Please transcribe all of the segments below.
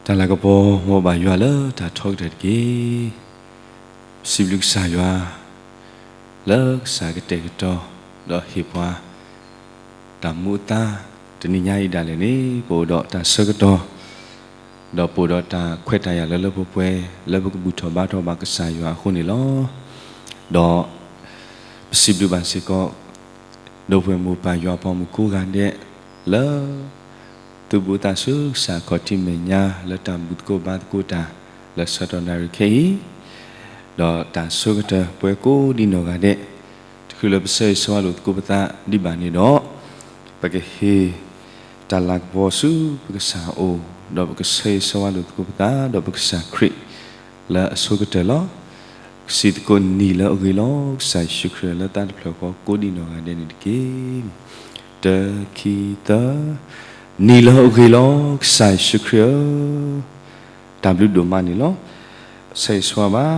တၢ်လၤကပီၤ မ်ဘၣ်ယွၤလၢတၢ်ထီကတၢၢ်တက့ၢ်. စံးဘျုးကစၢ်ယွၤ လၢကစၢ်ကတဲာ်ကတီၤ ဒီးဟ့ၣ်ပှၤ တၢ်မူအသါ တနံၤညါအံၤဒၣ်လဲာ်န့ၣ် ပအိၣ်ဒီးတၢ်ဆၢကတီၢ် ဒီးပအိၣ်ဒီးတၢ်ခွဲးတၢ်ယာ်လၢလၢပှဲၤပှဲၤ လၢပကဘူၣ်ထီၣ်ဘါထီၣ်ဘၣ်ကစၢ်ယွၤအဃိန့ၣ်လီၤ. ဒီးပစံးဘျုးဘၣ်စ့ၢ်ကီး ဒီပုၢ်ဝဲၢ်မိၢ်ပၢ်ယွၤအပှၤမုၣ်ကိးဂၤဒဲး လၢ သုဘူးသးဆူကစၢ်ခီၣ်ထံးမဲာ်ညါ လၢတၢ်ဘူၣ်သကိးဘါသကိးတၢ် လၢဆၢကတီၢ်နၣ်ရံၣ်ခဲအံၤ, ဒီးတၢ်ဆိကတၢၢ်ပဝဲကိးဒံနီၢ်ဂၤဒဲး, တချုးလၢပဆၢဂ့ၤဆၢဝါလိာ်သကိးပသးဒံးဘၣ်န့ၣ်ဒီး, ပကဟ့ၣ်တၢ်လၤကပီၤဆူပကစၢ်အအိၣ်, ဒီးပကဆၢဂ့ၤဆၢဝါလိာ်သကိးပသး ဒီးပကစၢ်ခရံာ် လၢအဆိကတၢၢ်လီၤ. စံးသကိးနံၤလၢအဂ့ၤလီၤ ကစၢ်ယ့ၣ်ၡူးခရံာ်ဧၢ လၢသးတဖျၢၣ်ဃီကိးဒံနီၢ်ဂၤဒဲးန့ၣ်တက့ၢ်. တၢ ခံ သၢ. နံၤလၢအဂ့ၤလီၤ ကစၢ်ယ့ၣ်ၡူးခရံာ်ဧၢ, တၢ်ဘျုးဒိၣ်မးန့ၣ်လီၤ. ဆၢဂ့ၤဆၢဝါဘၣ်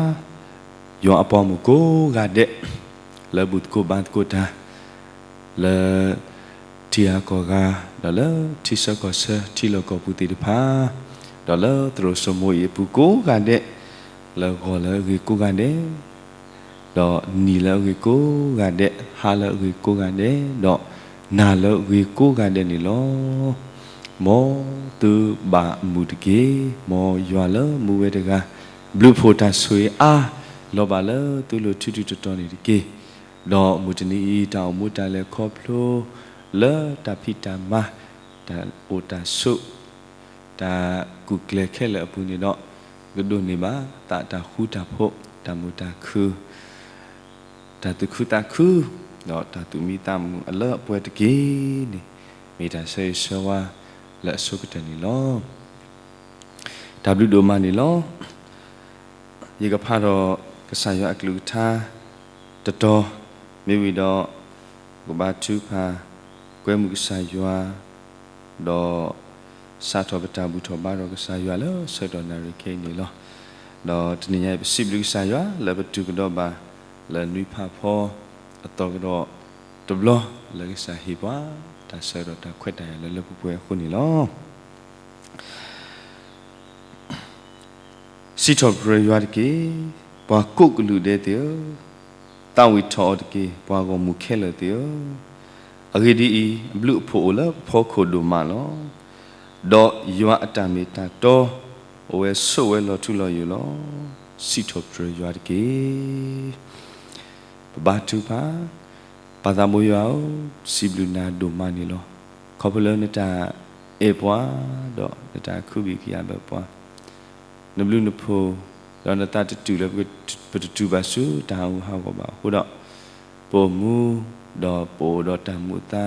ယွၤအပှၤမုၣ်ကိးဂၤဒဲး လၢဘူၣ်သကိးဘါသကိးတၢ် လၢ ထံဂၤကီၢ်ဂၤ, ဒီးလၢထံဆၢကီၢ်ဆၢ ထံလီၢ်ကီၢ်ပူၤသ့ၣ်တဖၣ်, ဒီးလၢသရိာ်စိမိၤအံၤအပူၤကိးဂၤဒဲး, လၢဂီၤလၢအဂ့ၤကိးဂၤဒဲး, ဒီးနံၤလၢအဂ့ၤကိးဂၤဒဲး, ဟါလၢအဂ့ၤကိးဂၤဒဲး, ဒီးနၤလၢအဂ့ၤကိးဂၤဒဲးန့ၣ်လီၤ. မ်သုဘၣ်မုာ်တက့ၢ်. မ်ယွၤလၢမူဝဲတဂၤ ဘျုးဖှိၣ်တၢ်ဆိၣ်ဂ့ၤအါ လီၤဘၣ်လၢသုလိၤထူထူတီတီန့ၣ်တက့ၢ်. ဒီးမုၢ်တနံၤအံၤ တၢ်အိၣ်မူတၢ်လဲၤခီဖျိ လၢတၢ်ဖံးတၢ်မၤ, တၢ်အိၣ်တၢ်ဆိး, တၢ်ကူၣ်ကျဲၤခဲလၢာ်အပူၤန့ၣ်ဒီး, ကဒိးန့ၢ်ဘၣ်သးတၢ်ဃူတၢ်ဖိး, တၢ်မုာ်တၢ်ခုၣ်, တၢ်သူၣ်ခုသးခု, ဒီးတၢ်သူၣ်မံသးမုာ်အလၢအပှဲၤတက့ၢ်န့ၣ်, မ့ၢ်တၢ်ဆၢဂ့ၤဆၢဝါလၢအဆိကတၢၢ်န့ၣ်လီၤ. တၢ်ဘျုးဒိၣ်မးန့ၣ်လီၤ. ယကဖးဒီးကစၢ်ယွၤအကလုၢ်ကထါတတီၤ, မ့ၢ်ဝံၤဒီး ကဘါထုကဖၣ် ကွဲမုာ်ကစၢ်ယွၤ, ဒီးစးထီၣ်ပတၢ်ဘူၣ်ထီၣ်ဘါထီၣ်ကစၢ်ယွၤလၢဆၢကတီၢ်နၣ်ရံၣ်ခဲအံၤန့ၣ်လီၤ. ဒီးတနံၤညါအံၤ ပစံးဘျုးကစၢ်ယွၤ လၢပတုၤကဒီးဘၣ် လၢနွံဖးဖီအသီကဒီးတဘျီ လၢကစၢ်ဟ့ၣ်ပှၤ တၢ်ဆၢကတီၢ်တၢ်ခွဲးတၢ်ယာ်လၢလၢပှဲၤပှဲၤအဃိန့ၣ်လီၤ. စံးထီၣ်ပတြၢၤယွၤတက့ၢ်, ပှၤကိးကလုာ်ဒဲးသ့ၣ်ဧၢ, သးဝံၣ်ထီၣ်အီၤတက့ၢ်, ပှၤဂီၢ်မုၢ်ခဲလၢာ်သ့ၣ်ဧၢ. အဂ့ၢ်ဒ်အံၤ, အဘျုးအဖှိၣ်အိၣ်လၢပဖီခိၣ်ဒိၣ်မးလီၤ. ဒီးယွၤအတၢ်မ့ၢ်တၢ်တီ အိၣ်ဝဲဆိးဝဲလီၤထူလီၤယိာ်လီၤ. စံးထီၣ်ပတြၢၤယွၤတက့ၢ်. ပဘါထုကဖၣ်, ပၢ်သးဘိယွၤဧၢ, စံးဘျုးနၤဒိၣ်မးန့ၣ်လီၤ. ခီဖျိလၢနတၢ်အဲၣ်ပှၤ, ဒီးနတၢ်ခုဘံၣ်ကယာ်ဘၢပှၤ, နဘျုးနဖှိၣ်, ဒီးနသးတတုၤလၢပတတုၤဘၣ်ဆူတၢ်ဟးဂူာ်ဟးဂီၤဘၣ်အဃိဒီး, ပအိၣ်မူ, ဒီးပအိၣ်ဒီးတၢ်မူအသါ,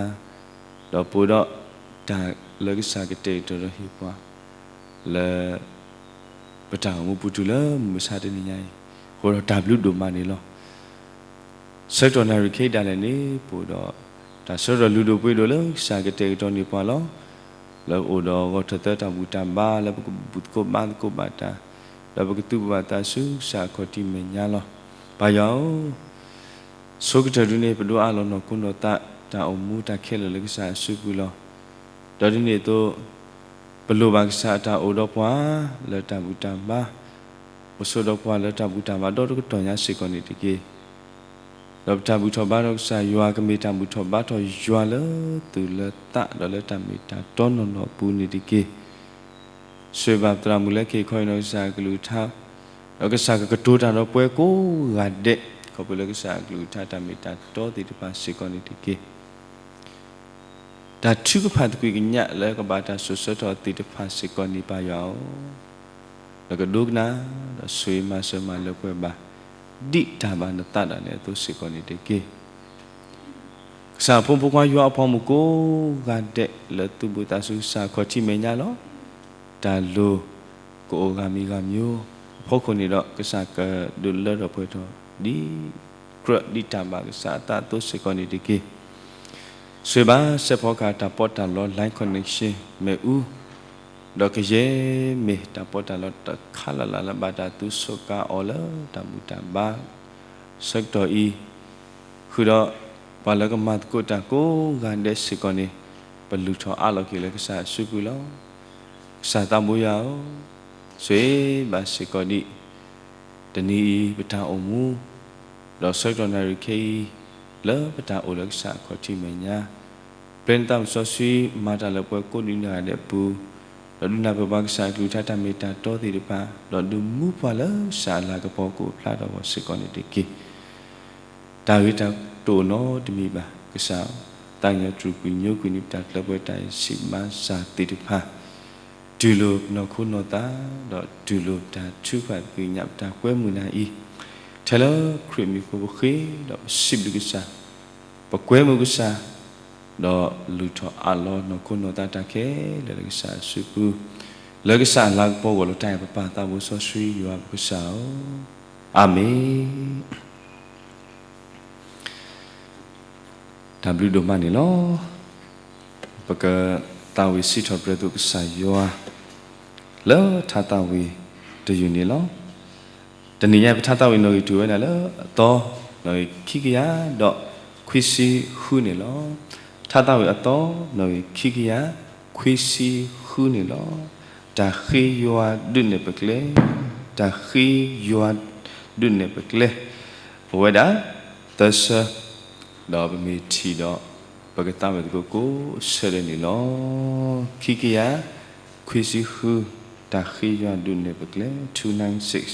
ဒီးပအိၣ်ဒီးတၢ်လၢကစၢ်ကတဲာ်ကတီၤဒီးဟ့ၣ်ပှၤ, လၢ ပတၢ်အိၣ်မူပူၤတုၤလၢမုၢ်မဆါတနံၤညါအံၤ, အဃိဒီးတၢ်ဘျုးဒိၣ်မးန့ၣ်လီၤ. ဆၢကတီၢ်နၣ်ရံၣ်ခဲအံၤဒၣ်လဲာ်န့ၣ် ပအိၣ်ဒီးတၢ်ဆၢကတီၢ်လုၢ်ဒိၣ်ပှ့ၤဒိၣ်လၢကစၢ်ကတဲာ်ကတီၤန့ၢ်ပှၤလီၤ. လၢပအိၣ်ဒီးဂီၤထၢၣ်သၢတၢ်ဘူၣ်တၢ်ဘါ လၢပကဘူၣ်သကိးဘါသကိးဘၣ်တၢ်, ဒီးပကသူၣ်ဘၣ်သးဆူကစၢ်အခီၣ်ထံးမဲာ်ညါလီၤ. ပၢ်ယွၤဧၢ, ဆိကတၢၢ်ဒုန့ၣ် ပဒိးအးလီၤနီၢ်ခိနီၢ်သး တၢ်အိၣ်မူတၢ်ခဲလၢာ်လၢကစၢ်အစုပူၤလီၤ. ဒီးဒ်န့ၣ်အသိး ပလိၣ်ဘၣ်ကစၢ်အတၢ်အိၣ်ဒီးပှၤလၢတၢ်ဘူၣ်တၢ်ဘါ, အိၣ်ဆိးဒီးပှၤလၢတၢ်ဘူၣ်တၢ်ဘါဒီတကတီၢ်ညါစ့ၢ်ကီးန့ၣ်တက့ၢ်. ဒီးပတၢ်ဘူၣ်ထီၣ်ဘါထီၣ်ကစၢ်ယွၤ ကမ့ၢ်တၢ်ဘူၣ်ထီၣ်ဘါထီၣ်ယွၤလၢသူၣ်လၢသး ဒီးလၢတၢ်မ့ၢ်တၢ်တီနီၢ်နီၢ်အပူၤန့ၣ်တက့ၢ်. ဆိၣ်ဂ့ၤဘၣ်သရၣ်မုၣ်လၢခံခီအံၤနီၢ်ကစၢ်အကလုၢ်ကထါ, ဒီးကစၢ်ကကတိၤတၢ်ဒီးပှၤကိးဂၤဒဲး, ခီဖျိလၢကစၢ်အကလုၢ်ကထါတၢ်မ့ၢ်တၢ်တီသ့ၣ်တဖၣ်စ့ၢ်ကီးန့ၣ်တက့ၢ်. တၢ်ထုကဖၣ်သကွံာ်ကညးလၢကဘၣ်တၢ်စိၤဆၢထီၣ်သ့ၣ်တဖၣ်စ့ၢ်ကီးန့ၣ် ပၢ်ယွၤဧၢ, နကဒိကနၣ်, ဒီးဆိၣ်ဂ့ၤမၤစၢၤမၤလၢပှဲၤဘၣ်, ဒ်တၢ်ဘၣ်နသးဒၣ်လဲာ်အသိးစ့ၢ်ကီးန့ၣ်တက့ၢ်. ကစၢ်အဖိမုၣ်ဖိခွါယွၤအပှၤမုၣ်ကိးဂၤဒဲးလၢသူၣ်ဘီၣ်သးစူၤကစၢ်အခီၣ်ထံးမဲာ်ညါလီၤ. တၢ်လိၤကအိၣ်ဂၤမံၤဂၤမံၤ, အဖီခိၣ်န့ၣ်ဒီးကစၢ်ကဒုးလၢထီၣ်ပှဲၤထီၣ်ဒ်ကြၢးဒ်တၢ်ဘၣ်ကစၢ်အသးအသိးစ့ၢ်ကီးန့ၣ်တက့ၢ်. ဆိၣ်ဂ့ၤဘၣ်စဲးဖီကဟၣ်တၢ်ပီးတၢ်လီ Life Connection မ့ၣ်အူ ဒီးကယဲၢ်မ့ၢ်တၢ်ပီးတၢ်လီတခါလၢ်လၢ်လၢဘၣ်တၢ်သူစူးကါအီၤလၢတၢ်ဘူၣ်တၢ်ဘါ ဆၢကတီၢ်အံၤ, ဃုာ်ဒီးပှၤလၢကမၤသကိးတၢ်ကိးဂၤဒဲးစ့ၢ်ကီးန့ၣ်, ပလုၢ်ထီၣ်အးလီၤက့ၤလၢကစၢ်အစုပူၤလီၤ. ကစၢ်သးဘိယွၤဧၢ, ဆိၣ်ဂ့ၤဘၣ်စ့ၢ်ကီးဒံး တနံၤအံၤပတၢ်အိၣ်မူ, ဒီးဆၢကတီၢ်နၣ်ရံၣ်ခဲအံၤ လၢပတၢ်အိၣ်လၢကစၢ်အခီၣ်ထံးမဲာ်ညါ, ပျဲနသးစီဆှံ မၤတၢ်လၢပှၤကိးဒံးနဂၤဒဲးအပူၤ, ဒီးဒုးနၢ်ပၢၢ်ပှၤကစၢ်အကလုၢ်ကထါတၢ်မ့ၢ်တၢ်တီသ့ၣ်တဖၣ်, ဒီးဒုးမူပှၤလၢကစၢ်အလၤကပီၤကအိၣ်ဖျါထီၣ်အဂီၢ်စ့ၢ်ကီးန့ၣ်တက့ၢ်. တၢ်ဂ့ၤတၢ်တအိၣ်နီတမံၤဘၣ်, ကစၢ်, သးကညီၤတြူာ်ကွံာ်ညိကွံာ်န့ၣ် ပတၢ်ကျၢပှဲၤတၢ်အံၤစံးဘၣ်စၢ်သ့ၣ်တဖၣ်, တူၢ်လိာ်ပနီၢ်ခိနီၢ်သး, ဒီးတူၢ်လိာ်ပတၢ်ထုကဖၣ်သ့ၣ်ညါပတၢ်ကွဲမုာ်နၤအံၤ, ထဲလၢခရံာ်မံၤအဃိပဃ့ဒီးပစံးဘျုးကစၢ်, ပကွဲမုာ်ကစၢ်, ဒီးလုၢ်ထီၣ်အးလီၤနီၢ်ခိနီၢ်သးတၢ်ခဲလၢာ်လၢကစၢ်အစုပူၤ, လၢကစၢ်အလၤကပီၤအဂီၢ်လီၤတၢ်အံၤ ပပၢ်သးဘိစီဆှံယွၤပကစၢ်ဧၢ, အၤမ့ၣ်. တၢ်ဘျုးဒိၣ်မးန့ၣ်လီၤ. ပကသးဝံၣ်စံးထီၣ်ပတြၢၤသကိးကစၢ်ယွၤ လၢထါသးဝံၣ်တယုၢ်န့ၣ်လီၤ. တနံၤညါပထါသးဝံၣ်နီၣ်ဂံၢ်တုၤဝဲဒၣ်လၢအသီ, နီၣ်ဂံၢ်ခံကယၤဒီးခွံဆံဃုန့ၣ်လီၤ. ထါသးဝံၣ်အသီ, နီၣ်ဂံၢ်ခံကယၤခွံဆံဃုန့ၣ်လီၤ. တၢ်ဃ့ယွၤဒုးနဲၣ်ပကျဲ, တၢ်ဃ့ယွၤဒုးနဲၣ်ပကျဲ, ပဝဲဒၣ်သၢဆၢ, ဒီးပမ့ၢ်ထံၣ်ဒီး ပကသးဝံၣ်သကိးကိးဆၢဒဲးန့ၣ်လီၤ. ခံကယၤ, ခွံဆံဃု, တၢ်ဃ့ယွၤဒုးနဲၣ်ပကျဲ, two nine six.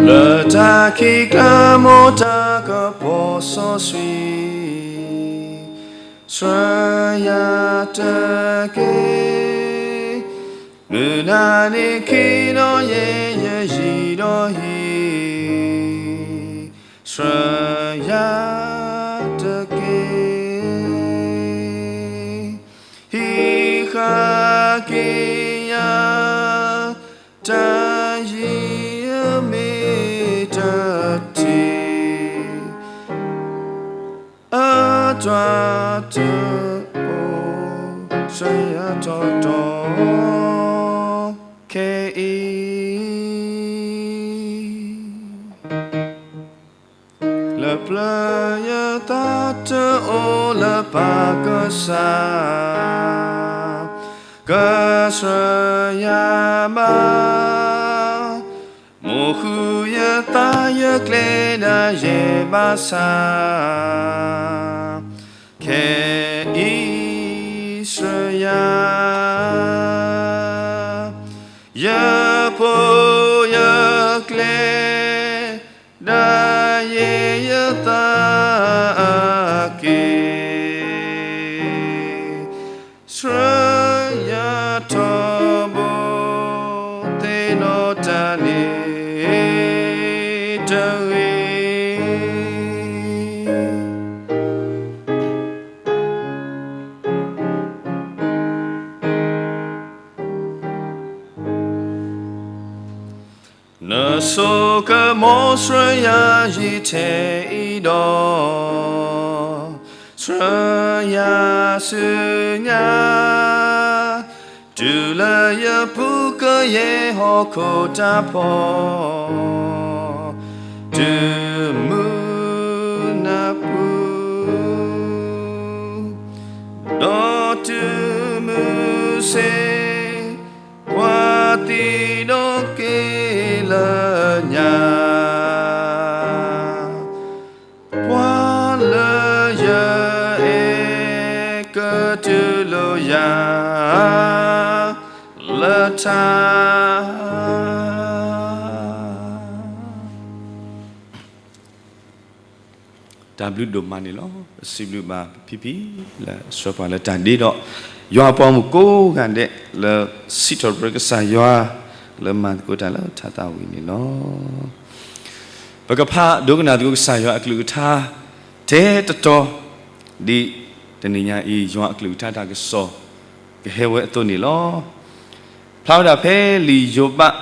လၢတၢ်ခံးကျါမိၢ်တၢ်ကပီၤစီဆှံ, ဆှၢယၤတက့ၢ်. မုၢ်နၤန့ၣ်ခံးဒီးယဲၢ်ယဲၢ်ယံၤဒီးဟံၣ်, ဆှၢယၤတက့ၢ်. ဟံးဃာ်က့ၤယၤ တၢ်ယံာ်အမ့ၢ်တထံၣ်, အတြၢ်တအိၣ်, ဆှၢယၤတီတီ, ခဲအံၤ လၢပျၢၤယသးတအိၣ်လၢပၢ်ကစၢ်, ကဆှၢယၤဘၣ်, မိၢ်ဃုယသးယကျဲဒၣ်ယဲၢ်ဘၣ်ဆၣ်, ခဲအံၤဆှၢယၤ, ယဖိယကျဲ ဒၣ်ယဲၢ်ယသးအက့ၢ်, ဆှၢယၤထီဘိ, သ့ၣ်နီၣ်တၢ်န့ၣ်တဂ့ၤ. နဆိကမိၣ်ဆှၢယၤယံာ်ထဲအံၤဒီး, ဆှၢယၤဆူညါ, တုၤလၢယပူၤကယဲၢ်ဟီၣ်ခိၣ်တၢ်ဖီ, တုၤမုၢ်နၢ်ပူၤ, ဒီးတုၤမုၢ်ဆ့ၣ်, ကွၢ်သံ တူၢ်လိာ်ယၤလၢထါ တၢ်ဘျုးဒိၣ်မးန့ၣ်လီၤ. ပစံးဘျုးဘၣ်ဖံဖံ လၢဆှၢပှၤလၢတၢ်ဒ့ဒီး ယွၤအပှၤမုၣ်ကိးဂၤဒဲး လၢစံးထီၣ်ပတြၢၤကစၢ်ယွၤ လၢမၤသကိးတၢ်လၢထါသးဝံၣ်န့ၣ်လီၤ. ပကဖးဒိကနၣ်သကိးကစၢ်ယွၤအကလုၢ်ကထါ ထဲတတီၤ ဒ်တနံၤညါအံၤ ယွၤအကလုၢ်ကထါတၢ်ကစီၣ် ကဟဲဝဲအသိးန့ၣ်လီၤ. ဖျါဝဲဒၣ်ဖဲလံာ်ယိၤဘး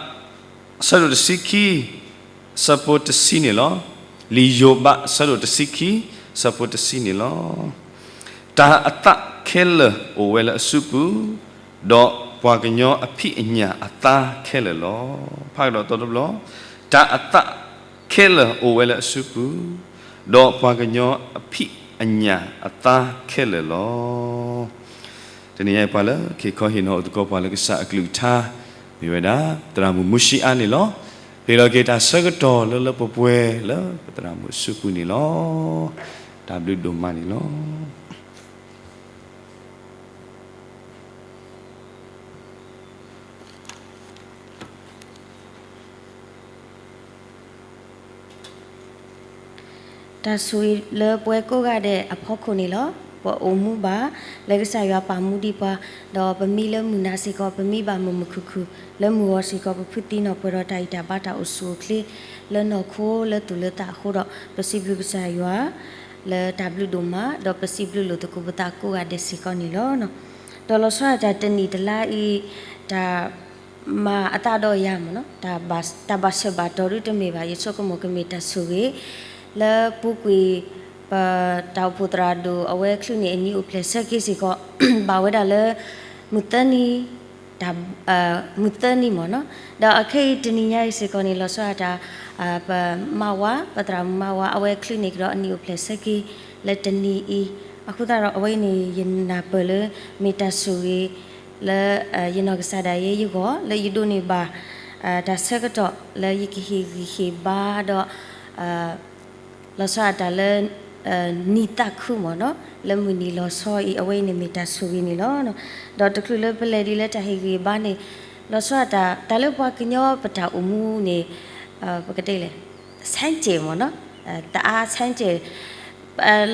အဆၢဒိၣ်တဆံခံ အဆၢဖိတဆံန့ၣ်လီၤ. လံာ်ယိၤဘး အဆၢဒိၣ်တဆံခံ အဆၢဖိတဆံန့ၣ်လီၤ. တၢ်အသးခဲလၢာ်အိၣ်ဝဲလၢအစုပူၤ, ဒီးပှၤကညီအဖံးအညၣ်အသါခဲလၢာ်လီၤ. ဖးကဒီးသီတဘျီ, တၢ်အသးခဲလၢာ်အိၣ်ဝဲလၢအစုပူၤ, ဒီးပှၤကညီအဖံးအညၣ်အသါခဲလၢာ်လီၤ. တနံၤညါအံၤပှၤလၢခ့ခီဟ့ၣ်နီၤအိၣ်သကိးပှၤလၢကစၢ်အကလုၢ်ကထါ မ့ၢ်ဝဲဒၣ် သရၣ်မုၣ်မူၡံအါန့ၣ်လီၤ. ဟ့ၣ်လီၤက့ၤတၢ်ဆၢကတီၢ်လၢလၢပှဲၤပှဲၤလၢပသရၣ်မုၣ်အစုပူၤန့ၣ်လီၤ. တၢ်ဘျုးဒိၣ်မးန့ၣ်လီၤ. တၢ်ဆိၣ်ဂ့ၤလၢပဝဲကိးဂၤဒဲးအဖီခိၣ်န့ၣ်လီၤ. ပအိၣ်မူဘၣ်လၢကစၢ်ယွၤပာ်မူဒံးပှၤ, ဒီးပမံလၢမုၢ်နၤစ့ၢ်ကီး ပမံဘၣ်မုာ်မုာ်ခုၣ်ခုၣ်, လၢမုၢ်ဂီၤစ့ၢ်ကီး ပဖုသံနီၣ်ပှဲၤဒီးတၢ်အံၣ်တၢ်ဘါတၢ်အိၣ်ဆူၣ်အိၣ်ချ့ လၢနီၢ်ခိလၢသူၣ်လၢသးအဃိဒီး ပစံးဘျုးကစၢ်ယွၤ လၢတၢ်ဘျုးဒိၣ်မး, ဒီးပစံးဘျုးလိာ်သကိးပသးကိးဂၤဒဲးစ့ၢ်ကီးန့ၣ်လီၤ. ဒီးလီၤဆီဒၣ်တၢ်တနံၣ်တလါအံၤ တၢ် မၤအသးဒီးယၤမ့ၢ်နီၤ, တၢ်ဘၣ်ဆၢဘၣ်တီၤဒုတမ့ၢ်ဘၣ်, ယဆိကမိၣ်ကမ့ၢ်တၢ်ဆိၣ်ဂ့ၤ လၢပူၤကွံာ် ပတၢ်အိၣ်ဖှိၣ်သရၣ်ဒိၣ်အဝဲချုးန့ၢ်အနံၣ်အိၣ်ဖျဲၣ်ဆၢက့ၤစ့ၢ်ကီး ဘၣ်ဝဲဒၣ်လၢ မုၢ်သၢနံၤ မုၢ်သၢနံၤမ့ၢ်နီၤ. ဒီးအခဲအံၤတနံၤညါအံၤစ့ၢ်ကီးန့ၣ် လီၤဆီဒၣ်တၢ် ပမါဝါ ပသရၣ်မုၣ်မါဝါ အဝဲချုးန့ၢ်ကဒီးအနံၣ်အိၣ်ဖျဲၣ်ဆၢက့ၤ လၢတနံၤအံၤ, အဃိသတးဒီးအဝဲအံၤန့ၣ် ယနၢ်ပၢၢ်လၢ မ့ၢ်တၢ်ဆိၣ်ဂ့ၤ လၢ ယနီၢ်ကစၢ်ဒၣ်ယဲယဂီၢ် လၢယဒိးန့ၢ်ဘၣ် တၢ်ဆၢကတီၢ်လၢယကဟ့ၣ်ဂံၢ်ဟ့ၣ်ဘါဒီး လီၤဆီဒၣ်တၢ်လၢ နံၣ်သးခုမ့ၢ်နီၤ, လၢမုၢ်နံၤလီၤဆီအံၤ အဝဲအံၤန့ၣ်မ့ၢ်တၢ်ဆိၣ်ဂ့ၤန့ၣ်လီၤ. ဒီးတချုးလၢပလဲၤဒ်လၢတၢ်ဟ့ၣ်ဂံၢ်ဟ့ၣ်ဘါန့ၣ် လီၤဆီဒၣ်တၢ် တၢ်လၢပှၤကညီပတၢ်အိၣ်မူန့ၣ် ပကတဲလဲၣ် ဆဲကဲးမ့ၢ်နီၤ, တအါဆဲကဲး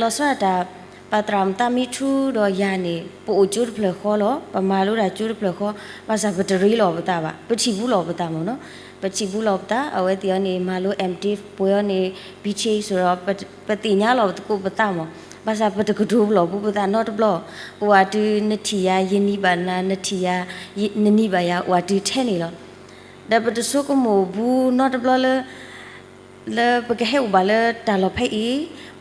လီၤဆီဒၣ်တၢ် ပသရၣ်မုၣ်သးမံထူဒီးယၤန့ၣ် ပအိၣ်ကၠိတဖျၢၣ်ဃီလီၤ, ပမၤလိတၢ်ကၠိတဖျၢၣ်ဃီ, ဘၣ်ဆၣ်ပတရ့လိာ်ပသးဘၣ်, ပထံၣ်ဘူးလီၤပသးမ့ၢ်နီၤ, ပထံၣ်ဘူးလီၤပသး, အဝဲသ့ၣ်အံၤန့ၣ် မၤလိ MDiv ပှဲၤအံၤန့ၣ် BTh စ့ၢ်ဒီး ပသ့ၣ်ညါလီၤပသကိးပသးမ့ၢ်, ဘၣ်ဆၣ်ပတကတိၤလီၤဘူးပသးနီတဘျီ, အိၣ်ဝဲတုၤနထံၣ်ယၤ ယနံၤဘၣ်နၤ, နထံၣ်ယၤ နနံၤဘၣ်ယၤ အိၣ်ဝဲတုၤထဲန့ၣ်လီၤ. ဒီးပတဆိကမိၣ်ဘူးနီတဘျီလၢ လၢပကဟဲအိၣ်ဘၣ်လၢတၢ်လီၢ်ဖဲအံ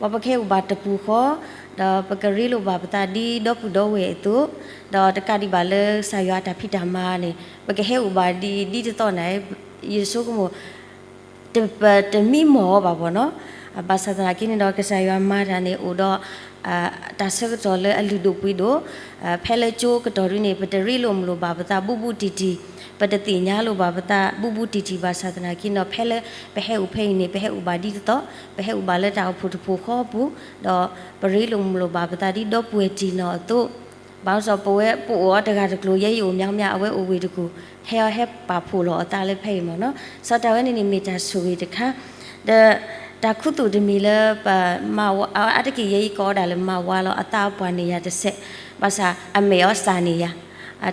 ၤ, ပှၤပကဟဲအိၣ်ဘၣ်တပူၤဃီ, ဒီးပကရ့လိာ်ဘၣ်ပသးဒ်ဒီပုၢ်ဒီဝဲၢ်အသိး, ဒီးတကးဒံးဘၣ်လၢကစၢ်ယွၤအတၢ်ဖံးတၢ်မၤန့ၣ် ပကဟဲအိၣ်ဘၣ်ဒ်ဒ်တသီၣ်န့ၣ်, ယဆိကမိၣ် ပတမံမီၢ်အီၤဘၣ်ဘီနီၤ, ဘၣ်ဆၣ်သနာ်က့န့ၣ်ဒီး ကစၢ်ယွၤမၤတၢ်န့ၣ် အိၣ်ဒီး တၢ်ဆၢကတီၢ်လၢအလုၢ်ဒိၣ်ပှ့ၤဒိၣ်, ဖဲလၢကၠိကတီၢ်ဒုန့ၣ် ပတရ့လိာ်မုာ်လိာ်ဘၣ်ပသးဘူးဘူးတံၢ်တံၢ်, ပတသ့ၣ်ညါလိာ်ဘၣ်ပသးဘူးဘူးတံၢ်တံၢ် ဘၣ်ဆၣ်သနာ်က့န့ၣ်ဒီး ဖဲလၢပဟဲအိၣ်ဖဲအံၤန့ၣ် ပဟဲအိၣ်ဘၣ်ဒ်တသီၣ်, ပဟဲအိၣ်ဘၣ်လၢတၢ်အိၣ်ဖှိၣ်တဖှိၣ်ဃီအပူၤ, ဒီးပရ့လိာ်မုာ်လိာ်ဘၣ်ပသးဒ်ဒီပုၢ်ဝဲၢ်တံၢ်နီၢ်အသိး, ဘၣ်ဆၣ်ပဝဲပအိၣ်အီၤတဂၤတကျိၤ ယဲယအိၣ်မၠါမၠါ အဝဲအိၣ်ဝ့ၢ်တကူၣ်, ဟဲအီၤဟဲပာ်ဖှိၣ်လီၤအသးလၢဖဲအံၤမ့ၢ်နီၤ, စီၤတၢ်ဝဲန့ၣ်န့ၣ်မ့ၢ်တၢ်ဆိၣ်ဂ့ၤတခါ, ဒီးတၢ်ခူသူၣ်တမံၤလၢပမါဝါ, အါတက့ၢ်ယဲယကိးအီၤဒၣ်လၢမါဝါလီၤ, အသးပှၢ်န့ၢ်ယၤတစဲး, ဘၣ်ဆၣ်အမဲာ်အီၤစၢ်န့ၢ်ယၤ,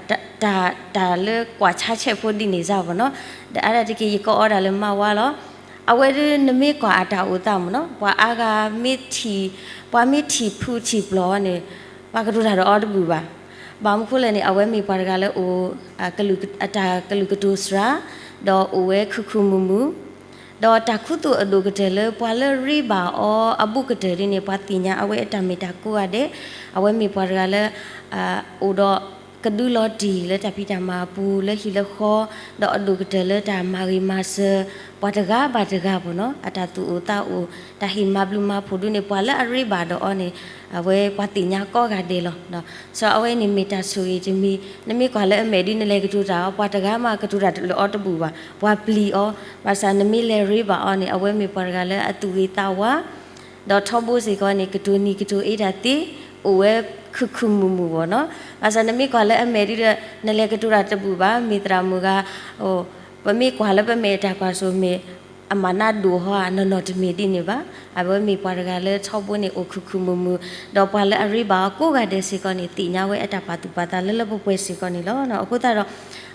တၢ်လၢကွၢ်ဆါဆဲးဖိဒ်န့ၣ်စ့ၢ်မ့ၢ်နီၤ, ဒီးအါတက့ၢ်ယကိးအီၤဒၣ်လၢမါဝါလီၤ. အဝဲဒၣ်နမ့ၢ်ကွၢ်အတၢ်အိၣ်သးမ့ၢ်နီၤ, ပှၤအါဂၤမ့ၢ်ထံၣ်, ပှၤမ့ၢ်ထံၣ်ဖုၣ်ထံၣ်ပျီၤအီၤန့ၣ် ပှၤကတိၤတၢ်ဒီးအီၤတဘူၣ်ဘၣ်. ဘၣ်မနုၤဃိလဲၣ်န့ၣ် အဝဲမ့ၢ်ပှၤတဂၤလၢအိၣ် အတၢ်ကလုၢ်ကတိၤစှၤ, ဒီးအိၣ်ဝဲခုၣ်ခုၣ်မုာ်မုာ်, ဒီးတၢ်ခူသူၣ်အဒိၣ်ကတၢၢ်လၢပှၤလၢရ့ဘၣ်အီၤအဘူးကတၢၢ်ဒ်န့ၣ် ပှၤသ့ၣ်ညါအဝဲအတၢ်မ့ၢ်တၢ်ကိးဂၤဒဲး, အဝဲမ့ၢ်ပှၤတဂၤလၢ အိၣ်ဒီးကဒုလီၤတံၢ်လၢတၢ်ဖံးတၢ်မၤအပူၤ လၢဟံၣ်လၢဃီ, ဒီးအဒိၣ်ကတၢၢ်လၢတၢ်မၤဂ့ၤမၤစၢၤ ပှၤတဂၤဘၣ်တဂၤမ့ၢ်နီၤ, အတၢ်သူၣ်အိၣ်သးအိၣ် တၢ်ဟ့ၣ်မၤဘျုးမၤဖှိၣ်ဒ်န့ၣ် ပှၤလၢအရ့ဘၣ်ဒီးအီၤန့ၣ် အဝဲပှၤသ့ၣ်ညါကိးဂၤဒဲးလီၤ. စီၤအဝဲန့ၣ်မ့ၢ်တၢ်ဆိၣ်ဂ့ၤတမံၤ, နမ့ၢ်ကွၢ်လၢအမဲာ်ဒ်နလဲၤကတိၤတၢ်အီၤ ပှၤတဂၤမးကတိၤတၢ်လၢအီၤတဘူၣ်ဘၣ်, ပှၤပျံၤအီၤ, ဘၣ်ဆၣ်နမ့ၢ်လဲၤရ့ဘၣ်အီၤန့ၣ် အဝဲမ့ၢ်ပှၤတဂၤလၢအသူၣ်ဂ့ၤသးဝါ, ဒီးထီဘိစ့ၢ်ကီးန့ၣ် ကတိၤနံၤကတိၤအ့တၢ်သ့, အိၣ်ဝဲခုၣ်ခုၣ်မုာ်မုာ်ဘၣ်နီၤ. ဘၣ်ဆၣ်နမ့ၢ်ကွၢ်လၢအမဲာ်ဒ်ဒီး နလဲၤကတိၤတၢ်တဘူၣ်ဘၣ်, မ့ၢ်သရၣ်မုၣ်ဂၤ, ပမ့ၢ်ကွၢ်လၢပမဲာ်အတၢ်ကွၢ်စိ မ့ၢ်အမၤနးဒိၣ်ဟီဧါ, နီၢ်နီၢ်တမ့ၢ်ဒ်န့ၣ်ဘၣ်. အဝဲမ့ၢ်ပှၤတဂၤလၢထီဘိန့ၣ်အိၣ်ခုၣ်ခုၣ်မုာ်မုာ်, ဒီးပှၤလၢအရ့ဘၣ်အီၤကိးဂၤဒဲးစ့ၢ်ကီးန့ၣ် သ့ၣ်ညါဝဲအတၢ်ပာ်သူၣ်ပာ်သးလၢလၢပှဲၤပှဲၤစ့ၢ်ကီးန့ၣ်လီၤ. အဃိသတးဒီး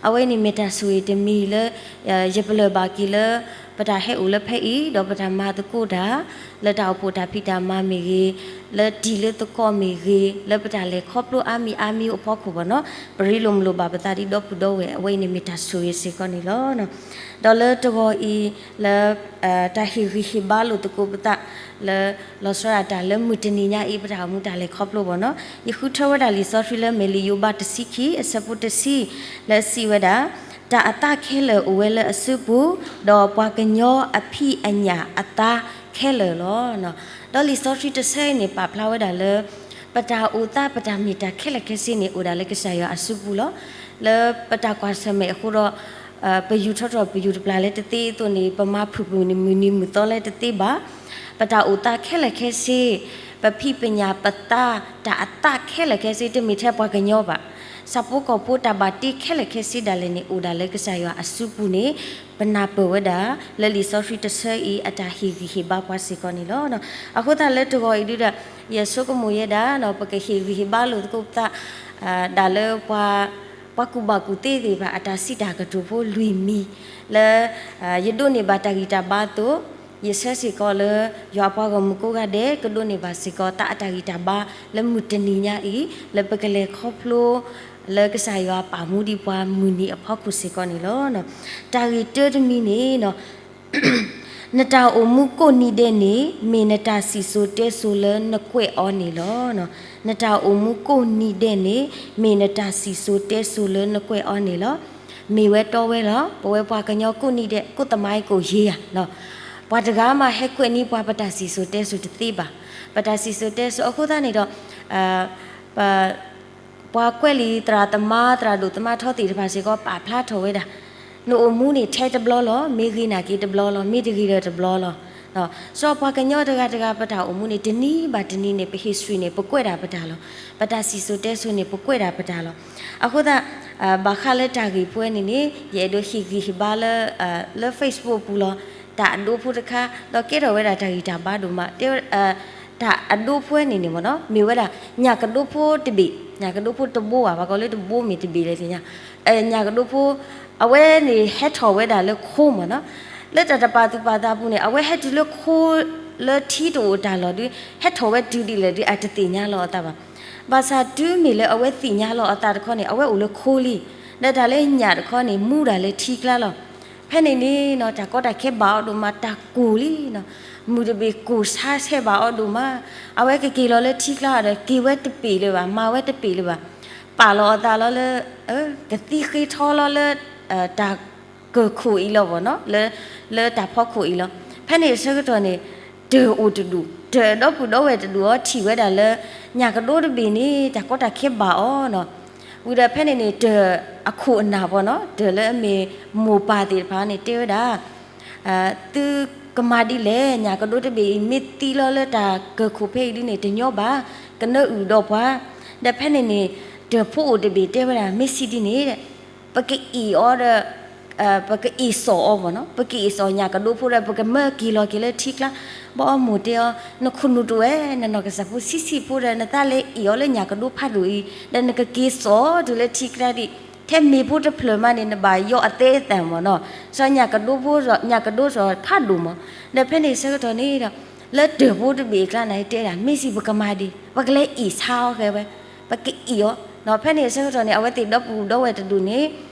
အဝဲန့ၣ်မ့ၢ်တၢ်ဆိၣ်ဂ့ၤတမံၤလၢ ယပလၢၢ်ဘၣ်က့ၤလၢ ပတၢ်ဟဲအိၣ်လၢဖဲအံၤ ဒီးပတၢ်မၤသကိးတၢ် လၢတၢ်အိၣ်ဖှိၣ်တၢ်ဖံးတၢ်မၤမ့ၢ်ဂ့ၤ, လၢတံၤလၢသကိးမ့ၢ်ဂ့ၤ, လၢပတၢ်လဲၤခီဖျိအါမံၤအါမံၤအဖီခိၣ်ဘၣ်နီၤ, ပရ့လိာ်မုာ်လိာ်ဘၣ်ပသးဒ်ဒီပုၢ်ဒီဝဲၢ် အဝဲအံၤန့ၣ်မ့ၢ်တၢ်ဆိၣ်ဂ့ၤစ့ၢ်ကီးန့ၣ်လီၤ. ဒီးလၢတဂီၤအံၤလၢ တၢ်ဟ့ၣ်ဂံၢ်ဟ့ၣ်ဘါလိာ်သကိးပသး လၢလီၤဆီဒၣ်တၢ်လၢမုၢ်တနံၤညါအံၤ ပတၢ်အိၣ်မူတၢ်လဲၤခီဖျိဘၣ်နီၤ, ယဃုထၢဝဲဒၣ်လံာ်စီဆှံလၢမဲာ်လံာ်ယိၤဘးတဆံခံ အဆၢဖိတဆံ လၢစံးဝဲဒၣ်, တၢ်အသၣ်ခဲလၢာ်အိၣ်ဝဲလၢအစုပူၤ, ဒီးပှၤကညီအဖံးအညၣ်အသါခဲလၢာ်လီၤ. ဒီးလံာ်စီဆှံတဆၢအံၤန့ၣ် ပာ်ဖျါဝဲဒၣ်လၢ ပတၢ်အိၣ်သး ပတၢ်မ့ၢ်တၢ်ခဲလၢာ်ခဲဆ့န့ၣ် အိၣ်ဒၣ်လၢကစၢ်ယွၤအစုပူၤလီၤ. လၢပတၢ်ကွၢ်ဆၢၣ်မဲာ်အဃိဒီး ပယူၤထီၣ်ထီၣ်ပယူၤတပျၢ်လၢတသ့အသိးန့ၣ် ပမၤဖုၣ်ဖုၣ်န့ၣ်မုၢ်နံၤမုၢ်သီလၢတသ့ဘၣ်. ပတၢ်အိၣ်သးခဲလၢာ်ခဲဆ့, ပဖံးပညၣ်ပသါ တၢ်အသၣ်ခဲလၢာ်ခဲဆ့ တမ့ၢ်ထဲပှၤကညီဘၣ်. ဆၣ်ဖိကီၢ်ဖိတၢ်ဘၣ်တ့ခဲလၢာ်ခဲဆ့ဒၣ်လဲာ်န့ၣ် အိၣ်ဒၣ်လၢကစၢ်ယွၤအစုပူၤန့ၣ် ပနၢ်ပၢၢ်ဝဲဒၣ် လၢလံာ်စီဆှံတဆၢအံၤ အတၢ်ဟ့ၣ်ဂံၢ်ဟ့ၣ်ဘါပှၤစ့ၢ်ကီးန့ၣ်လီၤ. အဃိသတးလၢတဂီၤအံၤဒုဒီး ယဆိကမိၣ်ယဲဒၣ် ပကဟ့ၣ်ဂံၢ်ဟ့ၣ်ဘါလိာ်သကိးပသး ဒၣ်လၢ ပှၤကူၣ်ဘၣ်ကူၣ်သ့သ့ၣ်တဖၣ် အတၢ်စံးတၢ်ကတိၤဖိလွံၢ်မံၤ လၢ ယဒိးန့ၢ်ဘၣ်တၢ်ဂံၢ်တၢ်ဘါအသိး, ယဆၢစ့ၢ်ကီးလၢ ယွၤအပှၤဂီၢ်မုၢ်ကိးဂၤဒဲး ကဒိးန့ၢ်ဘၣ်စ့ၢ်ကီး သးအတၢ်ဂံၢ်တၢ်ဘါ လၢမုၢ်တနံၤညါအံၤ လၢပကလဲၤခီဖျိ လၢကစၢ်ယွၤပာ်မူဒံးပှၤမုၢ်နံၤအဖီခိၣ်စ့ၢ်ကီးန့ၣ်လီၤ. တၢ်ဂ့ၢ်တၢတမံၤန့ၣ် နတၢ်အိၣ်မူကိးနံၤဒဲးန့ၣ် မ့ၢ်နတၢ်စံၣ်စိၤတဲစိၤလၢနကွဲးအီၤန့ၣ်လီၤ. နတၢ်အိၣ်မူကိးနံၤဒဲးန့ၣ် မ့ၢ်နတၢ်စံၣ်စိၤတဲစိၤလၢနကွဲးအီၤန့ၣ်လီၤ. မ့ၢ်ဝဲတီဝဲလီၤ. ပဝဲပှၤကညီကိးနံၤဒဲး ကိးသမိုင်းကိုရေးရ ပှၤတဂၤမးဟဲကွဲးန့ၢ်ပှၤပတၢ်စံၣ်စိၤတဲစိၤတသ့ဘၣ်. ပတၢ်စံၣ်စိၤတဲစိၤအဃိသတးန့ၣ်ဒီး ပ ပှၤကွဲးလံာ်သရၣ်သမါ သရၣ်ဒိၣ်သမါထီသ့ၣ်တဖၣ်စ့ၢ်ကီး ပာ်ဖျါထီၣ်ဝဲဒၣ်, နအိၣ်မူန့ၣ်ထဲတဘျီလီၤ, မ့ၢ်ဂ့ၤနာ်က့တဘျီလီၤ, မ့ၢ်တဂ့ၤဒီးတဘျီလီၤ. စီၤပှၤကညီတဂၤတဂၤ ပတၢ်အိၣ်မူန့ၣ် တနံၤဘၣ်တနံၤန့ၣ် ပ history န့ၣ် ပကွဲးဒၣ်ပတၢ်လီၤ. ပတၢ်စံၣ်စိၤတဲစိၤန့ၣ် ပကွဲးဒၣ်ပတၢ်လီၤ. အဃိသတး ဘၣ်ဃးလၢတၢ်ဂ့ၢ်ဖိန့ၣ်န့ၣ် ယအဲၣ်ဒိးဟ့ၣ်ဂံၢ်ဟ့ၣ်ဘါလၢ လၢ Facebook အပူၤလီၤ. တၢ်အဒိဖိတခါ ဒီးကဲထီၣ်ဝဲဒၣ်တၢ်ဂံၢ်တၢ်ဘါဒိၣ်မး တဲ တၢ်အဒိဖိန့ၣ်န့ၣ်မ့ၢ်နီၤ မ့ၢ်ဝဲဒၣ် ညၣ်ကဒိဖိတဘ့ၣ်, ညၣ်ကဒိဖိတဘိဧါ, ပှၤကိးလၢတဘိမ့ၢ်တဘ့ၣ်လဲၣ်သ့ၣ်ညါ, ညၣ်ကဒိဖိ အဝဲန့ၣ်ဟဲထီၣ်ဝဲဒၣ်လၢခိမ့ၢ်နီၤ, လၢတၢ်တပာ်သူၣ်ပာ်သးပူၤန့ၣ် အဝဲဟဲတုၤလၢခိ လၢထံတအိၣ်တၢ်လီၢ်ဒီး ဟဲထီၣ်ဝဲတုၤဒ်လဲၣ်ဒီး အတသ့ၣ်ညါလီၤအသးဘၣ်. ဘၣ်ဆၣ်တုၤမ့ၢ်လၢအဝဲသ့ၣ်ညါလီၤအသးတခီန့ၣ် အဝဲအိၣ်လၢခိလံ, ဒီးတၢ်လၢညၣ်တခီန့ၣ် မူဒၣ်လၢထံကျါလီၤ. ဖဲန့ၣ်န့ၣ်နီၤ တၢ်ကီတၢ်ခဲဘၣ်အီၤဒိၣ်မး တၢ်ကိၢ်လံနီၤ, မုၢ်တဘ့ၣ်ကိၢ်ဆါဆဲးဘၣ်အီၤဒိၣ်မး, အဝဲကက့ၤလီၤလၢထံကျါဒီး က့ၤဝဲတပ့ၢ်လၢၤဘၣ်, မၤဝဲတပ့ၢ်လၢၤဘၣ်, ပာ်လီၤအသးလီၤလၢ ကသံဃ့ထီလီၤလၢ တၢ်ကၢၢ်ခိၣ်အံၤလီၤဘၣ်နီၤ, လၢ လၢတၢ်ဖီခိၣ်အံၤလီၤ. ဖဲန့ၣ်အဆၢကတီၢ်န့ၣ် တၢၢ်အိၣ်တဒူၣ်, တၢၢ်ဒီပုၢ်ဒီဝဲၢ်တဒူၣ်အီၤထံၣ်ဝဲဒၣ်လၢ ညၣ်ကဒိတဘ့ၣ်န့ၣ် တၢ်ကီတၢ်ခဲဘၣ်အီၤနီၤ. ဝံၤဒီးဖဲန့ၣ်န့ၣ် တၢၢ်အခိၣ်အနၢ်ဘၣ်နီၤ, တၢၢ်လၢအမ့ၢ်မိၢ်ပၢ်သ့ၣ်တဖၣ်န့ၣ် တဲဝဲဒၣ် သုကမၤဒ်လဲၣ်, ညၣ်ကဒိတဘ့ၣ်အံၤ မ့ၢ်သံလီၤလၢတၢ်ကၢၢ်ခိၣ်ဖဲအံၤဒ်န့ၣ် တညီဘၣ်, ကနၢအုၣ်ဒီးပှၤ. ဒီးဖဲန့ၣ်န့ၣ် တၢၢ်ဖိအိၣ်တဘ့ၣ်တဲဝဲဒၣ် မ့ၢ်စံးဒ်န့ၣ် ပကအံၣ်အီၤဒီး ပကအံၣ်စီၣ်အီၤဘၣ်နီၤ, ပကအံၣ်စီၣ်ညၣ်ကဒိဖိဒီး ပကမၢက့ၤလီၤက့ၤလၢထံကျါ, ဘၣ်အီၤမိၢ်တဲအီၤ နခိၣ်နူာ်တအိၣ်ဝဲ, နနီၢ်ကစၢ်ဖိဆံးဆံးဖိဒီး နသးလဲၤအံၣ်အီၤလၢညၣ်ကဒိဖးဒိၣ်အံၤ, ဒီးနကက့ၤစီၣ်တုၤလၢထံကျါဒံး, ထဲမ့ၢ်ဖိတဖျၢၣ်မးန့ၣ် နဘၣ်ယီအသဲအသၣ်မ့ၢ်နီၤ, စီၤညၣ်ကဒိဖိ ညၣ်ကဒိစီၤဖးဒိၣ်မး. ဒီးဖဲန့ၣ်အဆၢကတီၢ်န့ၣ်ဒီး လၢတၢၢ်ဖိတဘ့ၣ်အကျါန့ၣ် တဲဒၣ် မ့ၢ်စံးပကမၤဒ်, ပကလဲၤအံၣ်ဆါအီၤဃဲဝဲ ပကအံၣ်အီၤ. ဖဲန့ၣ်အဆၢကတီၢ်န့ၣ် အဝဲသ့ၣ်ဒီပုၢ်ဒီဝဲၢ်တဒူၣ်န့ၣ်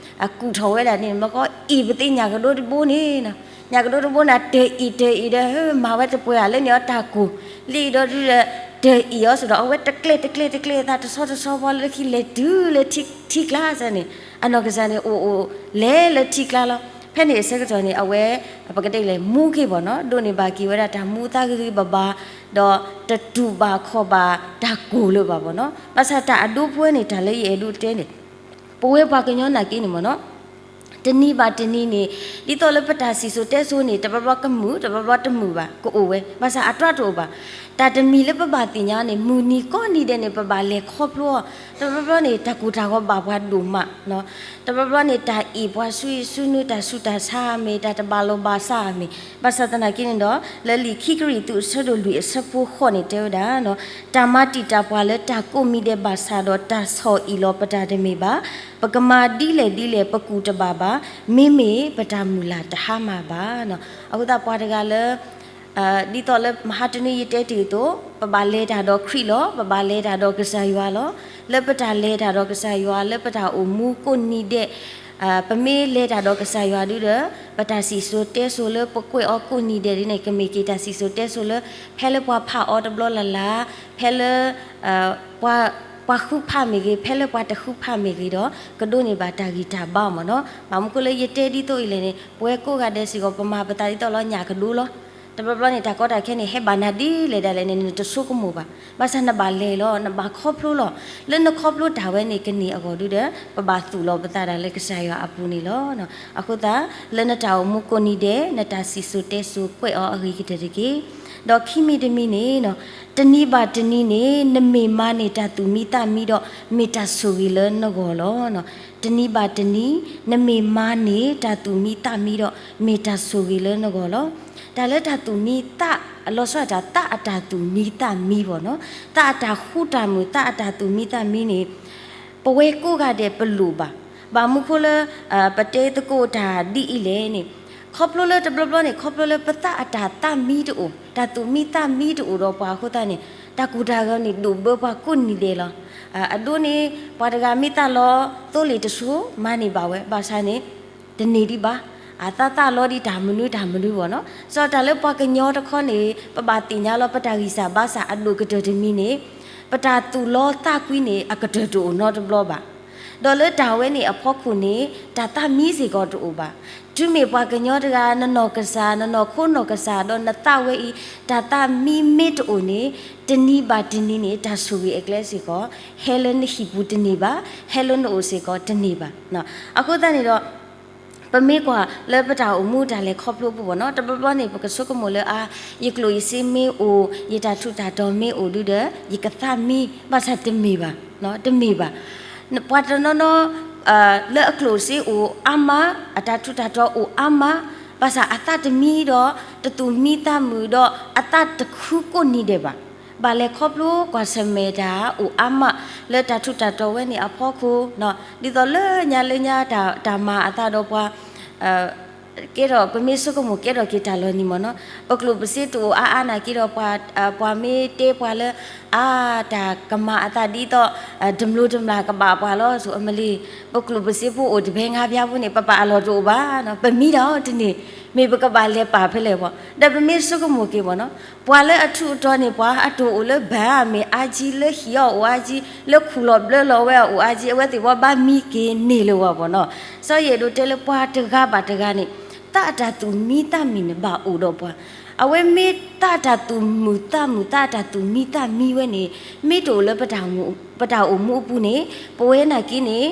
အကူၣ်ထီၣ်ဝဲဒၣ်န့ၣ် မ့ၢ်ကအံၣ်ပသ့ၣ်ညၣ်ကဒိတဘိန့ၣ်, ညၣ်ကဒိတဘိန့ၣ် တၢၢ်အံၣ်တၢၢ်အံၣ်ဒီး မၤဝဲတပှဲၤဧါ လၢန့ၣ်အီၤတၢ်ကိၢ်, လံဒီးဒုဒီး တၢၢ်အံၣ်အီၤစ့ၢ်ဒီး အဝဲတကျဲတကျဲတကျဲအသး တဆီတဆီဖီလၢခံလဲၤတုၤလၢထံကျါစ့ၢ်န့ၣ်, အနီၢ်ကစၢ်န့ၣ် အိၣ်အိၣ်လဲၤလၢထံကျါလီၤ. ဖဲန့ၣ်အဆၢကတီၢ်န့ၣ် အဝဲ ပကတဲလဲၣ် မူက့ၤဘၣ်နီၤ, ဒိးန့ၢ်ဘၣ်က့ၤဝဲဒၣ်တၢ်မူအသးဂ့ၤဂ့ၤဘၣ်ဘၣ်, ဒီးတတူၢ်ဘၣ်ခီၣ်ဘၣ်တၢ်ကိၢ်လၢၤဘၣ်ဘၣ်နီၤ. ဘၣ်ဆၣ်တၢ်အဒိဖိန့ၣ် တၢ်လၢယအဲၣ်ဒိးတဲန့ၣ် ပဝဲပှၤကညီနာ်က့န့ၣ်မ့ၢ်နီၤ, တနံၤဘၣ်တနံၤန့ၣ် ဒ်သိးလၢပတၢ်စံၣ်စိၤတဲစိၤန့ၣ် တဘျီဘျီကမုာ် တဘျီဘျီတမုာ်ဘၣ် ကအိၣ်ဝဲ ဘၣ်ဆၣ်အတြၢ်တအိၣ်ဘၣ်. တၢ်တမံၤလၢပဘၣ်သ့ၣ်ညါန့ၣ် မုၢ်နံၤကိးနံၤဒဲးန့ၣ် ပဘၣ်လဲၤခီဖျိအီၤ, တဘျီဘျီန့ၣ် တၢ်ကိၢ်တၢ်ဂီၤဘၣ်ပှၤဒိၣ်မး တဘျီဘျီန့ၣ် တၢ်အ့ၣ်ပှၤဆူအံၤဆူနုၤ တၢ်ဆူးတၢ်ဆါမ့ၢ် တၢ်တဘၣ်လိာ်ဘၣ်စးမ့ၢ်, ဘၣ်ဆၣ်သနာ်က့န့ၣ်ဒီး လၢလံာ်ခံကရံၣ်သူးအဆၢဒိၣ်လွံၢ်အဆၢဖိဃိးန့ၣ်တဲဝဲဒၣ်, တၢ်မၤတံာ်တာ်ပှၤလၢတၢ်ကိးမံၤဒဲးဘၣ်ဆၣ်ဒီး တၢ်ဆီၣ်အံၣ်လီၤပတၢ်တမ့ၢ်ဘၣ်. ပကမၤဒ်လဲၣ်ဒ်လဲၣ်ပကူၣ်တဘၣ်ဘၣ်, မ့မ့ၢ်ပတၢ်မုၢ်လၢ်တဟါမၢ်ဘၣ်. အဃိသတးပှၤတဂၤလၢ ဒ်သိးလၢမဟါတနွံယတဲတ့ၢ်အသိး ပဘၣ်လဲၤတၢ်ဒီးခရံာ်လီၤ, ပဘၣ်လဲၤတၢ်ဒီးကစၢ်ယွၤလီၤ. လၢပတၢ်လဲၤတၢ်ဒီးကစၢ်ယွၤ လၢပတၢ်အိၣ်မူကိးနံၤဒဲး ပမ့ၢ်လဲၤတၢ်ဒီးကစၢ်ယွၤဒုဒီး ပတၢ်စံၣ်စိၤတဲစိၤလၢပကွဲးအီၤကိးနံၤဒဲးဒ်န့ၣ် ကမ့ၢ်က့ၤတၢ်စံၣ်စိၤတဲစိၤလၢ ဖဲလၢပှၤဖးအီၤတဘျီလၢ်လၢ်, ဖဲလၢ ပှၤဃုဖးမ့ၢ်ဂ့ၤ, ဖဲလၢပှၤတဃုဖးမ့ၢ်ဂ့ၤဒီး ကဒိးန့ၢ်ဘၣ်တၢ်ဂံၢ်တၢ်ဘါမ့ၢ်နီၤ. ဘၣ်မနုၤဃိလၢယတဲဒ်သိးအံၤလဲၣ်န့ၣ် ပဝဲကိးဂၤဒဲးစ့ၢ်ကီး ပမၤပသးဒ်သိးလီၤညၣ်ကဒိလီၤ. တဘျီဘျီန့ၣ် တၢ်ကီတၢ်ခဲန့ၣ် ဟဲဘၣ်နၤဒ်လဲၣ်ဒ်လဲၣ်န့ၣ် နတဆိကမိၣ်ဘၣ်. ဘၣ်ဆၣ်နဘၣ်လဲၤလီၤ, နဘၣ်ခီဖျိလီၤ. လၢနခီဖျိတၢ်ဝဲန့ၣ် ကန့ၢ်အဂီၢ်ဒုဒီး ပဘၣ်သူၣ်လီၤပသးဒၣ်လၢကစၢ်ယွၤအပူၤန့ၣ်လီၤ. အဃိသတး လၢနတၢ်အိၣ်မူကိးနံၤဒဲး နတၢ်စံၣ်စိၤတဲစိၤကွဲးအီၤအဂ့ၤကတၢၢ်တက့ၢ်. ဒီးခံမံၤတမံၤန့ၣ် တနံၤဘၣ်တနံၤန့ၣ် နမ့ၢ်မၤန့ၢ်တၢ်သူၣ်မံသးမံဒီး မ့ၢ်တၢ်ဆိၣ်ဂ့ၤလၢနဂီၢ်လီၤ. တနံၤဘၣ်တနံၤ နမ့ၢ်မၤန့ၢ်တၢ်သူၣ်မံသးမံဒီး မ့ၢ်တၢ်ဆိၣ်ဂ့ၤလၢနဂီၢ်လီၤ. တၢ်လၢတၢ်သူၣ်မံသး အလီၤဆီဒၣ်တၢ် သးအတၢ်သူၣ်မံသးမံဘၣ်နီၤ, သးအတၢ်ဃူတၢ်မုာ် သးအတၢ်သူၣ်မံသးမံန့ၣ် ပဝဲကိးဂၤဒဲးပလိၣ်ဘၣ်. ဘၣ်မနုၤဃိလၢ ပတဲသကိးတၢ်ဒ်အံၤလဲၣ်န့ၣ် ခီဖျိလၢတဘျီဘျီန့ၣ် ခီဖျိလၢပသးအတၢ်သးမံတအိၣ် တၢ်သူၣ်မံသးမံတအိၣ်ဒီးပှၤအဃိသတးန့ၣ် တၢ်ကူၣ်တၢ်ဂီၤန့ၣ်ဒိၣ်ဘၢပှၤကိးနံၤဒဲးလီၤ. အဒိန့ၣ် ပှၤတဂၤမ့ၢ်သးလီသိလ့ၣ်တဆိ မၤန့ၢ်ဘၣ်ဝဲ ဘၣ်ဆၣ်န့ၣ် တန့ၢ်ဒံးဘၣ်. အသးသးလီဒ်တၢ်မနုၤတၢ်မနုၤဘၣ်နီၤ. စီၤတၢ်လၢပှၤကညီတခီန့ၣ် ပဘၣ်သ့ၣ်ညါလီၤ ပတၢ်ဂံၢ်စၢ်ဘါစၢ်အဒိၣ်ကတၢၢ်တမံၤန့ၣ် ပတၢ်သူၣ်လီသးကွံန့ၣ် အကတၢၢ်တအိၣ်နီတဘျီဘၣ်. ဒီးလၢတၢ်ဝဲန့ၣ်အဖီခိၣ်န့ၣ် တၢ်သးမံစ့ၢ်ကီးတအိၣ်ဘၣ်. တုၤမ့ၢ်ပှၤကညီတဂၤ နနီၢ်ကစၢ် နနီၢ်ခိနီၢ်ကစၢ်ဒီးနသးဝဲအံၤ တၢ်သးမံမ့ၢ်တအိၣ်န့ၣ် တနံၤဘၣ်တနံၤန့ၣ် တၢ်ဆိၣ်ဂ့ၤအကျဲစ့ၢ်ကီး ဟဲလၢနဟံၣ်ပူၤတန့ၢ်ဘၣ်, ဟဲလၢနအိၣ်စ့ၢ်ကီးတန့ၢ်ဘၣ်. အဃိသတးန့ၣ်ဒီး ပမ့ၢ်ကွၢ်လၢပတၢ်အိၣ်မူတၢ်လဲၤခီဖျိအပူၤဘၣ်နီၤ, တဘျီဘျီန့ၣ် ပကဆိကမိၣ်လၢအါ ယကျိၣ်ယစ့မ့ၢ်အိၣ် ယတၢ်ထူးတၢ်တီၤမ့ၢ်အိၣ်ဒုဒီး ယကသးမံ ဘၣ်ဆၣ်တမ့ၢ်ဘၣ်, တမ့ၢ်ဘၣ်. ပှၤတနီၤနီၤ လၢအကျိၣ်စ့အိၣ်အါမး အတၢ်ထူးတၢ်တီၤအိၣ်အါမး ဘၣ်ဆၣ်အသးတမံဒီး တသူၣ်မံသးမုာ်ဒီး အသးတခုကိးနံၤဒဲးဘၣ်. ဘၣ်လဲၤခီဖျိကွၢ်ဆၢၣ်မဲာ်တၢ်အိၣ်အါမး လၢတၢ်ထူးတၢ်တီၤဝဲန့ၣ်အဖီခိၣ် ဒ်သိးလၢညါလၢညါတၢ်မၤအသးဒီးပှၤ ကဲထီၣ် ပမ့ၢ်ဆိကမိၣ်ကဲထီၣ်က့ၤတၢ်လီၤနံၤမ့ၢ်နီၤ, ပကျိၣ်ပစ့တအိၣ်အါအါနာ်က့ဒီး ပှၤမ့ၢ်တဲပှၤလၢ အါ တၢ်ကမၤအသးဒ်သိး တမျိးတမျာ်ကဘၣ်ပှၤလီၤ ဆိအမလ့ၤ, ပကျိၣ်ပစ့ဖိအိၣ်တဘဲငါးပြားဖိန့ၣ် ပပာ်အလီၢ်တအိၣ်ဘၣ်, ပမံတၢ်အီၤတန့ၢ်, မ့ၢ်ပကဘၣ်လဲၤပာ်ဖဲလဲၣ်ဘၣ်. ဒီးပမ့ၢ်ဆိကမိၣ်က့ၤမ့ၢ်နီၤ, ပှၤလၢအထူးအတီၤန့ၣ် ပှၤအတၢ်အိၣ်လၢဘၢအါမ့ၢ်အါကံ လၢဟံၣ်အီၤအိၣ်အါကံ လၢခူၣ်လီၤဘျၢလီၤဝဲအအိၣ်အါကံ အဝဲသ့ၣ်ဘီဘၣ်မံက့ၤန့ၢ်လၢၤဝဲဘၣ်နီၤ. စီၤယဲၢ်ဒိးတဲလၢပှၤတဂၤဘၣ်တဂၤန့ၣ် သးအတၢ်သူၣ်မံသးမံန့ၣ်ဘၣ်အိၣ်ဒီးပှၤ, အဝဲမ့ၢ်သးအတၢ်သူၣ်မုာ်သးမုာ် သးအတၢ်သူၣ်မံသးမံဝဲန့ၣ် မ့ၢ်တအိၣ်လၢ ပတၢ်အိၣ်မူအပူၤန့ၣ် ပဝဲနာ်က့န့ၣ်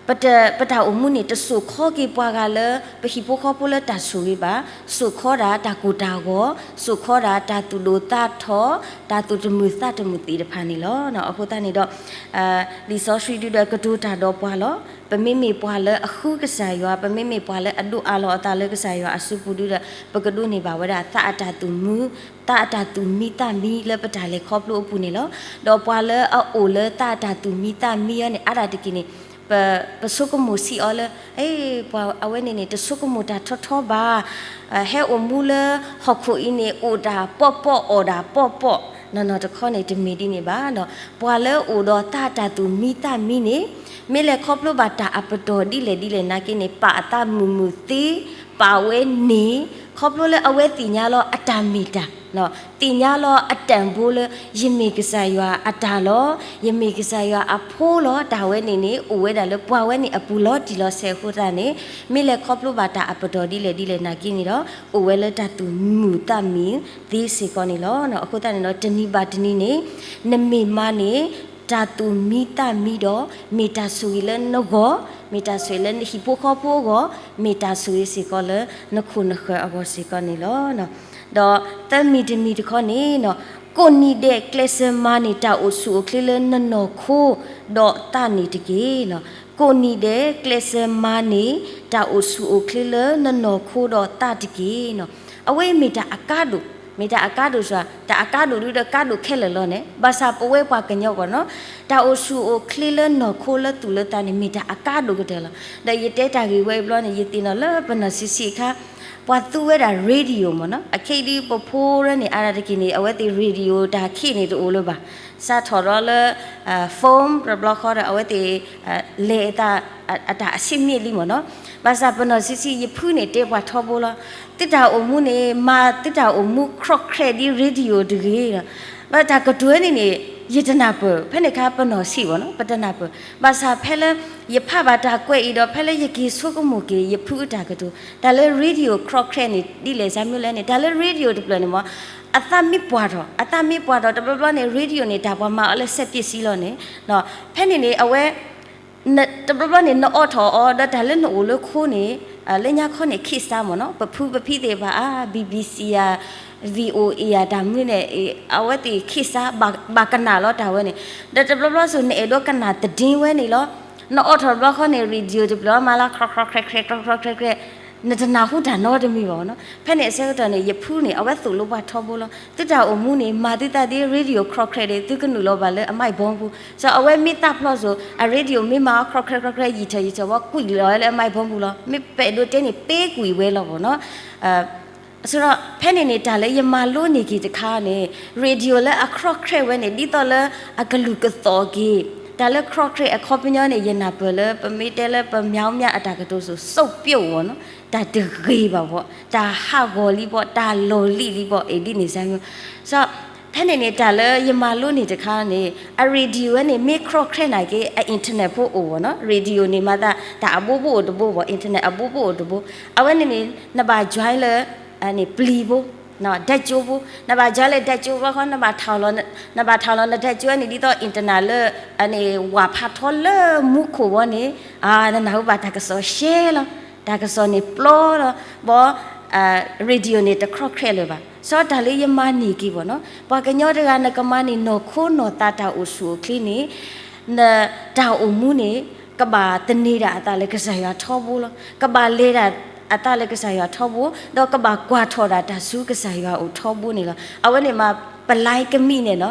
ပတၢ်အိၣ်မူန့ၣ် တစိာ်ခီက့ၤပှၤဂၤလၢ ပဟံၣ်ဖိဃီဖိလၢတၢ်ဆိၣ်ဂ့ၤဘၣ်, စိာ်ခီဒၣ်တၢ်ကိၢ်တၢ်ဂီၤ, စိာ်ခီဒၣ်တၢ်သူၣ်ဒိၣ်သးထီၣ်, တၢ်သူၣ်တမုာ်သးတမုာ်သ့ၣ်တဖၣ်န့ၣ်လီၤ. အဃိသတးန့ၣ်ဒီး လံာ်စီဆှံဒုဒီးကတိၤတၢ်ဒီးပှၤလီၤ. ပမ့မ့ၢ်ပှၤလၢအဃုကစၢ်ယွၤ, ပမ့မ့ၢ်ပှၤလၢအဒိးအးလီၤအသးလၢကစၢ်ယွၤအစုပူၤဒုဒီး ပကဒိးန့ၢ်ဘၣ်ဝဲဒၣ်သးအတၢ်သူၣ်မုာ်, သးအတၢ်သူၣ်မံသးမံလၢပတၢ်လဲၤခီဖျိအပူၤန့ၣ်လီၤ. ဒီးပှၤလၢအအိၣ်လၢသးအတၢ်သူၣ်မံသးမံအီၤန့ၣ် အါဒၣ်တက့ၢ်န့ၣ် ပဆိကမိၣ်စံးအီၤလၢ ပှၤအဝဲန့ၣ်န့ၣ် တဆိကမိၣ်တၢ်ထီထီဘၣ်, ဟဲအိၣ်မူလၢဟီၣ်ခိၣ်အံၤန့ၣ် အိၣ်တၢ်ပီၣ်ပီၣ်အီၣ်တၢ်ပီၣ်ပီၣ်, နီၢ်နီၢ်တခီန့ၣ် တမ့ၢ်ဒ်န့ၣ်ဘၣ်. ပှၤလၢအအိၣ်ဒီးသးအတၢ်သူၣ်မံသးမံန့ၣ် မ့ၢ်လဲၤခီဖျိဘၣ်တၢ်အပတီၢ်ဒ်လဲၣ်ဒ်လဲၣ်နာ်က့န့ၣ် ပာ်အသးမုာ်မုာ်သ့, ပာ်ဝဲန့ၣ် ခီဖျိလၢအဝဲသ့ၣ်ညါလီၤအတၢ်မ့ၢ်တၢ် သ့ၣ်ညါလီၤအတၢ်ဘိလၢ ယမ့ၢ်ကစၢ်ယွၤအတၢ်လီၤ, ယမ့ၢ်ကစၢ်ယွၤအဖိလီၤ. တၢ်ဝဲန့ၣ်န့ၣ် အိၣ်ဝဲဒၣ်လၢပှၤဝဲန့ၣ်အပူၤလီၤတံၢ်လီၤဆဲးအဃိသတးန့ၣ် မ့ၢ်လဲၤခီဖျိဘၣ်တၢ်အပတီၢ်ဒ်လဲၣ်ဒ်လဲၣ်နာ်က့န့ၣ်ဒီး အိၣ်ဝဲလၢတၢ်သူၣ်မုာ်သးမုာ်သ့စ့ၢ်ကီးန့ၣ်လီၤ. အဃိသတးန့ၣ်ဒီး တနံၤဘၣ်တနံၤန့ၣ် နမ့ၢ်မၤန့ၢ် တၢ်သူၣ်မံသးမံဒီး မ့ၢ်တၢ်ဆိၣ်ဂ့ၤလၢနဂီၢ်, မ့ၢ်တၢ်ဆိၣ်ဂ့ၤလၢနဟံၣ်ဖိဃီဖိအဂီၢ်, မ့ၢ်တၢ်ဆိၣ်ဂ့ၤစ့ၢ်ကီးလၢနခိၣ်နဃၢၤအဂီၢ်စ့ၢ်ကီးန့ၣ်လီၤ. ဒီးသၢမံၤတမံၤတခီန့ၣ်, ကိးနံၤဒဲးကျဲးစၢးမၤန့ၢ်တၢ်အိၣ်ဆူၣ်အိၣ်ချ့လၢနနီၢ်ခိဒီးသးန့ၣ်တက့ၢ်. ကိးနံၤဒဲးကျဲးစၢးမၤန့ၢ်တၢ်အိၣ်ဆူၣ်အိၣ်ချ့လၢနနီၢ်ခိဒီးသးတက့ၢ်. အဝဲအံၤမ့ၢ်တၢ်အကါဒိၣ်, မ့ၢ်တၢ်အကါဒိၣ်စ့ၢ်, တၢ်အကါဒိၣ်ဒုဒီးကါဒိၣ်ခဲလၢာ်လီၤန့ၣ်, ဘၣ်ဆၣ်ပဝဲပှၤကညီကီၢ်နီၤ, တၢ်အိၣ်ဆူၣ်အိၣ်ချ့လၢနီၢ်ခိလၢသူၣ်လၢသးန့ၣ် မ့ၢ်တၢ်အကါဒိၣ်ကတၢၢ်လီၤ. ဒီးယတဲတၢ်ဂ့ၢ်ဝဲအံၤဘျီန့ၣ် ယသ့ၣ်နီၣ်လၢပနီၢ်ဆံးဆံးအခါ ပှၤသူဝဲဒၣ် radio မ့ၢ်နီၤ, အခဲအံၤဒုးပဖိရၢန့ၣ် အါဒၣ်တက့ၢ်န့ၣ် အဝဲသ့ၣ် radio တၢ်ခံးန့ၣ်တအိၣ်လၢၤဘၣ်, စးထီၣ်ဒီးလၢ phone တဘျီဃီဒီး အဝဲသ့ၣ် လဲၤအသး အတၢ်အဆံးမံးနံးလံမ့ၢ်နီၤ. ဘၣ်ဆၣ်ပနီၢ်ဆံးဆံး ယဖုန့ၣ်တဲပှၤထီဘိလီၤ, သုတၢ်အိၣ်မူန့ၣ် မၤသုတၢ်အိၣ်မူ ခြောက်ခြောက် ဒ် radio တဂ့ၤလီၤ. ဘၣ်တၢ်ကတိၤန့ၣ်န့ၣ် ယတနၢ်ပၢၢ်, ဖဲန့ၣ်အခါပနီၢ်ဆံးမ့ၢ်နီၤ, ပတနၢ်ပၢၢ်. ဘၣ်ဆၣ်ဖဲလၢ ယဖးဘၣ်တၢ်ကွဲးအံၤဒီး ဖဲလၢယက့ၤဆိကမိၣ်က့ၤ ယဖုအတၢ်ကတိၤ တၢ်လၢ radio ခြောက်ခြောက် န့ၣ် ဒ်လဲၣ်စ့ၢ်မနုၤလဲၣ်န့ၣ်, တၢ်လၢ radio တဖျၢၣ်န့ၣ်မ့ၢ် အသးမ့ၢ်ပှၢ်ထီၣ်, အသးမ့ၢ်ပှၢ်ထီၣ် တဘျီဘျီန့ၣ် radio န့ၣ် တၢ်ပှၤမၤအီၤလၢ စက်ပစ္စည်း လီၤန့ၣ်, ဖဲန့ၣ်န့ၣ် အဝဲ တဘျီဘျီန့ၣ် နအိးထီၣ်အီၤ ဒီးတၢ်လၢနအိၣ်လၢခိန့ၣ် လၢညါခီန့ၣ် ခေတ်စား မ့ၢ်နီၤ, ပဖုပဖံသ့ၣ်တဖၣ်အါ BBC ဧါ VOA ဧါ တၢ်မနုၤန့ၣ် အဝဲသ့ၣ် ခေတ်စား ဘၣ်ကနၣ်လီၤတၢ်ဝဲန့ၣ်, ဒီးတဘျီဘျီစိၤ နအဲၣ်ဒိးကနၣ်သဒ့ဝဲန့ၣ်လီၤ, နအိးထီၣ်တဘျီဃီန့ၣ် radio တဖျၢၣ်မၤလၢ ခြောက်ခြောက်ခြောက်ခြောက်ခြောက်ခြောက်ခြောက်, နတနၢ်ဟူတၢ်နီတမံၤဘၣ်မ့ၢ်နီၤ. ဖဲန့ၣ်အဆၢကတီၢ်န့ၣ် ယဖုန့ၣ် အဝဲသိၣ်လိပှၤထီဘိလီၤ, သုတၢ်အိၣ်မူန့ၣ် မၤသုသးဒ် radio ခြောက်ခြောက် ဒီး သုကနုာ်လီၤဘၣ်လၢအ microphone ပူၤ, စ့ၢ် အဝဲမ့ၢ်သးဖျီစိၤ အ radio မ့ၢ်မၤအီၤ ခြောက်ခြောက်ခြောက်ခြောက် ယံာ်ထီၣ်ယံာ်ထီၣ်ဘၣ် ကွံာ်လီၤဝဲလၢအ microphone ပူၤလီၤ, မ့ၢ်ပအဲၣ်ဒိးတဲန့ၣ် ပ့ကွံာ်ဝဲလီၤမ့ၢ်နီၤ. စ့ၢ်ဒီး ဖဲန့ၣ်န့ၣ် တၢ်လၢယမၤလိန့ၢ်က့ၤတခါန့ၣ် radio လၢအ ခြောက်ခြောက် ဝဲန့ၣ် ဒ်သိးလၢအကလုၢ်ကသီၣ်က့ၤ တၢ်လၢ ခြောက်ခြောက် အခီပညီန့ၣ် ယနၢ်ပၢၢ်လၢ ပမ့ၢ်တဲလၢပမၠါမၠါအတၢ်ကတိၤစိၤ စုပ်ပြုတ် မ့ၢ်နီၤ, တၢ်တဂ့ၤဘၣ်ဘၣ်, တၢ်ဟးဂီၤလံဘၣ်, တၢ်လီၤလံၣ်လံဘၣ်, အ့ၣ် ဒ်န့ၣ်စ့ၢ်မ့ၢ်. စ့ၢ် ဖဲန့ၣ်န့ၣ် တၢ်လၢယမၤလိန့ၢ်တခါန့ၣ် အ radio ဝဲန့ၣ် မ့ၢ် ခြောက်ခြောက် နာ်က့ အ internet ဖိအိၣ်ဘၣ်နီၤ, radio န့ၣ်မၤသး တၢ်အဘိဘိအိၣ်တဘိဘၣ်, internet အဘိဘိအိၣ်တဘိ, အဝဲန့ၣ်န့ၣ် နဘၣ် join လၢ န့ၣ် ပျံၤဖိ, နဘၣ် join လၢ ဓာတ်ကြိုး ဖိ, နဘၣ်ထီၣ်လီၤ နဘၣ်ထီၣ်လီၤ န ဓာတ်ကြိုး န့ၣ် ဒ်သိး internet လၢ န့ၣ် ဝၢ်ဖးထီလၢမူခိၣ်ဘီန့ၣ် နနၢ်ဟူဘၣ်တၢ်ကစီၣ်ရှဲလီၤ, တၢ်ကစီၣ်န့ၣ်ပျီလီၤ, ဘီ radio န့ၣ် တ ခြောက်ခြောက် လၢၤဘၣ်. စ့ၢ် တၢ်လၢယမၤန့ၢ်က့ၤဘၣ်နီၤ, ပှၤကညီတဂၤ နကမၤန့ၢ်နီၢ်ခိနီၢ်သးတၢ်အိၣ်ဆူၣ်အိၣ်ချ့န့ၣ် နတၢ်အိၣ်မူန့ၣ် ကဘၣ်သန့ၤဒၣ်အသးလၢကစၢ်ယွၤထီဘိလီၤ, ကဘၣ်လဲၤဒၣ်အသးလၢကစၢ်ယွၤထီဘိ, ဒီးကဘၣ်ကွၢ်ထီၣ်ဒၣ်တၢ်ဆူကစၢ်ယွၤအိၣ်ထီဘိန့ၣ်လီၤ. အဝဲန့ၣ်မး ပလဲကမံးန့ၣ်နီၤ,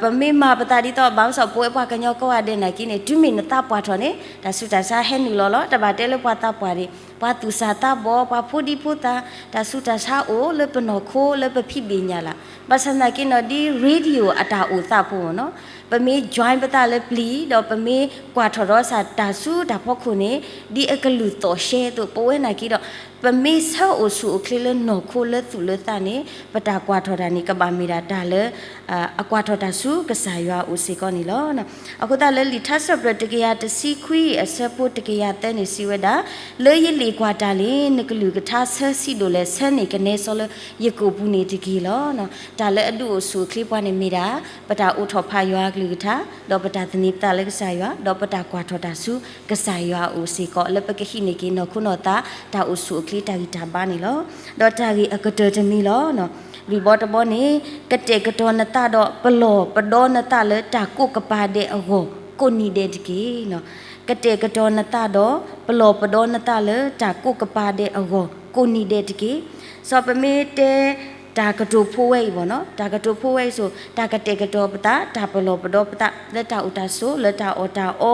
ပမ့ၢ်မၤပသးဒ်သိး ဘၣ်မနုၤစ့ၢ် ပဝဲပှၤကညီကိးဂၤဒဲးနာ်က့န့ၣ် တုၤမ့ၢ်နသးပှၢ်ထီၣ်န့ၣ် တၢ်ဆူးတၢ်ဆါဟဲနုာ်လီၤလီၤ, တဘၣ်တဲလၢပှၤသးပှၢ်ဒံး, ပှၤသူၣ်စၢ်သးဘီၣ်, ပှၤဖိဒံဖိသၣ်, တၢ်ဆူးတၢ်ဆါအိၣ်လၢပနီၢ်ခိလၢပဖံးဘ့ၣ်ညါလၢ်, ဘၣ်ဆၣ်သနာ်က့နီၤ ဒ် radio အတၢ်အိၣ်သးဖိမ့ၢ်နီၤ, ပမ့ၢ် join ပသးလၢပျံၤ ဒီးပမ့ၢ်ကွၢ်ထီၣ်ဒီးစၢ်တၢ်ဆူတၢ်ဖီခိၣ်န့ၣ် ဒ်အကလုၢ်သီၣ်ရှဲအသိး ပဝဲနာ်က့ဒီး ပမ့ၢ်ဆၢအိၣ်ဆူၣ်အိၣ်ချ့လၢနီၢ်ခိလၢသူၣ်လၢသးန့ၣ် ပတၢ်ကွၢ်ထီၣ်တၢ်န့ၣ် ကဘၣ်မ့ၢ်ဒၣ်တၢ်လၢ အကွၢ်ထီၣ်တၢ်ဆူကစၢ်ယွၤအအိၣ်စ့ၢ်ကီးန့ၣ်လီၤ. အဃိသတးလၢလံာ်ထါစံးပတြၢၤတကယၤတဆံခွံအဆၢဖိတကယၤသၢန့ၣ် စံးဝဲဒၣ်, လၢယလံာ်ကွၢ်တၢ်လံ နကလုၢ်ကထါဆၢဆံးဒိၣ်လဲၣ်, ဆၢန့ၢ်ကနဲစီလၢယကိာ်ပူၤန့ၣ်တက့ၢ်လီၤ. တၢ်လၢအဒုးအိၣ်ဆူၣ်အိၣ်ချ့ပှၤန့ၣ်မ့ၢ်ဒၣ် ပတၢ်အိးထီၣ်ဖးယွၤအကလုၢ်ကထါ, ဒီးပတၢ်သန့ၤပသးလၢကစၢ်ယွၤ, ဒီးပတၢ်ကွၢ်ထီၣ်တၢ်ဆူကစၢ်ယွၤအအိၣ်စ့ၢ်ကီး လၢပကဟံးန့ၢ်က့ၤနီၢ်ခိနီၢ်သး တၢ်အိၣ်ဆူၣ်အိၣ်ချ့တၢ်ဂံၢ်တၢ်ဘါန့ၣ်လီၤ. ဒီးတၢ်ဂ့ၢ်အကတၢၢ်တမံၤလီၤ. လွံၢ်ဘီတဘီန့ၣ်, ကတဲာ်ကတီၤနသးဒီး ပလီၢ်ပဒီနသးလၢတၢ်ကိးကပၤဒဲးအဂီၢ် ကိးနံၤဒဲးတက့ၢ်. ကတဲာ်ကတီၤနသးဒီး ပလီၢ်ပဒီနသးလၢတၢ်ကိးကပၤဒဲးအဂီၢ် ကိးနံၤဒဲးတက့ၢ်. စီၤပမ့ၢ်တဲ တၢ်ကတိၤဖိဝဲအံၤဘၣ်နီၤ, တၢ်ကတိၤဖိဝဲအံၤစိၤ တၢ်ကတဲာ်ကတီၤပသး, တၢ်ပလီၢ်ပဒီပသး လၢတၢ်အိၣ်တၢ်ဆိး လၢတၢ်အီၣ်တၢ်အီ,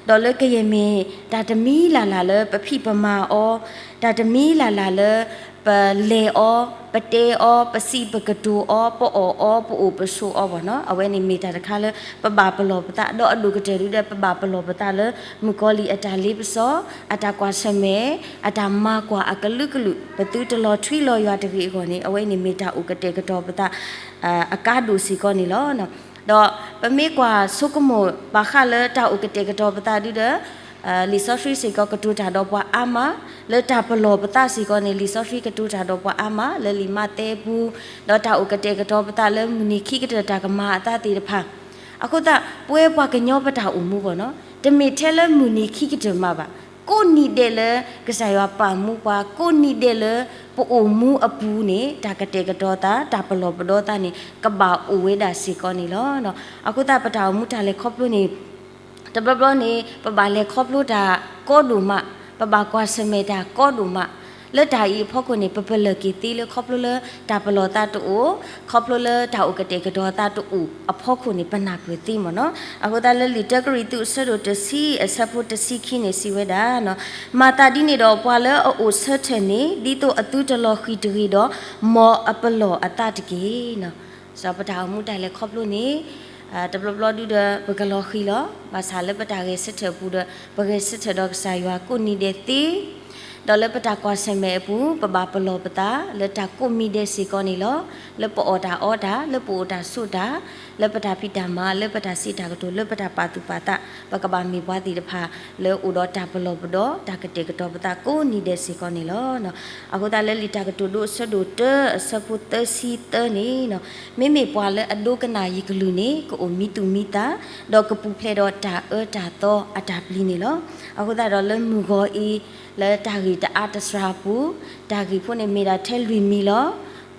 ဒီးလၢကယဲၢ်မ့ၢ် တၢ်တမံၤလၢ်လၢ်လၢပဖံးပမၤအီၤ, တၢ်တမံၤလၢ်လၢ်လၢ ပလဲၤအီၤ, ပတဲအီၤ, ပစံးပကတိၤအီၤ, ပအီၣ်အီၤ, ပအိၣ်ပဆိးအီၤဘၣ်နီၤ, အဝဲန့ၣ်မ့ၢ်တၢ်တခါလၢ ပဘၣ်ပလီၢ်ပသး, ဒီးအဒိၣ်ကတၢၢ်ဒုဒီး ပဘၣ်ပလီၢ်ပသးလၢ မုၣ်ကီၤလံၢ်အတၢ်လ့ပစီ, အတၢ်ကွၢ်ဆၢၣ်မဲာ်, အတၢ်မၤကွၢ်အကလုာ်ကလုာ်, ပသုတလီၤထွံလီၤယွၤတဂ့ၤအဂီၢ်န့ၣ် အဝဲန့ၣ်မ့ၢ်တၢ်အိၣ်ကတဲာ်ကတီၤပသး အကါဒိၣ်စ့ၢ်ကီးန့ၣ်လီၤ. ဒီးပမ့ၢ်ကွၢ်ဆိကမိၣ်ဘၣ်ဃးလၢတၢ်အိၣ်ကတဲာ်ကတီၤပသးဒုဒီး လံာ်စီဆှံစ့ၢ်ကီးကတိၤတၢ်ဒီးပှၤအါမး, လၢတၢ်ပလီၢ်ပသးစ့ၢ်ကီးန့ၣ် လံာ်စီဆှံကတိၤတၢ်ဒီးပှၤအါမး လၢလံာ်မးသဲပူၤ, ဒီးတၢ်အိၣ်ကတဲာ်ကတီၤပသးလၢမုၢ်နံၤခံကတၢၢ်တၢ်ကမၤအသးသ့ၣ်တဖၣ် အဃိသတး ပဝဲပှၤကညီပတၢ်အိၣ်မူဘၣ်နီၤ, တမ့ၢ်ထဲလၢမုၢ်နံၤခံကတၢၢ်မးဘၣ်. ကိးနံၤဒဲးလၢကစၢ်ယွၤပာ်မူပှၤ, ကိးနံၤဒဲးလၢပအိၣ်မူအပူၤန့ၣ် တၢ်ကတဲာ်ကတီၤသး, တၢ်ပလီၢ်ပဒီသးန့ၣ် ကဘၣ်အိၣ်ဝဲဒၣ်စ့ၢ်ကီးန့ၣ်လီၤ. အဃိသတး ပတၢ်အိၣ်မူတၢ်လဲၤခီဖျိန့ၣ် တဘျီဘျီန့ၣ် ပဘၣ်လဲၤခီဖျိတၢ်ကီဒိၣ်မး, ပဘၣ်ကွၢ်ဆၢၣ်မဲာ်တၢ်ကီဒိၣ်မး, လၢတၢ်အံၤအဖီခိၣ်န့ၣ် ပပလၢၢ်က့ၤသ့လၢခီဖျိလၢတၢ်ပလီၢ်သးတအိၣ်, ခီဖျိလၢတၢ်အိၣ်ကတဲာ်ကတီၤသးတအိၣ်အဖီခိၣ်န့ၣ် ပနၢ်ပၢၢ်သ့မ့ၢ်နီၤ. အဃိသတးလၢလံာ်တၢကရံၣ်သူးအဆၢဒိၣ်တဆံအဆၢဖိတဆံခံန့ၣ် စံးဝဲဒၣ်, မၤသးဒ်န့ၣ်ဒီး ပှၤလၢအအိၣ်ဆၢထၢၣ်န့ၣ် ဒ်သိးအသုတလီၤဃံၤတဂ့ၤဒီး မ်အပလီၢ်အသးတက့ၢ်. စီၤပတၢ်အိၣ်မူတၢ်လဲၤခီဖျိန့ၣ် တဘျီဘျီဒုဒီး ပကလီၤဃံၤလီၤ. ဘၣ်ဆၣ်လၢပတၢ်ဂဲၤဆၢထၢၣ်အပူၤဒီး ပဂဲၤဆၢထၢၣ်ဒီးကစၢ်ယွၤကိးနံၤဒဲးသ့, ဒီးလၢပတၢ်ကွၢ်ဆၢၣ်မဲာ်အပူၤ ပဘၣ်ပလီၢ်ပသး လၢတၢ်ကိးမံၤဒဲးစ့ၢ်ကီးန့ၣ်လီၤ. လၢပအီၣ်တၢ်အီတၢ်, လၢပအိၣ်တၢ်ဆိးတၢ်, လၢပတၢ်ဖံးတၢ်မၤ, လၢပတၢ်စံးတၢ်ကတိၤ, လၢပတၢ်ပာ်သူၣ်ပာ်သး, ပကဘၣ်မ့ၢ်ပှၤသ့ၣ်တဖၣ် လၢအိၣ်ဒီးတၢ်ပလီၢ်ပဒီ တၢ်ကတဲာ်ကတီၤပသးကိးနံၤဒဲးစ့ၢ်ကီးန့ၣ်လီၤ. အဃိသတးလၢလံာ်တၢ်ကတိၤဒိအဆၢဒိၣ်တၢအဆၢဖိသၢဆံသၢန့ၣ်, မ့မ့ၢ်ပှၤလၢအဒိကနၣ်ယကလုၢ်န့ၣ် ကအိၣ်မံသူၣ်မံသး, ဒီးကပူၤဖျဲးဒီးတၢ်အၢတၢ်သီအတၢ်ပျံၤန့ၣ်လီၤ. အဃိသတးဒီးလၢမုၢ်ဂီၤအံၤ လၢတၢ်ဂ့ၢ်တအါတစှၤအပူၤ, တၢ်ဂ့ၢ်ဖိန့ၣ်မ့ၢ်ဒၣ်ထဲလွံၢ်မံၤလီၤ.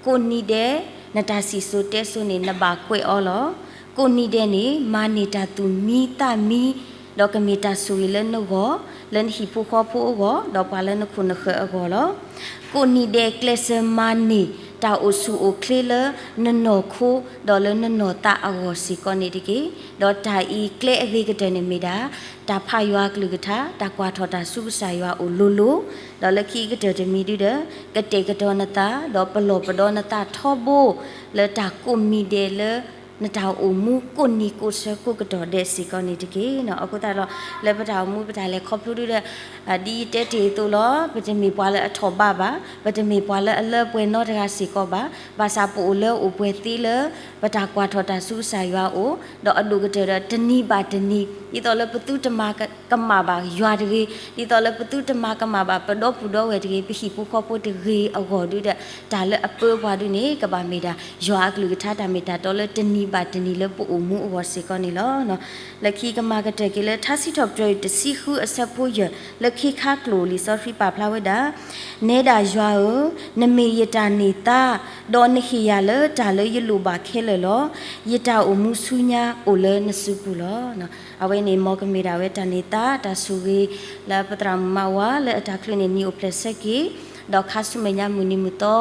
ကိးနံၤဒဲး နတၢ်စံၣ်စိၤတဲစိၤန့ၣ် နဘၣ်ကွဲးအီၤလီၤ. ကိးနံၤဒဲးန့ၣ် မၤန့ၢ်တၢ်သူၣ်မံသးမံ, ဒီးကမ့ၢ်တၢ်ဆိၣ်ဂ့ၤလၢနဂီၢ်, လၢနဟံၣ်ဖိဃီဖိအဂီၢ်, ဒီးပှၤလၢနခိၣ်နဃၢၤအဂီၢ်လီၤ. ကိးနံၤဒဲးကျဲးစၢးမၤန့ၢ် တၢ်အိၣ်ဆူၣ်အိၣ်ချ့လၢနနီၢ်ခိ ဒီးလၢနနီၢ်သးအဂီၢ်စ့ၢ်ကီးန့ၣ်တက့ၢ်. ဒီးတၢ်အံၤကျဲအဂ့ၤကတၢၢ်န့ၣ်မ့ၢ်ဒၣ် တၢ်ဖးယွၤအကလုၢ်ကထါ, တၢ်ကွၢ်ထီၣ်တၢ်ဆူကစၢ်ယွၤအအိၣ်လိၤလိၤ, ဒီးလၢခံကတၢၢ်တမံၤဒုဒီး ကတဲာ်ကတီၤနသး, ဒီးပလီၢ်ပဒီနသးထီဘိ လၢတၢ်ကိးမံၤဒဲးလၢ နတၢ်အိၣ်မူကိးနံၤကိးဆၢကိးကတီၢ်ဒဲးစ့ၢ်ကီးန့ၣ်တက့ၢ်. အဃိသတးဒီး လၢပတၢ်အိၣ်မူပတၢ်လဲၤခီဖျိဒုဒီး ဒ်ယတဲတ့ၢ်အသိးလီၤ, ပတမ့ၢ်ပှၤလၢအထီၣ်ဘးဘၣ်, ပတမ့ၢ်ပှၤလၢအလၢပှဲၤနီတဂၤစ့ၢ်ကီးဘၣ်, ဘၣ်ဆၣ်ပအိၣ်လၢအိၣ်ပှဲၤသ့လၢ ပတၢ်ကွၢ်ထီၣ်တၢ်ဆူကစၢ်ယွၤအအိၣ်, ဒီးအဒိၣ်ကတၢၢ်ဒီးတနံၤဘၣ်တနံၤ ဒ်သိးလၢပသုတမၤကမၣ်ဘၣ်ယွၤတဂ့ၤ, ဒ်သိးလၢပသုတမၤကမၣ်ဘၣ်ပဒီပုၢ်ဒီဝဲၢ်တဂ့ၤ, ပဟံၣ်ဖိဃီဖိတဂ့ၤအဂီၢ်ဒုဒီး တၢ်လၢအပၢပှၤဒုန့ၣ် ကဘၣ်မ့ၢ်ဒၣ် ယွၤအကလုၢ်ကထါတၢ်မ့ၢ်တၢ်တီလၢတနံၤဘၣ်တနံၤလၢပအိၣ်မူအဂီၢ်စ့ၢ်ကီးန့ၣ်လီၤ. လၢခံကမၤကတၢၢ်က့ၤလၢထါစံးထီၣ်ပတြၢၤတဆံဃုအဆၢဖိယဲၢ် လၢခံခါကျိာ်လံာ်စီဆှံပာ်ဖျါဝဲဒၣ်, နဲဒၣ်ယွၤဧၢ, နမ့ၢ်ယတၢ်န့ၢ်သါ, ဒီးနဟ့ၣ်ယၤလၢတၢ်လၢယလိၣ်ဘၣ်ခဲလၢာ်လီၤ. ယတၢ်အိၣ်မူဆူညါအိၣ်လၢနစုပူၤလီၤ. အဝဲန့ၣ်မ်ကမ့ၢ်ဒၣ်ဝဲတၢ်န့ၢ်သါ တၢ်ဆိၣ်ဂ့ၤ လၢပသရၣ်မုၣ်မါဝၤ လၢအတၢ်ချုးန့ၢ်နံၤအိၣ်ဖျဲၣ်ဆၢက့ၤ, ဒီးခါဆူမဲာ်ညါမုၢ်နံၤမုၢ်သီ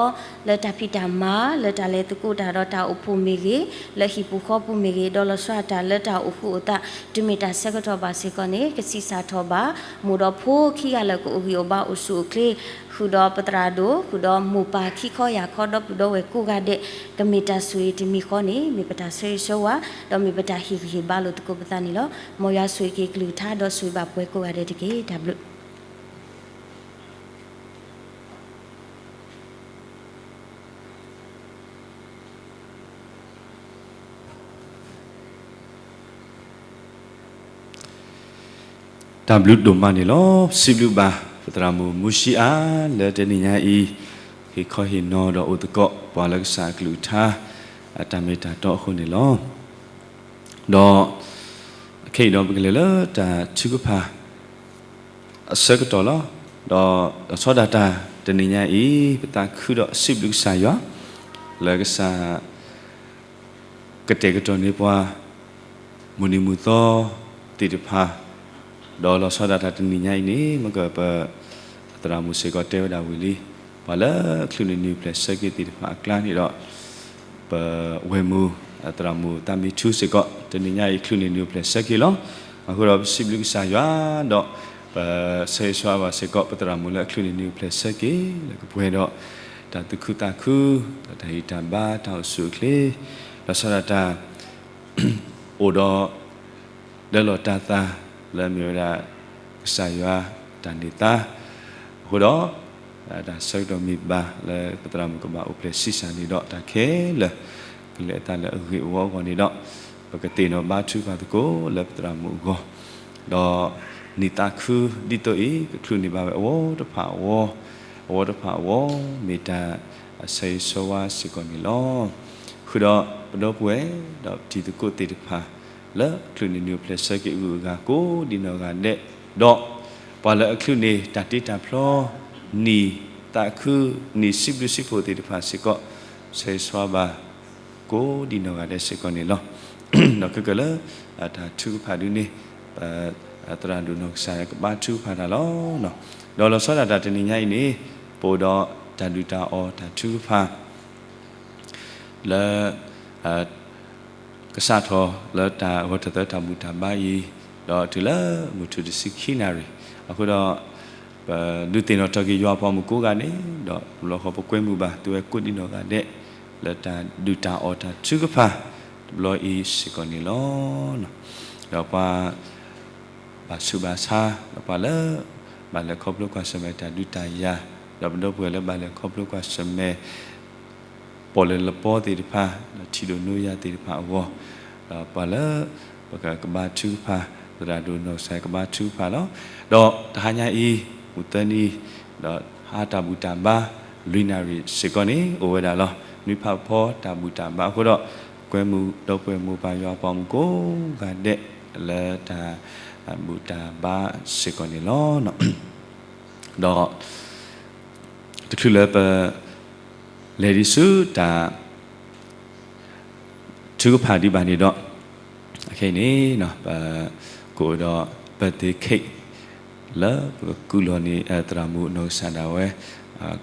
လၢတၢ်ဖံးတၢ်မၤ လၢတၢ်လဲၤသကိးတၢ်ဒီးတၢ်အိၣ်ဖှိၣ်မ့ၢ်ဂ့ၤ, လၢဟံၣ်ပူၤဃီပူၤမ့ၢ်ဂ့ၤ, ဒီးလီၤဆီဒၣ်တၢ်လၢတၢ်အိၣ်ဃူအိၣ်သး တုၤမ့ၢ်တၢ်ဆၢကတီၢ်ဘၣ်စ့ၢ်ကီးန့ၣ် ကဆံးစၢ်ထီၣ်ဘၣ် မိၢ်ဒီးဖိခံဂၤလၢာ်ကအိၣ်ဂံၢ်အိၣ်ဘါအိၣ်ဆူၣ်အိၣ်ချ့ ဃုာ်ဒီးပသရၣ်ဒိၣ် ဃုာ်ဒီးမိၢ်ပၢ်ခံခီယာ်ခီဒီပုၢ်ဒီဝဲၢ်ကိးဂၤဒဲး ကမ့ၢ်တၢ်ဆိၣ်ဂ့ၤတမံၤဃီန့ၣ် မ့ၢ်ပတၢ်ဆၢဂ့ၤဆၢဝါ ဒီးမ့ၢ်ပတၢ်ဟ့ၣ်ဂံၢ်ဟ့ၣ်ဘါလိာ်သကိးပသးန့ၣ်လီၤ. မ်ယွၤဆိၣ်ဂ့ၤက့ၤကလုၢ်ကထါဒီးဆိၣ်ဂ့ၤဘၣ်ပှၤကိးဂၤဒဲးတက့ၢ်. တၢ်ဘျုး တၢ်ဘျုးဒိၣ်မးန့ၣ်လီၤ. စံးဘျုးဘၣ် ပသရၣ်မုၣ်မူၡံအါ လၢတနံၤညါအံၤ ဟ့ၣ်ခီဟ့ၣ်နီၤဒီးအိၣ်သကိး ပှၤလၢကစၢ်အကလုၢ်ကထါ အတၢ်မ့ၢ်တၢ်တီအဃိန့ၣ်လီၤ. ဒီး ခဲအံၤဒီးပကလဲၤလၢတၢ်ထုကဖၣ် အဆၢကတီၢ်လီၤ. ဒီးလီၤဆီဒၣ်တၢ်တနံၤညါအံၤ ပသးခုဒီးစံးဘျုးကစၢ်ယွၤ လၢကစၢ် ကတဲာ်ကတီၤန့ၢ်ပှၤ မုၢ်နံၤမုၢ်သီသ့ၣ်တဖၣ်, ဒီးလီၤဆီဒၣ်တၢ်တနံၤညါအံၤန့ၣ် မ့ၢ်ကပ သရၣ်မုၣ်စ့ၢ်ကီးတဲဝဲဒၣ်ဝံၤလံ, ပှၤလၢချုးန့ၢ်နံၤအိၣ်ဖျဲၣ်ဆၢက့ၤသ့ၣ်တဖၣ်အကျါန့ၣ်ဒီး ပဝဲၢ်မုၢ် သရၣ်မုၣ်သးမံထူစ့ၢ်ကီး တနံၤညါအံၤချုးန့ၢ်နံၤအိၣ်ဖျဲၣ်ဆၢက့ၤလီၤ. အဃိဒီးပစံးဘျုးကစၢ်ယွၤဒီး ပဆၢဂ့ၤဆၢဝါဘၣ်စ့ၢ်ကီး ပသရၣ်မုၣ်လၢအချုးန့ၢ်နံၤအိၣ်ဖျဲၣ်ဆၢက့ၤ လၢကပှဲၤဒီး တၢ်သူၣ်ခုသးခု ဒီးတၢ်ဟ့ၣ်တၢ်ဘါ တၢ်အိၣ်ဆူၣ်အိၣ်ချ့ လီၤဆီဒၣ်တၢ် အိၣ်ဒီး လၢလီၤတၢ်သး လၢအမ့ၢ်ဝဲဒၣ် ကစၢ်ယွၤတၢ်န့ၢ်သါ အဃိဒီး တၢ်ဆၢကတီၢ်မ့ၢ်ဘၣ်လၢပသရၣ်မုၣ်ကဘၣ်အိၣ်ဖျဲၣ်ဆံးစၢ်န့ၣ်ဒီး တၢ်ခဲလၢာ် ကလဲၤအသးလၢအဂ့ၢ်အဝီအဂီၢ်န့ၣ်ဒီး ပကသ့ၣ်နီၣ်ဘါထုကဖၣ်သကိးလၢပသရၣ်မုၣ်အဂီၢ် ဒီးနံၣ်သးခုဒ်သိးအံၤကချုးန့ၢ်ဘၣ်ဝဲအဝီတဖၣ်အဝီ, အဝီတဖၣ်အဝီ မ့ၢ်တၢ်ဆၢဂ့ၤဆၢဝါစ့ၢ်ကီးန့ၣ်လီၤ. ဃုာ်ဒီးပဒီပုၢ်ဝဲၢ် ဒီးပတံၤသကိးသ့ၣ်တဖၣ် လၢချုးန့ၢ်နံၣ်အိၣ်ဖျဲၣ်ဆၢက့ၤအဂုၤအဂၤကိးဒံနီၢ်ဂၤဒဲး, ဒီးပှၤလၢအချုးန့ၢ်တၢ်တ့တၢ်ဖျီ, နံၣ်သးခု, နံၣ်စံးဘျုးစံးဖှိၣ်သ့ၣ်တဖၣ်စ့ၢ်ကီး, ဆၢဂ့ၤဆၢဝါဘၣ် ကိးဒံနီၢ်ဂၤဒဲးစ့ၢ်ကီးန့ၣ်လီၤ. ဒီးခဲကနံၣ်လၢ တၢ်ထုကဖၣ်ဒုန့ၣ် ပသရၣ်ဒိၣ်နီၢ်ကစၢ်ကဘါထုကဖၣ်တၢ်လီၤ. ဒီးလီၤဆီဒၣ်တၢ်တနံၤညါအံၤန့ၣ် ပအိၣ်ဒီးတၢ်ဒုၣ်တၢ်အီၣ်တၢ်ထုကဖၣ် လၢ ကစးထီၣ်လၢတၢ်ဂီၤထၢၣ်သၢတၢ်ဘူၣ်တၢ်ဘါအံၤ, ဒီးတုၤလၢမုၢ်ထူၣ်တဆံခံနၣ်ရံၣ်, အဃိဒီး ပဒုးသ့ၣ်နီၣ်ထီၣ်က့ၤယွၤအပှၤမုၣ်ကိးဂၤဒဲး, ဒီးတဘျီဃီပကွဲမုာ်ဘၣ် သုဝဲကိးဒံနီၢ်ဂၤဒဲး လၢတၢ်ဒုၣ်တၢ်အီၣ်တၢ်ထုကဖၣ် တဘျီအံၤစ့ၢ်ကီးန့ၣ်လီၤ. ဒီးပှၤ ဘၣ်ဆူးဘၣ်ဆါ, ဒီးပှၤလၢ ဘၣ်လဲၤခီဖျိကွၢ်ဆၢၣ်မဲာ်တၢ်ဒုးတၢ်ယၤ, ဒီးပဒီပုၢ်ဝဲၢ်လၢဘၣ်လဲၤခီဖျိကွၢ်ဆၢၣ်မဲာ် ပီၣ်လဲၣ်လပီသ့ၣ်တဖၣ်, ဒီးထံဒိၣ်နိယၤသ့ၣ်တဖၣ်အဂီၢ်, ဒီးပှၤလၢ ပကကဘါထုကဖၣ်, သရၣ်ဒိၣ်နီၢ်ကစၢ်ကဘါထုကဖၣ်လီၤ. ဒီးတဟါညါအံၤ မုၢ်သၢနံၤ, ဒီးဟါတၢ်ဘူၣ်တၢ်ဘါ လွံၢ်နၣ်ရံၣ်စ့ၢ်ကီးန့ၣ် အိၣ်ဝဲဒၣ်လီၤ. နွံဖးဖီတၢ်ဘူၣ်တၢ်ဘါအဃိဒီး ကွဲမုာ်ဒီပုၢ်ဝဲၢ်မိၢ်ပၢ်ယွၤအပှၤမုၣ်ကိးဂၤဒဲး လၢတၢ်ဘူၣ်တၢ်ဘါစ့ၢ်ကီးန့ၣ်လီၤ. ဒီး တချုးလၢပ လဲၤဒံးဆူတၢ် ထုကဖၣ်ဒံးဘၣ်န့ၣ်ဒီး အခဲအံၤန့ၣ် ပကအိၣ်ဒီး birthday cake လၢပကကူၣ်လီၤန့ၣ် သရၣ်မုၣ်နီၢ်ကစၢ်ဒၣ်ဝဲ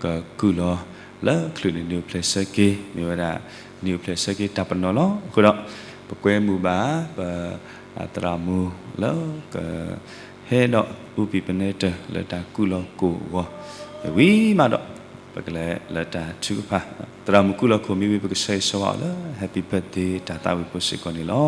ကကူၣ်လီၤလၢချုးန့ၢ်နံၣ်အိၣ်ဖျဲၣ်ဆၢက့ၤ မ့ၢ်ဝဲဒၣ် နံၣ်အိၣ်ဖျဲၣ်ဆၢက့ၤတၢ်ပနီၣ်လီၤ. အဃိဒီး ပကွဲမုာ်ဘၣ် ပသရၣ်မုၣ်လၢက ဟဲဒီးအူပံၤပနဲတၢၢ်လၢတၢ်ကူၣ်လီၤကိၣ်အဂီၢ်, ဝံၤမးဒီး ပကလဲၤလၢတၢ်ထုကဖၣ်, သရၣ်မုၣ်ကူၣ်လီၤကိၣ်မ့ၢ်ဝံၤ ပကဆၢဂ့ၤဆၢဝါအီၤလၢ Happy Birthday တၢ်သးဝံၣ်ဖိစ့ၢ်ကီးန့ၣ်လီၤ.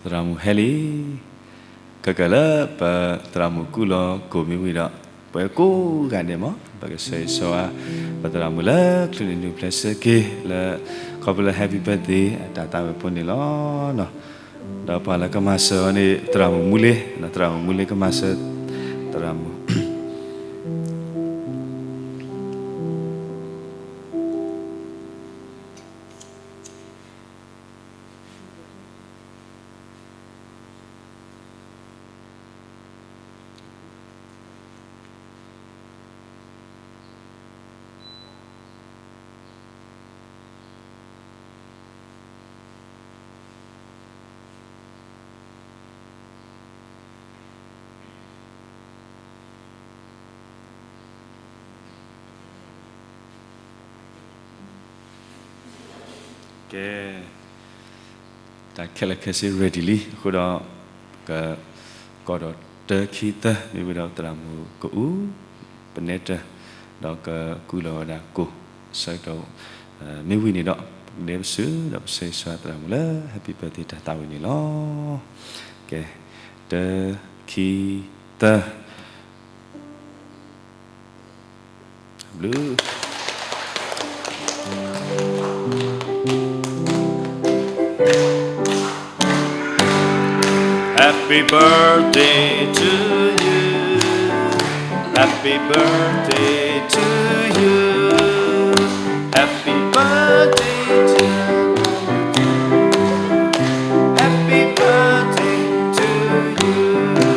ပသရၣ်မုၣ်ဟဲလံ, ခဲကနံၣ်လၢပသရၣ်မုၣ်ကူၣ်လီၤကိၣ်မ့ၢ်ဝံၤဒီး ပှၤကိးဂၤဒဲးမး ပကဆၢဂ့ၤဆၢဝါ ပသရၣ်မုၣ်လၢချုးန့ၢ်နံၣ်အိၣ်ဖျဲၣ်ဆၢက့ၤလၢ ခီဖျိလၢ Happy Birthday အတၢ်သးဝံၣ်ဖိန့ၣ်လီၤ. ဒီးပှၤလၢကမၤစၢၤအီၤန့ၣ် သရၣ်မုၣ်မူလ့, သရၣ်မုၣ်မူလ့ကမၤစၢၤ သရၣ်မုၣ် ပ ကဲ, တၢ်ခဲလၢာ်ခဲဆ့ ready လံအဃိဒီး, က, ကီၢ်ဒီးတၢခံသၢ မ့ၢ်ဝံၤဒီးသရၣ်မုၣ်ကအူ, ပနဲတၢၢ်, ဒီးကကူလီၤဝဲဒၣ်ကိၣ်, ဆၢကတီၢ်, မ့ၢ်ဝံၤန့ၣ်ဒီး, ပကဒဲပစုဒီးပဆၢဂ့ၤဆၢဝါသရၣ်မုၣ်လၢ Happy Birthday တၢ်သးဝံၣ်န့ၣ်လီၤ. ကဲ, တၢ ခံ သၢ ဘျုး Happy birthday to you. Happy birthday to you. Happy birthday to you. Happy birthday to you.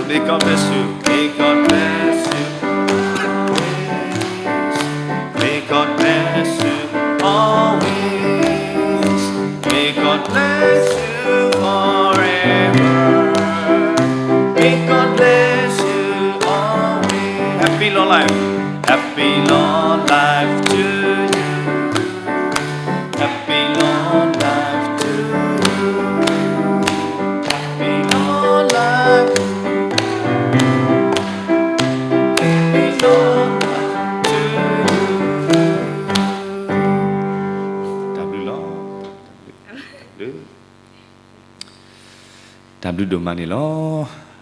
May God bless you. May God bless you. May God bless you always. May God bless you forever. May God bless you always. Happy long life. Happy long life to you. Happy long life to you. Happy long life. Happy long life to you. တၢ်ဘျုးလီၤ. တၢ်ဘျုးဒိၣ်မးန့ၣ်လီၤ.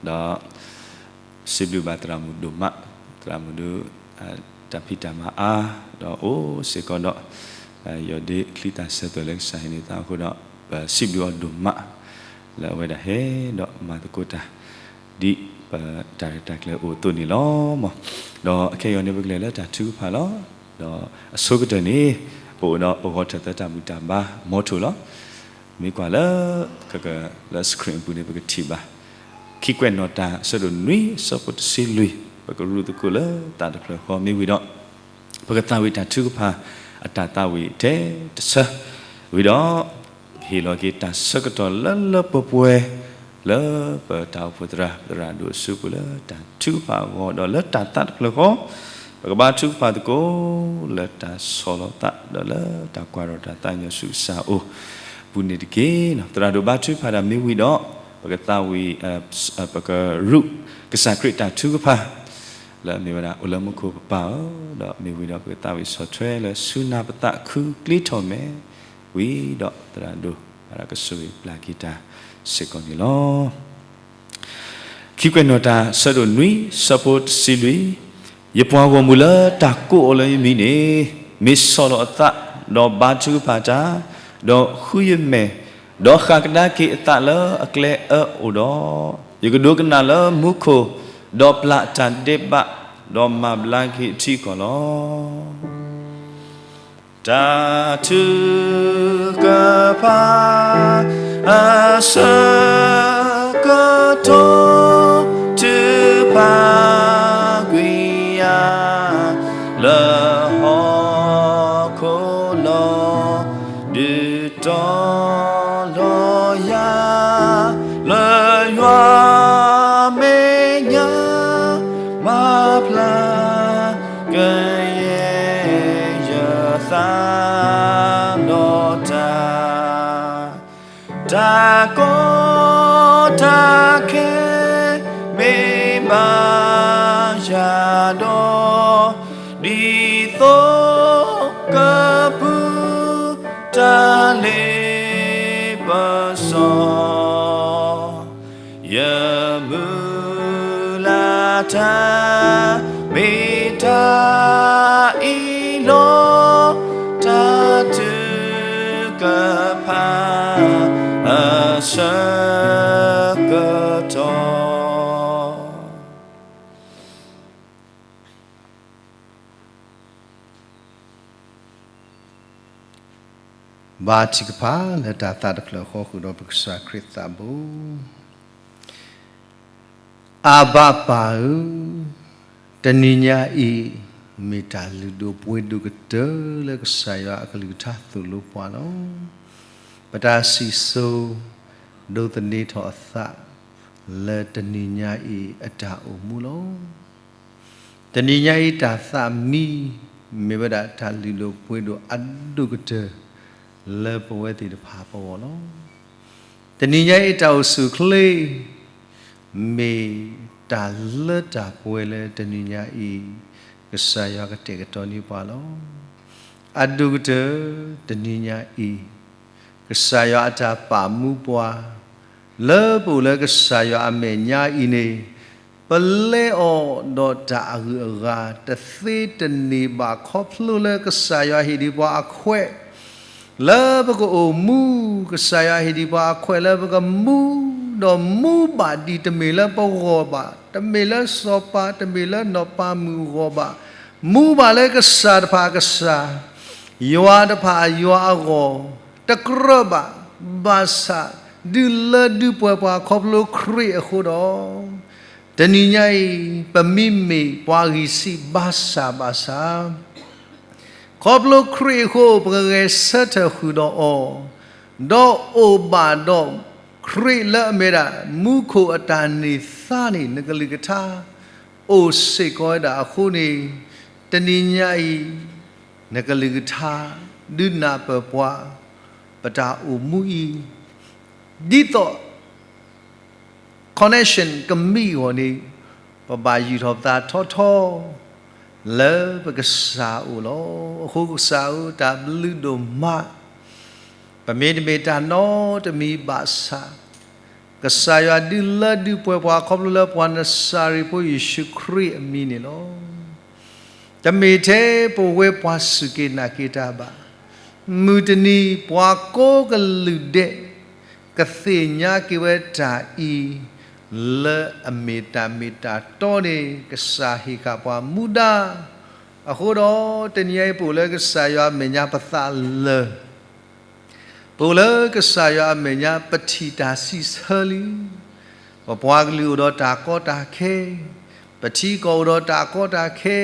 ဒီး စံးဘျုးဘၣ်သရၣ်မုၣ်ဒိၣ်မး, သရၣ်မုၣ်ဒုး, တၢ်ဖံးတၢ်မၤအါ, ဒီးအိၣ်စ့ၢ်ကီးဒီး, ယီၢ်ဒ့ချံသၣ်ဆၢသွဲၣ်လၢကစၢ်ဟံးန့ၢ်သးအဃိဒီး, ပစံးဘျုးအီၤဒိၣ်မး, လၢအဝဲဒၣ်ဟဲဒီးမၤသကိးတၢ်, ဒ်ပတၢ်ရဲၣ်တၢ်ကျဲၤအိၣ်အသိးန့ၣ်လီၤ. ဒီးအခဲအံၤန့ၣ် ပကလဲၤလၢတၢ်ထုကဖၣ်လီၤ. ဒီးအဆိကတၢၢ်န့ၣ်, ပအိၣ်ဒီးပဂီၢ်ထၢၣ်သၢတၢ်ဘူၣ်တၢ်ဘါမီထိၣ်လီၤ. မ့ၢ်ကွၢ်လၢ, လၢ screen အပူၤန့ၣ် ပကထံၣ်ဘၣ်, ခံကွဲးနီၣ်တၢ် အဆၢဒိၣ်နွံ ဆၢဖိတဆံလွံၢ်, ပကရူၢ်သကိးလၢသးတဖျၢၣ်ဃီ မ့ၢ်ဝံၤဒီး, ပကသးဝံၣ်တၢ်ထုကဖၣ်အတၢ်သးဝံၣ်ထဲတဆၢ, ဝံၤဒီး, ဟ့ၣ်လီၤက့ၤတၢ်ဆၢကတီၢ်လၢလၢပှဲၤပှဲၤ, လၢပတၢ်အိၣ်ဖှိၣ်သရၣ် သရၣ်ဒိၣ်အစုပူၤလၢတၢ်ထုကဖၣ်အဂီၢ် ဒီးလၢတၢ်သးတဖျၢၣ်ဃီ, ပကဘါထုကဖၣ်သကိး, လၢတၢ်ကွၢ်ထီၣ်တၢ်သးကညီၤဆူကစၢ်အအိၣ်ပူၤန့ၣ်တက့ၢ်. သရၣ်ဒိၣ်ဘါထုကဖၣ်တၢ်မ့ၢ်ဝံၤဒီး, ပကသးဝံၣ်, ပကရူၢ်ကစၢ်ခရံာ်တၢ်ထုကဖၣ် လၢအမ့ၢ်ဝဲဒၣ်အိၣ်လၢမူခိၣ်ပပၢ်ဧၢ, ဒီးမ့ၢ်ဝံၤဒီးပကသးဝံၣ်ဆီၣ်ထွဲလၢဆူနၢ်ပသးခုကျ့ထီၣ်မဲာ်, ဝံၤဒီးသရၣ်ဒိၣ်ဘၣ်ဒီးကဆိၣ်ဂ့ၤပျၢ်က့ၤတၢ်စ့ၢ်ကီးန့ၣ်လီၤ. ခံကွဲးနီၣ်တၢ် ဆၢဒိၣ်နွံ ဆၢဖိတဆံလွံၢ်, ယပှၤဂီၢ်မုၢ်လၢတၢ်ကိးအီၤလၢယမံၤန့ၣ်, မ့ၢ်ဆီၣ်လီၤအသး, ဒီးဘါထုကဖၣ်တၢ်, ဒီးဃုယမဲာ်, ဒီးဃၣ်ကဒါက့ၤအသးလၢအကျဲအၢအိၣ်ဒီး, ယကဒိကနၣ်လၢမူခိၣ်, ဒီးပျၢ်တၢ်ဒဲးဘး, ဒီးမၤဘျါက့ၤအထံအကီၢ်လီၤ. တၢ်ထုကဖၣ် အဆၢကတီၢ် ထုကဖၣ်ကွံာ်ယၤ လၢဟီၣ်ခိၣ်လီၤ. ဒုးတီၤလီၤယၤ လၢယွၤမဲာ်ညါ မၤဖျါ ကယဲၢ်ယသးဒီးတၢ်, တၢ်ကီတၢ်ခဲ မ့ၢ်ဘၣ်ယၤဒီး, ဒ်သိးကပူၤ တၢ်လ့ပစီ ယမုၢ်လၢ်တၢ် မ့ၢ်တၢ်အံၤလီၤ. တၢ်ထုကဖၣ် အဆၢကတီၢ် ဘါထုကဖၣ်လၢတၢ်သးတဖျၢၣ်ဃီ ဃုာ်ဒီးပကစၢ်ခရံာ်သးဘိ. အဘၣ်ပၢ်ဧၢ, တနံၤညါအံၤ မ့ၢ်တၢ်လုၢ်ဒိၣ်ပှ့ၤဒိၣ်ကတၢၢ်လၢကစၢ်ယွၤအကလုၢ်ကထါသိၣ်လိပှၤလီၤ. ပတၢ်စံၣ်စိၤ ဒိးသန့ၤထီၣ်အသး လၢတနံၤညါအံၤအတၢ်အိၣ်မူလီၤ. တနံၤညါအံၤတၢ်သးမံ မ့ၢ်ဝဲဒၣ်တၢ်လုၢ်ဒိၣ်ပှ့ၤဒိၣ်အဒိၣ်ကတၢၢ် လၢပဝဲသ့ၣ်တဖၣ်ပဂီၢ်လီၤ. တနံၤညါအံၤတၢ်အိၣ်ဆူၣ်အိၣ်ချ့ မ့ၢ်တၢ်လၢတၢ်ပှဲၤလၢတနံၤညါအံၤ ကစၢ်ယွၤကတဲာ်ကတီၤန့ၢ်ပှၤလီၤ. အဒိၣ်ကတၢၢ် တနံၤညါအံၤ ကစၢ်ယွၤအတၢ်ပာ်မူပှၤ လၢပအိၣ်လၢကစၢ်ယွၤအမဲာ်ညါအံၤန့ၣ် ပလဲအီၤဒီးတၢ်အဂုၤအဂၤ တသ့တန့ၢ်ဘၣ် ခီဖျိလၢကစၢ်ယွၤဟ့ၣ်ဒံးပှၤအခွဲး လၢပကအိၣ်မူ, ကစၢ်ယွၤဟ့ၣ်ဒံးပှၤအခွဲးလၢပကမူ, ဒီးမူဘၣ်ဒံး တမ့ၢ်လၢပဂီၢ်ဘၣ်, တမ့ၢ်လၢစီၤပၤ, တမ့ၢ်လၢနီၢ်ပၤမုၣ်အဂီၢ်ဘၣ်, မူဘၣ်လၢကစၢ်တဖၣ်အကစၢ်, ယွၤတဖၣ်အယွၤအဂီၢ်, တကြၢးဘၣ်, ဘၣ်ဆၣ် ဒုးလၢဒုးပှဲၤပှၤ ခီဖျိခရံာ်အဃိဒီး, တနံၤညါအံၤ ပမ့မ့ၢ်ပှၤဂံၢ်စၢ်ဘါစၢ်ဘၣ်ဆၣ် ခီဖျိခရံာ်အဃိ ပကဂဲၤဆၢထၢၣ်ဃုာ်ဒီးအီၤ, ဒီးအိၣ်ဘၣ်ဒီးခရံာ်လၢအမ့ၢ်ဒၣ် မူခိၣ်အတၢ်န့ၢ်သါန့ၣ် နကလုၢ်ကထါ အိၣ်စ့ၢ်ကီးဝဲဒၣ်အဃိန့ၣ်, တနံၤညါအံၤ နကလုၢ်ကထါ ဒုးနၢ်ပၢၢ်ပှၤ ပတၢ်အိၣ်မူအံၤ ဒ်သိး connection ကမံအဂီၢ်န့ၣ်, ပဘၣ်ယုၢ်ထီၣ်ပသးထီထီ လၢပကစၢ်အအိၣ်လီၤ. အဃိကစၢ်ဧၢ တၢ်ဘျုးဒိၣ်မး, ပမ့တမ့ၢ်တၢ်နီတမံၤဘၣ်ဆၣ်, ကစၢ်ယွၤဒုးလၢဒုးပှဲၤပှၤ ခီဖျိလၢပှၤနစၤရ့းဖိယ့ၣ်ၡူးခရံာ်အမံၤန့ၣ်လီၤ. တမ့ၢ်ထဲပဝဲပှၤစူၢ်က့ၤနာ်က့ၤတၢ်ဘၣ်, မုၢ်တနံၤပှၤကိးကလုာ်ဒဲး ကသ့ၣ်ညါက့ၤဝဲတၢ်အံၤ လၢအမ့ၢ်တၢ်မ့ၢ်တၢ်တီန့ၣ် ကစၢ်ဟ့ၣ်ဃာ်ပှၤမူဒါ, အဃိဒီး တနံၤညါအံၤပအိၣ်လၢကစၢ်ယွၤအမဲာ်ညါပသးလၢာ် ပအိၣ်လၢကစၢ်ယွၤအမဲာ်ညါ ပထံၣ်တၢ်စံးဆၢလံ. ပပှၤကလုာ်အိၣ်ဒီးတၢ်ကီတၢ်ခဲ, ပထံကီၢ်အိၣ်ဒီးတၢ်ကီတၢ်ခဲ,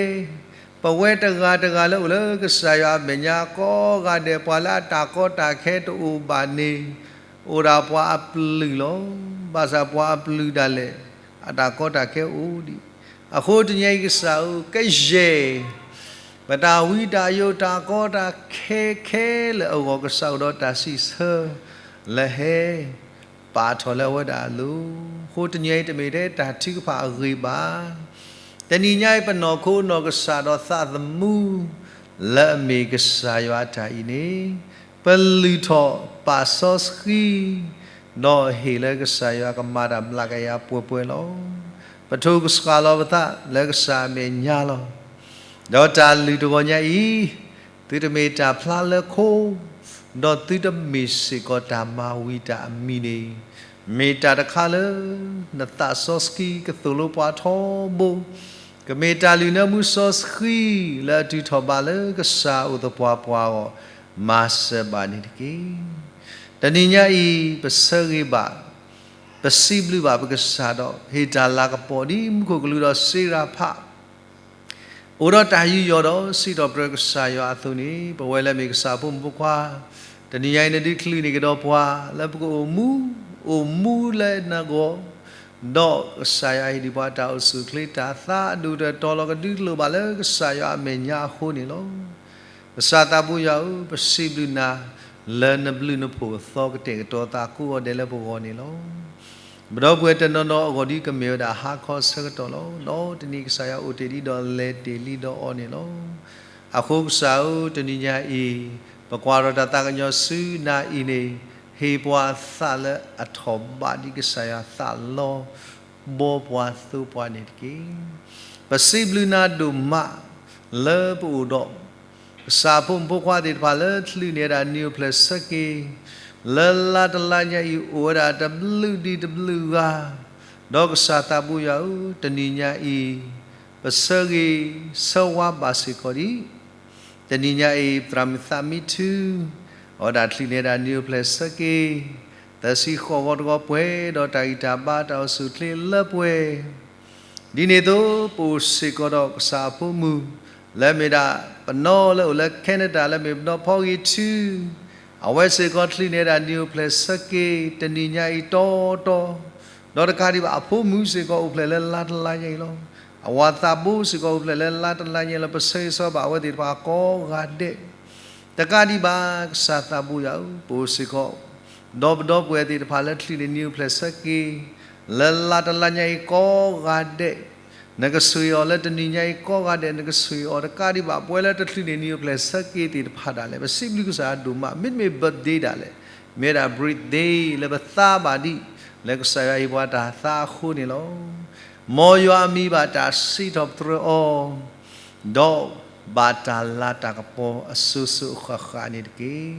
ပဝဲတဂၤတဂၤလၢအိၣ်လၢကစၢ်ယွၤအမဲာ်ညါကိးဂၤဒဲး ပှၤလၢအတၢ်ကီတၢ်ခဲတအိၣ်ဘၣ်န့ၣ်, အိၣ်ဒၣ်ပှၤအပျုၢ်လီၤ. ဘၣ်ဆၣ်ပှၤအပျုၢ်ဒၣ်လဲာ် အတၢ်ကီတၢ်ခဲအိၣ်ဒံး, အဃိတနံၤအံၤကစၢ်ဧၢ ကယဲၢ် ပတၢ်ဝံတၢ်ယိးတၢ်ကီတၢ်ခဲခဲလၢာ်အဂီၢ် ကစၢ်အိၣ်ဒီးတၢ်စံးဆၢ လၢဟဲပာ်ထီၣ်လၢအဝဲဒၣ်အလိၤ, အဃိတနံၤအံၤတမ့ၢ်ထဲတၢ်ထုကဖၣ်အဂ့ၤဘၣ်. တနံၤညါအံၤ ပနီၢ်ခိနီၢ်ကစၢ်ဒီးသးသမူ လၢအမ့ၢ်ကစၢ်ယွၤအတၢ်အံၤန့ၣ်, ပလုၢ်ထီၣ်ပာ်စီဆှံ ဒီးဟ့ၣ်လၢကစၢ်ယွၤကမၤတၢ်မျးကယၤပှဲၤပှဲၤလီၤ. ပထိၣ်ကစှၤလီၤပသးလၢကစၢ်အမဲာ်ညါလီၤ. ဒီးတၢ်လုၢ်တဂီၤညါအံၤ, သုတမ့ၢ်တၢ်ဖျါလၢခိ, ဒီးသုတမ့ၢ်စ့ၢ်ကီးတၢ်မၤဝံၤတၢ်အမံၤန့ၣ်, မ့ၢ်တၢ်တခါလၢ နသးစီဆှံကသိၣ်လိပှၤထီဘိ, ကမ့ၢ်တၢ်လုၢ်နၢမူစီဆှံ လၢအတုၤထီၣ်ဘးလၢကစၢ်အိၣ်သပှၢ်ပှၢ်အဂီၢ် မၤစၢၤဘၣ်န့ၣ်တက့ၢ်. တနံၤညါအံၤ ပဆၢဂ့ၤဘၣ်, ပစံးဘျုးဘၣ်ပကစၢ်ဒီး ဟ့ၣ်တၢ်လၤကပီၤဒ်မူခိၣ်ကလူးဒီးစ့ရၤဖး အိၣ်ဒီးတၢ်ယူးယီၣ်ဒီးစံးထီၣ်ပတြၢၤကစၢ်ယွၤအသိးန့ၣ်, ပဝဲလၢမ့ၢ်ကစၢ်အဖိမုၣ်ဖိခွါ, တနံၤညါအံၤ နဒုးချုးန့ၢ်ကဒီးပှၤ လၢပကအိၣ်မူ, အိၣ်မူလၢနဂီၢ်, ဒီးကစၢ်ယွၤဟ့ၣ်ဒံးပှၤတၢ်အိၣ်ဆူၣ်အိၣ်ချ့ တၢ်သးအဒိၣ်တၢ်တီၤလီၤ ကဒုးကျိၤဘၣ်လၢကစၢ်ယွၤအမဲာ်ညါအဃိန့ၣ်လီၤ. ကစၢ်သးဘိယွၤဧၢ, ပစံးဘျုးနၤ လၢနဘျုးနဖှိၣ်အသီကတဲာ်ကတီၤသးကိးဂၤဒဲးလၢပဂီၢ်န့ၣ်လီၤ. ပဒီပုၢ်ဝဲၢ်တနီၤနီၤအဂီၢ်ဒ်ကမ့ၢ်ဝဲဒၣ်ဟါခီဆၢကတီၢ်လီၤ. ဒီးတနံၤကစၢ်ယွၤအိၣ်တ့ၢ်လံဒီးလဲၤတ့ၢ်လံဒီးအီၤန့ၣ်လီၤ. အဃိကစၢ်ဧၢ, တနံၤညါအံၤ ပကွၢ်ထီၣ်တၢ်သးကညီၤဆူနၤအံၤန့ၣ်, ဟ့ၣ်ပှၤသးလၢအထီၣ်ဘးဒ်ကစၢ်ယွၤသးလီ ဘှီပှၤသိပှၤန့ၣ်တက့ၢ်. ပစံးဘျုးနၤဒိၣ်မး လၢပအိၣ်ဒီး ကစၢ်ဖိမုၣ်ဖိခွါသ့ၣ်တဖၣ်လၢချုးန့ၢ်ဝဲဒၣ်နံၣ်အိၣ်ဖျဲၣ်ဆၢက့ၤ, လၢလါတလါညါအံၤအိၣ်ဝဲဒၣ်တဘျုးဒံးတဘျုးဂၤ, ဒီးကစၢ်သးဘိယွၤဧၢ, တနံၤညါအံၤ ပဆၢဂ့ၤဆၢဝါဘၣ်စ့ၢ်ကီးဒံး တနံၤညါအံၤ ပသရၣ်မုၣ်သးမံထု, အဝဲဒၣ်ချုးန့ၢ်ဝဲဒၣ်နံၣ်အိၣ်ဖျဲၣ်ဆၢက့ၤ, သၢဆံဃိးဝီတဝီပှဲၤဒီးတၢ်ဂံၢ်တၢ်ဘါတၢ်အိၣ်ဆူၣ်အိၣ်ချ့လၢပှဲၤ ဒ်န့ၣ်အသိးပအိၣ်စ့ၢ်ကီးဒီးကစၢ်အဖိမုၣ်, လၢအမ့ၢ်ဒၣ်ပနီၢ်လၢအိၣ်လၢ Canada လၢအမ့ၢ်ပနီၢ်ဖီဂ့ၤထု, အဝဲစ့ၢ်ကီးချုးန့ၢ်ဝဲဒၣ်နံၣ်အိၣ်ဖျဲၣ်ဆၢက့ၤ တနံၤညါအံၤတီတီ, ဒီးတကးဒံးဘၣ်အဖိမုၣ်စ့ၢ်ကီးအိၣ်ဖျဲၣ်လၢလါတလါညါအံၤလီၤ. အဝၤသးဘိစ့ၢ်ကီးအိၣ်ဖျဲၣ်လၢလါတလါညါအံၤလီၤ. ပဆၢဂ့ၤဆၢဝါဘၣ်အဝဲသ့ၣ်တဖၣ်ကိးဂၤဒဲး တကးဒံးဘၣ် ကစၢ်သးဘိယွၤဧၢ, ပအိၣ်စ့ၢ်ကီး ဒီပဒီပုၢ်ဝဲၢ်သ့ၣ်တဖၣ်လၢတချုးန့ၣ်နံၤအိၣ်ဖျဲၣ်ဆၢက့ၤ, လၢလါတလါညါအံၤကိးဂၤဒဲး, နကဆိၣ်ဂ့ၤအီၤလၢတနံၤညါအံၤကိးဂၤဒဲး, နကဆိၣ်ဂ့ၤအီၤတကးဒံးဘၣ် ပဝဲလၢတချုးန့ၣ်နံၤအိၣ်ဖျဲၣ်ဆၢက့ၤသ့ၣ်တဖၣ်ဒၣ်လဲာ်, ပစံးဘျုးကစၢ်ယွၤဒိၣ်မး, မ့တမ့ၢ် birthday ဒၣ်လဲာ်, မ့ၢ်ဝဲဒၣ် birthday လၢပသးဘၣ်ဒံး လၢကစၢ်ယွၤဟ့ၣ်ပှၤတၢ်သးအဃိန့ၣ်လီၤ. မ်ယွၤအမံၤဘၣ်တၢ်စံးထီၣ်ပတြၢၤအီၤ ဒီးဘၣ်တၢ်လၤတၢ်ကပီၤအစိၤစိၤအဃၣ်ဃၣ်န့ၣ်တက့ၢ်.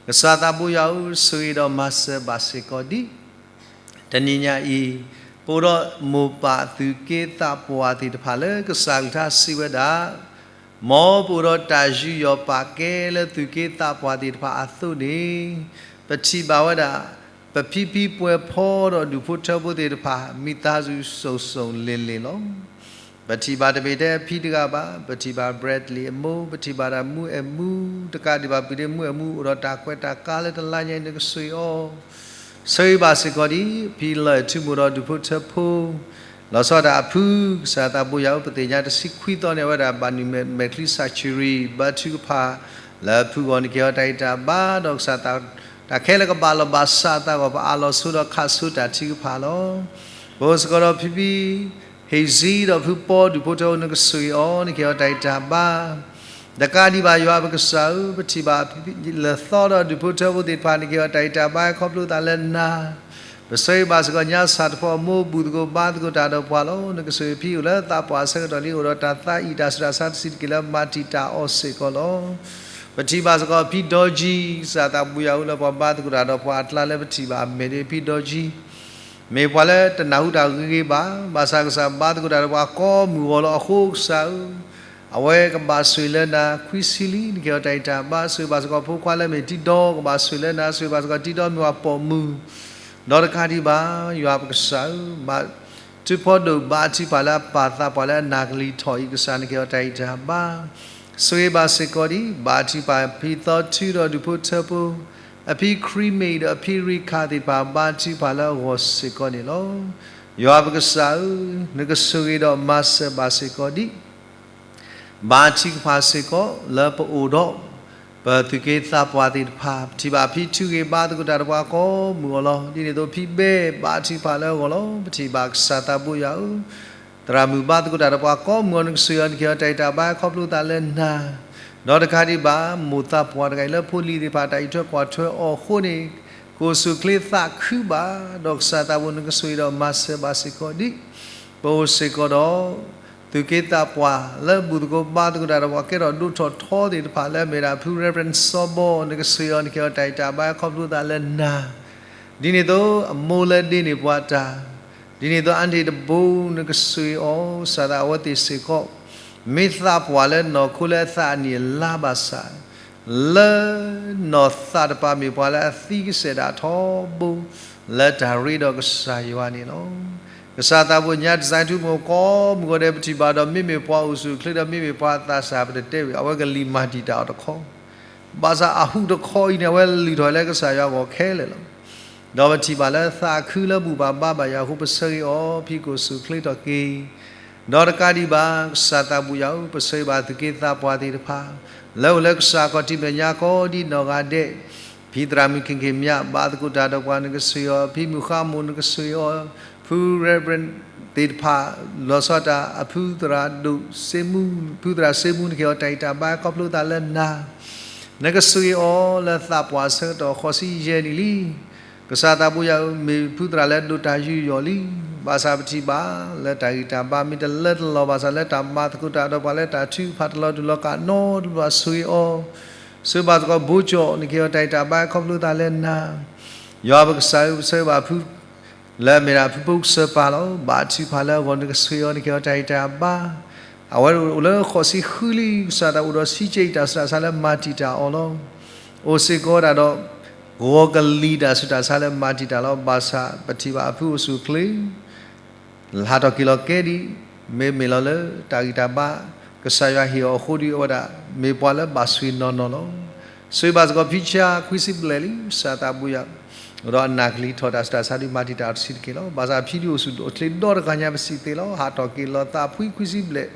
ကစၢ်သးဘိယွၤဧၢ, ဆိၣ်ဂ့ၤဒီးမၤစၢၤဘၣ်စ့ၢ်ကီးဒံး တနံၤညါအံၤ, ပအိၣ်ဒီးမိၢ်ပၢ်သူၣ်က့သးပှၢ်သ့ၣ်တဖၣ်လၢကစၢ်ကလုၢ်ကထါစံးဝဲဒၣ်, မ်ပအိၣ်ဒီးတၢ်ယူးယီၣ်ပာ်ကဲလၢသူၣ်က့သးပှၢ်သ့ၣ်တဖၣ်အသိးန့ၣ်, ပထံၣ်ဘၣ်ဝဲဒၣ် ပဖံဖံပှဲၤဖီဒီးဒူၣ်ဖိထၢဖိသ့ၣ်တဖၣ် မိသားစုစုံစုံလ့ၤလ့ၤလီၤ. ပထံၣ်ဘၣ်တမ့ၢ်ထဲအဖံတဂၤဘၣ်, ပထံၣ်ဘၣ် Bradley အမိၢ်, ပထံၣ်ဘၣ်ဒၣ်မူအဲၣ်မူ, တကးဒံးဘၣ် ပုၢ်ဒ့မူအဲၣ်မူ အိၣ်ဒီးတၢ်ကွဲးတၢ်ကါလၢတလါညါအံၤ နကဆိၣ်ဂ့ၤအီၤ, ဆိၣ်ဂ့ၤဘၣ်စ့ၢ်ကီးဒံး ဖံလၢၢ်ထူမိၢ်ဒီးဒူၣ်ဖိထၢဖိ, လီၤဆီဒၣ်တၢ်အဖု, ကစၢ်သးဘိယွၤဧၢ, ပသ့ၣ်ညါတဆံခွံသီန့ၣ် အဝဲဒၣ်ဘၣ်နုာ်မဲာ်ချံ surgery ဘါထုကဖၣ် လၢအဖုဂီၢ် နကဟ့ၣ်အီၤတၢ်ဂံၢ်တၢ်ဘါ, ဒီးကစၢ်သး တၢ်ခဲလၢာ်ကဘၣ်လီၤဘၣ်စးအသးအဂီၢ် ပအးလီၤဆိဒီးခးဆိတၢ်ထုကဖၣ်လီၤ. ပအိၣ်စ့ၢ်ကီးဒီးဖံဖံ ဟ့ၣ်စံဒီးဖုပီဒူၣ်ဖိထၢဖိ နကဆိၣ်ဂ့ၤအီၤ နကဟ့ၣ်အီၤတၢ်ဂံၢ်တၢ်ဘါ, တကးဒံးဘၣ် ယွၤပကစၢ်ဧၢ, ပထံၣ်ဘၣ်လၢသီဒီးဒူၣ်ဖိထၢဖိသ့ၣ်တဖၣ် နကဟ့ၣ်အီၤတၢ်ဂံၢ်တၢ်ဘါ ခီဖျိသးလၢနၤ, ပဆိၣ်ဂ့ၤဘၣ်စ့ၢ်ကီးညါစၢ်တဖီအမိၢ် ဘူၣ်သကိးဘါသကိးတၢ်ဒီးပှၤလီၤ. နကဆိၣ်ဂ့ၤဖံအိၣ်လၢသးပှၢ်အဆၢကတီၢ်လံ အိၣ်ဒီးတၢ်သးအံၣ်တၢ်ဆူးတၢ်ဆါတဆံးတက့ၢ်လၢမၤတံာ်တာ်အီၤစ့ၢ်ကီးလီၤ. ပထံၣ်ဘၣ်စ့ၢ်ကီးဖံဒီကံ, ကစၢ်သးဘိယွၤဧၢ, လၢပှၤဘါသကိးတၢ်ဒီးပှၤအကျါလၢပထံၣ်ဘၣ်အမဲာ်န့ၣ် ဖံဒီကံ မ့ၢ်ပှၤလၢတနၢ်ဟူတၢ်ဂ့ၤဂ့ၤဘၣ်, ဘၣ်ဆၣ်ကစၢ်ဘါသကိးတၢ်ဒီးပှၤကိးမုၢ်ဂီၤလီၤ. အဃိကစၢ်ဧၢ, အဝဲကဘၣ်ဆိၣ်ဂ့ၤလၢနၤခွံဆံလံ, နကဟ့ၣ်အီၤတၢ်ဂံၢ်တၢ်ဘါ, ဆိၣ်ဂ့ၤဘၣ်စ့ၢ်ကီးဖိခွါလၢအမ့ၢ်တံၤဒီ ကဘၣ်ဆိၣ်ဂ့ၤလၢနၤ, ဆိၣ်ဂ့ၤဘၣ်စ့ၢ်ကီးတံၤဒီမ့ၢ်ပှၤပိာ်မုၣ်, ဒီးတကးဒံးဘၣ် ယွၤပကစၢ်ဧၢ, ဘါထုကဖၣ်လၢအပၢ်သးပှၢ်လၢအနၢ်ကလံၤထီၣ်အံၤ ကစၢ်နကဟ့ၣ်အီၤတၢ်ဂံၢ်တၢ်ဘါ, ဆိၣ်ဂ့ၤဘၣ်စ့ၢ်ကီးဒံး, ဘါထုကဖၣ်ဖံသီထူဒီးဒူၣ်ဖိထၢဖိ, အဖံခရံာ်မ့ၢ်ဒီးအဖံရံခၣ်သ့ၣ်တဖၣ် ဘါထုကဖၣ်လၢအဂီၢ်စ့ၢ်ကီးန့ၣ်လီၤ. ယွၤပကစၢ်ဧၢ, နကဆိၣ်ဂ့ၤဒီးမၤစၢၤဘၣ်စ့ၢ်ကီးဒံး ဘါထုကဖၣ်စ့ၢ်ကီးလၢပအိၣ်ဒီး ပသူၣ်က့သးပှၢ်သ့ၣ်တဖၣ်, ပထံၣ်ဘၣ်ဖံထုဂ့ၤဘါသကိးတၢ်ဒီးပှၤကိးမုၢ်ဂီၤလီၤ. ဒ်န့ၣ်အသိးဖံဘဲဘါထုကဖၣ်လၢအဂီၢ်လီၤ. ပထံၣ်ဘၣ်ကစၢ်သးဘိယွၤဧၢ, သရၣ်မုၣ်ဘါသကိးတၢ်ဒီးပှၤကိးမုၢ်ဂီၤ နကဆိၣ်ဂ့ၤအီၤ နကဟ့ၣ်အီၤတၢ်ဂံၢ်တၢ်ဘါ ခီဖျိသးလၢနၤ, ဒီးတကးဒံးဘၣ် မိၢ်သးပှၢ်တဂၤအံၤလၢဖိလံၤသ့ၣ်တဖၣ် တၢ်အံးထွဲကွၢ်ထွဲအီၤအဃိန့ၣ် ကအိၣ်ဆူၣ်အိၣ်ချ့သးခုဘၣ်, ဒီးကစၢ်သးဘိ နကဆိၣ်ဂ့ၤဒီးမၤစၢၤဘၣ်စ့ၢ်ကီးဒံး ပအိၣ်စ့ၢ်ကီးဒီး သူၣ်က့သးပှၢ်လၢဘူၣ်သကိးဘါသကိးတၢ်ဒီးပှၤကဲထီၣ်ဒိၣ်ထီၣ်ထီသ့ၣ်တဖၣ် လၢအမ့ၢ်ဒၣ်ဖု Reverend စီၤဘီ နကဆိၣ်ဂ့ၤအီၤ နကဟ့ၣ်အီၤတၢ်ဂံၢ်တၢ်ဘါ ခီဖျိသးလၢနၤ, ဒ်န့ၣ်အသိး အမိၢ်လၢဒ့န့ၢ်ပှၤတၢ်, ဒ်န့ၣ်အသိး အါန့ၢ်တဘိ နကဆိၣ်ဂ့ၤအီၤ စးသးအဝဲသ့ၣ်စ့ၢ်ကီး မ့ၢ်သးပှၢ်လၢနီၢ်ခိလၢအသးအနံၣ်အလါဘၣ်ဆၣ် လၢနီၢ်သးတပၤမ့ၢ်ပှၤလၢအသံကစဲာ်ဒၣ်ထီဘိ လၢတၢ်ရ့ဒီးကစၢ်ယွၤန့ၣ်လီၤ. ကစၢ်သးဘိညါ design ထူမိၢ်ကိးမုၢ်ဂီၤဒဲး ပထံၣ်ဘၣ်ဒီး မ့မ့ၢ်ပှၤအိၣ်ဆူၣ်အိၣ်ချ့ဒီး မ့မ့ၢ်ပှၤသးစၢ် ပတတဲဝဲ အဝဲကလံၤမၤတံာ်တာ်အီၤတခီ, ဘၣ်ဆၣ်အဟူးတခီအံၤန့ၣ် အဝဲလုၢ်ထီၣ်လၢကစၢ်ယွၤအဂီၢ်ခဲလၢာ်လီၤ. ဒီးပထံၣ်ဘၣ်လၢသးခုလၢဘူၣ်ဘၣ်ဘါဘၣ်ယွၤအဃိ ပဆၢဂ့ၤအီၤ ဖံကအိၣ်ဆူၣ်အိၣ်ချ့ထီၣ်က့ၤ ဒီးတကးဒံးဘၣ် ကစၢ်သးဘိယွၤဧၢ, ပဆၢဂ့ၤဘၣ်သူၣ်က့သးပှၢ်သ့ၣ်တဖၣ် လၢအိၣ်လၢကစၢ်ခီၣ်ထံးမဲာ်ညါကိးဒ်နီၢ်ဂၤဒဲး, ဖံသရၣ်မုၣ်ခ့ၣ်ခ့ၣ်မၠး ဘါသကိးတၢ်ဒီးပှၤ နကဆိၣ်ဂ့ၤအီၤ, ဖံမုၢ်ဃါမိၢ် နကဆိၣ်ဂ့ၤအီၤ, ဖု Reverend သ့ၣ်တဖၣ် လီၤဆီဒၣ်တၢ် အဖုသရၣ်ဒိၣ်စ့မူ, ဖုသရၣ်စ့မူ နကဟ့ၣ်အီၤတၢ်ဂံၢ်တၢ်ဘါ ခီဖျိသးလၢနၤ နကဆိၣ်ဂ့ၤအီၤလၢသးပှၢ်အဆၢကတီၢ် ဃိးဆံယဲၢ်နံၣ်လံ. ကစၢ်သးဘိယွၤဧၢ, မ့ၢ်ဖုသရၣ်လၢအဒိးတၢ်ယူးယီၣ်လံ, ဘၣ်ဆၣ်ပထံၣ်ဘၣ်လၢတၢ်ဂံၢ်တၢ်ဘါ မ့ၢ်တလၢတလီၢ်ဘၣ်ဆၣ် လၢတၢ်မၤသကိးတၢ်ဒီးပှၤလၢတၢ်ထုကဖၣ်တလီၤတူာ်လီၤကာ်နီတဘျီ ဆိၣ်ဂ့ၤအီၤ, ဆိၣ်ဂ့ၤဘၣ်သကိးဘိကၠီၣ် နကဟ့ၣ်အီၤတၢ်ဂံၢ်တၢ်ဘါ ခီဖျိသးလၢနၤ ယွၤပကစၢ်ဧၢ, ပဆၢဂ့ၤဘၣ်ဖု လၢအမ့ၢ်ဒၣ်ဖုဖိကစၢၢ်ပၢ်လီၤ. ဘါထုကဖၣ်လၢအဂီၢ် နကဆိၣ်ဂ့ၤအီၤ နကဟ့ၣ်အီၤတၢ်ဂံၢ်တၢ်ဘါ. အဝဲအိၣ်လၢဃိးဆံဃုလံ, ကစၢ်သးအိၣ်ဒီးဆံးကဲအံၤ တၢ်ဆူးတၢ်ဆါလၢမၤတံာ်တာ်အီၤလီၤ. အိၣ်စ့ၢ်ကီးဝဲဒၣ်ဒီး ဂီၤကလံၤတၢ်ဆူးတၢ်ဆါလၢမၤတံာ်တာ်လီၤ. ဘၣ်ဆၣ်ပထံၣ်ဘၣ်အဖုအိၣ်ဆူၣ်အိၣ်ချ့ ဟးထီၣ်က့ၤလီၤကဲဒံး, မ့မ့ၢ်လီၤလၢတၢ်ဂံၢ်တၢ်ဘါ ကစၢ်ယွၤဟ့ၣ်အီၤအဃိဒီး အဝဲဒၣ်မ့ၢ်ပှၤလၢဘၣ်ဆိၣ်ဂ့ၤနီၢ်နီၢ်လီၤ. ဆိၣ်ဂ့ၤဘၣ်စ့ၢ်ကီးဖံဆါ ခွံဆံဘျဲၣ်လံ, ကစၢ်သးဘိယွၤ ဒီးအနၢ်ကလံၤထီၣ်တၢ်ဆူးတၢ်ဆါဒုးမၤတံာ်တာ်အီၤတဆံးတက့ၢ်လီၤ. ဘၣ်ဆၣ်ဖံဒုးအိၣ်ဆူၣ်အိၣ်ချ့ဒီတဂၤညါ ပစံးသ့လီၤ. ဟးထီၣ်က့ၤလီၤသးဖှံခွံဆံဘျဲၣ်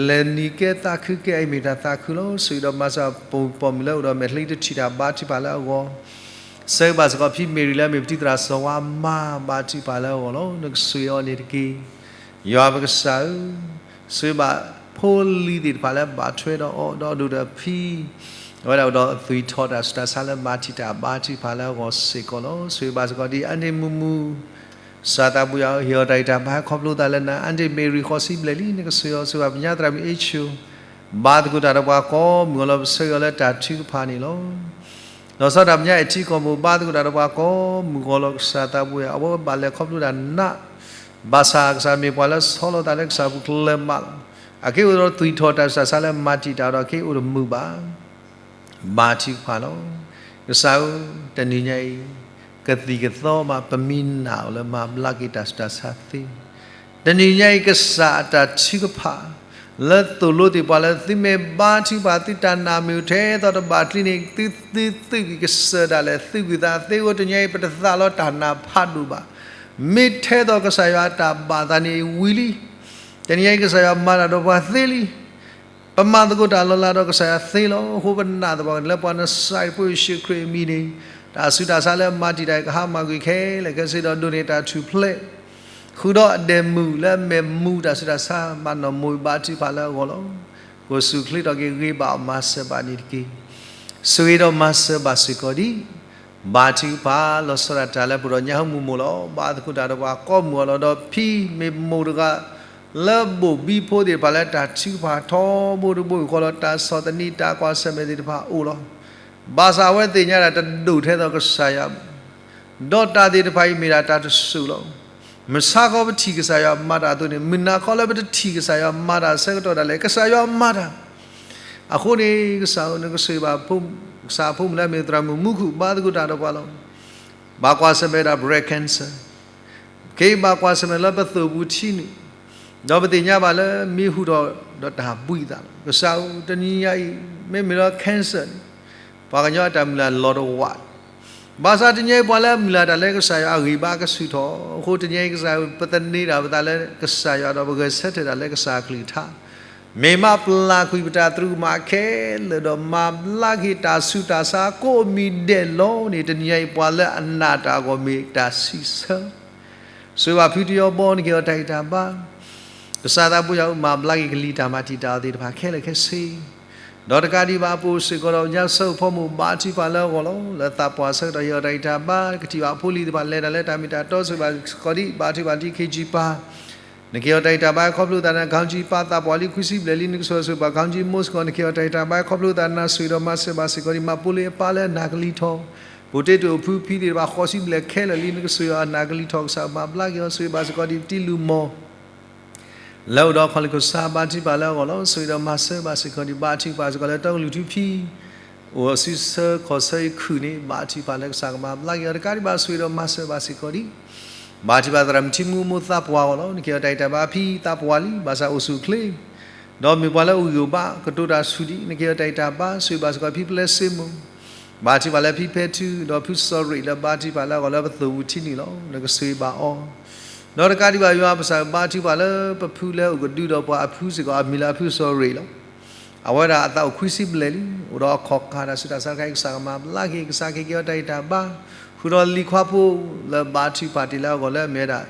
လဲၤနံၤကဲသးခုကဲအံၤမ့ၢ်တၢ်သးခုလီၤ. ဆိၣ်ဂ့ၤဒီးမၤစၢၤပိာ်မုၣ်လၢအိၣ်ဒီးမဲာ်ချံတထံၣ်တၢ်ဘါထုကဖၣ်လၢအဂီၢ်, ဆၢဂ့ၤဘၣ်စ့ၢ်ကီးဖံမ့ၢ်ရံလၢအမ့ၢ်ပတံၤသရၣ်စီၤဝါမါ ဘါထုကဖၣ်လၢအဂီၢ်လီၤ. နကဆိၣ်ဂ့ၤအီၤန့ၣ်တက့ၢ်. ယွၤပကစၢ်ဧၢ, ဆိၣ်ဂ့ၤဘၣ်ဖိလံၤသ့ၣ်တဖၣ်လၢဘၣ်ထွဲဒီးအီၤ ဒီးဒိၣ်ဒီးဖံ အဝဲဒၣ်အိၣ်ဒီးသွံၣ်ထီၣ်တၢ်ဆူးတၢ်ဆါလၢမၤတံာ်တာ်ဘါထုကဖၣ်လၢအဂီၢ်စ့ၢ်ကီးလီၤ. ဆိၣ်ဂ့ၤဘၣ်စ့ၢ်ကီးဒ်အန့ၣ်မူမူ ကစၢ်သးဘိယွၤဧၢ, ဟ့ၣ်အီၤတၢ်ဂံၢ်တၢ်ဘါခီဖျိသးလၢနၤ, အန့ၣ်မ့ၢ်ရံဃီစံးဘျဲၣ်လံ, နကဆိၣ်ဂ့ၤအီၤဆိၣ်ဂ့ၤဘၣ်ပညါသရၣ်မုၣ်အ့ၣ်ဆိၣ်, ဘါသကိးတၢ်ဒီးပှၤကိးမုၢ်ဂီၤလီၤ ပဆၢဂ့ၤအီၤလၢတၢ်ထုကဖၣ်န့ၣ်လီၤ. လီၤဆီဒၣ်ပညါအဲၣ်ထံကီၢ်မိၢ် ဘါသကိးတၢ်ဒီးပှၤကိးမုၢ်ဂီၤလီၤ ကစၢ်သးဘိယွၤဧၢ, အဝဲဘၣ်လဲၤခီဖျိတၢ်နး, ဘၣ်ဆၣ်ကစၢ်မ့ၢ်ပှၤလၢဆီလီၤသးလၢကစၢ်ပူၤကျဲမးလီၤ. အက့ၤအိၣ်ဒီးသွံၣ်ထီၣ်တၢ်ဆူးတၢ်ဆါလၢမၤတံာ်တာ်ဒီးက့ၤအိၣ်တမုာ်ဘၣ် ဘါထုကဖၣ်လီၤ. ကစၢ်ဧၢ, တနံၤညါအံၤ ကသံၣ်ကသီမး ပမံနာ်အီၤလၢမၤဘျါက့ၤတၢ်ဆူးတၢ်ဆါသ့, တနံၤညါအံၤ ကစၢ်အတၢ်ထုကဖၣ် လၢသိၣ်လိသ့ၣ်ပှၤလၢသုမ့ၢ်ဘါထုကဖၣ် သုတၢ်နာ်မ့ၢ်ထဲသိးတဘၣ်ချံန့ၣ် သုသုသုးကွံာ်ကစၢၢ်ဒၣ်လဲာ် သုးကွံာ်သးသ့အဃိ တနံၤညါအံၤ ပတသးလီတၢ်နာ်ဖးဒိၣ်ဘၣ်. မ့ၢ်ထဲသိးကစၢ်ယွၤအတၢ်ဘၣ်သးန့ၣ်ဝံၤလံ. တနံၤညါအံၤ ကစၢ်ယွၤမၤတၢ်ဒီးပှၤသ့လံ. ပမၤသကိးတၢ်လီၤလးဒီးကစၢ်ယွၤသ့လီၤ. အဃိပနာ်သပှၢ်ကတၢၢ်လၢပှၤ နစံးဖိယ့ၣ်ၡူးခရံာ်အမံၤန့ၣ် တၢ်ဆူးတၢ်ဆါလၢမၤတံာ်တာ်အံၤ ကဟါမၢ်ကွံာ်ခဲလၢာ်ခဲဆ့ဒီး ဒိးန့ၢ်တၢ်ထူၣ်ဖျဲး ဃုာ်ဒီးအဒဲးမုၢ်လၢအမဲာ်မူ တၢ်ဆူးတၢ်ဆါ ဘၣ်နီၢ်မိၢ်ဘါထုကဖၣ်လၢအဂီၢ်လီၤ. ကိၣ်ဆူၣ်ချ့ထီၣ်က့ၤဂ့ၤဘၣ်အီၤ မၤစၢၤဘၣ်န့ၣ်တက့ၢ်. ဆိၣ်ဂ့ၤဒီးမၤစၢၤဘၣ်စ့ၢ်ကီးဒံး ဘါထုကဖၣ် လီၤဆီဒၣ်တၢ်လၢပဒိးညါဟီမူးမိၢ်လီၤ. ဘါသကိးတၢ်ဒီးပှၤကိးမုၢ်ဂီၤလီၤ. ဒီးဖံမ့ၢ်မိၢ်တဂၤ လၢဘိၣ်ဘံဖိသ့ၣ်တဖၣ်လၢတၢ်ထုကဖၣ်ထီဘိတဘိယူၢ်ဃီလီၤ. တၢ်ဆီၣ်သနံးတၢ်ကွၢ်ဆၢၣ်မဲာ်သ့ၣ်တဖၣ်အိၣ်လီၤ. ဘၣ်ဆၣ်အဝဲသ့ၣ်ညါဒၣ်တဒိၣ်ထဲသိးကစၢ်ယွၤ ဒီးတၢ်သ့ၣ်တဖၣ်အံၤမ့ၢ်ဒၣ်တၢ်တစိၢ်လီၤ. မုၢ်ဆါခီပထံၣ်ကစၢ်ယွၤမၤတၢ်အသိးန့ၣ် မုၢ်နၤခီလၢပတထံၣ်ကစၢ်ယွၤမၤတၢ်ဆၢကတီၢ်ဒၣ်လဲာ် ကစၢ်ယွၤမၤတၢ်. အဃိန့ၣ် ကစၢ်ဧၢ နကဆိၣ်ဂ့ၤဘၣ် ကစၢ်အဖိမုၣ်လၢအမ့ၢ်သရၣ်မုၣ်မူခိၣ် ဘါသကိးတၢ်ဒီးပှၤလီၤ. ဘၣ်ကွၢ်ဆၢၣ်မဲာ်ဒၣ် breast cancer က့ၤဘၣ်ကွၢ်ဆၢၣ်မဲာ်လၢပသိၣ်ပူၤထံနုာ်, ဒီးပသ့ၣ်ညါဘၣ်လၢမ့ၢ်ဟူးထီၣ်ဒီးတၢ်ဘှံးသးလီၤ. ကစၢ်ဧၢ တနံၤညါအံၤ မ့မ့ၢ်လၢ cancer န့ၣ် ပှၤကညီအတၢ်မုၢ်လၢ်လီၤတဝး, ဘၣ်ဆၣ်တနံၤညါအံၤ ပှၤလၢအမုၢ်လၢ်တၢ်လၢကစၢ်ယွၤအဂံၢ်ဘါကဆူၣ်ထီၣ်အဃိ တနံၤညါအံၤ ကစၢ်ဧၢ ပသန့ၤတၢ်ပသးလၢကစၢ်ယွၤဒီးပဂဲၤဆၢထၢၣ်တၢ်လၢကစၢ်အကလုၢ်ကထါ မ့ၢ်မၤပျၢ်ကွံာ်ပတၢ်သရူးကမၣ်ခဲလၢာ်ဒီး မၤဘျါက့ၤတၢ်ဆူးတၢ်ဆါကိးမံၤဒဲးလီၤန့ၣ် တနံၤညါအံၤ ပှၤလၢအနာ်တၢ်အဂီၢ်မ့ၢ်တၢ်စံးဆၢ ဆိၣ်ဂ့ၤဘၣ်ဖုတယီဘီ နကဟ့ၣ်အီၤတၢ်ဂံၢ်တၢ်ဘါ, ကစၢ်သးဘိယွၤဧၢ မၤဘျါက့ၤကလံၤတၢ်မၤတံာ်တာ်အီၤသ့ၣ်တဖၣ်ခဲလၢာ်ခဲဆ့, ဒီးတကးဒံးဘၣ် ပအိၣ်စ့ၢ်ကီးဒီးညါဆၢဖိမုၣ် ဘါထုကဖၣ်လၢအဂီၢ်လီၤ. လၢသးပှၢ်ဆၢကတီၢ် ဟ့ၣ်အီၤတၢ်ဂံၢ်တၢ်ဘါ, ကထံၣ်ဘၣ်ဖိလံၤသ့ၣ်တဖၣ်လဲၤတၢ်လၢတၢ်မ့ၢ်တၢ်တီ ဆိၣ်ဂ့ၤဘၣ်စ့ၢ်ကီးဒံး ဘါထုကဖၣ်ဒံး ခ့ကၠံပၢ် နကဟ့ၣ်အီၤတၢ်ဂံၢ်တၢ်ဘါ ခီဖျိသးန့ၣ် ခီကၠံပၢ် သးပှၢ်လံ ခွံဆံဘျဲၣ်လံ နကဆိၣ်ဂ့ၤဘၣ် ခီကၠံမိၢ်စ့ၢ်ကီး နကဟ့ၣ်အီၤတၢ်ဂံၢ်တၢ်ဘါ ခီဖျိသးနၤ ဆိၣ်ဂ့ၤဒီးမၤစၢၤဘၣ်စ့ၢ်ကီးဒံး မၤပိလ့အပၢ်လၢအနၢ်ကလံၤထီၣ်, ပိာ်တ့တိာ်အဖုဖံသ့ၣ်တဖၣ် ဃိးဆံဘျဲၣ်ခဲလၢာ်လံ နကဆိၣ်ဂ့ၤအီၤအနၢ်ကလံၤထီၣ် ကစၢ်မၤဘျါက့ၤအီၤ ဆိၣ်ဂ့ၤဘၣ်စ့ၢ်ကီးဒံး ပတံၤလူၢ်မီၢ် လၢအိၣ်ဒီးခီၣ်လ့ၢ်ခိၣ်ဆါ ဘါထုကဖၣ်လၢအဂီၢ်လီၤ. ဆိၣ်ဂ့ၤဒီးမၤစၢၤဘၣ်စ့ၢ်ကီးဒံး ဘါထုကဖၣ်စ့ၢ်ကီးလၢတီကလုၢ်ထူဖံ အိၣ်အစုဆၢခီၣ်ဆၢအံၤခုၣ်န့ၣ် ဘါထုကဖၣ်လၢကစၢ်ကမၤဘျါက့ၤအီၤ တကးဒံးဘၣ် ဆိၣ်ဂ့ၤဒီးမၤစၢၤဘၣ်စ့ၢ်ကီးဒံး ဘါထုကဖၣ်သရၣ်မုၣ်ထံမူအမိၢ်သးပှၢ်အဂီၢ်လီၤ. နကဟ့ၣ်အီၤတၢ်ဂံၢ်တၢ်ဘါ ဖံသးပှၢ်လံ ဘၣ်ဆၣ်အိၣ်ဆူၣ်အိၣ်ချ့ ဒီးမ့ၢ်ပှၤလၢအဂံၢ်အိၣ်ဘါ ကတိၤတၢ်ဆူၣ်ဒံး နကဟ့ၣ်အီၤတၢ်ဂံၢ်တၢ်ဘါ ဆိၣ်ဂ့ၤဘၣ်စ့ၢ်ကီးဖံပျဲစ့မိၢ် ဘါထုကဖၣ်လၢဖံဖဲထူ ဒီးဖုစီၤရ့ၣ်လၢဘါထုကဖၣ်လၢအဂီၢ်လၢပသိၣ်ပူၤထံနုာ်လီၤ. နကဆိၣ်ဂ့ၤဘၣ်အီၤ ဒီးတကးဒံးဘၣ် ယွၤပကစၢ်ဘါထုကဖၣ်လၢပဖုလၢအိၣ်ကဒုဒီးပှၤအဖုစ့ၢ်ကီး အမံၤလၢအဖုစီၤရ့ၣ်လီၤ. အဝဲဒၣ်အသးအိၣ်ခွံဆံဘျဲၣ်လံ အိၣ်ဒီးအခီၣ်ကၢ်တၢ်ဆူးတၢ်ဆါတခါအံၤ ကစၢ်ကမၤဘျါက့ၤ ကစၢ်ကဟ့ၣ်က့ၤအီၤတၢ်ဂံၢ်တၢ်ဘါ ဃုာ်ဒီးလံၤခွါဖိလၢဘါထုကဖၣ်တ့ၢ်လၢအဂီၢ်လၢအမ့ၢ်ဝဲဒၣ်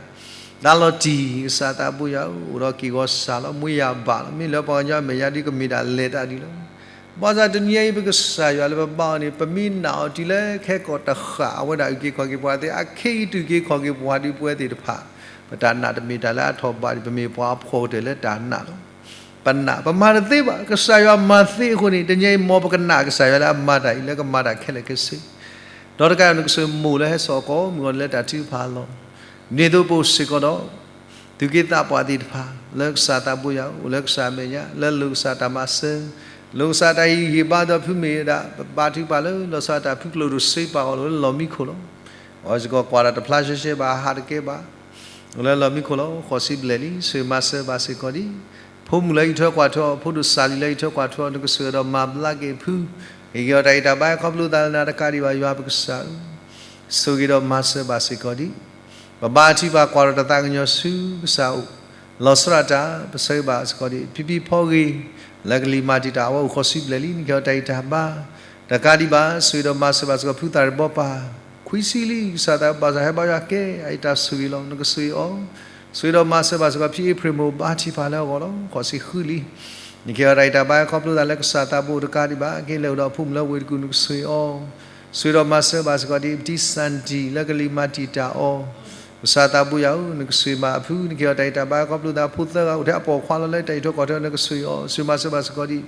တၢ်လီၤတံၢ် ကစၢ်သးဘိယွၤဧၢ အိၣ်ဒီးက့ၢ်ဂီၤစၢ်လီၤ မူယၤဘၣ်လီၤ မ့ၢ်လၢပှၤကညီအမဲာ်ညါဒ်ကမ့ၢ်ဒၣ်လဲၤတၢ်ဒ်လီၤ. ဘၣ်ဆၣ်တနံၤအံၤ ပကစၢ်ယွၤလၢပဘါအီၤန့ၣ် ပမ့ၢ်နာ်အီၤတုၤလၢခဲကိာ်တဃၣ် အဝဲဒၣ်အုၣ်က့ၤခီၣ်က့ၤပှၤသ့ အခဲအံၤတုၤက့ၤခီၣ်က့ၤပှၤဒ်ပဝဲသ့ၣ်တဖၣ် ပတၢ်နာ်တမ့ၢ်တၢ်လၢအထီၣ်ဘးဒံး ပမ့ၢ်ပှၤအဖှီၣ်ကတၢၢ်လၢတၢ်နာ်လီၤ. ပနာ် ပမၤတသ့ဘၣ် ကစၢ်ယွၤမၤသ့အဃိန့ၣ် တနံၤအံၤ မ်ပကနာ်ကစၢ်ယွၤလၢအမၤတၢ်အံၤ လၢကမၤတၢ်ခဲလၢာ်ခဲဆ့ ဒီးတကးဒံး နကဆိၣ်ဂ့ၤမိၢ်လၢဟဲစိာ်အကိးမုၢ်ဂီၤလၢတၢ်ထုကဖၣ်အလီၢ် ဒ်သိးပအိၣ်စ့ၢ်ကီးဒီး သူၣ်က့သးပှၢ်သ့ၣ်တဖၣ် လၢကစၢ်သးဘိယွၤ အိၣ်လၢကစၢ်အမဲာ်ညါ လၢလိာ်ကစၢ်တၢ်မၤစၢၤ လိာ်ကစၢ်တၢ်ဟ့ၣ်ဂံၢ်ဟ့ၣ်ဘါဒီးဖုမ့ၢ်ဝဲဒၣ် ပဘါထုကဖၣ်လၢ လီၤဆီဒၣ်တၢ်ဖုကျိၣ်ဒိၣ်စ့ပာ်အီၤလီၤ လၢလီၢ်မံခိၣ်လီၤ. အဝဲစ့ၢ်ကီးကွၢ်တၢ်တဖျါရှဲရှဲဘၣ် ဟးတကဲဘၣ် အိၣ်လၢလီၢ်မံခိၣ်လီၤ ဃိးဆံဘျဲၣ်လံ ဆိၣ်ဂ့ၤမၤစၢၤဘၣ်စ့ၢ်ကီးဒံး ဖိမုၣ်လၢအံးထွဲကွၢ်ထွဲအီၤ ဖိဒိၣ်စၢ်လံလၢအံးထွဲကွၢ်ထွဲအီၤ နကဆိၣ်ဂ့ၤဒီးမၤဘျါက့ၤဖု ဟ့ၣ်က့ၤအီၤတၢ်ဂံၢ်တၢ်ဘါ ခီဖျိသးလၢနၤတကးဒံးဘၣ် ယွၤပကစၢ်ဧၢ ဆိၣ်ဂ့ၤဒီးမၤစၢၤဘၣ်စ့ၢ်ကီးဒံး ပဘါထုကဖၣ်ကွၢ်ဒီးတၢ်သးကညီၤဆူကစၢ်အိၣ် လီၤဆီဒၣ်တၢ် ပဆၢဂ့ၤဘၣ်စ့ၢ်ကီးဒံး ဖံဖံဖီဂ့ၤ လၢကလံၤမၤတံာ်တာ်အဝဲအိၣ်ဃီဆံဘျဲၣ်လံ နကဟ့ၣ်အီၤတၢ်ဂံၢ်တၢ်ဘါ, တကးဒံးဘၣ် ဆိၣ်ဂ့ၤဒီးမၤစၢၤဘၣ်စ့ၢ်ကီး ဖုသၣ်ရံၣ်ဘီပၢ် ခွံဆံလံ ကစၢ်သးဘၣ်ဆၣ်ဟဲဘါယွၤကဲ အအံၤတၢ်ဆိၣ်ဂ့ၤလီၤ နကဆိၣ်ဂ့ၤအီၤ, ဆိၣ်ဂ့ၤဒီးမၤစၢၤဘၣ်စ့ၢ်ကီး ဖံအ့ဖြ့ၣ်မိၢ်ဘါထုကဖၣ်လၢအဂီၢ်လီၤ ဃီဆံဃုလံ နကဟ့ၣ်အီၤတၢ်ဂံၢ်တၢ်ဘါ ခီဖျိသးလၢကစၢ်သးဘိတကးဒံးဘၣ် က့ၤလဲၤအိၣ်ဒီးအဖိမုၣ်လၢဝ့ၢ်တကူၣ် နကဆိၣ်ဂ့ၤအီၤ, ဆိၣ်ဂ့ၤဒီးမၤစၢၤဘၣ်စ့ၢ်ကီးဒံး ပတံၢ်စၣ်တံၢ် လၢကလံၤမၤတံာ်တာ်အီၤ, ကစၢ်သးဘိယွၤဧၢ နကဆိၣ်ဂ့ၤမးအဖု နကဟ့ၣ်အီၤတၢ်ဂံၢ်တၢ်ဘါ ခီဖျိသးဖိသၢဂၤအိၣ်ထဲအပိာ်ခွါလီၤ လၢတၢ်အံးထွဲကွၢ်ထွဲ နကဆိၣ်ဂ့ၤအီၤ ဆိၣ်ဂ့ၤမၤစၢၤဘၣ်စ့ၢ်ကီးဒံး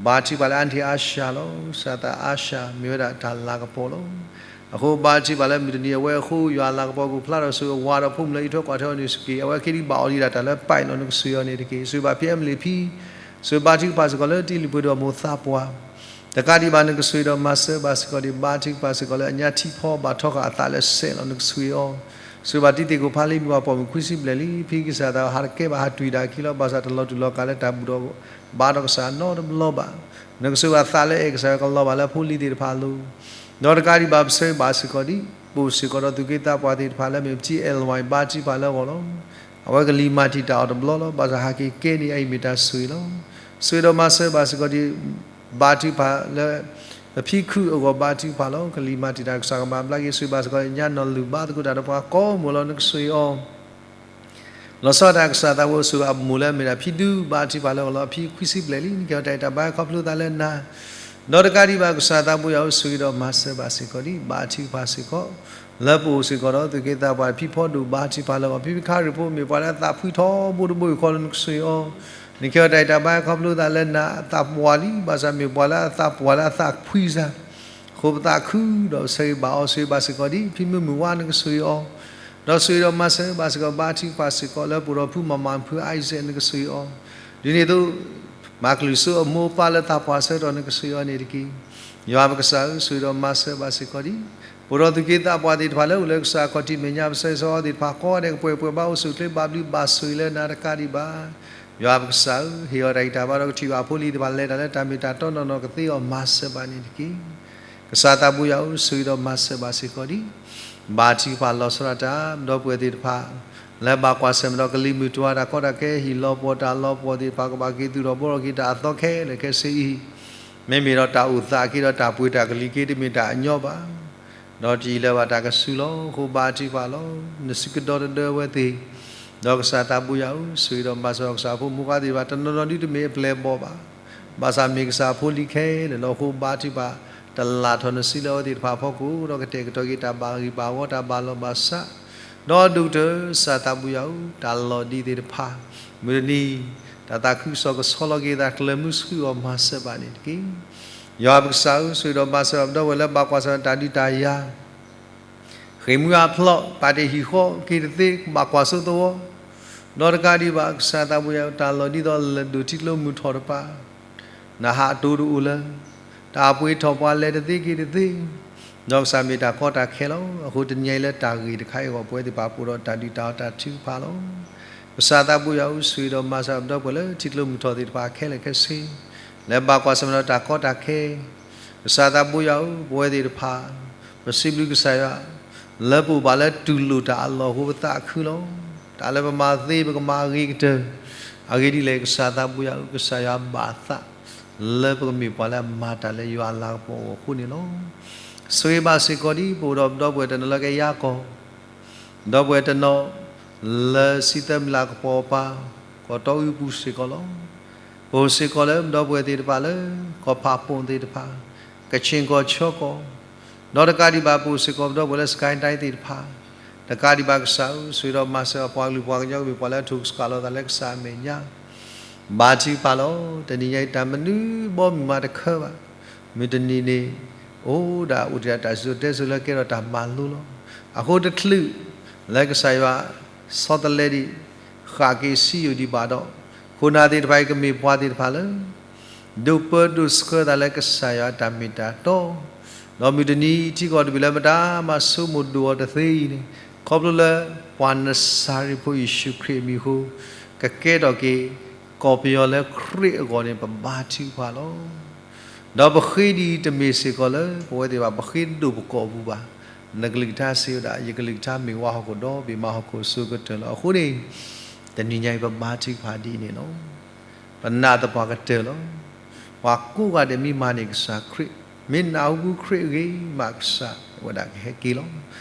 ဘါထုကဖၣ်လၢအါထံၣ်အါရှၢ်လီၤ ကစၢ်သးအါရှၢ် မ့ၢ်ဝဲဒၣ်တၢ်လၤကပီၤလီၤ. အဃိဘါထုကဖၣ်လၢမုၢ်တနံၤအဝဲအဃိ ယွၤအလၤကပီၤကအိၣ်ဖျါထီၣ် ဆိၣ်ဂ့ၤဝါဒီးဖိမုၣ်လၢအံးထွဲကွၢ်ထွဲအီၤန့ၣ်တက့ၢ် အဝဲက့ၤဒံးဘၣ်အီၤဒံးဒၣ်တၢ်လၢပာ်လီၤ နကဆိၣ်ဂ့ၤအီၤန့ၣ်တက့ၢ် ဆိၣ်ဂ့ၤဘၣ်ဖံအဲမလ့ၣ်ဖံ ဆိၣ်ဂ့ၤဘါထုကဖၣ်စ့ၢ်ကီးလၢတံၤလုၢ်ပှ့ၤဒိၣ်အမိၢ်သးပှၢ် တကးဒံးဘၣ် နကဆိၣ်ဂ့ၤဒီးမၤစၢၤဘၣ်စ့ၢ်ကီးဒံး ဘါထုကဖၣ်စ့ၢ်ကီးလၢအညါထံဖီဘၣ်ထီဃာ်အသးလၢစဲးလီၤ နကဆိၣ်ဂ့ၤအီၤ, ဆိၣ်ဂ့ၤဘၣ်တံၤသကိးဖးလံ မုၢ်ပှၢ်ပိာ်မုၣ်ခွံဆံဘျဲၣ်လံ ဖံကစၢ်သးဟးတကဲဘၣ် ဟးတွံၢ်ဒၣ်အခံလီၤ ဘၣ်ဆၣ်တလီၤတူာ်လီၤကာ်လၢတၢ်ဘူၣ်ဒီးဘါဒီးကစၢ်နီတဘျီဘၣ်, နကဆိၣ်ဂ့ၤအသးလၢအဲၣ်ကစၢ်ယွၤ ကလီၤဘၣ်လၢဖိလံၤသ့ၣ်တဖၣ်အလိၤ, ဒီးတကးဒံးဘၣ် ပဆၢဂ့ၤဘၣ်စ့ၢ်ကီးဒံး ပအိၣ်စ့ၢ်ကီးဒီးသူၣ်က့သးပှၢ်သ့ၣ်တဖၣ်လၢမ့ၢ်ပတံၤအဲၣ်လဝါ ဘါထုကဖၣ်လၢအဂီၢ်လီၤ. အဝဲကလံၤမၤတံာ်တာ်အီၤတဘျီလီၤ ဘၣ်ဆၣ်ဟးက့ၤကဲန့ၣ် အအံၤမ့ၢ်တၢ်ဆိၣ်ဂ့ၤလီၤ. ဆိၣ်ဂ့ၤဒီးမၤစၢၤဘၣ်စ့ၢ်ကီးဒံး ဘါထုကဖၣ်လၢ ပဖံခုၣ်အဂီၢ်ဘါထုကဖၣ်လီၤ. ကလံၤမၤတံာ်တာ် ကစၢ်ကမၤဘျါက့ၤ ဆိၣ်ဂ့ၤဘၣ်စ့ၢ်ကီးညါနီၢ်လုၢ်ဘါသကိးတၢ်ဒီးပှၤကိးမုၢ်လီၤ နကဆိၣ်ဂ့ၤအီၤ လီၤဆီဒၣ်တၢ် ကစၢ်သးဘိယွၤ ဆိၣ်ဂ့ၤဘၣ်အမိၢ်လၢအမ့ၢ်ဒၣ်ဖံဒူ ဘါထုကဖၣ်လၢအဂီၢ်လီၤ အဖံခွံဆံဘျဲၣ်လံ နကဟ့ၣ်အီၤတၢ်ဂံၢ်တၢ်ဘါ ခီဖျိသးလၢနၤ ဒီးတကးဒံးဘၣ် ကစၢ်သးဘိယွၤဧၢ ဆိၣ်ဂ့ၤဒီးမၤစၢၤဘၣ်စ့ၢ်ကီးဒံး ဘါထုကဖၣ်စ့ၢ်ကီး လၢပအိၣ်စ့ၢ်ကီးဒီးသူၣ်က့သးပှၢ် ဖံဖီဒိၣ် ဘါထုကဖၣ်လၢအဂီၢ် ဖံဖံခါရံၣ်ဖိ မ့ၢ်ပှၤလၢအသးဖှံထီဘိတဘိယူၢ်ဃီလီၤ နကဆိၣ်ဂ့ၤအီၤ နကဟ့ၣ်အီၤတၢ်ဂံၢ်တၢ်ဘါ ခီဖျိသးလၢနၤ အသးပှၢ်လံ ဘၣ်ဆၣ်မ့ၢ်ပှၤလၢအသးပှၢ်လၢအသးဖှံစ့ၢ် အဃိပသးခုဒီးပဆၢဂ့ၤဘၣ်အီၤ ဆိၣ်ဂ့ၤဘၣ်စ့ၢ်ကီးဒံး ဖံမုၢ်မုၢ်ဝါ နကဆိၣ်ဂ့ၤအီၤ ဒီးဆိၣ်ဂ့ၤဒီးမၤစၢၤဘၣ်စ့ၢ်ကီး ဘါထုကဖၣ်စ့ၢ်ကီး လၢပအိၣ်ဒီးဖုမၤမၤဖုအံစဲး နကဆိၣ်ဂ့ၤအီၤ ဒ်န့ၣ်အသိး မၤကလုၢ်စိအမိၢ်အပၢ်လၢသးပှၢ်ဆၢကတီၢ် နကဆိၣ်ဂ့ၤအီၤန့ၣ်တက့ၢ်. ယွၤပကစၢ်ဧၢ ဆိၣ်ဂ့ၤဒီးမၤစၢၤဘၣ်စ့ၢ်ကီးဒံး ပအိၣ်ဒီးသူၣ်က့သးပှၢ်သ့ၣ်တဖၣ်လၢအိၣ်လၢကစၢ်အခီၣ်ထံးမဲာ်ညါ ပဆၢဂ့ၤဆၢဝါသ့ၣ်တဖၣ် ကိးဂၤဒဲးကပှဲၤပှဲၤဘၣ် အိၣ်ဆူၣ်အိၣ်ချ့ဘၣ်ဘျုးဘၣ်ဆိၣ်ဂ့ၤလၢနၤတကးဒံးဘၣ် ယွၤပကစၢ်ဧၢ ဟ့ၣ်အီၤတၢ်ဂံၢ်တၢ်ဘါဒီးကထံၣ်ဘၣ်ဖိလံၤသ့ၣ်တဖၣ် လဲၤတၢ်လၢတၢ်မ့ၢ်တၢ်တီနီၢ်နီၢ်ကသ့အီၤ မၤစၢၤဘၣ်န့ၣ်တက့ၢ်. ကစၢ်သးဘိယွၤဧၢ ဆိၣ်ဂ့ၤဒီးမၤစၢၤဘၣ်စ့ၢ်ကီးဒံး ဘါထုကဖၣ်လီၤဆီဒၣ်တၢ် ဒီပုၢ်ဝဲၢ်သ့ၣ်တဖၣ် လၢဘၣ်ကွၢ်ဆၢၣ်မဲာ်ဒီးကလံၤမုၢ်တွၤ တၢ်ကီတၢ်ခဲ ဟံၣ်လီၤပှီၢ်တၢ်လီၤပှီၢ်သ့ၣ်တဖၣ် ကဘၣ်က့ၤသူၣ်ထီၣ်ဘှီထီၣ်က့ၤတၢ်အသီခဲလၢာ်ခဲဆ့အံၤ မ့မ့ၢ်ဒီးတၢ်အိၣ်သးက့ၤဒီးတၢ်ပှ့ၤတၢ်ကလံၤက့ၤ တမ့ၢ်တၢ်အညီဘၣ် ဒီးတယံာ်လၢၤဘၣ်တၢ်ကစူၤလီၤ. အဃိဘါထုကဖၣ်လီၤ. နစုကဒီတဒၢဝဲသ့ၣ်, ဒီးကစၢ်သးဘိယွၤဧၢ, ဆိၣ်ဂ့ၤဒီးမၤစၢၤကစၢ်ဖိမုၣ်ခွါသ့ၣ်တဖၣ် တနီၤနီၤဒုတမ့ၢ်အပျဲၢ်အဘီၣ်ဘၣ်. ဘၣ်ဆၣ်မ့ၢ်ကစၢ်ဖိလံၤခဲလၢာ်လီၤ. အဃိဘါထုကဖၣ် တလၢ်ထီၣ်နစုလၢအဝဲသ့ၣ်တဖၣ်အဖီခိၣ်, ဒီးကတဲာ်ကတီၤက့ၤတၢ်ဘၣ်ဂ့ၢ်ဘၣ်ဝီ တၢ်ဘၣ်လီၢ်ဘၣ်စး, ဒီးဒိၣ်ကတၢၢ် ကစၢ်သးဘိယွၤဧၢ, တၢ်လီၤဒံးသ့ၣ်တဖၣ်, မုၢ်တနံၤ တၢ်သးခုကစီၣ်ကဆီလီၤက့ၤသး ကျၢၤမုဆူအီၤ မၤစၢၤဘၣ်န့ၣ်တက့ၢ်. ယွၤပကစၢ်ဧၢ, ဆိၣ်ဂ့ၤဒီးမၤစၢၤပဒီပုၢ်ဝဲၢ်လၢဘၣ်ကွၢ်ဆၢၣ်မဲာ်တၢ်ဒုးတၢ်ယၤ, ဃ့ၢ်မှံဟးဖျိး, ပာ်တ့ၢ်ဟံၣ်ဃီက့ၤတသ့, ဘၣ်ကွၢ်စိသဝီ, ဒီးတကးဒံးဘၣ် ကစၢ်သးဘိယွၤ တၢ်လီၤဒ်သိးလၢၢ်ဒိၣ်ထံကျိမုၢ်ထီၣ်တပၤ, နဟးအတိၤတအိၣ်လၢၤ, တၢ်အပှ့ၤထီၣ်ပှၤလဲၤတသ့က့ၤတသ့, ဒီးကစၢ်မ့ၢ်တၢ်ကီတၢ်ခဲလီၤ. အဃိတနံၤအံၤလၢတၢ်ဂ့ၢ်တခါအံၤအဂီၢ် ပဝဲသ့ၣ်တဖၣ်ပအိၣ်ဒီးတၢ်ဒုၣ်တၢ်အီၣ်တၢ်ထုကဖၣ်လီၤ. ကစၢ်သးဘိယွၤဧၢ, ဆိၣ်ဂ့ၤဒီးမၤစၢၤပဒီပုၢ်ဝဲၢ်လၢထံကျိမုၢ်ထီၣ်သ့ၣ်တဖၣ်ခဲလၢာ်ခဲဆ့, လၢဘၣ်ကွၢ်ဆၢၣ်မဲာ်ဒီးတၢ်ကီတၢ်ခဲ ကစၢ်သးဘိယွၤဧၢ, ပဝဲသ့ၣ်တဖၣ် ပစံးဘျုးကစၢ်ယွၤ လၢပအိၣ်ဘၣ်လၢတူၢ်လိာ်တၢ်အလီၢ်အဃိ ပသးခုလီၤ. တၢ်လၢပမၤသ့ ပကမၤအဂ့ၤကတၢၢ်, အဂ့ၢ်ဒ်လဲၣ် ကစၢ်သးဘိယွၤဧၢ, ကစၢ်ယွၤဘၣ်သး လၢပကမ့ၢ်ပှၤလၢအမၤတၢ်လၢယွၤအလၤကပီၤအဂီၢ်အဃိန့ၣ်လီၤ. ဆိၣ်ဂ့ၤဘၣ်စ့ၢ်ကီးဒံး ပအိၣ်ဒီးပဒီပုၢ်ဝဲၢ်တနီၤလၢကယါကီၢ် ဒီပုၢ်ဝဲၢ်တနီၤ လၢစံးသၢမုၢ်လၢ်ကပီၤအပၢ် ကီၢ်တီအူပူၤစ့ၢ်ကီးလီၤ. ပအိၣ်စ့ၢ်ကီးလၢပဒီပုၢ်ဝဲၢ်သ့ၣ်တဖၣ်လၢ ကီၢ်ဖးပိၣ်သ့ၣ်တဖၣ်, ကခ့ၣ်ကီၢ် ခၠီကီၢ်, ဒီးတကးဒံးဘၣ် ပအိၣ်စ့ၢ်ကီးပဒီပုၢ်ဝဲၢ်လၢ စကဲတိုင်း သ့ၣ်တဖၣ်, တကးဒံးဘၣ်ကစၢ်ဧၢ, ဆိၣ်ဂ့ၤဒီးမၤစၢၤအပှၤကလုာ်ပှၤကညီကမ့ၢ်ပှၤလၢအထုးစကၤလိာ်သးလၢကစၢ်အမဲာ်ညါ ဘါထုကဖၣ်လီၤ. တနံၤညါအံၤ တၢ်မနုၤဘီမုၢ်မးတခၢဘၣ်. မုၢ်တနံၤန့ၣ် အိၣ်ဒၣ်အိၣ်တ့ၢ်ဒၣ်တၢ်စံၣ်စိၤတဲစိၤလၢကဲထီၣ်တၢ်မၤလိလီၤ. အဃိတချုး လၢကစၢ်ယွၤ ဆီတလဲဒံး ဃၣ်က့ၤစံယိၣ်ဒံးဘၣ်ဒီး ခိၣ်နၢ်သ့ၣ်တဖၣ်အံၤ ကမ့ၢ်ပှၤသ့ၣ်တဖၣ်လၢ ဒိးပၢဒိးဆှၢသးလၢကစၢ်ယွၤအတၢ်မ့ၢ်တၢ်တီ, ဒီးမုၢ်တနံၤထံကီၢ်တဘ့ၣ်လၢ မတၤမၤဆိကမိၣ်ဒိၣ်အီၤတသ့အံၤန့ၣ်, ခီဖျိလၢ ပှၤနစၤရ့းဖိယ့ၣ်ၡူးခရံာ်အမံၤအဃိ ကကဲထီၣ်က့ၤ ကီၢ်ပယီၤလၢခရံာ်အဂီၢ်န့ၣ် ပဘါထုကဖၣ်လီၤ. ဒီးပဃ့ဒ်အံၤတမ့ၢ်စ့ၢ်ကီးလၢ ပဝဲသ့ၣ်တဖၣ် ပဃ့ဒိၣ်ပကီၢ်ပူၤဘၣ်. နကလုၢ်ကထါစံးဝဲဒၣ် ယကလုၢ်ကထါမ့ၢ်ဝါဟီၣ်ခိၣ်ဒီဘ့ၣ် မၤဟီၣ်ခိၣ်အစိၤကတၢၢ်လီၤ. အဃိန့ၣ် တနံၤညါအံၤပဘါထုကဖၣ်ဒ်အံၤန့ၣ်လီၤ. ပနာ်သပှၢ်ကတၢၢ်လီၤ. ပှၤကိးဂၤဒဲးမ့ၢ်မၤန့ၢ်ကစၢ်ခရံာ်, မ့ၢ်နၢ်ဟူခရံာ်အဂ့ၢ် မၤကစၢ်ဝဲဒၣ်ကဟဲက့ၤလီၤ.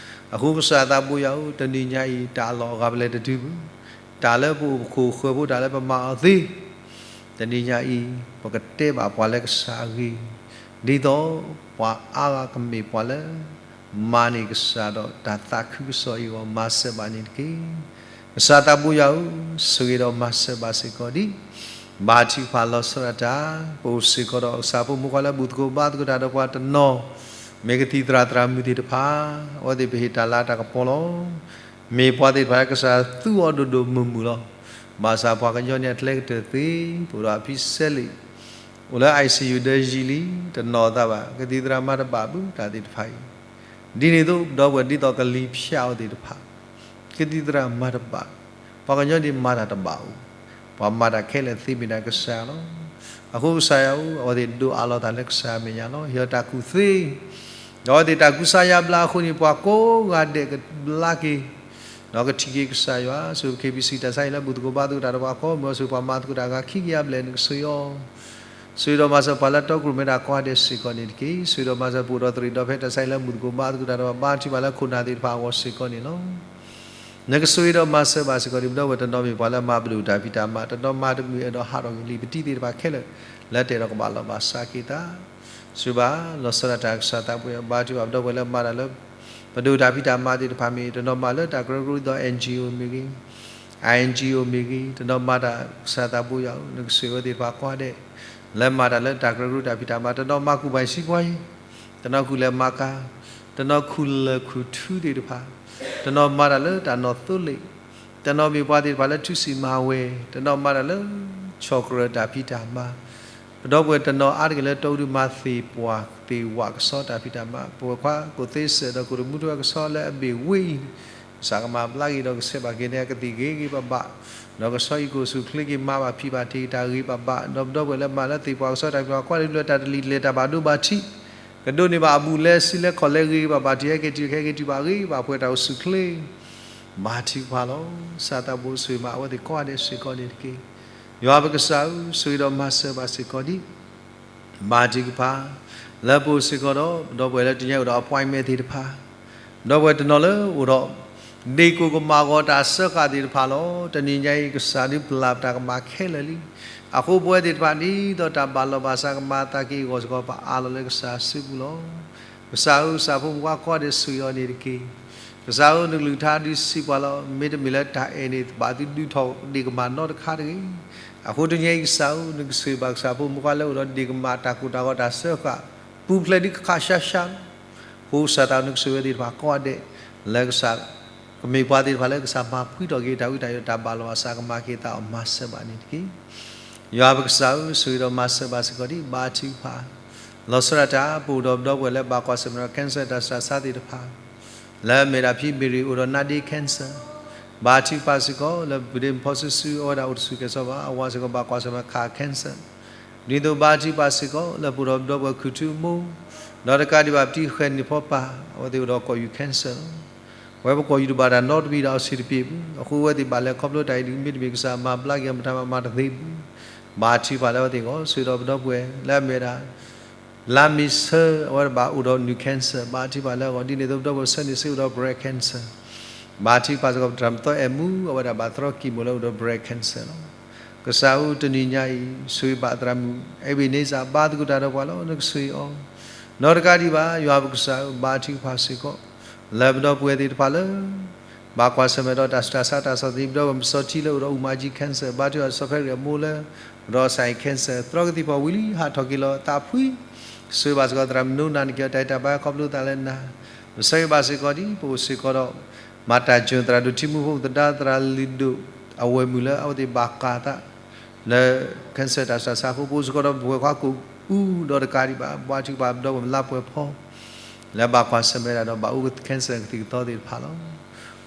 အဃိကစၢ်သးဘိယွၤဧၢ, တနံၤညါအံၤ တၢ်လီၢ်အဂၤပလဲၤတတုၤဘၣ်, တၢ်လၢပအိၣ်ပခိၣ်ဃၢၤဖိ တၢ်လၢပမၤအီၤသ့, တနံၤညါအံၤ ပကတဲဘၣ်ပှၤလၢကစၢ်အဂ့ၢ်, ဒ်သိးပှၤအါဂၤကမ့ၢ်ပှၤလၢ မၤန့ၢ်ကစၢ်ဒီးတၢ်သးခုကစီၣ်အံၤအဂီၢ် မၤစၢၤဘၣ်န့ၣ်တက့ၢ်. ကစၢ်သးဘိယွၤဧၢ, ဆိၣ်ဂ့ၤဒီးမၤစၢၤဘၣ်စ့ၢ်ကီးဒံး, ဘါထုကဖၣ်လီၤဆီဒၣ်တၢ်, ပအိၣ်စ့ၢ်ကီးဒီးကစၢ်ဖိမုၣ်ခွါလၢဘူၣ်သကိးဘါသကိးတၢ်ဒီးပှၤတနီၤ, မ့ၢ်ကသံၣ်သရၣ်သရၣ်မုၣ်သ့ၣ်တဖၣ်, အဝဲသ့ၣ်ပဟ့ၣ်တၢ်လၤတၢ်ကပီၤလီၤ. မ့ၢ်ပှၤသ့ၣ်တဖၣ်လၢကစၢ်သူအီၤဒိၣ်ဒိၣ်မုၢ်မုၢ်လီၤ. ဘၣ်ဆၣ်ပှၤကညီန့ၣ်အကျဲကတၢၢ်သ့, ပအိၣ်ဒီးအဖံစဲလ့း, အိၣ်လၢ ICU ဒီးယံာ်လံ, တနီၤသးဘၣ်, ကသံၣ်သရၣ်မၤတဘၣ်ဘၣ်တၢ်သ့ၣ်တဖၣ်အံၤ, ဒ်န့ၣ်အသိး ဒီပုၢ်ဝဲၢ်ဒ်သိးကလံၤဖၠးအီၤသ့ၣ်တဖၣ်, ကသံၣ်သရၣ်မၤတဘၣ်, ပှၤကညီန့ၣ်မၤတၢ်တဘၣ်ဧိၤ, ပှၤမၤတၢ်ခဲလၢာ်သ့မ့ၢ်ဒၣ်ကစၢ်လီၤ. အဃိကစၢ်ယွၤဧၢ, အဝဲသ့ၣ်ဒိးအးလီၤသးလၢကစၢ်အမဲာ်ညါလီၤ. ဟ့ၣ်အီၤတၢ်ကူၣ်သ့, ဒီးအဝဲသ့ၣ်တၢ်ကူစါယါဘျါအဃိန့ၣ် ပှၤကိးဂၤဒဲးကဘျါက့ၤ ဒီးကထံၣ်က့ၤကစၢ်ယွၤ, ဆိကမိၣ် KBC တၢ်ဆါအံၤလၢဘူၣ်သကိးဘါသကိးတၢ်ဒီးပှၤကိးမုၢ်အီၤ ဆိပှၤမၤသကိးတၢ်ဂၤခံကယၤဘျဲၣ်န့ၣ် ကဆိၣ်ဂ့ၤအီၤ, ဆိၣ်ဂ့ၤဒီးမၤစၢၤပှၤလၢတီကရိၣ်မဲဒၣ်ကိးဂၤဒဲးစ့ၢ်ကီးန့ၣ်တက့ၢ်. ဆိၣ်ဂ့ၤဒီးမၤစၢၤပအိၣ်ဒီးသရံးဒီးဖဲတၢ်ဆါအံၤလၢဘူၣ်သကိးဘါသကိးတၢ်ဒီးပှၤဘါထုကဖၣ်လၢခိၣ်နၢ်သ့ၣ်တဖၣ်အဂီၢ်စ့ၢ်ကီးန့ၣ်လီၤ. နကဆိၣ်ဂ့ၤဒီးမၤစၢၤဘၣ်စ့ၢ်ကီးဒံး ပဒီပုၢ်ဝဲၢ်တနီၤမ့ၢ်ပှၤလၢမၤပဒိၣ်တၢ်ဖံးတၢ်မၤ, တနီၤမၤတမုာ်အဲၣ်ဒိးဟးထီၣ်က့ၤလံ, ပတံၤသ့ၣ်တဖၣ်ခဲလၢာ် လၢတအဲၣ်ဒိးကဘၣ်လီၤဘၣ်စးက့ၤသး စံးဘၣ်လီၤဆီဒၣ်တၢ်ကစၢ်သးပှ့ၤအီၤ ဘါထုကဖၣ်ပဒီပုၢ်ဝဲၢ်လၢမၤတၢ်လၢ ပဒိၣ်တၢ်ဖံးတၢ်မၤသ့ၣ်တဖၣ်မ့ၢ်ဂ့ၤ, တနီၤမၤလၢတၢ်ကရၢကရိဒ်သိး NGO မ့ၢ်ဂ့ၤ, INGO မ့ၢ်ဂ့ၤ, တနီၤမၤတၢ်ကစၢ်သးပှ့ၤယွၤဧၢ, နကဆိၣ်ဂ့ၤအဝဲသ့ၣ်တဖၣ်ကိးဂၤဒဲး လၢမၤတၢ်လၢတၢ်ကရၢကရိတၢ်ဖံးတၢ်မၤ, တနီၤမၤကူၣ်ဘၣ်စံးပှၤယံၤ, တနီၤကူၣ်လဲၤမၤကၤ, တနီၤခူၣ်လၢၢ်ခူၣ်ထူသ့ၣ်တဖၣ်, တနီၤမၤတၢ်လၢတၢ်နီၣ်သိလ့ၣ်, တနီၤမ့ၢ်ပှၤသ့ၣ်တဖၣ်လၢထူစံၣ်မၤဝဲ, တနီၤမၤတၢ်လၢ ဆီၣ်ကရၢၢ်တၢ်ဖံးတၢ်မၤ ပဒီပုၢ်ဝဲၢ်တနီၤအါတက့ၢ်လၢတီအူဒုးမၤသ့ၣ်ပှၢ်သ့ၣ်ဝးကစီၣ်တၢ်ဖံးတၢ်မၤ, ပဝဲၢ်ခွါကိးသ့စဲးဒီးကိးတမူထီၣ်ကစီၣ်လၢအဘ့ၣ်ဝ့ၢ်အံၤ, ကစၢ်ကမၤဘျါက့ၤဒီးကဆဲးဘၣ်က့ၤန့ၢ်အကသံၣ်ဂ့ၤဂ့ၤဘၣ်ဘၣ်, ဒီးကဆှီအံၤကိၣ်ဆူၣ်ချ့က့ၤမၤဘၣ်ဖံးဘၣ်တ့ၢ်တၢ်ဂ့ၤဘၣ်ဘၣ်, ဒီးပဒီပုၢ်ဝဲၢ်လၢမၤလၢသ့ၣ်ပှၢ်ကစီၣ်တၢ်ဖံးတၢ်မၤ ကွၢ်ဒ်ဖျၢၣ်တၢ်တလံၤလဲၤတၢ်ဘၣ်ဒိဘၣ်ထံး, ကဒိးန့ၢ်ဘၣ်အဘူးလဲစံလဲခီၣ်လဲဂ့ၤဂ့ၤဘၣ်ဘၣ် ထံၣ်ဟဲက့ၤထံၣ်ဟဲက့ၤထံၣ်ဘၣ်ဂ့ၤဘၣ်ဖှဲးတၢ်အိၣ်ဆူၣ်ချ့ ဘါထုကဖၣ်လီၤ. ကစၢ်သးဘိဆိၣ်ဂ့ၤမးအဝဲသ့ၣ်ကိးဂၤဒဲးစ့ၢ်ကီးန့ၣ်တက့ၢ်. ယွၤပကစၢ်ဧၢ, ဆိၣ်ဂ့ၤဒီးမၤစၢၤဘၣ်စ့ၢ်ကီးဒံး, ဘါထုကဖၣ်, လၢပအိၣ်စ့ၢ်ကီးဒီး ပဒီပုၢ်ဝဲၢ်လၢတနံၤညါအိၣ်ဒီး appointment သ့ၣ်တဖၣ်, ပဒီပုၢ်ဝဲၢ်တနီၤလၢအိၣ်ဒီး ဒ့ၣ်ကိၢ်ကမၣ်ဂီၤတၢ်စၢဃာ်သ့ၣ်တဖၣ်လီၤ. တနံၤညါအံၤ ကစၢ်ဒုးပျၢ်ပတၢ်ကမၣ်ခဲလၢာ်လံ. အဃိပဝဲသ့ၣ်တဖၣ်ဒ်သိးတၢ်ဘၣ်လီၤဘၣ်စးကမၤသးက့ၤအဂီၢ်စ့ၢ်ကီး ပအးလီၤလၢကစၢ်စုပူၤလီၤ. ကစၢ်ဧၢ, ကစၢ်ဖိမုၣ်ခွါကိးဂၤဒဲးဆိၣ်ဂ့ၤအီၤန့ၣ်တက့ၢ်. ကစၢ်ဧၢ, နကလုၢ်ကထါဒုးစံးပှၤလီၤ. မ့တမ့ၢ်လၢတၢ်အဲၣ်န့ၣ် ဘၣ်သုဒုးထီၣ်ဒ့ၣ်ကမၣ်နီတခါတဂ့ၤ. အဃိတနံၤအံၤကစၢ်ဧၢ, နကဆိၣ်ဂ့ၤဘၣ်ကစၢ်ဖိမုၣ်ခွါလၢအိၣ်ဒီးဒ့ၣ်ကမၣ်တၢ်ကိၢ်တၢ်ဂီၤတၢ်စၢဃာ် ပူၤဖျဲးဒ်ခးခးရှါရှါလီၤ. အဃိကစၢ်သး နကဆိၣ်ဂ့ၤဝဲသ့ၣ်တဖၣ်ကိးဂၤဒဲး လၢကစၢ် ကမ့ၢ်ပှၤသ့ၣ်တဖၣ်လၢကစၢ်မၤဖှံထီၣ်က့ၤတၢ်ဝံတၢ်ယိး တၢ်ဘၣ်လီၤဘၣ်စးကမၤက့ၤသးအီၤ မၤစၢၤဘၣ်န့ၣ်တက့ၢ်. ယွၤပကစၢ်ဧၢ, ဆိၣ်ဂ့ၤဒီးမၤစၢၤဘၣ်စ့ၢ်ကီးဒံး, ဘါထုကဖၣ် လီၤဆီဒၣ်တၢ် ပအိၣ်ဒီးပဒီပုၢ်ဝဲၢ်လၢဘၣ်ကွၢ်ဆၢၣ်မဲာ်ဒီး cancer တၢ်ဆူးတၢ်ဆါသ့ၣ်တဖၣ် လၢအမ့ၢ်ဒၣ်ဖံမ့ၢ်ရံၤအိၣ်ဒီး နာဒ့ cancer, ဘါထုကဖၣ်စ့ၢ်ကီးလၢပဒ့မုၣ်ဖီဆူၣ်ဆူၣ် အဝဲဒၣ်အိၣ်တဆူၣ်ကဲၣ်ဆိးဘၣ် အဝၤစ့ၢ်ကီးဘၣ်ကွၢ်ဆၢၣ်မဲာ် cancer, ဒ်သိးဘါထုကဖၣ်စ့ၢ်ကီးလၢပအိၣ်ဒီးပဒီပုၢ်ဝဲၢ်ခူၣ်ထူအမိၢ်, ဒီးတကးဒံးဘၣ်ပတံၤဃဲၤန့ၣ်ဖီပၢ် အဝဲသ့ၣ်အိၣ်ဒီးကိာ်ယူၢ် cancer လီၤ. ဝဲပကိာ်ယူၢ်တဘၣ်တၢ်နီတမံၤဒီးအဆံးတပ့ၤပူၤ, အဃိအဝဲသ့ၣ်ဘၣ်လဲၤခီဖျိတၢ်အံၤဒ်မ့တမ့ၢ်ကစၢ်မၤဘျါက့ၤအီၤမတၤမးမၤတသ့ပူၤ, ဘါထုကဖၣ်လၢအဝဲသ့ၣ်အဂီၢ်, ဆိၣ်ဂ့ၤဒီးပဒီပုၢ်ဝဲၢ်လၢအမ့ၢ်ဝဲဒၣ် လါမ့ၤဆၢ အဝဲဒၣ်ဘၣ်အိၣ်ဒီးနုၢ် cancer, ဘါထုကဖၣ်လၢအဂီၢ်, ဒ်န့ၣ်အသိးပဒီပုၢ်ဝဲၢ်ဆၢန့ၣ်စ့ၢ်အိၣ်ဒီး breast cancer, ဘါထုကဖၣ်စ့ၢ်ကီး ပတြၢၤမသီအဲၣ်မူ အဝဲဒၣ်ဘၣ်သရီ chemo လၢအိၣ်ဒီး breast cancer လီၤ. ကစၢ်ဧၢ, တနံၤညါအံၤ ဆိၣ်ဂ့ၤဘၣ်သရၣ်မုၣ် Ebenezer ဘါသကိးတၢ်ဒီးပှၤလီၤ, နကဆိၣ်ဂ့ၤအီၤ, ဒီးတကးဒံးဘၣ် ယွၤပကစၢ်ဧၢ, ဘါထုကဖၣ်စ့ၢ်ကီး လၢပဒီပုၢ်ဝဲၢ်သ့ၣ်တဖၣ်လၢ ဘၣ်ကွၢ်ဆၢၣ်မဲာ်ဒီးတၢ်ဆူးတၢ်ဆါတၢ်ဆီၣ်သနံး, ပဒီပုၢ်ဝဲၢ်မုၢ်စီထံလၢအိၣ်ဒီးအူမၤကၠံ cancer, ဘါထုကဖၣ်စီၤဖဲရံၣ်အမိၢ်လၢ ဒီးအီၣ်စၣ်အံၤ cancer, သရီကသံၣ်ဖီၣ်ဝံၤလံ ဟးထီၣ်က့ၤလီၤသးဖှံ, ဆိၣ်ဂ့ၤဘၣ်စ့ၢ်ကီးသရၣ်မုၣ်နိနၤ နက့ၤအီၤတၢ်အဲၣ်တၢ်ဘၣ်ခီဖျိသးလၢနၤ, ပဆိၣ်ဂ့ၤဘၣ်စ့ၢ်ကီးဒ်ပအိၣ်စ့ၢ်ကီးဒီး မၤတၢ်ကၠိၣ်သရၣ်ဒိၣ်ထံမူဖိ သဒါသရၣ်လုၢ်ဒိၣ် အဝဲၢ်မုၣ်လၢအဝဲသ့ၣ်ဘၣ်ကၢ်သး လၢ cancer တၢ်ဆူးတၢ်ဆါအဃိ, ပအိၣ်စ့ၢ်ကီးဒီးပဝဲၢ်ခွါကိာ်အူဒီးတကးဒံးဘၣ် ဘါထုကဖၣ်ပဒီပုၢ်ဝဲၢ်လါပှဲၤဖီ လၢဘၣ်ကွၢ်ဆၢၣ်မဲာ်ဒၣ်ဒီးဘၣ်အူ cancer ကသံၣ်ကသီသ့ၣ်တဖၣ်လီ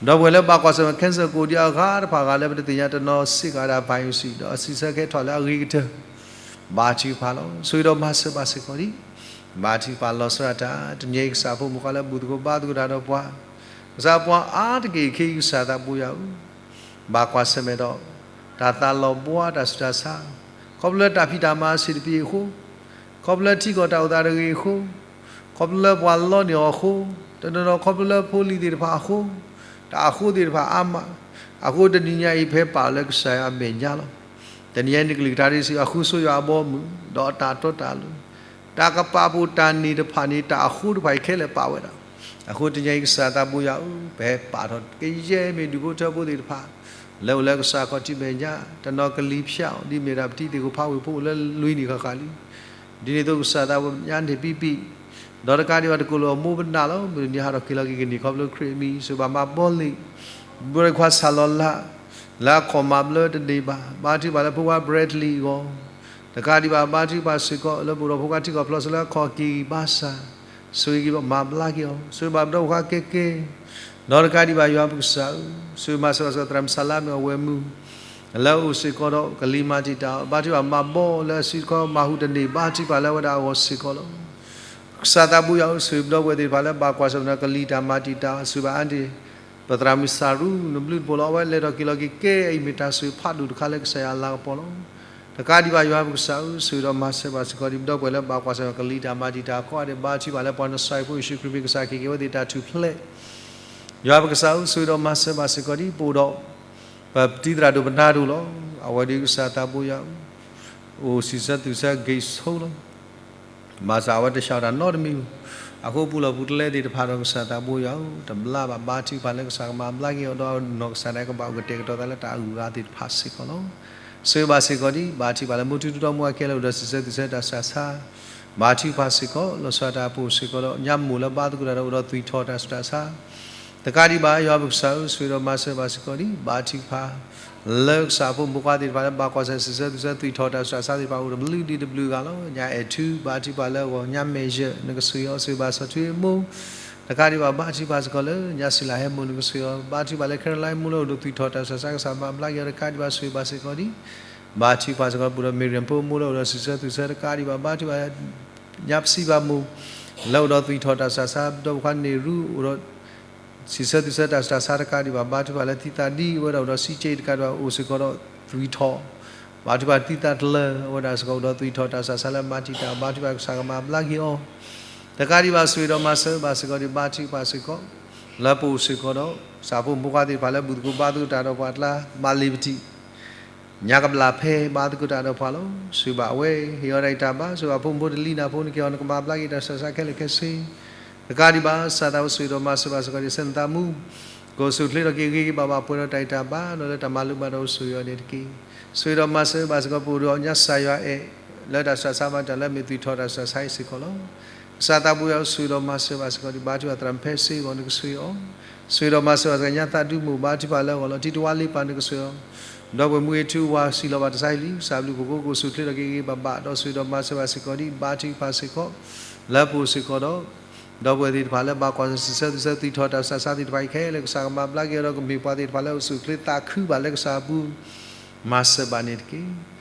ၤ. ပဒီပုၢ်ဝဲၢ်လၢဘၣ်ကွၢ်ဆၢၣ်မဲာ် cancer ကိးဒံးအဂၤတဖၣ်ဂၤလၢပတသ့ၣ်ညါတနီၤစ့ၢ်ကီးဒၣ် biopsy ဒီးအစံးဆၢကဲထီၣ်လၢအဂ့ၤကတၢၢ် ဘါထုကဖၣ်လီၤ. ဆိၣ်ဂ့ၤဒီးမၤစၢၤဘၣ်စ့ၢ်ကီးဒံး, ဘါထုကဖၣ်လီၤဆီဒၣ်တၢ်, တနံၤအံၤကစၢ်ဖိမုၣ်ခွါလၢဘူၣ်သကိးဘါသကိးတၢ်ဒီးပှၤ, ကစၢ်ပှၤအါတက့ၢ်အံၤခဲအံၤ ကစၢ်သးဘိယွၤဧၢ, ဘၣ်ကွၢ်ဆၢၣ်မဲာ်ဒီး တၢ်သးလီၤဘှါတၢ်ဆူးတၢ်ဆါ, ခီဖျိလၢတၢ်ဖံးတၢ်မၤအဆံးတပျ့ၤအဃိ, ခီဖျိလၢထံကီၢ်တၢ်အိၣ်သးတဂ့ၤအဃိ, ခီဖျိလၢပှၤလီန့ၢ်အီၤအဃိ, တနီၤနီၤခီဖျိလၢဖိလံၤသ့ၣ်တဖၣ်အဃိ, တၢ်အဃိသ့ၣ်တဖၣ်အါမး, အဃိတနံၤညါအံၤဖဲပာ်လၢကစၢ်ယွၤအမဲာ်ညါလီၤ. တနံၤညါအံၤနကလုၢ်ကထါဒ်စံး အဃုဆိယွၤအဘီအမုၢ်, ဒီးအတၢ်တီတၢ်လိၤ, တၢ်ကပာ်ဖှိၣ်တၢ်န့ၢ်တဖၣ်န့ၣ် တၢ်အဃိတဖၣ်အံၤခဲလၢာ်ပာ်ဝဲဒၣ်. အဃိတနံၤညါအံၤကစၢ်သးဘိယွၤဧၢ, ပဟဲပာ်ထီၣ်ကယဲၢ်မ့ၢ်ဒူၣ်ဖိထၢဖိသ့ၣ်တဖၣ် လၢအိၣ်လၢကစၢ်ခီၣ်ထံးမဲာ်ညါ, တနီၤကလံၤဖၠးအီၤ ဒ်မ့ၢ်ဒၣ်ပတံၤသ့ၣ်ခိၣ်ဖးဝ့ၢ်ဖိအိၣ်လၢလွံၢ်နံၣ်ဃၣ်ဃၣ်လံ. ဒ်န့ၣ်အသိးကစၢ်သးဘိယွၤန့ၣ်ပံပံ, ဒီးတကးဒံးဘၣ်တကိးလၢအမိၢ်ပနၢ်လီၤ. မုၢ်တနံၤဟးထီၣ်က့ၤလီၤက့ၤကန့ၢ်ခီဖျိခရံာ်အမံၤ, ဆိၣ်ဂ့ၤဘၣ်မၤဘီလ့ၣ်, ဘီလ့ၣ်ခွါဆၣ်လီၤလး, လၢအခီၣ်မၤဘျၢတန့ၢ်ဘၣ်, ဘါထုကဖၣ်လၢဖိခွါ Bradley အဂီၢ်, တကးဒံးဘၣ်ဘါထုကဖၣ်စ့ၢ်ကီး လၢပအိၣ်ဒီးဖိခွါထံကီၢ်ဖျီၣ်စိလၢအခီၣ်က့ၤဘၣ်ဆၣ်, ဆိၣ်ဂ့ၤက့ၤဘၣ်မၤဘျါက့ၤအီၤ, ဆိၣ်ဂ့ၤဘၣ်ပဒီဖိခွါကဲကဲ ဒီးတကးဒံးဘၣ်ယွၤပကစၢ်ဧၢ, ဆိၣ်ဂ့ၤမၤစၢၤဘၣ်စ့ၢ်ကီး သရၣ်မုၣ်စၤလါမ့ၢ်အဝဲမုၢ်, လၢအအိၣ်စ့ၢ်ကီးဒီးကလံၤမၤတံာ်တာ်အီၤ, ဘါထုကဖၣ်မၤဘီလၢအစုတခီမၤဟူးတန့ၢ်, ဘါထုကဖၣ်လၢအဝဲဒၣ်အဂီၢ်စ့ၢ်ကီးလီၤ. ကစၢ်သးဘိယွၤဧၢ, ဆိၣ်ဂ့ၤပဒီပုၢ်ဝဲၢ်သ့ၣ်တဖၣ်လၢဘၣ်ကွၢ်ဆၢၣ်မဲာ်ဒီးကလံၤတၢ်မၤတံာ်တာ်, ဆိၣ်ဂ့ၤဘၣ်အါတ့ၢ် ပသရၣ်မုၣ်စၤရူ နဘျုးတပိၤလီၤ, အဝဲလဲၤထီၣ်က့ၤလီၤက့ၤကဲအံၤမ့ၢ်တၢ်ဆိၣ်ဂ့ၤဖးဒိၣ်တခါလၢကစၢ်ယွၤအလၤကပီၤလီၤ. တကးဒံးဘၣ်ယွၤပကစၢ်ဧၢ, ဆိၣ်ဂ့ၤဒီးမၤစၢၤဘၣ်စ့ၢ်ကီးဒ်ပဒီပုၢ်ဝဲၢ်လၢဘၣ်ကွၢ်ဆၢၣ်မဲာ်ကလံၤတၢ်မၤတံာ်တာ်ကိးဂၤဒဲး, ဘါထုကဖၣ်လၢပှၤနစၤရ့းဖိယ့ၣ်ၡူးခရံာ်မ့ၢ်ကစၢ်ခ့ၣ်က့ၤဝဲသ့ၣ်တၢ်ထူၣ်ဖျဲး ယွၤပကစၢ်ဧၢ, ဆိၣ်ဂ့ၤဒီးမၤစၢၤဘၣ်စ့ၢ်ကီးဒ်ပအိၣ်ဒီး ပတံၤသရၣ်ဒိၣ်ပနါဒိၣ်လီၤ. အဝဲဒၣ်ကစၢ်သးဘိယွၤဧၢ, အိၣ်စံးဆၢသူၣ်ဆၢ ဂ့ၢ်ဆိလီၤ. ဘၣ်ဆၣ်အဝဲတဆှးတၢ်နီတမံၤ, အဃိပူၤလီၢ်ပူၤကျဲသ့ၣ်တဖၣ်ဒီးကစၢ်သးဘိယွၤဧၢ, တဘျါဘၣ်ဘါထုကဖၣ်လၢကစၢ်ကမၤဘျါက့ၤအီၤဒီးနီၢ်ကစၢ်ဒၣ်ကဘၣ်အိၣ်ကတဲာ်ကတီၤသးလၢတၢ်အဂုၤအဂၤသ့ၣ်တဖၣ်စ့ၢ်ကီးလီၤ. ဆိၣ်ဂ့ၤဘၣ်စ့ၢ်ကီးဒ် ဘါထုကဖၣ်လၢမိၢ်ထူတီမူအကဲလၢအိၣ်ဒီးစံးဆၢသူၣ်ဆၢတၢ်ဆူးတၢ်ဆါ ဘါထုကဖၣ်စ့ၢ်ကီး လီၤဆီဒၣ်တၢ်အပူၤစ့ၢ်ကီးဒီး ညါမိၢ်လၢဘါသကိးတၢ်ဒီးအိၣ်ဒီးသွံၣ်ထီၣ်တၢ်ဆူးတၢ်ဆါ, တကးဒံးဘၣ်ယွၤပကစၢ်ဧၢ, ဆိၣ်ဂ့ၤဒီးမၤစၢၤဘၣ်စ့ၢ်ကီးဒ် ဘါထုကဖၣ် လၢကစၢ်ဖိမုၣ်ဖိခွါသ့ၣ်တဖၣ်လၢဘၣ်ကွၢ်ဆၢၣ်စံးဆၢသူၣ်ဆၢသွံၣ်ထီၣ်တၢ်ဆူးတၢ်ဆါသ့ၣ်တဖၣ်အိၣ်တဘျုးဒံးတဘျုးဂၤလီၤ. ညါအဲၣ်ထူ ဘါထုကဖၣ်လၢအဂီၢ်, ညါမဲာ်ယၢၢ် နကဆိၣ်ဂ့ၤအီၤ, ဆိၣ်ဂ့ၤဘၣ်စီၤထွံအမိၢ်, တကးဒံးဘၣ်ဘါထုကဖၣ်စ့ၢ်ကီးလၢညါစံလၤဟဲမိၢ် နကဆိၣ်ဂ့ၤအီၤ, ဘါထုကဖၣ်လၢ Caroline မိၢ်လၢအိၣ်ဒီးသွံၣ်ထီၣ်တၢ်ဆူးတၢ်ဆါ ကစၢ်မၤဘျါက့ၤအီၤ, တကးဒံးဘၣ်ဆိၣ်ဂ့ၤဘၣ်စ့ၢ်ကီးဒ် ဘါထုကဖၣ်စ့ၢ်ကီး ပူၤဒီး Miriam ဖိမိၢ်လၢအိၣ်ဒီးစံးဆၢသူၣ်ဆၢ တကးဒံးဘၣ် ဘါထုကဖၣ်ညါပစံးဘၣ်မိၢ် လၢအိၣ်ဒီးသွံၣ်ထီၣ်တၢ်ဆူးတၢ်ဆါ, ဒီပုၢ်ဝဲၢ်ခွါန့ၢ်ရူအိၣ်ဒီး စံးဆၢသူၣ်ဆၢတၢ်ဆူးတၢ်ဆါ တကးဒံးဘၣ် ဘါထုကဖၣ်လၢသံသးဒ်အဝဲဒၣ်အိၣ်ဒီးစံက့ တကးဒံးဘၣ်အိၣ်စ့ၢ်ကီးဒီးသွံၣ်ထီၣ်, ဘါထုကဖၣ်သံသးတလၢ အဝဲဒၣ်စ့ၢ်ကီးအိၣ်ဒီးသွံၣ်ထီၣ်တၢ်ဆူးတၢ်ဆါလၢမၤတံာ်တာ် ဘါထုကဖၣ်ကစၢ်ကမၤဘျါက့ၤအီၤ, တကးဒံးဘၣ်ဆိၣ်ဂ့ၤဒီးမၤစၢၤဘၣ်စ့ၢ်ကီးဒ် ဘါထုကဖၣ်စ့ၢ်ကီး လၢပအိၣ်စ့ၢ်ကီးဒီး ကစၢ်ဖိမုၣ်ဖိခွါသ့ၣ်တဖၣ်လၢဘူၣ်သကိးဘါသကိးတၢ်ဒီးပှၤအကျါ မၤလ့ၤပတံၢ် ညါကဘျၣ်ဖဲဘါသကိးတၢ်ဒီးပှၤလီၤ. ဆိၣ်ဂ့ၤဘၣ်အဝဲ ဟ့ၣ်အီၤတၢ်အံးတၢ်ဘါ, ဆိၣ်ဂ့ၤဘၣ်ဖိမုၣ်ဖိတလံၤနၢ်ဖိ နက့ၤအီၤ နကမၤဘျါက့ၤတၢ်ဆူးတၢ်ဆါခဲလၢာ်ခဲဆ့, တကးဒံးဘၣ် ကစၢ်သးဘိဆိၣ်ဂ့ၤဒီးမၤစၢၤဘၣ်စ့ၢ်ကီးဒ် စဲနသးမူ ကအိၣ်ဆူၣ်အိၣ်ချ့ထီၣ်က့ၤဂ့ၤဂ့ၤဘၣ်ဘၣ် ပှဲၤဒီးတၢ်အံးတၢ်ဘါ ဒီးလၢတၢ်မၤလိဘၣ်ဒီးအိၣ်ဆိၣ်ဂ့ၤအီၤန့ၣ်တက့ၢ်. ဆိၣ်ဂ့ၤဒီးမၤစၢၤဘၣ်စ့ၢ်ကီး ပအိၣ်ဒီးညါစၢ်ယွၤအဲၣ် လၢတၢ်ဆူးတၢ်ဆါမၤတၢ်လၢမ့ၢ်သွံၣ်ထီၣ်တၢ်ဆူးတၢ်ဆါအံၤစ့ၢ်ကီးလီၤ. ကစၢ်သးဘိယွၤဆိၣ်ဂ့ၤဒီးမၤစၢၤဘၣ်စ့ၢ်ကီးဒ် ဘါထုကဖၣ်သရၣ်မုၣ်ဖဲစ့အဂီၢ် နကဆိၣ်ဂ့ၤအီၤ, ဆိၣ်ဂ့ၤဒီးမၤစၢၤဘၣ်စ့ၢ်ကီး ညါသးဒူမိၢ် ဘါထုကဖၣ်လၢအဂီၢ်လီၤ. ထံတဝါလ့ပၢ် နကဆိၣ်ဂ့ၤအီၤ, ဒီပုၢ်ဝဲၢ်မူဂ့ၤထူဝါစံးလီၤဘၣ်တၢ်ဆါဟံၣ်လံ ကစၢ်ဘျုးဖှိၣ်ဖိ ကအိၣ်ဆူၣ်အိၣ်ချ့ထီၣ်က့ၤဂ့ၤဂ့ၤဘၣ်ဘၣ် ဒီးဆိၣ်ဂ့ၤဒီးမၤစၢၤဘၣ်စ့ၢ်ကီးဒ် ဘါထုကဖၣ်စ့ၢ်ကီး လၢပအိၣ်စ့ၢ်ကီးဒီး ဒီပုၢ်ဝဲၢ်သ့ၣ်တဖၣ်လၢဘၣ်ကွၢ်ဆၢၣ်စံးဆၢသူၣ်ဆၢသွံၣ်ထီၣ်တၢ်ဆူးတၢ်ဆါသ့ၣ်တဖၣ်အံၤခဲလၢာ် ကစၢ်ကမၤဘျါက့ၤအီၤဒီးကမ့ၢ်ပှၤသ့ၣ်တဖၣ်လၢအိၣ်ဆူၣ်အိၣ်ချ့သးခုဘၣ်လၢကစၢ်အပူၤ မၤစၢၤဘၣ်န့ၣ်တက့ၢ်.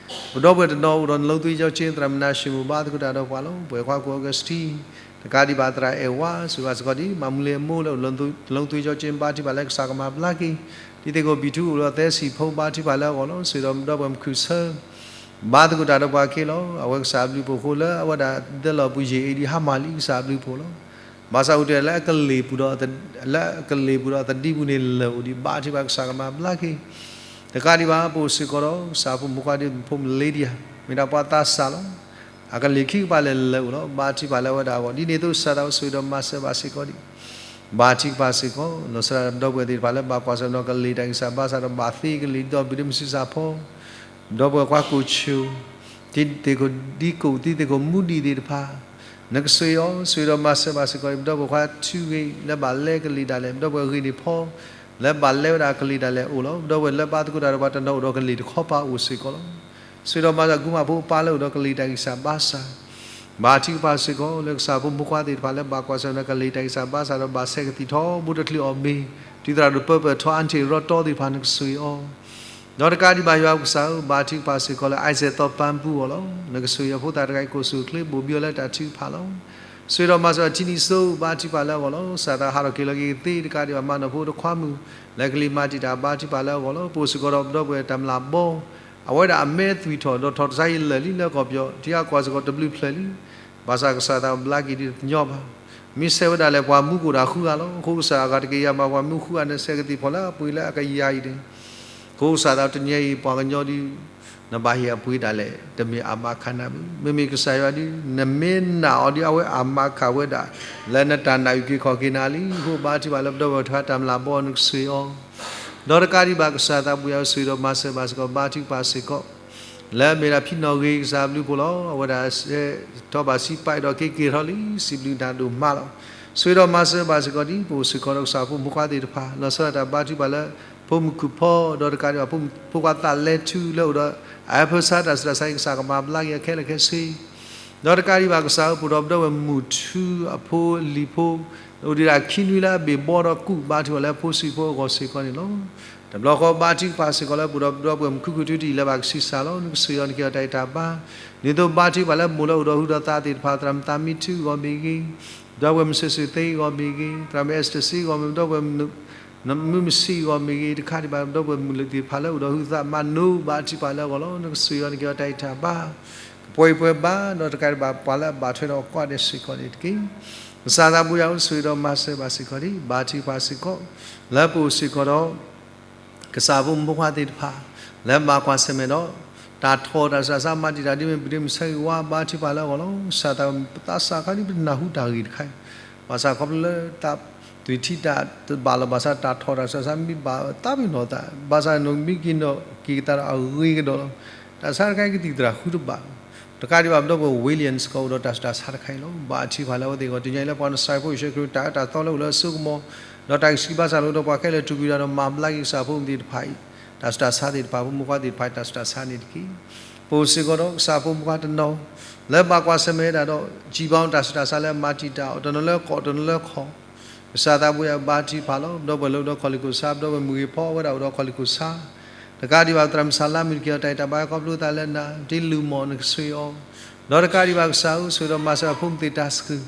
ပဒီပုၢ်ဝဲၢ်တနီၤအိၣ်ဒီး နလိသဝံၣ်ကၠီကၠ့ သရၣ်မုၣ်နၤၡ့မူး ဘါသကိးတၢ်ဒီးပှၤလီၤ. ပဝဲၢ်ခွါကူၣ်အီကူးစတံ တကးဒံးဘၣ်သရၣ်အဲၣ်ဝါ ဆိၣ်ဂ့ၤဘၣ်စ့ၢ်ကီးဒ် မၤမူလ့အမိၢ်လၢအိၣ်ဒီး နလိသဝံၣ်ကၠီကၠ့ ဘါထုကဖၣ်လၢကစၢ်ကမၤဘျါက့ၤ တံၤသကိးဘံၣ်ထူအိၣ်ဒီးသဲစံၣ်ဖိ ဘါထုကဖၣ်လၢအဂီၢ်လီၤ. ဆိၣ်ဂ့ၤဒီးပဒီပုၢ်ဝဲၢ်မုၢ်ခုၣ်ဆၢ ဘါသကိးတၢ်ဒီးပှၤအခံလီၤ. အဝဲကစၢ်အဘျုးဖှိၣ်အဃိလၢအဝဲဒၣ်ဒၢလီၤပူၤယံာ်အံၤဒ်ဟါမၢ်လံ ကစၢ်အဘျုးဖှိၣ်လီၤ. ဘၣ်ဆၣ်အိၣ်တ့ၢ်လၢအကလ့ၢ်ပူၤဒီး လၢအကလ့ၢ်ပူၤဒီးအသဒံပူၤန့ၣ်လၢာ်အိၣ်ဒံး ဘါထုကဖၣ်ကစၢ်ကမၤဘျါက့ၤ တကးဒံးဘၣ် ပအိၣ်စ့ၢ်ကီးဒီး ကစၢ်ဖိမုၣ်ဖိခွါဒ်ဖိမုၣ်လ့ဒံယၤ မ့ၢ်ဒၣ်ပှၤသးစၢ်လီၤ. အကလ့ၢ်ခံကပၤလဲၣ်လၢာ်အိၣ်လီၤ. ဘါထုကဖၣ်လၢအဝဲဒၣ်အဂီၢ် ဒ်န့ၣ်အသိးကစၢ်သးဘိဆိၣ်ဂ့ၤဒီးမၤစၢၤဘၣ်စ့ၢ်ကီးဒံး ဘါထုကဖၣ်စ့ၢ်ကီး လီၤဆီဒၣ်တၢ်ဒီပုၢ်ဝဲၢ်သ့ၣ်တဖၣ်လၢဘၣ်ကွၢ်ဆၢၣ်နီၤကလ့ၢ်တၢ်ဂံၢ်စၢ်ဘါစၢ်ဒီးဘၣ်သ့ကလ့ၢ်ဒ်သိးဘုဒမုၢ်ဆံးစၢ်ဖီ ဒီပုၢ်ဝဲၢ်ခွါကိၣ်ဆူၣ် တံၤသကိးဒံကိၣ် တံၤသကိးမူဒံးသ့ၣ်တဖၣ် နကဆိၣ်ဂ့ၤအီၤ ဆိၣ်ဂ့ၤဒီးမၤစၢၤဘၣ်စ့ၢ်ကီး ပဒီပုၢ်ဝဲၢ်ခွါထူဂ့ၤ လၢဘၣ်လဲကလ့ၢ်ဒၣ်လဲာ် ပဒီပုၢ်ဝဲၢ်ဂ့ၤန့ၣ်ဖီ လၢဘၣ်လဲဝဲဒၣ်ကလ့ၢ်ဒၣ်လဲာ်အိၣ်လီၤ. ပဒီပုၢ်ဝဲၢ်လၢဘါသကိးတၢ်ဒီးပှၤတနီၤအိၣ်ဒီးကလ့ၢ်တခီပၤအိၣ်စ့ၢ်ကီးလီၤ. ဆိၣ်ဂ့ၤဒီးမၤစၢၤကူမၣ်ဖိအပၢ်လၢအိၣ်ဒီးကလ့ၢ်တၢ်ဂံၢ်စၢ်ဘါစၢ် ဘါထုကဖၣ်စ့ၢ်ကီး လၢကစၢ်ဖိမုၣ်ဖိခွါသ့ၣ်တဖၣ်လၢဘၣ်ကွၢ်ဆၢၣ်နီၤကလ့ၢ်တၢ်ဂံၢ်စၢ်ဘါစၢ်ဒီးဘၣ်ဆဲးကသံၣ်ထီဘိ တချုးအီၣ်မ့ၤ တံၤသရၣ်ဒိၣ်ပၢပၢၢ်ထီ အါတ့ၢ်ရီတီသ့ၣ်တဖၣ် နကဆိၣ်ဂ့ၤအီၤ ဒီးတကးဒံးဘၣ်ယွၤပကစၢ်ဧၢ ဘါထုကဖၣ်စ့ၢ်ကီးလၢ Isaac သီပၢ်ပူၤအီၤလီၤ. နကဆိၣ်ဂ့ၤအဖိသၣ်တဂၤအံၤ ကအိၣ်ဆူၣ်အိၣ်ချ့ဘိၣ်ဘံအီၤလၢတၢ်ထုကဖၣ်လီၤ. ဆိၣ်ဂ့ၤဒီးမၤစၢၤထံနံၤစိ ဘါထုကဖၣ်လၢအဂီၢ်လီၤ. ကစၢ်သးဟးထီၣ်က့ၤလီၤက့ၤကသ့တကးဒံးဘၣ် မၤနီၣ်ဖိတခွါမုၣ် လၢကလံၤမၤတံာ်တာ် ဘါထုကဖၣ်လၢအဂီၢ်လီၤ. ပအိၣ်စ့ၢ်ကီးဒီးပဒီပုၢ်ဝဲၢ်တၢ်မျၢ်ဘီ အဝဲဒၣ်အမဲသွံၣ်ထီၣ် ဒီးထီၣ်တစါယံာ်လၢာ်လံလၢကီၢ်ပယီၤ ထံဂၤကီၢ်ဂၤစ့ၢ်ကီးတဘျုးဖျၢၣ်လံ. ဘၣ်ဆၣ်ကစၢ်သးဘျါက့ၤဒ်တညီဘၣ်. မ့ၢ်ဆဲးဝဲဒၣ်လဲာ်ပှၤမူကိၣ်တၢ်ဃုဂၤလီၤ. အဃိကစၢ်အဂၤတကယၤမး ပှၤမူဃုဂၤန့ၣ် ဆဲးကသံၣ်ဖီၣ်လၢအပှ့ၤလၢအကယၤအံၤန့ၣ် အဃိကစၢ်သးတနံၤအံၤ ပှၤကညီဒုး နဘၣ်ဟ့ၣ်အပှ့ၤဒၣ်လဲာ် တမ့ၢ်အမါခါနၢ်ဘၣ်. မ့မ့ၢ်ကစၢ်ယွၤဒုး နမ့ၢ်နာ်အီၤဒုး အဝဲအမါခးဝဲဒၣ် လၢနတၢ်နာ်အုၣ်က့ၤခီၣ်က့ၤနၤလံ. အဃိဘါထုကဖၣ်လၢပဒီပုၢ်ဝဲၢ်တခါတၢ်မျၢ်ဘီနကစၢ်အံၤ ဒီးတကးဒံးဘၣ် ကစၢ်သးဘိယွၤ ဆိၣ်ဂ့ၤဒီးမၤစၢၤဘၣ်စ့ၢ်ကီး ဘါထုကဖၣ်စ့ၢ်ကီး လၢအမ့ၢ်ဒၣ်ဖံနီၣ်ဂ့ၤကစၢ်ဘျုးဖှိၣ်လီၤ. အဝဲဒၣ်ဆဲးထီၣ်ဘၣ်စံးပာ်ဒီးက့ၤက့ၤထီၣ်လံ စံးဘျုးနၤဒိၣ်မးလီၤ. ဆိၣ်ဂ့ၤဒီးမၤစၢၤဘၣ်စ့ၢ်ကီးဒ် ပအိၣ်စ့ၢ်ကီးဒီးကစၢ်ဖိမုၣ်ဖိခွါသ့ၣ်တဖၣ် လီၤဆီဒၣ်တၢ်ဘါထုကဖၣ်လၢ ဖိမုၣ်ခုၣ်ဖီ ဒီးတကးဒံးဘၣ် ဖိမုၣ်ဖိခွါသးလဲထူလၢအိၣ်ဒီး အဟၢဖၢဆါတၢ်ဆူးတၢ်ဆါအံၤ ကစၢ်ကမၤဘျါက့ၤအခဲလၢာ်ခဲဆ့ ဒီးတကးဒံးဘၣ် ကစၢ်ဧၢ ပအိၣ်ဒီးပဒီပုၢ်ဝဲၢ်မုၢ်ထူအဖိအလံၤဖိ အိၣ်ဒံးဒၣ်ခံနွံလၢအဘ့ၣ်ဘီဒီးကူး ဘါထုကဖၣ်လၢဖိဆံးဖိအဂီၢ်စ့ၢ်ကီးန့ၣ်လီၤ. တဘျီဃီဘါထုကဖၣ်စ့ၢ်ကီးလၢ ပအိၣ်ဒီးပဒီပုၢ်ဝဲၢ်မုၣ်ခုၣ်ခုၣ်ထူထူလၢဘၣ်ကဆံးစၢ်လီၤ. နကစၢ်ယွၤနက့ၤအီၤတၢ်အံးတၢ်ဘါ ဒ်သိးဘါထုကဖၣ်လၢမိၢ်လၢအိၣ်ဒီးဟုဒီးသးသ့ၣ်တဖၣ် သရၣ်မုၣ်သးမံထူအဂီၢ်မ့ၢ်ဂ့ၤ, ဒီပုၢ်ဝဲၢ်မုၢ်စံးစံးသ့အဂီၢ်မ့ၢ်ဂ့ၤ, သရၣ်မုၣ်အဲစတၢၢ်စံးအဂီၢ်မ့ၢ်ဂ့ၤ, ဒီပုၢ်ဝဲၢ် မုၢ်မုၢ်စံးအဂီၢ်မ့ၢ်ဂ့ၤ, တခါဒံးဘၣ် ဒီပုၢ်ဝဲၢ်မုၢ်လၢသ့ၣ်တဖၣ်လၢအိၣ်ဒီးဟုသးမၤနိ ဘါထုကဖၣ်လၢအဂီၢ်လီၤ. နကစၢ်ယွၤနက့ၤအီၤတၢ်အံးတၢ်ဘါ ကပှဲၤအံၤပှဲၤဘၣ် ဒီးတကးဒံးဘၣ်ပှၤလၢအဘၣ်ထွဲဒီးအကွၢ်ဒဲးစ့ၢ်ကီးန့ၣ်တက့ၢ်. ကစၢ်သးဘိယွၤဧၢ ဆိၣ်ဂ့ၤဒီးမၤစၢၤဘၣ်စ့ၢ်ကီးဒ် ဘါထုကဖၣ်စ့ၢ်ကီး လၢပအိၣ်စ့ၢ်ကီးဒီး ကစၢ်ဖိမုၣ်ဖိခွါသ့ၣ်တဖၣ် လၢဘၣ်ကွၢ်ဆၢၣ်မဲာ်ဒီး တၢ်ထီၣ်တၢ်ဆူးတၢ်ဆါမၤတံာ်တာ်ဒ်မ့ၢ်ပဒ့မုၣ်ဆၢဂ့ၤဝါ ဘါထုကဖၣ်လၢအဂီၢ်လီၤ. ကစၢ်သးပသးစၢ်ခါဒ်ပနၢ်ဟူတၢ်ဂ့ၢ်တခါအံၤ ဘၣ်ဆၣ်ခီဖျိလၢတၢ်သွံၣ်ထံတၢ်တဘၣ်လီၤ ဘၣ်ဆၣ်တၢ်ထီၣ်တၢ်ဆူးတၢ်ဆါမ့ၢ်ဘၣ်သးပ့ၤနီၣ်သး ဘၣ်ဆၣ်နမ့ၢ်က့ၤနီၣ်က့ၤကသးဒီးအဂ့ၤကဒီးလီၤ. တၢ်ဆါတခါအံၤကသံၣ်သရၣ်ဃုတဘၣ် တကးဒံးဘၣ် ပဒီပုၢ်ဝဲၢ် Williams ကအိၣ်ဒီးတၢ်ဆူးတၢ်ဆါတခါအံၤလီၤ. ဘါထုကဖၣ်လၢအဝဲသ့ၣ်အဂီၢ် တနံၤအံၤလၢပှၤကစၢ်ဖိယ့ၣ်ၡူးခရံာ် တၢ်အၢတၢ်သီလၢအိၣ်လၢအစိကမီၤ ဒီးတၢ်ဂံၢ်စၢ်ဘါစၢ်လၢအိၣ်ဒီးပှၤခဲလၢာ် ထူၣ်ကွံာ်တၢ်ဒီးမၤဘျါက့ၤကစၢ်ဖိမုၣ်သ့ၣ်တဖၣ်အံၤ တၢ်ဆူးတၢ်ဆါသ့ၣ်တဖၣ် ဖိမုၣ်ဖိခွါသ့ၣ်တဖၣ်အံၤတၢ်ဆူးတၢ်ဆါန့ၣ်တက့ၢ်. ပအိၣ်စ့ၢ်ကီးဒီးကစၢ်ဖိမုၣ်ဖိခွါတနီၤ လၢဘၣ်ကွၢ်ဆၢၣ်မဲာ်ဝဲဒၣ်ဒီး ကျိၣ်စ့တၢ်ဆူးတၢ်ဆါလၢအမၤတံာ်တာ်အီၤ တနီၤလၢကီၢ်တနီၤလၢခီၣ် ကစၢ်သးဘိယွၤဘါထုကဖၣ်လီၤ. ပဒီပုၢ်ဝဲၢ်လၢအိၣ်ဒီးခီၣ်လ့ၢ်ခိၣ်ဆါ ပဒီပုၢ်ဝဲၢ်မုၢ်ဂ့ၤဖီဝဲဒၣ်အိၣ်ဒီးခီၣ်လ့ၢ်ခိၣ်ဆါ တကးဒံးဘၣ် သရၣ်မုၣ်ဆၣ်လါမုၣ်တက့ၢ် အတၢ်အံးတၢ်ဘါခီဖျိသးလၢနၤ တ့လူၢ်မီၢ်နကစၢ်အံၤအီၤ ဒီးတကးဒံးဘၣ်ကစၢ်ဧၢ ဆိၣ်ဂ့ၤဒီးမၤစၢၤအဖိမုၣ်သ့ၣ်တၢ်ဆှုၣ်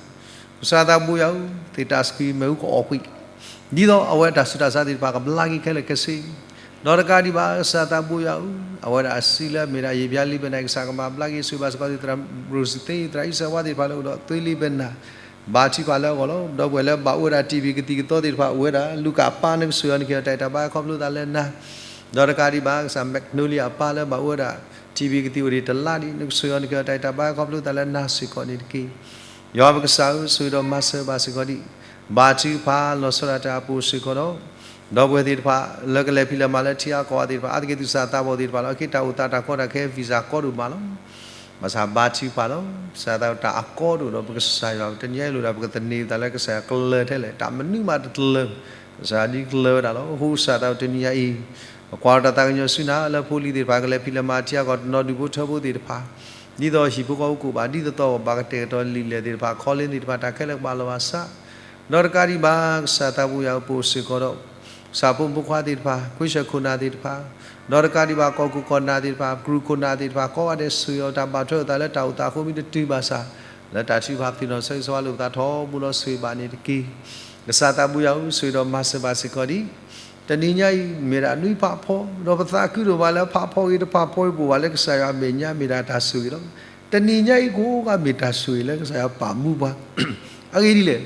ကစၢ်သးဘိယွၤဧၢ သ့ၣ်တၢ်ဆှုၣ်မ့ၣ်အူကအီၣ်ကွံာ် ဒ်သိးအဝဲတၢ်ဆူးတၢ်ဆါသ့ၣ်တဖၣ်ကဘျါက့ၤခဲလၢာ်ခဲဆ့ ဒီးတကးဒံးဘၣ် ကစၢ်သးဘိယွၤဧၢ အဝဲဒၣ်အစံးလၢအမ့ၢ်ဒၣ်ယ့ၣ်ဘျါလံဘဲနၤ ကစၢ်ကမၤဘျါက့ၤ ဆိၣ်ဂ့ၤဘၣ်စ့ၢ်ကီး သရၣ်ရိၣ်စံသ့ သရၣ်အံၣ်စၢၤဝါသ့ၣ်တဖၣ်လၢအိၣ်ဒီးသွ့လံဘဲနၤ ဘါထုကဖၣ်လၢအဂီၢ်လီၤ. ပဒီပုၢ်ဝဲၢ်လၢဘၣ်အိၣ်ဝဲဒၣ် ထံၣ်ဘံၣ်ကသံၣ်ကသီသ့ၣ်တဖၣ်အိၣ်ဝဲဒၣ် လူၤကၣ်ပၢ် နကစၢ်ယွၤနက့ၤအီၤတၢ်အံးတၢ်ဘါခီဖျိသးလၢနၤ ဒီးတကးဒံးဘၣ် ကစၢ်မဲးကနိလံအပၢ်လၢဘၣ်အိၣ်ဝဲဒၣ် ထံၣ်ဘံၣ်ကသံၣ်အိၣ်ဒံးတလါဒံး နကစၢ်ယွၤနက့ၤအီၤတၢ်အံးတၢ်ဘါခီဖျိသးလၢနၤစ့ၢ်ကီးန့ၣ်တက့ၢ်. ယွၤပကစၢ်ဧၢ ဆိၣ်ဂ့ၤဒီးမၤစၢၤဘၣ်စ့ၢ်ကီးဒံး ဘါထုကဖၣ်လီၤဆီဒၣ်တၢ်အပူၤစ့ၢ်ကီးဒီး ဒီပုၢ်ဝဲၢ်သ့ၣ်တဖၣ် လၢကလဲၤဖံးလဲၤမၤလၢထံအါကီၢ်အါသ့ၣ်တဖၣ် အါတက့ၢ်သူၣ်စၢ်သးဘီၣ်သ့ၣ်တဖၣ်လီၤ. အခဲတၢ်အိၣ်သးတၢ်ကီတၢ်ခဲ visa ကီဒိၣ်မးလီၤ. ဘၣ်ဆၣ်ဘါထုကဖၣ်လီၤ. ကစၢ်သးတၢ်အကီဒိၣ်ဒီး ပကစၢ်ယွၤ တနံၤအံၤလိၣ်ဒၣ် ပကသန့ၤပသးလၢကစၢ်ယွၤကလၢၤထဲလဲၣ် တၢ်မနုၤမးတတလၢာ် ကစၢ်ယွၤဒ်ကလၢၤဝဲဒၣ်လီၤ. အဃိကစၢ်သးတနံၤအံၤ ပကွၢ်ဒီးတၢ်သးကညီၤဆူနၤ လၢဖိလံၤသ့ၣ်တဖၣ် ကလဲၤဖံးလဲၤမၤထံအါကီၢ် တနီၤဒူၣ်ဖိထၢဖိသ့ၣ်တဖၣ် ဒ်သိးဟံၣ်ဖိဃီဖိကအိၣ်ဘၣ် ဒ်သိးသိးဘၣ်ကတဲာ်ကတီၤလံာ်လဲၢ်သ့ၣ်တဖၣ် ခီလ့သ့ၣ်တဖၣ် တၢ်ခဲလၢာ်ကဘၣ်လီၤဘၣ်စး ဒီးတကးဒံးဘၣ် ကစၢ်သးဘိယွၤပအိၣ်စ့ၢ်ကီးဒီး ကစၢ်ဖိမုၣ်ဖိခွါသ့ၣ်တဖၣ် ခွံဆၢၣ်ခိၣ်နၢ်သ့ၣ်တဖၣ် ဒီးတကးဒံးဘၣ် ကီၢ်ခိၣ်ကီၢ်နၢ်သ့ၣ်တဖၣ် ကရူၢ်ခိၣ်နၢ်သ့ၣ်တဖၣ် ကိးဂၤဒဲးဆိၣ်ဂ့ၤအီၤ တၢ်ဘၣ်ထွဲလိာ်သးလၢတၢ်အိၣ်သးအဃိ မ့ၢ်တတုၤဘၣ်ဆၣ် လၢတၢ်ထုကဖၣ်သ့ၣ်နီၣ်ဆၢဂ့ၤဆၢဝါလိာ်ပသးထီဘိလီၤ ဆိၣ်ဂ့ၤဘၣ်န့ၣ်တက့ၢ်. ကစၢ်သးဘိယွၤဧၢ ဆိၣ်ဂ့ၤဒီးမၤစၢၤဘၣ်စ့ၢ်ကီးဒံး တနံၤညါအံၤ မ့ၢ်ဒၣ်နွံဖးဖီ ဒီးပသးခုဒိၣ်မးလၢဖးဖီဂ့ၤ တဖးဖီဂ့ၤ ပအိၣ်ဘၣ်လၢကစၢ်ယွၤအမဲာ်ညါ မ့ၢ်ဒၣ်တၢ်ဆိၣ်ဂ့ၤလီၤ. တနံၤညါအံၤ ကိးဂၤမ့ၢ်တၢ်ဆိၣ်ဂ့ၤလၢကစၢ်ယွၤပာ်မူပှၤ အဂ့ၢ်ဒ်လဲၣ်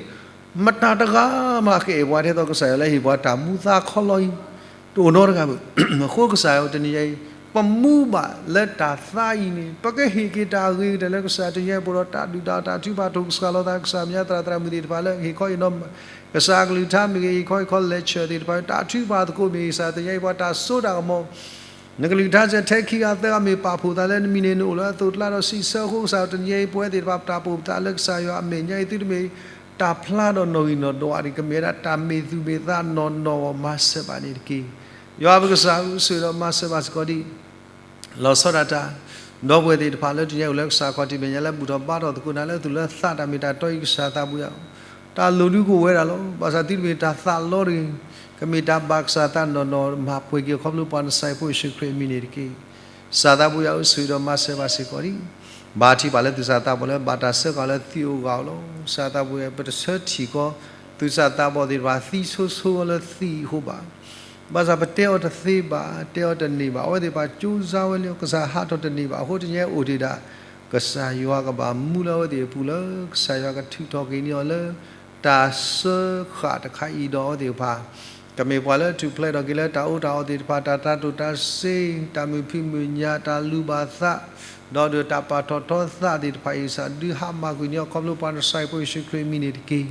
မတၤတဂၤမးကအဲၣ်ပှၤဒ်သိးကစၢ်ယွၤလၢဟ့ၣ်ပှၤတၢ်မူသးခီလီၤအံၤ တအိၣ်နီတဂၤဘၣ်. အဃိကစၢ်ယွၤတနံၤညါအံၤ ပမူဘၣ်လၢတၢ်သါအံၤန့ၣ် ပကဟ့ၣ်က့ၤတၢ်ဂ့ၤကတၢၢ်လၢကစၢ်တနံၤညါအံၤ ပအိၣ်ဒီးတၢ်ဒုၣ်တၢ် တၢ်ထုကဖၣ် ထိၣ်ကစှၤလိာ်သး ကစၢ်မဲာ်ညါသရၣ်သရၣ်မုၣ်သ့ၣ်တဖၣ်လၢဟ့ၣ်ခီဟ့ၣ်နီၤ ကစၢ်အကလုၢ်ကထါမ့ၢ်ဂ့ၤ ဟ့ၣ်ခီဟ့ၣ်ခီ lecture သ့ၣ်တဖၣ် တၢ်ထုကဖၣ်သကိးမ့ၢ်ဂ့ၤ ကစၢ်တနံၤညါအံၤ ပှၤတၢ်စိတၢ်ကမီၤ နကလုၢ်ကထါစဲးထဲခံဂၤသၢဂၤမ့ၢ်ပာ်ဖှိၣ်သးလၢနမံၤန့ၣ် နအိၣ်လၢအသိးတလါဒီးစံးဆၢအဃိ ကစၢ်တနံၤညါအံၤ ပဝဲသ့ၣ်တဖၣ် ပတၢ်ပာ်ဖှိၣ်ပသးလၢကစၢ်ယွၤအမဲာ်ညါအံၤ သုတမ့ၢ်တၢ်ဖျါဒီးနီၣ်ဂံၢ်နီၣ်ဒွးဒံး ကမ့ၢ်ဝဲဒၣ်တၢ်မ့ၢ်သူၣ်မ့ၢ်သးနီၢ်နီၢ်အဂီၢ် မၤစၢၤဘၣ်န့ၣ်တက့ၢ်. ယွၤပကစၢ်ဧၢ ဆိၣ်ဂ့ၤဒီးမၤစၢၤဘၣ်စ့ၢ်ကီးဒံး လီၤဆီဒၣ်တၢ် ဒီပုၢ်ဝဲၢ်သ့ၣ်တဖၣ်လၢတနံၤညါအံၤအိၣ်လၢကစၢ်ခီၣ်ထံးမဲာ်ညါလၢဘူၣ်ထီၣ်ဘါထီၣ်သကိးနၤလၢသူၣ်လၢသးတၢ်မ့ၢ်တၢ်တီအံၤ ကစၢ်သးဘိယွၤ တၢ်လိၣ်ဒုကအိၣ်ဝဲဒၣ်လီၤ. ဘၣ်ဆၣ်သုတမ့ၢ်တၢ်သးလီတဂ့ၤ ကမ့ၢ်တၢ်ဘၣ်ကစၢ်သးနီၢ်နီၢ် မၤပှဲၤက့ၤအခီဖျိပှၤနစၢ်ဖိယ့ၣ်ၡူးခရံာ်အမံၤန့ၣ်တက့ၢ်. ကစၢ်သးဘိယွၤဧၢ ဆိၣ်ဂ့ၤဒီးမၤစၢၤဘၣ်စ့ၢ်ကီးဒံး ဘါထုကဖၣ်လၢသူၣ်စၢ်သးဘီၣ်လၢဘၣ်တၢ်ဆှၢဃာ်လၢသံးအဂီၢ်လီၤ. ကစၢ်သးဘိယွၤ ပတဆၢထံၣ်ကီး သူၣ်စၢ်သးဘီၣ်သ့ၣ်တဖၣ်သံဆိဆိအီၤလၢသံးအဃိဘၣ်. ဘၣ်ဆၣ်ပတဲအီၤတသ့ဘၣ်, တဲအီၤတန့ၢ်ဘၣ်, အဝဲသ့ၣ်တဖၣ်ကၠိစါဝဲလံ, ကစၢ်ဟးထီၣ်တန့ၢ်ဘၣ်. အဃိတနံၤညါအိၣ်တ့ၢ်ဒၣ် ကစၢ်ယွၤကဘၣ်မူလၢအဝဲသ့ၣ်အပူၤလၢ ကစၢ်ယွၤကထုးထီၣ်က့ၤန့ၢ်အီၤလၢ တၢ်ဆှၢဃာ်တခါအံၤဒီးအဝဲသ့ၣ်တဖၣ် ကမ့ၢ်ပှၤလၢထူၣ်ဖျဲးထီၣ်က့ၤလၢတၢ်အီၣ်တၢ်အီသ့ၣ်တဖၣ်, တၢ်တၤတိၢ်တၤစ့, တၢ်မုာ်ဖံးမုာ်ညၣ်, တၢ်လူၤဘၣ်သး, ဒီးဒုးတၢ်ပာ်ထီၣ်ထီသးသ့ၣ်တဖၣ်အံၤ ကစၢ်ဒုးဟးမၤကွံာ်န့ၢ်အီၤခီဖျိပှၤနစၤရ့းဖိယ့ၣ်ၡူးခရံာ်အမံၤန့ၣ်တက့ၢ်.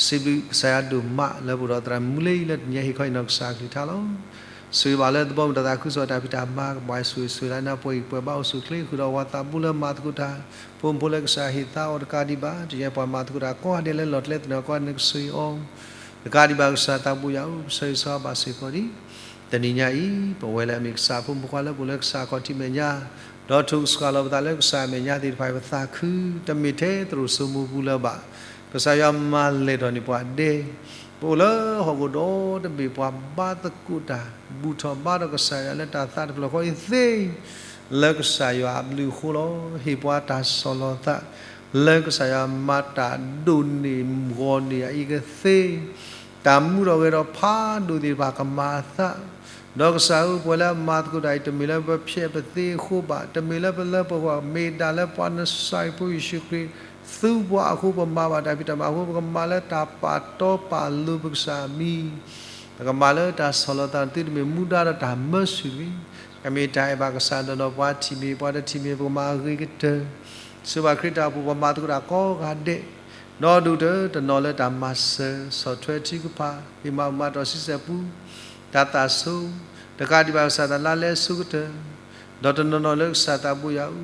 စံးဘျုးကစၢ်ယွၤဒိၣ်မးလၢပအိၣ်ဒီးသရၣ်မူလၢအံၤလၢတနံၤညါဟ့ၣ်ခီအံၤနီၢ်ကစၢ်အကလုၢ်ကထါလီၤ. ဆိၣ်ဂ့ၤဘၣ်လၢသဘီမုၢ်တၢ်သးခုကစီၣ်တၢ်ဖံးတၢ်မၤကဘၣ်ဆိၣ်ဂ့ၤဆိၣ်ဝါလၢနၤ ပှဲၤဂံၢ်ပှဲၤဘါအိၣ်ဆူၣ်ချ့ ဃုာ်ဒီးပှၤသးဘိလၢမၤသကိးတၢ် ဖိမုၣ်ဖိလၢကစၢ်ဟ့ၣ်သါအီၤတကးဒံးဘၣ် တနံၤညါပှၤမၤသကိးတၢ်ကိးဂၤဒဲးလၢလီၢ်ကျဲသနၢၣ်ကိးဂၤဒဲးနကဆိၣ်ဂ့ၤအီၤ တကးဒံးဘၣ်ကစၢ်သးဘိယွၤဧၢ ပဆၢဂ့ၤဆၢဝါဘၣ်စ့ၢ်ကီးဒံး တနံၤညါအံၤ ပဝဲလၢအမ့ၢ်ကစၢ်အဖိမုၣ်ဖိခွါလၢပအိၣ်လၢကစၢ်အခီၣ်ထံးမဲာ်ညါ ဒီးထိၣ်ကစှၤလီၤပသးလၢကစၢ်အမဲာ်ညါသ့ၣ်တဖၣ်အံၤ ပသးခု တမ့ၢ်ထဲသရိာ်စိမိၤပူၤလၢၤဘၣ်. ကစၢ်ယွၤမၤလဲၢ်ထီၣ်န့ၢ်ပှၤဒဲ ပအိၣ်လၢဟီၣ်ခိၣ်ဒီတဘ့ၣ် ပှၤဘါသကိးတၢ် ဘူၣ်ထီၣ်ဘါထီၣ်ကစၢ်ယွၤလၢတၢ်သးတဖျၢၣ်ဃီအံၤသ့ လၢကစၢ်ယွၤအဘျုးအဃိလီၤ. ဟ့ၣ်ပှၤတၢ်ဆီၣ်လီၤသး လၢကစၢ်ယွၤမၤတၢ်ဒိၣ်န့ၢ်ဂီၤန့ၢ်အံၤကသ့ တၢ်မူထီၣ်ဂဲၤထီၣ်ဖးဒိၣ်သ့ၣ်တဖၣ်ကမၤအသး ဒီးကစၢ်ဧၢ ပဝဲလၢအမၤသကိးတၢ်အံၤ တမ့ၢ်လၢပဖျဲးပသ့အဃိဘၣ်, တမ့ၢ်လၢပလၢပပှဲၤ မ့ၢ်ဒၣ်လၢပှၤနစၤရ့းဖိယ့ၣ်ၡူးခရံာ် သူပှၤအဃိ ပမၤဘၣ်တၢ်ဖံးတၢ်မၤအဃိ ပကမၤလၢတၢ်ပာ်တီပာ်လိၤပကစၢ်အမံၤ ပကမၤလၢတၢ်ဆီၣ်လီၤသး သုတမ့ၢ်မူဒါဒီးတၢ်မၢဆူၣ်တဂ့ၤ. ကမ့ၢ်တၢ်အဲၣ်ဘၣ်ကစၢ်ဒီး ပှၤထံၣ်မ့ၢ်ပှၤတထံၣ်မ့ၢ် ပကမၤအဂ့ၤကတၢၢ် စၢၤဘၣ်ခရံာ်တၢ်အိၣ်ဖှိၣ် ပှၤမၤသကိးတၢ်ကိးဂၤဒဲး ဒီးဒိၣ်ကတၢၢ်တနီၤလၢတၢ်မၤစၢၤ ဆီၣ်ထွဲထုကဖၣ် ဟ့ၣ်မၤအုၣ်မၤတီၢ်ဆံဆဲၣ်ပူ တၢ်သးဆိ တကးဒံးဘၣ်ကစၢ်တၢ်လါလဲစိကတၢၢ် ဒီးတနီၤနီၤလၢကစၢ်သးဘိယွၤဧၢ,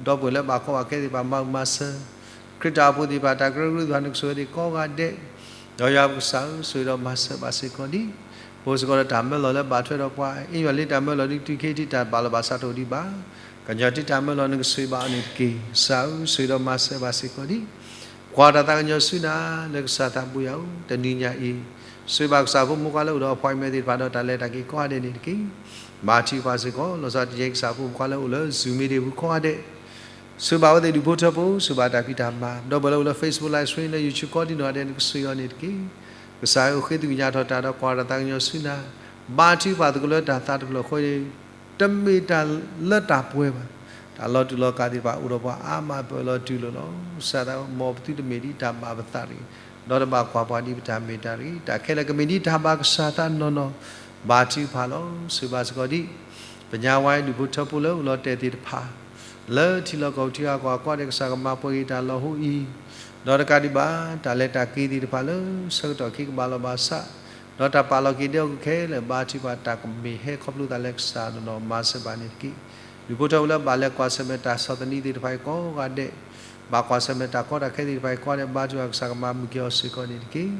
ဒီပုၢ်ဝဲၢ်လၢဘၣ်ကီဘၣ်ခဲသ့ၣ်တဖၣ် မၤအုၣ်မၤစၢၤ ခရံာ်တၢ်အိၣ်ဖှိၣ်သ့ၣ်တဖၣ် တၢ်ကရၢကရိသ့ၣ်တဖၣ် နကဆိၣ်ဂ့ၤသ့ၣ်ကိးဂၤဒဲး, ဒီးယွၤပကစၢ်ဧၢ ဆိၣ်ဂ့ၤဒီးမၤစၢၤဘၣ်စ့ၢ်ကီးဒံး, ပအိၣ်စ့ၢ်ကီးဒီးတၢ်မၢလီၤလၢဘၣ်ထွဲဒီးပှၤ အ့ၣ်ယွၤလံတၢ်မၢလီၤ ဒုးတုၤခဲအံၤထံး တၢ်ဘၣ်လီၤဘၣ်စးတအိၣ်ဒံးဘၣ်, ကညီထံးတၢ်မၢလီၤ နကဆိၣ်ဂ့ၤဘၣ်အီၤန့ၣ်တက့ၢ်. ကစၢ်ဧၢ ဆိၣ်ဂ့ၤဒီးမၤစၢၤဘၣ်စ့ၢ်ကီးဒံး, ကွၢ်တၢ်သးကညီၤဆူနၤ လၢကစၢ်သးဘိယွၤဧၢ, တနံၤညါအံၤ ဆိၣ်ဂ့ၤဘၣ်ကစၢ်ဖိမုၣ်ဖိခွါလၢအိၣ်ဒီး appointment သ့ၣ်တဖၣ်ဒီးတၢ်လဲၤတၢ်က့ၤကိးဂၤဒဲးန့ၣ်တက့ၢ်. ဘါထုကဖၣ်စ့ၢ်ကီး လီၤဆီဒၣ်တၢ်ယဲၢ်ကစၢ်ဖိမုၣ်ဖိခွါလၢအိၣ်လၢ Zoom meeting ပူၤကိးဂၤဒဲး ဆိၣ်ဂ့ၤဘၣ်အဝဲသ့ၣ်ဒူၣ်ဖိထၢဖိ, ဆိၣ်ဂ့ၤဘၣ်တၢ်ဖံးတၢ်မၤ, ဒီပုၢ်ဝဲၢ်လၢအိၣ်လၢ Facebook Live Stream လၢ YouTube ကိးဒံနီၢ်ဂၤဒဲး နကဆိၣ်ဂ့ၤအီၤန့ၣ်တက့ၢ်. ကစၢ်ဧၢ ဃ့သကွံာ်ညါထီၣ်တၢ်ဒီးကွၢ်တၢ်သးကညီၤဆူနၤ, ဘါထုကဖၣ်သကိးလၢတၢ်သးတဖျၢၣ်ဃီန့ၣ် တမ့ၢ်တၢ်လၢတၢ်ပှဲၤဘၣ်. တၢ်လီၤတူာ်လီၤကာ်သ့ၣ်တဖၣ်အိၣ်ဒီးပှၤအါမး ပၢၢ်လီၤတူၢ်လိာ်လီၤ. ကစၢ်သးမ့ၢ်ပသုတမ့ၢ်ဒ်တၢ်ဘၣ်ပသးတဂ့ၤ, ဒီးတဘၣ်ကွၢ်ပှၤဒ်ပတၢ်မ့ၢ်တၢ်တဂ့ၤ, တၢ်ခဲလၢာ်ကမ့ၢ်ဒ်တၢ်ဘၣ်ကစၢ်သးနီၢ်နီၢ်, ဘါထုကဖၣ်လီၤ. ဆိၣ်ဂ့ၤဘၣ်စ့ၢ်ကီးဒံး ပညါဝါဒူၣ်ဖိထၢဖိလၢအိၣ်လီၤတဲာ်သ့ၣ်တဖၣ် လၢထံလီၢ်ကီၢ်ပူၤထံဂၤကီၢ်ဂၤကိးဂၤဒဲး ကစၢ်ကမၤပှဲၤက့ၤတၢ်လီၢ်ဟိအံၤ, ဒီးတကးဒံးဘၣ် တၢ်လဲၤတၢ်က့ၤသ့ၣ်တဖၣ်လၢဆၢကတီၢ်ခံကဘၣ်လီၤဘၣ်စး, ဒီးတၢ်ပာ်လီၤက့ၤဒဲးအီၤခဲလၢာ် ဘါထုကဖၣ်တၢ်ကမ့ၢ်ဟဲခီဖျိသးလၢကစၢ်နီၢ်နီၢ် မၤစၢၤဘၣ်န့ၣ်တက့ၢ်. ဒူၣ်ဖိထၢဖိလၢဘၣ်လဲၤကွၢ်ဆၢၣ်မဲာ်တၢ်ဆီၣ်သနံးသ့ၣ်တဖၣ်အံၤကိးဂၤဒဲး, ဘၣ်ကွၢ်ဆၢၣ်မဲာ်တၢ်ကီတၢ်ခဲသ့ၣ်တဖၣ်အံၤကိးဂၤဒဲး ဘါထုကဖၣ်ကစၢ်ကမၤမုာ်က့ၤအီၤစ့ၢ်ကီးန့ၣ်တက့ၢ်.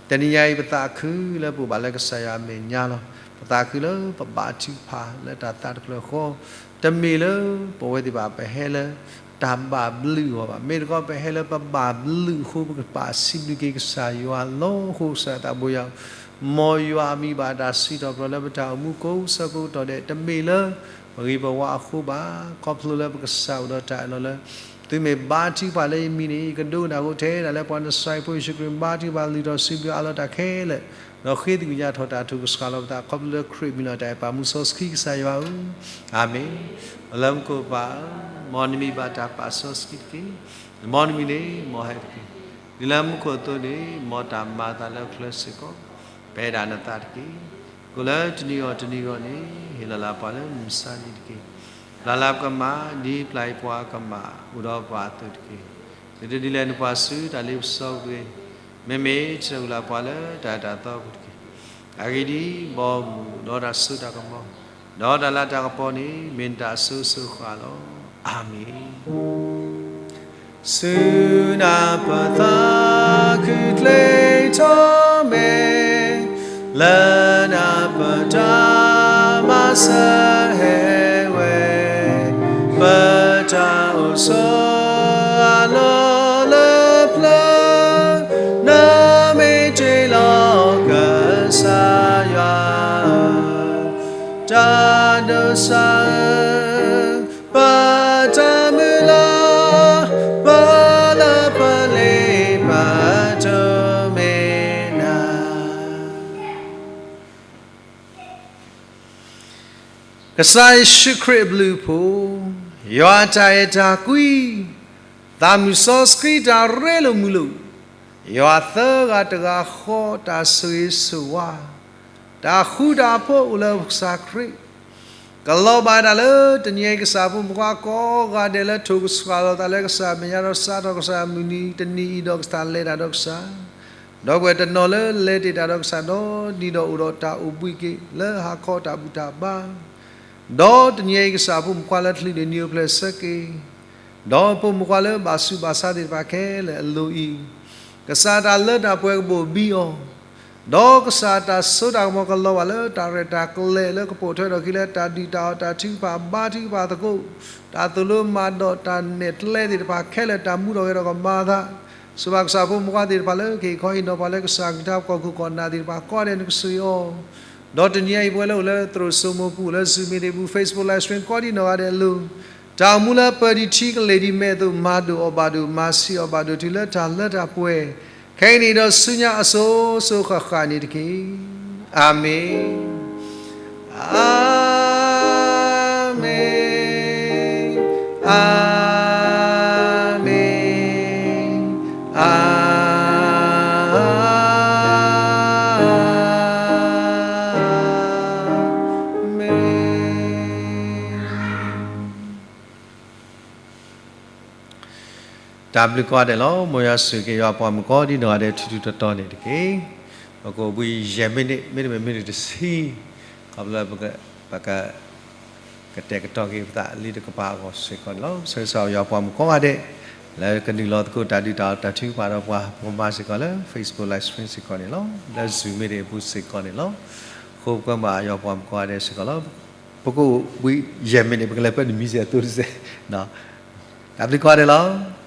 တနံၤညါအံၤ ပသးခုလၢပအိၣ်ဘၣ်လၢကစၢ်ယွၤအမဲာ်ညါလီၤ. ပသးခုလၢပဘါထုကဖၣ်လၢတၢ်သးတဖျၢၣ်ဃီ, တမ့ၢ်လၢပဝဲသ့ၣ်တဖၣ်ပဟဲလၢ တၢ်ဘၣ်ဘျုးအီၤဘၣ်. မ့ၢ်တခီပဟဲလၢပဘၣ်ဘျုးအဃိ ပကဘၣ်စံးဘျုးက့ၤကစၢ်ယွၤလီၤ. အဃိကစၢ်သးဘိယွၤဧၢ, မ်ယွၤအမံၤဘၣ်တၢ်စံးထီၣ်ပတြၢၤလၢပတၢ်အိၣ်မူကိးဆၢကတီၢ်ဒဲး, တမ့ၢ်လၢပဂ့ၤပဝါအဃိဘၣ်. ခီဖျိလၢပကစၢ်အိၣ်ဒီးတၢ်အၢၣ်လီၤလၢ သုမ့ၢ်ဘါထုကဖၣ်လၢယမံၤန့ၣ် ယကဒိကနၣ်အဃိ ထဲဒၣ်လၢပှၤနစၤရ့းဖိယ့ၣ်ၡူးခရံာ် ဘါထုကဖၣ်လုၢ်ထီၣ်စံးဘျုးအးလီၤတၢ်ခဲလၢာ်, ဒီးဃ့သကွံာ်ညါထီၣ်တၢ် ထိၣ်ကစှၤလီၤပသး ခီဖျိလၢခရံာ်မံၤလီၤ တၢ်အဲၣ်ပာ်မူစီဆှံကစၢ်ယွၤဧၢ, အၤမ့ၣ်. လၢမူခိၣ်ပၢ်ဧၢ, မ်နမံၤဘၣ်တၢ်ပာ်စီဆှံတက့ၢ်. မ်နမံၤန့ၣ် မ်ဟဲတက့ၢ်. ဒ်လၢမူခိၣ်အသိးန့ၣ် မ်တၢ်မၤအသးလၢအချၢစ့ၢ်ကီး ပအဲၣ်ဒၣ်နသးတက့ၢ်. ကိးလၢတနံၤဂီၢ်တနံၤဂီၢ်န့ၣ် ဟ့ၣ်လီၤလၢပှၤလၢမုၢ်မဆါတနံၤတက့ၢ်. ပျၢ်လၢပကမၣ် ဒ်ပျၢ်အံၤပှၤကမၣ် အိၣ်ဒီးပှၤအသိးတက့ၢ်. ဒုးတဒုးလဲၤနပှၤဆူတၢ်လ့ပစီပူၤတဂ့ၤ. မ့မ့ၢ်တၢ်အုၣ်လၢပှၤလၢတၢ်တၢ်သီပူၤတက့ၢ်. အဂ့ၢ်ဒ်အံၤ, ဘီမုၢ်ဒီးတၢ်စိတၢ်ကမီၤ ဒီးတၢ်လၤတၢ်ကပီၤန့ၣ် မ့ၢ်နတၢ်အစိၤစိၤဃၣ်လီၤ. အၤမ့ၣ်. ဆူနၢ်ပသးခုကျ့ထီၣ်မဲာ်, လၢနၢ်ပတၢ်မၤစၢၤဟဲဝဲ, ပတၢ်အိၣ်ဆိးအလီၢ်လၢပျၢၤ, နမ့ၢ်တ့ၢ်လီၤကစၢ်ယွၤ, တၢ်ဒိးစၢ်ဧၢ, ပတၢ်မုၢ်လၢ် ကစၢ်ယ့ၣ်ၡူးခရံာ်အဘျုးအဖှိၣ်, ယွၤအတၢ်အဲၣ်တၢ်ကွံ, သးမုၢ်စီဆှံတၢ်ရ့လိာ်မုာ်လိာ်, ယွၤသၢဂၤတဂၤဃီတၢ်ဆိၣ်ဂ့ၤဆိၣ်ဝါ, တၢ်ဃူတၢ်ဖိးအိၣ်လၢပကစၢ်ခရံာ် ကလီၤဘၣ်တၢ်လၢတနံၤအံၤ ကစၢ်ဖိမုၣ်ဖိကိးဂၤဒဲးလၢထိၣ်ကဆှီလီၤသးလၢကစၢ်မဲာ်ညါဒီးစးထီၣ်ကစၢ်မုၢ်နံၤတနံၤအံၤဒီးကစၢ်လဲၤတၢ်ဒီးကစၢ်, ဒီပုၢ်ဝဲၢ်တနီၤလၢလဲၤတ့ၢ်တၢ်ဒီးကစၢ်ဒီးနံၤဒီးအိၣ်ဒီးတၢ်အိၣ်ဘှံးက့ၤလၢဟါခီတၢ်ဘူၣ်တၢ်ဘါ ဒီးတနံၤအံၤ ကစၢ်ဖိမုၣ်ဖိခွါလၢချုးန့ၣ်နံၤအိၣ်ဖျဲၣ်ဆၢက့ၤ, ဒီးဖိမုၣ်ဖိခွါလၢဘၣ်ဆူးဘၣ်ဆါသ့ၣ်တဖၣ်ခဲလၢာ်အလိၤအံၤ, ကစၢ်တၢ်လၢတၢ်ပှဲၤကဘီၣ်ဘံအီၤ, ဒီးကစၢ်တၢ်စိတၢ်ကမီၤကလီၤဘၣ်လၢတၢ်ရဲၣ်တၢ်ကျဲၤလၢကပိာ်ထွဲထီၣ်အခံလၢတၢ်ဒုၣ်တၢ်အီၣ်တၢ်ထုကဖၣ်ဘါထုကဖၣ်သကိး, တၢ်သိၣ်လိမၤဒိးတၢ်နဲၣ်ကျဲသ့ၣ်တဖၣ်ခဲလၢာ်တၢ်မူထီၣ်ဂဲၤထီၣ်ကမၤအသး စံးဘၣ်ကစၢ်ဖိမုၣ်ဖိခွါသ့ၣ်တဖၣ်လၢကဟ့ၣ်ခီဟ့ၣ်နီၤပှၤလၢကစၢ်ကလုၢ်ကထါပှၤဟီၣ်ခိၣ်ကီၢ်နၢ်သ့ၣ်တဖၣ်ကိးဂၤဒဲးန့ၣ်ကစၢ်ယွၤ, ဒီးတနံၤအံၤပဝဲလၢအိၣ်လၢသရိာ်စိမိၤပူၤလၢ Zoom meeting ပူၤ Facebook live stream ကိးဒံနီၢ်ဂၤဒဲးအလိၤ, တၢ်အိၣ်မူလၢပၢၤဒံးထံကလဲၤဒံးမဲာ်အသိး မၤဒိၣ်အီၣ်ဘၣ်ဒိၣ် မၤဆံးအီၣ်ဘၣ်ဒိၣ်တုၤလၢတၢ်လၢတၢ်ပှဲၤ, ခဲအံၤန့ၣ်ဒီးဆူညါအစိၤစိၤဃၣ်ဃၣ်န့ၣ်တက့ၢ်. အၤမ့ၣ်, အၤမ့ၣ်, အၤမ့ၣ်, အၤမ့ၣ်. တၢ်ဘျုးကိးဂၤဒဲးလီၤ. မ်ယွၤဆိၣ်ဂ့ၤက့ၤယွၤပှၤမုၣ်ကိးဒံနီၢ်ဂၤဒဲးထူထူတီတီန့ၣ်တက့ၢ်. ပကအိၣ်ဘှံးယဲၢ်မံးနံး မ့တမ့ၢ်မံးနံးတဆံ, ခီဖျိလၢပက ပက ကတဲာ်ကတီၤက့ၤပသးလံတကပၤအဂီၢ်စ့ၢ်ကီးန့ၣ်လီၤ. ဆၢဂ့ၤဆၢဝါယွၤပှၤမုၣ်ကိးဂၤဒဲး လၢကနုာ်လီၤသကိးတၢ်ဒုၣ်တၢ်အီၣ်တၢ်ထုကဖၣ်ဒီးပှၤ ပကမၤစ့ၢ်ကီးလၢ Facebook live stream စ့ၢ်ကီးန့ၣ်လီၤ. လၢ Zoom meeting အပူၤစ့ၢ်ကီးန့ၣ်လီၤ. ဃိပှဲၤမးယွၤပှၤမုၣ်ကိးဂၤဒဲးစ့ၢ်ကီးလီၤ. ပကအိၣ်ဘှံးယဲၢ်မံးနံး ပကလဲၤပၢနံၣ်မံၤစဲးအသိတစဲး, တၢ်ဘျုးကိးဂၤဒဲးလီၤ.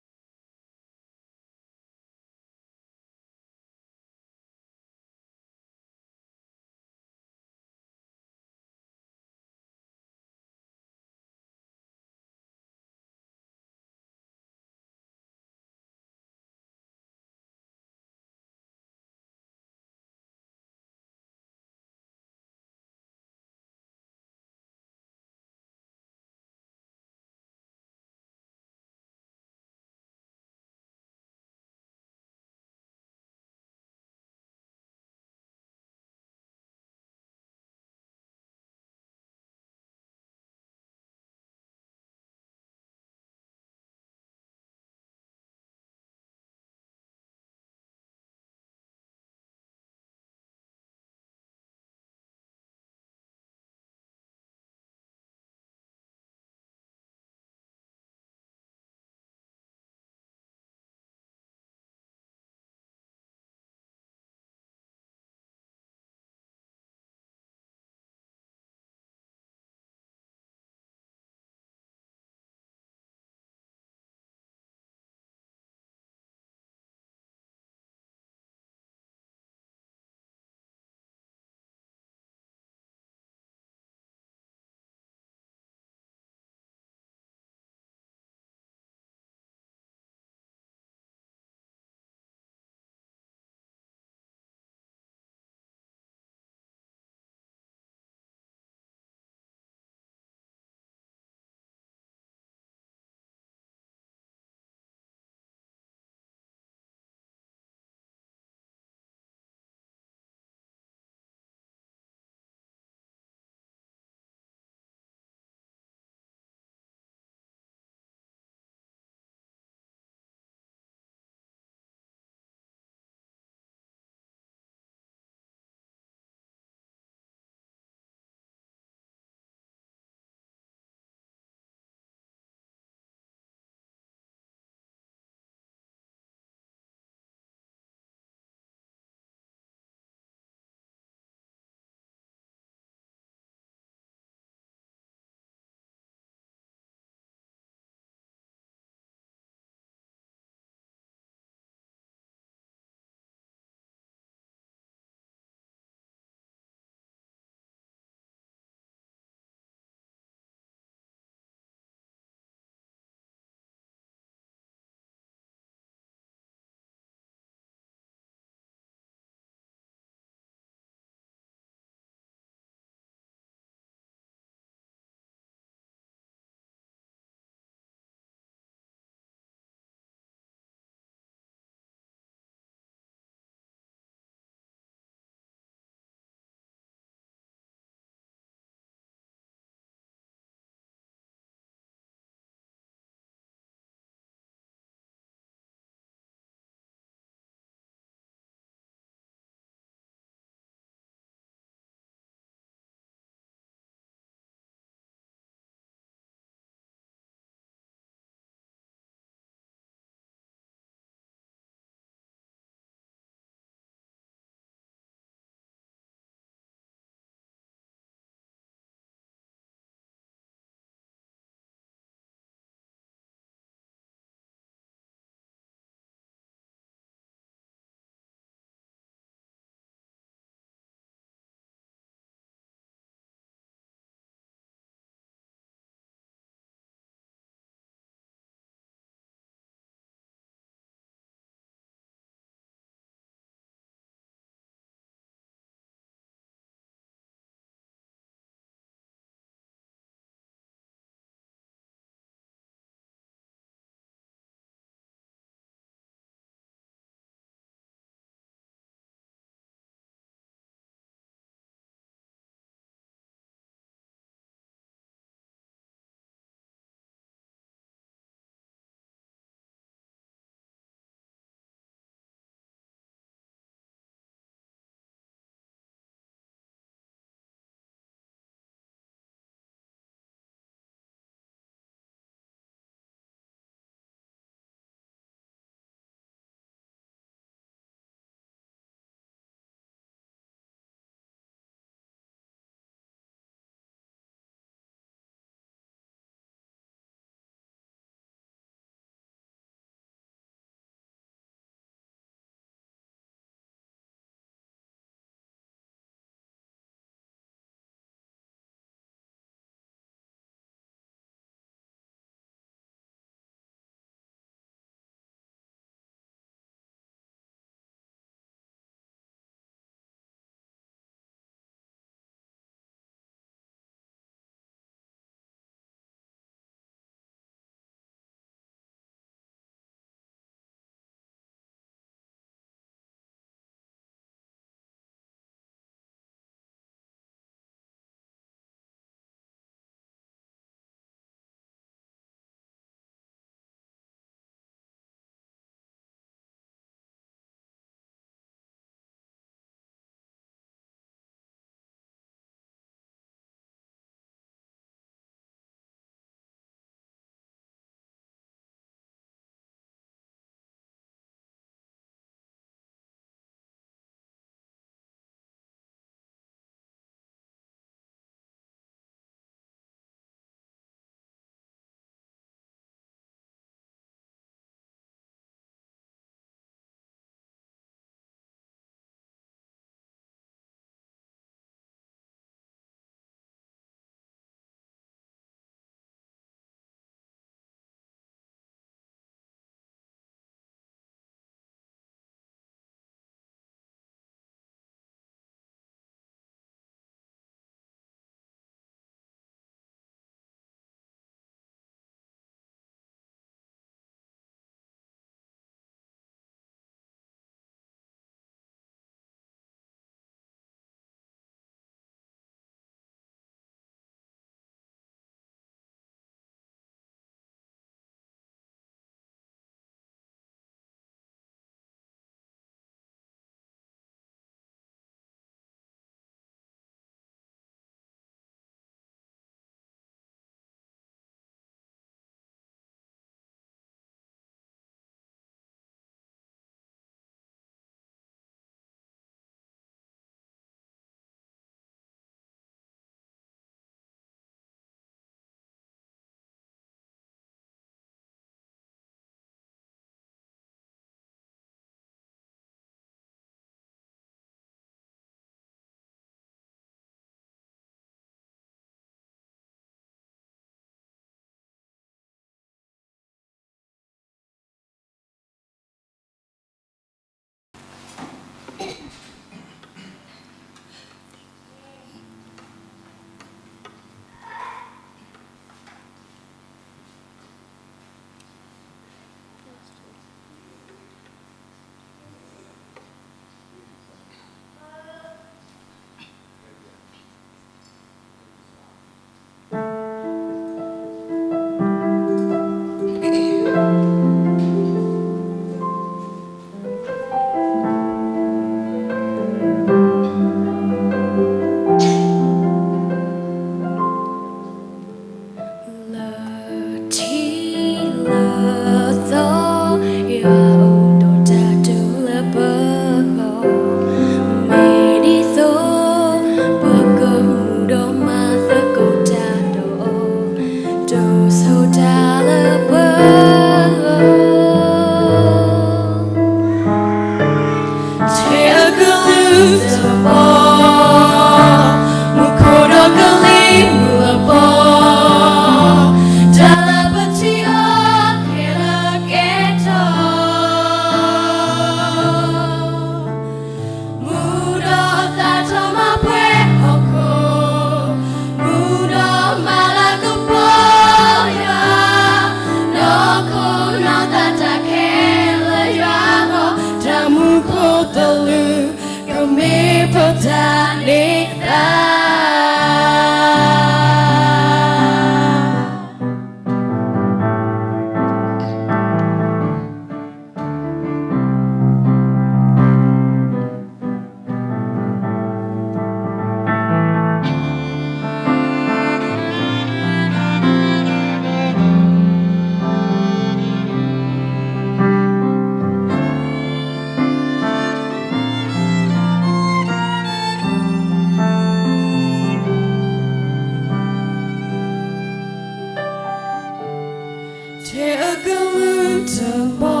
ကဲအကလုၢ်တဘီ,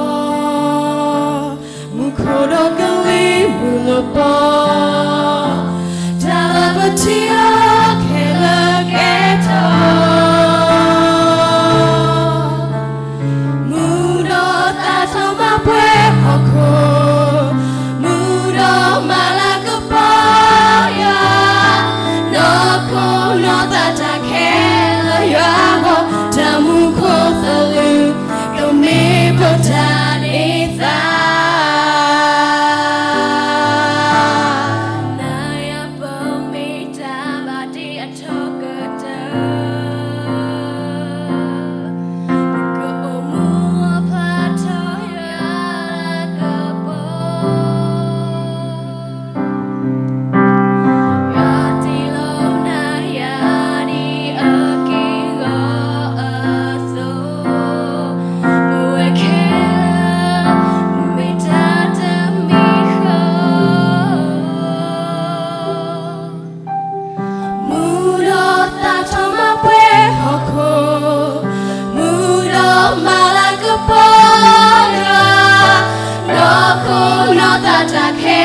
မူခိၣ်ဒီးကလံၤမုၢ်လပီ, တၢ်လၢပထံၣ်အီၤခဲလၢာ်ကဲထီၣ် မူဒီးသးထီၣ်မၤပှဲၤဟီၣ်ခိၣ်, မူဒီးမၤလၤကပီၤယွၤ, နီၢ်ခိနီၢ်သးတၢ်ခဲလၢာ်ယွၤအဂီၢ်, တၢ်မူခိၣ်သလုး ကမ့ၢ်ပတၢ်န့ၢ်သါ နၤယၤပမ့ၢ်တၢ်ဘၣ်တ့အထီကတၢၢ်, ပကအိၣ်မူအဖျါထီၣ်ယွၤလၤကပီၤ, ယွၤတ့လီၤနၤယၤဒ်အက့ၢ်အဂီၤအသိး, ပဝဲခဲလၢာ် မ့ၢ်တၢ်တမံၤဃီ မူဒီးသးထီၣ်မၤပှဲၤဟီၣ်ခိၣ်, မူဒီးမၤလၤကပီၤယွၤ, နီၢ်ခိနီၢ်သးတၢ်ခဲ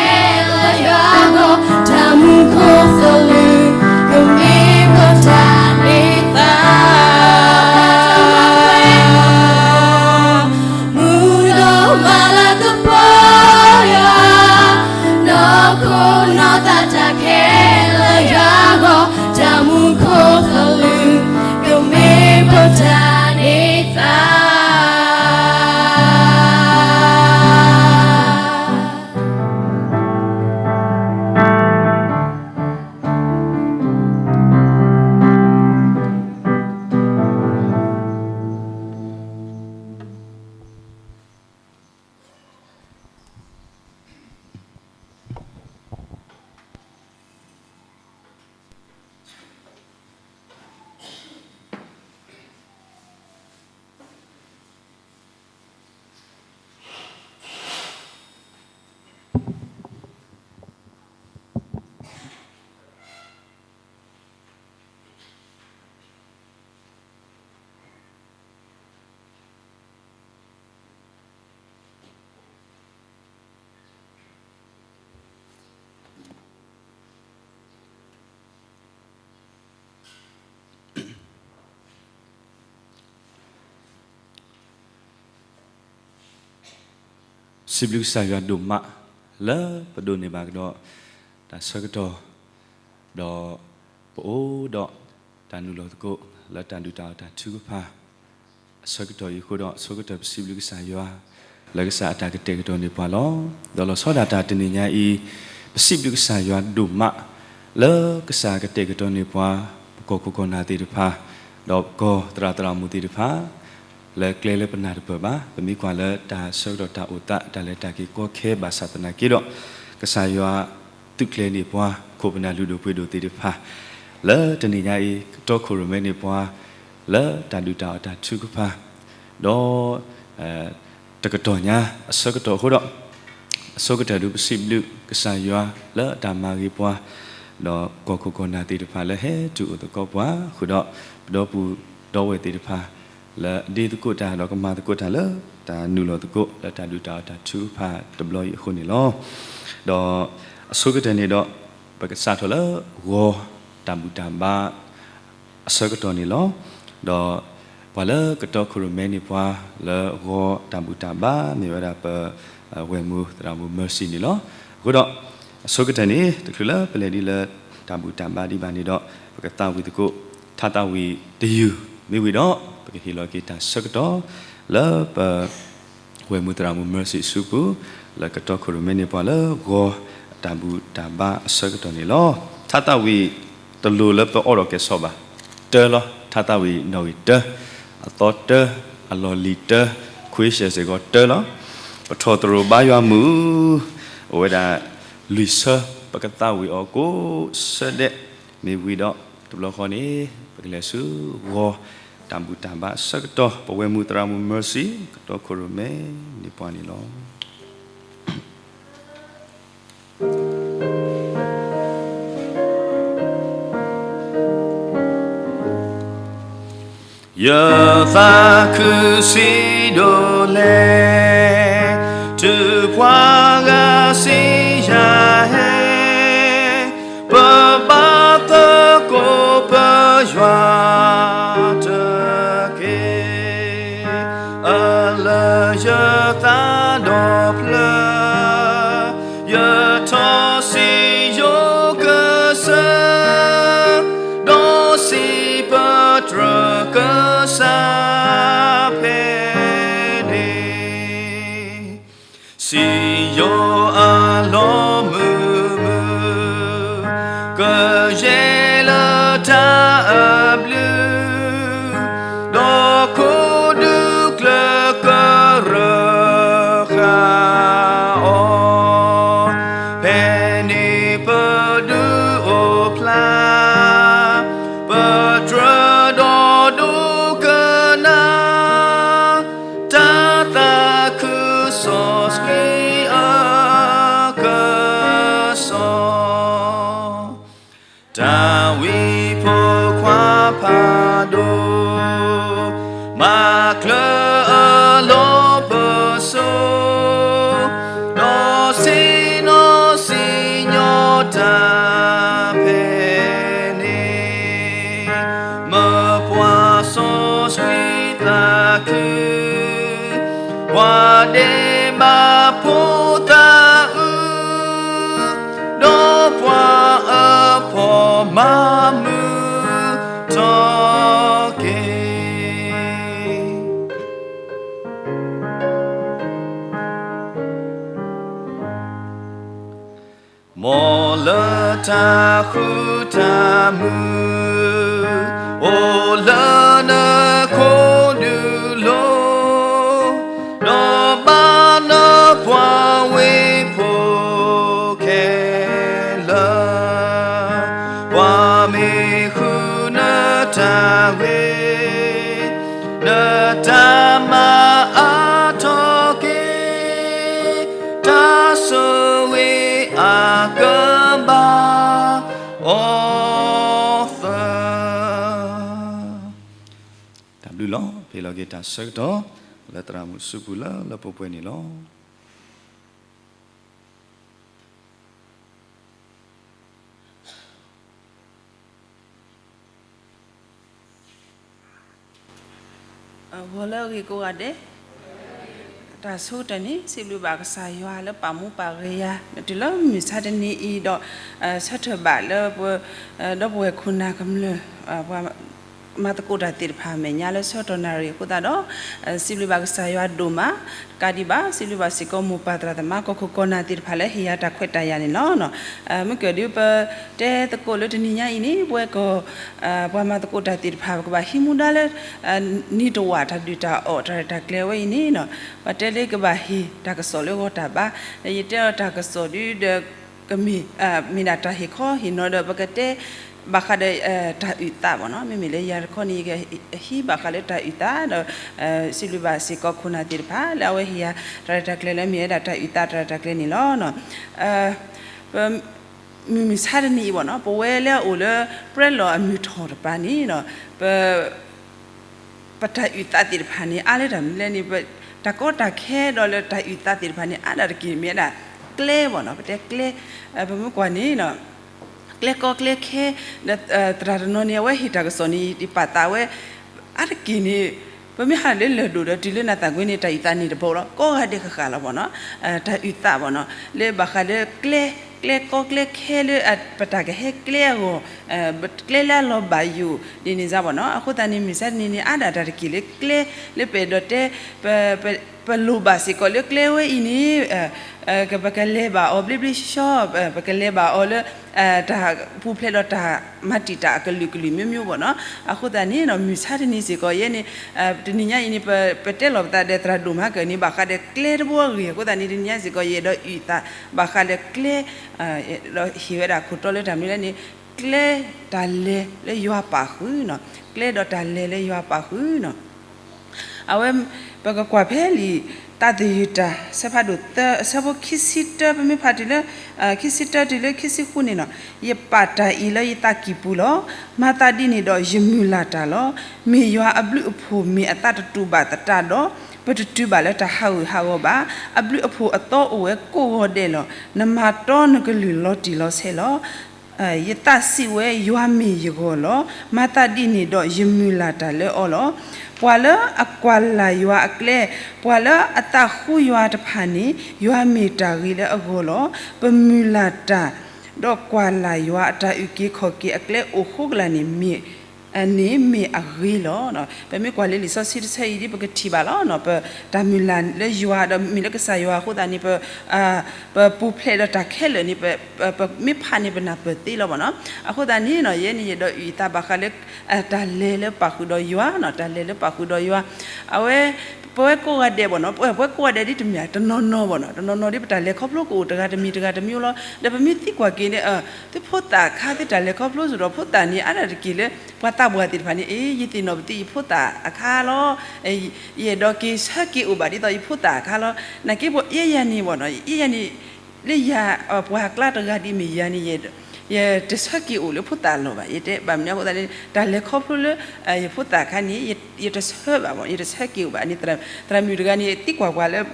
လၢာ်ယွၤအဂီၢ်, တၢ်မူခိၣ်သလုး ကမ့ၢ်ပတၢ်န့ၢ်သါ မူဒီးမၤလၤကပီၤယွၤ, နီၢ်ခိနီၢ်သးတၢ်ခဲလၢာ်ယွၤအဂီၢ်, တၢ်မူခိၣ်သလုး ကမ့ၢ်ပတၢ်န့ၢ်သါ စံးဘျုးကစၢ်ယွၤဒိၣ်မး လၢပဒိးန့ၢ်ဘၣ်ကဒီး တၢ်ဆၢကတီၢ် ဒီးပအိၣ်ဒီးတၢ်နုာ်လီၤသကိး လၢတၢ်ဒုၣ်တၢ်အီၣ်တၢ်ထုကဖၣ် အဆၢကတီၢ်အံၤအဃိဒီး ဆိကတၢၢ်ပစံးဘျုးကစၢ်ယွၤ လၢကစၢ်အတၢ်ကတဲာ်ကတီၤန့ၢ်ပှၤလီၤ. ဒီးလီၤဆီဒၣ်တၢ်တနံၤညါအံၤ ပစံးဘျုးကစၢ်ယွၤဒိၣ်မး လၢကစၢ်ကတဲာ်ကတီၤန့ၢ်ပှၤ ပကီၢ်ခိၣ်ကီၢ်နၢ်သ့ၣ်တဖၣ် ဒီးပကီၢ်သရၣ်သရၣ်မုၣ်သ့ၣ်တဖၣ် လၢကျဲလၢပနၢ်တပၢၢ်ဘၣ်. ပမ့ၢ်ကွၢ်လၢတၢ်ဆၢကတီၢ်တၢ်အိၣ်သး တၢ်လဲၤတၢ်က့ၤကီခဲ ဘၣ်ဆၣ်သနာ်က့ဒီး ကစၢ်ယွၤသုးကျဲၤန့ၢ်ပှၤ ခိၣ်ပနၢ်လုၢ်ဒိၣ်ပှ့ၤဒိၣ်သ့ၣ်တဖၣ် လၢတနံၤညါအံၤ ကတီခိၣ်ရိၣ်မဲန့ၢ်ပှၤ လၢတၢ်ဒုၣ်တၢ်အီၣ်တၢ်ထုကဖၣ် ဒီး တကတီၢ်ညါအဆၢကတီၢ်အဃိဒီး အဆိကတၢၢ်ဒုးပစံးဘျုးကစၢ်ယွၤလၢအတၢ်မၤဂ့ၤပှၤ ဒီးကီၢ်ခိၣ်ကီၢ်နၢ်သ့ၣ်တဖၣ်လၢဟဲတုၤအိၣ်သကိးပှၤ ဃုာ်ဒီးပဒီပုၢ်ဒီဝဲၢ်သ့ၣ်တဖၣ် လၢအဒ့သကိးတၢ်ဒီးကမၤသကိးတၢ်လၢ တၢ်နုာ်လီၤသကိးလၢတၢ်ဒုၣ်တၢ်အီၣ်တၢ်ထုကဖၣ်တဘျီအံၤအဃိန့ၣ်လီၤ. ဒီးအဆိကတၢၢ်န့ၣ်ဒီး ပကစးထီၣ်လၢဂီၤတၢ်ဘူၣ်တၢ်ဘါ အဆၢကတီၢ်န့ၣ်လီၤ. ဒီးပှၤလၢကတီခိၣ်ရိၣ်မဲန့ၢ်ပှၤလၢဂီၤတၢ်ဘူၣ်တၢ်ဘါ မ့ၢ်ဝဲဒၣ်ပ ဝဲၢ်မုၢ်သရၣ်မုၣ် Mercy န့ၣ်လီၤ. အဃိဒီး အဆိကတၢၢ်န့ၣ် တချုးလၢပလဲၤဒ်လၢတၢ်ဘူၣ်တၢ်ဘါဒံးဘၣ်န့ၣ်ဒီး ပကသးဝံၣ်သကိး ထါသးဝံၣ်တယုၢ် မ့ၢ်ဝံၤဒီး ပကဟ့ၣ်လီၤက့ၤတၢ်ဆၢကတီၢ် လၢပ ဝဲၢ်မုၢ်သရၣ်မုၣ် Mercy အစုပူၤ လၢကတီခိၣ်ရိၣ်မဲန့ၢ်ပှၤလၢဂီၤတၢ်ဘူၣ်တၢ်ဘါအဆၢကတီၢ်န့ၣ်လီၤ. ထါသးဝံၣ်တလိၣ်လၢပအီၣ်ဒီးကဲၤဆီဘၣ် တၢလီၤ. ထါသးဝံၣ်နီၣ်ဂံၢ်တၢ အသီတၢ အလီၢ်လံၤတၢ ခွ့ၡဲၣ်စ့ၢ်ကီးတၢလီၤ. ပထီၣ်သရိာ်ဘါယွၤမုၢ် အိၣ်ဝဲဒၣ်လွံၢ်ဆၢ ပကသးဝံၣ်အီၤကိးဆၢဒဲး မ့ၢ်ဝံၤဒီး တဘျီဃီန့ၣ် ပကလဲၤဆူဂီၤတၢ်ဘူၣ်တၢ်ဘါအဆၢကတီၢ် ပဝဲၢ်မုၢ်သရၣ်မုၣ် Mercy ကတီခိၣ်ရိၣ်မဲန့ၢ်ပှၤန့ၣ်လီၤ. ဧ ယသးခုစံဒိၣ်လဲၣ်, တုၤပှၤဂၤစံးယၤဟဲ, ပဘၣ်သကိးပယွၤတက့ၢ်. အလၢယသးဒီဖျၢၣ် ယထီၣ်စံယိၤကစၢၢ်, ဒီးစံးပတြၢၤကစၢ်ဖဲန့ၣ်, စံယိၤအလီၢ်မုာ်မုာ်, ကယဲၢ်လၢတၢ်အဘျုး, ဒီးခိၣ်ဒူကျၢၤကရၢဃာ်အီၤ, ဖဲန့ၣ်ပဒုးအိၣ်ဖျါ, ပတြၢၤဒီးဒိကနၣ်, တၢ်သးခုစီဆှံအကစီၣ်. တၢ်ဝံဖိခွါဖးဒိၣ်, မၤချၢအလီၢ်ပစိာ်, ဒီးဆ့ၣ်နီၤစံၣ်ညီၣ်တၢ်ဖဲန့ၣ်, မၢပှၤစီဆှံသးခု, ပှၤဒဲးဘးဖိသးအုး, ဒီးပှၤအဖှီၣ်မၤမုာ်ထီၣ်က့ၤ. မ်လၢတၢ်ဃူတၢ်မုာ်, အိၣ်လၢနခိၣ်ဒူလိၤ, ဒီးဘၣ်နပှၤဝ့ၢ်ဖိခဲလၢာ်, ပှၤမ့ၢ်ဃုနတၢ်ဂ့ၤ, နတၢ်မၤအါထီၣ်က့ၤ, တၢ်ဆိၣ်ဂ့ၤအကဘၣ်အီၤသၢ. တၢ်ဘျုးလီၤ. ပဟ့ၣ်လီၤက့ၤတၢ်ဆၢကတီၢ် လၢသရၣ်မုၣ်စုပူၤလၢလၢပှဲၤပှဲၤန့ၣ်လီၤ. ဂီၤလၢအဂ့ၤကိးဂၤဒဲး, တၢ်ဆိကတၢၢ်န့ၣ် စံးဘျုးဘၣ်ကစၢ်ယွၤလၢပာ်မူပာ်ဂဲၤယၤ တုၤလၢမုၢ်ဆါတနံၤအံၤဒီး ဆၢထၢၣ်ဘၣ်လၢပ ဒီပုၢ်ဝဲၢ်ခိၣ်နၢ်ကမျၢၢ် ပှၤ မၤသကိးတၢ်သ့ၣ်တဖၣ်အမဲာ်ညါလၢဆၢကတီၢ်နၣ်ရံၣ်အဃိသတးဒီး စံးဘျုးဘၣ်ကစၢ်ယွၤဒိၣ်မး, တကးဒံးဘၣ် စံးဘျုးဘၣ်စ့ၢ်ကီးမိၢ်ပၢ်သရၣ်သမါကီၢ်ခိၣ်ကီၢ်နၢ်သ့ၣ်တဖၣ်လၢဟ့ၣ်ယၤတၢ်ခွဲးတၢ်ယာ်န့ၣ်လီၤ. မုၢ်ကၢၢ်ဒုးပတဲသကိးလၢတနံၤညါအံၤန့ၣ် ပဝဲကီၢ် ပှၤမၤသကိးတၢ်သ့ၣ်တဖၣ် ပကဘၣ်ဟံးမူဒါလၢ နံၤတဝာ်တၢ်ဒုၣ်တၢ်အီၣ်တၢ်ရဲၣ်တၢ်ကျဲၤဝဲအံၤန့ၣ် ပတဲလၢကဘၣ်ဟ့ၣ်တၢ်ကစီၣ်လၢဂီၤတၢ်ဘါ, ဒီးယတဲအီၤတၢ်ကစီၣ်ဒုးဒီး ကမ့ၢ် မ့ၢ်ဒၣ်တၢ်ဟ့ၣ်ခီဟ့ၣ်နီၤဒီး ပကတဲဘၣ်ဃးဒီး တၢ်အုၣ်သးဘၣ်နီၤ. မ့မ့ၢ်လၢယၤတခီန့ၣ် ယကဟံးဘၣ်ဃးလၢတၢ်အုၣ်သးဒီး စံးဘျုးဘၣ်စ့ၢ်ကီးခိၣ်နၢ်သ့ၣ်တဖၣ် လၢအဝဲဟ့ၣ်ယၤတၢ်ရဲၣ်တၢ်ကျဲၤလၢမ့ၢ်ဝဲဒၣ်တၢ်အုၣ်သးတၢ်ရဲၣ်တၢ်ကျဲၤန့ၣ်လီၤ. ပ မုၢ်မဆါတနံၤအံၤဘၣ်နီၤ ပဝဲလၢအအိၣ်လၢ ပြဲလီၤအမုၢ်ထီၣ်တပၤန့ၣ် ပ ပတၢ်အုၣ်သးသ့ၣ်တဖၣ်န့ၣ် အါလၢတၢ်မနုၤလဲၣ်န့ၣ် တၢ်ကီတၢ်ခဲဒီးလၢတၢ်အုၣ်သးသ့ၣ်တဖၣ်န့ၣ် အါဒၣ်တက့ၢ်မ့ၢ်ဝဲဒၣ် ကျဲဘၣ်နီၤ ပတဲကျဲ ပမ့ၢ်ကွၢ်န့ၣ် ကျဲကီကျဲခဲ ဒီးသရၣ်တနီၤန့ၣ် အဝဲဟ့ၣ်တၢ်ကစီၣ်န့ၣ် ယပာ်သးဝဲ အါတက့ၢ်န့ၣ် ပမ့ၢ်ဟးလၢလၢၢ်ဒိၣ်ဒီးတုၤလၢနၤသးကွံန့ၣ် တၢ်အုၣ်သးန့ၣ်တဘိလီၤ ကိးဂၤဒဲးဃၣ်ဃၣ်လီၤဘၣ်နီၤ တၢ်အုၣ်သးဘၣ်နီၤ လၢဘၣ်ဃးလၢကျဲ ကျဲကီကျဲခဲလၢ ပတၢ်ကဟဲကျဲအဂီၢ် ကျဲလၢအလီၤဘၣ်ယိၣ်ဒ်န့ၣ်စ့ၢ်ဘၣ်နီၤ အဃိသတးန့ၣ် မုၢ်ဆါတနံၤန့ၣ် အါဒၣ်တၢ်တက့ၢ်လၢကျဲ လၢပအဲၣ်ဒိးတဲ ပလိၣ်ဘၣ်စ့ၢ်ကီးလၢကျဲဝဲအံၤန့ၣ် ပကလဲၤဘၣ်အီၤဘျ့ဘျ့ဆှီဆှီ ပကလဲၤဘၣ်အီၤလၢ တၢ်ပူၤဖျဲးဒီးတၢ်မၤတံာ်တာ်အကလုာ်ကလုာ်မျိုးမျိုးဘၣ်နီၤ အဃိသတးန့ၣ် မုၢ်ဆါတနံၤစ့ၢ်ကီးယဲန့ၣ် တနံၤညါအံၤန့ၣ် ပတဲလီၤပသးဒီးသရၣ်ဒိၣ်မးကၢၢ်န့ၣ် ဘၣ်ဃးဒီးကျဲတဘိအဂ့ၢ် အဃိသတးန့ၣ် တနံၤညါစ့ၢ်ကီးယအဲၣ်ဒိးအုၣ်သး ဘၣ်ဃးဒီးကျဲ ဒီးဟ့ၣ်ဝဲဒၣ်ခိၣ်တီလၢတၢ်မနုၤလဲၣ်န့ၣ် ကျဲတၢ်လဲၤလၢယွၤပာ်ဃုာ်နီၤ ကျဲဒီးတၢ်လဲၤလၢယွၤပာ်ဃုာ်နီၤ အဝဲ ပကကွၢ်ဖဲလံာ် တၢ်သယုၢ်တၢ် ဆၢဖးဒိၣ်သၢ အဆၢဖိခံဆံတၢ ပမ့ၢ်ဖးတုၤလၢ ခံဆံတၢတုၤလၢခံဆံဃုန့ၣ်လီၤ. ယပာ်တၢ်အံၤလၢယသးကံၢ်ပူၤလီၤ. မၤသးဒ်န့ၣ်ဒီးယမုၢ်လၢ်တၢ်လီၤ. မ့ၢ်ယွၤအဘျုးအဖှိၣ် မ့ၢ်အသးတတူာ်ဘၣ်သတးဒီး ပတတုၤဘၣ်လၢတၢ်ဟးဂူာ်ဟးဂီၤဘၣ်. အဘျုးအဖှိၣ်အသီအိၣ်ဝဲကိးဂီၤဒဲးလီၤ. နမၤတီနကလုၢ်လီၤတံၢ်လီၤဆဲးလီၤ. ယသးစံးဝဲ ယွၤမ့ၢ်ယဂီၢ်လီၤ. မၤသးဒ်န့ၣ်ဒီးယမုၢ်လၢ်တၢ်လၢအီၤလီၤ. ပှၤလၢအကွၢ်လၢ်ယွၤအကျဲ, ပှၤလၢအသးဃူယွၤတဖၣ်န့ၣ် ယွၤမ့ၢ်တၢ်ဂ့ၤလၢအဂီၢ်လီၤ. ပမုၢ်လၢ်တၢ် ဒီးကွၢ်လၢ်ယွၤအတၢ်အုၣ်က့ၤခီၣ်က့ၤအကျဲအိၣ်ဃိကလာ်န့ၣ် မ့ၢ် န့ၣ်မ့ၢ်အဂ့ၤလီၤ. ပမ့ၢ်ကွၢ်လၢလံာ်စီဆှံတဆၢအံၤဒ်ပကထံၣ်ဘၣ်လီၤ. ပတၢ်မုၢ်လၢ်လၢယွၤဒီးမ့ၢ်လၢကစၢ်ယွၤအဃိသတးန့ၣ် ပ ပပူၤဖျဲးဒီးတၢ်ခဲလၢာ်န့ၣ် ပမ့ၢ်ဖးန့ၣ် ပနၢ်ပၢၢ်သ့လီၤဘၣ်နီၤ. အဃိသတးန့ၣ်နီၤ ယဲန့ၣ်ယအဲၣ်ဒိးအုၣ်ယသးဘၣ်ဃးလၢ တၢ်လဲၤလၢပာ်ဃုာ်ဒီးယွၤနီၤ, တၢ်လဲၤလၢပာ်ဃုာ်ဒီးယွၤ, အဝဲ ပဝဲကိးဂၤဒဲးဘၣ်နီၤ, ပဝဲကိးဂၤဒဲးဒ်တမ့ၢ်တနီၤနီၤဘၣ်နီၤ, တနီၤနီၤဒ်ပတၢ်လဲၤခီဖျိကအိၣ်တဂၤတမံၤတဂၤတမံၤလီၤ. ဒီးပမ့ၢ်သံကွၢ်က့ၤန့ၣ် သုဖိသၣ်အခါသုတၢ်လဲၤခီဖျိစ့ၢ်ဒီး ဖိသၣ်န့ၣ် အါဒၣ်တက့ၢ်လၢ ပှၤသးပှၢ်သ့ၣ်တဖၣ်န့ၣ် အ့ ယသ့ၣ်နီၣ်ပသံးယဖိသၣ်အခါလီၤ. ယအဲၣ်ဒိးက့ၤဆၢက့ၤအိၣ်ဘၣ်ဒ်သိးယဖိသၣ်အခါလီၤ. နာ်က့ပယဲယၤန့ၣ်ဘၣ်နီၤ, ယဲယၤန့ၣ် လၢယၤ ပှၤအကျါတဂၤဒ်မ့ၢ်ယၤန့ၣ် ယတဆၢက့ၤအိၣ်လၢဖိသၣ်အလီၢ်ဘၣ်. ယတဲဘၣ်မနုၤအဃိသတးန့ၣ် တၢ်လဲၤခီဖျိလၢ ယဖိသၣ်အခါန့ၣ် ယတဆၢဘၣ်ဘၣ်, ယတဆၢက့ၤအိၣ်ဘၣ်န့ၣ် သရၣ်မုၣ်တဂၤန့ၣ် သံကွၢ်ပှၤလၢ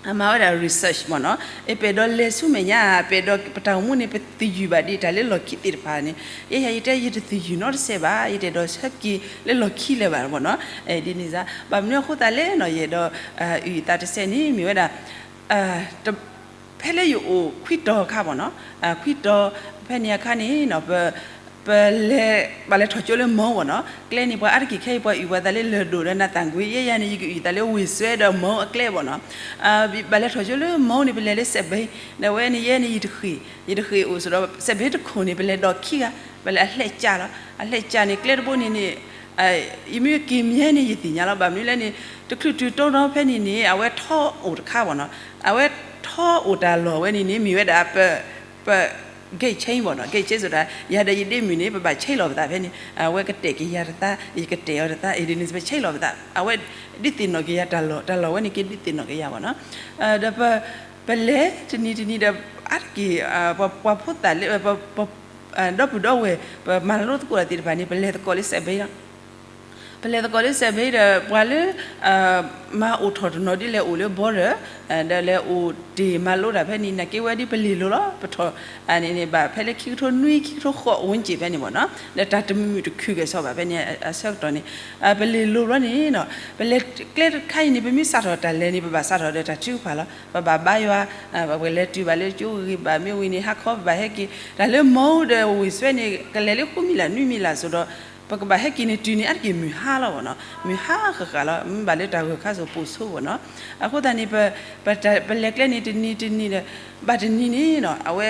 အမၤဝဲဒၣ် research မ့ၢ်နီၤ, အပအဲၣ်ဒိးလဲၤဆူမဲာ်ညါ ပအဲၣ်ဒိးပတၢ်အိၣ်မူန့ၣ် ပသယုၢ်ဘၣ်ဒ်တၢ်လၢလီၢ်ခံသ့ၣ်တဖၣ်န့ၣ်, ယဲယၤယတဲယတသယုၢ်နီတစဲးဘၣ်, ယတအဲၣ်ဒိးဆၢက့ၤလၢလီၢ်ခံလၢၤဘၣ်မ့ၢ်နီၤ, ဒ်န့ၣ်စ့ၢ် ဘၣ်မနုၤအဃိသတးလဲၣ်နီၤ, ယအဲၣ်ဒိး အုၣ်ယသးတစဲးန့ၣ် မ့ၢ်ဝဲဒၣ် ဖဲလၢယအိၣ်ခွံတီၤအခါမ့ၢ်နီၤ, ခွံတီၤ ဖဲန့ၣ်အခါန့ၣ်နီၤ ပ ပလဲၤ ဘၣ်လဲၤထီၣ်ကၠိလၢမီမ့ၢ်နီၤ, ကျဲန့ၣ် ပှၤအါတက့ၢ်ခဲအံၤ ပှၤအုၣ်ပှၤသးလၢလၢၢ်ဒိၣ်ဒီးနးသၣ်ကွ့, ယဲယၤန့ၣ် ယကအုၣ်သးလၢဝ့ၢ်စွဲဒီးမီအကျဲမ့ၢ်နီၤ, ဘၣ်လဲၤထီၣ်ကၠိလၢမီန့ၣ် ပလဲၤလၢစဲးဘ့, ဒီးဝဲန့ၣ် ယဲန့ၣ် ယတဃ့ၢ်, ယတဃ့ၢ်အိၣ်စ့ၢ်ဒီး စဲးဘ့တခိၣ်န့ၣ် ပလဲၤဒီးခံဂၤ, ပလဲၤအဟျဲၣ်ကၢ်လီၤ, အဟျဲၣ်ကၢ်န့ၣ် ကျဲတဘိန့ၣ်န့ၣ် ယမ့ၢ်က့ၤမ့ၢ်န့ၣ် ယသ့ၣ်ညါလီၤ, ဘၣ်မနုၤလဲၣ်န့ၣ် တချုးတုၤတီဒီဖဲန့ၣ်န့ၣ် အဝဲထီအိၣ်တခါမ့ၢ်နီၤ, အဝဲထီအိၣ်တၢ်လီၢ်ဝဲန့ၣ်န့ၣ် မ့ၢ်ဝဲဒၣ် ပ ပ gate change မ့ၢ်နီၤ, gate change ဆိုတာ် ယၤဒီးယဒ့မုၣ်န့ၣ် ပဘၣ် change လီၤပသးဖဲန့ၣ်, အဝဲကတဲာ်က့ၤယၤတသး ယကတဲာ်အီၤတသး ဒ်န့ၣ် ပ change လီၤပသး, အဝဲဒ်သိးနီၣ်က့ၤယၤတၢ်လီၢ်, တၢ်လီၢ်ဝဲန့ၣ် က့ၤဒ်သိးနီၣ်က့ၤယၤမ့ၢ်နီၤ, ဒီး ပလဲၤတနံၤတနံၤဒီး အါတက့ၢ် ပှၤဖိသၣ်လၢ ဒီပုၢ်ဒီဝဲၢ် ပမၤလိသကိးတၢ်သ့ၣ်တဖၣ်န့ၣ် ပလဲၤသကိးလၢစဲးဘ့လီၤ, ပလဲၤသကိးလၢစဲးဘ့ဒီး ပှၤလၢ မၤအိၣ်ထီၣ်တနီၤဒ်လဲၣ်အိၣ်လၢ border ဒီးလဲၤအိၣ်တ့ၢ်မၤလိတၢ်ဖဲန့ၣ် နာ်က့ဝဲဒ်ပလ့ၤလိၤလီၤ, ပထီၣ်န့ၣ်န့ၣ် ဘၣ်ဖဲလၢခံကထိနွံ ခံကထိဃိး ဝန်းကျင် ဖဲန့ၣ်မ့ၢ်နီၤ, ဒီးတၢ်တမုာ်မုာ်တခုကဲၤဆီဘၣ်ဖဲန့ၣ် အဆၢကတီၢ်န့ၣ် ပလ့ၤလိၤဘျီန့ၣ်နီၤ, ပလဲၤကျဲတခါအံၤန့ၣ် ပမ့ၢ်စးထီၣ်တၢ်လဲၤန့ၣ် ပဘၣ်စးထီၣ်ဒီးတၢ်ထုကဖၣ်လီၤ, ပဘၣ်ဘါယွၤ, ပကလဲၤတုၤဘၣ်လၢကၠိဂ့ၤဂ့ၤဘၣ်, မ့ၢ်ဝံၤန့ၣ် ဟါခီပဘၣ်ဟဲက့ၤ, တၢ်လၢမီဒီးဝ့ၢ်စွဲန့ၣ် ကလဲၤလၢဃုမံၤလၢ်နွံမံၤလၢ်စ့ၢ်ဒီး ပကဘၣ်ဟဲက့ၤန့ၣ် တုၤန့ၣ်အါတက့ၢ်မုၢ်ဟါလီၤမ့ၢ်နီၤ, မုၢ်ဟါဃၣ်ဃၣ်လီၤ, မ့ၢ်ဘၣ်လၢတၢ်ဂၢၢ်ခါစိၤပိာ်ဆိမ့ၢ်နီၤ, အဃိသတးန့ၣ် ပ ပလဲၤကျဲန့ၣ် တနံၤတနံၤဒီး ဘၣ်တနံၤန့ၣ်နီၤ အဝဲ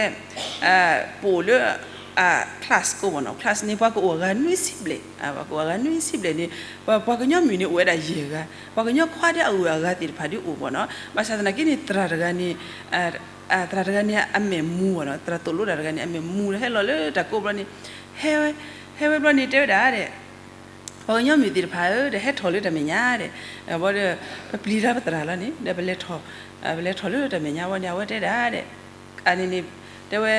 ပအိၣ်လၢ class ကိးမ့ၢ်နီၤ, class န့ၣ် ပှၤကအိၣ်အဂၤနွံဆံဘျဲၣ်, ပှၤကအိၣ်အဂၤနွံဆံဘျဲၣ်န့ၣ် ပှၤကညီမုၣ်န့ၣ်အိၣ်ဝဲဒၣ်ယဲၢ်ဂၤ, ပှၤကညီခွါဒ်အဂုၤအဂၤသ့ၣ်တဖၣ်ဒ်အိၣ်မ့ၢ်နီၤ, ဘၣ်ဆၣ်သနာ်က့န့ၣ် သရၣ်တဂၤန့ၣ် သရၣ်တဂၤန့ၣ် အမဲာ်မူမ့ၢ်နီၤ, သရၣ်သိၣ်လိတၢ်တဂၤန့ၣ် အမဲာ်မူဒီးဟဲလီၤလၢတၢ်ကိးဘျီန့ၣ် ဟဲဝဲ ဟဲဝဲဘျီန့ၣ် တဲဝဲဒၣ်ဒီး ပှၤကညီမုၣ်သ့ၣ်တဖၣ်ဧၢ ဒီးဟဲထီၣ်လၢတၢ်မဲာ်ညါဒီး ဘၣ်ဒီး ပပျံၤတၢ်ပသရၣ်လီၤန့ၣ် ဒီးပလဲၤထီၣ် ပလဲၤထီၣ်လၢတၢ်မဲာ်ညါဝဲန့ၣ် အဝဲတဲဒၣ်ဒီး အန့ၣ်န့ၣ် တဲဝဲ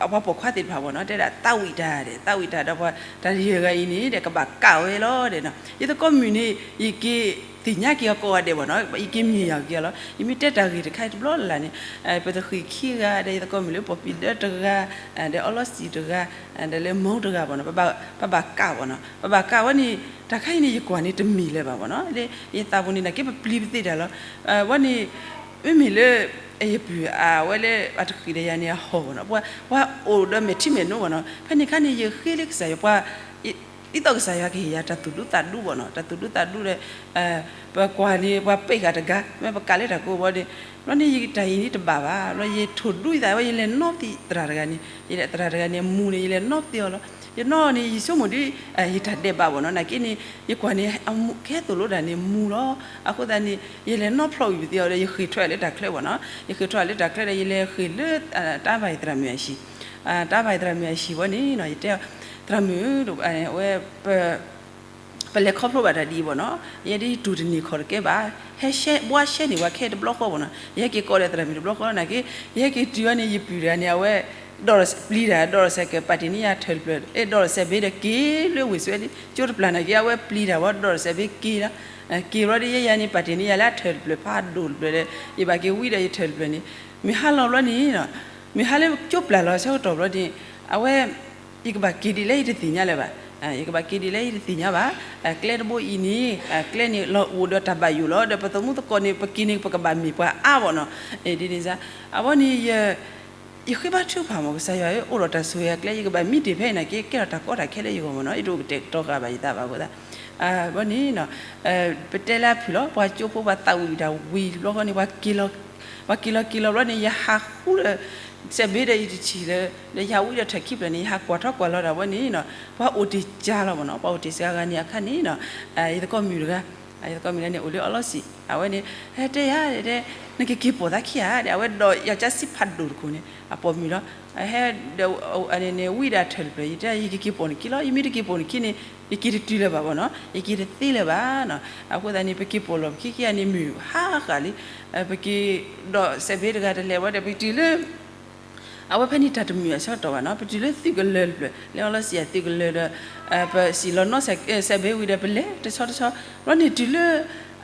အပှၤပိာ်ခွါသ့ၣ်တဖၣ်မ့ၢ်နီၤ တဲဒၣ်သးဝံၣ်တၢ်ဒီး သးဝံၣ်တၢ်ဒီးပှၤတၢ်ယဲၢ်ဂၤအံၤန့ၣ်ဒီး ကဘၣ်ကးဝဲလီၤဒီး ယသကိးမုၣ်န့ၣ် ယက့ၤသ့ၣ်ညါက့ၤအီၤကိးဂၤဒဲးမ့ၢ်နီၤ ယက့ၤမ့ၢ်ယၤက့ၤအီၤလီၤ. ယမ့ၢ်တဲတၢ်ဂ့ၢ်တခါအံၤတဘျီလၢ်လၢ်န့ၣ် ပသဃံးခံဂၤဒီး ယသကိးမုၣ်လၢပီၣ်ပံၤဒၢတဂၤ ဒီးအီလီၤစံၣ်တဂၤ ဒီးလၢမီတဂၤမ့ၢ်နီၤ ပဘၣ်ကးမ့ၢ်နီၤ ပဘၣ်ကးဝဲန့ၣ် တၢ်ခါအံၤန့ၣ် ယကွၢ်န့ၣ်တမ့ၢ်လၢၤဘၣ်မ့ၢ်နီၤ ယသးပူၤန့ၣ် နာ်က့ပပျံၤပသ့တၢ်လီၤ. ဝဲန့ၣ် မ့မ့ၢ်လၢ ယပုၢ်အဝဲလၢအတဃံးဒီးယၤန့ၣ် အဟီၣ်မ့ၢ်နီၤ ပှၤအိၣ်ဒီးမဲာ်ထံမဲာ်နိမ့ၢ်နီၤ ဖဲန့ၣ်ခါန့ၣ် ယဃ့လၢကစၢ်ယွၤ ပှၤ ဒ်သိးကစၢ်ယွၤကဟ့ၣ်ယၤတၢ်သူၣ်ဒူသးဒူမ့ၢ်နီၤ တၢ်သူၣ်ဒူသးဒူဒီး ပကွၢ်န့ၣ် ပှၤပ့းဃာ်တဂၤ မ့ၢ်ပကးလၢတၢ်ကိးဘျီန့ၣ် ဘျီန့ၣ် ယတၢ်အံၤန့ၣ်တဘၣ်ဘၣ် ဘျီယထိၣ်ဒူယသးဝဲ ယလဲၤနီၣ်ပသံးသရၣ်တဂၤန့ၣ် ယသရၣ်တဂၤန့ၣ် အမူန့ၣ် ယလဲၤနီၣ်ပသံးအီၤလီၤ. ယနီၣ်န့ၣ် ယဆိကမိၣ်ဒ် ယတၢ်ဒဲးဘးမ့ၢ်နီၤ နာ်က့န့ၣ် ယကွၢ်န့ၣ် ကဲသိးလိတၢ်န့ၣ်မူလီၤ. အဃိသတးန့ၣ် ယလဲၤနီၣ်ဖျီၣ်ဝံၤပသံးအီၤဒီး ယဃ့ၢ်ထွဲလၢတၢ်ချၢမ့ၢ်နီၤ ယဃ့ၢ်ထွဲလၢတၢ်ချၢဒီး ယလဲၤဃ့ၢ်လၢ တၢ်ဘၣ်ယသရၣ်မုၣ်အဟံၣ် တၢ်ဘၣ်ယသရၣ်မုၣ်အဟံၣ်ဝဲန့ၣ်နီၤ ယတဲ သရၣ်မုၣ် အဝဲ ပ ပလဲၤခီဖျိဘၣ်တၢ်ဒ်အံၤဘၣ်နီၤ, ယဲဒ်ယတူၢ်တန့ၢ်ခီၣ်တကဲဘၣ်, ဟဲရှဲ ဘှါရှဲန့ၢ်ပှၤခဲတဘျီဃီဘၣ်နီၤ, ယဟဲက့ၤကိးဒီးသရၣ်မုၣ်တဘျီဃီနာ်က့, ယဟဲက့ၤတုၤဝဲန့ၣ် ယပုၢ်တဂၤန့ၣ် အဝဲ ဒီးပျံၤတၢ် ဒီးစဲးကဲး ပာ်တ့ၢ်န့ၢ်ယၤထၢၣ်တဖျၢၣ်, အဲ ဒီးစဲးဘ့ဒီးက့ၤလၢဝ့ၢ်စွဲလံ ကၠိတပျၢ်နာ်က့ အဝဲပျံၤတၢ်ဝဲ ဒီးစဲးဘ့က့ၤလီၤ, က့ၤဘျီဒီးယဲယၤန့ၣ် ပာ်တ့ၢ်န့ၢ်ယၤလၢအထၢၣ်တဖျၢၣ် ဖးဒိၣ်တဖျၢၣ်ဒီး ယဘၣ်က့ၤဝံဒီးယထၢၣ်တဖျၢၣ်န့ၣ်, မုၢ်ဟါလီၤဘျီန့ၣ် မုၢ်ဟါလၢကၠိပျၢ်လီၤဆၢကတီၢ်ဘျီန့ၣ်, အဝဲ ယကဘၣ်က့ၤဒ်လဲၣ်ယတသ့ၣ်ညါလၢၤဘၣ်, ယကဘၣ်က့ၤဒ်လဲၣ်ယတသ့ၣ်ညါဘၣ်, ကျဲတဘိအံၤန့ၣ် ကျဲန့ၣ်လီၤအိၣ်ဒီးတၢ်ဘၣ်ယိၣ်လီၤ, ဒီးပသမူသကိးန့ၣ် ပက့ၤန့ၣ် ပကဘၣ်မ့ၢ်ပှၤအါဘၣ်နီၤ, ဒ်န့ၣ်စ့ၢ်, အဝဲန့ၣ် ယဃ့ဘါထုကဖၣ်မး ကစၢ်ယွၤဧၢ, အိၣ်ဒီးတၢ်ဆိၣ်ဂ့ၤအကျဲ ယကဘၣ်မံတ့ၢ်ဖဲအံၤနာ်က့ ကဲထီၣ်တၢ်ကီတၢ်ခဲလၢယဂီၢ်မးနီၤ, ယတအိၣ်ကတဲာ်ကတီၤဃာ်ဘၣ်ယသးဘၣ်အဃိသတး, ဘီန့ၣ် ပတဲလၢအဖုၣ်လီၤ, ပှၤကၠိဖိပှၤသးဝံၣ်တၢ်ဝံၤတဘျီဃီန့ၣ် ပှၤက့ၤလီၤ, ပှၤက့ၤလီၤက့ၤလီၤဘျီန့ၣ် ယဟးဃုဒီး စဲးဘ့ဒီးယတထံၣ်လၢၤ, ဒီးယဟးဝံဒီးထၢၣ်ခံဖျၢၣ်န့ၣ် ယဟးကွၢ်ထီၣ်ကွၢ်လီၤတၢ်ဝဲန့ၣ်နီၤ, ပှၤအိၣ်တ့ၢ်စှၤလီၤမးနီၤ, ပှၤအိၣ်တ့ၢ်စှၤဂၤန့ၣ်အခါန့ၣ်နီၤ, ယသကိးမုၣ်တဂၤ, ယသကိးမုၣ်တဂၤန့ၣ် အိၣ်လၢအီလီၤစံာ် အဝဲန့ၣ် ဟဲတဲယၤတဲ, နကက့ၤပိာ်သးခံဧါဒီး အဝဲဒီးယကၠါစံဖးဒိၣ်တခိၣ်န့ၣ် အပိာ်မုၣ်လီၤ, ဟဲဒီး န့ၣ် ဝံဒၣ်ထၢၣ်တဖျၢၣ် ယတဲ ယကက့ၤပိာ်နခံလီၤ, ယမ့ၢ်တက့ၤပိာ်နခံန့ၣ် ယက့ၤတတုၤလၢၤဘၣ်ဘၣ်နီၤ, ယက့ၤတသ့လၢၤဘၣ်နီၤ, အဃိသတးန့ၣ် ပက့ၤပိာ်လီၤပခံခံဂၤန့ၣ် မုၢ်ဟါဃၣ်လံ, ပက့ၤဒီးစဲးဘ့တဂၤတလဲၤဝဲဒီး ပကတုၤလၢ အဝဲဖဲန့ၣ်တၢ်တမုာ်အဆၢကတီၢ်ဘၣ်နီၤ, ပတုၤလၢသုးကလၢၤတဖျၢၣ် လၢအီလီၤစံာ်သုးကလၢၤဒီး ပစံၣ်လီၤနီၢ်စဲးဘ့ဝံၤဒီး ပလဲၤတဆီတဆီ, ဘျီန့ၣ်တုၤလၢ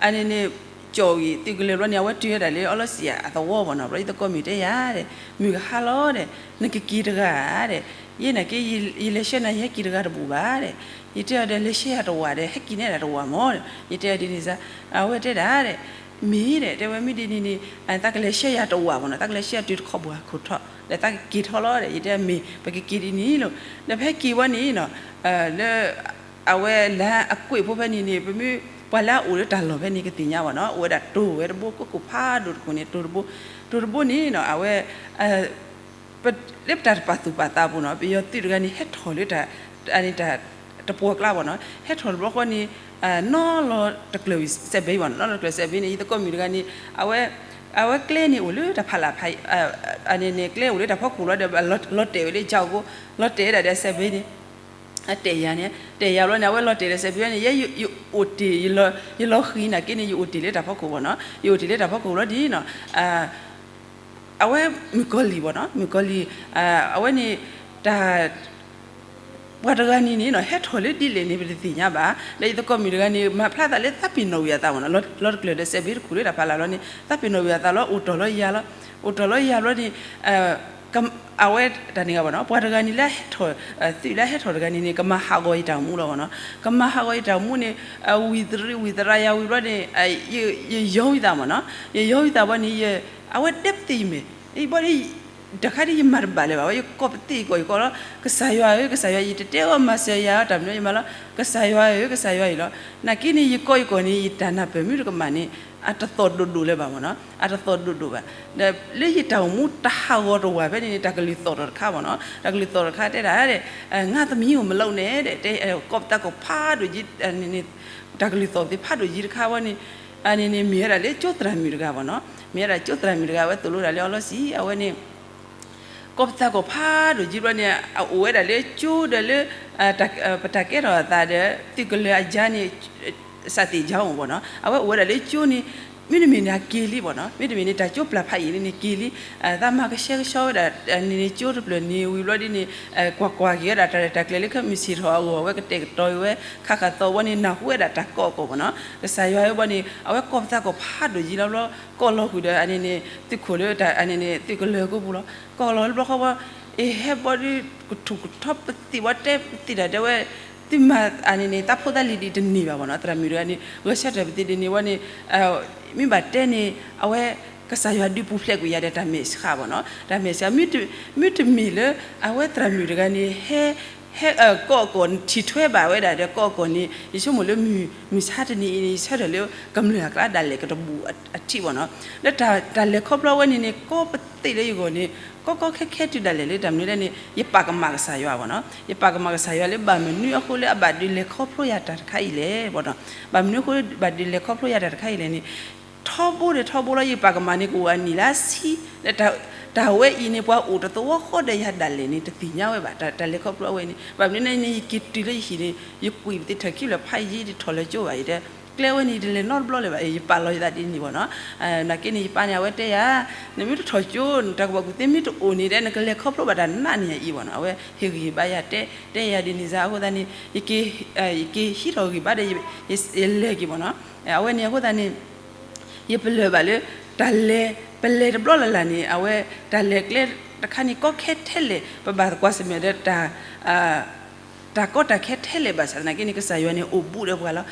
အန့ၣ်န့ၣ် ကၠီၣ်ဝံၤ သုးကလၢၤဘျီန့ၣ် အဝဲတုၤဝဲဒၣ်လၢအီလီၤစံာ်အသဝီဘၣ်နီၤ, ဘျီယသကိးမုၣ်တဲယၤဒီး မုၢ်ကဟါလီၤဒီး နကက့ၤတဂၤဧါဒီး, ယဲနာ်က့ ယလဲၤဆှၢနၤ ယဟဲက့ၤတဂၤတဘူၣ်ဘၣ်ဒီး, ယတဲအီၤဒီး လဲၤဆှၢယၤတဝာ်ဒီး ဟဲက့ၤန့ၢ်ဒၣ်တဝာ်မးဒီး ယတဲအီၤဒ်န့ၣ်စ့ၢ်, အဝဲတဲဒၣ်ဒီး မ့ၢ်ဒီး တဲဝဲမ့ၢ်ဒ်န့ၣ်န့ၣ် သးကလဲၤဆှၢယၤတဝာ်မးနီၤ, သးကလဲၤဆှၢယၤတုၤတခီပှၤခိၣ်ထီၣ် ဒီးသးကက့ၤထီၣ်လီၤဒီး ယတဲမ့ၢ် ပကက့ၤဒ်န့ၣ်လီၤ, ဒီးဖဲက့ၤဝဲန့ၣ်နီၤ လၢ အဝဲလၢအကွ့ၢ်ဖိဖဲန့ၣ်န့ၣ် ပမ့ၢ် ပှၤလၢအအိၣ်လၢတၢ်လီၢ်ဖဲန့ၣ်ကသ့ၣ်ညါဘၣ်နီၤ, အိၣ်ဝဲဒၣ်တိၤဝဲတဘိ ကိးကိၢ်ဖးဒိၣ်တခိၣ်န့ၣ် တိၤတဘိ, တိၤတဘိန့ၣ်နီၤ အဝဲ လၢပတၢ်တပာ်သူၣ်ပာ်သးပူၤနီၤ ပယီၤသုးတဂၤန့ၣ် ဟဲထီၣ်လၢတၢ် တပှီၢ်ကျါဘၣ်နီၤ, ဟဲထီၣ်တဘျီဃီန့ၣ် နီၣ်လီၤတကျၢၤဝံၤစဲးဘ့ဘၣ်နီၤ, နီၣ်လီၤတကျၢၤစဲးဘ့န့ၣ် ယသကိးမုၣ်တဂၤန့ၣ် အဝဲ အဝဲကျဲန့ၣ်အိၣ်လၢတၢ်ဖးလၢ်ဖး အန့ၣ်န့ၣ် ကျဲအိၣ်လၢတၢ်ဖီခိၣ်လီၤဒီး လီၤတဲာ်ဝဲလၢကၠိကိ လီၤတဲာ်ဝဲဒၣ်ဒီးစဲးဘ့န့ၣ် တဲာ်ယၤန့ၣ် တဲာ်ယၤဘျီန့ၣ် အဝဲလီၤတဲာ်ဒီးစဲးဘ့န့ၣ် ယဲယအိၣ်တ့ၢ် ယလီၤဃံၤနာ်က့န့ၣ် ယအိၣ်တ့ၢ်လၢတၢ်ဖီခိၣ်ဘၣ်နီၤ, ယအိၣ်တ့ၢ်လၢတၢ်ဖီခိၣ်ဘျီန့ၣ်နီၤ အဝဲမုၣ်ကီၤလံၢ်ဘၣ်နီၤ, မုၣ်ကီၤလံၢ် အဝဲန့ၣ် တၢ် ပှၤတဂၤန့ၣ်န့ၣ်နီၤ ဟဲထီၣ်လၢဒ်လဲၣ်န့ၣ် ပတသ့ၣ်ညါဘၣ်, ဒီးယသကိးမုၣ်တဂၤန့ၣ် မၤဖျါသးလၢသးပ့ၤနီၣ်ဝံၤအသးမ့ၢ်နီၤ, လီၤတကျၢၤဒီးစဲးဘ့တခိၣ်လၢတၢ်ဖးလၢ်လီၤန့ၣ် သးပ့ၤနီၣ်ဝံၤအသးလီၤ အိၣ်တီၢ်လီၤယၤလီၤ, အိၣ်တီၢ်လီၤယၤဘျီန့ၣ် အဝဲတၢ်န့ၣ်ဂၤဘၣ်နီၤ ပှၤတဂၤန့ၣ်လၢဟဲထီၣ် သုးလၢဟဲထီၣ်တဂၤန့ၣ်န့ၣ် ကမၤဟးဂီၤယတၢ်အိၣ်မူလီၤဘၣ်နီၤ, ကမၤဟးဂီၤယတၢ်အိၣ်မူန့ၣ် ဝံၤသရံဝံၤသရၣ်ယၤဝံၤဘျီန့ၣ် ယယီၤဝံၤသးမ့ၢ်နီၤ, ယယီၤဝံၤသးဘျီန့ၣ် အဝဲဒဲပသ့ၣ်ယမဲာ် ဘၣ် တခါဒ်ယမၤတဘၣ်လၢၤဘၣ်ဝဲ ယကိးပသ့ၣ်ယကိး ယကိးလီၤ ကစၢ်ယွၤဧၢ ကစၢ်ယွၤ ယတတဲအီၤမၤစၢၤယၤတၢ်မနုၤယမၤလီၤ ကစၢ်ယွၤဧၢ ကစၢ်ယွၤအံၤလီၤ, နာ်က့န့ၣ် ယကိးယကိးန့ၣ် ယတၢ်နၢ်ပၢၢ်မ့ၢ်တကမၣ်န့ၣ် အတသီၣ်ဒိၣ်ဒိၣ်လၢၤဘၣ်မ့ၢ်နီၤ, အတသီၣ်ဒိၣ်ဒိၣ်ဘၣ်, ဒီးလၢယတၢ်အိၣ်မူတဟးဂီၤတဝာ်ဖဲန့ၣ်န့ၣ် တၢ်ကလုၢ်သီၣ်ထီၣ်တခါမ့ၢ်နီၤ, တၢ်ကလုၢ်သီၣ်ထီၣ်တခါတဲဒၣ်ဒီး ငါသမီးကိုမလုပ်နဲ့ ဒီး ကိးပသးကိးဖးဒိၣ်ကံ တၢ်ကလုၢ်သီၣ်သ့ၣ်ဖးဒိၣ်ကံတခါဝဲန့ၣ် အန့ၣ်န့ၣ် မ့ၢ်ဝဲဒၣ်လၢကၠိသရၣ်မုၣ်တဂၤဘၣ်နီၤ, မ့ၢ်ဝဲဒၣ်ကၠိသရၣ်မုၣ်တဂၤ အဝဲသိၣ်လိဒၣ်လၢအီလီၤစံ အဝဲန့ၣ် ကိးပသးကိးဖးဒိၣ်ကံဘျီန့ၣ် အအိၣ်ဝဲဒၣ်လၢကၠိဒီးလၢ ပတၢ်ကဲထီၣ်အသးဒီး သုးကလၢၤအယါန့ၣ် စးသ့ၣ်ယါအိၣ်ဘၣ်နီၤ, အဝဲအိၣ်ဝဲဒၣ်လၢကၠိန့ၣ် မ့တမ့ၢ်န့ၣ်အက့ၤလံဘၣ်နီၤ, မ့တမ့ၢ်န့ၣ် တၢ်ကၠိပျၢ်ဖးယံာ်လံန့ၣ်က့ၤလံ, သးမၤကဆှဲကဆှီဝဲဒၣ်န့ၣ်န့ၣ် ကၠိတဖျၢၣ်န့ၣ်ဝံၤဘျီဒ်န့ၣ် ကွၢ်ကွၢ်က့ၤဝဲဒၣ်တၢ်ရဲၣ်တၢ်ကျဲၤလၢခဲမုၢ်ဆ့ၣ်ထီၣ်အဂီၢ် အဝဲကတဲာ်ကတီၤဝဲ ခးခးသီဝဲန့ၣ် နၢ်ဟူဝဲဒၣ်တၢ်ကိးအကိာ်ဘၣ်နီၤ, ကစၢ်ယွၤဧၢဘၣ်န့ၣ် အဝဲကိးပသးကိးဖးဒိၣ်ယံၤလီၤဘျီ ကိးလီၤဃုာ်ဒီးအန့ၣ်န့ၣ် သုးခိၣ်လၢတၢ်န့ၣ်န့ၣ် သုးကလၢၤကိးပူၤလီၤ, ကိးလီၤလၢဘျီဃီဘၣ် အဟဲဘီဒုး ကထူၣ်ကထီပသ့ၣ်ဝဲတဲပသ့ၣ်တၢ်တဲဝဲ သုမၤအန့ၣ်န့ၣ် သးဖိသးလံၤဒ်တန့ၢ်ဘၣ်ဘၣ်နီၤ, သရၣ်မုၣ်တဂၤန့ၣ် ဂဲၤဆၢထၢၣ်ပသ့ၣ်ဒ်န့ၣ်ဝဲန့ၣ် မ့ၢ်ဘၣ်တဲန့ၣ် အဝဲ ကစၢ်ယွၤဒုးပူၤဖျဲးကွံာ်ယၤဒီးတၢ်မဲာ်ဆှးဘၣ်နီၤ, တၢ်မဲာ်ဆှး မ့တမ့ၢ်လၢ အဝဲသရၣ်မုၣ်တဂၤန့ၣ် ဟဲ ဟဲ ကိးအကိာ်ထံၣ်ထွဲဘၣ်ဝဲဒၣ်ဒီးကိးအကိာ်န့ၣ် ယဆိကမိၣ်လၢမုၢ်မဆါတနံၤအံၤန့ၣ် ယဆၢထၢၣ်လၢကမျၢၢ်အကျါဒၣ်လဲာ်ကတဘူၣ်အထံးဘၣ်နီၤ, လၢတၢ်လဲၤခီဖျိဝဲန့ၣ်န့ၣ် ကိးပသ့ၣ်လၢယဂီၢ်န့ၣ် ကီကီခဲခဲတုၤဒၣ်လဲာ်လၢတၢ်မနုၤလဲၣ်န့ၣ် ယပာ်ကမၣ်ကစၢ်ယွၤဘၣ်နီၤ, ယပာ်ကမၣ်ကစၢ်ယွၤလၢဘၣ်မနုၤအဃိလၢအဘၣ်ဒုးလဲၤခီဖျိယၤတၢ်တခါအံၤလဲၣ်ဘၣ်နီၤ, ဘၣ်မနုၤအဃိလၢဘၣ်ဒုးလဲၤခီဖျိယၤတၢ်တခါအံၤလဲၣ်န့ၣ် ထီဘိဒီးထီဘိလီၤ ယပာ်ကမၣ်န့ၣ်ကအိၣ်အနံၣ်လၢဆံ လၢတၢ် တၢ်ဝဲအံၤန့ၣ် ပှၤအိၣ်တသဝီဃီဒီးယၤဒၣ်လဲာ်န့ၣ် တသ့ၣ်ညါဝဲဘၣ် တၢ်လဲၤခီဖျိအဝဲန့ၣ်. ဘၣ်မနုၤန့ၣ် ယက့ၤတုၤလၢယဟံၣ်န့ၣ် ယကွံာ်ပသ့ၣ်ထၢၣ်ခံဖျၢၣ်ဖးယံာ် ယတထီၣ်လၢကၠိဘၣ် ယတဲ, ကျဲဝဲန့ၣ် ယတလဲၤနီတဘျီလၢၤဘၣ် ယပာ်လီၤယသးဒ်န့ၣ်ဘၣ်နီၤ. နာ်က့န့ၣ် ယပၢ်န့ၣ် အဝဲတဲယၤ, နမ့ၢ်တထီၣ်ကၠိ တၢ်ကူၣ်ဘၣ်ကူၣ်သ့မ့ၢ်တအိၣ်န့ၣ်ဒီး နကလဲၤခီဖျိဘၣ်တၢ်နးန့ၣ်ယၤအံၤဘၣ်နီၤ. အဝဲဟ့ၣ်ဂံၢ်ဘါယၤ တဲ, တဲယၤဒ်န့ၣ်စ့ၢ် အဃိသတးန့ၣ် ယက့ၤဟံးထီၣ်ဂံၢ်ဘါဒီး ယလဲၤက့ၤဘၣ်နီၤ. အဝဲန့ၣ်အဃိသတးန့ၣ် ယပလၢၢ်ဘၣ်လၢ တၢ်လဲၤ ပလဲၤတဘျီလၢ်လၢ်န့ၣ် အဝဲတၢ်လဲၤကျဲတခါန့ၣ် ကီခဲထဲလဲၣ် ပဘၣ်ကွၢ်ဆၢၣ်မဲာ်ဒီး တၢ်ကီတၢ်ခဲထဲလဲၣ်ဘၣ်ဆၣ်သနာ်က့န့ၣ် ကစၢ်ယွၤန့ၣ်အိၣ်ဘူးဒီးပှၤလီၤ.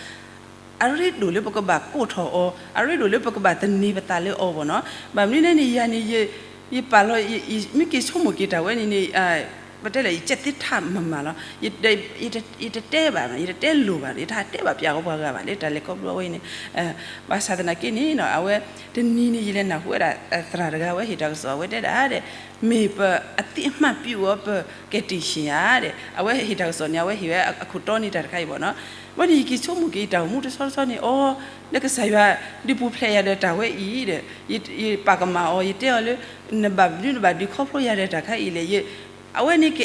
အရ့ဒိၣ်လၢပကဘၣ်ကိးထီၣ်အီၤ အရ့ဒိၣ်လၢပကဘၣ်သန့ၤပသးလၢအီၤဘၣ်နီၤ. ဘၣ်မနုၤန့ၣ်န့ၣ် ယၤန့ၣ် ယပာ်လီၤ မ့ၢ်က့ၤဆိကမိၣ်က့ၤတၢ်ဝဲန့ၣ်န့ၣ် ပတဲလဲၣ် ယကဲသ့ထးမးမးလီၤ. ယတတဲဘၣ် ယတတဲလိၤဘၣ် ယတဟးတဲဘၣ်ပၠးဃီပှၤဂၤဘၣ်လၢတၢ်လဲၤခီဖျိအဝဲအံၤန့ၣ်. ဘၣ်ဆၣ်သနာ်က့န့ၣ် အဝဲတနံၤန့ၣ် ယလဲၤနၢ်ဟူဝဲဒၣ်သရၣ်တဂၤဝဲဟ့ၣ်တၢ်ကစီၣ် အဝဲတဲဒၣ်ဒီး မ့ၢ်ပအသိအမှတ်ပြုအီၤ ပကယ်တင်ရှင်ဧါဒီး အဝဲဟ့ၣ်တၢ်ကစီၣ်န့ၣ် အဝဲဟ့ၣ်ဝဲအခိၣ်တီန့ၣ်တၢ်တခါအံၤဘၣ်နီၤ. ဝဲန့ၣ်ယက့ၤဆိကမိၣ်က့ၤယတၢ်အိၣ်မူတဆီတဆီန့ၣ် အီ လၢကစၢ်ယွၤဒုးပူၤဖျဲးယၤဒီးတၢ်ဝဲအံၤဒီး ယပာ်ကမၣ်အီၤ ယတဲအီၤလၢ နဘၣ်ဒုးနဘၣ်ဒုးခီဖျိယၤဒီးတၢ်ခါအံၤလဲၣ် အဝဲန့ၣ်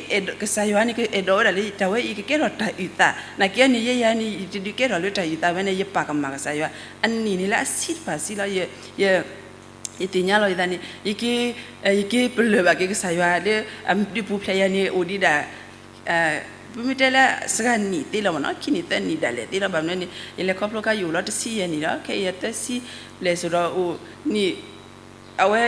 ကစၢ်ယွၤန့ၣ် ကအဲၣ်ဒိးဝဲဒၣ်လၢ တၢ်ဝဲအံၤကကဲထီၣ်တၢ်အုၣ်သး နာ်က့န့ၣ် ယဲယၤန့ၣ် ယတဒုးကဲထီၣ်လၢတၢ်အုၣ်သးဝဲန့ၣ် ယပာ်ကမၣ်ကစၢ်ယွၤ အနံၣ်န့ၣ်လၢအဆံးတဖၣ်ဆံးလီၤ. ယသ့ၣ်ညါလီၤယသးန့ၣ် ယက့ၤပလၢၢ်ဘၣ်က့ၤကစၢ်ယွၤလၢ အဒုးပူၤဖျဲးယၤန့ၣ် အိၣ်ဒံးဒၣ် ပမ့ၢ်တဲလၢစှၤနံၣ်သ့လီၤမ့ၢ်နီၤ ခံနံၣ်သၢနံၣ်ဒၣ်လဲာ်သ့လီၤ. ဘၣ်မနုၤန့ၣ် ယလဲၤခီဖျိခါယအိၣ်လီၤတဆံယဲၢ်နံၣ်ဒီး ခဲအံၤယသၢဆံဘျဲၣ်ဆိဒီးအိၣ်နံၣ် အဝဲ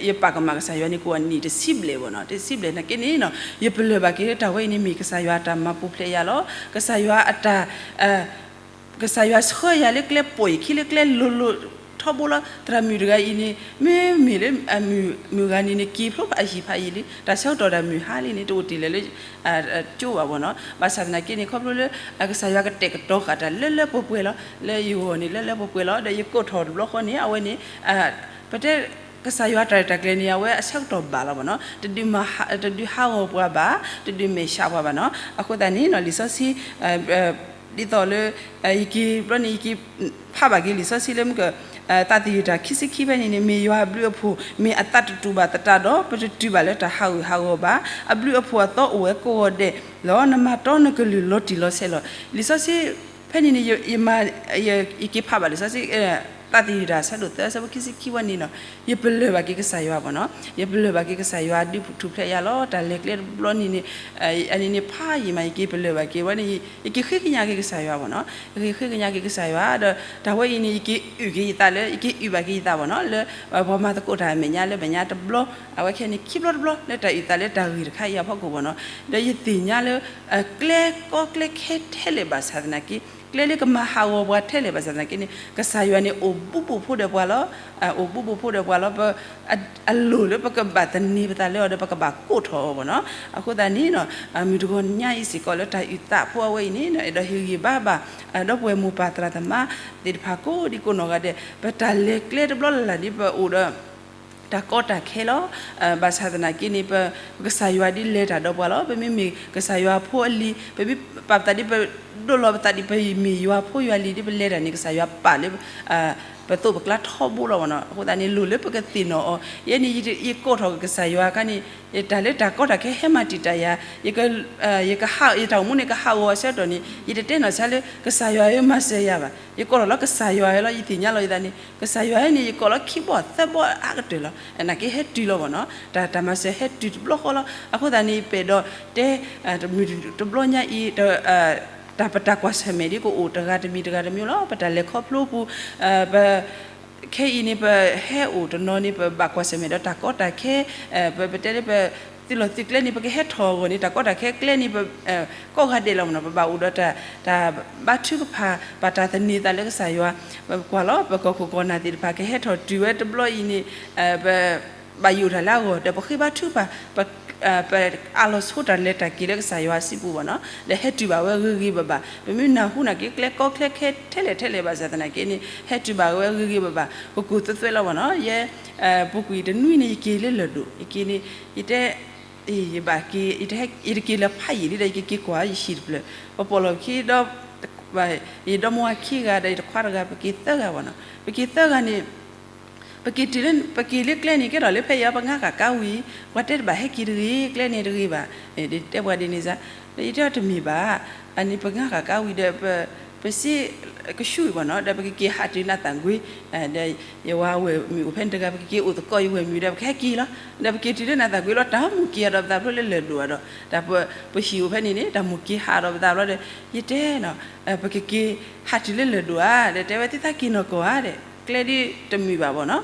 ယပာ်ကမၣ်ကစၢ်ယွၤန့ၣ် ကအိၣ်နံၣ်တဆံဘျဲၣ်ဘၣ်နီၤ တဆံဘျဲၣ်နာ်က့န့ၣ်နီၤ ယပလၢၢ်ဘၣ်က့ၤလၢတၢ်ဝဲအံၤန့ၣ် မ့ၢ်ကစၢ်ယွၤအတၢ်မၤပူၤဖျဲးယၤလီၤ. ကစၢ်ယွၤအတၢ် ကစၢ်ယွၤဆှၢယၤလၢကျဲပိာ်ယခံလၢကျဲလိၤလိၤထီဘိလီၤ. သရၣ်မုၣ်တဂၤအံၤန့ၣ် မ့မ့ၢ်လၢမုၣ်ဂၤန့ၣ်န့ၣ် က့ၤဖျိဖးအဟံၣ်ဖးအံၤလံ တၢ်ဆၢကတီၢ်ဒၣ်မုၢ်ဟါလံန့ၣ် တအိၣ်တ့ၢ်လၢၤလၢ ကၠိဘၣ်ဘၣ်နီၤ. ဘၣ်ဆၣ်သနာ်က့န့ၣ် ခီဖျိလၢ ကစၢ်ယွၤကတဲာ်ကတီၤဃာ်တၢ်လၢလၢပှဲၤပှဲၤလီၤ. လၢယဂီၢ်န့ၣ်လၢလၢပှဲၤပှဲၤလီၤ. ဒီးယကိးထီၣ်တဘျီဃီန့ၣ် အဝဲန့ၣ် ပတဲ ကစၢ်ယွၤတၢ်ရဲၣ်တၢ်ကျဲၤန့ၣ် အဝဲအဆၢကတီၢ်ဘၣ်လီၤဘၣ်နီၤ တဒုးဟးဂီၤပှၤဘၣ် တဒုးမဲာ်ဆှးပှၤဘၣ်နီၤ. အဃိသတးန့ၣ်နီၤ လံာ်စီဆှံ ဒ်သိးလၢ ယက့ၤဘျီန့ၣ် ယက့ၤဖးဘၣ်က့ၤလံာ်စီဆှံလၢမုၢ်က သးသယုၢ်တၢ်ခံဆံခံဖဲန့ၣ်န့ၣ် မ့ၢ်ယွၤအဘျုးအဖှိၣ် မ့ၢ်အသးတတူာ်ဘၣ်သတးဒီး ပတတုၤဘၣ်လၢတၢ်ဟးဂူာ်ဟးဂီၤဘၣ် အဘျုးအဖှိၣ်အသီအိၣ်ဝဲကိးဂီၤဒဲးလီၤ. နမၤတီနကလုၢ်လီၤတံၢ်လီၤဆဲးလီၤ. လံာ်စီဆှံ ဖဲန့ၣ်န့ၣ် ယမၤ ယက့ၤဖးဘၣ်လံာ်စီဆှံ သးသယုၢ်တၢ်ဆၢဒိၣ်သၢဆၢဖိခံဆံခံဝဲန့ၣ်နီၤ ယပလၢၢ်ဘၣ်က့ၤကစၢ်ယွၤဘၣ်နီၤ ယပလၢၢ်ဘၣ်က့ၤကစၢ်ယွၤဒုးထူၣ်ဖျဲးယၤလီၤ တၢ်လဲၤကျဲတဘျီန့ၣ်န့ၣ် အန့ၣ်န့ၣ်ဖးယံာ်မး ယက့ၤပလၢၢ်ဘၣ်က့ၤဝဲန့ၣ် ယက့ၤဃ့ကညးက့ၤကစၢ်ယွၤဘၣ်နီၤ ယက့ၤဃ့ကညးက့ၤကစၢ်ယွၤဒီး တၢ်ဝဲအံၤန့ၣ် ယက့ၤအုၣ်က့ၤယသးလၢ ယက့ၤအုၣ်ဘၣ်က့ၤယသးဘၣ်နီၤ လၢပှၤမၤသကိးတၢ်အမဲာ်ညါလၢမဲာ်ညါတဘျီ အဝဲခဲန့ၣ်ခံဘျီတဘျီ လၢတၢ်အုၣ်သးလၢတၢ်ဂ့ၢ်တခါအံၤအဖီခိၣ်ဘၣ်နီၤ ဒီးယသ့ၣ်ညါလၢ ကျဲကီကျဲခဲထဲလဲၣ်ဘၣ်ဆၣ်သနာ်က့ ကျဲလၢကမၤဟးဂီၤပှၤထဲလဲၣ်ဘၣ်ဆၣ်သနာ်က့န့ၣ် ကစၢ်ယွၤန့ၣ်အိၣ်ဘူးဘူးဖိဒီးပှၤလီၤ. အိၣ်ဘူးဘူးဖိဒီးပှၤလီၤ ပ အလိၣ်လၢပကဘၣ်သန့ၤပသးလၢအီၤဒီး ပကဘၣ်ကိးထီၣ်အီၤဘၣ်နီၤ. အဃိသတးန့ၣ်နီၤ မုၢ်တဂီၤညါအံၤစ့ၢ်ကီးလၢတၢ်အုၣ်သးဖိအဝဲအံၤန့ၣ် အဲၣ်ဒိးဟ့ၣ်ဂံၢ်ဘါဘၣ် ဒီပုၢ်ဝဲၢ်မိၢ်ပၢ်သရၣ်သမါသ့ၣ်တဖၣ်ကိးဒံကိးနီၢ်ဂၤဒဲး ပတၢ်လဲၤကျဲတဘျီလၢ်လၢ်ဒ်ပအိၣ်ဒီး တၢ်ကီတၢ်ခဲလီၤ. ဘၣ်ဆၣ်သနာ်က့န့ၣ် ပကစၢ်ယွၤဒ်လဲၤတၢ်ဒီးပှၤလီၤ. ပမ့မ့ၢ်ကစၢ်ယွၤဖိအလံၤ ပမ့ၢ်ပာ်ပသးဒ်ပဒိးလီၤပသးဒ်ပမ့ၢ်ယွၤဖိယွၤလံၤဒ်ပလဲၤတၢ်န့ၣ် ကစၢ်ယွၤပာ်လၢ ပသိးပကျါထီဘိလီၤဘၣ်နီၤ. အဃိသတးန့ၣ် လိၣ်လၢပကသ့ၣ်နီၣ်အီၤ ယဲန့ၣ် ယကိးထီၣ်ကစၢ်ယွၤအခါန့ၣ် တၢ်လၢတၢ်ကီတၢ်ခဲဟဲမၤတံာ်တာ်ယၤ ယက ယတၢ်အိၣ်မူန့ၣ်ကဟးဂီၤအဆၢကတီၢ်န့ၣ် ယတတဲနီၣ်ဆါလၢ ကစၢ်ယွၤဧၢ မၤစၢၤယၤဘၣ်. ယကိးထီၣ်လီၤကစၢ်ယွၤဧၢလီၤ. ယသ့ၣ်ညါလီၤယသးန့ၣ် ကစၢ်ယွၤဧၢန့ၣ် ယကိးလီၤခံဘီၣ်သၢဘီၣ်အါကတၢၢ်လီၤ. နာ်က့ဟဲတုၤလီၤဘၣ်နီၤ. တၢ်တၢ်မၤစၢၤဟဲတုၤတဘျီဃီလီၤ. အဃိသတးန့ၣ် ပအဲၣ်ဒိးတဲ တဘျီညါအံၤ တၢ်ပတၢ်ကွၢ်ဆၢၣ်မဲာ်ဒ်ကအိၣ်တဂၤတမံၤတဂၤတမံၤလီၤ. ပတၢ်လဲၤခီဖျိပူၤ ပ ခဲအံၤန့ၣ် ပဟဲအိၣ်တနီၤန့ၣ် ပဘၣ်ကွၢ်ဆၢၣ်မဲာ်ဒီးတၢ်ကီတၢ်ခဲ ပ ပတဲလၢပ သုးလီၢ်သုးကျဲန့ၣ် ပကဟဲထီၣ်အဂီၢ်န့ၣ် တၢ်ကီတၢ်ခဲကျဲန့ၣ် ပ ကိးဂၤဒဲးလီၤမ့ၢ်နီၤ ပဘၣ်အိၣ်ဒီးတၢ် တၢ်ဘါထုကဖၣ် ဘၣ်တၢ်သန့ၤသးလၢကစၢ်ယွၤ ပကွၢ်လီၤ ပကီၢ်ခိၣ်ကီၢ်နၢ်သ့ၣ်တဖၣ် ကဟဲထီၣ်တုၤဝဲတဘျီအံၤန့ၣ် ပ ဘၣ်ယိၣ်တၢ်လၢအဂီၢ် ဒီးပဃ့ဘါထုကဖၣ် ပ ပအးလီၤဆိတၢ်လဲၤတၢ်က့ၤလၢကစၢ်ယွၤစုပူၤဘၣ်နီၤ ဒီးဟဲတုၤဘၣ်ဝဲဂ့ၤဂ့ၤဘၣ်ဘၣ် ပမ့ၢ်နၢ်ဟူနာ်က့ ကျဲကီကျဲခဲထဲလဲၣ်ထဲလဲၣ်ဘၣ်ဆၣ်သနာ်က့န့ၣ် ဟဲတုၤဘၣ်ဝဲဂ့ၤဂ့ၤဘၣ်ဘၣ် ကကိၢ်သွဲသွဲလီၤဘၣ်နီၤ ယဲ ပူၤကွံာ်တနွံန့ၣ် ယက့ၤလၢလၢၢ်ဒိၣ် ယက့ၤန့ၣ် ယတဲ ယဘၣ်က့ၤ ယတက့ၤလၢၤဖးယံာ်လံဒီး ယကက့ၤကွၢ်ယဟံၣ်တဖျၢၣ် ပပိာ်လီၤခံဒီး ယဒီမါဝၤခံဂၤဒီးယတခွါတဂၤ ပက့ၤသၢဂၤဘၣ်နီၤ ပက့ၤသၢဂၤန့ၣ် ပက့ၤတုၤလၢ ပက့ၤလၢကျဲန့ၣ် ကဲထီၣ်လၢဖဲအံၤ ပငါဃၣ်ကါဝံၤ ပှၤတဲတဘၣ်ဟဲက့ၤတဂ့ၤ ကျဲန့ၣ်တဂ့ၤဘၣ်, တဲပှၤဒ်န့ၣ်စ့ၢ်, ယတဲအီၤတမ့ၢ်ဘၣ်, အန့ၣ်ပငါဃၣ်ကါဝံၤဒီး ပစ့ကဆူၣ်ဘၣ်နီၤ ဒီးပကက့ၤဟးတုၤနးသၣ်ကွ့, ဒီးယဝၤဝဲၢ်မုၣ်အိၣ်ဖဲန့ၣ်တဂၤ ပကက့ၤအိၣ်သကိးယဝဲၢ်မုၣ်ဒီး ပကဟဲက့ၤလီၤ, ဒီးပက့ၤတုၤလၢနးသၣ်ကွ့လီၤ တၢ်မိၣ်က့ၤအီၤဒီးပသးဖျိလၢလၢၢ်ဒိၣ်ဧါဒီး တၢ်ပ ပဟံၣ်အိၣ်ဖဲန့ၣ်န့ၣ် တၢ်မိၣ်က့ၤဟးဒီးပသးဘျီဒီး ယတဲနီၤ ပကက့ၤဟးတုၤလၢလၢၢ်ဒိၣ်ဧါ ဒီးတဲဝဲသ့ၣ်သးက့ၤနီၢ်ကီၢ်ဧါဒီး ကျဲဒ်တမုာ်ဘၣ်ဘၣ်နီၤ,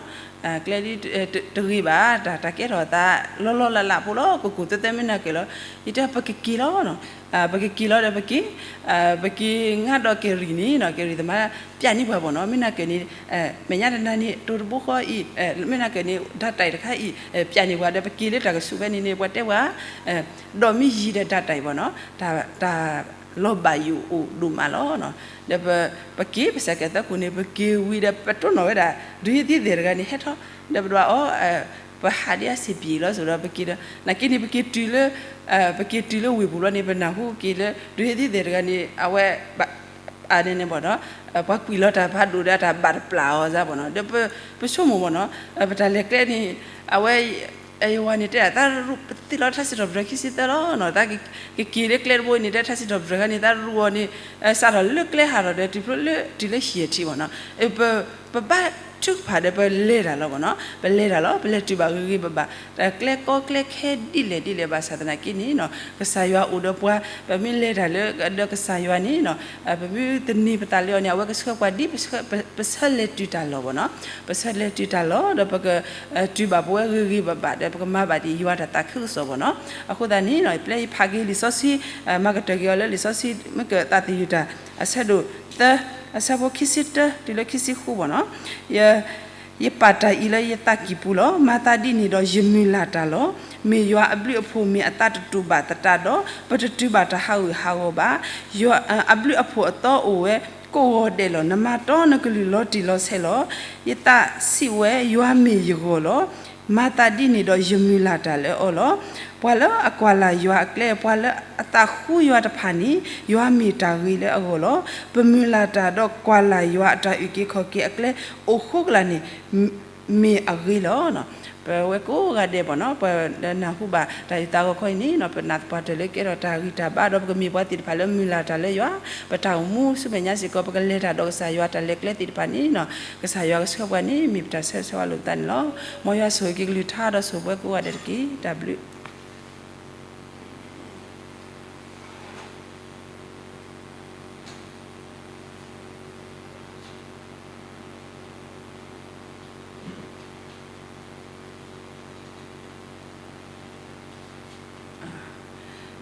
ကျဲဒ်တဂ့ၤဘၣ် တၢ်တၢ်ကဲထီၣ်အသး လီၤလီၤလးလးဖိလီၤ ကိၢ်ကိၢ်သၢသၢမ့ၢ်နၤက့ၤလီၤ, ယတဲပကက့ၤလီၤနီၤ, ပကက့ၤလီၤဒီးပက့ၤ ပက့ၤငါဒီးကဲၤရံၣ်န့ၣ်နီၤ ကဲၤရံၣ်သမါ ပျးန့ၢ်ပှၤဘၣ်နီၤ မ့ၢ်နၤက့ၤန့ၣ် မဲာ်ညါတနၤန့ၣ် တိၤတဘိဃီအံၤ မ့ၢ်နၤက့ၤန့ၣ် ဓာတ်တိုင်တခါအံၤ ပျးန့ၢ်ပှၤဒီးပက့ၤလၢတၢ်ကဆူၣ်ဖဲန့ၣ်န့ၣ် ပှၤတဲပှၤ ဒီးမ့ၢ်ယံၤဒီးဓာတ်တိုင်ဘၣ်နီၤ တၢ်လီၤဘၣ်ယိၣ်အိၣ်ဒိၣ်မးလီၤနီၤ, ဒီးပက့ၤပစဲးကဲၤသၢခိၣ်န့ၣ် ပက့ၤဝံၤဒီးပတိၢ်နီၣ်ဝဲဒၣ် ဒုးဟ့သံသဲးတဂၤန့ၣ် ဟဲထီၣ် ဒီးပဒွးအီၤ ပဟးဒ်အစ့ၢ်ပံၤလီၤ ဆိဒီးပက့ၤဒီး နာ်က့န့ၣ် ပက့ၤတုၤလၢ ပက့ၤတုၤလၢဝ့ၢ်ပူၤလီၤန့ၣ် ပနၢ်ဟူက့ၤလၢ ဒုးဟ့သံသဲးတဂၤန့ၣ် အဝဲ အန့ၣ်န့ၣ်ဘၣ်နီၤ ပှၤကွံာ်လီၤတၢ်ဖးဒိၣ်ဒီးတၢ်ဘၣ်တပျၢ်အီၤစ့ၢ်ဘၣ်နီၤ ဒီးပဆိကမိၣ်ဘၣ်နီၤ ပတၢ်လဲၤကျဲန့ၣ် အဝဲ ယဝၤန့ၣ်တဲဒၣ်သးရူၢ် ပသ့ၣ်လီၤထါစံးထီၣ်ပတြၢၤခံဆံသၢလီၤနီၤ သးကက့ၤလၢကျဲတဘိန့ၣ် တဲထါစံးထီၣ်ပတြၢၤခါန့ၣ် သးရူၢ်အီၤန့ၣ် စးထီၣ်လၢကျဲဟးထီၣ်ဒီး တုၤဖျိလၢတုၤလၢဟံၣ်အထံးဘၣ်နီၤ ပဘါထုကဖၣ်ဒီးပလဲၤတၢ်လီၤဘၣ်နီၤ ပလဲၤတၢ်လီၤ ပလဲၤတုၤဘၣ်ဂ့ၤဂ့ၤဘၣ်ဘၣ် ကျဲကီကျဲခဲဒ်လဲၣ်ဒ်လဲၣ်ဘၣ်ဆၣ်သနာ်က့န့ၣ်နီၤ ကစၢ်ယွၤအိၣ်ဒီးပှၤ ပမ့ၢ်လဲၤတၢ်လၢဒီးကစၢ်ယွၤန့ၣ်နီၤ ပမ့ၢ်သန့ၤပသးလၢအီၤန့ၣ် အဝဲကဆှၢပှၤဒ် ပဆၢလဲၤတုၤတၢ်လီၢ်ဘၣ်နီၤ ပဆၢလဲၤတုၤတၢ်လီၢ်ဒီးပက တုၤဘၣ်ပဝဲဂ့ၤဂ့ၤဘၣ်ဘၣ်ဒီး ပကမၤဘၣ်ဒ်ယွၤတၢ်သးခုကစီၣ်ဘၣ်နီၤ အဃိသတးန့ၣ် ပျဲယဖးက့ၤလံာ်စီဆှံ မၤကတၢၢ်က့ၤအီၤလၢလံာ်စီဆှံ မ့ၢ်ကသးသယုၢ်တၢ် အဆၢဒိၣ်သၢ အဆၢဖိခံဆံတၢ တုၤလၢခံဆံဃုဘၣ်နီၤ ယပာ်တၢ်အံၤလၢယသးကံၢ်ပူၤလီၤ. မၤသးဒ်န့ၣ်ဒီးယမုၢ်လၢ်တၢ်လီၤ. မ့ၢ်ယွၤအဘျုးအဖှိၣ်မ့ၢ်အသးတတူာ်ဘၣ်သတးဒီး ပတတုၤဘၣ်တၢ်ဟးဂူာ်ဟးဂီၤဘၣ်. ယွၤအဘျုးအဖှိၣ်အသီအိၣ်ဝဲကိးဂီၤဒဲးလီၤ. နမၤတီနကလုၢ်လီၤတံၢ်လီၤဆဲးလီၤ. ယသးစံးဝဲ ယွၤမ့ၢ်ယဂီၢ်လီၤ. မၤသးဒ်န့ၣ်ဒီးယမုၢ်လၢ်တၢ်လၢအီၤလီၤ. ပှၤလၢအကွၢ်လၢ်ယွၤအကျဲ ပှၤလၢအသးဃူယွၤတဖၣ်န့ၣ် ယွၤမ့ၢ်တၢ်ဂ့ၤလၢအဂီၢ်လီၤ. ပမုၢ်လၢ်တၢ်ဒီးကွၢ်လၢ်ယွၤအတၢ်အုၣ်က့ၤခီၣ်က့ၤအကျဲ အိၣ်ဃိကလာ်န့ၣ် မ့ၢ်အဂ့ၤလီၤ. ပဝဲကိးဂၤဒဲးဘၣ်နီၤ ပနၢ်ဟူဘၣ်တၢ်အုၣ်သးဂီၤခီအံၤန့ၣ် ပနာ်သပှၢ်တၢၢ်လၢကဲထီၣ်တၢ်ဂံၢ်တၢ်ဘါ ဒီးပကမ့ၢ်ပှၤသ့ၣ်တဖၣ်လၢမုၢ်လၢ်တၢ်လၢယွၤ ပတၢ်အိၣ်မူဆူမဲာ်ညါစ့ၢ်ကီး ပကလဲၤတၢ်ဒီးကစၢ်ယွၤတၢ်လဲၤကျဲသ့ၣ်တဖၣ်န့ၣ်နီၤ ကစၢ်ယွၤကဆှၢပှၤန့ၣ် မ့ၢ်ပတၢ်ဆၢဂ့ၤဆၢဝါလိာ်ပသးန့ၣ်လီၤ. မ်ယွၤဆိၣ်ဂ့ၤက့ၤကလုၢ်ကထါဒီးဆိၣ်ပှၤကိးဂၤဒဲးတက့ၢ်. တၢ်ဘျုး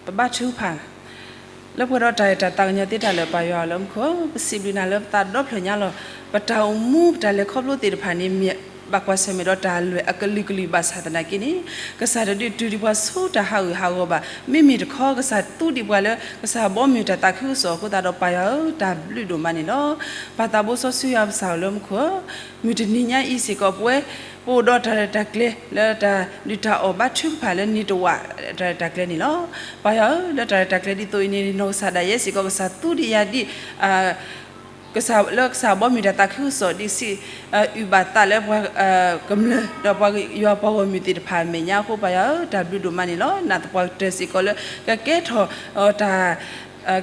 ပဘါထုကဖၣ် လၢပှဲၤဒီးတၢ်အဲၣ်တၢ်သးကညီၤသ့တၢ်လၢာ် ပၢ်ယွၤလၢမူခိၣ်ဧၢ, ပစံးဘျုးနၤလၢပသးဒီဖျၢၣ်ညါလီၤ. ပတၢ်အိၣ်မူပတၢ်လဲၤခီဖျိသ့ၣ်တဖၣ်န့ၣ် မ့ၢ်ဘၣ်ကွၢ်ဆၢၣ်မဲာ်ဒီးတၢ်လွဲၢ်အကလုာ်ကလုာ်ဘၣ်ဆၣ်သနာ်က့န့ၣ် ကစၢ်တဒုးတုၤဒံးပှၤဆူတၢ်ဟးဂူာ်ဟးဂီၤဘၣ်. မ့မ့ၢ်တခီ ကစၢ်သူဒံးပှၤလၢ ကစၢ်ဘီမုၢ်တၢ်သးခုကစီၣ်အဃိသတးဒီး ပၢ်ယွၤဧၢ တၢ်ဘျုးဒိၣ်မးန့ၣ်လီၤ. ပၢ်သးဘိစီဆှံယွၤပစၢ်ဧၢလၢမူခိၣ်ဧၢ, မုၢ်တနံၤညါအံၤစ့ၢ်ကီး ပဝဲ ပအိၣ်ဒီးတၢ်ရဲၣ်တၢ်ကျဲၤလၢတၢ်ဒုၣ်တၢ်အီၣ်ဘါထုကဖၣ်လၢနံၤတဝာ် တၢ်ရဲၣ်တၢ်ကျဲၤန့ၣ်လီၤ. ပၢ်ယွၤဧၢ လၢတၢ်ရဲၣ်တၢ်ကျဲၤဒ်သိးအံၤန့ၣ် နီၢ်ကစၢ်ဒၣ်ယဲစ့ၢ်ကီး ကစၢ်သူဒံးယၤဒ် ကစၢ်လၢကစၢ်ဘီမုၢ်တၢ်သးခုကစီၣ်ဒ်စံး အုၣ်ဘၣ်သးလၢပှၤကမျၢၢ် ဒီးပှၤယွၤပှၤဂီၢ်မုၢ်သ့ၣ်တဖၣ်အမဲာ်ညါအဃိ ပၢ်ယွၤဧၢ တၢ်ဘျုးဒိၣ်မးန့ၣ်လီၤ. နာ်သပှၢ်ကတၢၢ်စ့ၢ်ကီးလၢ ကကဲထီၣ်တၢ်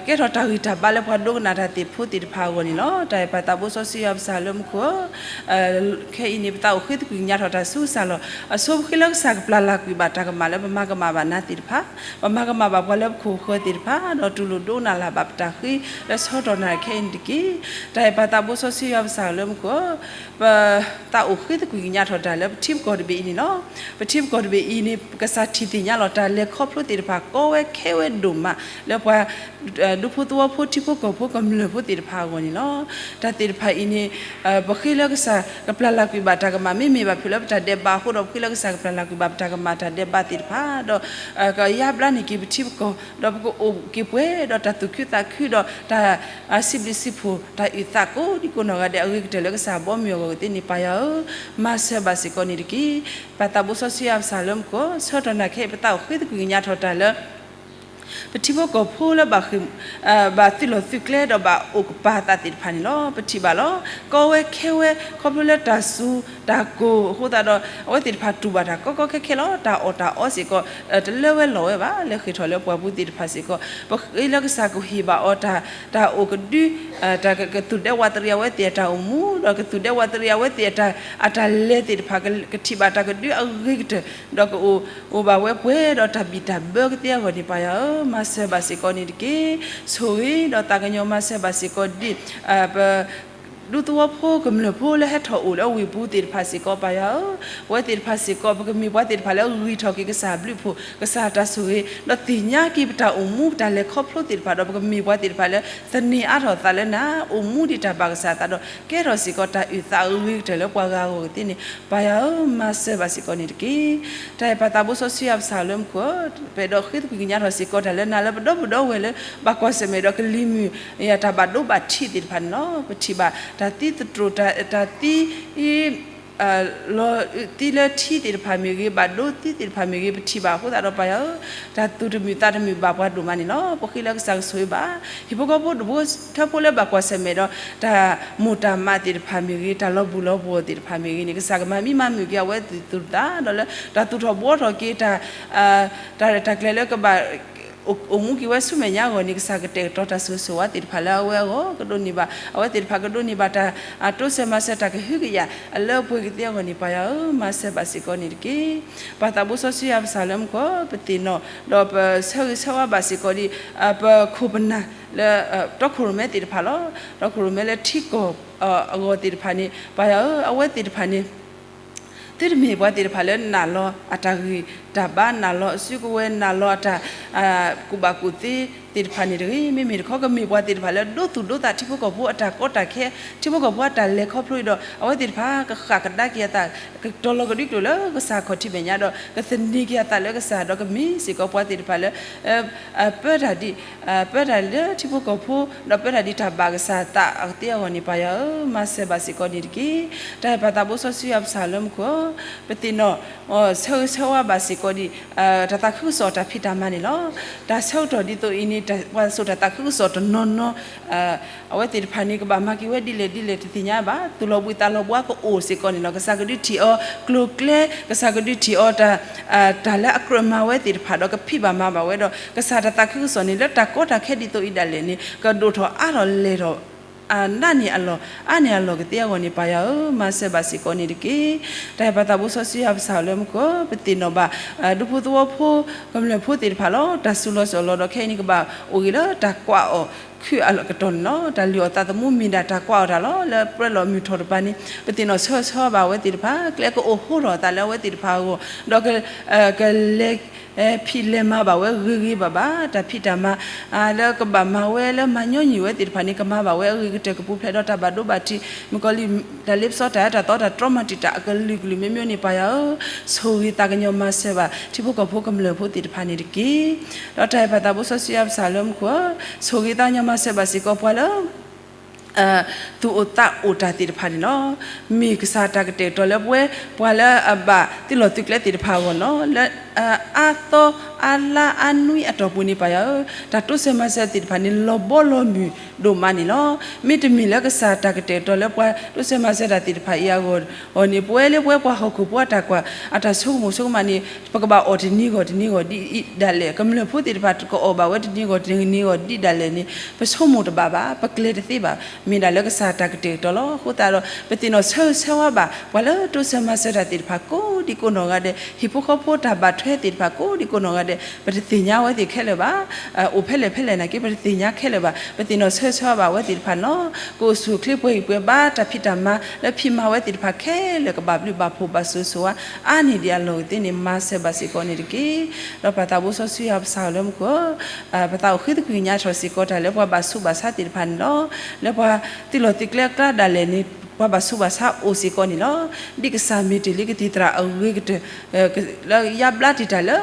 ကဲထီၣ်တၢ်ဂံၢ်တၢ်ဘါလၢပှၤဒိကနၣ်တၢ်သ့ၣ်ဖိသ့ၣ်တဖၣ်အဂီၢ်န့ၣ်လီၤ. တၢ်အဲၣ်ပၢ်သးဘိစီဆှံယွၤပစၢ်လၢမူခိၣ်ဧၢ, ခဲအံၤန့ၣ် ပသးအိၣ်ဃ့သကွံၢ်ကညးထီၣ်တၢ်ဆူကစၢ်လီၤ. အဆိပဃ့လၢကစၢ်ကပျၢ်လၢ်ကွံာ်ဘၣ်တၢ်ကမၣ်လၢပမၤကမၣ်ဘၣ်နၤသ့ၣ်တဖၣ်, ပမၤကမၣ်ဘၣ်ပှၤလၢပခိၣ်ပဃၢၤသ့ၣ်တဖၣ်, ဒီးတူၢ်လိာ်ဒိကနၣ်လၢ်ဘၣ်ပတၢ်ဃ့လၢဆီထီၣ်နၤခဲအံၤန့ၣ်တက့ၢ်. တၢ်အဲၣ်ပၢ်သးဘိစီဆှံယွၤပစၢ်လၢမူခိၣ်ဧၢ, ပသးအိၣ်ဃ့သကွံၢ်ကညးထီၣ်တၢ်လၢပထံပကီၢ်တဘ့ၣ်အံၤန့ၣ်လီၤ. ပထံပကီၢ်တဘ့ၣ်အံၤန့ၣ် ကစၢ်ထံၣ်သ့ၣ်ညါလီၤတၢ်လဲၤခီဖျိသ့ၣ်တဖၣ် ကီဝဲခဲဝဲဒိၣ်မး လၢပှၤ ဒူဖိသဝီဖိ ထံဖိကီၢ်ဖိ ကမျၢၢ်ဖိသ့ၣ်တဖၣ်အဂီၢ်န့ၣ်လီၤ. တၢ်သ့ၣ်တဖၣ်အံၤန့ၣ် ပဃ့လၢကစၢ်ကပျၢ်လၢ်ကွံာ်ဘၣ်တၢ်ကမၣ် မ့မ့ၢ်ဘၣ်ဖုးလၢပတၢ်ဒဲးဘးအဃိဒီး ပဃ့လၢကစၢ်ကပျၢ်လၢ်ကွံာ်ဘၣ်ပတၢ်ကမၣ်တၢ်ဒဲးဘးသ့ၣ်တဖၣ်ဒီး ကယါဘျါန့ၢ်က့ၤပထံပကီၢ် ဒီးပကအိၣ်က့ၤပှဲၤဒီးတၢ်သူၣ်ခုသးခုဒီးတၢ် စံးဘျုးစံးဖှိၣ်တၢ်အုၣ်သးကိးဒံကိးနီၢ်ဂၤဒဲး အဂ့ၤကတၢၢ်လၢကစၢ်ဘီမုၢ်အဂီၢ်သ့ၣ်န့ၣ် ပၢ်ယွၤဧၢ, မၤစၢၤဘၣ်စ့ၢ်ကီးန့ၣ်တက့ၢ်. ပၢ်သးဘိစီဆှံယွၤပစၢ်လၢမူခိၣ်ဧၢ, ဆၢထီၣ်နၤခဲအံၤ ပသးအိၣ်ဃ့သကွံၢ်ကညးထီၣ်တၢ်လၢ ပထံဖိကီၢ်ဖိလၢဘၣ်ဃ့ၢ် ဘၣ်သုးလီၢ်သုးကျဲဒီးဘၣ်အိၣ်ကပၤသးသ့ၣ်တဖၣ်န့ၣ်လီၤ. ပထံၣ်ဘၣ်လီၤ. ကီဝဲခဲဝဲ ခီဖျိလၢတၢ်စူၤတၢ်ကိၢ်အဃိသတးဒီး အဝဲသ့ၣ်တဖၣ်တူၢ်ဘၣ်တၢ်ကီကီခဲခဲလီၤ. တၢ်အီၣ်တၢ်အီစ့ၢ်ကီး တလၢဝဲလီၤဝဲဘၣ်. လၢဃ့ၢ်ထီၣ်လၢပှၢ်ပူၤသ့ၣ်တဖၣ်စ့ၢ်ကီး ပဃ့လၢကစၢ်ကဟ့ၣ်ဘၣ်အီၤတၢ် တၢ်အိၣ်ကဒု တၢ်ကသူၣ်ဒဲဝးတရံးအဝဲသ့ၣ်အတၢ်အိၣ်မူ ဒီးကသူၣ်ဒဲဝးတရံးအဝဲသ့ၣ်အတၢ် အတၢ်လဲၤသ့ၣ်တဖၣ် ကထံၣ်ဘၣ်တၢ်ကဒုအဂ့ၤကတၢၢ် ဒီးကအိၣ် အိၣ်ဘၣ်ဝဲပှဲၤဒီးတၢ်ဘံၣ်တၢ်ဘၢကသ့အဂီၢ်န့ၣ် ပၢ်ယွၤဧၢ, မၤစၢၤဘၣ်စ့ၢ်ကီးန့ၣ်တက့ၢ်. ဆိၣ်ဂ့ၤဒီးသးကညီၤမၤစၢၤဘၣ်စ့ၢ်ကီးဒ် ပ ဒူသဝီဖိကမျၢၢ်ဖိလၢဟဲထီၣ်အိၣ်လၢအဝ့ၢ်ပူၤသ့ၣ်တဖၣ်စ့ၢ်ကီး ပၢ်ယွၤဧၢ, ပဝဲသ့ၣ်တဖၣ်စ့ၢ်ကီး ပကမ့ၢ်ပှၤသ့ၣ်တဖၣ်လၢဂံၢ်ထီၣ်က့ၤကစၢ်အဘျုးအဖှိၣ် ကစၢ်တၢ်ဆိၣ်ဂ့ၤ ဒီးသ့ၣ်ညါက့ၤပတၢ်အိၣ်မူ ပတၢ်လဲၤခီဖျိသ့ၣ်တဖၣ်ဒီး ပကမ့ၢ်ပှၤသ့ၣ်တဖၣ်လၢ သန့ၤအါထီၣ်သးလၢနၤ အိၣ်မူဒံးတၢ်ဘၣ်ကစၢ်အသးဒီး ကဲထီၣ်စ့ၢ်ကီးတၢ်အုၣ်သးအဂ့ၤကတၢၢ်လၢပှၤဂၤအဂီၢ်ကသ့န့ၣ် ပၢ်ယွၤဧၢ, မၤစၢၤဘၣ်စ့ၢ်ကီးန့ၣ်တက့ၢ်. တၢ်အဲၣ်ပၢ်သးဘိစီဆှံယွၤပစၢ်လၢမူခိၣ်ဧၢ, ပအဲၣ်ဒိးဃ့သကွံၢ်ကညးထီၣ်စ့ၢ်ကီးတၢ်လၢနၤလၢပဒီပုၢ်ဒီဝဲၢ်လၢ ဘၣ်ကွၢ်ဆၢၣ်မဲာ်ဒီးကလံၤမုၢ် ယတၢ်ဘၣ်ဒိဘၣ်ထံးသ့ၣ်တဖၣ်န့ၣ်လီၤ. ပထံၣ်ဘၣ် တၢ်သံသတြိာ် တၢ်သံ လီၤသံလၢထံသ့ၣ်တဖၣ်မ့ၢ်ဂ့ၤ ဘၣ်ဒိသံသ့ၣ်တဖၣ်မ့ၢ်ဂ့ၤ ပထံၣ်ဘၣ်အဃိသတးဒီး ပၢ်ယွၤဧၢ, တၢ်သူၣ်တမုာ်သးတမုာ်ဘၣ်ပှၤဒိၣ်မးန့ၣ်လီၤ. ပဃ့လၢကစၢ်ကဆိၣ်ဂ့ၤဘၣ် ဟံၣ်ဖိဃီဖိဒူၣ်ဖိထၢဖိလၢဘၣ်ကွၢ်ဆၢၣ်မဲာ်ဒီး တၢ်မိၢ်တၢ်မးသ့ၣ်တဖၣ်မ့ၢ်ဂ့ၤ တၢ်လီၤဘူၣ်လီၤဘှီၣ်သ့ၣ်တဖၣ်မ့ၢ်ဂ့ၤန့ၣ် ကစၢ်ကမၤမံမၤမုာ်က့ၤအဝဲသ့ၣ်သူၣ်သးဒီးလၢ တၢ်သူၣ်ထီၣ်ဘှီထီၣ်က့ၤ တၢ် တၢ်ရဲၣ်တၢ်ကျဲၤလၢကဘၣ် အိၣ်မူက့ၤဝဲဆူမဲာ်ညါအဂီၢ်န့ၣ် ကစၢ်ကတဲာ်ကတီၤတၢ်ဆိၣ်ဂ့ၤဆိၣ်ဝါသ့ၣ်တဖၣ်လၢအဝဲအဂီၢ် ကဒိးန့ၢ်ဘၣ် အဝဲသ့ၣ်တဖၣ်ကဒိးန့ၢ်ဘၣ်တၢ် တိစၢၤမၤစၢၤတၢ်ကဟုကယာ် အလၢအပှဲၤကသ့အဂီၢ်န့ၣ် ပၢ်ယွၤဧၢ, မၤစၢၤဘၣ်စ့ၢ်ကီးန့ၣ်တက့ၢ်. ပၢ်သးဘိစီဆှံယွၤပစၢ်လၢမူခိၣ် ပသ့ၣ်နီၣ် ဒီးပဆၢဂ့ၤဆၢဝါဘၣ်စ့ၢ်ကီးဒ် ပခိၣ်ပနၢ်လၢ တီခိၣ်ရိၣ်မဲသ့ၣ်တဖၣ်လီၤ. တီခိၣ်ရိၣ်မဲလၢထံကီၢ်အဂီၢ်သ့ၣ်တဖၣ်န့ၣ် ပၢ်ယွၤဧၢ, အဝဲသ့ၣ်တဖၣ်န့ၣ် သုတမ့ၢ်ပှၤသ့ၣ်တဖၣ်လၢနာ်လီၤအတၢ်ဂံၢ်တၢ်ဘါ နာ်လီၤအစုကဝဲၤ နာ်လီၤအတၢ် ကူၣ်ဘၣ်ကူၣ်သ့သ့ၣ်တဖၣ်န့ၣ်တဂ့ၤ, မ့မ့ၢ်တခီ ကမ့ၢ်ပှၤသ့ၣ်တဖၣ်လၢဒိသူၣ်ဒိသးထံဖိကီၢ်ဖိအတၢ်ကီတၢ်ခဲ, ထံဖိကီၢ်ဖိအတၢ်လဲၤခီဖျိဒီး အဝဲသ့ၣ်တဖၣ်ကဃၣ်ကဒါက့ၤအသး ကတီၤလီၤကဒွံကျိာ်လၢကစၢ်ခီၣ်ထံးမဲာ်ညါဒီး ကသန့ၤက့ၤအသးလၢကစၢ်ဒီး ကမ့ၢ်စ့ၢ်ကီးပှၤသ့ၣ်တဖၣ်လၢ ပၢတၢ်ဒ် ပၢတၢ်လၢထံဖိကီၢ်ဖိ ဒီးပၢတၢ်ဒ်တၢ်ဘၣ်ကစၢ်သးအကသ့အဂီၢ်န့ၣ် ပၢ်ယွၤဧၢ, မၤစၢၤဘၣ်စ့ၢ်ကီးန့ၣ်တက့ၢ်. တၢ်အဲၣ်ပၢ်သးဘိစီဆှံယွၤပစၢ်လၢမူခိၣ်ဧၢ, ပသ့ၣ်နီၣ် ဆၢဂ့ၤဆၢဝါဘၣ်စ့ၢ်ကီးဒ် တၢ်သးခုကစီၣ်တၢ်ဖံးတၢ်မၤန့ၣ်လီၤ. တၢ်ဆၢကတီၢ်ဒ်သိးအံၤန့ၣ် ပှၤစိာ်တၢ်သးခုကစီၣ်တနီၤနီၤ အဝဲသ့ၣ်တဖၣ်န့ၣ် ကဘၣ်မၤက့ၤဝဲဒ်လဲၣ်ဒ်လဲၣ်တသ့ၣ်ညါဘၣ်, သူၣ်လီၤဘှံးသးလီၤဘှါကအိၣ်စ့ၢ်ကီးန့ၣ်လီၤ. ကစၢ်ကဒုးထံၣ်အီၤကျိၤကျဲ, ကစၢ်ကဒုးထံၣ်အီၤတၢ် တၢ်လၢအကြၢးမၤဝဲသ့ၣ်တဖၣ်ဒီး ကဖံးဘၣ်မၤဘၣ်ဝဲဒီး ကစၢ်တၢ်သးခုကစီၣ်န့ၣ် လၢတၢ်ကီတၢ်ခဲဒ်သိးအံၤဒၣ်လဲာ်န့ၣ် ကဒိၣ်ထီၣ်အါထီၣ်လဲၢ်ထီၣ် အနးန့ၢ်အလီၢ် အါန့ၢ်အလီၢ်ကသ့အဂီၢ်န့ၣ် ပၢ်ယွၤဧၢ, မၤစၢၤဘၣ်စ့ၢ်ကီးန့ၣ်တက့ၢ်. တၢ်အဲၣ်ပၢ်သးဘိစီဆှံယွၤပစၢ်လၢမူခိၣ်ဧၢ, ပသ့ၣ်နီၣ်ဘၣ် ဒူဖိသဝီဖိ ကမျၢၢ်ဖိသ့ၣ်တဖၣ်လီၤ. တၢ်စူၤလီၤစီၣ်လီၤဒီး ခဲအံၤန့ၣ် ကဘၣ်အိၣ်ဂ့ၤလၢတၢ်ကွၢ်အီၤခုအကတီၢ်န့ၣ်လီၤ. တၢ်လုၢ်အီၣ်သးသမူမ့ၢ်ဒၣ်တၢ်ကွၢ်အီၤတၢ်လီၤ. လၢပျဲလီၤမုၢ်ထီၣ်တပၤန့ၣ် ပသ့ၣ်နီၣ်ဆၢဂ့ၤဆၢဝါဘၣ်အဝဲသ့ၣ်တဖၣ်, ကျဲကအိၣ်ဟိထီၣ်အသးလၢအဝဲသ့ၣ်တဖၣ်အဂီၢ်, ဒီး ကလဲၤ ဖံးလဲၤမၤဘၣ်ဝဲဂ့ၤဂ့ၤဘၣ်ဘၣ်, တၢ်ဖံးတၢ်မၤ လၢကဘၣ်မၤဝဲလၢမၤညီနုၢ်ဝဲသ့ၣ်တဖၣ်န့ၣ် ကမၤဘၣ်ဝဲအဂ့ၤကတၢၢ်ကပူၤဖျဲးဒီးတၢ်ဘၣ်ဒိဘၣ်ထံး, မုၣ်ကီၤလံၢ် တၢ်လ့ပစီတၢ်အၢတၢ်သီတၢ်တြီမၤတံာ်တာ်အကလုာ်ကလုာ်မ့မ့ၢ်န့ၣ် ပၢ်ယွၤဧၢ, ဆိၣ်ဂ့ၤသးကညီၤမၤစၢၤဘၣ် ထံဖိကီၢ်ဖိကမျၢၢ်ဖိသ့ၣ်တဖၣ်န့ၣ်တက့ၢ်. ဒီးတၢ်အဲၣ်ပၢ်သးဘိစီဆှံယွၤပစၢ်လၢမူခိၣ်ဧၢ, ဆိၣ်ဂ့ၤသးကညီၤမၤစၢၤဘၣ်စ့ၢ်ကီးပှၤလၢ သူၣ်အိၣ်သးအိၣ်တၢ်သ့ၣ်တဖၣ်န့ၣ်လီၤ. မ့ၢ်ကစၢ်တၢ်ကတဲာ်ကတီၤလၢပဝဲ ပှၤလၢအဘၣ်သုးလီၢ်သုးကျဲသ့ၣ်တဖၣ်အဂီၢ်န့ၣ်လီၤ. လၢအါသီအါလါအါနွံအတီၢ်ပူၤန့ၣ် ပၢ်ယွၤဧၢ, တၢ်တိစၢၤမၤစၢၤသ့ၣ်တဖၣ်န့ၣ် လီၤဘီလီၤမုၢ်ဒိၣ်မးန့ၣ်လီၤ. မ့တမ့ၢ်လၢကစၢ်တၢ်ကတဲာ်ကတီၤလၢပှၤတိစၢၤမၤစၢၤတၢ်သ့ၣ်တဖၣ်အံၤအဂီၢ်န့ၣ် ပဝဲလၢပဝဲပှၤဟီၣ်ခိၣ်ဖိအတၢ်ကွၢ် အတၢ်ဆိကမိၣ်ဆိကမးန့ၣ် ပကဘၣ်အီၣ်တနံၤဂီၢ်တနံၤဂီၢ်ဒ်အံၤဒၣ်လဲာ်, ကမျၢၢ်ဖိသ့ၣ်တဖၣ်တကအီၣ်ဘၣ်ဝဲတနံၤဂီၢ်တနံၤဂီၢ်ဒ်ဒၣ်လဲာ်န့ၣ် ပဆိကမိၣ်တဘၣ်ဘၣ်, ပကျဲၤတသ့ဘၣ်, မ့ၢ်ဒၣ်လၢကစၢ်တၢ်ကတဲာ်ကတီၤလီၤ. အဃိသတးဒီး ပသ့ၣ်နီၣ်ဆၢဂ့ၤဆၢဝါဘၣ် ပှၤလၢတိစၢၤမၤစၢၤတၢ်သ့ၣ်တဖၣ်ကိးဒံကိးနီၢ်ဂၤဒဲး, ဟံၣ်ဖိဃီဖိတၢ်ဘၣ်ထွဲသ့ၣ်တဖၣ်ကိးဒံကိးနီၢ်ဂၤဒဲး, ပတသ့ၣ်ညါဝဲသ့ၣ်ခဲလၢာ်ဘၣ် အိၣ်ဖဲလဲၣ်ဖဲလဲၣ်နာ်က့ ပတသ့ၣ်ညါခဲလၢာ်ဘၣ်. ပသ့ၣ်နီၣ်ဆၢဂ့ၤဆၢဝါဘၣ်အဝဲသ့ၣ်တဖၣ်န့ၣ်လီၤ. ကအိၣ်ဆူၣ်အိၣ်ချ့ပှဲၤဂံၢ်ပှဲၤဘါ တၢ်ဖံးတၢ်မၤလၢဖံးမၤဝဲသ့ၣ်တဖၣ်ခဲလၢာ် ကဘၣ်ဘျုးဘၣ်ဖှိၣ်ဘၣ်ဆိၣ်ဂ့ၤဆိၣ်ဝါ အါန့ၢ်ဒံးအလီၢ်ကသ့န့ၣ် မၤစၢၤဘၣ်စ့ၢ်ကီးန့ၣ်တက့ၢ်. ဒီးပၢ်သးဘိစီဆှံယွၤပစၢ်လၢမူခိၣ်, ပသးအိၣ်ဃ့သကွံာ်ကညးထီၣ်စ့ၢ်ကီးတၢ်လၢပှၤဘၣ်ဆူးဘၣ်ဆါသ့ၣ်တဖၣ်န့ၣ်လီၤ. လၢပှၤသုးလီၢ်သုးကျဲအကျါဒၣ်လဲာ်န့ၣ် ပှၤဘၣ်ဆူးဘၣ်ဆါအိၣ်စ့ၢ်ကီးန့ၣ်လီၤ. ဒ်ကစၢ်မ့ၢ်တ့ၢ်လံကသံၣ်သရၣ်အဂ့ၤကတၢၢ် လၢယါဘျါတ့ၢ်တၢ်လၢ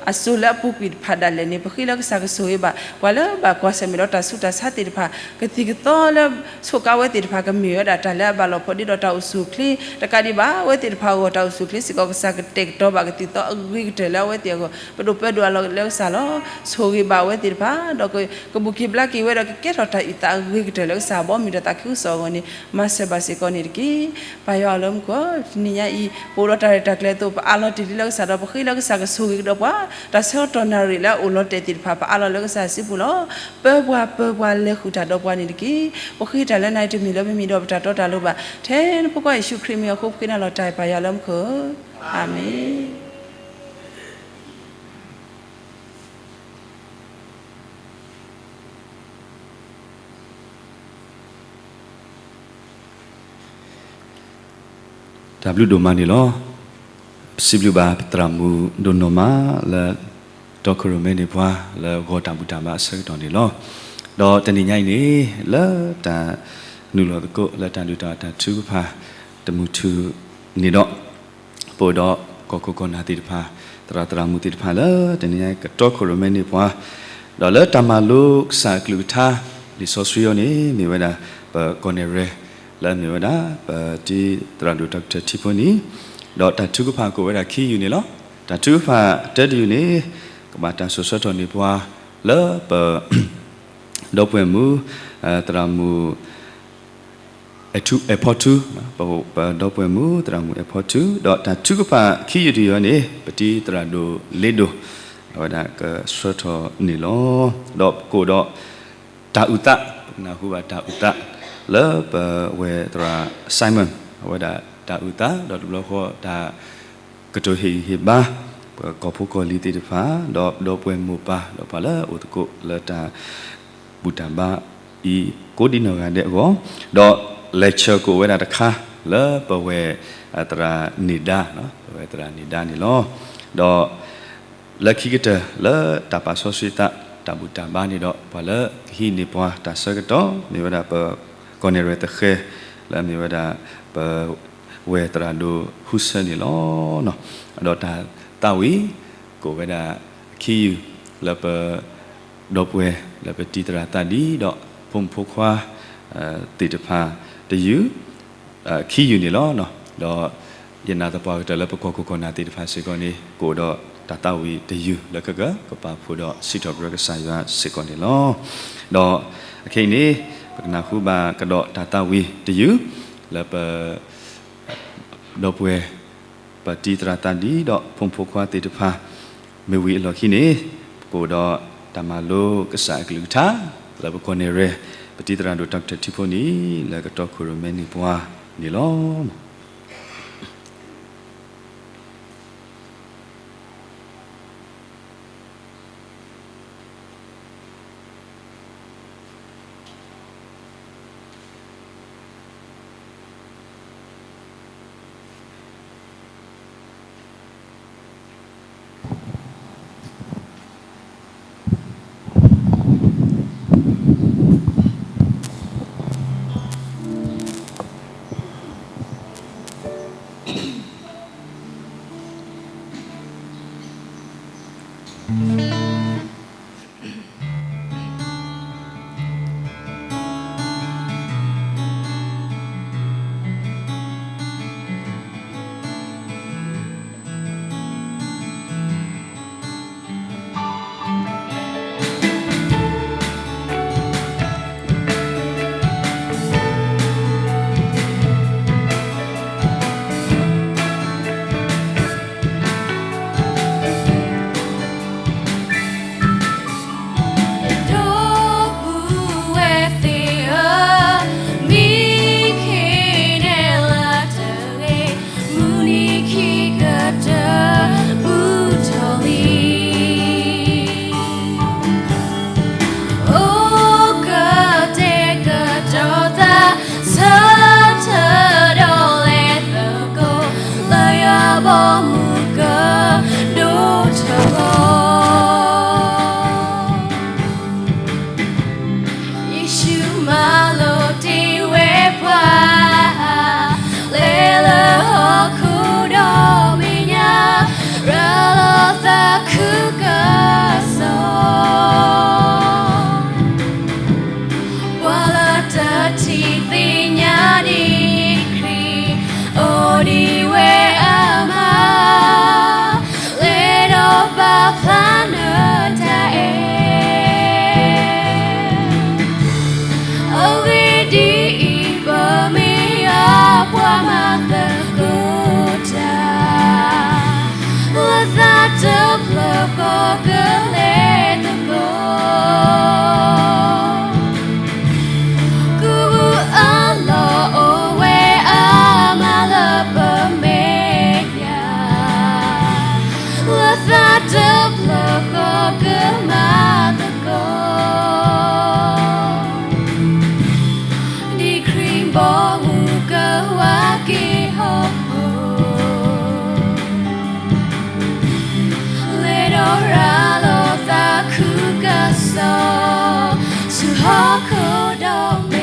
အစိၤလၢအပူၤကွံာ်တဖၣ်ဒၣ်လဲာ်န့ၣ် ပဃ့လၢကစၢ်ကဆိၣ်ဂ့ၤဘၣ် ပှၤလၢဘၣ်ကွၢ်ဆၢၣ်မဲာ်ဒီးတၢ်ဆူးတၢ်ဆါသ့ၣ်တဖၣ် ကသံၣ်ကသီလၢ ဆိးကါဝဲသ့ၣ်တဖၣ် ကမ့ၢ်ဝဲဒၣ်တၢ်လၢအဘၣ်လိာ်ဖိးဒ့ဒီးတၢ်အိၣ်ဆူၣ်အိၣ်ချ့ တကးဒံးဘၣ် အဝဲသ့ၣ်တဖၣ်အဂီၢ် တၢ်အိၣ်ဆူၣ်အိၣ်ချ့စ့ၢ်ကီး ကစၢ်ကတဲာ်ကတီၤဘၣ်ကသံၣ်ကသီအဂ့ၤကတၢၢ်လၢအဝဲသ့ၣ်အဂီၢ် ပဒိၣ်ပၢဒိၣ်အလီၢ်လၢကစၢ်လီၤ. ဆိၣ်ဂ့ၤဘၣ်အဝဲသ့ၣ်တဖၣ် ဒီးကဘူးက့ၤဘျါက့ၤဝဲဒီး ကကဲထီၣ်တၢ်အုၣ်သးအဂ့ၤကတၢၢ်လၢကစၢ် ဘီမုၢ်ဒီးသးခုကစီၣ်အဂီၢ်န့ၣ် မၤစၢၤဘၣ်စ့ၢ်ကီးန့ၣ်တက့ၢ်. ပၢ်ယွၤလၢမူခိၣ် တနံၤညါအံၤ ပအိၣ်ဒီးတၢ်ရဲၣ်တၢ်ကျဲၤအသိး ပအးလီၤတ့ၢ်လံလၢကစၢ်ဒီး ပဃ့လၢကစၢ်ကဆိၣ်ဂ့ၤကဒီးပှၤ တၢ်ဆၢကတီၢ်နၣ်ရံၣ်လၢအအိၣ်လီၤတဲာ်သ့ၣ်တဖၣ် ပအးလီၤလၢကစၢ်စုပူၤလီၤ. ပၢပှၤ ပၢပှၤ လဲၤဃုာ်တၢ်ဒီးပှၤန့ၣ်တက့ၢ်. ပဃ့တၢ်လၢနၤအံၤတမ့ၢ်လၢပမံၤဒီးပတၢ်တီတၢ်လိၤဘၣ်. ထဲနဖိခွါယ့ၣ်ၡူးခရံာ်မံၤအဃိ ပဃ့နၤလီၤတၢ် ပၢ်ယွၤလၢမူခိၣ်. အၤမ့ၣ်. တၢ်ဘျုးဒိၣ်မးန့ၣ်လီၤ. ပစံးဘျုးဘၣ်ပသရၣ်မုၣ်ဒိၣ်နီၢ်မးလၢ တီခိၣ်ရိၣ်မဲန့ၢ်ပှၤလၢဂီၤတၢ်ဘူၣ်တၢ်ဘါအဆၢကတီၢ်န့ၣ်လီၤ. ဒီးတနံၤညါအံၤန့ၣ် လၢတၢ်နုာ်လီၤသကိးလၢတၢ်ဒုးတၢ်အီၣ်တၢ်ထုကဖၣ်တမုၢ်ထူၣ်န့ၣ်ဒီး ပအိၣ်ဒီးကီၢ်ခိၣ်ကီၢ်နၢ်သ့ၣ်တဖၣ် သရၣ်သရၣ်မုၣ်သ့ၣ်တဖၣ်လၢတနံၤညါကတီခိၣ်ရိၣ်မဲန့ၢ်ပှၤ ဒီးလၢတၢ်မၤလိကစၢ်အကလုၢ်ကထါ လံာ်စီဆှံအံၤန့ၣ် မ့ၢ်ဝဲဒၣ် ပကီၢ်နဲၣ်ရဲၣ် လၢမ့ၢ်ဝဲဒၣ် ပတံၤသရၣ်ဒိၣ် Doctor ထံဖိနံၤ ဒီးတၢ်ထုကဖၣ်ကအိၣ်ဝဲဒၣ်ခံယုၢ်န့ၣ်လီၤ. တၢ်ထုကဖၣ်တၢတယုၢ်န့ၣ် ကဘၣ်တၢ်စိာ်ဆှၢထီၣ်န့ၢ်ပှၤ လၢပ ဒီပုၢ်ဝဲၢ်မုၣ် သရၣ်မုၣ် အဲၣ်ထူ အဲၣ်ဖီထူ ပ ပဒီပုၢ်ဝဲၢ်မုၣ် သရၣ်မုၣ်အဲၣ်ဖီထူ ဒီးတၢ်ထုကဖၣ်ခံယုၢ်တယုၢ်န့ၣ် ပတံၤသရၣ်ဒိၣ်လ့ဒိၣ် အဝဲဒၣ်ကဆှၢထီၣ်န့ၢ်လီၤ. ဒီးကအိၣ်ဒီးတၢ်အုၣ်သး ပကနၢ်ဟူဘၣ်တၢ်အုၣ်သး လၢပဝဲၢ်သရၣ် Simon အဝဲဒၣ်တၢ်အုၣ်သး ဒီးတဘျီဃီတၢ် ကတိၤဟ့ၣ်ဂံၢ်ဟ့ၣ်ဘါ ပကီၢ်ဖိကီၢ်လံၤသ့ၣ်တဖၣ် ဒီးဒီပုၢ်ဝဲၢ်မိၢ်ပၢ် ဒီးပှၤလၢအိၣ်သကိးလၢတၢ်ဘူၣ်တၢ်ဘါအံၤ ကိးဒံနီၢ်ဂၤဒဲးအဂီၢ်, ဒီး lecture ကအိၣ်ဝဲဒၣ်တခါ လၢပဝဲၢ်သရၣ်န့ၢ်ဒါ, ပဝဲၢ်သရၣ်န့ၢ်ဒါန့ၣ်လီၤ. ဒီး လၢခံကတၢၢ် လၢတၢ်ပာ်စီဆှံသး တၢ်ဘူၣ်တၢ်ဘါန့ၣ်ဒီး ပှၤလၢကဟံးန့ၢ်ပှၤတၢ်ဆၢကတီၢ် မ့ၢ်ဝဲဒၣ်ပကီၢ်နဲၣ်ရဲၣ်သဃဲၤ လၢအမ့ၢ်ဝဲဒၣ် ပဝဲၢ်သရၣ်ဒိၣ်ဟူဆၢန့ၣ်လီၤ. ဒီးတၢ်သးဝံၣ် ကအိၣ်ဝဲဒၣ်ခံယုၢ် လၢပ ဒီပုၢ်ဝဲၢ် လၢပတံၤသရၣ်သးဒံး ဒီးဖိမုၣ်ဖိခွါသ့ၣ်တဖၣ်တယုၢ် ခံယုၢ်န့ၣ်လီၤ. ဒီးယနာ်သပှၢ်ကတၢၢ်လၢ ပကီၢ်ခိၣ်ကီၢ်နၢ်သ့ၣ်တဖၣ်စ့ၢ်ကီးန့ၣ် ကအိၣ်ဒီးတၢ်သးဝံၣ်တယုၢ် လၢကက ကပာ်ဖှိၣ်ဒီးစံးထီၣ်ပတြၢၤကစၢ်ယွၤစ့ၢ်ကီးန့ၣ်လီၤ. ဒီးအခဲအံၤန့ၣ် ပကနၢ်ဟူဘၣ်ကဒီးတၢ်သးဝံၣ်တယုၢ် လၢပ ဒီပုၢ်ဝဲၢ် ပတံၤသရၣ်သးဒံး ဒီးဖိမုၣ်ဖိခွါသ့ၣ်တဖၣ် မ့ၢ်ဝံၤအလီၢ်ခံန့ၣ် ပကအိၣ်ဒီးတၢ်မၤလိကစၢ်အကလုၢ်ကထါ လၢပကီၢ်နဲၣ်ရဲၣ် ပတံၤသရၣ်ဒိၣ် Doctor ထံဖိနံၤ လၢကတီခိၣ်ရိၣ်မဲန့ၢ်ပှၤန့ၣ်လီၤ. ဟီၣ်ခိၣ်ဒီးမ့ၢ်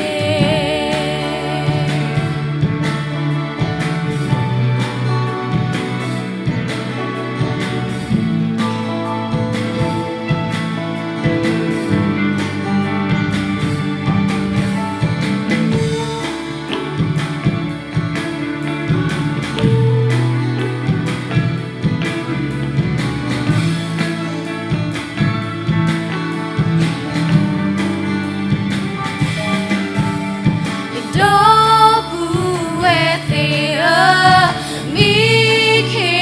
ဒီပုၢ်ဝဲၢ်သ့ၣ်ဧၢ, မံခ့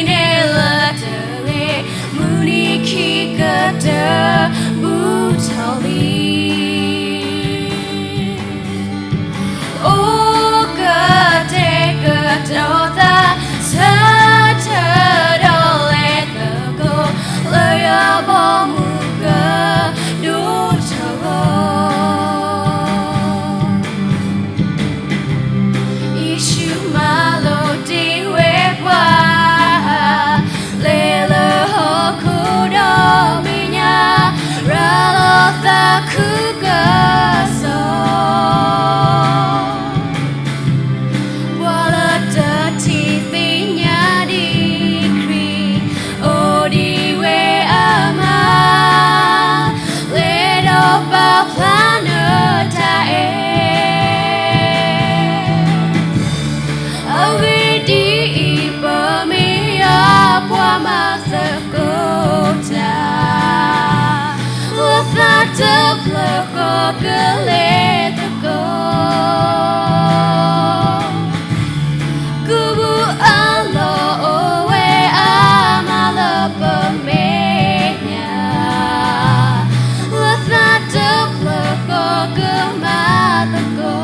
န့ၣ်လၢတဂ့ၤ, မုၢ်နံၤခံကတၢၢ် ဘူးထီၣ်လံ. အိၣ်ကတဲာ်ကတီၤသး ဆၢထၢၣ်ဒီးလဲၤသကိး လၢယွၤဘီမုၢ်ကဒိၣ်ထီၣ် ယ့ၣ်ၡူးမၤလိာ်တ့ၢ်ဝဲပှၤ, လဲၤလၢဟီၣ်ခိၣ်ဒီဘ့ၣ်ညါ, ရၤလီၤသးခုကစီၣ်, ပှၤလၢတထံၣ်သ့ၣ်ညါဒံးခရံာ် အိၣ်ဒံးဝဲအမါ, လဲၤဒီးပာ်ဖျါနတၢ်အဲၣ်, အဂ့ၢ်ဒ်အံၤ, ပမ့ၢ်ယွၤပှၤမၤသကိးတၢ်, လၢသးတဖျၢၣ်ဃီကလဲၤသကိး ကုၢ်ဘူးအလီၢ်အိၣ်ဝဲအါမးလၢပမဲာ်ညါ, လၢသးတဖျၢၣ်ဃီကမၤသကိး,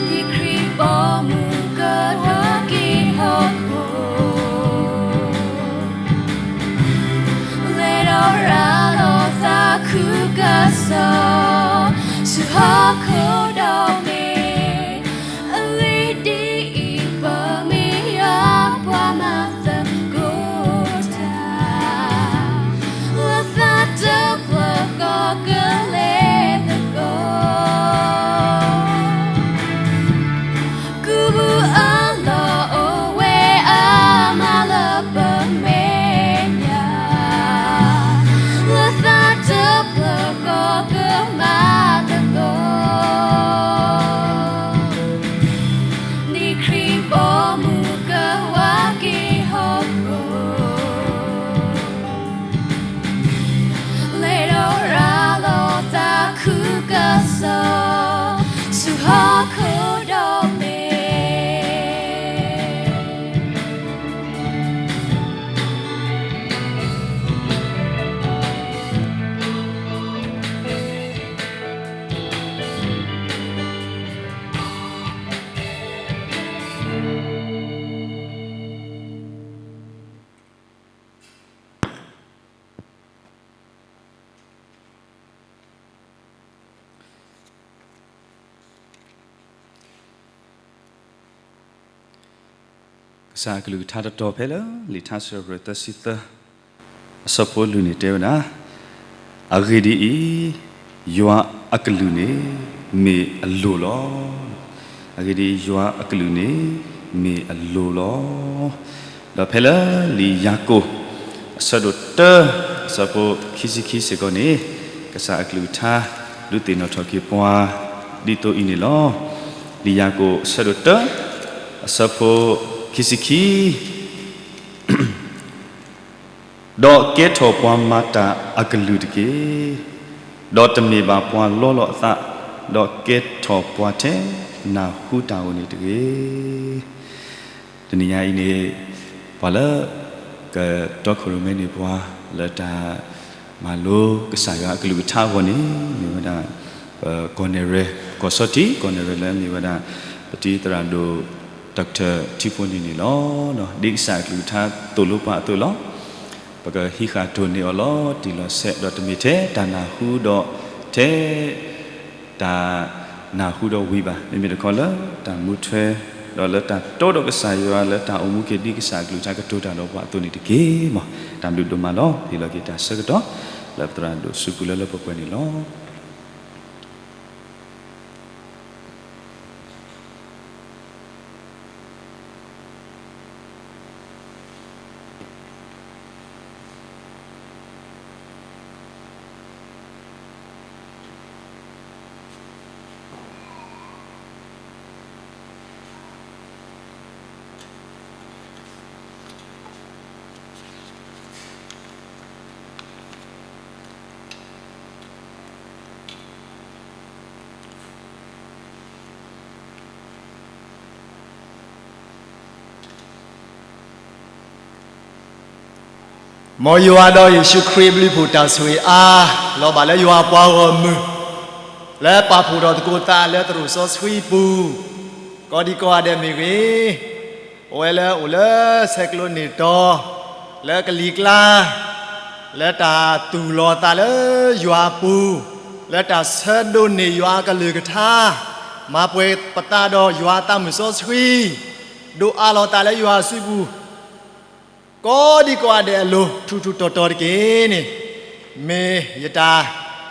ဒ်ခရံာ်ဘီမုၢ်ကဒွးက့ၤဟီၣ်ခိၣ် လဲၤဒီးရၤလီၤသးခုကစီၣ် ဆူဟီၣ်ခိၣ်ဒီဘ့ၣ်, အဂ့ၢ်ဒ်အံၤ, ပမ့ၢ်ယွၤပှၤမၤသကိးတၢ်, လၢသးတဖျၢၣ်ဃီကလဲၤသကိး ကုၢ်ဘူးအလီၢ်အိၣ်ဝဲအါမးလၢပမဲာ်ညါ, လၢသးတဖျၢၣ်ဃီကမၤသကိး, ဒ်ခရံာ်ဘီမုၢ်ကဒွးက့ၤဟီၣ်ခိၣ် လဲၤဒီးရၤလီၤသးခုကစီၣ် ဆူဟီၣ်ခိၣ်ဒီဘ့ၣ်. ကစၢ်အကလုၢ်ကထါတတီၤဖဲလၢ လံာ်ထါစံးထီၣ်ပတြၢၤသၢဆံသၢ အဆၢဖိလွံၢ်န့ၣ်တဲဝဲဒၣ်, အဂ့ၢ်ဒ်အံၤ, ယွၤအကလုၢ်န့ၣ် မ့ၢ်အလိၤလီၤ. အဂ့ၢ်ဒ်အံၤ, ယွၤအကလုၢ်န့ၣ် မ့ၢ်အလိၤလီၤ. ဒီးဖဲလၢလံာ်ယၤကိာ် အဆၢဒိၣ်တၢ အဆၢဖိခံဆံခံစ့ၢ်ကီးန့ၣ်, ကစၢ်အကလုၢ်ကထါ ဒုးသ့ၣ်နီၣ်ထီၣ်က့ၤပှၤ ဒ်သိးအံၤန့ၣ်လီၤ. လံာ်ယၤကိာ်အဆၢဒိၣ်တၢ အဆၢဖိခံဆံခံ ဒီးကဲထီၣ်ပှၤမၤတၢ်အကလုၢ်တက့ၢ်. ဒီးတမ့ၢ်ဘၣ်ပှၤလီလီၤအသး, ဒီးကဲထီၣ်ပှၤထဲနၢ်ဟူတၢ်ဧိၤန့ၣ်တဂ့ၤ. တနံၤညါအံၤန့ၣ် ပှၤလၢ ကတီခိၣ်ရိၣ်မဲန့ၢ်ပှၤ လၢတၢ်မၤလိကစၢ်ယွၤအကလုၢ်ကထါအဂီၢ်န့ၣ် မ့ၢ်ဝဲဒၣ် ပကီၢ်နဲၣ်ရွဲၣ် ကီၢ်ဆီထံး ကီၢ်နဲၣ်ရွဲၣ်လၢမ့ၢ်ဝဲဒၣ် ပတံၤသရၣ်ဒိၣ် Doctor ထံဖိန့ၣ်န့ၣ်လီၤ. ဒ်ကစၢ်အကလုၢ်ကထါသိၣ်လိပှၤအသိးလီၤ. ပကဟံးဃာ်တိၢ်န့ၢ်အီၤလီၤတံၢ်လီၤဆဲး ဒီးတမ့ၢ်ထဲတၢ်နၢ်ဟူဒီး ထဲ တၢ်နၢ်ဟူဒီးဝံၤဘၣ်. မ့မ့ၢ်တခီလၢတၢ်မူထွဲ ဒီးလၢတၢ်တိဒီးကစၢ်ယွၤ လၢတၢ်အိၣ်မူက့ၤဒ်ကစၢ်အကလုၢ်ကထါကတိၤတၢ်ဒီးပှၤအသိးန့ၣ်တက့ၢ်. မ်တၢ်ဘျုးဒိၣ်မးလီၤ. ဟ့ၣ်လီၤက့ၤတၢ်ဆၢကတီၢ် လၢပသရၣ်ဒိၣ်စုပူၤလၢလၢပှဲၤပှဲၤန့ၣ်လီၤ. မ်ယွၤဒီးယ့ၣ်ၡူးခရံာ်အဘျုးအဖှိၣ်တၢ်ဆိၣ်ဂ့ၤအါ လီၤဘၣ်လၢယွၤအပှၤဂီၢ်မုၢ် လၢပာ်ဖှိၣ်ထီၣ်သကိးသးလၢသရိာ်စီဆှံပူၤ ကိးဒံကိးဂၤဒဲးမ့ၢ်ဂ့ၤ, ပဝဲလၢအိၣ်လၢဆဲးကျိးန့ၢ်တီၤ လၢကလံၤကျါ လၢတၢ်တူၢ်လိာ်သးလၢယွၤအပူၤ, လၢတၢ်ဆၢဒိးန့ၢ်ယွၤအကလုၢ်ကထါ, မၤပှဲၤပသးဒီးယွၤအသးမုၣ်စီဆှံ, ဒိးအးလီၤသးလၢယွၤအစုပူၤ ကိးဒံကိးဂၤဒဲးအလိၤ ထူးထူးတီၤတီၤတက့ၢ်န့ၣ်, မ့ၢ်ယတၢ်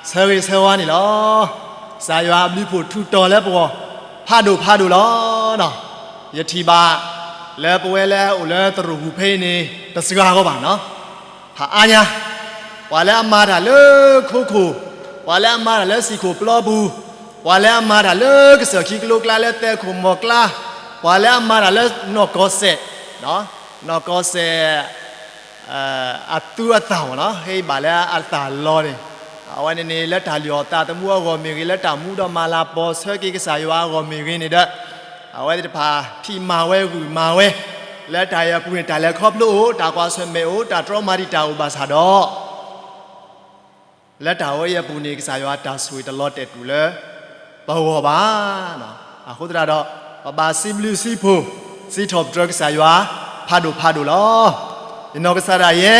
ဆၢဂ့ၤဆၢဝါန့ၣ်လီၤ. ကစၢ်ယွၤအဘျုးအဖှိၣ်ထူးတီၤလၢပဂီၢ် ဖးဒိၣ်ဖးဒိၣ်လီၤ. ယထံၣ်ဘၣ်လၢပဝဲလၢအိၣ်လၢသရိာ်ပူၤဖဲအံၤန့ၣ် တစှၤဂီၢ်ဘၣ်နီၤ ဖးအါညါ, ပှၤလၢအမၤတၢ်လၢခိခိၣ်, ပှၤလၢအမၤတၢ်လၢစံၣ်ခိၣ်ပျီပူၤ, ပှၤလၢအမၤတၢ်လၢကစၢၢ်ခံကလိကျါလၢသဲခိၣ်မီၢ်ကျါ, ပှၤလၢအမၤတၢ်လၢနီၢ်ကီၢ်စဲၣ်, နီၢ်ကီၢ်စဲၣ် အသူအသၣ်မ့ၢ်နီၤ ဟ့ၣ်ဘၣ်လၢအသၣ်လီၤန့ၣ်, အဝဲန့ၣ်န့ၣ် လၢတၢ်လုၢ်အီၣ်သးသမူအဂီၢ်မ့ၢ်ဂ့ၤ, လၢတၢ်မူဒီးမၤလၤပီၤဆၢက့ၤကစၢ်ယွၤအဂီၢ်မ့ၢ်ဂ့ၤန့ၣ်ဒီး, အဝဲသ့ၣ်တဖၣ် ထံၣ်မၤဝဲဂုာ်မၤဝဲ, လၢတၢ်အဲၣ်အပူၤန့ၣ် တၢ်လဲၤခီဖျိအိၣ်, တၢ်ကွၢ်ဆၢၣ်မဲာ်အိၣ်, တၢ်တြီမၤတံာ်တာ်အိၣ်ဘၣ်ဆၣ်ဒီး လၢတၢ်ဝဲအံၤအပူၤန့ၣ် ကစၢ်ယွၤတၢ်ဆိၣ်ဂ့ၤတလီၤတဲာ်တူာ်လၢပဂီၢ်ဘၣ်. အဃိသတးဒီး ပဘၣ်စံးဘျုးစံးဖှိၣ် စံးထီၣ်ပတြၢၤကစၢ်ယွၤ ဖးဒိၣ်ဖးဒိၣ်လီၤ. ယနီၢ်ကစၢ်ဒၣ်ယဲ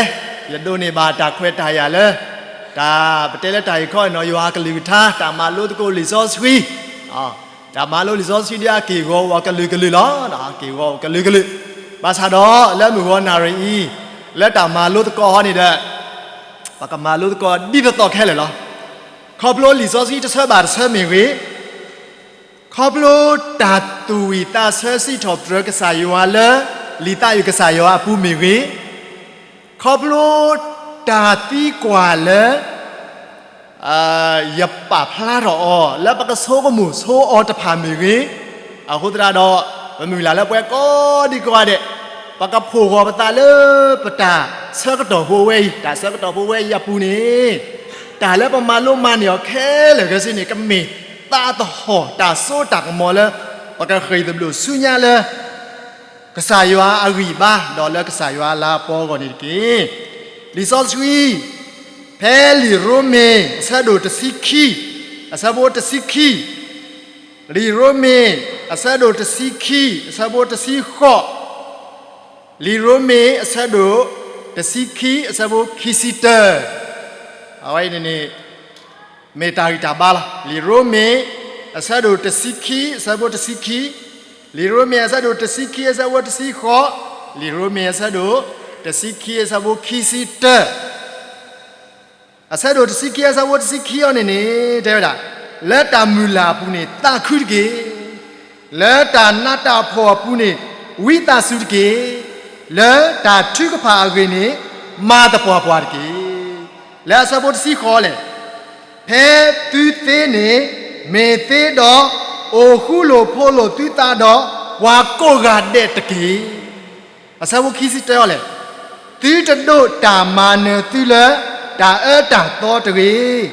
ယဒိးန့ၢ်ဘၣ်တၢ်ခွဲးတၢ်ယာ်လၢ တၢ်ပတဲလၢတၢ်ဂ့ၢ်ခီအံၤနီၤ ယွၤအကလုၢ်ကထါ တၢ်မၤလိသကိးလံာ်စီဆှံ တၢ်မၤလိလံာ်စီဆှံဒ်အက့ၢ်ဂီၤအိၣ်အကလုာ်ကလုာ်လီၤ. က့ၢ်ဂီၤအိၣ်ကလုာ်ကလုာ်, ဘၣ်ဆၣ်ဒီးလၢမုၢ်ဂီၤနၣ်ရံၣ်အံၤ လၢတၢ်မၤလိသကိးဟီန့ၣ်ဒီး ပကမၤလိသကိးဒ်သိးသိးခဲလၢာ်လီၤ. ခီဖျိလံာ်စီဆှံတဆၢဘၣ်တဆၢမ့ၢ်ဂ့ၤ, ခီဖျိတၢ်သူၣ်ဝံၣ်သးဆၢစံးထီၣ်ပတြၢၤကစၢ်ယွၤလၢ လံာ်သးအုၣ်ကစၢ်ယွၤအပူၤမ့ၢ်ဂ့ၤ, ခီဖျိတၢ်သံကွၢ်လၢ ယပာ်ဖျါထီၣ်အီၤ လၢပကဆိကမိၣ်ဆိအီၤတဖၣ်မ့ၢ်ဂ့ၤ, အဃိသတးဒီး ပမုၢ်လၢ်လၢပှဲၤကိးဒံကိးဂၤဒဲး ပကဖှိၣ်ဂီၤပသးလၢပတၢ်ဆၢကတီၢ်ဖိဝဲအံၤ, တၢ်ဆၢကတီၢ်ဖိဝဲအံၤအပူၤန့ၣ် တၢ်လၢပမၤလိမၤန့ၢ်အီၤခဲလၢာ်ခဲဆ့န့ၣ် ကမ့ၢ်သးသဟီၣ်တၢ်စိတၢ်ကမီၤလၢ ပကဃ့ၢ်သဘျိၣ်ဆူညါလၢ ကစၢ်ယွၤအဂံၢ်အဘါ ဒီးလၢကစၢ်ယွၤအလၤကပီၤအဂီၢ်န့ၣ်တက့ၢ်. လံာ်စီဆှံ ဖဲလံာ်ရိမ့ၤ အဆၢဒိၣ်တဆံခံ အဆၢဖိတဆံခံ, လံာ်ရိမ့ၤ အဆၢဒိၣ်တဆံခံ အဆၢဖိတဆံဃိး, လံာ်ရိမ့ၤ အဆၢဒိၣ်တဆံခံ အဆၢဖိခံဆံတၢ, အဝဲအံၤန့ၣ်န့ၣ် မ့ၢ်တၢ်ဂံၢ်တၢ်ဘါလီၤ. လံာ်ရိမ့ၤ အဆၢဒိၣ်တဆံခံ အဆၢဖိတဆံခံ, လံာ်ရိမ့ၤ အဆၢဒိၣ်တဆံခံ အဆၢဖိတဆံဃိး, လံာ်ရိမ့ၤ အဆၢဒိၣ်တဆံခံ အဆၢဖိခံဆံတၢ, အဆၢဒိၣ်တဆံခံ အဆၢဖိတဆံခံအံၤန့ၣ်န့ၣ် တဲဝဲဒၣ်, လၢတၢ်မုၢ်လၢ်အပူၤန့ၣ် သးခုတက့ၢ်. လၢတၢ်နးတၢ်ဖှီၣ်အပူၤန့ၣ် ဝံသးစူၤတက့ၢ်. လၢတၢ်ထုကဖၣ်အဂ့ၢ်န့ၣ် မၤသပှၢ်ပှၢ်တက့ၢ်. လၢအဆၢဖိတဆံဃိးလဲၣ်, ဖဲသုသ့န့ၣ် မ့ၢ်သ့ဒီး အိၣ်ဃူလိာ်ဖိးလိာ်သုသးဒီး ပှၤကိးဂၤဒဲးတက့ၢ်. အဆၢဖိခံဆံတၢအံၤလဲၣ်, သုတဒိးတၢ်မၤနၢၤသုလၢ တၢ်အၢတၢ်သီတဂ့ၤ,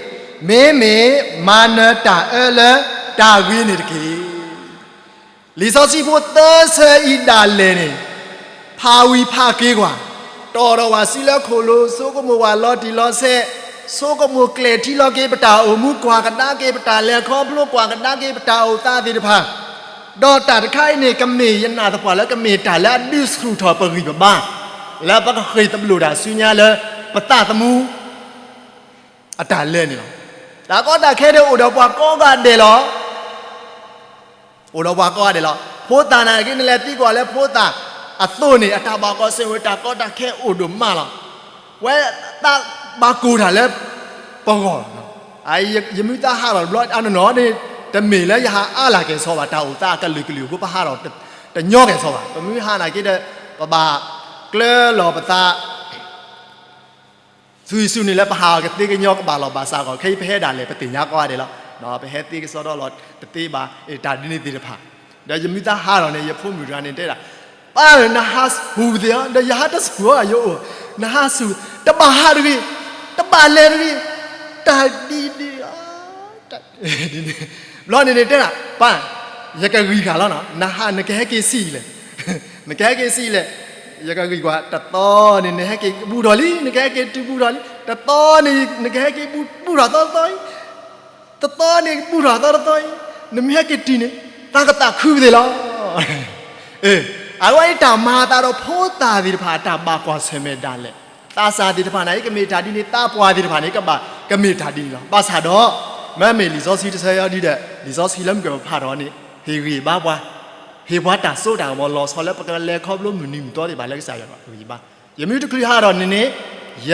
မ့မ့ၢ်မၤနၢၤတၢ်အၢလၢတၢ်ဂ့ၤန့ၣ်တက့ၢ်. လံာ်စီဆှံဖိသၢဆၢအံၤဒၣ်လဲာ်န့ၣ် ဖးဝံၤဖးက့ၤကွၢ်, တီၢ်ထီၣ်ဝဲဆူလၢခိၣ်လိၤ, ဆိကမိၣ်ဝဲလီၤတံၢ်လီၤဆဲး, ဆိကမိၣ်ကျဲၣ်ထံလီၤက့ၤပတၢ်အိၣ်မူ, ကွၢ်ကဒါက့ၤပတၢ်လဲၤခီဖျိ, ကွၢ်ကဒါက့ၤပတၢ်အိၣ်သးသ့ၣ်တဖၣ်, ဒီးတၢ်တခါအံၤန့ၣ် ကမ့ၢ်ယနာ်သပှၢ်လၢကမ့ၢ်တၢ်လၢအဒုးဆူၣ်ထီၣ်ပဂံၢ်ပဘါ, လၢပကဃ့ၢ်သဘျိၣ်တၢ်ဆူညါလၢ ပသးသမူ အတၢ်လဲၤန့ၣ်လီၤ. တၢ်ကီတၢ်ခဲဒၣ်အိၣ်ဒီးပှၤကိးဂၤဒဲးလီၤ. အိၣ်ဒီးပှၤကိးဂၤဒဲးလီၤ. ဖိသၣ်နာ်က့ နလဲၤသံကွၢ်လၢဖိသၣ်အသိးန့ၣ် အတၢ်ဘၣ်ကီၢ်စဲၣ်ဝဲ တၢ်ကီတၢ်ခဲအိၣ်ဒိၣ်မးလီၤ. ဝဲသးဘၣ်ကိၢ်တၢ်လၢ ပဂီၢ်လီၤ. ယမ့ၢ်သးဟးထီၣ်တဘျီအနီၢ်နီၢ်န့ၣ် တမ့ၢ်လၢယဟးအါလၢ်ကဲၣ်ဆိးဘၣ်, တၢ်အိၣ်သးအကလုာ်ကလုာ်အဃိ ပဟးထီၣ်တညီကဲၣ်ဆိးဘၣ်. ပမ့ၢ်ဟးနာ်က့ဒီး ပဘၣ်ကျၢလီၤပသး သွံၣ်စူၤန့ၣ်လၢပဟးအီၤကသ့ကညီကဘၣ်လီၤဘၣ်စးဂီၢ်, ခဲအံၤပဟဲဒၣ်လဲာ် ပသ့ၣ်ညါကိးဂၤဒဲးလီၤ. ပဟဲသ့ကစီဒီလီၤတသ့ဘၣ်, တၢ်ဒ်န့ၣ်သ့ၣ်တဖၣ်. ဒီးယမ့ၢ်သးဟးထီၣ်န့ၣ် ယဖိမုၣ်တဂၤန့ၣ်တဲဒၣ်, ပၢ်ဧၢ နဟးဆူၣ်သ့ၣ်ဧါ, ဒီးယဟးတဆူၣ်ဧါ, ယအိၣ်, နဟးဆူၣ်, တဘၣ်ဟးတဂ့ၤ, တဘၣ်လဲၤတဂ့ၤ, တၢ်ဒ်န့ၣ် ဘျီန့ၣ်န့ၣ်တဲဒၣ်, ပၢ်, ယကဂံၢ်ဃာ်လီၤနီၤ, နဟးနကဟဲက့ၤဆံးလဲၣ်, နကဟဲက့ၤဆံးလဲၣ်, ယကဂံၢ်ကွၢ်, တသီန့ၣ် နဟဲက့ၤဘူးထီၣ်လံ, နကဟဲက့ၤတုၤဘူးထီၣ်လံ, တသီန့ၣ် နကဟဲက့ၤဘူးထီၣ်သီသီအံၤ, တသီန့ၣ်ဘူးထီၣ်သီတသီအံၤ, နမ့ၢ်ဟဲက့ၤတုၤန့ၣ် သးကသးခုပသ့ၣ်လီၤ. အဝဲအံၤတၢ်မၤအသးဒီးဖိသၣ်သ့ၣ်တဖၣ် တၢ်ဘၣ်ကွၢ်ဆၢၣ်မဲာ်ဒၣ်လဲာ်, သးစၢ်သ့ၣ်တဖၣ်န့ၣ် ကမ့ၢ်တၢ်ဒ်န့ၣ်, သးပှၢ်သ့ၣ်တဖၣ်န့ၣ် ကဘၣ်ကမ့ၢ်တၢ်ဒ်န့ၣ်လီၤ. ဘၣ်ဆၣ်ဒီး မ့မ့ၢ်လံာ်စီဆှံတဆၢအံၤဒ်ဒီး လံာ်စီဆှံလၢမုၢ်ကပဖးထီၣ်န့ၣ် ဟ့ၣ်ဂံၢ်ဘါပှၤ, ဟ့ၣ်ပှၤတၢ်စိတၢ်ကမီၤလီၤဆီလၢ ပကလဲၤခီဖျိမုၢ်နံၤမုၢ်သီသ့ၣ်တဖၣ်လၢကစၢ်ယွၤအဂံၢ်ဘါ. ယမ့ၢ်တချုးဟးထီၣ်န့ၣ်န့ၣ် ယ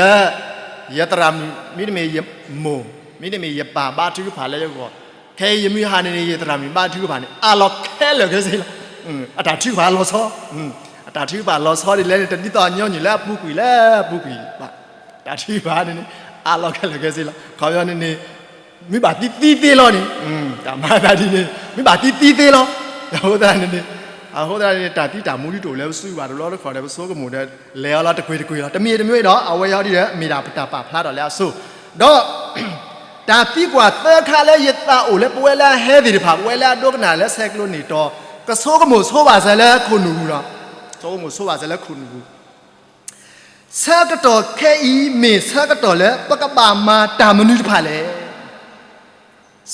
ယသရၣ်မုၣ် မ့တမ့ၢ်ယမိၢ် မ့တမ့ၢ်ယပၢ်ဘါထုကဖၣ်လၢယဂီၢ်, ခဲအံၤယမ့ၢ်ဟးန့ၣ်န့ၣ် ယသရၣ်မုၣ်ဘါထုကဖၣ်န့ၣ် အါလီၤခဲလၢာ်ခဲဆ့လီၤ. အတၢ်ထုကဖၣ်လီၤဆီ, အတၢ်ထုကဖၣ်လီၤဆီဒ်လဲၣ်န့ၣ် တဒ်သိးညီနုၢ်လၢအပူၤကွံာ်လၢအပူၤကွံာ်ဘၣ်. တၢ်ထုကဖၣ်န့ၣ်န့ၣ် အါလီၤခဲလၢာ်ခဲဆ့လီၤ. ခီပညီန့ၣ်န့ၣ် မ့ၢ်ဘၣ်သံသံသ့လီၤန့ၣ်, တၢ်မၤသးဒ်န့ၣ် မ့ၢ်ဘၣ်သံသံသ့လီၤ. အဃိသတးန့ၣ်န့ၣ် အဃိသတးန့ၣ် တၢ်သံတၢ်မူဒ်တအိၣ်လၢပစုဘၣ်တဘျီတခီၣ်ဒီး ပဆိကမိၣ်ဒီး လဲၤအီၤလီၤတကွ့ၢ်တကွ့ၢ်လီၤ. တမံၤတမံၤဒီး အဝဲအံၤဒ်ဒီး မ့ၢ်ဒၣ်ပတၢ်ပာ်ဖျါထီၣ်လၢအဆိ ဒီး တၢ်သံကွၢ်သၢခါလၢယသးအိၣ်လၢပဝဲလၢအဟဲသ့ၣ်တဖၣ် ပဝဲလၢအဒိကနၣ်လၢဆဲးကျိးန့ၢ်တီၤ ကဆိကမိၣ်ဆိဘၣ်စၢၤလၢခိၣ်နူာ်ပူၤလီၤ. ဆိကမိၣ်ဆိဘၣ်စၢၤလၢခိၣ်နူာ်ပူၤ ဆၢကတီၢ်ခဲအံၤ မ့ၢ်ဆၢကတီၢ်လၢ ပကဘၣ်မၤတၢ်မနုၤတဖၣ်လဲၣ်.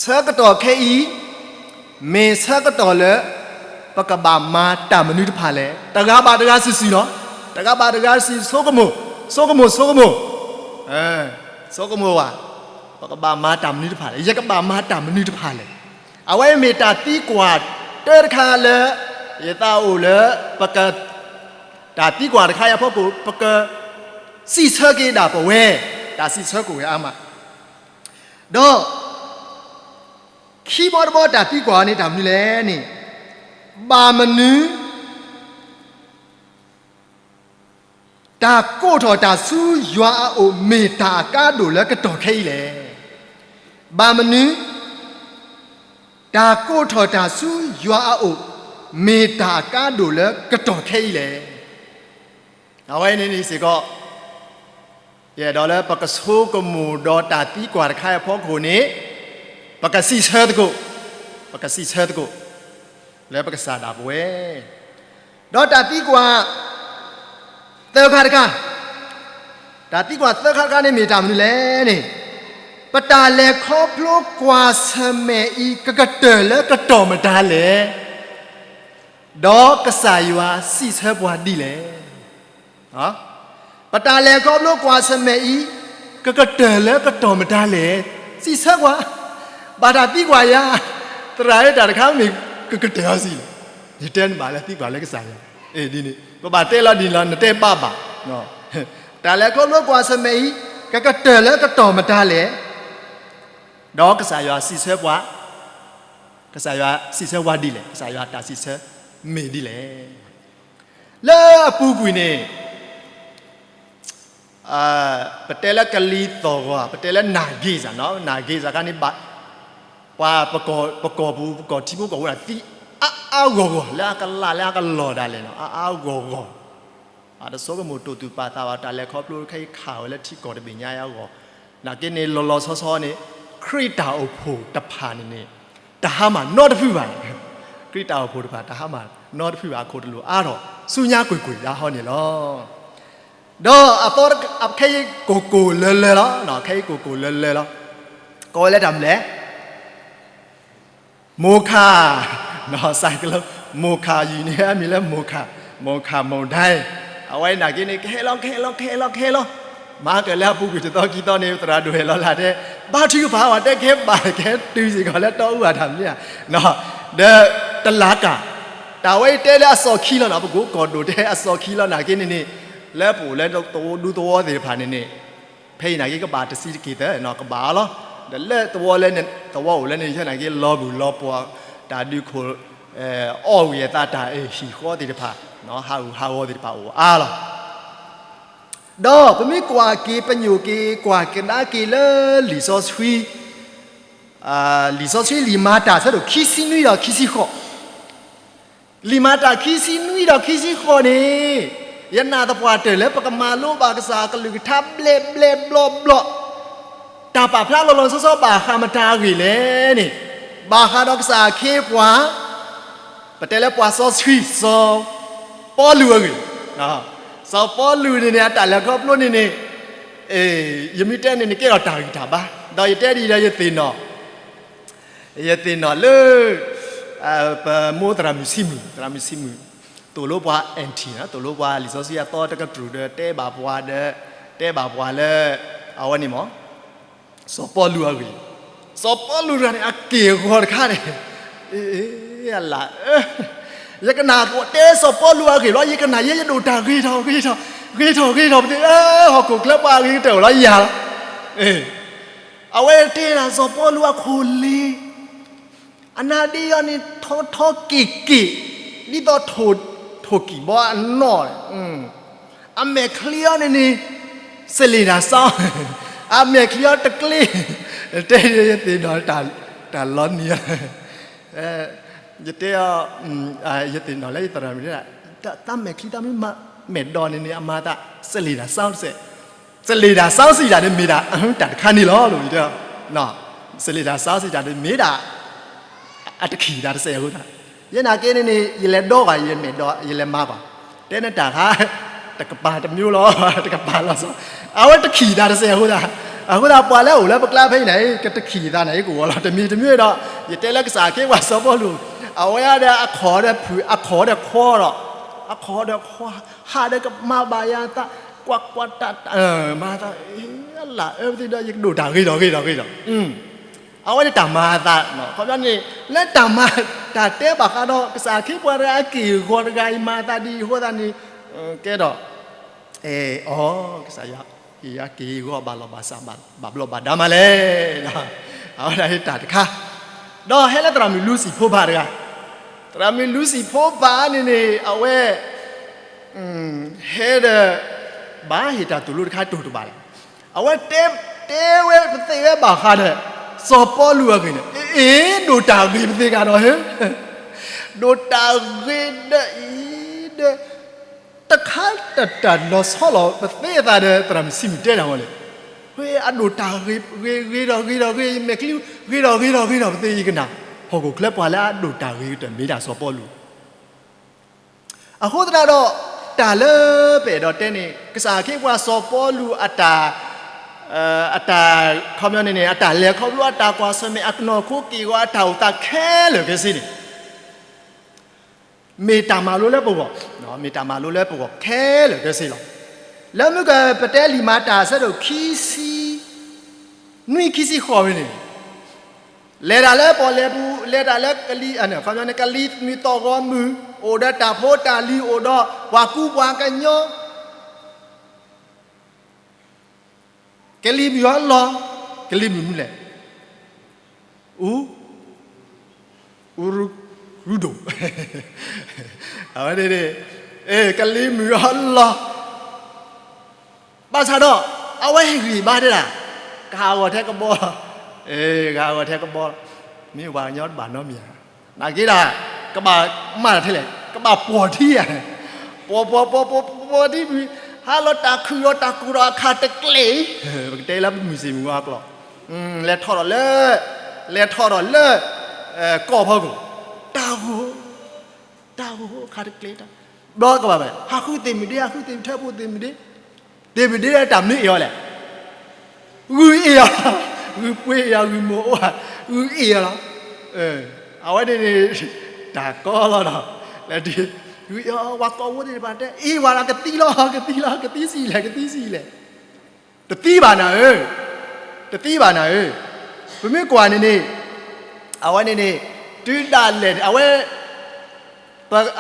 ဆၢကတီၢ်ခဲအံၤ မ့ၢ်ဆၢကတီၢ်လၢ ပကဘၣ်မၤတၢ်မနုၤတဖၣ်လဲၣ်. တဂၤဘၣ်တဂၤစုာ်စုာ်လီၤ. တဂၤဘၣ်တဂၤစုာ် ဆိကမိၣ်, ဆိကမိၣ်, ဆိကမိၣ်, ဆိကမိၣ်ဝဲ, ပကဘၣ်မၤတၢ်မနုၤတဖၣ်လဲၣ်, ယကဘၣ်မၤတၢ်မနုၤတဖၣ်လဲၣ်. အဝဲမ့ၢ်တၢ်သံကွၢ်တၢတခါလၢ ယသးအိၣ်လၢ ပက တၢ်သံကွၢ်တခါအံၤအဖီခိၣ် ပကစံးဆၢက့ၤဒၣ်ပဝဲ, တၢ်စံးဆၢက့ၤဝဲအါမး ဒီး ခံဘီတဘီတၢ်သံကွၢ်အီၤန့ၣ် တၢ်မနုၤလဲၣ်န့ၣ်, ဘၣ်မနုၤ တၢ်ကိးထီၣ်တၢ်ဆူယွၤအအိၣ် မ့ၢ်တၢ်အကါဒိၣ်လၢကတီၢ်ခဲအံၤလဲၣ်. ဘၣ်မနုၤ တၢ်ကိးထီၣ်တၢ်ဆူယွၤအအိၣ် မ့ၢ်တၢ်အကါဒိၣ်လၢကတီၢ်ခဲအံၤလဲၣ်. အဝဲန့ၣ်န့ၣ်စ့ၢ်ကီး ယအဲၣ်ဒိးလၢပကဆိကမိၣ်ဒီးတၢ်သံကွၢ်တခါအံၤအဖီခိၣ်န့ၣ် ပကစံးဆၢသကိး, ပကစံးဆၢသကိး လၢပကစၢ်ဒၣ်ပဝဲ ဒီးတၢ်သံကွၢ် သၢခါတခါ, တၢ်သံကွၢ်သၢခါတခါန့ၣ်မ့ၢ်တၢ်မနုၤလဲၣ်န့ၣ်, ပတၢ်လဲၤခီဖျိကွၢ်ဆၢၣ်မဲာ်အံၤ ကကတၢၢ်လၢကတီၢ်မတၤလဲၣ်, ဒီးကစၢ်ယွၤစံးဆၢပှၤဒ်လဲၣ်. ပတၢ်လဲၤခီဖျိကွၢ်ဆၢၣ်မဲာ်အံၤ ကကတၢၢ်လၢကတီၢ်မတၤလဲၣ်, စံးဆၢကွၢ်, ဘၣ်တၢ်သံကွၢ်ယၤ, သရၣ်ဧၢ တၢ်တခါမ့ၢ်ကကတၢၢ်အီၤစံးလဲၣ်, ယတဲနဘၣ်လၢသံကွၢ်လၢကစၢ်ယွၤ, ဒ်န့ၣ် ပဘၣ်တဲလီၤဒ်န့ၣ်လီၤ နတဲဘၣ်ဘၣ်, တၢ်လဲၤခီဖျိကွၢ်ဆၢၣ်မဲာ်အံၤ ကကတၢၢ်လၢကတီၢ်မတၤလဲၣ်, ဒီးကစၢ်ယွၤစံးဆၢပှၤ, ကစၢ်ယွၤစံးဆၢပှၤဒ်လဲၣ်, ကစၢ်ယွၤတၢ်စံးဆၢမ့ၢ်ဒ်လဲၣ်. လၢအပူၤကွံာ်န့ၣ် ပတဲလၢကလံၤသီၣ်ဂီၤ ပတဲလၢနၢ်ဂ့ၤစၢ်နီၤ နၢ်ဂ့ၤစၢ်ခါန့ၣ် ပှၤပကီၢ်ပူၤ ပကီၢ်ထံဖိကီၢ်ဖိဒၣ်သံ အါအါဂီၢ်ဂီၢ် လၢအကလၢ်လၢအကလီၢ်ဒၣ်လဲာ်နီၤ အါအါဂီၢ်ဂီၢ်, အတဆိကမိၣ်တိာ်သူၣ်ပာ်သးဘၣ် တၢ်လဲၤခီဖျိခဲအံၤခးဝဲလၢထံကီၢ်တဘ့ၣ်ညါအဂီၢ်, နာ်က့န့ၣ်လီၤလီၤဆီဆီန့ၣ် ခရံာ်တၢ်အိၣ်ဖှိၣ်တဖၣ်န့ၣ်န့ၣ် တဟါမၢ်နီတဖုဘၣ်, ခရံာ်တၢ်အိၣ်ဖှိၣ်တဖၣ် တဟါမၢ်နီတဖုဘၣ် အခိၣ်တလိာ်အါထီၣ် ဆူညါကွ့ၢ်ကွ့ၢ်ဒၣ်ဟီန့ၣ်လီၤ. ဒီးအသီခဲအံၤကိၢ်ကိၢ်လၢၤလၢၤလီၤ, ခဲအံၤကိၢ်ကိၢ်လၢၤလၢၤလီၤ, ကိးဝဲလၢတၢ်မနုၤလဲၣ် မိၢ်ခၣ်, စဲးကလိ မိၢ်ခၣ်ယံာ်န့ၣ် အမံၤလၢမိၢ်ခၣ်, မိၢ်ခၣ်မိၢ်ဒဲ, အဝဲနာ်က့န့ၣ် ကဟဲလီၤ ကဟဲလီၤ ကဟဲလီၤ ကဟဲလီၤ, မၤကလၢအပူၤကွံာ်တသီခံသီန့ၣ် သရၣ်ဒိၣ်ဟဲလီၤလၢ်တဲ, ဘါထုကဖၣ်ဝဲတဲကဟဲဘၣ်ကဟဲတုၤစ့ၢ်ကီးလၢတီအူအတၢ်မနုၤဧါ, ဒီးတလးကၣ်, တၢ်ဝဲအံၤတဲလၢအစီၣ်ခံလီၤနီၤ ပကိးကီၢ်ဒိၣ်တဲအစီၣ်ခံလီၤနာ်က့န့ၣ်န့ၣ်, လၢပအိၣ်လၢသဝီဒူသဝီသ့ၣ်တဖၣ်န့ၣ်န့ၣ် ဖဲအံၤနာ်က့ကဘၣ်တဆံးတက့ၢ်သၢ ကဘၣ်အါလီၤ. ဒီးလၢသဝီလၢ သဝီအိၣ်လၢန့ၣ် ယဲနာ်က့လီၤဘုၣ်လီၤပှီၢ် တၢ်ဒုးခိၣ် အီၣ်ဝံၤအသးတၢ်ဟံၣ်ဃီသ့ၣ်တဖၣ် ဟးဂူာ်ဟးဂီၤသ့ၣ်တဖၣ်အိၣ်အါလီၤ. ဒီးပမ့ၢ်ကွၢ်က့ၤပညိၣ်က့ၤ ကွၢ်ကဒါက့ၤလၢလံာ်စီဆှံ လံာ်စီဆှံလံာ်မၤတၢ်ဆၢဒိၣ်ခံဆံနွံဒီးခံဆံဃိး, လံာ်မၤတၢ်ခံဆံနွံဒီးခံဆံဃိးန့ၣ် ယနာ်သပှၢ်တၢၢ်လၢပကမၤလိဘၣ်ကစၢ်အကလုၢ်ကထါဘျဲၣ်ဘျဲၣ်ဘျီဘျီ, တၢ်ပာ်ဖျါလီၤလီၤဆီဆီဘၣ်ဃးမတၤအဂ့ၢ်လဲၣ်န့ၣ် ဘၣ်ဃးဒီးကစၢ်အခ့အပှၤ ပတဲလၢပှၤစီဆှံ စီၤပီလူးအဂ့ၢ်, စီၤပီလူးန့ၣ်န့ၣ် အတၢ်လဲၤခီဖျိန့ၣ်န့ၣ် ယမ့ၢ်တဲန့ၣ်န့ၣ် ကဲထီၣ်တၢ်ဂံၢ်တၢ်ဘါ, ဒီးယတဲဒ်အံၤဒီးယသ့ၣ်နီၣ်, ယသ့ၣ်နီၣ်လၢ ပမိၢ်သရၣ်မုၣ်ဆံမုၣ်, သရၣ်မုၣ်ဆံမုၣ် သိၣ်လိပှၤ aunty နီၤ, သိၣ်လိပှၤလံာ်စီဆှံအသီတကတြူၢ်ဒီး တဲဘၣ်ပှၤဒီး တဲဘၣ်ပှၤလၢ အဝဲန့ၣ်မ့ၢ် စီၤပီလူးအဂ့ၢ်, စီၤပီလူးတဂၤန့ၣ် အက့ၢ်အဂီၤတခါန့ၣ်, အလၤ, ယကနၣ်ကတဲစီၤပီလူးအဂ့ၢ်လီၤ, ယကနၣ်ယဲယဒိၣ်တၢ်ဂ့ၤထီၣ်ဂ့ၤထီၣ် ဂ့ၤထီၣ်ဂ့ၤထီၣ်ပသ့ၣ်, ဟီၣ်ခိၣ်ချၢပှၤဂ့ၤကတၢၢ်အိၣ်လီၤယၤလီၤ. အဝဲတဲဒၣ်စီၤပီလူးအခိၣ်လ့ၤ အနါဒ့အီၤန့ၣ် ထီထီက့ၢ်က့ၢ်, ဒ်သိးထိၣ်ကံၢ်ဘီအနီၢ်, အမဲာ်ချံအီၤန့ၣ်န့ၣ် စလ့ၣ်တၢ်စီ, အမဲာ်ချံအီၤတကျ့, တဲယသ့ၣ်နီၣ် တၢ်လီၤနံၤ, ယတဲအီၤ, ယသ့ၣ်နီၣ်လၢယသရၣ်မုၣ်, တၢ်မဲာ်ချံတၢ်မ့ၢ်မဲာ်ဒီးန့ၣ်န့ၣ် အမၤသး စလ့ၣ်တၢ်စီတစဲး စလ့ၣ်တၢ်စီစံးတၢ်န့ၣ်မ့ၢ်ဒၣ် တၢ်တခါန့ၣ်လီၤ, စလ့ၣ်တၢ်စီစံးတၢ်န့ၣ်မ့ၢ်ဒၣ် အတခံၣ်တၢ်တစဲးအဃိသတး, ယဲနာ်က့န့ၣ်န့ၣ် ယလဲၤဒီကွၢ် ယမဲာ်ဒီး ယလဲၤမၤကွၢ်, တဲန့ၣ်တၢ်ခါ တကပၤတမျိုးလီၤ, တကပၤလီၤဆီ, အဝဲတခံၣ်တၢ်တစဲးအဃိသတး, အဃိသတးပှၤလၢအိၣ်လၢပကျါဖဲအံၤန့ၣ် ကတခံၣ်သးန့ၣ် ကဝီၤလီၤ, တမံၤတမံၤဒီး ယတဲလၢကစၢ်ခ့ပှၤစီၤပီလူး, အဝဲဒၣ်အခီၣ်ဒီးဖုၣ် အခီၣ်ဒီးခီဒီး, အခီၣ်ဒီးခီ, ဟးဒီးကမၤဘၣ်ယၤသး, ကွၢ်ကွၢ်တၢ်, မၤသး, လၢအၢပသ့ၣ်ဒီး ယကဒိၣ်တၢ်ဂ့ၤထီၣ်ဂ့ၤထီၣ်ဂ့ၤထီၣ်, အဝဲန့ၣ်တၢ်မၤအသး, ခီပညီန့ၣ် လၢတၢ်မၤ တၢ်တဲဘၣ်ဃးဒီး ကစၢ်ခ့ပှၤတဂၤအက့ၢ်အဂီၤတဂၤအံၤမၤအသးဒ်အံၤအဃိသတးန့ၣ်, ကဲဒီး, အီ, ကစၢ်ယွၤ, ယွၤက့ၢ်အဂီၤဘၣ်လီၢ်ဘၣ်စးဘၣ်ဘျီးဘၣ်ဒါမးလဲၣ်, အဝဲဒၣ်တၢ်တခါ, ဒီးဟဲလၢသရၣ်မုၣ်လူစံၣ်ဖိဖးတဂၤ, သရၣ်မုၣ်လူစံၣ်ဖိဖးန့ၣ်န့ၣ် အဝဲ ဟဲဒီး ဘၣ်ဟ့ၣ်တၢ်သိၣ်လိတခါတိၢ်တဘၣ်လီၤ, အဝဲတဲ, တဲဝဲပသ့ၣ်ဝဲဘၣ်ဃးဒီး စီၤပီလူးအဂ့ၢ်န့ၣ်, အ့, ဒိၣ်တၢ်ဂ့ၤပသ့ၣ်ကဒီးဧၢ, ဒိၣ်တၢ်ဂ့ၤဒီးအံၤဒီး, တခါတၢ်တၢ်လီၤဆီလီၤ ပသ့အသးဒီး သရၣ်မုၣ်ဆံမုၣ်တဲတၢ်ဝဲလဲၣ်, ဝဲအဒိၣ်တၢ်ဂ့ၤဂ့ၤဒီးဂ့ၤဒီးဂ့ၤ မဲာ်ချံဂ့ၤဒီးဂ့ၤဒီးဂ့ၤဒီး ပသ့ၣ်ယကနၣ်, ဟီၣ်ခိၣ်ချၢပှၤလၢအဒိၣ်တၢ်ဂ့ၤကတၢၢ်မ့ၢ်ဒၣ်စီၤပီလူး အဃိသတးဒီး တၢ်လၢပအဲၣ်ဒိးတဲန့ၣ် ကစၢ်ခ့ပှၤစီၤပီလူးအတၢ်, အတၢ်, ခီပညီန့ၣ်န့ၣ် အတၢ်လဲၤခီဖျိ အတၢ်ကွၢ်ဆၢၣ်မဲာ် အနီၢ်ခိက့ၢ်ဂီၤ အတၢ်အိၣ်သးခဲလၢာ်ခဲဆ့န့ၣ် မ့ၢ်တၢ်မၤလိလၢပဂီၢ်, မ့ၢ်တၢ်မၤလိလၢပဂီၢ်ခဲလၢာ်ခဲဆ့လီၤ. လၢမုၢ်က ပတဲလံာ်မၤတၢ်အဆၢဒိၣ်ခံဆံနွံ ခံဆံဃိးဝဲန့ၣ် လဲၤတၢ်လၢပီၣ်လဲၣ်ပူၤ လဲၤတၢ်လၢကလံၤ, ခီပညီန့ၣ် ကလံၤမုၢ်သီၣ်ဂီၤမုၢ်, အိၣ်ဒီးတၢ်ဖိတၢ်လံၤ အိၣ်ဒီးပှၤကူပှၤကညီ, ကလံၤမုၢ်အလီၢ်, ကလံၤမုၢ်မနုၤလဲၣ်, အူ, အူရူဒိၣ်, အဝဲန့ၣ်န့ၣ်, ကလံၤမုၢ်အလီၢ် ဘၣ်ဆၣ်ဒီး အဝဲဟ့ၣ်ဂံၢ်ဘါတဲဒၣ်, ကဟးဂီၤထဲကဘီ, ကဟးဂီၤထဲကဘီ, မ့ၢ်ပှၤကညီတဘၣ်နီတမံၤဧါ, နာ်က့ဒၣ်, ကဘၣ်မၤတၢ်ထဲလဲၣ်, ကဘၣ်ပှီၢ်ထံဧါ, ပှီၢ်ပှီၢ်ပှီၢ်ပှီၢ်ပှီၢ်ထံမုၢ်, ဟါလီၤတၢ်ခုၣ်လီၤတၢ်ကိၢ်ဒီးအခါတကျဲအံၤ, ပကတဲလၢပမုၢ်စ့ၣ်မုၢ်ဝါကျိာ်, လဲၤထီၣ်ဒီးလၢ, လဲၤထီၣ်ဒီးလၢ, ကီၢ်ဖီခိၣ်, တၢ်ဂိၢ် တၢ်ဂိၢ်အခါတကျဲတၢ်, ဘျီကဘၣ်ဘၣ် ဟးဃုသ့ၣ်မုၢ်ဒ့ ဟးဃုသ့ၣ်မုၢ်ထၢဖိသ့ၣ်မုၢ်ဒ့, သ့ၣ်မုၢ်ဒ့ဒီးတၢ်မနုၤအ့ၣ်အီၤလဲၣ်, ဂုၢ်အ့ၣ်အီၤ, ဂုၢ်ပှ့ၤအ့ၣ်အီၤ ဂုၢ်မိၢ်အိၣ်ဧါ, ဂုၢ်အ့ၣ်အီၤလီၤ, အဝဲန့ၣ်န့ၣ်, တၢ်ကီလီၤဒီး, လၢဒ်, ဂုၢ်အ့ၣ်အီၤ ပှၤကီၢ်ဖိသ့ၣ်တဖၣ်တဲ အ့ၣ်ဝဲလီၤ ကသံလီၤ ကသံလီၤ ကသံဆံးလဲၣ် ကသံဆံးလဲၣ် တသံဘၣ်နၤဧၢ, တသံဘၣ်နၤဧၢ, ပမ့ၢ်ကွၢ်န့ၣ်န့ၣ်, အဝဲန့ၣ်န့ၣ်, တုၤဒၣ်လဲာ်န့ၣ် အဝဲ,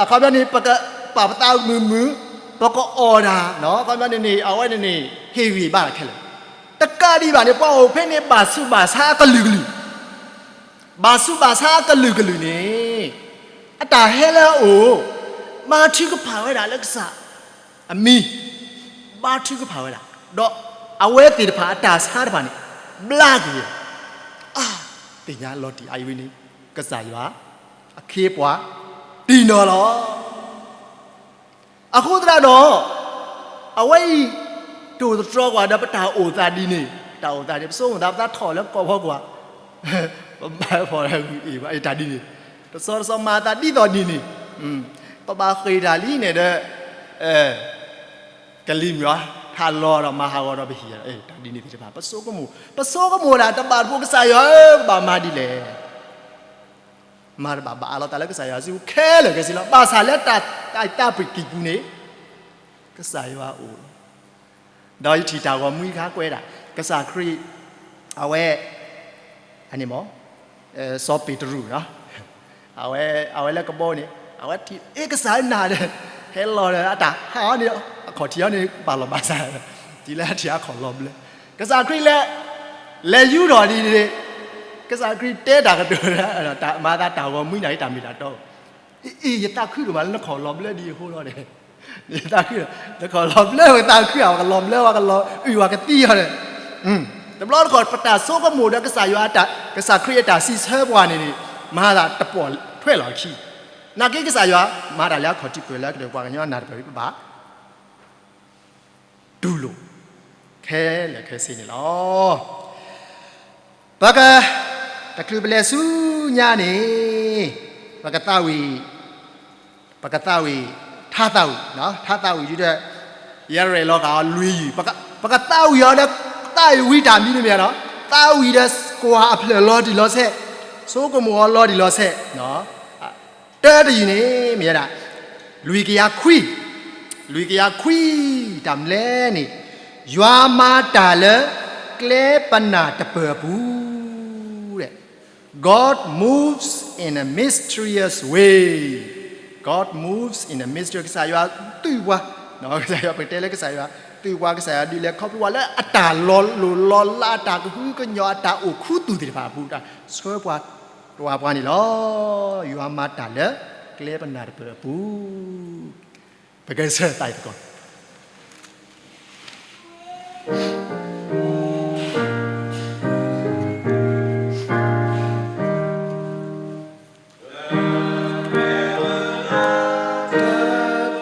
အခီပညီန့ၣ် ပကပာ်ပသးမုာ်မုာ်, ပကအီၣ်တၢ်, အခီပညီန့ၣ်န့ၣ် အဝဲန့ၣ်န့ၣ် ဟ့ၣ်ဂံၢ်ဘါခဲလၢာ်, တကးဒံးဘၣ်န့ၣ် ပှၤအိၣ်ဖဲန့ၣ် ဘၣ်ဆူးဘၣ်ဆါအကလုာ်ကလုာ်, ဘၣ်ဆူးဘၣ်ဆါအကလုာ်ကလုာ်န့ၣ် အတၢ်ဟဲလၢအအိၣ် ဘါထုကဖၣ်ဝဲဒၣ်လၢကစၢ်အမံၤ, ဘါထုကဖၣ်ဝဲဒၣ်, ဒီးအဝဲသ့ၣ်တဖၣ်အတၢ်ဆါတဖၣ်န့ၣ် ဘျါက့ၤဝဲ, အါ, သ့ၣ်ညါလီၤတံၢ်အါအံၤဝဲန့ၣ် ကစၢ်ယွၤအခ့အပှၤတံၢ်နီၢ်လီၤ. အဃိသတးဒီး အဝဲအံၤ တအိၣ်တတြီၤကွၢ်ဒီးပတၢ်အိၣ်သးဒ်န့ၣ်, တၢ်အိၣ်သးန့ၣ် ပဆိကမိၣ်သးပသးထီၣ်လၢကီၢ်ဖီကွၢ်, ပဘၣ်ဖီၣ်ဂုာ်အ့ၣ်ဘၣ်တၢ်ဒ်န့ၣ်, တစီတစီမၤသးဒ်သိးဒ်န့ၣ်, ပဘၣ်ဃ့ၢ်တၢ်လံန့ၣ်ဒီး ကလံၤမုၢ်အီၤ ဟးလီၤဒီးမၤဟးဂီၤဒီးပဟံၣ်, တၢ်ဒ်န့ၣ်သ့ၣ်တဖၣ် ပဆိကမိၣ်, ပဆိကမိၣ်ဒၣ်တဘၣ်တဘိ ကစၢ်ယွၤဧၢ ပဘၣ်မၤဒ်လဲၣ်. မၤတဘၣ်ဘၣ်အးလီၤသးလၢကစၢ်ယွၤစုပူၤခဲလၢာ်ခဲဆ့လီၤ. ဘၣ်ဆၣ်လၢတၢ်သးပှ့ၤကံၢ်ပူၤန့ၣ် ကစၢ်ယွၤအိၣ်လီၤ. ဒီးယထံၣ်တၢ်ဂီၤမူတခါကွဲးဒၣ် ကစၢ်ခရံာ် အဝဲ အန့ၣ်မ့ၢ် စီၤပ့းတရူး, အဝဲ အဝဲလၢကဘီန့ၣ် အဝဲထံၣ် အ့ ကစၢ်နၤဒီး ဟဲလီၤဒီးအတၢ်ဟးအီၤန့ၣ် အခီၣ်ထံးအီၤန့ၣ် ဘၣ်လီၤဘၣ်စး, တုၤလၢအထံၣ်အခီၣ်လီၤဘျၢ, ကစၢ်ခရံာ်လဲၤ လဲၤယူၤထီၣ်ဒ်န့ၣ်, ကစၢ်ခရံာ်တဲတၢ်ကတိၤ မၤသးတၢ်ဂီၤမူနၤ တၢ်မ့ၢ်တၢ်တီ, အ့ အ့ ယသးခုဒိၣ်မးလၢနခီၣ်လီၤဘျၢဒ်အံၤအဃိလီၤဒီး ယသးခု, နခီၣ်လီၤဘျၢဝဲသးခုဧါ, ပှၤကလီၤဘျၢဝဲ ပှၤကအုၣ်ဝဲကသံအီၤဒီး, တဘျီတခီၣ် ပတၢ်ဆိကမိၣ်ဒီးကစၢ်ယွၤ, ကစၢ်ခရံာ်အတၢ်စံးဆၢပှၤန့ၣ်န့ၣ် မၤသးတပိာ်ထွဲလီၤအခံ, နာ်က့ကစၢ်ယွၤ မၤတၢ်လၢအခီၣ်ထံးပှဲၤလၢအကတၢၢ် ပှၤကညီနၢ်တပၢၢ် ပဘၣ် တူၢ်လိာ် ခဲလၢာ်ခဲဆ့န့ၣ်လီၤ. ပက တချုးပလဲၤဆူညါန့ၣ် ပကသးဝံၣ်, ပကသးဝံၣ် ထါသးဝံၣ်, ထါသးဝံၣ်ဒ်ဒီး ယရဲၣ်လီၤဃာ်အီၤလွံၢ်ယုၢ်, ပကသးဝံၣ်အီၤဒီး သးဝံၣ်တၢ်မံၤန့ၣ်မ့ၢ်နီၤ, သးဝံၣ်ဒီးကွၢ်အဖျၢၣ်လီၤတံၢ်လီၤဆဲး, ဆိကမိၣ်အီၤလီၤတံၢ်လီၤဆဲး, တၢတယုၢ်န့ၣ် မ့ၢ်ဝဲဒၣ် လွံၢ်ကယၤခွံ, လွံၢ်ကယၤခွံ, တၢ်မနုၤလဲၣ်န့ၣ်, ယွၤမၤတၢ်လၢကျဲပနၢ်တပၢၢ်အပူၤ, God moves in a mysterious way, God moves in a mystery, ကစၢ်ယွၤသုးပှၤ, ကစၢ်ယွၤ ပကတဲလၢကစၢ်ယွၤသုးပှၤ, ကစၢ်ယွၤဒုးလဲၤခီဖျိပှၤလၢအတၢ်လီၤလိၢ်လီၤလး အတၢ်ကဟုကညီၤ အတၢ်အိၣ်ခူသူၣ်သ့ၣ်တဖၣ်အပူၤ တၢ်ဆှၢပှၤ တွၤပှၤန့ၣ်လီၤ. ယွၤမၤတၢ်လၢကျဲပနၢ်တပၢၢ်အပူၤ, ပကဆၢသးအံၤသကိး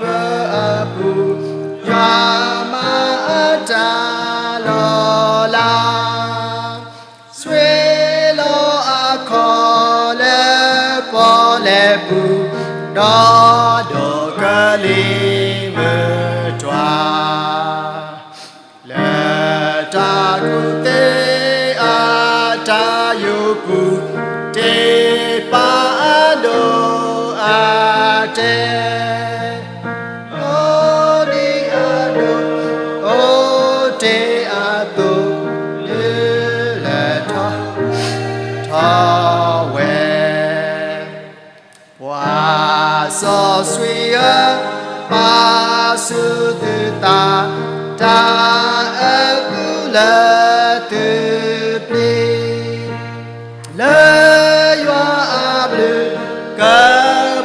ပၢ်အပူၤ, ယွၤမၤအတၢ်လီၤလး, ဆွ့လီၤအခီၣ်လၢပီၣ်လဲၣ်ပူၤ, ဒီးဒိးကလံၤမုၢ်တွၤ လၢတၢ်ကူၣ်သ့အတၢ်ယိာ်ပူၤ, တ့ပာ်အဒိၣ်အတဲာ်, အိၣ်ဒံးအဒိၣ်, အိၣ်တ့ၢ်အသိး, ဒုးလဲၤထီၣ်ထီၣ်ဝဲ ပှၤစီဆှံဧၢ, ပာ်ဆူသုသး, တၢ်အၢၣ်အုလၢသုပျ့ၤ, လၢယွၤအဘျုးက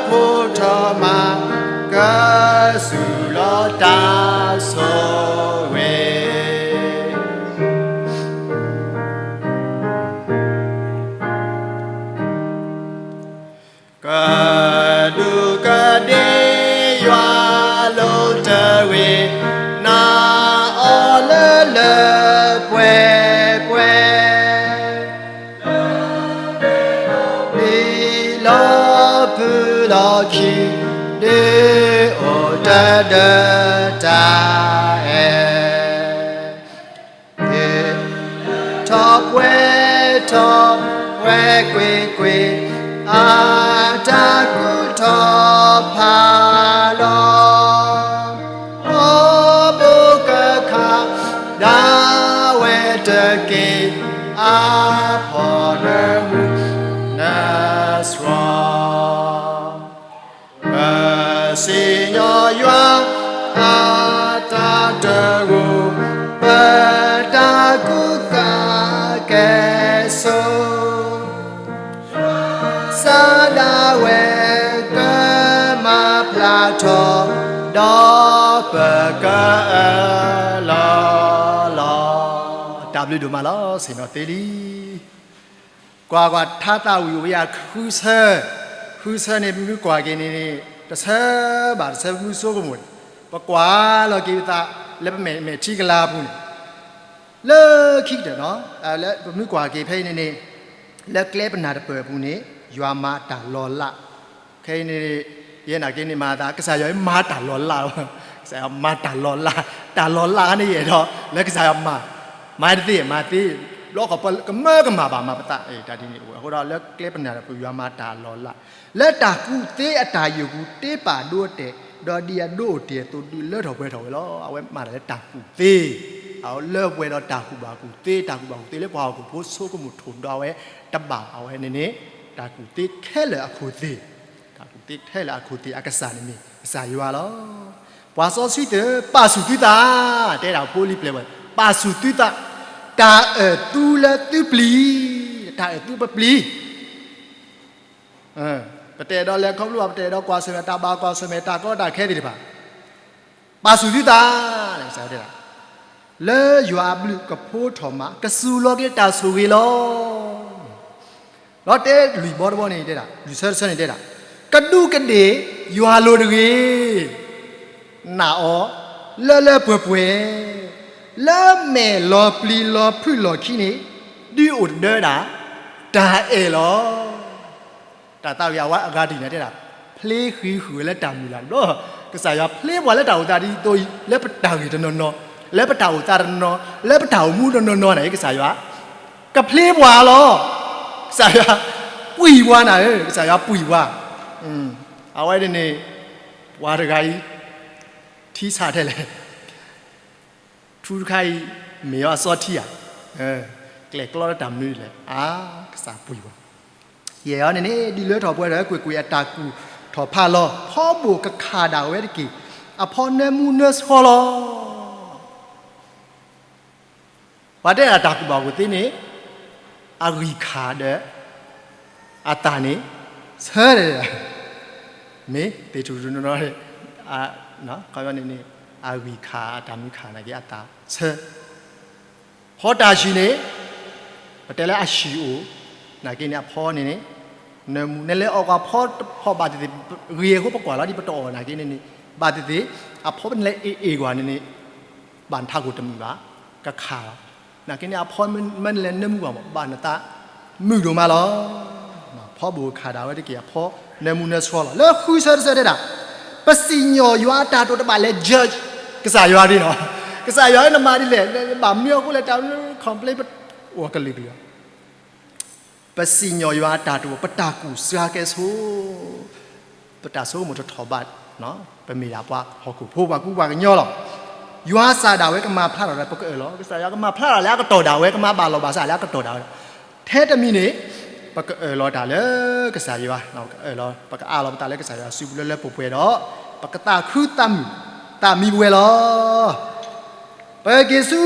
ဖိးထီၣ်မး, ကစူၢ်လီၤတၢ်ဆိၣ်ဂ့ၤ ကဒူးကဒ့ယွၤလိၤတဂ့ၤ, နာ်အီၤလၢလၢပှဲၤပှဲၤ, လံလီၤဖုလီၤခံ, ဒုးအိၣ်တဒၢတၢ်အဲၣ် ထီၣ်ပှဲၤထီၣ်ပှဲၤကွ့ၢ်ကွ့ၢ်, အတၢ်ကူၣ်ထီၣ်ဖးလီၤ, အီဘိကခးဒၣ်ဝဲတက့ၢ်, အဖီၣ်နမူနစှီၤ ပစံၣ်ညီၣ်ယွၤအတၢ်တဂ့ၤ, ပတၢ်ကူၣ် လၢထီၣ်ဒီးပကအၢၣ်လီၤလီၤ. တၢ်ဘျုးဒိၣ်မးလီၤ. ဆ့ၣ်နီၤသ့လံ. ကွၢ်ကွၢ်, ထါသးဝံၣ်အိၣ်ဝဲယၤဃုဆၢ, ဃုဆၢန့ၣ် ပမ့ၢ်ကွၢ်က့ၤန့ၣ်န့ၣ် တဆၢဘၣ်တဆၢ ပမ့ၢ်ဆိကမိၣ်န့ၣ် ပကွၢ်လီၤက့ၤပသးလၢပမဲာ်ထံကလၤအပူၤန့ၣ် လၢခံကတၢၢ်နီၤ, လၢပမ့ၢ်ကွၢ်က့ၤဖဲအံၤန့ၣ်န့ၣ် လၢကျဲပနၢ်တပၢၢ်အပူၤန့ၣ် ယွၤမၤတၢ်လီၤလး. ခဲအံၤန့ၣ် ယဲနာ်က့န့ၣ် မၤသး ကစၢ်ယွၤမၤတၢ်လီၤလးလီၤ. ကစၢ်ယွၤမၤတၢ်လီၤလး, တၢ်လီၤလးန့ၣ်ယအဲၣ်ဒိး လၢကစၢ်ယွၤမၤ, မၤတသ့ မၤသ့, ဘျီဃီပကမၢကမၣ်ဘၣ်မၤပသး, တၢ်ဒ်န့ၣ်အိၣ်. အဃိဒီးလၢကျဲပနၢ်တပၢၢ် ယွၤမၤတၢ်လီၤလး, လၢတၢ်ကူၣ်သ့အတၢ်ယိာ်ပူၤ တ့ပာ်ဒိအတဲာ်, ဒီးဒ်အဒိအတဲာ်အသိး ဒုးလၢထီၣ်ပှဲၤထီၣ်ဝဲလီၤ. အဝဲမၤတၢ်လၢတၢ်ကူၣ်သ့, အလၢပှဲၤဒီးတၢ်ကူၣ်ဘၣ်ကူၣ်သ့, တၢ်ကူၣ်ဘၣ်ကူၣ်သ့လၢပှၤဟီၣ်ခိၣ်ဖိဆိကမိၣ်ထိၣ်ဒီးအဝဲတဘၣ်. အဝဲန့ၣ်န့ၣ် တၢ်ကူၣ်သ့ခဲလၢာ်အခိၣ်သ့ၣ်, တၢ်ကူၣ်သ့ခဲလၢာ်အခိၣ်သ့ၣ် အကစၢ်န့ၣ်မ့ၢ်ကစၢ်ယွၤလီၤ. ပှၤစီဆှံသ့ၣ်ဧၢ, ပာ်ဆူၣ်သုသး, တဲဒၣ်ဖိလံၤပျဲၢ်ဝဲ, ပာ်ဆူၣ်သုသး, တၢ်အၢၣ်သုလၢသုပျံၤ, တၢ်အၢၣ်သုပပျံၤ ပတအဲၣ်ဒိးလဲၤခီဖျိဘၣ်, ပတအဲၣ်ဒိးကွၢ်ဆၢၣ်မဲာ်တၢ်ဘၣ်, ကွၢ်ဆၢၣ်မဲာ်တၢ်ကီတၢ်ခဲသ့ၣ်တဖၣ်, ပာ်ဆူၣ်သုသး, ကစၢ်ယွၤတဲဒၣ်, လၢယွၤအဘျုးကဖိထီၣ်မး, ကစူၤလီၤက့ၤတၢ်ဆိၣ်ဂ့ၤလီၤ. ဒီးတဲလွံၢ်ဘီတဘီန့ၣ်တဲဒၣ်, လွံၢ်ဆၢတဆၢန့ၣ်တဲဒၣ်, ကဒူးကဒ့ၣ်ယွၤလိၤတဂ့ၤ, နာ်အီၤလၢလၢပှဲၤပှဲၤ, လၢမဲာ်လီၤပျံၤလီၤဖုးလီၤခံန့ၣ် ဒုးအိၣ်တဒၢဒၣ် တၢ်အဲၣ်လီၤ. တၢ်သးဝံၣ်အဝဲအဂၤတယုၢ်န့ၣ်တဲဒၣ်, ဖျ့ဃံးဃုာ်ဝဲလၢတၢ်မုၢ်လၢ်ဘျီ, ကစၢ်ယွၤဖျ့ပှၤလၢတၢ်အိၣ်သးဒ်သိးအံၤ လၢပတၢ်ဂ့ၢ်တနီၤနီၤ, လၢပတၢ်အိၣ်သးတနီၤ, လၢပတၢ်အိၣ်မူတနီၤနီၤန့ၣ် ကစၢ်ယွၤ ကဖျ့ပှၤလီၤ. ကစၢ်ယွၤပှံၢ်ပှၤနၤဧၢ, ကစၢ်ယွၤပှံၢ်ပှၤ. အဝဲန့ၣ်န့ၣ် ပှၤတဂၤအံၤ ထံဆးထဲလဲၣ် ထူတခါအံၤ မ့ၢ်အီၤအစီထံဧါ, ကျဲၣ်ကျီလၢတၢ်မနုၤလဲၣ်, အါ, ကစၢ်ပှံၢ်ပှၤ. ယဲၢ်အီၤန့ၣ်န့ၣ် ဒ်လၢထီၣ်ပှဲၤထီၣ်ကွ့ၢ်ကွ့ၢ်အတၢ်ကူၣ်ထီၣ်ဖးလီၤ, ဖီဘိၣ်ကခးဒၣ်ဝဲတက့ၢ်, အဖီနၢမူနၢဆှီလီၤ. ပှၤတဲဒၣ်တၢ်ကူၣ်ဘၣ်ကူၣ်သ့န့ၣ် အဂံၢ်ခါဒီး အသးန့ၣ် ဆၢ, မ့ၢ်သ့ၣ်ထူၣ်ထူၣ်နီၤနီၤ, ခီန့ၣ်န့ၣ် အဂံၢ်ခါအတၢ်မုၢ်ခါနာ်က့အသးဆၢ ဖီတၢ်ဆံၣ်န့ၣ် ပတဲလၢအဆံၣ်အိၣ်, နာ်က့န့ၣ် အဖီန့ၣ်န့ၣ် နၢမူ နလဲၤအီၣ်ကွၢ်ဖီတဖီဘၣ်သ့ၣ်သ့ၣ်, ဂ့ၤအဃိပကွၢ်လီၤဒ်ပတအီၣ်နာ်က့န့ၣ်န့ၣ်, ဘၣ်သ့ၣ်သ့ၣ် အဖီပနလဲၤအ့ၣ်အ့ၣ်ကွၢ်န့ၣ်န့ၣ် ဘၣ်နထးခိၣ်တမုာ်ဘၣ်, ကခးလီၤ. နာ်က့န့ၣ် အဖီမ့ၢ်နလဲၤနၢမူကွၢ်မး ဘၣ်နသးမုာ်ဒိၣ်မးလီၤ. ဖီဘိၣ်ခးဒၣ်ဝဲတက့ၢ် အဖီနၢမူနၢဆှီလီၤ. လၢဃုဆၢတဆၢတဲဒၣ်, ပစံၣ်ညီၣ်ယွၤအတၢ်တိာ်တဘၣ်လဲၤ judge ကစၢ်ယွၤဒ်နီၤ, ကစၢ်ယွၤနမၤဒ်လဲၣ်, ဘၣ်မနုၤအဃိလဲၣ် တၢ် complain အိၣ်ကလုာ်ကလုာ်လီၤ. ပစံၣ်ညီၣ်ယွၤအတၢ်တိာ် ပတၢ်ကူၣ်စှၤကဲဆိ, ပတၢ်ဆိကမိၣ်တထီၣ်ဘး, ပမ့ၢ်ဒၣ်ပှၤဟီၣ်ခိၣ်ဖိ ပှၤကူပှၤကညီလီၤ. ယွၤစၢ်ဒၣ်ဝဲကမၤဖျါထီၣ်ဒီး ပကအၢၣ်လီၤ, ကစၢ်ယွၤကမၤဖျါထီၣ်လၢအကတီၢ်ဒၣ်ဝဲ ကမၤဘၣ်လီၤဘၣ်စးလၢအကတီၢ်ဒၣ်ဝဲ. ထဲတမံၤန့ၣ် ပကအၢၣ်လီၤတၢ်လၢကစၢ်ယွၤ, ပကအၢၣ်လီၤ, ပကအၢၣ်လီၤပသးလၢကစၢ်ယွၤစုပူၤလၢလၢပှဲၤပှဲၤဒီး ပကသးခုသးမုာ်, သးမံပဝဲလီၤ. ပက့ၤဆူ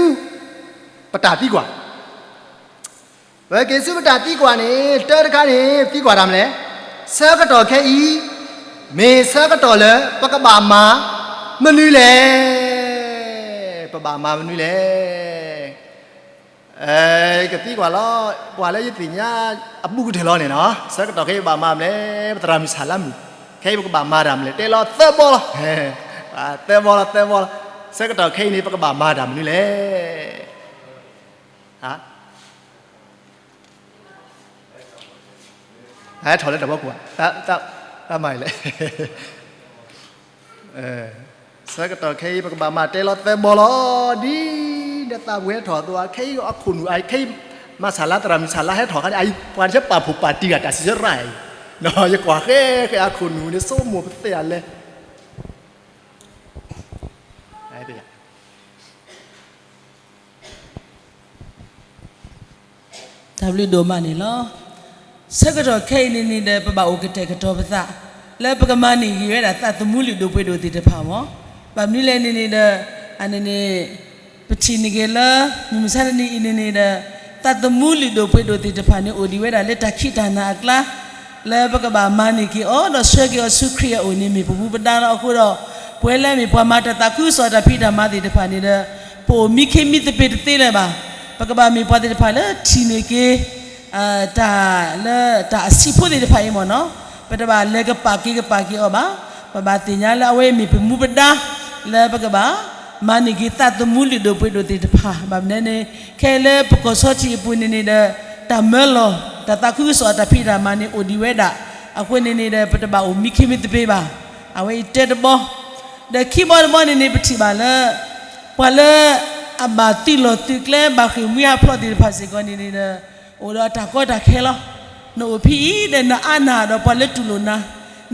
ပတၢ်သံကွၢ် ပက့ၤဆူပတၢ်သံကွၢ်န့ၣ် တၢတခါန့ၣ် သံကွၢ်တၢ်မနုၤလဲၣ်, ဆၢကတီၢ်ခဲအံၤ မ့ၢ်ဆၢကတီၢ်လၢပကဘၣ်မၤမနုၤလဲၣ်, ပဘၣ်မၤမနုၤလဲၣ်. ကသံကွၢ်လီၤ, ပှၤလၢယသ့ၣ်ညါအဘူးကတၢၢ်လီၤန့ၣ်နီၤ, ဆၢကတီၢ်ခဲအံၤဘၣ်မၤမနုၤလဲၣ်, ပသရၣ်မုၣ်ဆၣ်လါမုၣ်, ခဲအံၤပကဘၣ်မၤတၢ်မနုၤလဲၣ်, တဲလီၤသၢဘီလီၤ, သၢဘီလီၤ, သၢဘီလီၤ, ဆၢကတီၢ်ခဲအံၤန့ၣ် ပကဘၣ်မၤတၢ်မနုၤလဲၣ်. ဟဲထီၣ်လၢတၢ်ဘီကူၣ်, တၢ်မၤလဲၣ်, ဆၢကတီၢ်ခဲအံၤ ပကဘၣ်မၤတဲလီၤသၢဘီလီၤ, ဒ်နသးပှဲၤထီၣ်အသိး ခဲအံၤအခိၣ်နူာ်အံၤ ခဲအံၤ မၤဆၣ်လါ သရၣ်မုၣ်ဆၣ်လါဟဲထီၣ်ခါန့ၣ် အံၤပှၤတဆၢပာ်ဖှိၣ်ပာ်တံၢ်ဂၤတၢ်စံးဆၢရၣ်အံၤ, ယကွၢ်ဃဲဃဲအခိၣ်နူာ်န့ၣ် ဆိကမိၣ်ပသ့ၣ်အလဲၣ် တၢ်ဘျုးဒိၣ်မးန့ၣ်လီၤ. ဆၢကတီၢ်ခဲအံၤန့ၣ်န့ၣ်ဒီး ပဘၣ်အိၣ်ကတဲာ်ကတီၤပသး လၢပကမၤန့ၢ်ဂံၢ်ဝဲဒၣ်သးသမူလုၢ်ဒိၣ်ပှ့ၤဒိၣ်သ့ၣ်တဖၣ်မး, ဘၣ်မနုၤလဲၣ်န့ၣ်န့ၣ်ဒီး အန့ၣ်န့ၣ် ပထံၣ်န့ၢ်က့ၤလၢ မုၢ်မဆါတနံၤအံၤန့ၣ်န့ၣ်ဒီး သးသမူလုၢ်ဒိၣ်ပှ့ၤဒိၣ်သ့ၣ်တဖၣ်န့ၣ် အိၣ်ဒံးဝဲဒၣ်လၢတၢ်ခံးတၢ်နၤအကျါ လၢပကဘၣ်မၤန့ၢ်က့ၤအီၤ ဒီးဆှၢက့ၤအီၤဆူခရံာ်အအိၣ်န့ၣ် မ့ၢ်ပမူပဒါလီၤ. အဃိဒီး ပဝဲလၢအမ့ၢ်ပှၤမၤတၢ်သးခုကစီၣ်အတၢ်ဖံးတၢ်မၤသ့ၣ်တဖၣ်န့ၣ်ဒီး ပအိၣ်မံခ့မံသပ့ၤတသ့လၢၤဘၣ်. ပကဘၣ်မ့ၢ်ပှၤသ့ၣ်တဖၣ်လၢထံၣ်န့ၢ်က့ၤ တၢ်လၢတၢ်အဆံးဖိသ့ၣ်တဖၣ်အံၤမ့ၢ်နီၤ, ပတဘၣ်လဲၤကပာ်က့ၤကပာ်က့ၤအီၤဘၣ်. ပဘၣ်သ့ၣ်ညါလၢအဝဲအံၤမ့ၢ်ပမူပဒါ လၢပကဘၣ် မၤန့ၢ်က့ၤသးသမူလုၢ်ဒိၣ်ပှ့ၤဒိၣ်သ့ၣ်တဖၣ် ဘၣ်မနုၤန့ၣ် ခဲအံၤလၢပကီၢ်ဆီထံးအပူၤန့ၣ်န့ၣ်ဒီး တၢ်မၢလီၤ တၢ်သးခုကစီၣ်အတၢ်ဖံးတၢ်မၤန့ၣ် အိၣ်ဒံးဝဲဒၣ်. အဃိန့ၣ်န့ၣ်ဒီး ပတဘၣ်အိၣ်မံခ့မံသပ့ၤဘၣ်. အဝဲအံၤတဲတဘီ, ဒီးခံဘီတဘီန့ၣ်န့ၣ် ပထံၣ်ဘၣ်လၢ ပှၤလၢ အဘၣ်သုးလီၢ်သုးကျဲ ဘၣ်ဃ့ၢ်မှံဟးဖျိးသ့ၣ်တဖၣ်စ့ၢ်ကီးန့ၣ်န့ၣ်ဒီး အိၣ်ဒီးတၢ်ကီတၢ်ခဲလီၤ. နအိၣ်ဖဲအံၤဒီးနအါနၢ်ဒီးပှၤလၢတူၢ်လိာ်နၤ,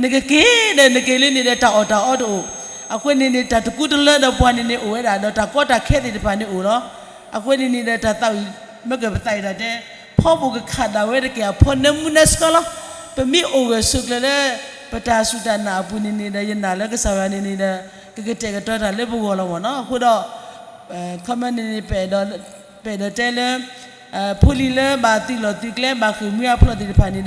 နကက့ၤဒီးနက့ၤလၢန့ၣ်ဒီးတၢ်အီၣ်တၢ်အီတအိၣ်. အဃိန့ၣ်န့ၣ် တၢ်တကူတလၢဒီးပှၤန့ၣ်န့ၣ် အိၣ်ဝဲဒၣ်ဒီးတၢ်ကီတၢ်ခဲသ့ၣ်တဖၣ်န့ၣ်အိၣ်လီၤ. အဃိန့ၣ်န့ၣ်ဒီး တၢ်သးဝံၣ် မ့ၢ်ကပသးအံၤဒၣ်တဲ ဖီဘိၣ်ကခးဒၣ်ဝဲတက့ၢ် အဖီနၢမူနၢဆှီလီၤ. ပမ့ၢ်အိၣ်ဂၢၢ်ဆိးကျၢၤလၢ ပတၢ်စူၢ်တၢ်နာ်အပူၤန့ၣ်န့ၣ်ဒီး ယနာ်လၢကစၢ်ယွၤန့ၣ်န့ၣ်ဒီး ကကတဲာ်ကတီၤတၢ်လၢပဂီၢ်လီၤမ့ၢ်နီၤ. အဃိဒီး ခီမ့ၢ်န့ၣ်န့ၣ် ပအဲၣ်ဒိးတဲလၢ ဖိလံၤလၢဘၣ်သုးလီၢ်သုးကျဲ ဘၣ်ဃ့ၢ်မှံဟးဖျိးသ့ၣ်တဖၣ်န့ၣ်ဒီး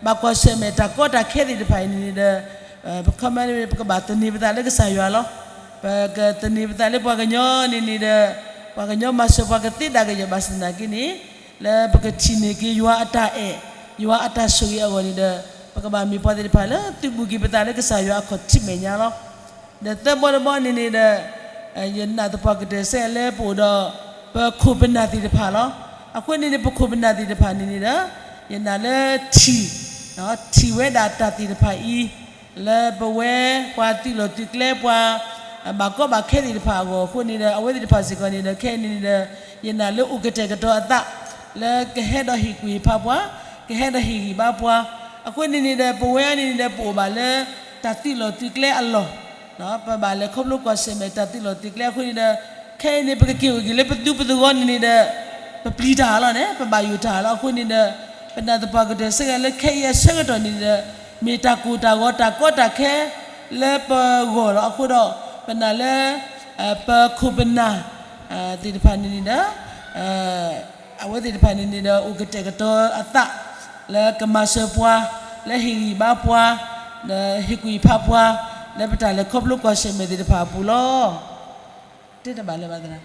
ဘၣ်ကွၢ်ဆၢၣ်မဲာ်တၢ်ကီတၢ်ခဲသ့ၣ်တဖၣ်အံၤန့ၣ်န့ၣ်ဒီး ခီမ့ၢ်န့ၣ် ပကဘၣ်သန့ၤပသးလၢကစၢ်ယွၤလီၤ. ပကသန့ၤပသးလၢပှၤကညီန့ၣ်န့ၣ်ဒီး ပှၤကညီမၤစၢၤပှၤကသ့ဒၣ်ကယီၢ်ဘၣ်ဆၣ်သနာ်က့န့ၣ် လၢပကထံၣ်န့ၢ်က့ၤယွၤအတၢ်အဲၣ် ယွၤအတၢ်ဆိၣ်ဂ့ၤအဂီၢ်န့ၣ်ဒီး ပကဘၣ်မ့ၢ်ပှၤသ့ၣ်တဖၣ်လၢသုးဘူးက့ၤပသးလၢကစၢ်ယွၤအခီၣ်ထံးမဲာ်ညါလီၤ. ဒီးသၢဘီတဘီန့ၣ်န့ၣ်ဒီး ယနာ်သပှၢ်ကတၢၢ်စဲလၢပအိၣ်ဒီး ပခိၣ်ပနၢ်သ့ၣ်တဖၣ်လီၤ. အဃိန့ၣ်န့ၣ် ပခိၣ်ပနၢ်သ့ၣ်တဖၣ်န့ၣ်န့ၣ်ဒီး ယနာ်လၢထံၣ် ထံၣ်ဝဲဒၣ်တၢ်သ့ၣ်တဖၣ်အံၤ လၢပဝဲပှၤသုးလီၢ်သုးကျဲ ပှၤ ဘၣ်ကီဘၣ်ခဲသ့ၣ်တဖၣ်အဂီၢ်အဃိန့ၣ်ဒီး အဝဲသ့ၣ်တဖၣ်စ့ၢ်ကီးန့ၣ်ဒီး ခဲအံၤန့ၣ်န့ၣ်ဒီး ယနာ်လၢအိၣ်ကတဲာ်ကတီၤအသး လၢကဟဲဒီးဟ့ၣ်ကူၣ်ဟ့ၣ်ဖးပှၤ ကဟဲဒီးဟ့ၣ်ဂံၢ်ဘါပှၤ အဃိန့ၣ်န့ၣ်ဒီး ပဝဲအံၤန့ၣ်န့ၣ်ဒီး ပအိၣ်ဘၣ်လၢတၢ်သုးလီၢ်သုးကျဲအလီၢ် ပဘၣ်လဲၤခီဖျိကွၢ်ဆၢၣ်မဲာ်တၢ်သုးလီၢ်သုးကျဲအဃိန့ၣ်ဒီး ခဲအံၤန့ၣ် ပကက့ၤအိၣ်က့ၤလၢပသူပသဝီန့ၣ်န့ၣ်ဒီး ပပျံၤတၢ်လီၤန့ၣ် ပဘၣ်ယိၣ်တၢ်လီၤ. အဃိန့ၣ်ဒီး ပနာ်သပှၢ်ကတၢၢ်စဲဂၤလၢခဲအံၤအဆၢကတီၢ်န့ၣ်ဒီး မ့ၢ်တၢ်ကိၢ်တၢ်ဂီၤတၢ်ကီတၢ်ခဲ လၢပဂီၢ်လီၤ. အဃိဒီး ပနာ်လၢ ပခိၣ်ပနၢ် သ့ၣ်တဖၣ်န့ၣ်န့ၣ်ဒီး အဝဲသ့ၣ်တဖၣ်န့ၣ်န့ၣ်ဒီး အိၣ်ကတဲာ်ကတီၤအသး လၢကမၤစၢၤပှၤ လၢဟ့ၣ်ဂံၢ်ဘါပှၤ လၢဟ့ၣ်ကူၣ်ဟ့ၣ်ဖးပှၤ လၢပတၢ်လဲၤခီဖျိကွၢ်ဆၢၣ်မဲာ်သ့ၣ်တဖၣ်အပူၤလီၤ. တဘၣ်လၢၤဘၣ်သရၣ်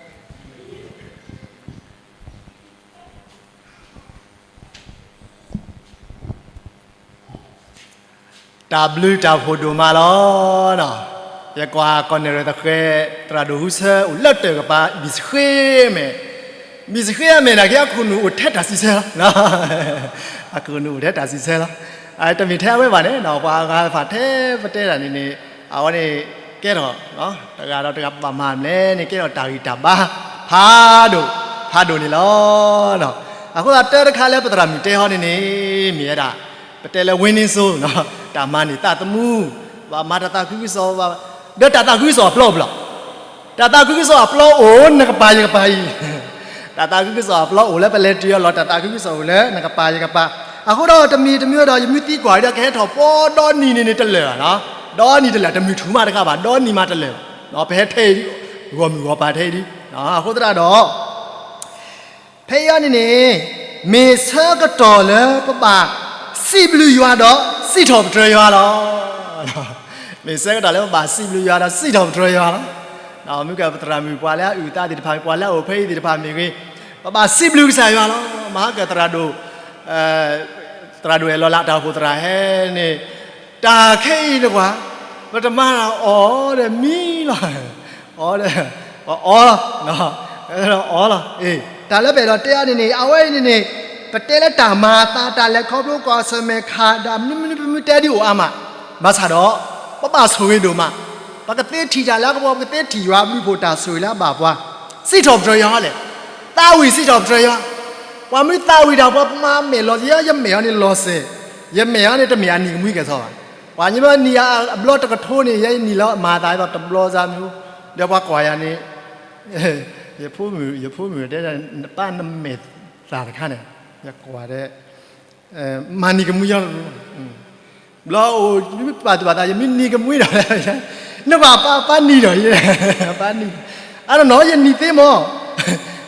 တၢ်ဘျုးတၢ်ဖှိၣ်ဒိၣ်မးလီၤ. ယကွၢ်ကီၢ်နဲၣ်ရွဲၣ်သဃဲၤ သရၣ်ဒိၣ်ဟူဆၢ အိၣ်လၢတၢၢ်ကပၤ ဘံၣ်စဃ့မဲာ်, ဘံၣ်စဃ့အမဲာ်နာ်က့ အခိၣ်နူာ်အိၣ်ထဲတၢ်စံးဆၢလီၤ. အခိၣ်နူာ်အိၣ်ထဲတၢ်စံးဆၢလီၤ. တမ့ၢ်ထဲအဝဲဘၣ်န့ၣ် ပှၤဂၤတဖၣ်ထဲပတဲတၢ်န့ၣ်န့ၣ် အဝဲန့ၣ် ကဲထီၣ် တဂၤဒီးတဂၤဘၣ်မၤမလဲၣ်န့ၣ် ကဲထီၣ်တၢ်ဂံၢ်တၢ်ဘါ ဖးဒိၣ် ဖးဒိၣ်န့ၣ်လီၤ. အဃိသတးတၢ်တခါလၢပသရၣ်မုၣ်တဲဟီန့ၣ်န့ၣ် မ့ၢ်ဝဲဒၣ် ပတဲလၢ winning soul တၢ်မၤန့ၢ်သးသမူ ဘၣ်မၤတၢ်သးခုကစီၣ် ဒီးတၢ်သးခုကစီၣ်အပျီပူၤလီၤ. တၢ်သးခုကစီၣ်အပျီအိၣ်နကပၤယကပၤအံၤ တၢ်သးခုကစီၣ်အပျီအိၣ်လၢပလဲၤတုၤအလီၢ် တၢ်သးခုကစီၣ်အိၣ်လၢနကပၤယကပၤ. အဃိဒီးတမံၤတမံၤဒီး ယမ့ၢ်သံကွၢ်ဒီး ကဟဲထီၣ်ပှီဒီနံၤန့ၣ်န့ၣ်တလၢာ်ဘၣ်, ဒီနံၤတလၢာ် တမုၢ်ထူၣ်မးတခါဘၣ် ဒီနံၤမးတလၢာ်ဘၣ်, ပဟဲထဲအံၤဒ် ဂီၢ်မုၢ်ဂီၢ်ပၤထဲအံၤဒ်. အဃိသတးဒီး ဖဲအံၤန့ၣ်န့ၣ် မ့ၢ်ဆၢကတီၢ်လၢပဘၣ်စံးဘျုးယွၤဒီးစံးထီၣ်ပတြၢၤယွၤလီၤ. မ့ၢ်ဆၢကတီၢ်လၢပဘၣ်စံးဘျုးယွၤဒီးစံးထီၣ်ပတြၢၤယွၤလီၤ. မ့ၢ်ကပသရၣ်မုၣ်ပှၤလၢအအုၣ်အသးသ့ၣ်တဖၣ် ပှၤလၢအအိၣ်ဖဲအံၤသ့ၣ်တဖၣ်မ့ၢ်ဂ့ၤ, ပဘၣ်စံးဘျုးကစၢ်ယွၤလီၤ. မဟါကသရၣ်ဒိၣ် သရၣ်ဒိၣ်အဲၣ်လီၤလၢအတၢ်အိၣ်ဖှိၣ်သရၣ်ဟဲန့ၣ်, တၢ်ခဲအံၤတကွၢ် ပတမၤအီၤဒီးမံလီၤ. အီၤဒီး အီၤလီၤ, အီၤလီၤ. တၢ်လၢပအဲၣ်ဒိးတဲအီၤန့ၣ်န့ၣ် အဝဲအံၤန့ၣ်န့ၣ် ပတဲလၢတၢ်မၤအသး တၢ်လဲၤခီဖျိကွၢ်ဆၢၣ်မဲာ်ခးဒၣ် မနုၤမနုၤပမ့ၢ်တဲဒ်အိၣ်အါမး, ဘၣ်ဆၣ်ဒီး ပဘၣ်ဆိၣ်ဂ့ၤဒိၣ်မး, ပကသ့ထံၣ်တၢ်လၢအကပီၤ ပကသ့ထံၣ်ယွၤအဘျုးအဖှိၣ်တၢ်ဆိၣ်ဂ့ၤလၢအဘၣ်ပှၤ, စံးထီၣ်ပတြၢၤယွၤလဲၣ်, သးဝံၣ်စံးထီၣ်ပတြၢၤယွၤ, ပှၤမ့ၢ်သးဝံၣ်တၢ်ပှၤ ပမၤမဲာ်လီၤ ယဲယမဲာ်အီၤန့ၣ်လီၤစဲၤ, ယမဲာ်အီၤန့ၣ်တမ့ၢ်အနံၤကမှံကဲၣ်ဆိးဘၣ်, ပှၤမ့ၢ်နံၤအဘျီတကထိန့ၣ် ယဲနံၤလီၤမၤသးဒ်သိးတဘျီစၢ်မ့ၢ်, ဒီးပှၤကွၢ်ယၤန့ၣ် ယဖိမုၣ် ယဖိမုၣ်တဲ နပၢ်နမဲာ်သၣ်တခါန့ၣ်, ယကွၢ်တဲ မၤနံၤကမှံယီၤလီၤ, ဘျီအိၣ် မ့ၢ်ပာ်သူၣ်ပာ်သး ယမ့ၢ်နံၤကမှံဒီး နပာ်ပၢ် ပၢ်နံၤဒီး ပၢ်နံၤ, အါနီၤ ယနံၤသ့မး,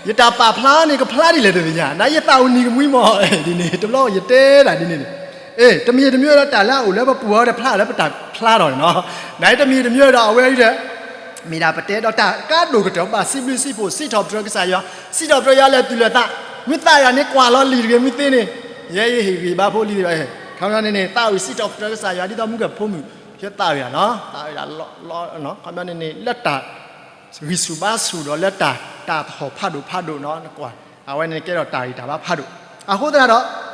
ယတၢ်ပာ်ဖျါန့ၣ် ကဖျါဒ်လဲၣ်တသ့ၣ်ညါ, နယသးအိၣ်နံၤကမှံမး, ဒ်န့ၣ် တဘျီယတဲတၢ်ဒ်န့ၣ်န့ၣ်, တမံၤတမံၤဒီးတၢ်လၢအအိၣ်လၢပပူၤအီၤဒီးဖျါလၢပတၢ်ဖျါထီၣ်န့ၣ်လီၤ. နတမံၤတမံၤဒီးအဝဲအံၤဒီး မ့ၢ်ဒၣ်ပတဲဒီးတၢ်ကါဒိၣ်ကတၢၢ် ပဘၣ်စံးဘျုးစံးဖှိၣ် စံးထီၣ်ပတြၢၤကစၢ်ယွၤ, စံးထီၣ်ပတြၢၤယွၤလၢာ်သူၣ်လၢာ်သး, မ့ၢ်သးယၤန့ၣ်ကွၢ်လီၤလံာ်တဂ့ၤ မ့ၢ်သ့န့ၣ်, ယဲယဟ့ၣ်ဂံၢ်ဘါဖိလံၤတဘၣ်, ခီပညီန့ၣ်န့ၣ် သးဝံၣ်စံးထီၣ်ပတြၢၤကစၢ်ယွၤ ဒ်သိးမုၢ်ကဖိမုၣ် ယသးဝံၣ်ဒၣ်လီၤ, သးဝံၣ်ဒၣ်လီၤလီၤ, ခီပညီန့ၣ်န့ၣ် လၢတၢ် ဂံၢ်ဆူၣ်ဘါဆူၣ်ဒီးလၢတၢ် တၢ်သဟီၣ်ဖးဒိၣ်ဖးဒိၣ်န့ၣ် နကွၢ်, အဝဲန့ၣ်ကဲထီၣ်တၢ်ဂံၢ်တၢ်ဘါဖးဒိၣ်. အဃိသတးဒီး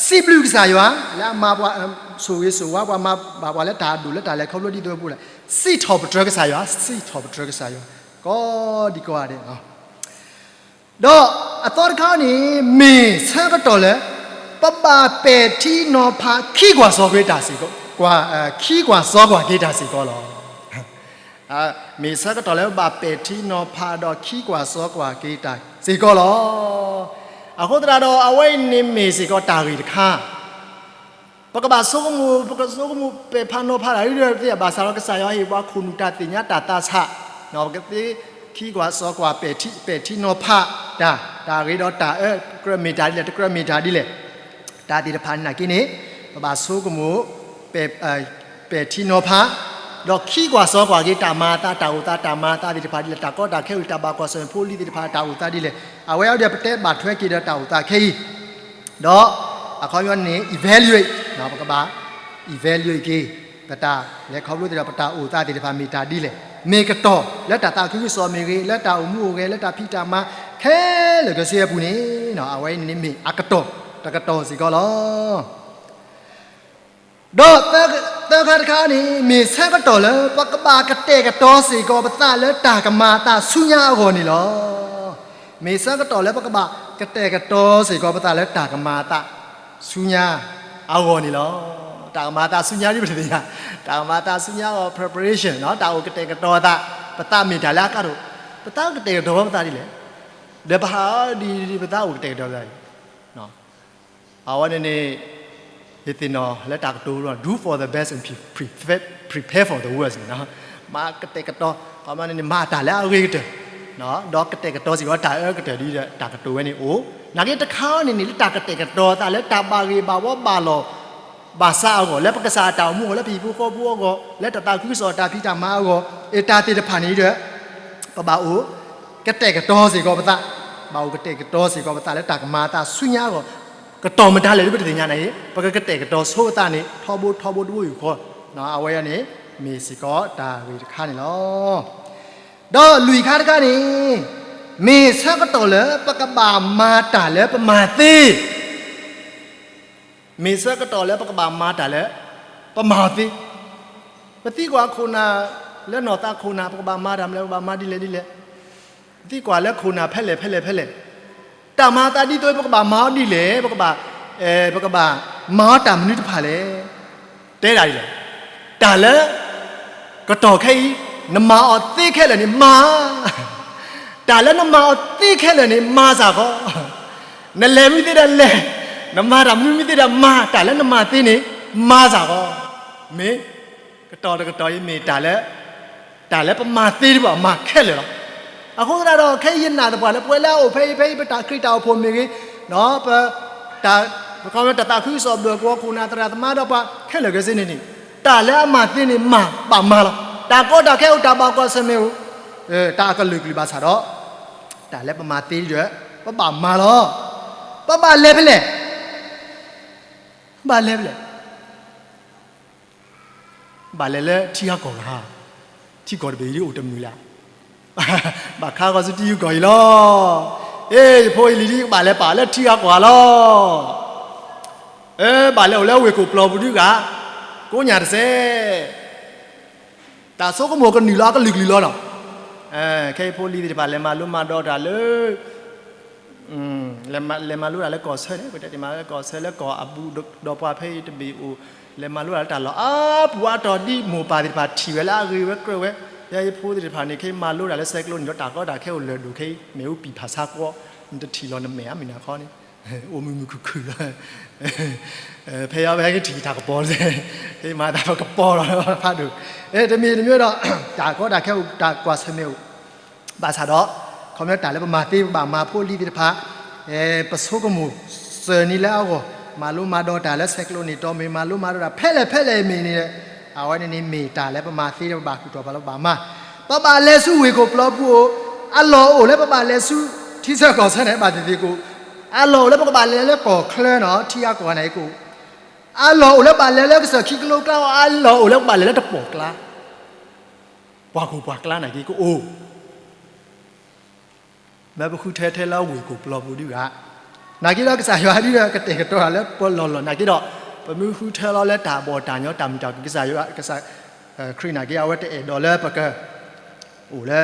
စံးဘျုးကစၢ်ယွၤ လၢအမၤပှၤ ဆိၣ်ဂ့ၤဆိၣ်ဝါပှၤ မၤဘၣ်ပှၤလၢတၢ်အဒိၣ်လၢတၢ်လဲၤခီဖျိဒ်သိးပူၤလဲၣ်, စံးထီၣ်ပတြၢၤကစၢ်ယွၤ, စံးထီၣ်ပတြၢၤကစၢ်ယွၤ ကိးဒံကိးဂၤဒဲး ဒီးအသီတခါန့ၣ် မ့ၢ်ဆၢကတီၢ်လၢ ပဘၣ်ပဲာ်ထံနီၤဖးခံကွၢ်စီကွၢ်က့ၤတၢ်စ့ၢ်ကီး, ခံကွၢ်စီကွၢ်က့ၤတၢ်စ့ၢ်ကီးလီၤ. မ့ၢ်ဆၢကတီၢ်လၢပဘၣ်ပဲာ်ထံနီၤဖးဒီးခံကွၢ်စီကွၢ်က့ၤတၢ်စ့ၢ်ကီးလီၤ. အဃိသတးဒီးအဝဲအံၤန့ၣ်မ့ၢ်စ့ၢ်ကီးတၢ်ဂ့ၢ်တခါ ပကဘၣ်ဆိကမိၣ်, ပကဆိကမိၣ်ပဲာ်ဖးနီၤဖးတၢ်ဒ်ဒီးသ့ၣ် ဘၣ်ဆၣ်ဒီးကစၢ်ယွၤဟ့ၣ်ပှၤခိၣ်နူာ်တၢ်သ့ၣ်ညါတၢ်သးဆး, ပကသ့ခံကွၢ်စီကွၢ် ပဲာ်ထံနီၤဖးတၢ်, တၢ်ဂ့ၤဒီးတၢ်အၢ ကြၢးမ့ၢ်တၢ်ဒ်လဲၣ် တကြၢးမ့ၢ်တၢ်ဒ်လဲၣ်, တၢ်သ့ၣ်တဖၣ်နာ်က့န့ၣ် ပဘၣ်ဆိကမိၣ် ပဲာ်ထံနီၤဖး, ဒီးခံကွၢ်စီကွၢ်က့ၤတၢ်မၤအသး တၢ်အိၣ်သးတၢ်မၤအသးသ့ၣ်တဖၣ်ဒ်လဲၣ်, တၢ်ကီတၢ်ခဲအိၣ် တၢ်ဘၣ်ကွၢ်ဆၢၣ်မဲာ်ဖိလံၤသ့ၣ်တဖၣ် တၢ်အိၣ်သးဒ်လဲၣ်, အဝဲအံၤဒီးပတဲဘၣ်ထွဲက့ၤဒီးတၢ်အိၣ်သးခဲအံၤ ဒီးအခီပညီန့ၣ် evaluate, ပကဘၣ် evaluate က့ၤ ပတၢ်လဲၤခီဖျိသ့ၣ်ဒီး ပတၢ်အိၣ်သးသ့ၣ်တဖၣ်မ့ၢ်တၢ်ဒ်လဲၣ်, မ့ၢ်ကတီၢ်လၢတၢ်သးခုကစီၣ်မ့ၢ်ဂ့ၤ, လၢတၢ်အိၣ်မူအိၣ်ဂဲၤ, လၢတၢ်ဖံးတၢ်မၤ ခဲလၢာ်ခဲဆ့အပူၤန့ၣ် အဝဲအံၤန့ၣ်မ့ၢ်အကတီၢ်တကတီၢ်စ့ၢ်ကီးလီၤ. ဒီးသၢခါတခါန့ၣ် မ့ၢ်ဆၢကတီၢ်လၢ ပကဘၣ်ကတဲာ်ကတီၤစ့ၢ်ကီးပသးလၢတၢ်ကမၤအသးဆူညါအဂီၢ်န့ၣ်လီၤ. မ့ၢ်ဆၢကတီၢ်လၢပကဘၣ်ကတဲာ်ကတီၤစ့ၢ်ကီးပသးလၢတၢ်ကမၤအသး ဆူညါအဂီၢ်န့ၣ်လီၤ. တၢ်ကမၤအသးဆူညါဒ်ပတသ့ၣ်ညါ, တၢ်ကမၤအသးဆူညါအဂီၢ် preparation တၢ်အိၣ်ကတဲာ်ကတီၤအသး, ပသးမ့ၢ်တၢ်လၢအကါဒိၣ်, ပသးကတဲာ်ကတီၤဝဲပသးဒ်လဲၣ်, ဒီးပဟးဒ်ပသးအိၣ်ကတဲာ်ကတီၤပသးန့ၣ် အဝဲန့ၣ်န့ၣ် ယသ့ၣ်နီၣ်လၢတၢ်ကတိၤ do for the best and prepare for the worst န့ၣ်, မၤကတဲာ်ကတီၤ, ခီမန့ၣ်န့ၣ် မၤတၢ်လၢအဂ့ၤကတၢၢ်, ဒီးကတဲာ်ကတီၤစ့ၢ်ကီးတၢ်အၢကတၢၢ်ဒ်ဒီးတၢ်ကတိၤဝဲန့ၣ်အိၣ်, နာ်က့တခါန့ၣ်န့ၣ် လၢတၢ်ကတဲာ်ကတီၤအသးလၢတၢ်ဘၣ်ဂ့ၤဘၣ်ဝီဘၣ်လီၤ ဘၣ်ဆၣ်အဂီၢ်, လၢပကစၢ်အတၢ်အိၣ်မူအဂီၢ်, လၢပဟံၣ်ဖိဃီဖိအဂီၢ်, လၢတၢ်သးခုကစီၣ်တၢ်ဖံးတၢ်မၤအဂီၢ်, အတၢ်သ့ၣ်တဖၣ်န့ၣ်ဒီး ပဘၣ်အိၣ်ကတဲာ်ကတီၤစ့ၢ်ကီးပသး, ဘၣ်အိၣ်ကတဲာ်ကတီၤစ့ၢ်ကီးပသးလၢတၢ်ကမၤအသးဆူညါအဂီၢ်, ကတီၢ်မတၤလဲၣ်ဒ်ပတသ့ၣ်ညါန့ၣ်, ပကကတဲာ်ကတီၤဆိပသးန့ၣ် ထီဘိထီဘိတဘိယူၢ်ဃီ, အဝဲအံၤန့ၣ် မ့ၢ်စ့ၢ်ကီးတၢ်ဂ့ၢ်တခါန့ၣ်လီၤ. ဒီးလွံၢ်ခါတခါန့ၣ် မ့ၢ်ဆၢကတီၢ်လၢပကဘၣ်မၤတၢ်လၢပမၤသ့ မ့ၢ်ဆၢကတီၢ်လၢပကဘၣ်မၤတၢ်လၢ ပမၤအီၤသ့, ပသံကွၢ်ခိၣ်နၢ်လၢနီၢ်သးခိၣ်နၢ် ပကဘၣ်မၤတၢ်မနုၤလဲၣ် ပကဘၣ်မၤဒ်လဲၣ်ဒ်လဲၣ်, ပသံကွၢ်လၢခိၣ်နၢ်ဖဲလဲၣ်ဖဲလဲၣ်ဖဲလဲၣ်, တၢ်မၤအသးဒ်သိးပကဘၣ်မၤအီၤဒ်လဲၣ်, ပကဘၣ်, ပကဘၣ်မၤအီၤတၢ်မနုၤတဖၣ်လဲၣ်, တဲဒၣ်ဒ်လဲၣ်, တၢ်လၢ ကတီၢ်ခဲအံၤ နမၤအီၤသ့ခဲလၢာ်န့ၣ်မၤ, တၢ်လၢနမၤအီၤသ့ခဲလၢာ်န့ၣ် မၤစ့ၢ်ကီး, နလဲၤမ့ၢ်သ့ဒီးလဲၤ, နမၤတၢ်မနုၤမ့ၢ်သ့ဒီးမၤ, တၢ်လၢနမၤသ့န့ၣ် မၤစ့ၢ်ကီး, မ့ၢ်ကတီၢ်တကတီၢ်အံၤမ့ၢ်တၢ်လၢ တၢ်လၢပမၤသ့တဘၣ်မၤခဲလၢာ်လီၤ. အဃိသတးဒီး ခဲအံၤယနာ်သပှၢ်လၢပဝဲလၢအအိၣ်ဖဲအံၤဖဲအံၤ ပတၢ်ခရံာ်တၢ်အိၣ်ဖှိၣ်မ့ၢ်ဂ့ၤ, ပ တၢ် ပခီတၢ်သးခုကစီၣ်ဘၢၣ်ကဝီၤခိၣ်နၢ်သရၣ်သမါဒီးပှၤခဲလၢာ်ခဲဆ့န့ၣ်န့ၣ်, တၢ်လၢအမၤသ့န့ၣ်မၤဘၣ်မၤလီၤ. တၢ်ကီတၢ်ခဲအိၣ် တၢ်ဘၣ်ကွၢ်ဆၢၣ်မဲာ်အိၣ်, တၢ်အကလုာ်ကလုာ်ဘၣ်ဆၣ်ဒီး တၢ်လၢပမၤသ့ဒီး ပဘၣ်မၤလီၤ. ပဘၣ်လဲၤဖဲလဲၣ်, ဘၣ်လဲၤဖဲလဲၣ် ဘၣ်လဲၤလၢထံဂၤကီၢ်ဂၤ, ထံကီၢ်တဘ့ၣ်အံၤဒ်အိၣ်တမုာ်လၢ်, ဘၣ်ခါဂီၤဆူထံဂုၤကီၢ်ဂၤအံၤလီၤ. အ့ ယဖိယလံၤဒ်ကဘၣ်လဲၤပာ်လၢထံဂၤကီၢ်ဂၤလီၤ. အၢ ဘၣ်လဲၤအိၣ်လၢဝ့ၢ်ခိၣ်ပျီပူၤဒ်ဂၤ, ကိးညၣ်တစဲး တၢ်ဆိကမိၣ်ကနုာ်လီၤအကလုာ်ကလုာ်လီၤနီၤ. ခဲအံၤဖိလံၤသ့ၣ်တဖၣ် လဲၤမၤလိမၤဒိးတၢ်လၢ လဲၤမၤလိတၢ်လၢကီၢ်ဆၢန့ၣ်, ပတဲတ့ၢ်မးလၢကီၢ်ဆၢလၢကီၢ်အဘူး, ဒီးပှၤဖဲအံၤတဘ့ၣ်အိၣ် လဲၤမၤလိတၢ်လၢတၢ်လီၢ်အါပူၤအါတီၤ ဒ်မိၢ်ပၢ်သ့ၣ်တဖၣ်ထံၣ်ဝဲလၢအဂ့ၤဝဲကြၢးဝဲ, ယဲယဖိသ့ၣ်တဖၣ်န့ၣ် ခဲအံၤမၤလိတၢ်လၢဆဲးကျိးန့ၣ်ဒီး တၢ်ကီတၢ်ခဲအိၣ်လၢာ်ဒိၣ်ခဲအံၤ မ့ၣ်အူပံာ်ဖးဆါကွီ, နတထံၣ်လီၤနမဲာ်အါမ့ၢ်နၤခီန့ၣ် အိၣ်မုာ်မုာ်ခုၣ်ခုၣ်လီၤ. ဖဲအံၤပဟဲက့ၤထံၣ်တၢ်ကပီၤ, မၤသးပကပီၤလီၤဖးဒိၣ်. တမံၤတမံၤဒီး တၢ်ကီတၢ်ခဲအိၣ် တၢ်ကွၢ်ဆၢၣ်မဲာ်အိၣ်, ဘၣ်ဆၣ်ဒီး ခီပညီတၢ်လၢပမၤသ့ ပဘၣ်မၤဖိလံၤသ့ၣ်တဖၣ်, ပဆိကမိၣ်စၢၤန့ၢ်လၢအဂီၢ်, မၤလိမၤဒိးတၢ်လၢဆဲးကျိးန့ၢ်တီမ့ၢ် မၤလိမၤဒိးတၢ်ဖဲလဲၣ်ဖဲလဲၣ်မ့ၢ်န့ၣ်, အဝဲန့ၣ်န့ၣ်မ့ၢ်တၢ်လၢပမၤသ့လၢပဘၣ်ဃုာ်ထီၣ်ပာ်လၢပဘၣ်မၤ, ပဘၣ်လဲၤဆူဝ့ၢ်ခိၣ်ပျီပူၤအိၣ်, အလီၢ်အိၣ်လၢပဘၣ်လဲၤဆူ ထံဆၢကီၢ်ဆၢန့ၣ် ဘၣ်သ့ၣ်သ့ၣ်ကအိၣ်, အလီၢ်အိၣ်လၢပကဘၣ်လဲၤလၢကီၢ်ချၢနီၤ ထံဂၤကီၢ်ဂၤန့ၣ်ကအိၣ်, အလီၢ်အိၣ်လၢပဘၣ်လဲၤလၢကစၢၢ်ခံကလိကျါ, အလီၢ်အိၣ်လၢပဘၣ်လဲၤလၢတပီၢ်ကျါ, ပှၤခိၣ်ပှၤကျါန့ၣ်က့ကအိၣ် မ့ၢ်ပဃုထၢထဲလၢဝ့ၢ်ခိၣ်ပျီပူၤဒုဂၤ, နာ်က့ဒီးကစၢ်ယွၤဒုဒီးကတဲာ်ကတီၤတၢ်လၢပလီၢ်လီၢ်, နာ်က့ဒီး ပမ့ၢ်ဃုထၢလီၤလၢတၢ်ဘီၣ်တၢ်ညီတၢ်မုာ်တၢ်ခုၣ် ကစၢ်ယွၤ ကစၢ်ခရံာ်နာ်က့ အဝဲတအဲၣ်ဒိးလၢပက အိၣ်လၢ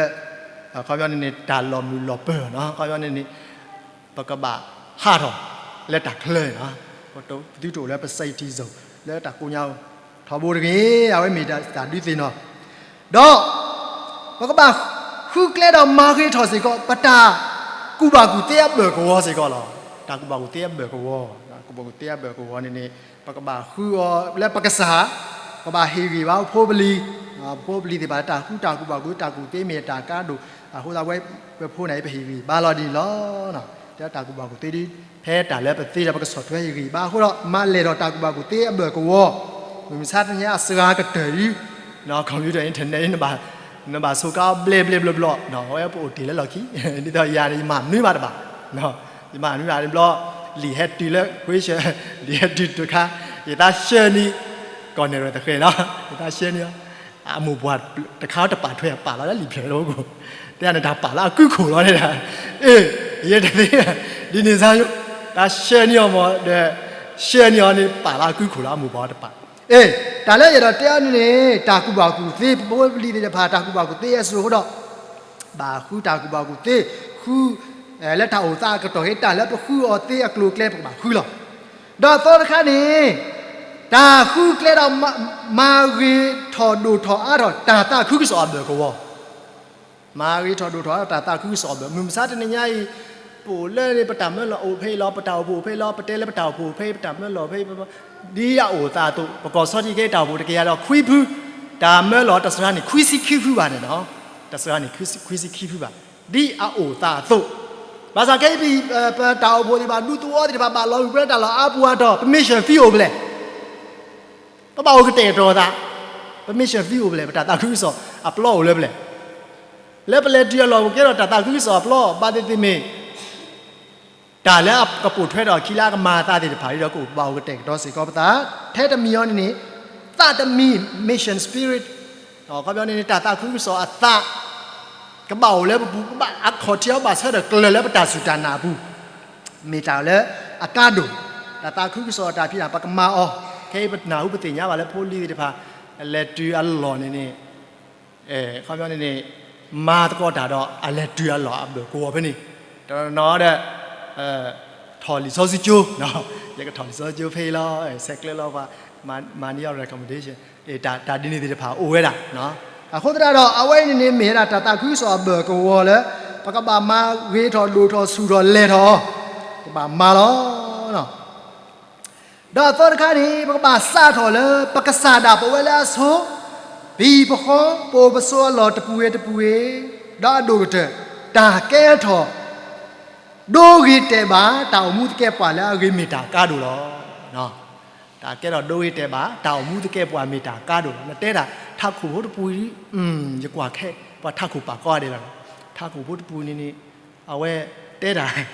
ခီပညီန့ၣ်န့ၣ် တၢ်လီၤမုၢ်လီၤပၢၢ်နီၤ, ခီပညီန့ၣ်န့ၣ် ပကဘၣ်ဟးထီၣ်လၢတၢ်ချၢနီၤ, ပသုတအိၣ်လၢပ safety zone လၢတၢ်ကိးညါ ထီဘိတဂ့ၤ, အဝဲမ့ၢ်တၢ်ဒုးသ့ၣ်နီၣ်, ဒီး ပကဘၣ်ဃုကျဲဒီးမၤဂ့ၤထီၣ်စ့ၢ်ကီး ပတၢ်ကူၣ်ဘၣ်ကူၣ်သ့အဘၢၣ်ကဝီၤစ့ၢ်ကီးလီၤ. တၢ်ကူၣ်ဘၣ်ကူၣ်သ့အဘၢၣ်ကဝီၤ, ကူၣ်ဘၣ်ကူၣ်သ့အဘၢၣ်ကဝီၤန့ၣ်န့ၣ် ပကဘၣ်ဃုအီၤလၢပကစၢ်, ပဘၣ်ဟ့ၣ်ဂံၢ်ဘါဖိပလံၤ, ဖိပလံၤသ့ၣ်တဖၣ် တၢ်ဃုတၢ်ကူၣ်ဘၣ်ကူၣ်သ့ တၢ်ကူၣ်သ့မ့ၢ်တၢ်ကါဒိၣ်, အဃိသတးဝဲ ဝဲဖိန့ၣ် ပဟ့ၣ်ဂံၢ်ဘါလီၤဒ်န့ၣ်လီၤ. တဲတၢ်ကူၣ်ဘၣ်ကူၣ်သ့ဒ် ဖဲတၢ်လၢပသ့ဒီးပကဆီၣ်ထွဲဟ့ၣ်ဂံၢ်ဘါအဃိဒီး မၤလဲၢ်ထီၣ်တၢ်ကူၣ်ဘၣ်ကူၣ်သ့အဘၢၣ်ကဝီၤ, မုၢ်မဆါတနံၤညါအစှၤကတၢၢ်ဒ် computer internet နဘၣ်ဆိကါအီၤဘျဲၣ်ဘျဲၣ်ဘျီဘျီ, အဝဲပအိၣ်တ့ၢ်လၢလီၢ်ခံ, ဒ်သိးယၤန့ၣ် ယမၤမနုၤမးတဘၣ်, ယမၤမနုၤမးတဘျီ, လံာ်ဟဲတုၤလၢ question, လံာ်ဟဲတုၤတခါ, ယသးဆှၢန့ၢ် ကီၢ်နဲၣ်ရွဲၣ်သဃဲၤလီၤ, ယသးဆှၢန့ၢ်အီၤ, အမိၢ်ပှၢ်တခါတပာ်ထွဲ ပာ်လီၤလၢလံာ်ဖျၢၣ်လၢပကိၣ်, တဲန့ၣ်တၢ်ပာ်လၢအကုခိၣ်လီၤန့ၣ်, အ့ၣ်, ယဲတသ့, ဒ်န့ၣ်စါယိ, တၢ်ဆှၢန့ၢ်အီၤမ့ၢ်ဒီး, ဆှၢန့ၢ်အီၤန့ၣ် ပာ်လၢအကုခိၣ်လီၤ အမိၢ်ပှၢ်တပာ်, အ့ၣ်, တၢ်လၢယအဲၣ်ဒိးတဲအီၤန့ၣ်န့ၣ် တၢ်ကူၣ်ဘၣ်ကူၣ်သ့ ပဖိပလံၤသ့ၣ်တဖၣ် တၢ်ကူၣ်ဘၣ်ကူၣ်သ့အစိၤအဃိဒီး ဘၣ်ဃုတၢ်ကူၣ်ဘၣ်ကူၣ်သ့, ဃု လၢတၢ်အိၣ်သးအကတီၢ်က့ၤ တၢ်လၢပဃုအီၤသ့အကျိၤအကျဲ ပကဘၣ်ဃုလီၤ. ဒီးအသီတခါန့ၣ်, တၢ်ဃုကျဲဒီး မၤဂ့ၤထီၣ်ဒိၣ်ထီၣ်အါထီၣ် တၢ်သးခုကစီၣ်အဘၢၣ်ကဝီၤ, မၤဂ့ၤထီၣ်ဒိၣ်ထီၣ်အါထီၣ်တၢ်သးခုကစီၣ်အဘၢၣ်, မုၢ်မဆါတနံၤညါအံၤ, ပအိၣ်လၢန့ၣ် ပတၢ်မၢလီၤအိၣ်ဖဲအံၤလီၤ, ပတၢ်အိၣ်ဖှိၣ်အိၣ်ဖဲအံၤလီၤ, ပတဲလၢပတၢ်အိၣ်ဖှိၣ်အိၣ်ဖဲအံၤ ပတၢ်မၢလီၤဖဲအံၤ, ဒ်အအိၣ်သးအသိး ပကီၢ်ဆီထံကဲတၢ်အိၣ်ဖှိၣ်တကယၤဒီးခွံဖု, တၢ်မၢလီၤတစှၤန့ၣ် ခွံဆံခံဖုဘၣ်န့ၣ်နီၤ, တစှၤန့ၣ် ခွံဆံခံဖုဘၣ်, ဒ်အအိၣ်သးအသိး, ဘၣ်ဆၣ်ခဲအံၤ ပတၢ်အိၣ်ဖှိၣ်သ့ၣ်တဖၣ် ဒူသဝီသ့ၣ်တဖၣ် ဘၣ်လီၤဂုာ်ကျဲတၢ်လီၢ်အါပူၤအါတီၤ ပ mission field အိၣ်ဖဲလဲၣ်, ပဘၣ်အိၣ်ကတဲာ်ကတီၤသး, ပ mission field အိၣ်ဖဲလဲၣ်, ပတၢ်သးခုကစီၣ်အပျီအိၣ်လၢဖဲလဲၣ်, လၢပလဲၤတုၤအလီၢ် ပကဲထီၣ်တၢ်သးခုကစီၣ်အပျီ ဘၣ်သ့ၣ်သ့ၣ်မ့ၢ် တၢ်လၢအကပိာ်ထွဲထီၣ်အခံလၢအကမၤအသးသ့ၣ်တဖၣ်အံၤဒီး ကအိၣ်ဘၣ်အိၣ်ကတဲာ်ကတီၤစ့ၢ်ကီးပသး, ထဲတမံၤအံၤန့ၣ်န့ၣ်, သးတမံၤ mission spirit, ခီပညီန့ၣ်န့ၣ် တၢ်သးခုကစီၣ်အသး ကဘၣ်အိၣ်လၢပပူၤ ကဘၣ်အခီၣ်ထံးအီၤ ဘၣ်ဆၢထၢၣ်ကျၢၤလၢပတၢ်စူၢ်တၢ်နာ်အပူၤ, မ့ၢ်တၢ်လၢအကါဒိၣ်, တၢ်သးခုကစီၣ်အတၢ်ဖံးတၢ် ပကမၤအီၤ, ခဲအံၤပနၢ်ဟူပသ့ၣ်ညါဘၣ်လၢဖိလံၤသ့ၣ်တဖၣ် လဲၤတုၤအလီၢ်န့ၣ်န့ၣ် ခီပညီန့ၣ်န့ၣ်, မၤသကိးတၢ်ဒီးအလဲၤတုၤအလီၢ်အဘၢၣ်ကဝီၤဖဲန့ၣ်, တနီၤဒီး ထီၣ်လံာ်စီဆှံကၠိ, ယကထီၣ်လံာ်စီဆှံကၠိဖဲအံၤလီၤ, ဆဲးကျၢလီၤပှၤ, မၤန့ၢ်အီၤ recommendation, တၢ်ဒ်န့ၣ်သ့ၣ်တဖၣ်အိၣ်ဝဲဒၣ်, အဃိသတးဒီး အဝဲအံၤန့ၣ်န့ၣ် မ့ၢ်ဝဲဒၣ်တၢ်သးခုကစီၣ်အဘၢၣ်ကဝီၤလၢ ပကဘၣ်မၤဂ့ၤထီၣ်ဒိၣ်ထီၣ်ဆူၣ်ထီၣ်လဲၢ်ထီၣ်, ပဘၣ်မၤလီၤ ဒီးအသီတခါန့ၣ် ပကဘၣ်စးထီၣ်လၢ ပကစၢ်ဒၣ်ပဝဲလၢအဆိ, ပဟံၣ်ပဃီ ပအိၣ်ပဆိးအလီၢ်တပူၤဂ့ၤတပူၤဂ့ၤ, ဒီးအဒိၣ်ကတၢၢ် တၢ်ကဲထီၣ် ဒိဂ့ၤတဲာ်ဘၣ် တၢ်အိၣ်မူသကဲးပဝးလၢအဂ့ၤ မ့ၢ်တၢ်ကါဒိၣ်လီၤ. တၢ်ကဲထီၣ်ဒိဂ့ၤတဲာ်ဘၣ် တၢ်အိၣ်မူသကဲးပဝး မ့ၢ်တၢ်ကါဒိၣ်လီၤ. နတဲတၢ် ထးခိၣ်ဖိတပူၤ, ယကွၢ်ခဲ ပှၤထးခိၣ်ပာ်ကီဒဲးလီၤ. ထးခိၣ်ဖိတပူၤန့ၣ်န့ၣ် အဝဲတဲတၢ်,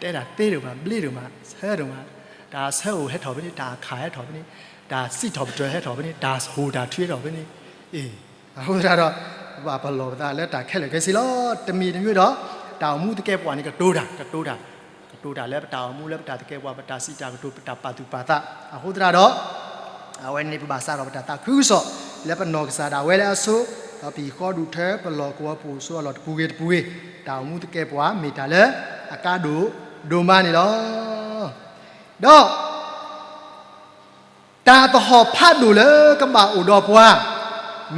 တဲတၢ်သ့ဒိၣ်မး ဘျ့ဒိၣ်မး ဆၢဒိၣ်မး, တၢ်ဆၢအိၣ်ဟဲထီၣ်ဖဲန့ၣ်, တၢ်အခၣ်ဟဲထီၣ်ဖဲန့ၣ်, တၢ်စံးထီၣ်ပတြၢၤဟဲထီၣ်ဖဲန့ၣ်, တၢ်ဟိၣ်တၢ်ထုးဟဲထီၣ်ဖဲန့ၣ်, အ့ၣ်, အဃိသတးဒီး ပဘၣ်ပလီၢ်ပသးလၢတၢ်ခဲလၢာ်ခဲဆ့လီၤ. တမံၤတမံၤဒီး တၢ်အိၣ်မူသကဲးပဝးန့ၣ် ကတိၤတၢ်, ကတိၤတၢ်, ကတိၤတၢ်လၢပတၢ်အိၣ်မူ လၢပတၢ်သကဲးပဝး ပတၢ်စံးတၢ်ကတိၤ ပတၢ်ပာ်သူၣ်ပာ်သး. အဃိသတးဒီး အဝဲန့ၣ် ပဘၣ်စးထီၣ်ပတၢ်သးခုကစီၣ် လၢပနီၢ်ကစၢ်ဒၣ်ဝဲလၢအဆိ, ဒီးပဟံၣ်ဃီဒူၣ်ထၢ ပလီၢ်ကဝီၤ ပအိၣ်ဆိးအလီၢ်တပူၤဂ့ၤတပူၤဂ့ၤ, တၢ်အိၣ်မူသကဲးပဝး မ့ၢ်တၢ်လၢအကါဒိၣ်ဒိၣ်မးန့ၣ်လီၤ. ဒီး တၢ်သဟီၣ်ဖးဒိၣ်လၢကဘၣ်အိၣ်ဒီးပှၤ မ့ၢ်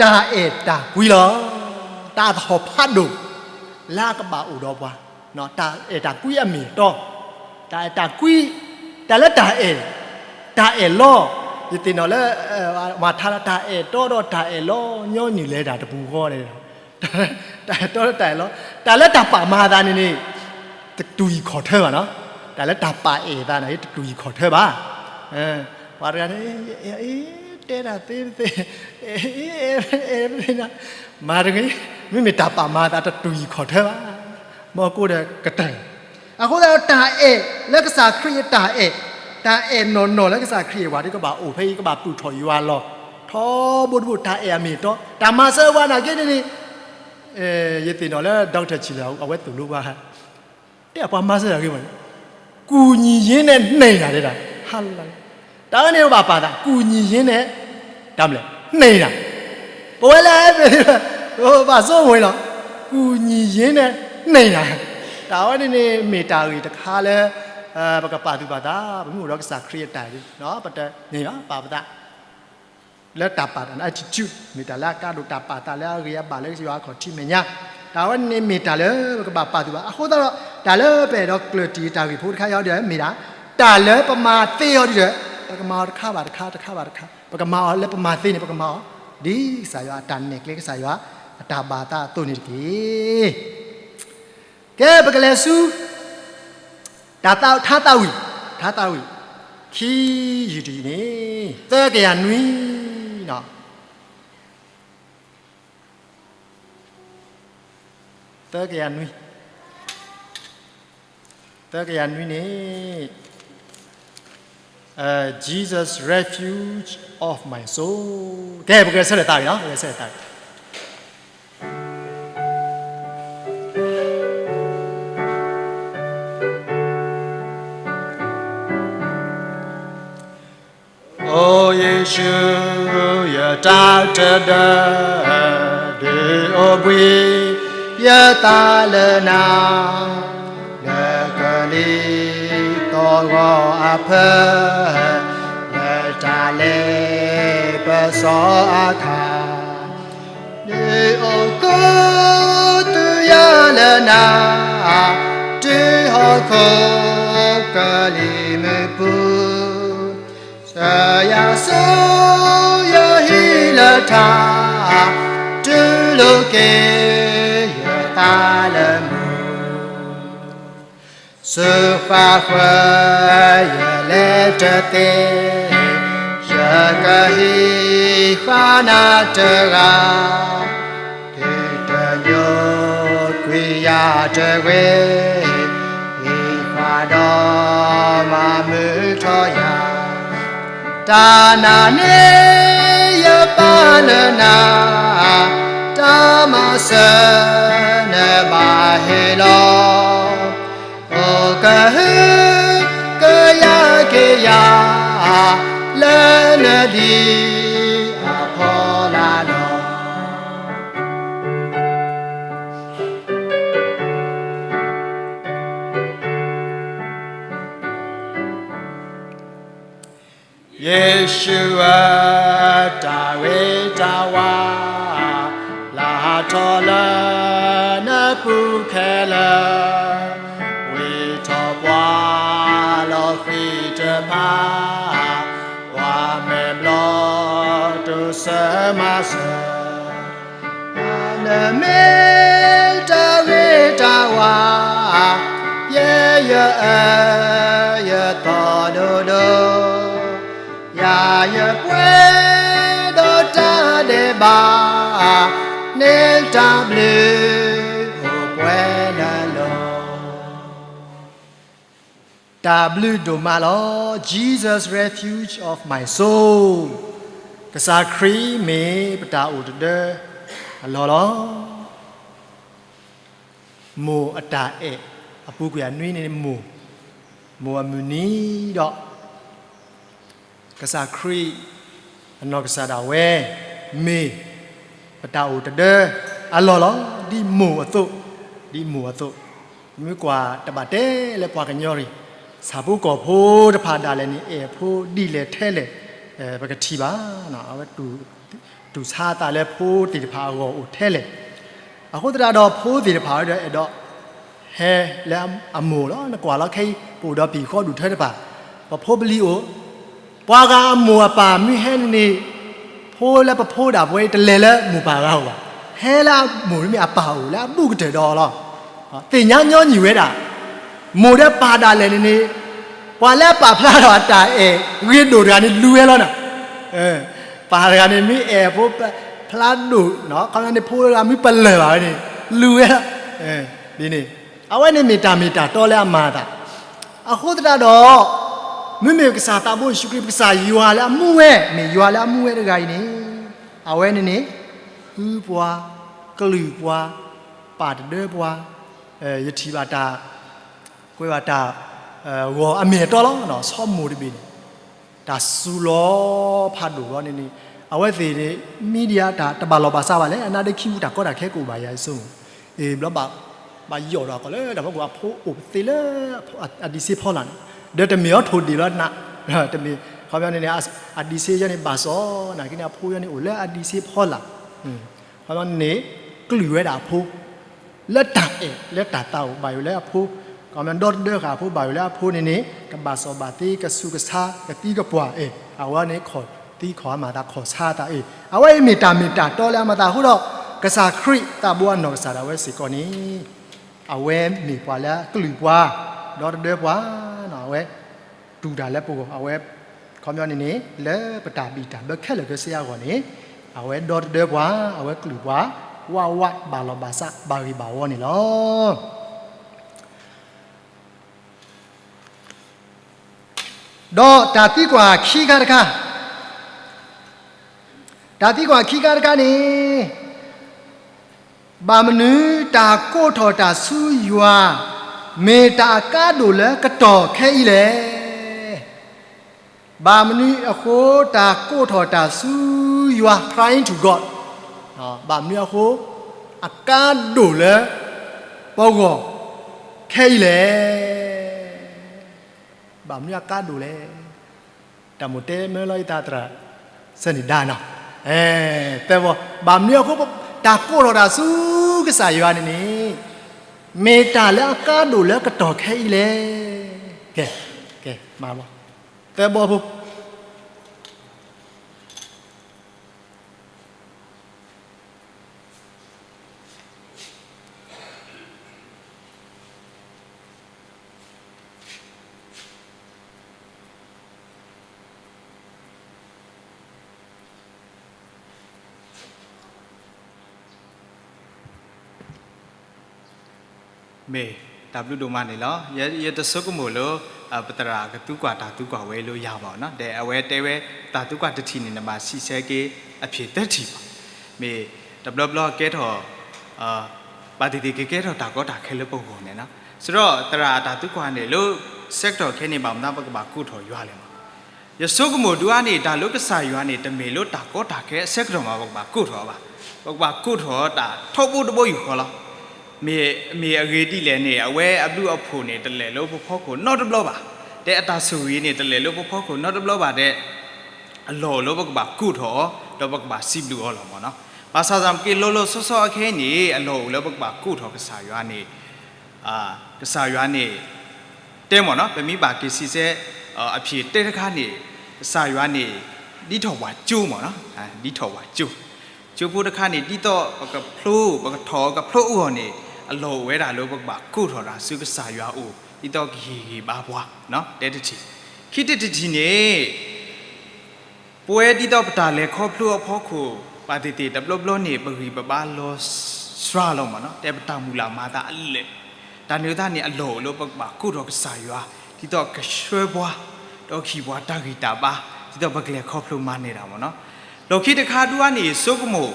တၢ်အဲၣ်တၢ်ကွံလီၤ. တၢ်သဟီၣ်ဖးဒိၣ် လၢအကဘၣ်အိၣ်ဒီးပှၤ, တၢ်အဲၣ်တၢ်ကွံအမ့ၢ်အတီ, တၢ်အဲၣ်တၢ်ကွံ, တၢ်လၢတၢ်အဲၣ်, တၢ်အဲၣ်လီၤ, ယသ့ၣ်နီၣ်လၢ မၤထါလၢ တၢ်အဲၣ်တီဒီးတၢ်အဲၣ်လီၤ ညီနုၢ်လဲၤတၢ်တပူၤဃီန့ၣ်, တၢ်အဲၣ်တီဒီးတၢ်အဲၣ်လီၤ, တၢ်လၢတၢ်ပာ်မၤအသးန့ၣ်န့ၣ် တတူၢ်အံၤခီၣ်ထၢဘၣ်နီၤ. တၢ်လၢတၢ်ပာ်အဲၣ်သးန့ၣ် တတူၢ်ယံၤခီၣ်ထၢဘၣ်. ပှၤတဂၤန့ၣ် တဲတၢ်သ့သ့, အဲၣ်, မၤတဂ့ၤ, မ့မ့ၢ်တၢ်ပာ်မၤသးတတူၢ်ယံၤခီၣ်ထၢဘၣ်. မ့ၢ်ကိၣ်ဒီးကတၢၢ်. အဃိသတးဒီးတၢ်အဲၣ်လၢကစၢ်ခရံာ်အတၢ်အဲၣ်, တၢ်အဲၣ်နီၢ်နီၢ်လၢကစၢ်ခရံာ်အဝၤဒ်ကဘၣ်အိၣ်ဖဲအံၤ ကဘၣ်ပုၢ်ထီၣ်ယွၤလီၤ. ထီဘိတဘိ တၢ်အဲၣ်အမ့ၢ်အတီ, တၢ်မၤစၢၤပှၤနာ်က့န့ၣ်န့ၣ် ယသ့ၣ်နီၣ်လၢ Doctor ဆံးလၢ အဝဲသိၣ်လိပှၤ တဲပှၤမၤစၢၤတၢ်ဂ့ၤမး, ကူညီရင်းနဲ့ နှိမ်တာ တဲဒၣ်, တၢ်ဝဲန့ၣ်ဘၣ်ပာ်သး ကူညီရင်းနဲ့ တၢ်မလဲၣ် နှိမ်တာ, ပဝဲလၢ ပဘၣ်စိမိၣ်အံၤလီၤ, ကူညီရင်းနဲ့ နှိမ်တာ, တၢ်ဝဲန့ၣ်န့ၣ် မ့ၢ်တၢ်ဂ့ၢ်တခါလၢ ပကပာ်သူၣ်ပာ်သး ပမ့ၢ်အိၣ်ဒီးကစၢ်ခရံာ်အတၢ်ဒ် ပတန့ၢ်ဘၣ်ပာ်ပသး လၢတၢ်ပာ်သး attitude မ့ၢ်တၢ်လၢအကါဒိၣ် တၢ်ပာ်သးလၢအဂ့ၤအဘၣ်လၢယွၤအခီၣ်ထံးမဲာ်ညါ, တၢ်ဝဲန့ၣ်မ့ၢ်တၢ်လၢပကဘၣ်ပာ်သူၣ်ပာ်သး အဃိသတးဒီး တၢ်လၢပအဲၣ်ဒိးကျၢၢ်တံၢ်တၢ်ဂ့ၢ်ဖိတခါအံၤဒီး မ့ၢ်ဒၣ် တၢ်လၢပမၤသ့အီၤဒ်ဒီး ပကမၤအီၤတခါဘၣ်တခါ တခါဘၣ်တခါ, ပကမၤအီၤလၢပမၤသ့န့ၣ် ပကမၤအီၤ ဒ်ကစၢ်ယွၤအတၢ်နဲၣ်ကျဲ ကစၢ်ယွၤအတၢ်ဘၣ်သးအသိးန့ၣ်တက့ၢ်. ကဲ ပကလဲၤဆူ တၢ်သး ထါသးဝံၣ်, ထါသးဝံၣ် ခံယုၢ်တယုၢ်န့ၣ် သၢကယၤနွံ, သၢကယၤနွံ, သၢကယၤနွံန့ၣ် Jesus refuge of my soul. ကဲ ပကဆၢထၢၣ်သးဝံၣ်နီၤ, ပကဆၢထၢၣ်သးဝံၣ် အိယ့ၣ်ၡူး ယတၢ်တဒၢ ဒုးအိၣ်ဘှံးယသးလၢနၤ, လၢကလံၤသီၣ်ဂီၤအဖၢ လၢတၢ်လဲၤပစီအါခါ ဒုးအိၣ်ခူသူၣ်ယၤလၢနၤ, တုၤဟီၣ်ခိၣ်ကလံၤမုၢ်ပူၤ, စၢၤယၤဆူယဟံၣ်လၢထါ, တူၢ်လိာ်က့ၤယသးလၢမူ စူးဃါဃၢၤယလဲၤတသ့, ယကဟံးဃာ်နၤတဂၤ, တုၤတညိကွံာ်ယၤတဂ့ၤ, ဟံးဃာ်ဒီးမၤမုာ်ထီၣ်ယၤ, တၢ်နာ်န့ၢ်ယပၢ်လၢနၤ, တၢ်မၤစၢၤနဘၣ်ဟ့ၣ်လီၤ အိၣ်ကဟုကယာ်က့ၤယၤ, လၢနလံၤအဖီလာ်လီၤ. ယ့ၣ်ၡူးဧၢ, တၢ်ဂ့ၤတၢ်ဝါ လၢထီၣ်လၢနပူၤခဲလၢာ်, ဝံထီၣ်ပှၤလီၤဃံၤတဖၣ်, ပှၤမဲာ်ဘျီၣ်တိစၢၤမၤစၢၤ နမ့ၢ်တၢ်ဂ့ၤတၢ်ဝါ, ယဲယအၢယသီၣ်ဒိၣ်ဒိၣ်, ယၤယပှဲၤဒီးတၢ်ဒဲးဘး, န့ၢ်တၢ်ဘျုးအိၣ်ပှဲၤလၢလီၤ. တၢ်ဘျုးဒိၣ်မးလီၤ. Jesus refuge of my soul. ကစၢ်ခရံာ်မ့ၢ်ပတၢ်အိၣ်တဒၢအလီၢ်လီၤ. မိၢ်အတၢ်အဲၣ်အပူၤကွံာ်အနွံန့ၣ် မိၢ်, မိၢ်အမုၢ်နံၤဒီး ကစၢ်ခရံာ် အနီၢ်ကစၢ်ဒၣ်ဝဲ မ့ၢ်ပတၢ်အိၣ်တဒၢအလီၢ်လီၤ. ဒ်မိၢ်အသိး, ဒ်မိၢ်အသိး, မ့ၢ်ကွၢ်တဘၣ်တဲလၢပှၤကညီရံၣ်, ဆၣ်ဖိကီၢ်ဖိတဖၣ်ဒၣ်လဲာ်န့ၣ် အဲၣ်ဖိဒ်လဲၣ်ထဲလဲၣ်, ပကထံၣ်ဘၣ်, အဝဲ တူၢ်ဆါအသးလၢဖိသ့ၣ်တဖၣ်အဂီၢ်အိၣ်ထဲလဲၣ်. အဃိသတးဒီးဖိသ့ၣ်တဖၣ်ဒီးအဲၣ်ဒိး ဟဲလၢအမိၢ်လီၤ. နကွၢ်လီၤခဲအံၤ ပအိၣ်ဒီးပံၤဃီဒူၣ်ထၢတဖၣ်, ပဖိပလံၤအိၣ်, ပှၤဂၤအမိၢ်အပၢ်မ့ၢ်ဟဲန့ၣ်န့ၣ်, ဖိလၢပဖိဒၣ်ပဝဲတလဲၤလၢမိၢ်ပၢ်ဂၤအိၣ်ဘၣ်, ဟဲလၢအမိၢ်မ့ၢ်အပၢ်အိၣ်လၢအဘူးကတၢၢ်ဒီးလီၤ. သ့ၣ်ညါညီနုၢ်ဝဲဒၣ် မိၢ်ဒီးပၢ်ဒၣ်လဲာ်န့ၣ်န့ၣ်, ပှၤလၢအပာ်ဖျါထီၣ်အတၢ်အဲၣ်ဂ့ၤဒိၣ်တဂၤန့ၣ် လူၤဝဲလီၤနီၤ. ပၢ်တဂၤန့ၣ် မ့ၢ်အဲၣ်အဖိဖျါဒိၣ်နီၤ, ခီပညီန့ၣ် ဖိတဂၤမ့ၢ်ပလၢၢ်ဘၣ်ဝဲန့ၣ် လူၤဝဲလီၤ. ဒ်န့ၣ် အဝဲန့ၣ်မ့ၢ်တၢ်မ့ၢ်တၢ်တီလၢအမၤအသး. အဃိသတးဒီး မ့မ့ၢ်ကစၢ်သးဘိယ့ၣ်ၡူးခရံာ် ကစၢ်ယွၤလၢအမူဝဲ, မ့ၢ်ယွၤလၢအမူဝဲတဂၤအံၤန့ၣ်, အဝဲန့ၣ်န့ၣ် ဃုပှၤ, ကလုာ်ပှၤ, ပာ်တဒၢပှၤ, ယထံၣ်ဘၣ်တၢ် ကွဲးဘၣ်တၢ် ဂီၤအမ့ၢ်အတီလီၤ. ဆီမိၢ်တဘ့ၣ်န့ၣ် တၢ်စူၤလီၤဖးဒိၣ်လီၤန့ၣ်န့ၣ်, အဝဲသ့ၣ်န့ၣ် media တၢ်တဘၣ်လီၢ်ဘၣ်စးဘၣ်လဲၣ်, အနါဒ့ခံပူၤတၢ်ကီတၢ်ခဲကအိၣ်ဘၣ်ယၤအံၤဆိမိၣ်, အ့ၣ် ဘျီဘၣ် ဘၣ်ယီၣ်ဒီးအကီၢ်လၢတၢ်ဖီခိၣ်အဖိအိၣ်ပသ့လၢ အဒံးစ့ဖီလာ်န့ၣ်, ဒီးတမ့ၢ်အီၤထိၣ်ဒ့ၣ်လီၤနး, တမ့ၢ် ခီပညီန့ၣ်န့ၣ် အဒံးစ့ယဲန့ၣ်ဘၣ်စီၣ်, နာ်က့န့ၣ် အဖိယဲန့ၣ်အိၣ်လၢအဒံးစ့ဖီလာ်, ခီပညီန့ၣ်န့ၣ် ကလုာ်ဝဲဒၣ်အဖိ လၢတၢ်အဲၣ်လၢတၢ်သးအိၣ်ဘၣ်ယိၣ်လၢအဖိ, ကီမဒီတဒၢဃာ်အဖိဘၣ်ယိၣ်လၢအဖိန့ၣ်န့ၣ် ကဘၣ်စီၣ်ဘၣ်သ့ ကဆူးကဆါ ကသံကပှၢ်အ့ၣ်, အဝဲန့ၣ်ခီၣ်သံခီၣ်အမၤသးခီၣ်ဆါအသးအ့ၣ်, အဝဲအံၤမ့ၢ်တၢ်မ့ၢ်တၢ်တီလၢအမၤသးအဃိဒီး ကစၢ်ခရံာ်သးဘိအနီၢ်ကစၢ်ဒၣ်ဝဲစ့ၢ်ကီးန့ၣ် အဝဲမ့ၢ်ပှၤလၢအကလုာ်ပှၤ ဒီတဒၢပှၤ, အဝဲ တူၢ်တၢ်လၢပဂီၢ်, အဝဲ ခီပညီန့ၣ်န့ၣ် လၢပတၢ်ဘံၣ်တၢ်ဘၢခဲလၢာ်ခဲဆ့အဂီၢ်န့ၣ် အဝဲဒီတဒၢပှၤ, အဝဲကလုာ်ပှၤ, ဝးဝးဘၣ်လီၢ်ဘၣ်စးဘၣ်ဂ့ၢ်ဘၣ်ဝီန့ၣ်လီၤ. ဒီးတၢ်သံကွၢ်ခံခါတခါ, တၢ်သံကွၢ်ခံခါတခါန့ၣ် ဘၣ်မနုၤတၢ်ကိးထီၣ်တၢ်ဆူယွၤ မ့ၢ်တၢ်အကါဒိၣ်လၢကတီၢ်ခဲအံၤလဲၣ်. ဘၣ်မနုၤအဃိတၢ်ကိးထီၣ်တၢ်ဆူယွၤ crying to God, ဘၣ်မနုၤအဃိ အကါဒိၣ်လၢပဂီၢ် ခဲအံၤလဲၣ်. ဘၣ်မနုၤအကါဒိၣ်လဲၣ်. တၢ်မိၣ်တဲမ့ၢ်လီၤယသးသရၣ် စဲန့ၣ်ဒါနီၤ, သၢဘီ, ဘၣ်မနုၤအဃိ တၢ်ကိးထီၣ်တၢ်ဆူကစၢ်ယွၤန့ၣ်န့ၣ် မ့ၢ်တၢ်လၢအကါဒိၣ်လၢကတီၢ်ခဲအံၤလဲၣ်. ကဲ, ကဲ, မၤဘီ, သၢဘီဖိ မ့ၢ်တၢ်ဘျုးဒိၣ်မးန့ၣ်လီၤ. ယတဆိကမိၣ်လၢ ပသရၣ်ကသူကွၢ်တၢ်သူကွၢ်ဝဲလၢယၤဘၣ်နီၤ, ဒီးအဝဲတဲဝဲတၢ်သူကွၢ်တထံၣ်န့ၣ် နဘၣ်စံးဆၢက့ၤအဖြေသၢထံၣ်ဘၣ်. မ့ၢ်တဘျီဘျီကဲထီၣ် ဘၣ်သ့ၣ်သ့ၣ်ကကဲထီၣ်တၢ်ကီတၢ်ခဲလၢပဂီၢ်န့ၣ်နီၤ. စံးထီၣ်သရၣ်အတၢ်သူကွၢ်န့ၣ် လၢဆၢကတီၢ်ခဲအံၤန့ၣ် ဘၣ်မနုၤပကဘၣ်ကိးထီၣ်ယွၤလဲၣ်မး. ယဆိကမိၣ်ဒုးအါန့ၣ် တၢ်လၢကစၢ်ယွၤန့ၣ် တမ့ၢ်လၢတၢ်ကီတၢ်ခဲအဆၢကတီၢ်မး ပကဘၣ်ကိးထီၣ်အီၤဘၣ်. ပကဘၣ်ကိးထီၣ်တၢ်ထီဘိတဘိယူၢ်ဃီလီၤ. မ့ၢ်, မ့ၢ်အဂ့ၢ်ဒ်လဲၣ်န့ၣ် အဝဲအဘျုးအဖှိၣ်န့ၣ် တလဲၤလၢပဖီခိၣ်နီတဘျီဘၣ်. တဲအတၢ်ဆိၣ်ဂ့ၤန့ၣ် တလဲၤလၢပဖီခိၣ်နီတဘျီဘၣ် တဲ အလီၢ်အိၣ်လၢပကဘၣ်ကိးထီၣ်အီၤ ဒီးပကဘၣ်စံးဘျုးအီၤလီၤမးနီၤ. ဘၣ်ဆၣ်သနာ်က့ လီၤလီၤဆီဆီအခဲအံၤန့ၣ် အလီၢ်အိၣ်လၢပကဘၣ်ကိးထီၣ်ကစၢ်ယွၤန့ၣ် ကစၢ်ယွၤန့ၣ် တဲမးနီၤ, ပမ့ၢ်ဘၣ်က့ၤစံးဆၢ အဖြေတဲတခါန့ၣ် ကစၢ်ယွၤန့ၣ် ဒ်ထီၣ်ပှၤကၠိမးနီၤ, ဒ်ထီၣ်ပှၤကၠိ. ကၠိဖိတခါန့ၣ် ဒ်သိးပကဖျိ ပကထီၣ်ကဖျိအဂီၢ်န့ၣ် အလီၢ်အိၣ်ဝဲဒၣ်လၢပကဘၣ်ကိးထီၣ်တၢ်ဆူကစၢ်ယွၤအအိၣ် ဒ်သိးကဟ့ၣ်ဂံၢ်ဘါပှၤ, တဲတထံၣ်. ခံထံၣ်တထံၣ်န့ၣ် ပဝဲဒ်သိးပတၢ်လဲၤခီဖျိအဖီခိၣ် ဘၣ်သ့ၣ်သ့ၣ်တဘျီဘျီန့ၣ် ပဂံၢ်ပဘါလီၤစှၤလီၤမးနီၤ, တဲပတၢ်မုၢ်လၢ်မၤသးအလၢာ်. တၢ်န့ၣ်အဃိသတးန့ၣ် အလီၢ်အိၣ်လၢပကဘၣ်ကိးထီၣ်ကစၢ်ယွၤ ဒ်သိးကဆှၢပှၤ ဒီးဟ့ၣ်ပှၤတၢ်ဂံၢ်တၢ်ဘါ ဒ်သိးပကလဲၤခီဖျိမၤန့ၢ်တၢ်မးနီၤ. လီၢ်ခံတခါဒုးအါန့ၣ် ယဆိကမိၣ်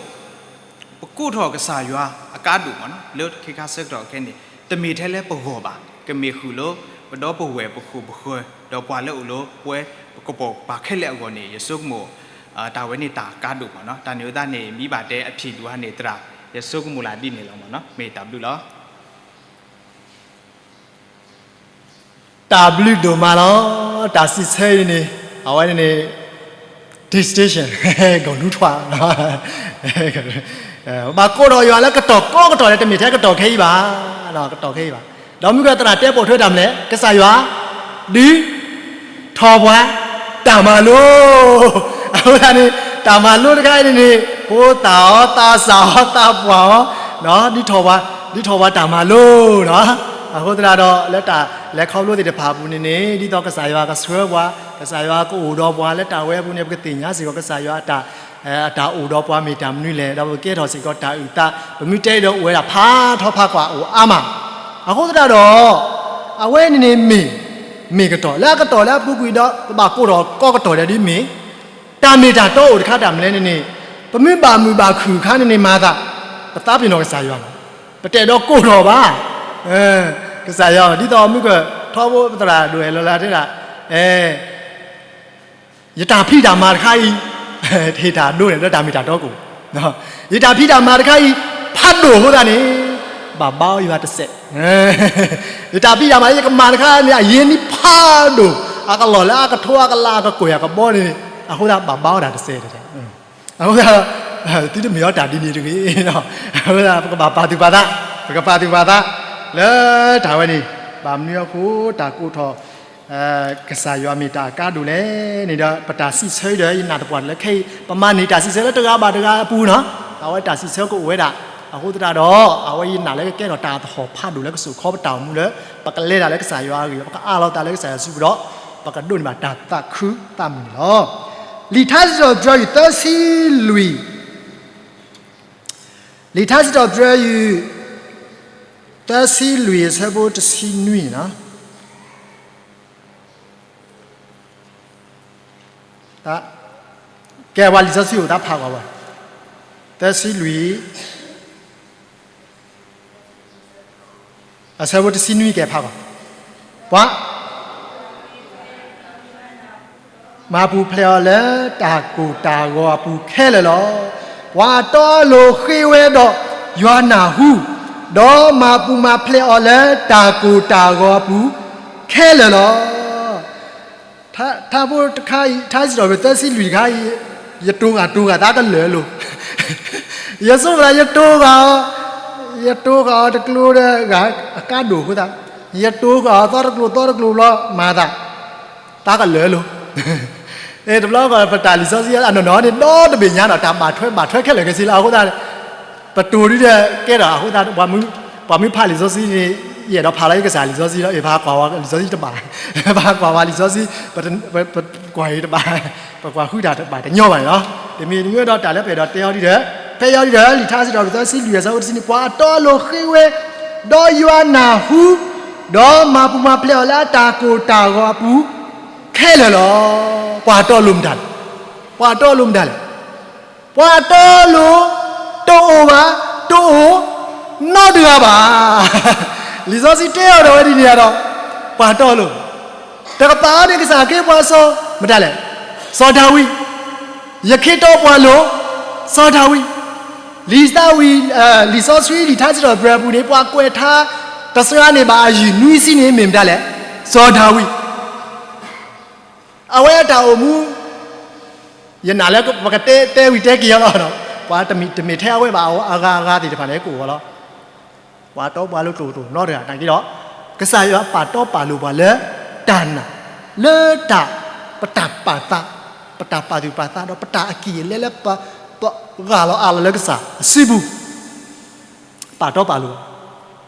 ပကိးထီၣ်ကစၢ်ယွၤအကါဒိၣ်မးနီၤ လၢခဲခါဆၢကတီၢ်ခဲအံၤန့ၣ် တမ့ၢ်ထဲလၢပဂီၢ်ဘၣ်, ကမ့ၢ်ဃုာ်လၢပဒီပုၢ်ဝဲၢ်ပဃိၣ်ပဃၢၤ ဒီးပှၤလၢအိၣ်လၢပဝဲပကပိာ်ပာ်ခဲလၢာ်အဂီၢ်န့ၣ် ယဆိကမိၣ် တၢ်ဝဲန့ၣ်တၢ်ကါဒိၣ်မးနီၤ. တၢ်န့ၣ်အဃိသတးန့ၣ် မ့ၢ်ဘၣ်တဲအဖြေဒုးအါန့ၣ်သရၣ် ယဆိကမိၣ်လၢဒ်န့ၣ်လီၤမးနီၤ, မ့ၢ်တၢ်ဘျုးလီၤ. တၢ်ဘျုးဒိၣ်မးလီၤ. တၢ်စံးဆၢအံၤန့ၣ် အဝဲန့ၣ်န့ၣ် distinction ကီၢ်နူထွါ ဘၣ်ကိးထီၣ်ယွၤလၢကတီၢ်ကိးကတီၢ်လဲၣ်, တမ့ၢ်ထဲကတီၢ်ခဲအံၤဘၣ်, ကတီၢ်ခဲအံၤဘၣ်. ဒီးမုၢ်ကသရၣ်တဲပိာ်ထွဲတၢ်မနုၤလဲၣ်, ကစၢ်ယွၤ ဒုး ထီၣ်ပှၤ တၢ်မၤလိ အဃိသတးန့ၣ် တၢ်မၤလိတခါအံၤန့ၣ်န့ၣ် ဖိသၣ်အီၤ သးစၢ်အီၤ သးပှၢ်အီၤ ဒုးထီၣ်ပှၤ ဒုးထီၣ်ပှၤတၢ်မၤလိနီၤ. အဃိသတးဒီးလၢတၢ် လဲၤခီဖျိသ့ၣ်တဖၣ်အပူၤန့ၣ်န့ၣ် ဒ်သိးကစၢ်ယွၤကဆှၢပှၤ, ကစၢ်ယွၤကအိၣ်ဒီးပှၤလၢတၢ်ဝဲအပူၤန့ၣ် ပကသ့ၣ်ညါစ့ၢ်ကီး ကစၢ်ယွၤအတၢ်, အတၢ်အိၣ်ဒီးပှၤမ့ၢ်တၢ်မနုၤလဲၣ်, ဒီးပကကဲထီၣ်စ့ၢ်ကီးတၢ်အုၣ်သး, ပမ့ၢ်တဲဒီးအိၣ်ဝဲဒၣ်ဖးထီဖးကွၢ်အိၣ်အါမး. အဃိသတးဒီး အဝဲန့ၣ်န့ၣ်မ့ၢ်, မ့ၢ်ကတီၢ်လၢအကတီၢ်လၢအပူၤကွံာ်ဒီး ပဘၣ်ကိးထီၣ်ကီကတီၢ်ဒဲးဒ်မ့ၢ် တၢ်မ့ၢ်တၢ်တီအိၣ်တခါတၢ်မနုၤလဲၣ်န့ၣ်န့ၣ်, ပမ့ၢ်ဘၣ်မုာ်ဘၣ်ခုၣ်အခါန့ၣ်န့ၣ်မၤသး, ပသးပ့ၤနီၣ်ကစၢ်ယွၤလီၤ. ပတအဲၣ်ဒိးကိးထီၣ်ဘၣ်, ကစၢ်ယွၤ ဒ်သိးမုၢ်ကထီဘိပသရၣ်ဒိၣ်အဲၣ်လီၤလၢတဲဒၣ်, အဲ ယတၢ်ဖံးတၢ်မၤတခါအံၤ, ဟ့ၣ်တၢ်ဒိန့ၣ် လၢတၢ်မ့ၢ်တၢ်တီကအိၣ်, ယတၢ်ဖံးတၢ်မၤတခါအံၤ, ဖးဒိၣ်အဃိသတးန့ၣ်, ဘၣ်ဘါအီၤယွၤတစဲး, ယတၢ်ဖံးတၢ်မၤလၢယကမၤတခါန့ၣ် အယံၤနံၤဖးဒိၣ်, အကလီၢ်လၢအကထိအကလးအကကွဲၢ်အကဘီန့ၣ်, အဃိသတးဘၣ်ဘါအီၤတၢ်တစဲးတဲ, အဃိသတး, သုတမ့ၢ်အီၤတၢ်ဒ်န့ၣ်တဂ့ၤ, အဃိသတး ပကဘၣ်ပာ်သူၣ်ပာ်သး, ပကပာ်သူၣ်ပာ်သး, လၢတၢ်ဝဲန့ၣ်, ဘၣ်မနုၤအဃိ တၢ်ကိးထီၣ် ကစၢ်ယွၤမ့ၢ်တၢ်အကါဒိၣ်လဲၣ်န့ၣ်ဒီး ပတၢ်စံးဆၢအံၤဒီး ယနာ်သပှၢ်တလၢခဲအံၤ ပမၤန့ၢ်တၢ်စံးဆၢလၢတဂၤဘၣ်တဂၤအပူၤနီၤ, အဝဲတၢ်စံးဆၢကအိၣ်ဝဲဒၣ်, အဃိသတးဒီး အဝဲယနာ်လၢကကဲထီၣ်တၢ်သဟီၣ်ဖးဒိၣ်လၢကစိာ်ခီပတၢ်အိၣ်မူလၢ ပကလဲၤတၢ်လၢကစၢ်ယွၤအဂ့ၢ်ဒီး ပကအးလီၤသးလၢကစၢ်ယွၤစုပူၤဒီး ပကဒိးန့ၢ်ဘၣ်တၢ်သးခုသးမုာ်န့ၣ်လီၤ. လံာ်ထါစံးထီၣ်ပတြၢၤယွၤသၢဆံလွံၢ်, လံာ်ထါစံးထီၣ်ပတြၢၤယွၤ သၢဆံလွံၢ်အဆၢဖိတဆံနွံန့ၣ်, ကဲပှၤလံာ်စီဆှံအိၣ်သးဖးကွၢ်ဝဲ, သၢဆံလွံၢ် အဆၢဖိတဆံနွံကဲဖးကွၢ်, ပှၤ မၤပူၤဖျဲးအီၤလၢတၢ်ကိၢ်တၢ်ဂီၤအပူၤခဲလၢာ်လီၤ. ပှၤတီအလိၤဃ့ဝဲဒီးယွၤနၢ်ဟူ, ဒီးမၤပူၤမၤဖျဲးအီၤလၢတၢ်ကိၢ်တၢ်ဂီၤအပူၤခဲလၢာ်လီၤ. ထါဖိတခါအံၤ ထါစံးထီၣ်ပတြၢၤသၢဆံလွံၢ်တခါအံၤ, ယတိၤဂၤတိၤဂၤသးကလၢာ်လိၤ, ယဆိကမိၣ်သးယတိၤဂၤအီၤ, ယတိၤဂၤအီၤတကျိၤဒီးဂၤအကါဒိၣ်အဃိသတး, ယတိၤဂၤအီၤသီတကျိၤသီတကျိၤဘျီမၤသး သးကလၢာ်လိၤ. တဘျီဃီပတၢ်လံာ်စီဆှံအနီၢ်နီၢ်န့ၣ် ဒီတဘ့ၣ်ညါဒီး တၢ်ဘၣ်ထွဲဘၣ်ထွဲခဲလၢာ်ခဲဆ့လီၤ. အဃိသတး ပတိၤဒုဒီးကဲထီၣ်အဃိသတး ပှၤမ့ၢ်ဖးလံာ်စီဆှံန့ၣ် ယအဲၣ်ဒိးဖးလီၤယကစၢ်လံာ်စီဆှံလီၤ. ယဖးကွၢ်ဝဲလံာ်စီဆှံတဘၣ်, ဖးကွၢ်ဝဲလံာ်စီဆှံ, ပကွၢ်အံၤတဘၣ်, ပကွၢ်ဃုတၢ်တဘၣ်တညီဘၣ်န့ၣ်လီၤ. တမ့ၢ်တမ့ၢ်ဒီးတၢ်လၢပအဲၣ်ဒိးတဲအီၤဒ်ဒီး, ဖဲအံၤဒ်ဒီး လံာ်ထါစံးထီၣ်ပတြၢၤသၢဆံလွံၢ်အဆၢဖိတဆံနွံန့ၣ် ပှၤအတီအလိၤဃ့ဝဲ, ဒီးယွၤနၢ်ဟူ, ဒီးမၤပူၤမၤဖျဲးအီၤလၢအတၢ်ကိၢ်တၢ်ဂီၤအပူၤခဲလၢာ်လီၤ. ပှၤအတီအလိၤမတၤလဲၣ်, ပှၤအတီအလိၤ, ပှၤအတီအလိၤ, တအိၣ်ဘၣ်, တအိၣ်, နီတဂၤဘၣ်. လံာ်စီဆှံတဲအီၤဒီးဝဲဒ်န့ၣ်ဒီး, ပှၤအတီအလိၤ, တကပၤအီၤန့ၣ်ကစၢ်ခ့ပှၤစီၤ, မတၤလဲၣ်, စီၤဒၤဝံး, ယခ့တီပှၤလိၤ, စီၤဒၤဝံး, လံာ်သးဝံၣ်, လံာ်စီဆှံလံာ်ထါစံးထီၣ်ပတြၢၤအပူၤန့ၣ် ပှၤကွဲးထါ, တစှၤန့ၢ်ဘၣ်အယုၢ်နွံဆံန့ၣ် မ့ၢ်မတၤလဲၣ်, စီၤဒၤဝံး အဝဲအတၢ်အိၣ်မူ, ယနာ်လၢပကတဲတဲဝံၤတဲက့ၤအီၤလီၤ. ပှၤတမ့ၢ်ထဲအဝဲဘၣ် အဂၤအဂၤသ့ၣ်တဖၣ်န့ၣ် ကအိၣ်အီၤလီၤ. ပှၤတီပှၤလိၤတအိၣ်တအိၣ်နီတဂၤနာ်က့ဒီး, ကစၢ်ယွၤပာ်တီပာ်လိၤပှၤလၢတၢ်နာ်, လၢတၢ်, ပတၢ်ပာ်သး, ပတၢ်ပာ်သူၣ်ပာ်သးဒီးပတၢ်အကံၢ်အလဲလၢပ, ပဂၢ်လီၤအးလီၤလၢကစၢ်အစုပူၤ ပာ်တီပာ်လိၤ,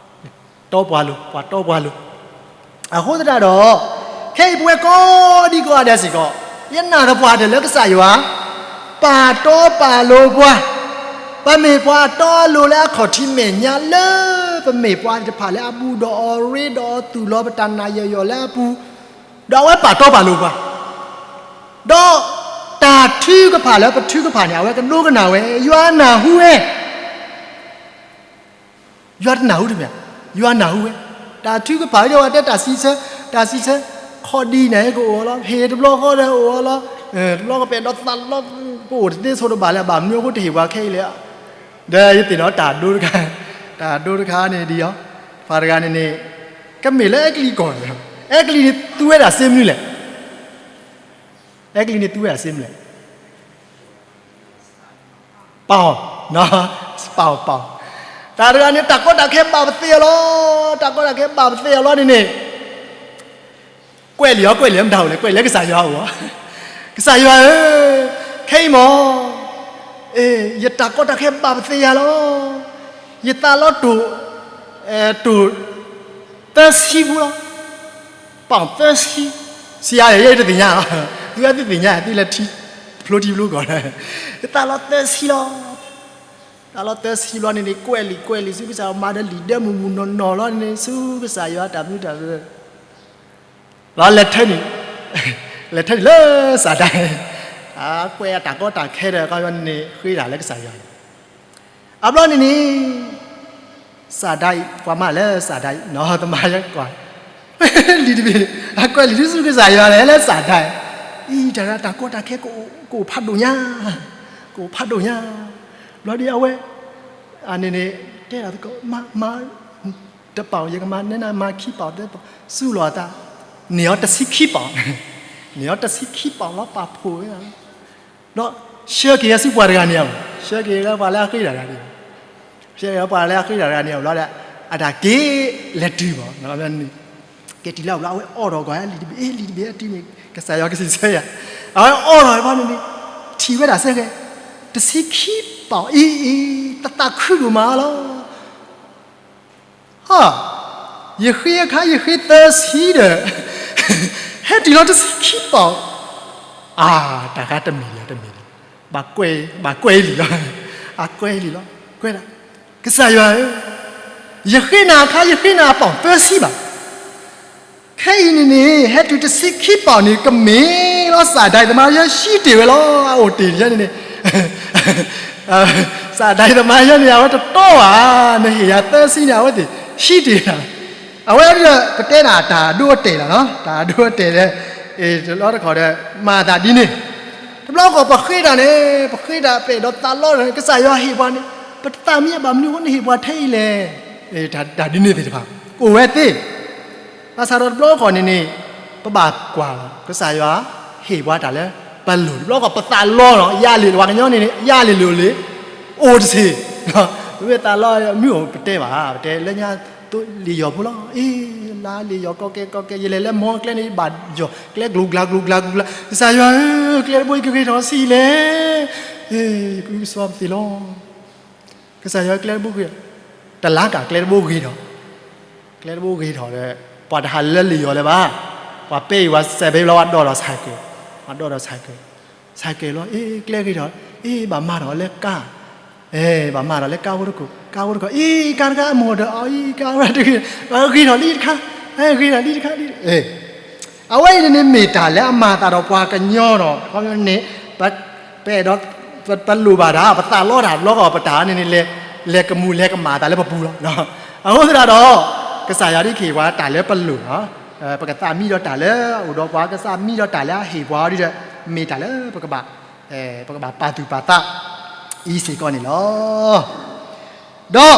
တီပှၤလိၤ, ပှၤတီပှၤလိၤ. အဃိသတးဒီး, ခဲအံၤပဝဲကိးဒံကိးဂၤဒဲးစ့ၢ်ကီး, ယနာ်သပှၢ်တၢၢ်လၢကစၢ်ယွၤ, ပာ်တီပာ်လိၤပှၤ, ပမ့ၢ်ပှၤအတီအလိၤလၢအခီၣ်ထံးမဲာ်ညါလၢ, ပမ့ၢ်ပှၤသ့ၣ်တဖၣ်လၢအဘူးဒီးအီၤရ့ဒီးအီၤသူၣ်လီၤပတၢ်နာ်ယီၢ်ယီၢ်လၢအပူၤ, ဒီးအဝဲပာ်တီပာ်လိၤပှၤ, ဒီးတၢ်ထုကဖၣ်လၢပထုကဖၣ်န့ၣ် အဝဲကဒိကနၣ်ဝဲ, ယွၤနၢ်ဟူဝဲ ယွၤတနၢ်ဟူတမ့ၢ်, ယွၤနၢ်ဟူဝဲ, တၢ်ထုကဖၣ်ဒီးဝဲတဲတၢ်စံးဆၢ, တၢ်စံးဆၢ, ခီၣ်ဒံးန့ၣ်ကအိၣ်အီၤလီၤ, ဟ့ၣ်တဘျီဃီဒီးအိၣ်အီၤလီၤ, တဘျီကပဲာ်ဒီးသးလီၤ, ပအိၣ်တသ့ဆိတဘၣ်လၢၤဘၣ်, မနုၤအဃိတဟ့ၣ်ပှၤခဲအံၤလဲၣ်. ဒီးယသ့ၣ်နီၣ်တၢ်ဒိတခါ, တၢ်ဒိတခါန့ၣ်ဒ်အံၤ, ပှၤတဂၤန့ၣ်န့ၣ်, ကမ့ၢ်လၢအဲကလံးကီၢ်, အဲကလံးန့ၣ်သူဝဲဒၣ်စ့မနုၤလဲၣ်, အဲကလံးန့ၣ်သူဝဲဒၣ်စ့မနုၤလဲၣ် ပာ်အီၤ, ပာ်အီၤ, ပာ်အီၤ, တၢ်တဂၤန့ၣ် တၢ်ကီတၢ်ခဲဘၣ်ပသ့အီၤလီၤ, တၢ်ကီတၢ်ခဲဘၣ်ပသ့အီၤလီၤန့ၣ်န့ၣ်, ကွဲးလံာ်အီၤ ကွဲးလံာ်အီၤမတၤအိၣ်လဲၣ်, ကွဲးလၢကစၢ်ယွၤအအိၣ်, ကစၢ်ယွၤဧၢ, ခဲအံၤမ့ၢ်, ယတၢ်ကီတၢ်ခဲဘၣ်ပသ့ယၤလီၤ, ယသးလီၤတိၢ်, တိၢ်, သၢဆံဖိလီၤ ပီၣ်သၢဆံ, ဆံးအါ ယဲတသ့ၣ်ညါလီၤ, သုဝဲသ့ၣ်သ့ၣ်ညါ သုလဲၤထံၣ်ဖျိထံဖျိကီၢ်, သးလီသၢဆံလီၤ. သးလီသၢဆံဘျီန့ၣ်န့ၣ် ကွဲးလံာ်ကွဲးလံာ်ဆူကစၢ်ယွၤ မၤဒီးလံာ်ဒၢမုၢ်မုၢ်နီၢ်နီၢ်လီၤန့ၣ် ဆူကစၢ်ယွၤတၢ်မနုၤတၢ်ဘျၢ လီၤလဲၤထၢနုာ်, လဲၤထၢနုာ်လၢစၤဒၣ်, အကွဲးအတၢ်ကီတၢ်ခဲဒီး ခီန့ၣ်န့ၣ် ဃ့တၢ်လၢကစၢ်ယွၤန့ၣ်, အဘျီန့ၣ်န့ၣ် စၤဒၣ်အံၤ ပှၤမၤလၢစၤဒၣ်အံၤ နီၢ်သမါယဲကွၢ်, လံာ်တဘ့ၣ်, အကွဲးလံာ်ဒုးဆူကစၢ်ယွၤလဲၤလၢစၤဒၣ်, အံၤတၢ်တၢ်ကီတၢ်ခဲ ကအိၣ်ဖးဒိၣ်ညါ, ကအိၣ်ဖးဒိၣ်ညါ, ဘျီဒ်အဝဲ အန့ၣ်န့ၣ် တဲဒၣ်သကိး မၤ မၤ တပီၣ် ယကမၤနဲနၤ မၤခံပီၣ်သၢပီၣ် စူးလီၤအသး, န့ၢ်အီၤတဆံခံပီၣ်, န့ၢ်အီၤတဆံခံပီၣ်လီၤ ပာ်ဖှိၣ်ဝဲဒၣ်လီၤ. ဒီးဆှၢက့ၤဝဲဆူပှၤတဂၤန့ၣ်ဧါ, ဆှၢက့ၤဝဲပှၤလၢအဃ့တၢ်တဂၤန့ၣ်, ဆှၢက့ၤဝဲပှၤလၢအဃ့တၢ်တဂၤန့ၣ်ဧါ ဘျီဒီး အတၢ်က့ၤလဲၤတုၤဘၣ် က့ၤတုၤလၢအဘျီ အဝဲအိးထီၣ်ကွၢ်လံာ်တဘ့ၣ် လံာ်တဘ့ၣ်အတုၤန့ၣ် ကစၢ်ယွၤကစံးဆၢယၤ, အဝဲအိးထီၣ်ဘၣ်န့ၣ်န့ၣ် ထံၣ်ဝဲဒၣ်စဲဃဲ တဆံခံပီၣ်အံၤအံၤ တသးခုဒိၣ်မးလီၤ. ဟါ, ယဃ့အခါ ယဃ့သၢဆံဒီး ဟဲတုၤလီၤတဆံခံပီၣ်, အါ, တၢ်ခါတမ့ၢ်လၢၤတမ့ၢ်လၢၤ, ဘၣ်ကွဲးလံာ်လီၤ, အကွဲးလံာ်လီၤ, ကွဲးဒၣ်, ကစၢ်ယွၤဧၢ, ယဃ့နၤအခါ ယဃ့နၤအပီၣ်သၢဆံဘၣ် ခဲအံၤန့ၣ်န့ၣ် ဟဲတုၤတဆံခံပီၣ်န့ၣ် ကမ့ၢ်လီၤ စးဒၣ်အံၤသမါယဲၢ်ဟံးတ့ၢ်ဝဲလီၤ, အအိၣ်တ့ၢ်ယဲန့ၣ်န့ၣ်, စးဒၣ်အံၤသမါယဲၢ်န့ၣ် အဝဲတတီဘၣ်, နဟ့ၣ်ယၤသၢဆံန့ၣ် အဝဲသ့ၣ်ဟံးတ့ၢ်, အဝဲဒၣ်ပတဲဒၣ်တၢ်အဒိအတဲာ်လီၤနီၤ, တၢ်အဒိအတဲာ်ဒီး, တဘျီတခီၣ်ဒီး မၤသးဒ်န့ၣ်, တဘျီတခီၣ်ပဃ့တၢ်န့ၣ် ပဃ့တၢ်ပဲာ်ဒီးသးလီန့ၣ် ကစၢ်ယွၤဟ့ၣ်ပှၤန့ၣ်, ပတသးမံဘၣ် မနုၤအဃိနဟ့ၣ်ပှၤထဲအံၤလဲၣ်, တၢ်ဒ်န့ၣ်သ့ၣ်တဖၣ် အိၣ်ဝဲသ့ ဘၣ်ဆၣ်ဒီးတဘျီတခီၣ်န့ၣ်န့ၣ်, ပဘၣ်ကွၢ်လီၤ ကစၢ်ယွၤဟ့ၣ်ပှၤတၢ်လၢပလိၣ်, တဘျီတခီၣ်ပသးလီလီၤ ယၤလံာ်လၢပှၤကညီန့ၣ်န့ၣ် ယၤလံာ်လိၤလံ, အိၣ်တဆံး, ပမ့ၢ်သးလီမ့ၢ်အိၣ်ပတဲဘၣ်, ပတဲလၢညါသိလ့ၣ်ယီၤဖိလီၤ, အ့ လါလ့ၣ်ယီၤကီကဲကီကဲ ယလဲၤလၢမီကျဲန့ၣ် ယဘၣ်ယီၤကျဲကျိၤကျါကျိၤကျါကျိၤကျါ, ကစၢ်ယွၤဧၢ, ကျဲတဘိအံၤကဂ့ၤထီၣ်ဆံးလဲၣ်, အ့ ကဆှီပသ့ၣ်လီၤ ကစၢ်ယွၤကျဲတဘိဂ့ၤ, တလါကၢ်ကျဲတဘိဂ့ၤထီၣ်, ကျဲတဘိဂ့ၤထီၣ်ဒီး ပှၤတဟးလၢလ့ၣ်ယီၤလၢၤဘၣ်, ပှၤပဲအံၤဝဲစဲးဘ့ဘျီ ပှၤဒိၣ်ဒီးဆဲးကဲၤ, ပှၤဒိၣ်ဒီးဆဲးကဲၤ, ဆဲးကဲၤလီၤ အ့ ကျဲဂ့ၤထီၣ်, အ့ ဘၣ်မၤထီၣ်လၢကါ, အ့ ဘၣ်မၤထီၣ်လၢကါဖိတခိၣ်, ကါဖိတခိၣ်, အ့ ကါတခါအမိၢ်ဒီးအီၤ အ့ ကါဝဲတဂ့ၤ, ဂ့ၤထီၣ်လံတခါ, ဂ့ၤထီၣ်လံတခါလံ အဝဲအံၤန့ၣ်န့ၣ်မ့ၢ်တၢ်လၢအမၤသးဒီးပှၤကညီဒီး ခီန့ၣ် ပအဲၣ်ဒိး ပလိၣ်ဘၣ်တၢ် ပသးလီတၢ်တဘျီဃီ ပတၢ်န့ၣ်န့ၣ် လဲၤကမူၣ်လဲၤကမၣ်သးလၢပပူၤလီၤ. အဃိသတးဒီး ကစၢ်ယွၤဒ်ကဟ့ၣ်ပှၤတၢ်လၢပလိၣ်, ပကသးမံဒီးတၢ်လၢအအိၣ်ဒီးပှၤ ကသးမံဒီးတၢ်လၢအဟ့ၣ်ပှၤအီၤဒီး မ့ၢ်တၢ်လၢပကဘၣ် ပကဘၣ်ပာ်သူၣ်ပာ်သးအံၤစ့ၢ်ကီးန့ၣ်လီၤ. ဒီး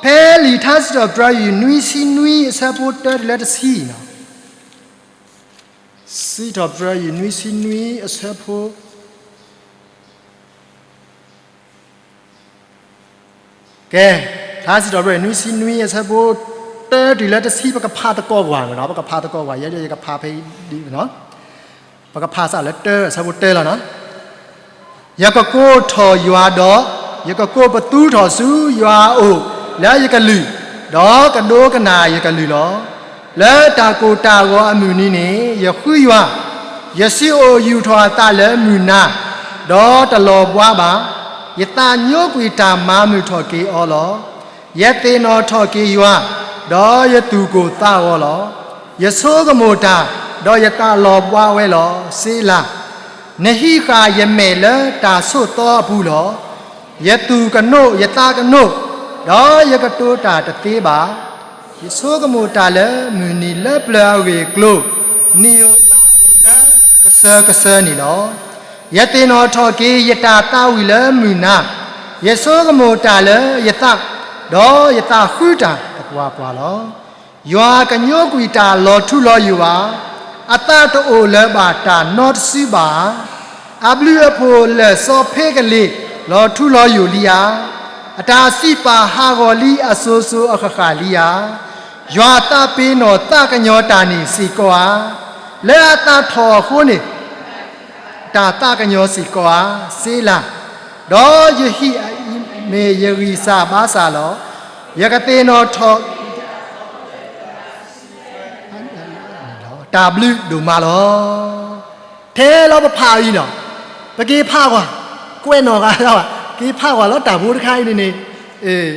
ဖဲလံာ်ထါစံးထီၣ်ပတြၢၤ နွံဆံနွံအဆၢဖိတၢတုၤလၢတဆံန့ၣ်, စံးထီၣ်ပတြၢၤ နွံဆံနွံအဆၢဖိ ကဲ, ထါစံးထီၣ်ပတြၢၤ နွံဆံနွံအဆၢဖိတၢတုၤလၢတဆံ ပကဖးသကိးကွၢ်မ့ၢ်နီၤ, ပကဖးသကိးကွၢ် ယဲယကဖးဖဲအံၤဒ်န့ၣ်, ပကဖးစးလၢတၢ အဆၢဖိတၢလီၤနီၤ. ယကကိးထီၣ်ယွၤဒီး, ယကကိးပသူထီၣ်ဆူယွၤအအိၣ်လၢယကလုၢ်, ဒီးကဒိကနၣ်ယကလုၢ်လီၤ. လၢတၢ်ကိၢ်တၢ်ဂီၤအမုၢ်နံၤန့ၣ် ယဃုယွၤ, ယစံၣ်အိၣ်ယူာ်ထီၣ်အသးလၢမုၢ်နၤ, ဒီးတလီၤဘှါဘၣ်. ယသးညိကွံာ်တၢ်မၤမုာ်ထီၣ်က့ၤအီၤလီၤ. ယသ့ၣ်နီၣ်ထီၣ်က့ၤယွၤ, ဒီးယသူၣ်ကိၢ်သးဂီၤလီၤ. ယဆိကမိၣ်တၢ်, ဒီးယသးလီၤဘှါဝဲလီၤ. စ့လၤ. နဟံးဃာ်ယမဲာ်လၢတၢ်ဆိးသီအပူၤလီၤ. ယသူၣ်ကနိးယသးကနိး, ဒီးယကတိၤတၢ်တသ့ဘၣ်. ယဆိကမိၣ်တၢ်လၢမုၢ်နံၤလၢပျၢၤအဂ့ၢ်အကျိၤ, နံၣ်ဧိၤလါဧိၤလၢကစၢၢ်ကစၢၢ်န့ၣ်လီၤ. ယသ့ၣ်နီၣ်ထီၣ်က့ၤယတၢ်သးဝံၣ်လၢမုၢ်နၤ, ယဆိကမိၣ်တၢ်လၢယသး, ဒီးယသးဃုတၢ်တပှၤပှၤလီၤ. ယွၤကညိကွံာ်တၢ်လီၤထူလီၤယိာ်ဘၣ်, အသးတအိၣ်လၢၤဘၣ်တၢ်နီတစုဘၣ်ဧါ. အဘျုးအဖှိၣ်လၢာ်စီဖ့ကလ့ၤလီၤထူလီၤယိာ်လံဧါ. အတၢ်စံးပာ်ဟးဂီၤလံအစိၤစိၤအဃၣ်ဃၣ်လံဧါ. ယွၤသးပ့ၤနီၣ်သးကညီၤတၢ်န့ၣ်စ့ၢ်ကီးဧါ. လၢအသးထီၣ်အဃိန့ၣ် တၢ်သးကညီၤစ့ၢ်ကီးဧါ. စ့လၤ. ဒီးယဟံၣ်အံၤမ့ၢ်ယဂံၢ်စၢ်ဘါစၢ်လီၤ. ယကသ့ၣ်နီၣ်ထီၣ် တၢ်ဘျုးဒိၣ်မးလီၤ. ထဲလီၤပဖးအံၤနီၤ, ပက့ၤဖးကွၢ်, ကွဲးနီၣ်ဂၤလီၤ, က့ၤဖးကွၢ်လီၤတၢ်ဖိတခါအံၤန့ၣ်န့ၣ်,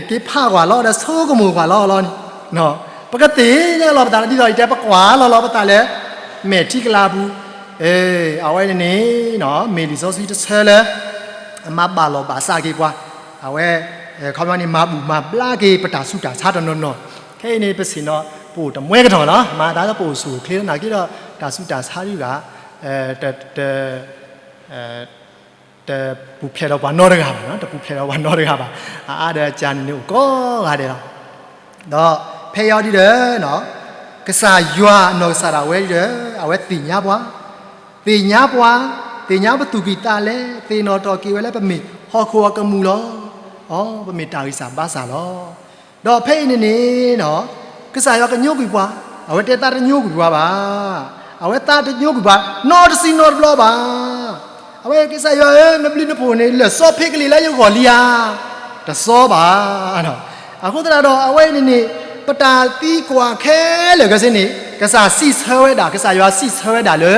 က့ၤဖးကွၢ်လီၤဒီးဆိကမိၣ်ကွၢ်လီၤလီၤန့ၣ်, ပကသ့ၣ်ညါလီၤပသးလၢဒ်သိးအံၤတဲ ပကွၢ်လီၤလီၤပသးလၢ မဲာ်ထံကလၤပူၤ, အဝဲန့ၣ်န့ၣ် မ့ၢ်လံာ်စီဆှံတဆၢလၢ အမၤဘၣ်လီၤဘၣ်စးက့ၤပှၤ, အဝဲ ခီပညီန့ၣ် မၤဘူၣ်မၤဘျါက့ၤပတၢ်ဆူးတၢ်ဆါတနီၤနီၤ, ခဲအံၤန့ၣ် ပဆ့ၣ်နီၤ ပအိၣ်တမှဲကတီၢ်လီၤ, မၤသးလၢပအိၣ်ဆူၣ်အိၣ်ချ့လၢနာ်က့ဒီး တၢ်ဆူးတၢ်ဆါဒုးဂၤ တပူၤဖျဲးဒီးပှၤနီတဂၤဘၣ်, တပူၤဖျဲးဒီးပှၤနီတဂၤဘၣ်, အအါဒီးကၢ်န့ၣ်န့ၣ် အိၣ်ကိးဂၤဒဲးလီၤ. ဒီးဖဲအံၤဒ်ဒီး ကစၢ်ယွၤအနီၢ်ကစၢ်ဒၣ်ဝဲဒ်ဒီး အဝဲသ့ၣ်ညါပှၤ, သ့ၣ်ညါပှၤ, သ့ၣ်ညါပသူၣ်ကံၢ်သးလဲ, သ့ၣ်နီၣ်ထီၣ်က့ၤဝဲလၢပမ့ၢ်ဟီၣ်ခိၣ်အကမူၣ်လီၤ. အ ပမ့ၢ်တၢ်ဂံၢ်စၢ်ဘါစၢ်လီၤ. ဒီးဖဲအံၤန့ၣ်န့ၣ် ကစၢ်ယွၤကညိကွံာ်ပှၤ, အဝဲတဲသးတညိကွံာ်ပှၤဘၣ်, အဝဲသးတညိကွံာ်ပှၤ နီတစံးနီတဘျီဘၣ်. အဝဲကစၢ်ယွၤဧၢ, နဘျုးနဖှိၣ်န့ၣ် လၢာ်စီဖ့ကလံၤလၢယဂီၢ်လံဧါ, တစီဘၣ်. အဃိသတးဒီး အဝဲအံၤန့ၣ်န့ၣ် ပတၢ်သံကွၢ်ခဲလၢာ်ခဲဆ့န့ၣ် ကစၢ်စံးဆၢဝဲဒၣ်, ကစၢ်ယွၤစံးဆၢဝဲဒၣ်လၢ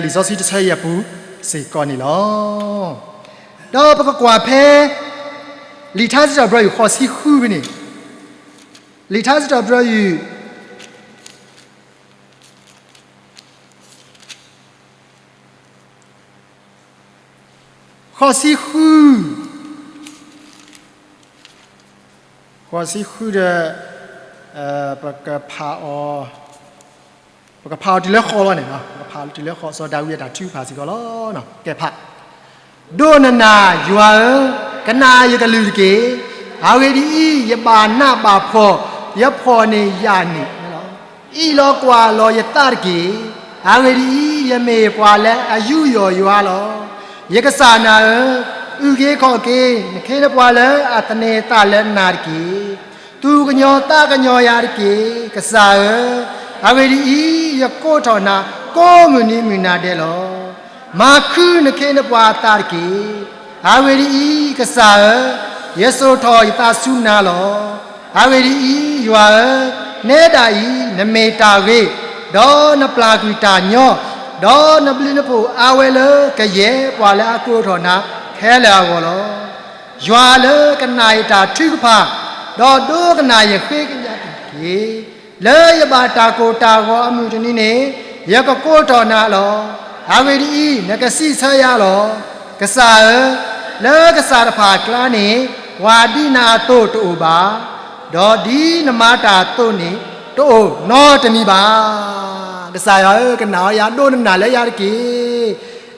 လံာ်စီဆှံတဆၢအံၤအပူၤစ့ၢ်ကီးန့ၣ်လီၤ. ဒီးပကကွၢ်ဖဲ လံာ်ထါစံးထီၣ်ပတြၢၤယွၤဃိးဆံဃုဖဲန့ၣ်, လံာ်ထါစံးထီၣ်ပတြၢၤယွၤ ဃိးဆံဃု, ဃိးဆံဃုဒီး ပကဖးအီၤ, ပကဖးအီၤတုၤလၢဃိးလီၤန့ၣ်, ပကဖးအီၤတုၤလၢဃိး စီၤဒၤဝံးအတၢ်ထုကဖၣ်စ့ၢ်ကီးလီၤ. ကဲဖး ဒိးနနၢ်ယွၤဧၢ, ကနၣ်ယကလုၢ်တက့ၢ်. အဂ့ၢ်ဒ်အံၤ, ယဘၣ်နးဘၣ်ဖှီၣ်, ယဖှီၣ်န့ၢ်ယာ်န့ၣ်လီၤ. အ့ၣ်လီၤကွၢ်လီၤယသးတက့ၢ်. အဂ့ၢ်ဒ်အံၤ, ယမ့ၢ်ပှၤလၢအယူးယီၣ်ယွၤလီၤ. ယကစၢ်နၤဧၢ, အုၣ်က့ၤခီၣ်က့ၤ နခ့နပှၤလၢအသန့ၤအသးလၢနၤတက့ၢ်. သူၣ်ကညီၤသးကညီၤယၤတက့ၢ်, ကစၢ်ဧၢ, အဂ့ၢ်ဒ်အံၤ, ယကိးထီၣ်နၤ ကိးမုၢ်နံၤမုၢ်နၤဒဲးလီၤ. မၤခုနခ့နပှၤအသးတက့ၢ်. အဂ့ၢ်ဒ်အံၤ, ကစၢ်ဧၢ, ယစိာ်ထီၣ်ယသးဆူနၤလီၤ. အဂ့ၢ်ဒ်အံၤ, ယွၤဧၢ, နဲဒၣ်အံၤ နမ့ၢ်တၢ်ဂ့ၤ, ဒီးနပျၢ်ကွံာ်တၢ်ညီ, ဒီးနဘျုးနဖှိၣ်အါဝဲလၢကယဲၢ်ပှၤလၢအကိးထီၣ်နၤခဲလၢာ်အဂီၢ်လီၤ. ယွၤလၢကနၣ်ယတၢ်ထုကဖၣ်, ဒီးဒိကနၣ်ယဃ့ကညးတက့ၢ်. လၢယဘၣ်တၢ်ကိၢ်တၢ်ဂီၤအမုၢ်တနံၤန့ၣ်, ယကကိးထီၣ်နၤလီၤ. အဂ့ၢ်ဒ်အံၤ, နကစံးဆၢယၤလီၤ. ကစၢ်ဧၢ, လၢကစၢ်တဖၣ်အကျါန့ၣ်, ပှၤဒ်နၤအသိးတအိၣ်ဘၣ်, ဒီးဒ်နမၤတၢ်အသိးန့ၣ် တအိၣ်နီတမံၤဘၣ်. ကစၢ်ယွၤဧၢ, ကနၣ်အီၤယၤ, ဒိးနနၢ်လၢယၤတက့ၢ်.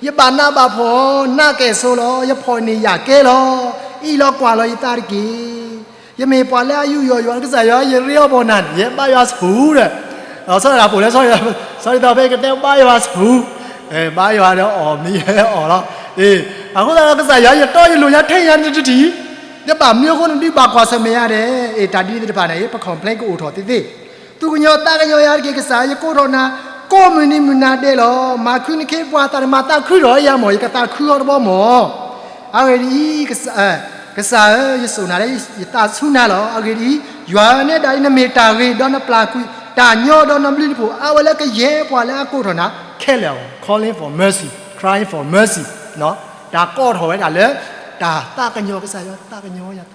ယဘၣ်နးဘၣ်ဖှီၣ်, နးကဲၣ်ဆိးလီၤ, ယဖှီၣ်န့ၢ်ယာ်ကဲလီၤ. အ့ၣ်လီၤကွၢ်လီၤယသးတက့ၢ်. ယမ့ၢ်ပှၤလၢအယူးယီၣ်ယွၤ, ကစၢ်ယွၤ, ယရ့အီၤဘီၣ်နၤန့ၣ်, ယဘါယွၤဆူၣ်ဒီး, ဒီးဆီဒၣ်တၢ်ဖိလၢ ဆီဒၣ်တၢ်ဖဲကတဲဘါယွၤဆူၣ်, ဘါယွၤဒီးအီၣ်မံအီၣ်လီၤ. အဃိသတးဒီးကစၢ်ယွၤ, ယတီယလိၤညါထဲယၤတထံၣ်, ယဘၣ်မနုၤအဃိနဒုးဘၣ်ကွၢ်ဆၢၣ်မဲာ်ယၤဒဲး. အ့ၣ် တၢ်ဒ်န့ၣ်သ့ၣ်တဖၣ်န့ၣ် ပ complain ကအိၣ်ထီၣ်သ့သ့. သူၣ်ကညီၤသးကညီၤယၤတက့ၢ်, ကစၢ်ဧၢ, ယကိးထီၣ်နၤ ကိးမုၢ်နံၤမုၢ်နၤဒဲးလီၤ. မၤခုနခ့ပှၤအသးန့ၣ်, မၤသးခုထီၣ်ယၤမၢ်, ယကသးခုအီၤတဘျီမၢ်. အဂ့ၢ်ဒ်အံၤ, ကစၢ်ဧၢ, ယစိာ်နၤလၢယသးဆူနၤလီၤ. အဂ့ၢ်ဒ်အံၤ, ယွၤဧၢ, နဲဒၣ်အံၤ နမ့ၢ်တၢ်ဂ့ၤ, ဒီးနပျၢ်ကွံာ်တၢ်ညီ, ဒီးနဘျုးနဖှိၣ်အါဝဲလၢကယဲၢ်ပှၤလၢအကိးထီၣ်နၤခဲလၢာ်အဂီၢ်, calling for mercy, crying for mercy, တၢ်ကိးထီၣ်ဝဲဒၣ်လၢ တၢ်သးကညီၤ, ကစၢ်ယွၤသးကညီၤယၤ,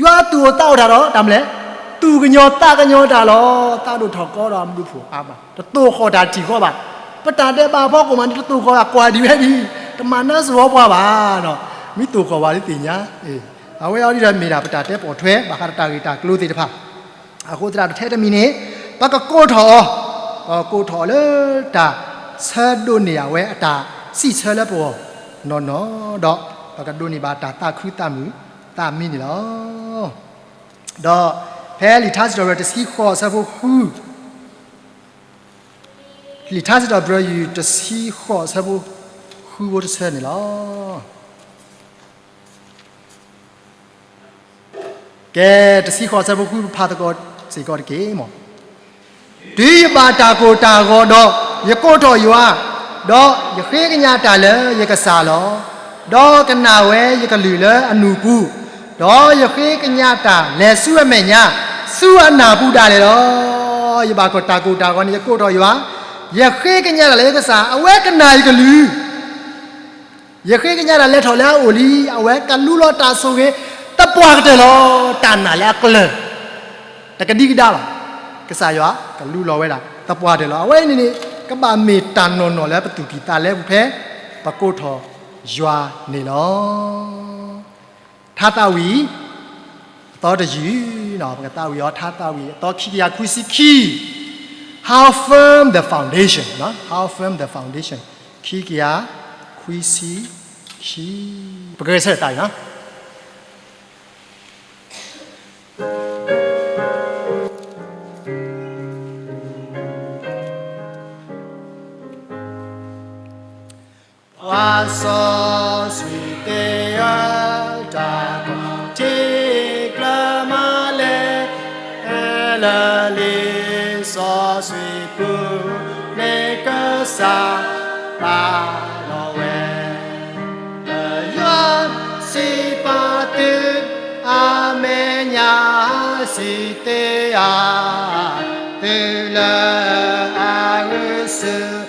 ယွၤသူၣ်အိၣ်သးအိၣ်တၢ်ဒီး တၢ်မနုၤလဲၣ်, သူၣ်ကညီၤသးကညီၤတၢ်လီၤ. သးဒိၣ်ထီၣ်ကီဒီးအဘျုးအဖှိၣ်အါမး, တသိၣ်ဃီၣ်တၢ်ထံၣ်ဃီဘၣ်. ပတၢ်ဒဲးဘးအဖီခိၣ်မးန့ၣ် တသိၣ်ဃီၣ်ဘၣ်, ကွၢ်ဒံးဝဲဒံး, တမၤနၢၤစိၤအီၤပှၤဘၣ်. မ့ၢ်သိၣ်ဃီၣ်ဘၣ်လၢသ့ၣ်ညါ, အဝဲအံၤဒ်ဒီးမ့ၢ်ဒၣ်ပတၢ်တဲပိာ်ထွဲ ဘၣ်ဃးဒီးတၢ်ဂ့ၢ်တၢ်ကျိၤသ့ၣ်တဖၣ်. အဃိသတးဒီးထဲတမံၤန့ၣ် ပကကိးထီၣ်အီၤ, ပကကိးထီၣ်အီၤလၢတၢ်ဆၢဒိးန့ၢ်အဝဲအတၢ်စံးဆၢလၢပဂီၢ် နီၢ်နီၢ်, ဒီးပကဒိးန့ၢ်ဘၣ်တၢ်သးခုသးမုာ်သးမံန့ၣ်လီၤ. ဒီးဖဲလံာ်ထါစံးထီၣ်ပတြၢၤတဆံဃိးအဆၢဖိဃု, လံာ်ထါစံးထီၣ်ပတြၢၤယွၤတဆံဃိးအဆၢဖိဃုဖိတဆၢန့ၣ်လီၤ. ကဲ, တဆံဃိးအဆၢဖိဃု ပဖးသကိးစ့ၢ်ကီးတက့ၢ်မၢ်. တုၤယဘၣ်တၢ်ကိၢ်တၢ်ဂီၤဒီး ယကိးထီၣ်ယွၤ, ဒီးယဃ့ကညးတၢ်လၢယကစၢ်လီၤ. ဒီးကနၣ်ဝဲယကလုၢ်လၢအနူၢ်ပူၤ, ဒီးယဃ့ကညးတၢ်လဲၤဆူအမဲာ်ညါ, ဆူအနၢ်ပူၤဒၣ်လဲာ်လီၤ. ယဘၣ်ကီၢ်တၢ်ကိၢ်တၢ်ဂီၤန့ၣ် ယကိးထီၣ်ယွၤ, ယဃ့ကညးတၢ်လၢယကစၢ်, အဝဲကနၣ်ယကလုၢ်, ယဃ့ကညးတၢ်လဲၤထီၣ်လၢအအိၣ်လံ, အဝဲကလူလီၤတၢ်ဆိၣ်ဂ့ၤ သပှၢ်ကတၢၢ်လီၤ. တၢ်နာ်လၢအကျၢၤ တကဒံကဒါဘၣ်. ကစၢ်ယွၤကလူလီၤဝဲဒၣ်သပှၢ်တၢၢ်လီၤ. အဝဲအံၤန့ၣ်န့ၣ် ကဘၣ်မ့ၢ်တၢ်နီၢ်နီၢ်လၢပသူၣ်ကံၢ်သးလဲပူၤဖဲ ပကိးထီၣ်ယွၤန့ၣ်လီၤ. ထါသးဝံၣ် အသီတယုၢ်, ပကသးဝံၣ်အီၤ ထါသးဝံၣ် အသီခံကယၤခွံဆံခံ, How firm the foundation, How firm the foundation, ခံကယၤခွံဆံခံ, ပကဂဲၤဆၢထၢၣ်သးအံၤလီၤ. ပှၤစီဆှံသ့ၣ်ဧၢ, တၢ်ကီထံကျၢၤမးလဲၣ်, လၢလံာ်စီဆှံပူၤ မ့ၢ်ကစၢ်ပာ်လီၤဝဲ လၢယွၤစံးပာ်သု, အမဲာ်ညါစံးသ့ဧါ, သုလၢအဂုာ်ဆူၣ်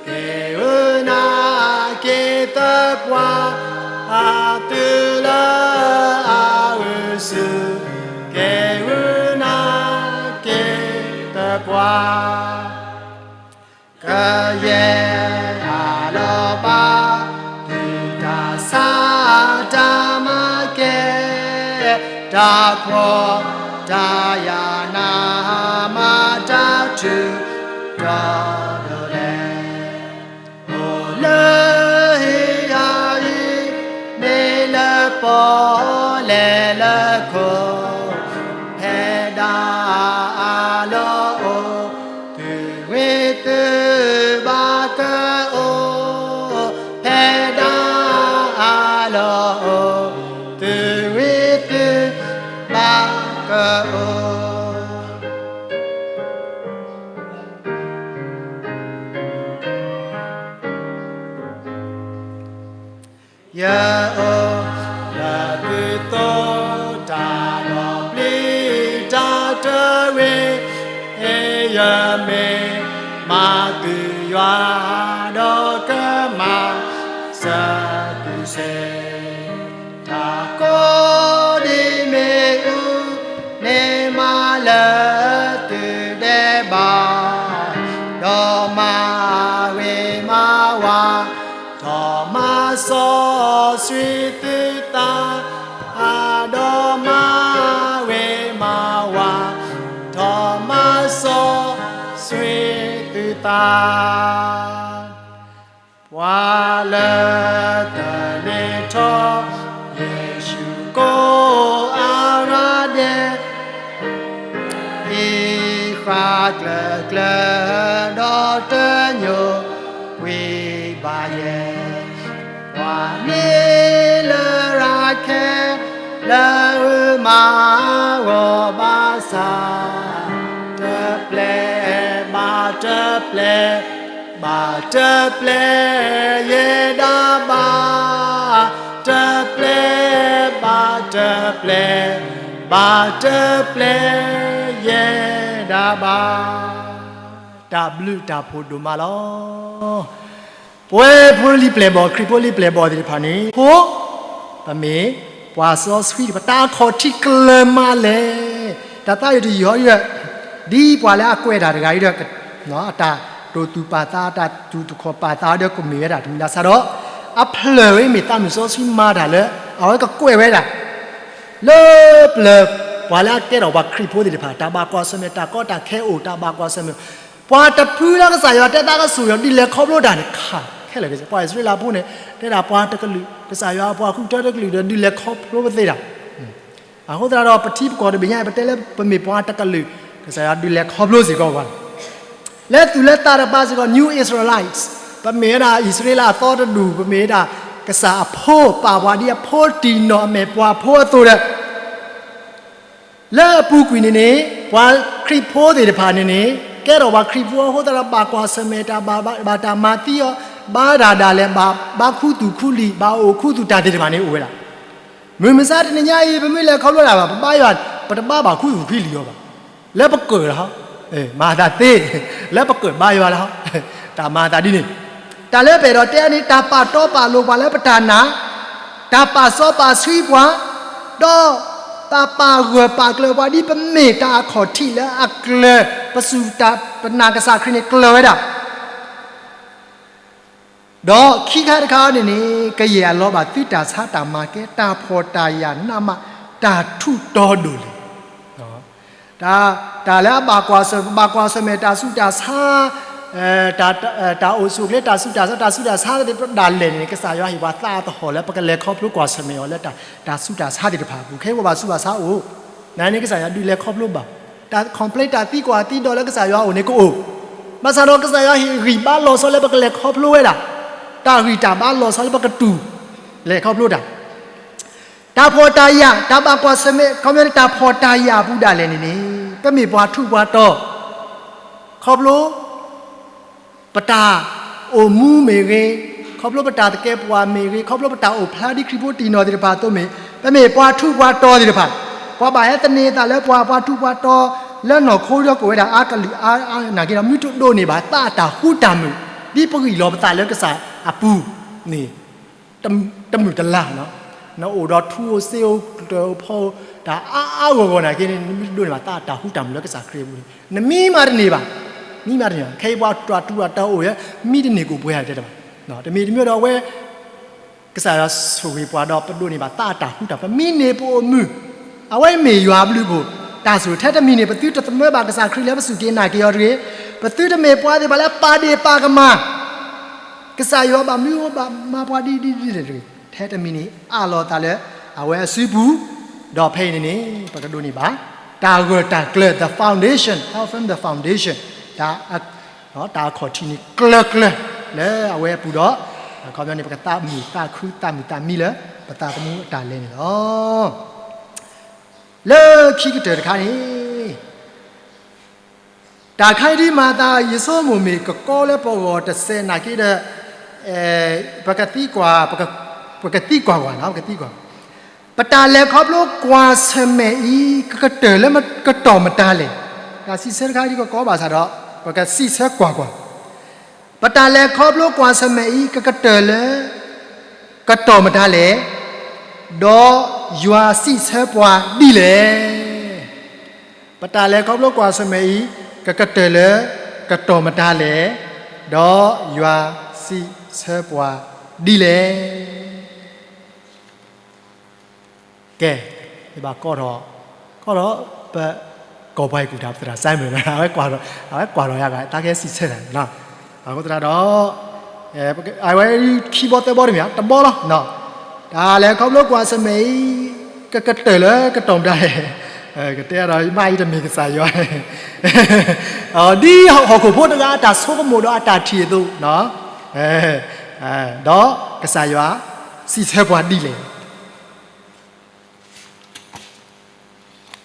က့ၤဂုာ်နၤက့ၤသပှၢ်, သုလၢအဂုာ်ဆူၣ် က့ၤဂုာ်နၤက့ၤသပှၢ်. ကယဲၢ်အလီၢ်ဘၣ် သုတၢ်ဆါတၢ်မၤကဲ တၢ်ဖှီၣ်တၢ်ယာ်နး မၤတၢ်ထူးတီၤဒိၣ်လဲၣ်, အိၣ်လၢဟံၣ်အံၤ မ့ၢ်လၢပီၣ်လဲၣ်လၢခိၣ်, ဖဲဒၣ်အလီၢ်အိၣ် သုးဝံသုးဘၣ်ကအိၣ်, ဖဲဒၣ်အလီၢ်အိၣ် သုးဝံသုးဘၣ်ကအိၣ်. ယအိၣ်လၢသုသိးတၢ်ဒီးပျံၤတၢ်တဝ့ၤ, ယမ့ၢ်မၤသုယွၤ ဒီးကမၤစၢၤသုစ့ၢ်, တၢ်ကိးဒံးမ့ၣ်အူန့ၣ် မၤလၢသုဒဲးဘး, ဒီးမၤဝ့ၤမၤဝါ ထီၣ်မၤစီဆှံသုသး, ဒီးမၤဝ့ၤမၤဝါ ထီၣ်မၤစီဆှံသုသး. ပှၤလၢတန့ၢ်ထီၣ် ယ့ၣ်ၡူးကိးအါဂၤဒဲး အံၤဃၣ်ကျၢၤကျၢၤ ဒီးတညိကွံာ်ဘၣ်ယဲၢ်, ပှၤမ့ၢ်လၢရၤခဲ လၢဂုၢ်မၤဂီၤဘၣ်ဆၣ်, တပျဲဘၣ်တပျဲ ဘၣ်တပျဲယဲဒၣ်ဘၣ်, တပျဲဘၣ်တပျဲ ဘၣ်တပျဲယဲဒၣ်ဘၣ်. တၢ်ဘျုးတၢ်ဖှိၣ်ဒိၣ်မးလီၤ. ပဝဲဖိလံၤပျဲၢ်ဘီၣ် ခရံာ်ဖိလံၤပျဲၢ်ဘီၣ်သ့ၣ်တဖၣ်န့ၣ် ဖိ ပမ့ၢ်ပှၤစီဆှံတဖၣ် တၢ်အခီၣ်ထံးကျၢၤမးလဲၣ်. တၢ်သးယုၢ်တယုၢ်ဟီဒ်ဒီး ဒ်ပှၤလၢအကွဲးတၢ်တဂၤအံၤဒီး အတၢ်တိာ်သူၣ်ပာ်သး အတၢ်သူၣ်တခီၣ်ပာ်သးဒီးကမ့ၢ်ဝဲဒၣ်တမံၤလၢ်ဆါဒီး အဖျၢၣ်ဝဲမ့ၢ်သးမုၢ်စီဆှံမၤတၢ်လၢ အဝဲကကွဲးဝဲဒၣ် လၢပျၢၤ ပှၤလၢအကဲထီၣ်ပှၤခရံာ်ဖိသ့ၣ်တဖၣ် တၢ်ဘၣ်ကွၢ်ဆၢၣ်မဲာ် တၢ်ကီတၢ်ခဲအိၣ် တၢ်ဘၣ်ကွၢ်ဆၢၣ်မဲာ် ပှၤတဖုလၢကစၢ်ယွၤတဲသးကဆူၣ်ယီၤ ဒုးလဲၤခီဖျိတၢ်န့ၣ် ခးခဲလၢာ်ကစၢ် ပှၤအံၣ်စရ့လးဖိန့ၣ် တဲဒၣ်ပှၤတကလုာ် ကစၢ်ယွၤပှၤဃုထၢတကလုာ်ဒီး ဒုးလဲၤခီဖျိပသ့ဒၣ် အဃိသတးဒီး ပထံပကီၢ်တဘ့ၣ်ညါအံၤ ပတဲလၢပမ့ၢ်ပှၤတကလုာ် ကစၢ်ယွၤဒုးလဲၤခီဖျိစ့ၢ်ကီးပှၤ လၢသူၣ်လၢသးတပၤစ့ၢ်ကီး New Israelites ပမ့ၢ်ဝဲဒၣ်အံၣ်စရ့လးအသီတဒူၣ် ပမ့ၢ်ဝဲဒၣ်ကစၢ်အဖိ ပာ်ပှၤဒ်အဖိတံၢ်နီၢ်အမဲာ်ပှၤဖိအသိးဒီး လၢအပူၤကွံာ်န့ၣ်န့ၣ် ပှၤခရံာ်ဖိသ့ၣ်တဖၣ်န့ၣ်န့ၣ် ကဲထီၣ်ပှၤခရံာ်ဖိအဃိသတးဒီး ဘၣ်ကွၢ်ဆၢၣ်မဲာ်တၢ် ဘၣ်တၢ်မၤသံအီၤ ဘါတၢ်ဒၣ်လဲာ် ဘၣ်ခူသူၣ်ခူလံာ် ဘၣ်အိၣ်ခူသူၣ်တၢ်သ့ၣ်တဖၣ်န့ၣ်အိၣ်ဝဲဒၣ် မုၢ်မဆါတနံၤညါအံၤ ပမ့ၢ်လဲၤခီဖျိတၢ်ဘၣ် ပဘါယွၤ ပတဘါဘၣ်ခူသူၣ်ခူလံာ်အီၤဘၣ် လၢပကၢၣ်လီၤ မၤသးသ့ လၢပကြၢးဘါယွၤလီၤ. တၢ်မၤသးဒ်န့ၣ်, တၢ်လၢပအဲၣ်ဒိးတဲန့ၣ် တၢ်ပာ်တီပာ်လိၤပှၤလၢပတၢ်နာ်, တၢ်ပာ်စီပာ်ဆှံပှၤ, ဒီးတၢ်ပာ်ဂၢၢ်ပာ်ကျၢၤပှၤ ဒ်ပမ့ၢ်တၢ်အခီၣ်ထံးလၢအကျၢၤ ပစူၢ်တၢ်ပနာ်ကစၢ်ခရံာ်န့ၣ်ကျၢၤဝဲဒၣ် ဒီးခံခါတခါန့ၣ်န့ၣ် ကယဲၢ်အလီၤဘၣ်သုတၢ်ဆါတၢ်မၤကဲ တၢ်ဖှီၣ်တၢ်ယာ်နးမး တၢ်ထူးတီၤဒိၣ်လဲၣ်. တၢ်လၢအဘၣ်ကွၢ်ဆၢၣ် ပဘၣ်ကွၢ်ဆၢၣ်မဲာ်တၢ်ဆူးတၢ်ဆါ, တၢ်အိၣ်ဆူၣ်အိၣ်ချ့တၢ်ဆူးတၢ်ဆါ တၢ်ဆူးတၢ်ဆါသ့ၣ်တဖၣ်ဒၣ်လဲာ်န့ၣ် ကစၢ်ယွၤဟ့ၣ်ပှၤသးသဟီၣ်လၢပကလဲၤခီဖျိကွၢ်ဆၢၣ်မဲာ်အီၤလၢ တၢ်ဆူးတၢ်ဆါသ့ၣ်တဖၣ်အပူၤ ခဲအံၤပဘၣ်ဆူးဘၣ်ဆါအိၣ်, နန့ၣ်ကစၢ်ယွၤဒုးလဲၤခီဖျိဘၣ်, တၢ် complain တၢ်သံကွၢ်သံဒိးလၢကစၢ်ယွၤအအိၣ်န့ၣ်ကအိၣ်, ဘၣ်ဆၣ်ဒီးကစၢ်ယွၤဟ့ၣ်ဂံၢ်ဘါလီၤဆီလၢပကလဲၤခီဖျိဝဲဒၣ်, တၢ်ဂံၢ်တၢ်ဘါလီၤဆီလၢပကတူၢ်လဲၤခီဖျိတၢ် တၢ်ဖှီၣ်တၢ်ယာ် တၢ်ဘၣ်ကွၢ်ဆၢၣ်မဲာ် ခီပညီန့ၣ် တၢ်ဖှီၣ်တၢ်ယာ်အပူၤဒၣ်လဲာ်န့ၣ်န့ၣ် ပမ့ၢ်ပှၤထူးပှၤတီၤ, ခီဖျိ ပတၢ်အိၣ်မူမ့ၢ်ဂ့ၤ, ခီဖျိပတၢ်သကဲးပဝးမ့ၢ်ဂ့ၤ, ခီဖျိပတၢ်အိၣ်ဖျါဒ်ခရံာ်ဖိတံၢ်နီၢ်သ့ၣ်တဖၣ်အသိးမ့ၢ်, ပမ့ၢ်ပှၤထူးပှၤတီၤသ့ၣ်တဖၣ်, ပှၤဘၣ်ဟဲသန့ၤသးလၢပှၤ ပှၤထူးပှၤတီၤလၢနီၢ်ခိဒီးကအိၣ်ဝဲဒၣ်အါကလုာ်အါနာ်က့ဒီး မ့ၢ်တဒိးန့ၢ်ဘၣ်သးအတၢ်ဃူတၢ်မုာ် ဒ်ပဂံၢ်လီၤပသးလၢကစၢ်အပူၤန့ၣ် တမုာ်တလၤ, နအိၣ်ဒီးထူအိၣ်စ့အိၣ် ကတၢၢ်အိၣ်ဖီအိၣ် တၢ်အါအါဂီၢ်ဂီၢ်နာ်က့န့ၣ် နမ့ၢ်တဒိးန့ၢ်ဘၣ်သးအတၢ်ဃူတၢ်မုာ်လၢကစၢ်ခရံာ်အပူၤန့ၣ် နမံမၤတန့ၢ်ဘၣ်, မံမၤတန့ၢ်ဘၣ်. ခဲအံၤပှၤတၢ်ထူးတၢ်တီၤအိၣ်ယဲ မံတန့ၢ်ကိၣ်ပှဲၤဧါတဲတဘၣ်, တမ့ၢ်တမ့ၢ်ဒီးအဝဲ ကစၢ်ယွၤဆိၣ်ဂ့ၤပှၤဒီးပဒိးန့ၢ်ဘၣ်သးအတၢ်ဃူတၢ် ပမံန့ၢ်ပအိၣ်မုာ်, အဝဲမ့ၢ်ယွၤအဘျုးအဖှိၣ်, တၢ်ဆိၣ်ထဲတမံၤန့ၣ် ပသုတသမၢဘၣ်ကစၢ်ခရံာ်လၢပစူၢ်က့ၤနာ်က့ၤအီၤတဂ့ၤ, ပသုတမ့ၢ်ပှၤသ့ၣ်တဖၣ်လၢပာ်ဒ့ၣ်ပာ်ကမၣ် ကစၢ်ယွၤဘၣ်မနုၤဘၣ်မၤပှၤဒ်ဒ်ဒ်လဲၣ်တဂ့ၤ, ထဲတမံၤန့ၣ် အးလီၤသးလၢအဝဲအစုပူၤ, ဒီးဖဲအံၤန့ၣ်န့ၣ် ပကဒိးန့ၢ်ဘၣ် တၢ်ဂၢၢ်တၢ်ကျၢၤ the foundation, how firm the foundation, တၢ် တၢ်အခီၣ်ထံးန့ၣ်ကျၢၤကျၢၤ လၢအဝဲအပူၤဒီး အခီပညီန့ၣ် ပကသးမုာ်သးခုသးမုာ်သးမံလၢ ပသးသမူအတၢ်လဲၤန့ၣ်လီၤ. လၢခံကတၢၢ်တခါန့ၣ် တၢ်ခါအံၤဒ်မၤသး ယဆိကမိၣ်မ့ၢ်ကကီလၢပဂီၢ်တစဲးနာ်က့ဒီး ပကသံကွၢ်, ပကသံကွၢ်ကွၢ်နီၤ, ပကသံကွၢ်, ပတၢ်လဲၤခီဖျိကွၢ်ဆၢၣ်မဲာ်အံၤ ကကတၢၢ်လၢကတီၢ်မတၤလဲၣ်. တၢ်စံးဆၢတခါအံၤဒ်ကကီဘၣ်ဆၣ်ဒီး ပကစံးဆၢကွၢ်ကွၢ်, ပတၢ်လဲၤခီဖျိကွၢ်ဆၢၣ်မဲာ်အံၤ ကကတၢၢ်လၢ ကတီၢ်မတၤလဲၣ်, ဒီးယွၤစံးဆၢပှၤဒ်လဲၣ်. ပတၢ်လဲၤခီဖျိကွၢ်ဆၢၣ်မဲာ်အံၤ ကကတၢၢ်လၢ ကတီၢ်မတၤလဲၣ်, ဒီးယွၤစံးဆၢပှၤဒ်လဲၣ်. ကဲ, ယဘၣ်ကိးထီၣ်, ကိးထီၣ်, ပ, ကိးပှၤဟ့ၣ်ကူၣ်တၢ် ပသရၣ် Simon အဝဲကွၢ်ထီၣ်, အဝဲကွၢ်ထီၣ်ယၤ တၢ်ကဲစံးဆၢတၢ်န့ၣ်လီၤ. အဃိသတးဒီး အဝဲခံဘီသၢဘီတမ့ၢ် တဘီလီၤ. တၢ်လဲၤခီဖျိကွၢ်ဆၢၣ်မဲာ်အံၤ ကကတၢၢ်လၢကတီၢ်မတၤလဲၣ်, ကတဲဒီး ယမ့ၢ်အံၤတမ့ၢ်ကစၢ်ယွၤ ဒ်ဟီၣ်ခိၣ်ဖိတဂၤအတၢ်ဆိကမိၣ်ဒီးအတၢ်ထံၣ်အသိး, ဒီးကစၢ်ယွၤစံးဆၢပှၤဒ်လဲၣ်. နံၤလၢ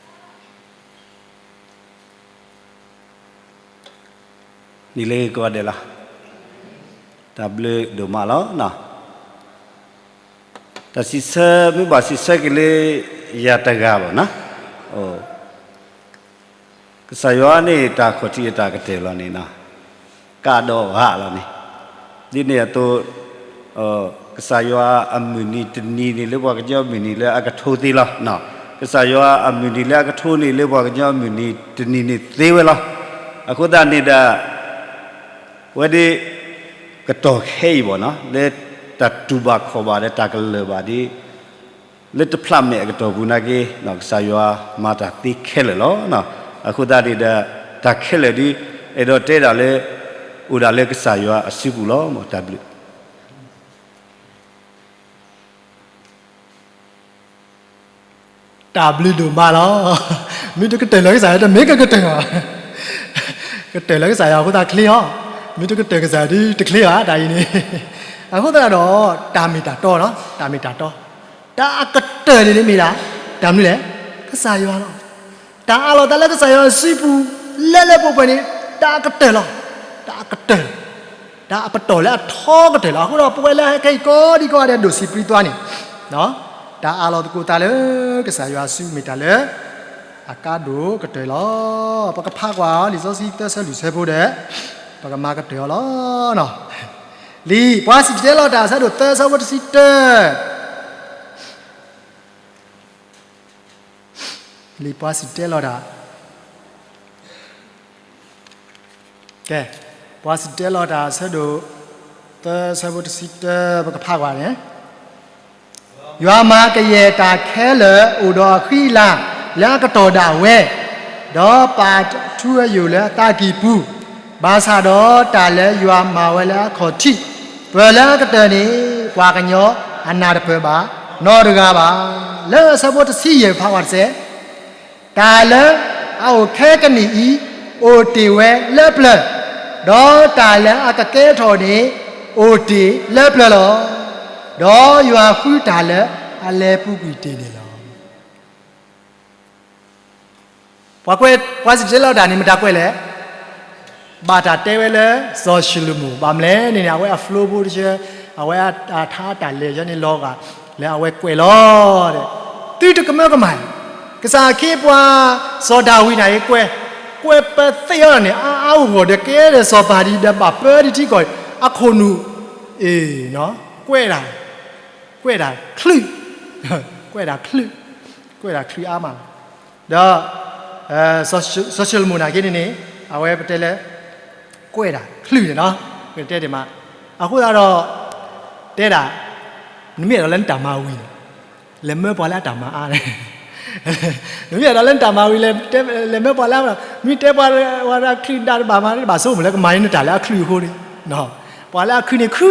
ကိးဂၤဒဲးလီၤ. တၢ်ဘျုးဒိၣ်မးလီၤ. တၢ်စံးဆၢ မ့ၢ်ဘၣ်စံးဆၢက့ၤလၢယၤတဂၤဘၣ်နီၤ, ကစၢ်ယွၤန့ၣ် တၢ်ခီၣ်ထံးအတၢ်ကတၢၢ်လီၤန့ၣ် ကးဒီးဂၤလီၤန့ၣ်, ဒ်န့ၣ်အသိး ကစၢ်ယွၤအမုၢ်နံၤတနံၤန့ၣ် လၢပှၤကညီမုၢ်နံၤလၢအကထိသ့လီၤ. ကစၢ်ယွၤအမုၢ်နံၤလၢအကထိန့ၣ်လၢပှၤကညီမုၢ်နံၤတနံၤန့ၣ်သ့ဝဲလီၤ. အဃိသတးန့ၣ်ဒီး ဝဲဒၣ် ကတီၢ်ခဲအံၤဘၣ်နီၤ လၢတၢ်တူၢ်ဘၣ်ခီၣ်ဘၣ်ဒီးတၢ်ကလၢၢ်ဘၣ်ဒ် လၢတဖျးမဲာ်အကတီၢ်ပူၤနာ်က့ ကစၢ်ယွၤမၤတၢ်သ့ခဲလၢာ်လီၤ. အဃိသတးန့ၣ်ဒီး တၢ်ခဲလၢာ်ဒ် အဲၣ်ဒိးတဲဒၣ်လၢ အိၣ်ဒၣ်လၢကစၢ်ယွၤအစုပူၤလီၤ. တၢ်ဘျုး တၢ်ဘျုးဒိၣ်မးလီၤ. မ့ၢ်တကတၢၢ်လၢကစၢ်ယွၤ တမ့ၢ်ကကတၢၢ်ဘၣ်. ကတၢၢ်လၢကစၢ်ယွၤအဃိသတးချ့အီၤ, မ့ၢ်တကတၢၢ်ကစၢ်ယွၤဒ်တချ့ဘၣ် တၢ်အံၤန့ၣ်. အဃိသတးဒီး တၢ်မ့ၢ်တၢ်တီနီၤ, တၢ်မ့ၢ်တၢ်တီ, တၢ်အကတၢၢ်န့ၣ်န့ၣ်မ့ၢ်ဒၣ် တၢ်မနုၤလဲၣ်, ကစၢ်ယွၤလီၤ. တၢ်အးလီၤသးလၢကစၢ်ယွၤအစုပူၤ လၢလၢပှဲၤပှဲၤန့ၣ် တၢ်အကတၢၢ်လီၤ. တၢ်အကတၢၢ် တၢ်အပတီၢ်လၢအထီကတၢၢ်လီၤ. အဃိဒီးပဝဲလၢဟဲခဲအံၤကိးဒံကိးဂၤဒဲးဒိၣ်စံးပြံသွါန့ၣ်, တၢ်အးလီၤသကိးသးလၢ ကစၢ်ယွၤအစုမ့ၢ်တၢ်လၢ အကါဒိၣ်ကတၢၢ်လီၤ. ပကဖးကွၢ်အီၤ လံာ်စီဆှံသၢဆၢလွံၢ်ဆၢဖိဒီး ပကမၤကတၢၢ်အီၤလီၤ. လံာ်ပှၤစံၣ်တဲၤတဲလီၤတၢ် အဆၢဒိၣ်သၢဆၢဖိတဆံတၢ, လံာ်ပှၤစံၣ်တဲၤတဲလီၤတၢ် ကဲ, ပှၤစံၣ်တဲၤတဲလီၤတၢ် အဆၢဒိၣ်သၢဆၢဖိတဆံတၢ ပကဖးကွၢ်န့ၣ်, ယွၤမၤကယဲၢ်တၢ်ခဲလၢာ် အိၣ်ဒီးအဃံအလၤ လၢအကတီၢ်ဒၣ်ဝဲ, ဒီးပာ်ထူအယိာ်လၢအသးကံၢ်ပူၤ, ဘၣ်ဆၣ်ဒီးတၢ်လၢယွၤမၤဝဲလၢအခီၣ်ထံး ပၢၢ်လၢအကတၢၢ်န့ၣ် ပှၤကညီအနၢ်တပၢၢ်ဘၣ်နီတဂၤဘၣ်. လၢအဆၢဖိတဆံယဲၢ် ဖးကွၢ်တစဲး, တၢ်လၢအအိၣ်ခဲကနံၣ်အံၤ အိၣ်တ့ၢ်ဝဲလၢပျၢၤ, ဒီးတၢ်လၢအကကဲထီၣ်န့ၣ် အိၣ်တ့ၢ်လၢပျၢၤလီၤ. ဒီးယွၤဃုတၢ်လၢအလဲၤပူၤကွံာ်တ့ၢ်န့ၣ်လီၤ. ပှၤကွဲး ပှၤစံၣ်တဲၤတဲလီၤတၢ်န့ၣ် မတၤကွဲးလဲၣ်. ဘၣ်တၢ်တဲဝဲလၢ စီၤၡလိၤမိၣ်, ဘၣ်မနုၤလဲၣ်န့ၣ်န့ၣ် အဝဲအ flow ဖိတဆၢ, အဝဲအထါတၢ်လဲၤဆၢန့ၣ်လီၤဂာ် လၢအဝဲကွဲးလီၤဒီး, သုတကမၢကမၣ်, ကစၢ်အခ့အပှၤ စီၤဒၤဝံးန့ၣ် ကွဲး, ကွဲးပသ့ၣ်အီၤန့ၣ် အါအါဂီၢ်ဂီၢ်ဒီး ကဲဒီးစီၤပၤဒ်ဒီး ဘၣ်ပၢဒ်ထံကီၢ်အခိၣ်နူာ်, အ့ၣ်, ကွဲးဒၣ်, ကွဲးဒၣ်ချုး, ကွဲးဒၣ်ချုး, ကွဲးဒၣ်ချုးအါမးလီၤ. ဒီး စီၤၡလိၤမိၣ်နာ်က့န့ၣ်န့ၣ် အဝဲပတဲလၢ ကွဲးဒၣ်ချုးန့ၣ်လီၤ. ပတဲဒ်မး, အဃိသတးဒီး တဲဒၣ်, နမ့ၢ်အဲၣ်ဒိးလၢနတၢ်မၤဝံၤန့ၣ် လဲၤမၢပှၤလၢအတၢ်မၤအါန့ၣ်, နမ့ၢ်အဲၣ်ဒိးလၢနတၢ်မၤဝံၤ လဲၤမၢပှၤလၢအ, မ့ၢ်တဲပှၤ, ပှၤလၢအချုးဒၣ်တဘၣ်မး တဘၣ်ဆိကမိၣ်လၢကမၤန့ၢ်နတၢ်လၢအချုးအဃိန့ၣ်, ပှၤလၢအချုးန့ၣ်ခု,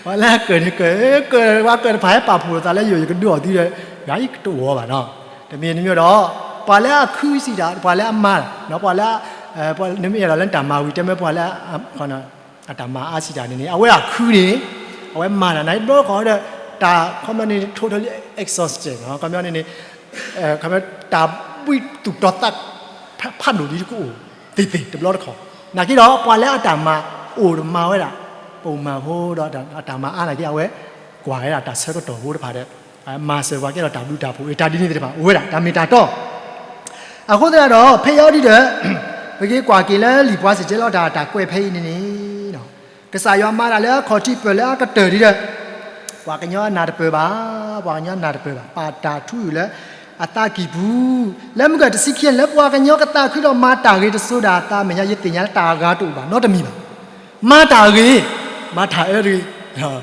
ပှၤလၢအကၢၢ်န့ၣ်ကၢၢ်, ကၢၢ်ပှၤကၢၢ်တဖၣ်ဟဲပာ်ဖှိၣ်သးလၢယိာ် ယကဒုးအီၤသုဒီး ယၤယတအိၣ်ဘၣ်နီၤ. တမံၤတမံၤဒီး ပှၤလၢအခုစံးတၢ် ပှၤလၢအမၤ, ပှၤလၢ, နမ့ၢ်အဲၣ်ဒိးလၢနတၢ်မၤဝံၤ တဲမၢပှၤလၢ အတၢ်မၤအါစံးတၢ်န့ၣ်န့ၣ် အဝဲအခုန့ၣ်, အဝဲမၤတၢ်န့ၣ်တဘျီတခီၣ်ဒီး တၢ်ခီပညီန့ၣ် totally exhausted ခီပညီန့ၣ်န့ၣ်, ခီပညီ တၢ်ဘှံးသူၣ်တီၤသး ဖးဒိၣ်ဒ်တကအိၣ်သ့ၣ်သ့ၣ်တဘျီတခီၣ်, နာ်က့ဒီး ပှၤလၢအတၢ်မၤအိၣ်ဒီးမၤဝဲဒၣ် ပိာ်မၤဖိဒီး အတၢ်မၤအါနာ်က့ အဝဲကွၢ်ဝဲဒၣ်တၢ်ဆၢကတီၢ်ဖိတဖၣ်ဒီး မၤစၢၤပှၤကဲထီၣ်တၢ်ဘျုးတၢ်ဖှိၣ် တၢ်ဒ်န့ၣ်သ့ၣ်တဖၣ် အိၣ်ဝဲဒၣ်တၢ်မ့ၢ်တၢ်တီ. အဃိသတးဒီး ဖဲအံၤဒ်ဒီး ပက့ၤကွၢ်က့ၤလၢလံာ်ပှၤစံၣ်တဲၤတဲလီၤတၢ် တၢ်ကွဲးဖဲအံၤန့ၣ်န့ၣ် ကစၢ်ယွၤမၤတၢ်လၢအခီၣ်ထံး ပၢၢ်လၢအကတၢၢ်ဒ်ဒီး ပှၤကညီအနၢ်တပၢၢ်ဘၣ်, ပှၤကညီအနၢ်တပၢၢ်ဘၣ်, ပာ်တၢ်ထူအယိာ်လၢအသးကံၢ်ပူၤ, လၢမုၢ်ကၢၢ်တဆံခံန့ၣ် လၢပှၤကညီကသးခုဒီးမၤတၢ်ဂ့ၤတစိၤဒၣ်အသးမဲာ်ညါ ယသ့ၣ်ညါလၢတၢ်အဂၤတအိၣ်ဘၣ်နီတမံၤဘၣ်. မၤတၢ်ဂ့ၤ, မၤတၢ်အၢတဂ့ၤ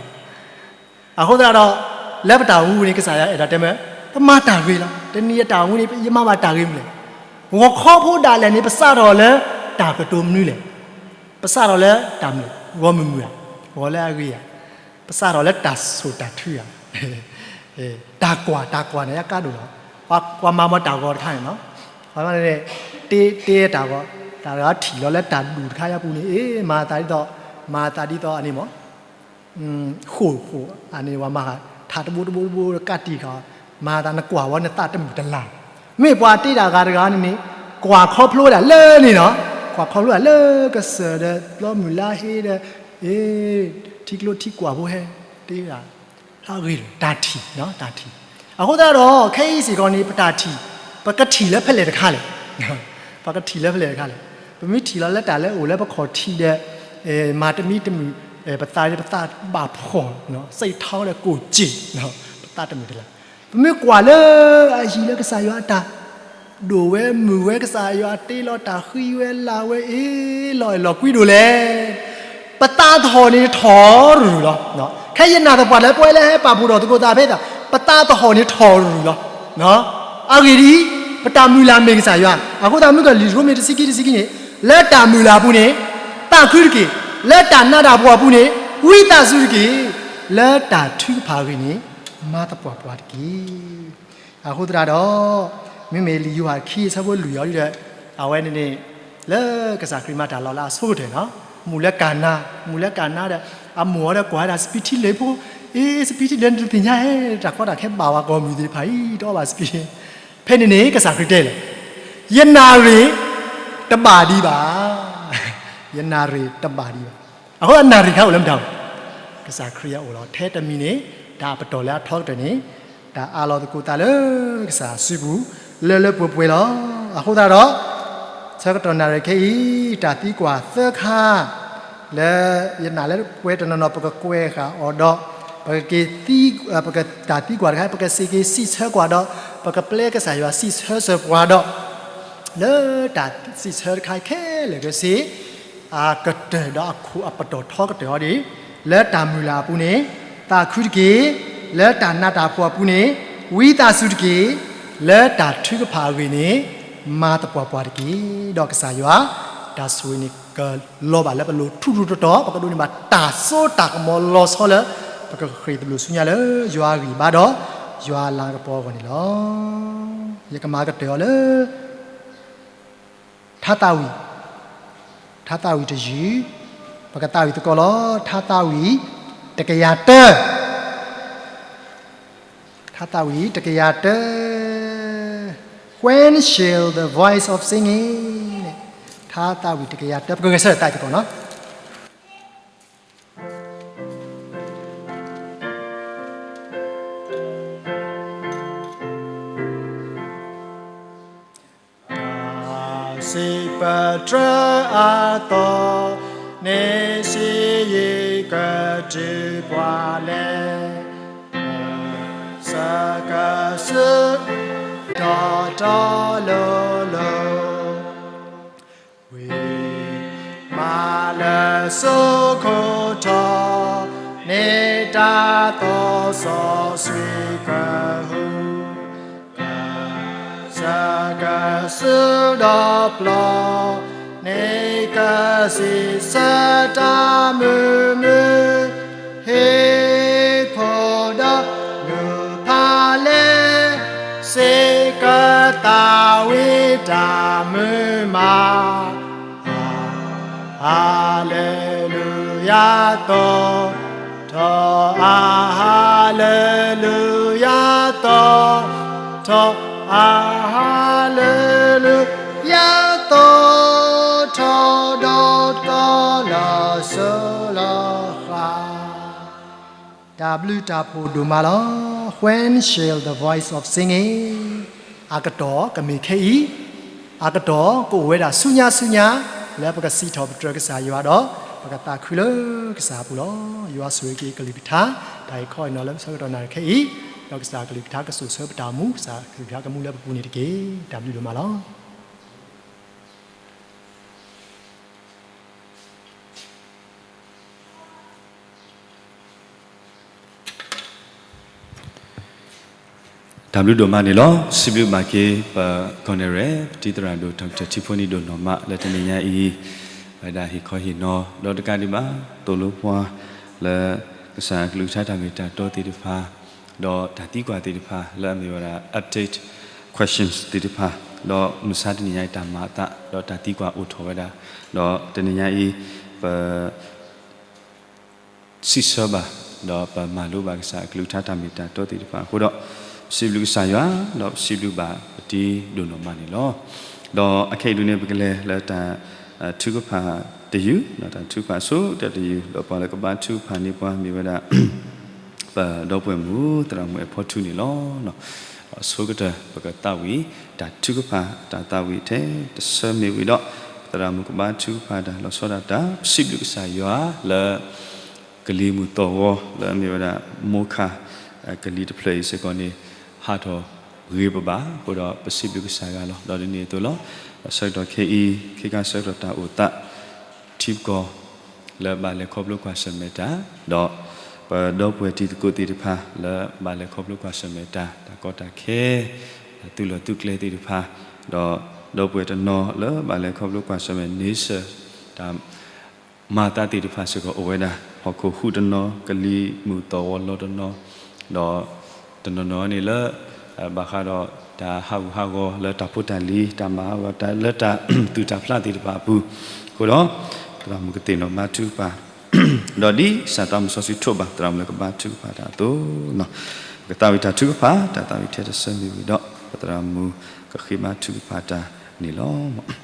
အဃိသတးဒီး လၢပတၢ်အိၣ်မူန့ၣ် ကစၢ်ယွၤအဲၣ်ဒိးတဲမ့ၢ် ပမၤတၢ်ဂ့ၤလီၤ. တနံၤအတၢ်အိၣ်မူန့ၣ် ယမၤဘၣ်တၢ်ဂ့ၤမနုၤလဲၣ်. ဂီၤခီဖိဒၣ်လဲာ်န့ၣ် ပစးထီၣ်လၢတၢ်ကတိၤမနုၤလဲၣ်. ပစးထီၣ်လၢတၢ်မနုၤ, ဂီၤမုၢ်မုၢ်ဧါ, ဂီၤလၢအဂ့ၤဧါ, ပစးထီၣ်လၢတၢ်ဆိၣ်တၢ်ထုဧါ, တၢ်ကွၢ်, တၢ်ကွၢ်န့ၣ် ယကါဒိၣ်လီၤ. ပှၤမၤမၤတၢ်ဂီၤတခါန့ၣ်နီၤ, ပှၤမ့ၢ်န့ၣ် တ့တ့တၢ်ဂီၤ, တၢ်ဂၤထံၣ်လီၤလၢတၢ်ဒူၣ်တခါယါပူၤန့ၣ် အ့ မၤသးဒ်သိး, မၤသးဒ်သိးအန့ၣ်မ့ၢ် ဃိၣ်ဃိၣ် အန့ၣ် ပှၤမၤဃာ် ထးတဘိတဘိတဘိ ကးတံာ်ဃာ် မၤသးနကွၢ်ဝဲနသးတမုာ်တလၤ, မ့ၢ်ပှၤတ့တၢ်ဂၤတဂၤန့ၣ်န့ၣ် ကွၢ်ခီဖျိဝဲဒၣ်လၢန့ၣ်နီၤ, ကွၢ်ခီဖျိဝဲဒၣ်လၢကစၢၢ်ဒီး ဘျီမုၢ်လါဟ့ဒီး အ့ ထံကျိထံကွၢ်ဖိဟဲ တ့ဝဲဒၣ် အဂ့ၢ် တၢ်ထံၣ်, တၢ်ထံၣ်. အဃိသတးဒီး ခဲအံၤစ့ၢ်ကီးန့ၣ် ပတၢ်ထံၣ် ပကထံၣ်လၢဖဲလဲၣ်တခါလဲၣ်, ပကထံၣ်လၢဖဲလဲၣ်တခါလဲၣ်. ပမ့ၢ်ထံၣ်လီၤလၢတၢ်လၢအအိၣ်လၢပခီၣ်ထံးဒီး မၤတမံတမုာ် ပသး ပသးဘၣ်ဖှီၣ် စံးထီၣ်ဒီးကိၣ်စ့ၣ် ပသးတမုာ်တလၤ. ပမ့ၢ်ကွၢ်လၢအဟံၣ်လၢကစၢ်ယွၤအတၢ် ဒိၣ်ဝဲမုၢ်ဝဲ ကစၢ်ယွၤတ့လီၤတၢ်ဃံဝဲလၤဝဲ အ့ လီၤအဲၣ်လီၤကွံဒိၣ်လဲၣ်. ပသးသဟီၣ်န့ၣ်ထီၣ်ရုၢ်လီၤ. ခဲအံၤယနာ်သပှၢ်လၢပဝဲလၢဟဲပာ်ဖှိၣ်ထီၣ်သကိးသးဖဲသး ပသးသဟီၣ်န့ၣ်ထီၣ်ရုၢ်လီၤ. အဂ့ၢ်ဒ်အံၤ, ပတၢ်မုၢ်လၢ်မ့ၢ်ကစၢ်ယွၤ. အဃိသတးမုၢ်ကၢၢ်လံာ်ရိမ့ၤတဆံခံတဆံခံန့ၣ် လၢတၢ်မုၢ်လၢ်အပူၤန့ၣ် သးခုတက့ၢ်. လၢတၢ်နးတၢ်ဖှီၣ်အပူၤန့ၣ် ဝံသးစူၤတက့ၢ်. လၢတၢ်ထုကဖၣ်အဂ့ၢ်န့ၣ် မၤသပှၢ်ပှၢ်တက့ၢ်. အဃိသတးဒီး မ့မ့ၢ်လံာ်ယိၤဟၣ်ခံအဆၢဖိလွံၢ်အံၤဒီး အဝဲန့ၣ်န့ၣ် လၢကစၢ်ခရံာ်မၤတၢ်လီၤလၢအဆိကတၢၢ်နီၤ, မူၢ်လၢကၤနါ, မူၢ်လၢကၤနါဒီး အမိၢ်အီၤဒီးကွၢ်ဝဲဒၣ်စပံးထံလၢာ်ဖိ, အ့ စပံးထံလၢာ်န့ၣ်တသ့ၣ်ညါဧါ, တၢ်ကီတၢ်ခဲဘၣ်ဝဲကိးမုၢ်သ့ၣ်တဖၣ်အံၤ တအီၣ်ဘၣ်စပံး, ဖဲန့ၣ်န့ၣ် ကစၢ်ခရံာ်တဲလီၤ, ယနၢ်ရံၣ်တဘၣ်ဒံးဘၣ်, ယနၢ်ရံၣ်တဘၣ်ဒံးဘၣ်. အဃိနၢ်ရံၣ်ခါအိၣ်လၢမတၤ, ကစၢ်ခရံာ်အအိၣ်လီၤ. ထဲတမံၤန့ၣ် တၢ်အပတီၢ်လၢအထီကတၢၢ်န့ၣ် တၢ်အးလီၤသကိးသးလၢကစၢ်စုပူၤ, လၢလၢပှဲၤပှဲၤလီၤ. အဃိသတးဒီး ဆၢကတီၢ်နၣ်ရံၣ်ခဲအံၤ တၢ်သံကွၢ်သၢခါ လၢယနာ်လၢပှဲၤတနီၤနီၤ ပကကွဲးဃာ်အီၤဒီး ပကက့ၤသံ ပကတၢ်သံကွၢ်တခါ ပကစံးက့ၤစံးဆၢကွၢ်ဒီး ပကပျဲကစၢ်ယွၤစံးဆၢစၢၤပှၤဒီး လၢတၢ်စံးဆၢတခါခဲလၢာ်ခဲဆ့ အကတၢၢ်ဒီးအခိၣ်အပတီၢ်ထီကတၢၢ်အီၤဒ်အံၤ, လၢတၢ်မုၢ်လၢ်အပူၤန့ၣ် သးခုတက့ၢ်, လၢတၢ်နးတၢ်ဖှီၣ်အပူၤန့ၣ် ဝံသးစူၤတက့ၢ်, လၢတၢ်ထုကဖၣ်အဂ့ၢ်န့ၣ် မၤသပှၢ်ပှၢ်တက့ၢ်. ဒီးကစၢ်ယွၤ တၢ်ဆိၣ်ဂ့ၤန့ၣ် ကလီၤဘၣ်လၢပလိၤထူထူတီတီ, ပကဒိးန့ၢ်ဘၣ်တၢ်စိတၢ်ကမီၤလီၤဆီလၢ ပကဃ့ၢ်သဘျိၣ်ဆူညါလၢ ယွၤအဂံၢ်ဘါဒီး ယွၤအလၤကပီၤအဂီၢ်န့ၣ်လီၤ. ယကမၤကတၢၢ်အီၤလၢ ထါသးဝံၣ်, ထါသးဝံၣ်တယုၢ်, ပကသးဝံၣ်သကိးလီၤ. ထါသးဝံၣ်တကယၤတၢ, ထါသးဝံၣ်တကယၤတၢ, When shall the voice of singing န့ၣ် ထါသးဝံၣ်တကယၤတၢ ပကဂဲၤဆၢထၢၣ်သးဝံၣ်သကိးနီၤ. စံးပတြၢၤအသီၣ်န့ၣ် စံးယံာ်ကတုၤပှၤလဲၣ်, စကစၢ် တီတီလိၤလိၤ ဝံၤမးလၢစိခိၣ်ထီၣ်န့ၣ် တၢ်သီၣ်စီဆှံကဟု စကစၢ်ဒီးပျီန့ၣ် ကစံးဆၢတၢ်မုာ်မုာ်, ဟ့ၣ်ဖိဒီးလူၤဖးလဲၢ်, စ့ၢ်ကီးသးဝံၣ်တၢ်မုာ်မး, ဟါလ့လူယၤ သီၣ်ထီၣ်, အဟါလ့လူယၤ သီၣ်ထီၣ်, အဟါလ့လူယၤ သီၣ်ထီၣ် ဒီးတီလီၤစိၤလီၤဃာ် တၢ်ဘျုးတၢ်ဖှိၣ်ဒိၣ်မးလီၤ. When shall the voice of singing အကတီၢ်ကမ့ၢ်ခဲအံၤ, အကတီၢ်ကအိၣ်ဝဲဒၣ်ဆူညါဆူညါ, လၢပကစံးထီၣ်ပတြၢၤကစၢ်ယွၤဒီး ပကသးခုလၢကစၢ်အပူၤလီၤ. ယွၤဆိၣ်ဂ့ၤက့ၤကလုၢ်ကထါ, တၢ်အံၤခီအံၤနီၤလၢဆၢကတီၢ်နၣ်ရံၣ်ခဲအံၤ, ဒီးကစၢ်ကလုၢ်ကထါကစိာ်ဆၢပတၢ်အိၣ်မူ, ကစၢ်ကလုၢ်ကထါကမူလၢပပူၤန့ၣ်တက့ၢ်. တၢ်ဘျုးဒိၣ်မးလီၤ. တၢ်ဘျုးဒိၣ်မးန့ၣ်လီၤ. စံးဘျုးဘၣ်က့ၤပကီၢ်နဲၣ်ရဲၣ် ပတံၤသရၣ်ဒိၣ် ထီၣ်ကတၢၢ်ထံဖိနံၤဒိၣ်နီၢ်မး လၢတနံၤညါအံၤ ဝဲဒၣ်ဟ့ၣ်ခီဟ့ၣ်နီၤ ဒီးတကးဒံးဘၣ် သိၣ်လိပှၤ လၢကစၢ်အကလုၢ်ကထါတၢ်မ့ၢ်တၢ်တီသ့ၣ်တဖၣ် ဒီးတၢ်သံကွၢ်သ့ၣ်တဖၣ် လၢအမ့ၢ်ဝဲဒၣ် update questions သ့ၣ်တဖၣ်, ဒီးမုၢ်ဆါတနံၤညါအံၤတၢ်မၤအသး ဒီးတၢ်သံကွၢ်အိၣ်ထီၣ်ဝဲဒၣ်, ဒီးတနံၤညါအံၤ ပ စံးဆၢဘၣ်, ဒီးပမၤလိဘၣ်ကစၢ်အကလုၢ်ကထါတၢ်မ့ၢ်တၢ်တီသ့ၣ်တဖၣ်အဃိဒီး, ပစံးဘျုးကစၢ်ယွၤ, ဒီးပစံးဘျုးဘၣ်ပတံၤဒိၣ်နီၢ်မးန့ၣ်လီၤ. ဒီးအခဲအံၤဒုးန့ၣ် ပကလဲၤလၢတၢ်ထုကဖၣ်တယုၢ်, ဒီးတၢ်ထုကဖၣ်ဆိကတၢၢ်တယုၢ်, ဒီးပှၤလၢကဘါထုကဖၣ်န့ၢ်ပှၤမ့ၢ်ဝဲဒၣ် ပဒီပုၢ်ဝဲၢ်မုၣ် သရၣ်မုၣ်အဲၣ်ဖီထူန့ၣ်လီၤ. အဆိကတၢၢ် ပကသးဝံၣ်တၢ်ထုကဖၣ် တၢ်သးဝံၣ်ထဲတဆၢမ့ၢ်ဝံၤဒီး, ပသရၣ်မုၣ်ကဘါထုကဖၣ်တၢ်လီၤဆီဒၣ်တၢ် ပစံးဘျုးကစၢ်ယွၤလၢ ကလံၤမုၢ်သီၣ်ဂီၤ လၢအမ့ၢ်ဝဲဒၣ် မိခါ ကလံၤတဖျၢၣ်အံၤစ့ၢ်ကီးန့ၣ် ဟးထီၣ်ဂ့ၤပဘၣ်အဃိဒီး ပစံးဘျုးကစၢ်ယွၤလီၤ. ဒီးဒ်န့ၣ်အသိးလီၤ. ဒီးဆၢကတီၢ်ခဲအံၤ ခဲခါဆၢကတီၢ်တၢ်အိၣ်သး ထံပကီၢ် လၢဘၣ်လဲၤခီဖျိကွၢ်ဆၢၣ်မဲာ်တၢ်, ဒီးပဒီပုၢ်ဝဲၢ်တံၤသကိးသ့ၣ်တဖၣ် လၢဘၣ်လဲၤခီဖျိကွၢ်ဆၢၣ်မဲာ်တၢ်, တၢ်ကီတၢ်ခဲ, တၢ်သုးလီၢ်သုးကျဲသ့ၣ်တဖၣ်, ဒီးဒီပုၢ်ဝဲၢ်တနီၤလၢဘၣ်လဲၤခီဖျိကွၢ်ဆၢၣ်မဲာ်န့ဆၢၣ် တၢ် မၤသးသ့ၣ်တဖၣ်စ့ၢ်ကီးအိၣ်ဝဲဒၣ်, ဟီၣ်ခိၣ်ဟူးတနီၤ, ကလံၤမုၢ်သီၣ်ဂီၤလီၤတနီၤ, ဒီးတနီၤနီၤန့ၣ်လၢ ဘၣ်ဃးဒီးတၢ်ဟးဂူာ်ဟးဂီၤလၢတၢ်ဖိတၢ်လံၤ, တၢ်မၤဟးဂီၤတၢ်လၢတၢ်သူၣ်တၢ်ဖျးသ့ၣ်တဖၣ်အပူၤအဃိဒီး, သရၣ်မုၣ်ကသ့ၣ်နီၣ်ဘါထုကဖၣ်, ဒီးဒ်ကစၢ်သးမုၢ်စီဆှံထိးဘၣ် သရၣ်မုၣ်လၢကဘါထုကဖၣ်တၢ်အသိး, ပကသးဝံၣ်တၢ်ထုကဖၣ်, တၢ်သးဝံၣ်ထဲတဆၢမ့ၢ်ဝံၤဒီး ပသရၣ်မုၣ်ကဃ့ဘါထုကဖၣ်တၢ်န့ၣ်လီၤ.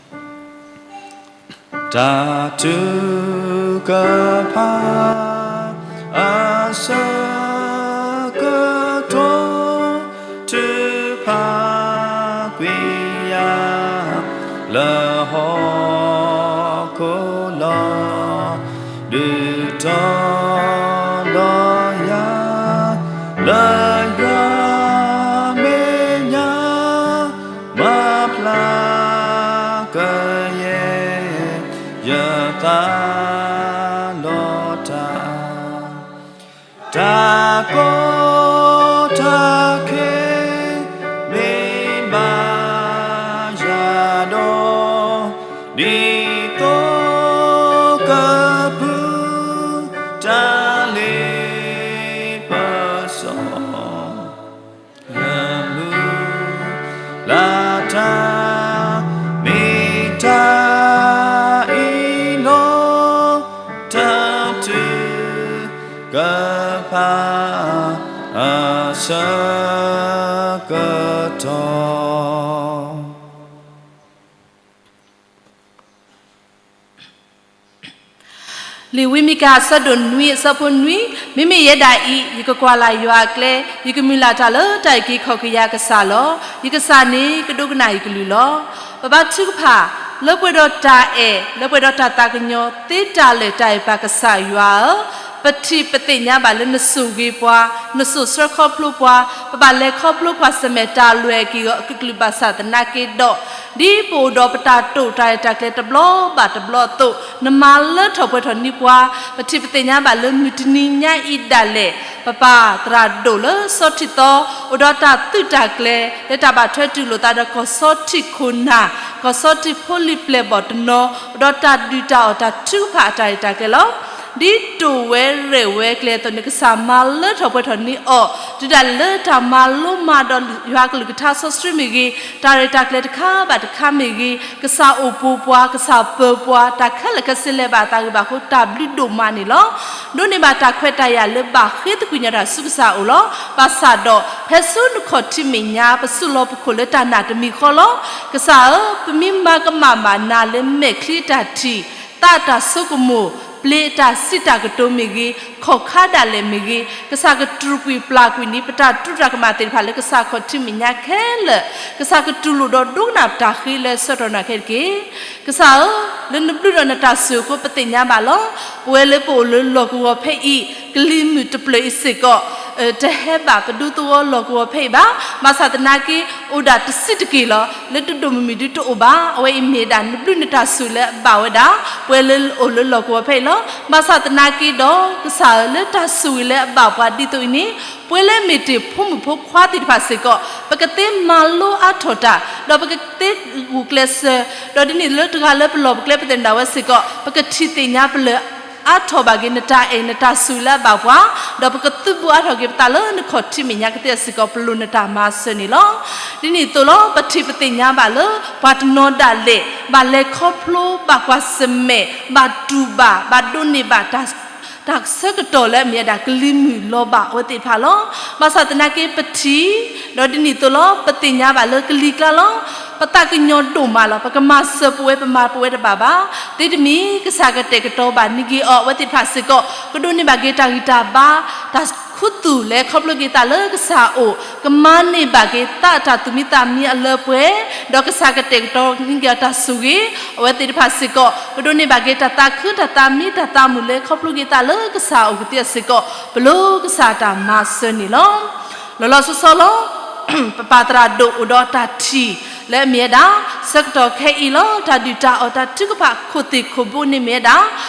တၢ်ထုကဖၣ် အဆၢကတီၢ် ထုကဖၣ်ကွံာ် လၢဟီၣ်ခိၣ်လီၤ, ဒုးတီၤလီၤယၤ, လၢယွၤမဲာ်ညါ, မၤဖျါကယဲၢ် ယသးလီၤတၢ် တၢ်ကီတၢ်ခဲ မ့ၢ်ဘၣ်ယၤဒီး, ဒ်သိးကပုၢ်တၢ်လ့ပစီ လၢမုၢ်လၢ်တၢ် မ့ၢ်တၢ်အံၤလီၤ. တၢ်ထုကဖၣ်အဆၢကတီၢ် လံာ်ဝံမံကၤ အဆၢဒိၣ်နွံ အဆၢဖိနွံ, မ့မ့ၢ်ယဲဒၣ်အံၤ ယကကွၢ်လၢ်ယွၤအကျဲ, ယကမုၢ်လၢ်တၢ်လၢတၢ်အုၣ်က့ၤခီၣ်က့ၤယၤကစၢ်လီၤ. ယကစၢ်န့ၣ်ကဒိကနၣ်ယကလုၢ်လီၤ. ပဘါထုကဖၣ် လၢပှဲၤဒီးတၢ်အဲၣ် လၢပှဲၤဒီးတၢ်သးကညီၤ သ့တၢ်လၢာ်တၢ်အဲၣ်ပၢ်ကစၢ်ယွၤဧၢ, ပထံၣ်ပသ့ၣ်ညါဘၣ်လၢနဆိၣ်ဂ့ၤပှၤ, နစိာ်ဆှၢခီဖျိပှၤ, ပဘၣ်လဲၤခီဖျိပှၤစမဲာ်တၢ်လွဲၢ်က့ၤအီၤအကလုာ်ဘၣ်ဆၣ်သနာ်က့ဒီး, ဒ်ပအိၣ်ဒီးပတၢ်တိာ်တၢ်ရဲၣ်တၢ်ကျဲၤတဘျီဘၣ်တဘျီအသိး, နမၤလၢထီၣ်ပှဲၤထီၣ်န့ၢ်ပှၤ, ပထံၣ်ပသ့ၣ်ညါဘၣ်လၢမုၢ်တနံၤညါအံၤဒၣ်လဲာ်, ပပၢ်သရၣ်ဒိၣ်လၢစီထံသီ, အိၣ်ဒီးတၢ်သုးတၢ်ကျဲၤ လၢတၢ်ဘၣ်ထွဲတူၢ်လိာ်သးဒီးကီၢ်စီထံခိၣ်နၢ်, ကီၢ်စီထံဖိလံၤပျဲၢ်ဘီၣ်တနီၤ, အိၣ်ဒီးတၢ်ဒုၣ်တၢ်အီၣ်တၢ်ထုကဖၣ်အတၢ်ရဲၣ်တၢ်ကျဲၤလီၤ. ဒ်တိာ်ဝဲရဲၣ်ဝဲကျဲအသိးန့ၣ် ကစၢ်မၤလၢထီၣ်ပှဲၤထီၣ်န့ၢ်အီၤ, တုၤဒၣ်လၢတၢ်မၤလိမၤဒီးယွၤကလုၢ်ကထါစီဆှံမ့ၢ်ဂ့ၤ, တၢ်ရဲၣ်တၢ်ကျဲၤတခါဘၣ်တခါမ့ၢ်ဂ့ၤ, ကစၢ်အိၣ်ပိာ်ပှၤ, ကစၢ်ပၢၤပှၤ, တၢ်ခဲလၢာ်ခဲဆ့လဲၤဘၣ်အသးဂ့ၤဘၣ်အဃိ တၢ်ဘျုးဒိၣ်မးန့ၣ်လီၤ. ဒိးန့ၢ်ဘၣ်တၢ်ခွဲးတၢ်ယာ်လၢဘၣ်ဃ့သကွံာ်ညီတၢ်ဆူကစၢ်အအိၣ်လီၤ. ဘၣ်ဆၣ်ဒီး ဖဲဆူနခီၣ်ထံးမဲာ်ညါ ပစုလီၤပခိၣ်လၢတၢ်နာ်တမံၤဃီလီၤ. ကစၢ်ဧၢ, ပမ့ၢ်မၤကမၣ်ဘၣ်နၤလၢမဲာ်ချံအတၢ်ထံၣ်, သးအတၢ်ဆိကမိၣ်, ပျ့ၤအတၢ်စံးတၢ်ကတိၤမ့ၢ်ဂ့ၤ, ခီၣ်ခါဒၣ်လဲာ်မ့ၢ်ဂ့ၤ, ကစၢ်ကတြူာ်ကွံာ်ပျၢ်ကွံာ်န့ၢ် ပတၢ်တြူတၢ်ကမၣ်သ့ၣ်တဖၣ်လၢကစၢ်ခီၣ်ထံးမဲာ်ညါခဲလၢာ်, ကစၢ်ကတူၢ်လိာ်ဒီးဒိကနၣ်ပတၢ်ဃ့လၢဆၢကတီၢ်နၤခဲတက့ၢ်. ကစၢ်ဧၢ, လၢနဘျုးဒီးနတၢ်ဆိၣ်အဃိ ပသ့ၣ်ညါဘၣ်လီၤ. ပဝဲလၢပအိၣ်လၢလီၢ်ကဝီၤဖဲအံၤ, ကလံၤမုၢ်တဖျၢၣ်အံၤစ့ၢ်ကီး, တဟဲဘၣ်ပဒူသဝီလီၢ်ကဝီၤဖဲအံၤဘၣ်. ဘၣ်ဆၣ်သနာ်က့ အိၣ်ဒၣ်တဆံးတက့ၢ်လီၤ. လၢတဒိၣ်မုၢ်မုၢ်ဒုတအိၣ်ဘၣ်. အဝဲအံၤမ့ၢ်ဒၣ်နဘျုးနတၢ်ဆိၣ်လၢအဘၣ်ဝဲဒၣ် ပဝဲလၢအိၣ်လၢလီၢ်ကဝီၤဖဲအံၤလီၤ. ဘၣ်ဆၣ်သနာ်က့ဒီး ကစၢ်ဧၢ, လၢတၢ်ဆိၣ်ဂ့ၤလၢအဘၣ်ပှၤဒ်သိးအံၤန့ၣ်, ပဝဲလၢမ့ၢ်တ့ၢ်ဖိမုၣ်ဖိခွါသ့ၣ်တဖၣ်စ့ၢ်ကီး, ပကသ့မၤလိအါထီၣ်တၢ်, ဒီးပကသ့ဂုာ်ကျဲးစၢး, ဒီးဒ်န့ၣ်လၢတဂၤလၢပလီၢ်ပကျဲပသ့ၣ်နီၣ်ဒၣ်ဝဲစ့ၢ်ကီး, ပကထံၣ်သ့ၣ်ညါပလၢာ် အါထီၣ်ဘၣ်က့ၤနတၢ်အဲၣ်နတၢ်ဆိၣ်ဂ့ၤလၢအဘၣ်ပှၤ, ဒီးပကသုးဘူးအါထီၣ်က့ၤပသးလၢနခီၣ်ထံးမဲာ်ညါကသ့ၣ်စ့ၢ်ကီး ပလိၣ်နတၢ်မၤစၢၤန့ၣ်လီၤ. ဒ်န့ၣ်အသိးလီၤ, ပထံၣ်ပသ့ၣ်ညါဘၣ်လၢ ပှၤတနီၤဒၣ်လဲာ် ဘၣ်လဲၤခီဖျိ ဘၣ်ကွၢ်ဆၢၣ်မဲာ်, ဘၣ်တူၢ်ဘၣ်, ဘၣ်ဒိးန့ၢ်ဘၣ်တၢ် တၢ်ဆၢကတီၢ်လၢအမ့ၢ်ဝဲဒၣ်ကလံၤမုၢ်လီၤဘၣ်အဝဲသ့ၣ်တဖၣ်လီၤ. ဘၣ်ဆၣ်သနာ်က့ပထံၣ်, ဒီးဒ်န့ၣ်အသိးလီၤ, ပသ့ၣ်ညါဘၣ်လၢကလံၤကျါလီၤ. ပသးကညီၤဒိၣ်မးလီၤ. ပကမၤစၢၤပဝဲပမၤပဝဲတဘၣ်ဘၣ်. သ့တမံၤ ကစၢ်ကတဲာ်ကတီၤဘၣ်န့ၢ်က့ၤအီၤ အဝဲသ့ၣ်တဖၣ်စ့ၢ်ကီး ကဒိးန့ၢ်ဘၣ်က့ၤတၢ်ဂံၢ်တၢ်ဘါ, တၢ်ခူသူၣ်လၢခီဖျိက့ၤသးလၢကစၢ်အအိၣ်, ကမၤန့ၢ်ဘၣ်က့ၤသးအတၢ်သူၣ်မံသးမံအလၢပှဲၤ, ဒီးကစၢ်ကတဲာ်ကတီၤန့ၢ်က့ၤအီၤတၢ်ဆိၣ်ဂ့ၤ, အဝဲသ့ၣ်တဖၣ်စ့ၢ်ကီး ကဒိးန့ၢ်ဘၣ်က့ၤတၢ်သးခုတၢ်သးမံတၢ်သးမုာ်လၢခီဖျိက့ၤသးလၢကစၢ်အအိၣ်ကသ့စ့ၢ်ကီး ပလိၣ်ကစၢ်တၢ်မၤစၢၤန့ၣ်လီၤ. လီၤလီၤဆီဆီလီၤ. ပပၢ်သရၣ်ဒိၣ်အိၣ်ဒီးတၢ်ထံၣ်လၢအမ့ၢ်ဝဲဒၣ် ဆၢကတီၢ်ခဲအံၤလီၤ. တၢ်ဒုၣ်တၢ်အီၣ်တၢ်ထုကဖၣ်ခိၣ်သ့ၣ်ခိၣ်ဘိန့ၣ်မ့ၢ်ဝဲဒၣ်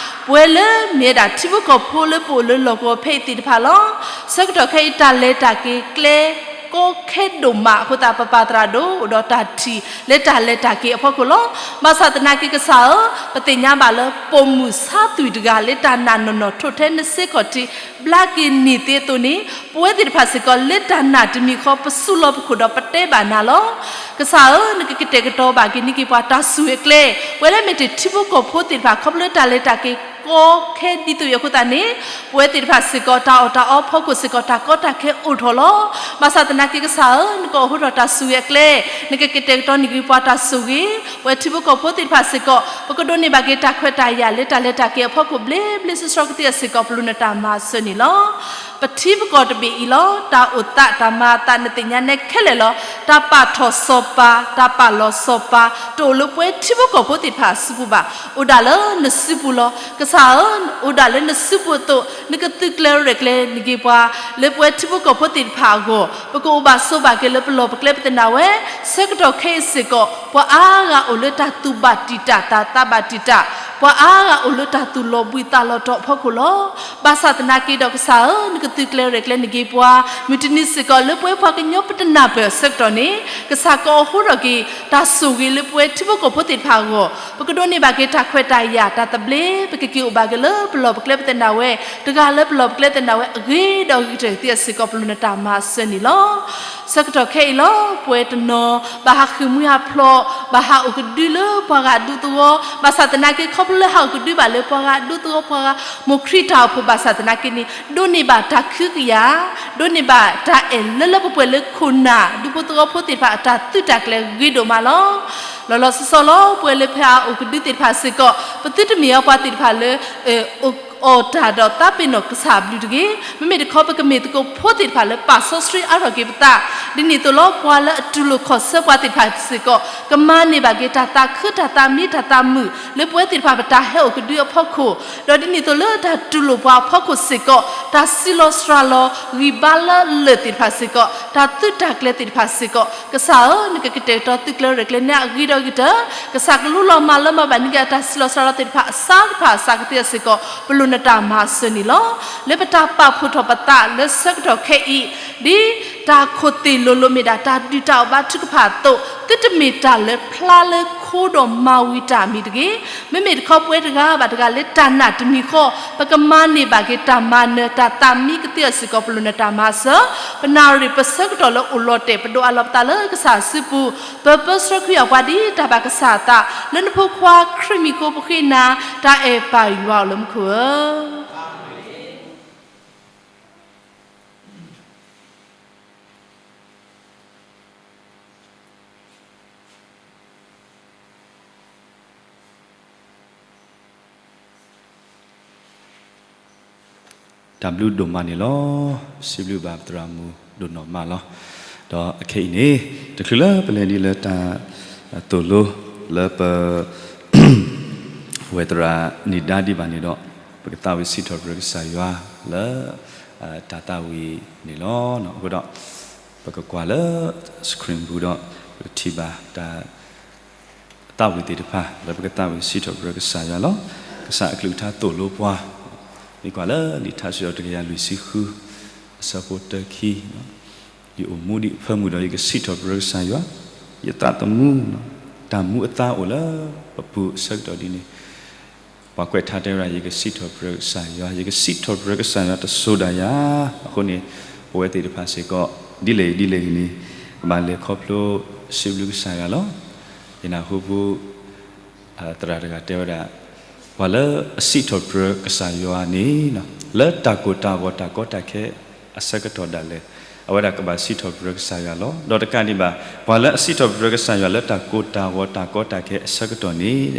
ပဝဲလၢမ့ၢ်ဝဲဒၣ်ထံဖိကီၢ်ဖိလၢပအိၣ်လၢလီၢ်ကဝီၤဖဲအံၤသ့ၣ်တဖၣ်လီၤ. ဆၢကတီၢ်ခဲအံၤ တၢ်လဲၤတၢ်က့ၤကျဲကီခဲဒိၣ်မးအဃိသတး ပပၢ်သရၣ်ဒိၣ်အိၣ်ဒီးတၢ်ထံၣ်လၢတၢ်လဲၤတၢ်က့ၤအဖီခိၣ်လီၤ. ဘၣ်ဆၣ်သနာ်က့ကစၢ်ဧၢ, ပသ့ၣ်ညါဘၣ်လၢ ပိာ်မုၣ်ဆါသွံၣ်တဂၤလၢတၢ်နာ်နီၢ်နီၢ်ထိးထဲနစ့ခီၣ်ထံး ဘျါက့ၤန့ၢ်သ့အသိးန့ၣ်, ပဝဲသ့ၣ်တဖၣ်စ့ၢ်ကီး လၢတၢ်နာ်တမံၤဃီ ပစူးလီၤပခိၣ်ဒီးပတဲဘၣ်နၤလီၤ. ကစၢ်ဧၢ, နကကတဲာ်ကတီၤဘၣ်က့ၤန့ၢ်က့ၤပှၤတၢ်ဆိၣ်ဂ့ၤအကျဲ, ပဝဲလၢမ့ၢ်တ့ၢ်ထံဖိကီၢ်ဖိသ့ၣ်တဖၣ် ခီဖျိလၢတၢ်လဲၤတၢ်က့ၤကီခဲဒ်သိးအံၤအဃိသတးန့ၣ်, ပဝဲသ့ၣ်တဖၣ်စ့ၢ်ကီး တၢ်အီၣ်တၢ်အီဖီခိၣ်စ့ၢ်ကီး တၢ်ကီတၢ်ခဲအိၣ်ထီၣ်လီၤ. ဘၣ်ဆၣ်သနာ်က့ကစၢ်ဧၢ, နကအိးထီၣ်တၢ်ဆိၣ်ဂ့ၤအကျဲ, နကကတဲာ်ကတီၤန့ၢ်က့ၤပှၤတၢ်ဆိၣ်ဂ့ၤ, ပဝဲထံဖိကီၢ်ဖိသ့ၣ်တဖၣ်စ့ၢ်ကီး ပကဒိးန့ၢ်ဘၣ်က့ၤတၢ်ခွဲးတၢ်ယာ်လၢတၢ်လဲၤတၢ်က့ၤအဖီခိၣ်ဘျ့ဘျ့ဆှီဆှီကသ့စ့ၢ်ကီး ပလိၣ်နတၢ်မၤစၢၤန့ၣ်လီၤ. ပထံပကီၢ်တဘ့ၣ်အံၤလီၤ. တၢ်အိၣ်သးတၢ်မၤအသးနသ့ၣ်ညါနဲခဲလၢာ်လီၤ. တၢ်ပာ်ထီၣ်စီၤပၤ တၢ်ပာ်လီၤစီၤပၤ တအိၣ်လၢပဝဲထံဖိကီၢ်ဖိသ့ၣ်တဖၣ်အစုပူၤဘၣ်. အိၣ်ဒၣ်လၢနစုပူၤလီၤ. ကစၢ်ဧၢ, အိၣ်ဒၣ်လၢနစုပူၤအသိး နကသုးကျဲၤရဲၣ်ကျဲၤနဂ့ၤပှၤ လၢပဝဲထံဖိကီၢ်ဖိသ့ၣ်တဖၣ်အဂီၢ် ပကအိၣ်ဘၣ်ဆိးဘၣ်က့ၤလၢပလီၢ်ပကျဲပသနၢ်ဝဲ ဆၢကတီၢ်ခဲအံၤစ့ၢ်ကီး ပှၤအါဂၤအိၣ်လၢတၢ်သူၣ်ဘၣ်တံာ်တာ် တၢ်သးဘၣ်တံာ်တာ်, ပှၤအါဂၤအိၣ်လၢတၢ်သူၣ်လီၤဘှံးသးလီၤတီၤအဖီခိၣ်လီၤ. ဘၣ်ဆၣ်သနာ်က့ဒီးကစၢ်ဧၢ, နကသုးကျဲၤရဲၣ်ကျဲၤနဂ့ၤပှၤ မုၢ်တနံၤစ့ၢ်ကီးလၢပဝဲပှၤကညီပတနၢ်ပၢၢ်အဆၢကတီၢ်န့ၣ် ကစၢ်ကအိးထီၣ်က့ၤ တၢ်ဆိၣ်ဂ့ၤလၢပဝဲထံဖိကီၢ်ဖိသ့ၣ်တဖၣ်အဂီၢ် ပကဒိးန့ၢ်ဘၣ်က့ၤတၢ်ခွဲးတၢ်ယာ် တၢ်သဘျ့ ပကက့ၤအိၣ်ဘၣ်က့ၤလၢပလီၢ်ပကျဲပသနၢ်ဝဲ တဂၤလၢပလီၢ်ပကျဲသနၢ်ဝဲအဂ့ၤဒီးအဂ့ၤကတၢၢ်သ့အစ့ၢ်ကီး ပလိၣ်နတၢ်မၤစၢၤန့ၣ်လီၤ. ဆၢကတီၢ်ခဲအံၤလီၤ. ပဝဲတနီၤ ဘၣ်ဟးဃ့ၢ်မှံဟးဖျိး, ဘၣ်ဟးအိၣ်ကဒုလၢပှၤဂၤအဒူသဝီ, ဘၣ်ဆၣ်သနာ်က့ ခီဖျိလၢဟးအိၣ်ကဒုဘၣ်လၢပှၤဂၤအဒူသဝီ ပှၤဂၤမိၢ်ခရံာ်တၢ်အိၣ်ဖှိၣ်ဘၣ်ဆၣ်သနာ်က့န့ၣ် ဒိးန့ၢ်ဘၣ်တၢ်ကဟုကယာ်, ဒိးန့ၢ်ဘၣ်တၢ်အဲၣ်လၢလၢပှဲၤပှဲၤလၢခိၣ်နၢ် ဒူဖိသဝီဖိသ့ၣ်တဖၣ်အတၢ်သုးတၢ်ကျဲၤဂ့ၤဒိၣ်မးလီၤ. လီၤလီၤဆီဆီလီၤ. ပဝဲလၢပဟးအိၣ်ကဒုသ့ၣ်တဖၣ်စ့ၢ်ကီး ပသုတမ့ၢ်အီၤပှၤသ့ၣ်တဖၣ်လၢ အီၣ်တၢ်ဒီးသးပ့ၤနီၣ်ကစၢ်အဘျုးတဂ့ၤ. မ့မ့ၢ်တခီ ပကမ့ၢ်သကိးဖိသ့ၣ်တဖၣ်လၢပာ်စီဆှံအါထီၣ်က့ၤပသး, ဒ်န့ၣ်အသိးလီၤ. ပှၤလၢအတူၢ်လိာ်ခီၣ်ဆၢပှၤသ့ၣ်တဖၣ်စ့ၢ်ကီး ကမၤန့ၢ်ဘၣ်က့ၤတၢ်သးခု တၢ်သးမံ တၢ်သးမုာ် လၢပဝဲသ့ၣ်တဖၣ်ပတၢ်ဟဲအိၣ်ကဒုအဖီခိၣ်, ဒီးဒ်န့ၣ်အသိးလၢတၢ်တူၢ်လိာ်ပှၤအဖီခိၣ်စ့ၢ်ကီး တၢ်စံးလီၤစှၤလီၤ ဂံၢ်ဘါလၢလၢၢ်သ့ၣ်တဖၣ်စ့ၢ်ကီး တၢ်သုးတၢ်ကျဲၤသ့ၣ်တဖၣ်စ့ၢ်ကီး ကစၢ်ဧၢ, နကကတဲာ်ကတီၤသုးကျဲၤရဲၣ်ကျဲၤန့ၢ်အဂ့ၤဒီးအဂ့ၤကတၢၢ်, ကစၢ်ကလူလီၤမၢ်လၢမၤဘၣ်န့ၢ်က့ၤအတၢ်စံးလီၤစှၤလီၤသ့ၣ်တဖၣ် အစၢ်တဖၣ်အစၢ်ကသ့အစ့ၢ်ကီး ပလိၣ်နတၢ်မၤစၢၤန့ၣ်လီၤ. လၢပတၢ်ပာ်ဖှိၣ်ထီၣ်ပသးလၢဆၢကတီၢ်ခဲအံၤ ဒ်တၢ်ခိၣ်သ့ၣ်လိၤလိၤမ့ၢ်ဒၣ် တၢ်ဒုၣ်တၢ်အီၣ်ဘါထုကဖၣ်အသိး သုတမ့ၢ်တၢ်လၢဖျါလၢခိဒီးမၤဝံၤတၢ်အမံၤတဂ့ၤ. မ့မ့ၢ်တခီပဝဲတဂၤဘၣ်တဂၤလၢတၢ်နာ်တမံၤဃီ ပကမၤန့ၢ်ဘၣ်က့ၤတၢ်မၤနၢၤ တၢ်သးမံကသ့အစ့ၢ်ကီး ပလိၣ်နတၢ်မၤစၢၤ, ပနၣ်ရံၣ်ပဆၢကတီၢ်လၢအိၣ်လီၤတဲာ် ပဒိးအးလီၤပသးလၢကစၢ်စုပူၤ, ပပၢဆှၢခရံာ်အပှၤဒ်တၢ်ဘၣ်ကစၢ်အသး လၢနဖိခွါခရံာ်မံၤဃိပဃ့နၤ, တၢ်အဲၣ်ပၢ်ယွၤအိၣ်လၢမူခိၣ်ဧၢ. တၢ်ဘျုးဒိၣ်မးန့ၣ်လီၤ. စံးဘျုးဘၣ်သရၣ်မုၣ်ဒိၣ်နီၢ်မးလီၤ. ဒီးအခဲအံၤန့ၣ် တချုးလၢပလဲၤဒ်လၢတၢ်သိၣ်လိလၢပ ဝဲၢ်သရၣ်န့ၣ်ဒါဒံးဘၣ်န့ၣ်ဒီး ပကသးဝံၣ်စံးထီၣ်ပတြၢၤကစၢ်ယွၤလၢ တၢ်သးဝံၣ်န့ၣ်လီၤ. အဃိဒီး ပကကွၢ်လၢ screen ပူၤဒီး ပကထံၣ်ဘၣ်တၢ် သးဝံၣ်သ့ၣ်တဖၣ် လၢပကသးဝံၣ်စံးထီၣ်ပတြၢၤကစၢ်ယွၤလီၤ. ကစၢ်အကလုၢ်ကထါသိၣ်လိပှၤ မ့ၢ်ကွၢ်လၢလံာ်ထါစံးထီၣ်တကယၤလွံၢ်ဆံဃု အဆၢဖိတၢခံ ယအိၣ်မူဒံးအဖၢမုၢ်ဒီး ယကစံးထီၣ်ပတြၢၤကစၢ်ယွၤ, ယသးသမူ တၢ်မူအသါအိၣ်လၢပပူၤအဆၢကတီၢ်ဒ်န့ၣ် ပှၤကွဲးထါတဲဝဲဒၣ် ယကစံးထီၣ်ပတြၢၤကစၢ်ယွၤ, ယကစံးထီၣ်ပတြၢၤကစၢ်ယွၤတစိၤဒၣ်ယၤ. အဃိန့ၣ် ပဝဲသ့ၣ်တဖၣ်စ့ၢ်ကီး ဒ်လဲၣ်ဂ့ၤဒ်လဲၣ်ဂ့ၤန့ၣ် ကဘၣ်လဲၤခီဖျိစံးဘျုးကစၢ်ယွၤလီၤ. ယနၢ်ဟူပူၤ သရၣ်တဂၤတဲဝဲဒၣ် ပှၤလၢအစံးထီၣ်ပတြၢၤကစၢ်ယွၤန့ၣ် လၢတၢ်ကိၢ်တၢ်ဂီၤတၢ်ကီတၢ်ခဲအဆၢကတီၢ်ဒၣ်လဲာ် အဝဲဒၣ်ကဘၣ်စံးထီၣ်ပတြၢၤကစၢ်ယွၤလီၤ. ဒီးတကးဒံးဘၣ် ပှၤလၢအစံးထီၣ်ပတြၢၤကစၢ်ယွၤလၢတၢ်ကိၢ်တၢ်ဂီၤတၢ်ကီတၢ်ခဲအဆၢကတီၢ်န့ၣ်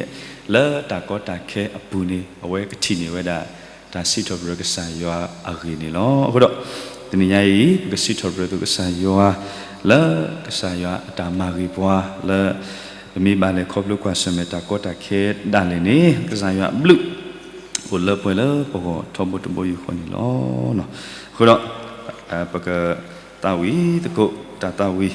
လၢတၢ်ကီတၢ်ခဲအပူၤန့ၣ် အဝဲကထံၣ်န့ၢ်ဝဲဒၣ် တၢ်စံးထီၣ်ပတြၢၤကစၢ်ယွၤအဂ့ၢ်န့ၣ်လီၤ. အဃိဒီး တနံၤညါအံၤ ပကစံးထီၣ်ပတြၢၤသုကစၢ်ယွၤ လၢကစၢ်ယွၤအတၢ်မၤဂ့ၤပှၤလၢ ပမ့ၢ်ဘၣ်လဲၤခီဖျိကွၢ်ဆၢၣ်မဲာ်တၢ်ကီတၢ်ခဲဒၣ်လဲာ်န့ၣ် ကစၢ်ယွၤအဘျုး အိၣ်လၢပှဲၤလၢပဂီၢ်ထီဘိတဘိယူၢ်ဃီန့ၣ်လီၤ. အဃိဒီး ပကသးဝံၣ်သကိးတၢ်သးဝံၣ်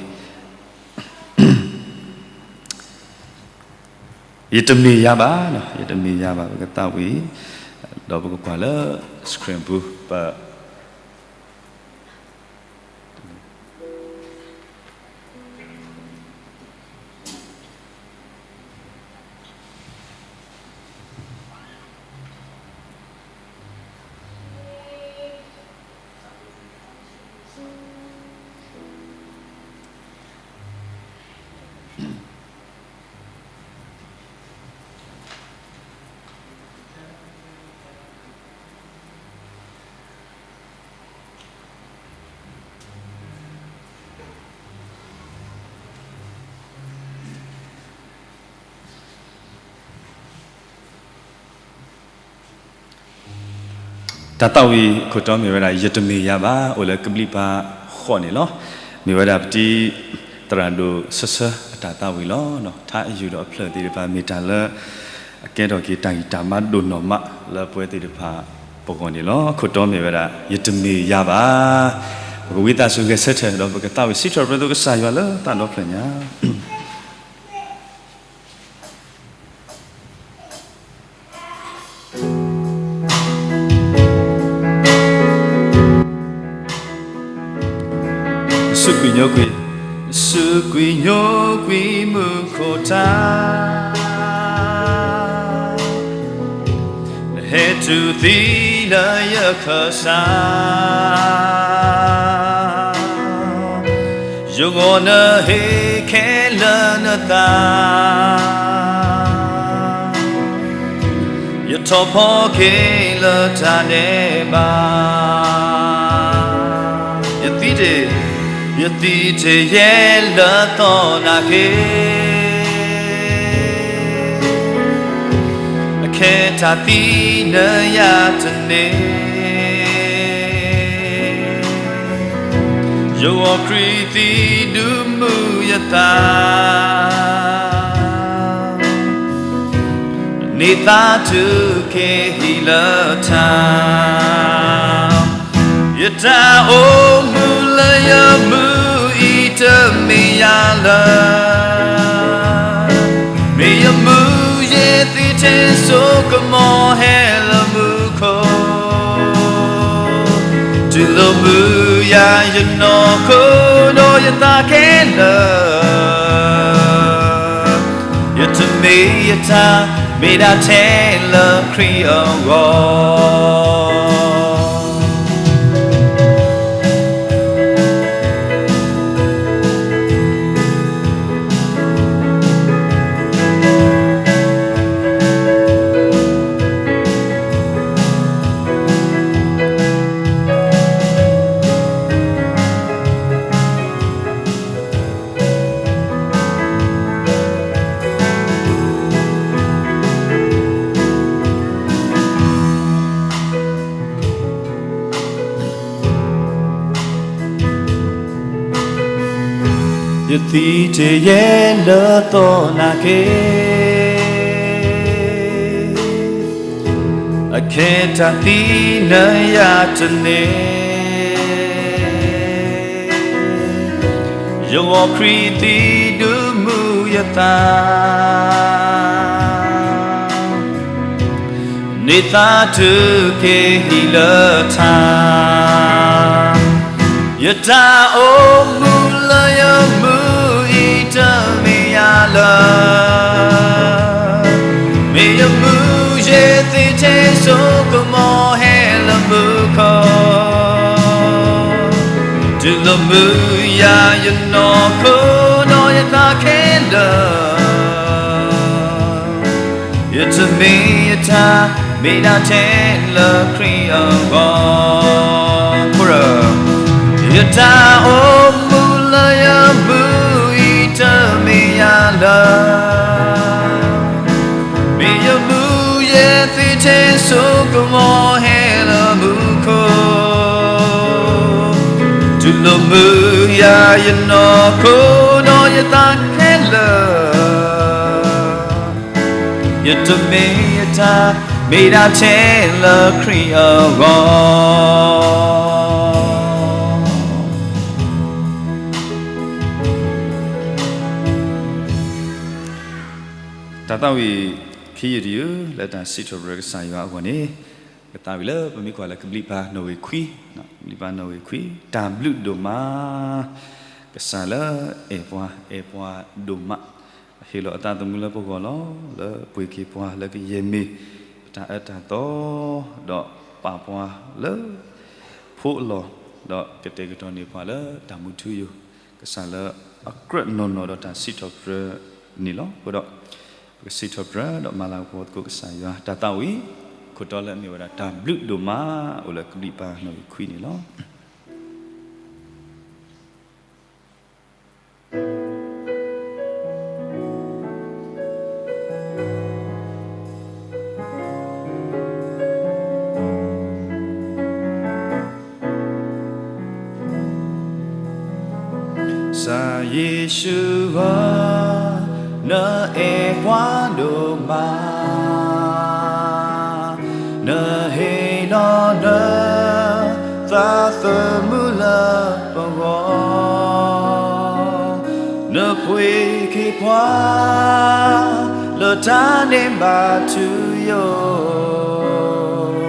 ယတမ့ၢ်ယၤဘၣ်, ယတမ့ၢ်ယၤဘၣ် ပကသးဝံၣ်, ဒီးပကကွၢ်လၢ screen ပူၤ ပ တၢ်သးဝံၣ်အခိၣ်တီမ့ၢ်ဝဲဒၣ် ယတမ့ၢ်ယၤဘၣ် အိၣ်လၢကဘျံးပၤဃိးန့ၣ်လီၤ. မ့ၢ်ဝဲဒၣ်ပတံၤသရၣ်ဒိၣ်ဆၢဆၢအတၢ်သးဝံၣ်လီၤ. ထါအယုၢ်ဒီးအဖျၢၣ်သ့ၣ်တဖၣ် မ့ၢ်တၢ်လၢအကဲထီၣ်က့ၤတၢ်ဂံၢ်တၢ်ဘါဒိၣ်နီၢ်မးလၢပဝဲသ့ၣ်တဖၣ်ပဂီၢ်န့ၣ်လီၤ. အခိၣ်တီမ့ၢ်ဝဲဒၣ် ယတမ့ၢ်ယၤဘၣ်. ပကဝံသးစူၤဂဲၤဆၢထၢၣ် ဒီးပကသးဝံၣ်စံးထီၣ်ပတြၢၤကစၢ်ယွၤလၢသးဒီဖျၢၣ်ညါ. စူးကွံာ်ညိကွံာ်, စူးကွံာ်ညိကွံာ်မူခိၣ်တၢ်, ဟဲတုၤသံလၢယခၢၣ်စး, ယဂီၢ်နဟ့ၣ်ခဲလၢာ်နသး, ယထီၣ်ဖီက့ၤလၢတၢ်ဒဲးဘး, ယသံတ့ၢ်, ယသံတ့ၢ်ယဲလၢသီနာ်က့ၤ, အခဲတၢ်သံနယၤတန့ၢ် ယဂီၢ်ခရံာ်သံဒုးမုာ်ယသး, န့ၢ်သါတုၤက့ၤဟံၣ်လၢထါ, ယတၢ်အိၣ်မူလၢယမုၢ်အံၤတမ့ၢ်ယၤလၢ မ့ၢ်ယမုၢ်ယဲၢ်သ့ထဲစိကမီၤဟဲလၢမူခိၣ်, တုၤလီၤမုာ်ယၤယနီၢ်ခိဒီးယသးခဲလၢာ်, ယတမ့ၢ်ယတၢ် မ့ၢ်ဒၣ်ထဲလၢခရံာ်အဂီၢ်. ယသံတ့ၢ်ယဲလၢသီနာ်က့ၤ, အခဲတၢ်သံနယၤတန့ၢ်, ယဂီၢ်ခရံာ်သံဒုးမုာ်ယသး, န့ၢ်သါတုၤက့ၤဟံၣ်လၢထါ, ယတၢ်အိၣ်မူလၢယမုၢ်အံၤတမ့ၢ်ယၤလၢ မ့ၢ်ယမုၢ်ယဲၢ်သ့ထဲစိကမီၤဟဲလၢမူခိၣ်, တုၤလီၤမုာ်ယၤယနီၢ်ခိဒီးယသးခဲလၢာ်, ယတမ့ၢ်ယတၢ် မ့ၢ်ဒၣ်ထဲလၢခရံာ်အဂီၢ်, ယတၢ်အိၣ်မူလၢယမုၢ်အံၤတမ့ၢ်ယၤလၢ မ့ၢ်ယမုၢ်ယဲၢ်သ့ထဲစိကမီၤဟဲလၢမူခိၣ်, တုၤလီၤမုာ်ယၤယနီၢ်ခိဒီးယသးခဲလၢာ်, ယတမ့ၢ်ယတၢ် မ့ၢ်ဒၣ်ထဲလၢခရံာ်အဂီၢ်. တၢ်သးဝံၣ်ခံယုၢ်တယုၢ် လၢတၢ်စံးထီၣ်ပတြၢၤကစၢ်ယွၤအဂီၢ်န့ၣ်, ကသးဝံၣ်လၢပမ့ၢ်ကွၢ်လၢကဘျံးပၤနီၣ်ဂံၢ်ခွံ, ကဘျံးပၤနီၣ်ဂံၢ်ခွံ, တၢ်ဘျုးဒိၣ်မး, ကစၢ်လၢအဲၣ်ပှၤ အဲၣ်ပှၤဒိၣ်မး, ဟ့ၣ်လီၤအသးသမူလၢပဂီၢ်လီၤ, လၢပှ့ၤက့ၤပှၤလၢကယဲၢ်မ့ၢ်ပတၢ်အၢတၢ်သီ, ဒီးပာ်ပှၤလၢ ဖိအလီၢ်, ဒီးကတဲာ်ကတီၤန့ၢ်ပှၤလၢတၢ်မူထူယိာ်, ကစၢ်လၢအကြၢးနီၢ်နီၢ်ဒီးတၢ်စံးထီၣ်ပတြၢၤန့ၣ်လီၤ. အဃိဒီး ပကစံးထီၣ်ပတြၢၤ ဒီးမၤလၤကပီၤသကိးကစၢ်ယွၤ, တၢ်သးဝံၣ်ခိၣ်တီလၢအမ့ၢ်ဝဲဒၣ် တၢ်ဘျုးဒိၣ်မး အိၣ်လၢကဘျံးပၤနီၣ်ဂံၢ်ခွံန့ၣ်လီၤ. ယ့ၣ်ၡူးဧၢ, နအဲၣ်ပှၤဒိၣ်မး, နဟ့ၣ်လီၤနသးသမူလၢပဂီၢ်, နပှ့ၤက့ၤပှၤ လၢတၢ်န့ၢ်ဘၣ်ထူယိာ်,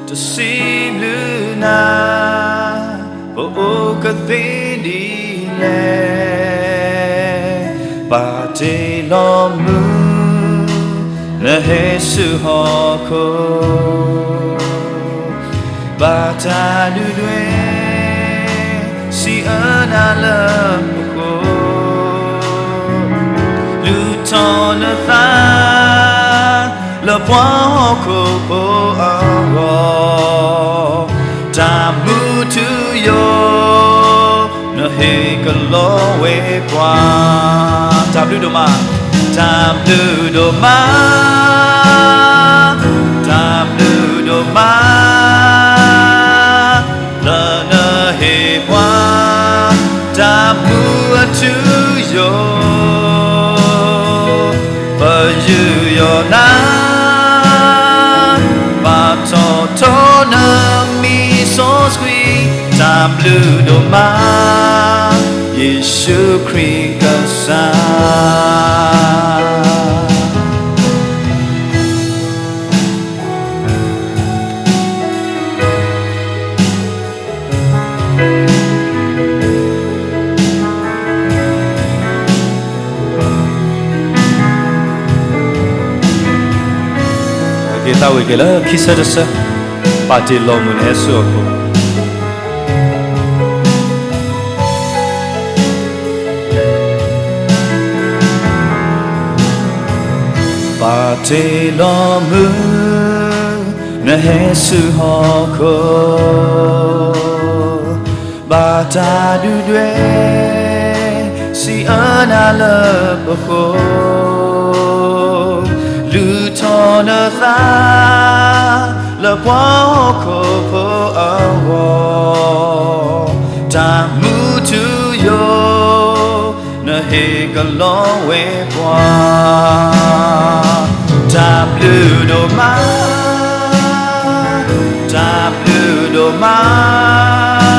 တစံးဘျုးနၤ ပအိၣ်ကသ့ဒ်လဲၣ်, ပာ်တ့ၢ်လီၤမူ နဟဲဆူဟီၣ်ခိၣ်, ဘၣ်တၢ်ဒုၣ်ဒွဲၣ် စံးအၢနၤလၢပဃိ, လူၤထီၣ်နသး လၢပှၤဟီၣ်ခိၣ်ဖိအဂီၢ်, တၢ်မူထူယိာ် နဟ့ၣ်ကလီဝဲပှၤ, တၢ်ဘျုးဒိၣ်မး, တၢ်ဘျုးဒိၣ်မး, တၢ်ဘျုးဒိၣ်မး လၢနဟ့ၣ်ပှၤ တၢ်မူအထူယိာ်, ပယူးယီၣ်နၤ ဘၣ်ထီၣ်ထီနမံၤစီဆှံ, တၢ်ဘျုးဒိၣ်မး ယ့ၣ်ၡူးခရံာ်ကစၢ်. က့ၤသးဝံၣ်က့ၤလၢခံဆၢတဆၢ, ပာ်တ့ၢ်လီၤမူနဟဲဆူဟီၣ်ခိၣ်. ပာ်တ့ၢ်လီၤမူ နဟဲဆူဟီၣ်ခိၣ်, ဘၣ်တၢ်ဒုၣ်ဒွဲၣ် စံးအၢနၤလၢပဃိ, လူၤထီၣ်နသး လၢပှၤဟီၣ်ခိၣ်ဖိအဂီၢ်, တၢ်မူထူယိာ် နဟ့ၣ်ကလီဝဲပှၤ, တၢ်ဘျုးဒိၣ်မး, တၢ်ဘျုးဒိၣ်မး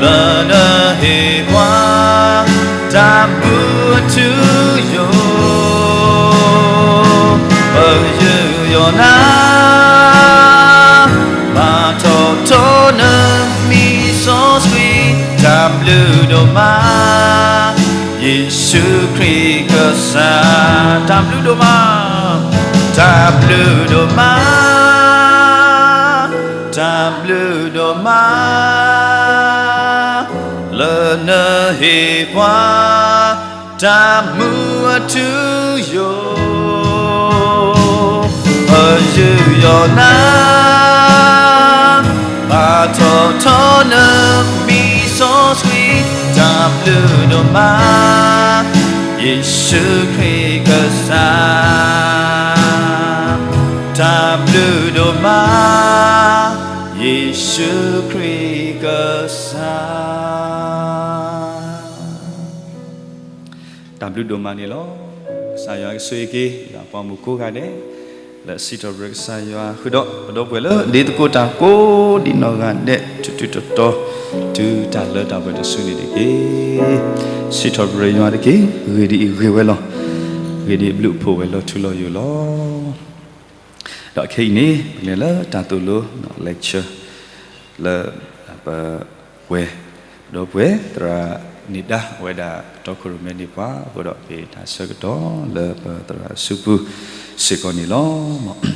လၢနဟ့ၣ်ပှၤ တၢ်မူအထူယိာ်, ပယူးယီၣ်နၤ ဘၣ်ထီၣ်ထီနမံၤစီဆှံ, တၢ်ဘျုးဒိၣ်မး ယ့ၣ်ၡူးခရံာ်ကစၢ်, တၢ်ဘျုးဒိၣ်မး, တၢ်ဘျုးဒိၣ်မး, တၢ်ဘျုးဒိၣ်မး လၢနဟ့ၣ်ပှၤ တၢ်မူအထူယိာ်, ပယူးယီၣ်နၤ ဘၣ်ထီၣ်ထီနမံၤစီဆှံ, တၢ်ဘျုးဒိၣ်မး ယ့ၣ်ၡူးခရံာ်ကစၢ်, တၢ်ဘျုးဒိၣ်မး ယ့ၣ်ၡူးခရံာ်ကစၢ်. တၢ်ဘျုးဒိၣ်မးန့ၣ်လီၤ. ကစၢ်ယွၤကဆိၣ်ဂ့ၤက့ၤ ယွၤပှၤမုၣ်ကိးဂၤဒဲး, လၢစံးထီၣ်ပတြၢၤကစၢ်ယွၤဃုာ်ဒီး ပဒီပုၢ်ဝဲၢ်လၢဒ်သကိးတၢ်ကိးဒ်နီၢ်ဂၤဒဲး ထူးထူးတီၤတီၤ တုၤတၢ်လၢတၢ်ပှဲၤတစုန့ၣ်တက့ၢ်. စံးထီၣ်ပတြၢၤယွၤတက့ၢ်. ဂ့ၢ်ဒ်အံၤဂ့ၤဝဲလီၤ. ဂ့ၢ်ဒ်အံၤဘျုးဖှိၣ်ဝဲလီၤထူလီၤယိာ်လီၤ. ဒီးခဲအံၤန့ၣ် ပကလဲၤလၢတၢ်သိၣ်လိ lecture လၢ ပဝဲၢ် ဒီပုၢ်ဝဲၢ် သရၣ်န့ၢ်ဒါ အဝဲဒၣ်တီခိၣ်ရိၣ်မဲန့ၢ်ပှၤအဃိဒီး ပတၢ်ဆၢကတီၢ်လၢပသရၣ်စုပူၤစ့ၢ်ကီးန့ၣ်လီၤ.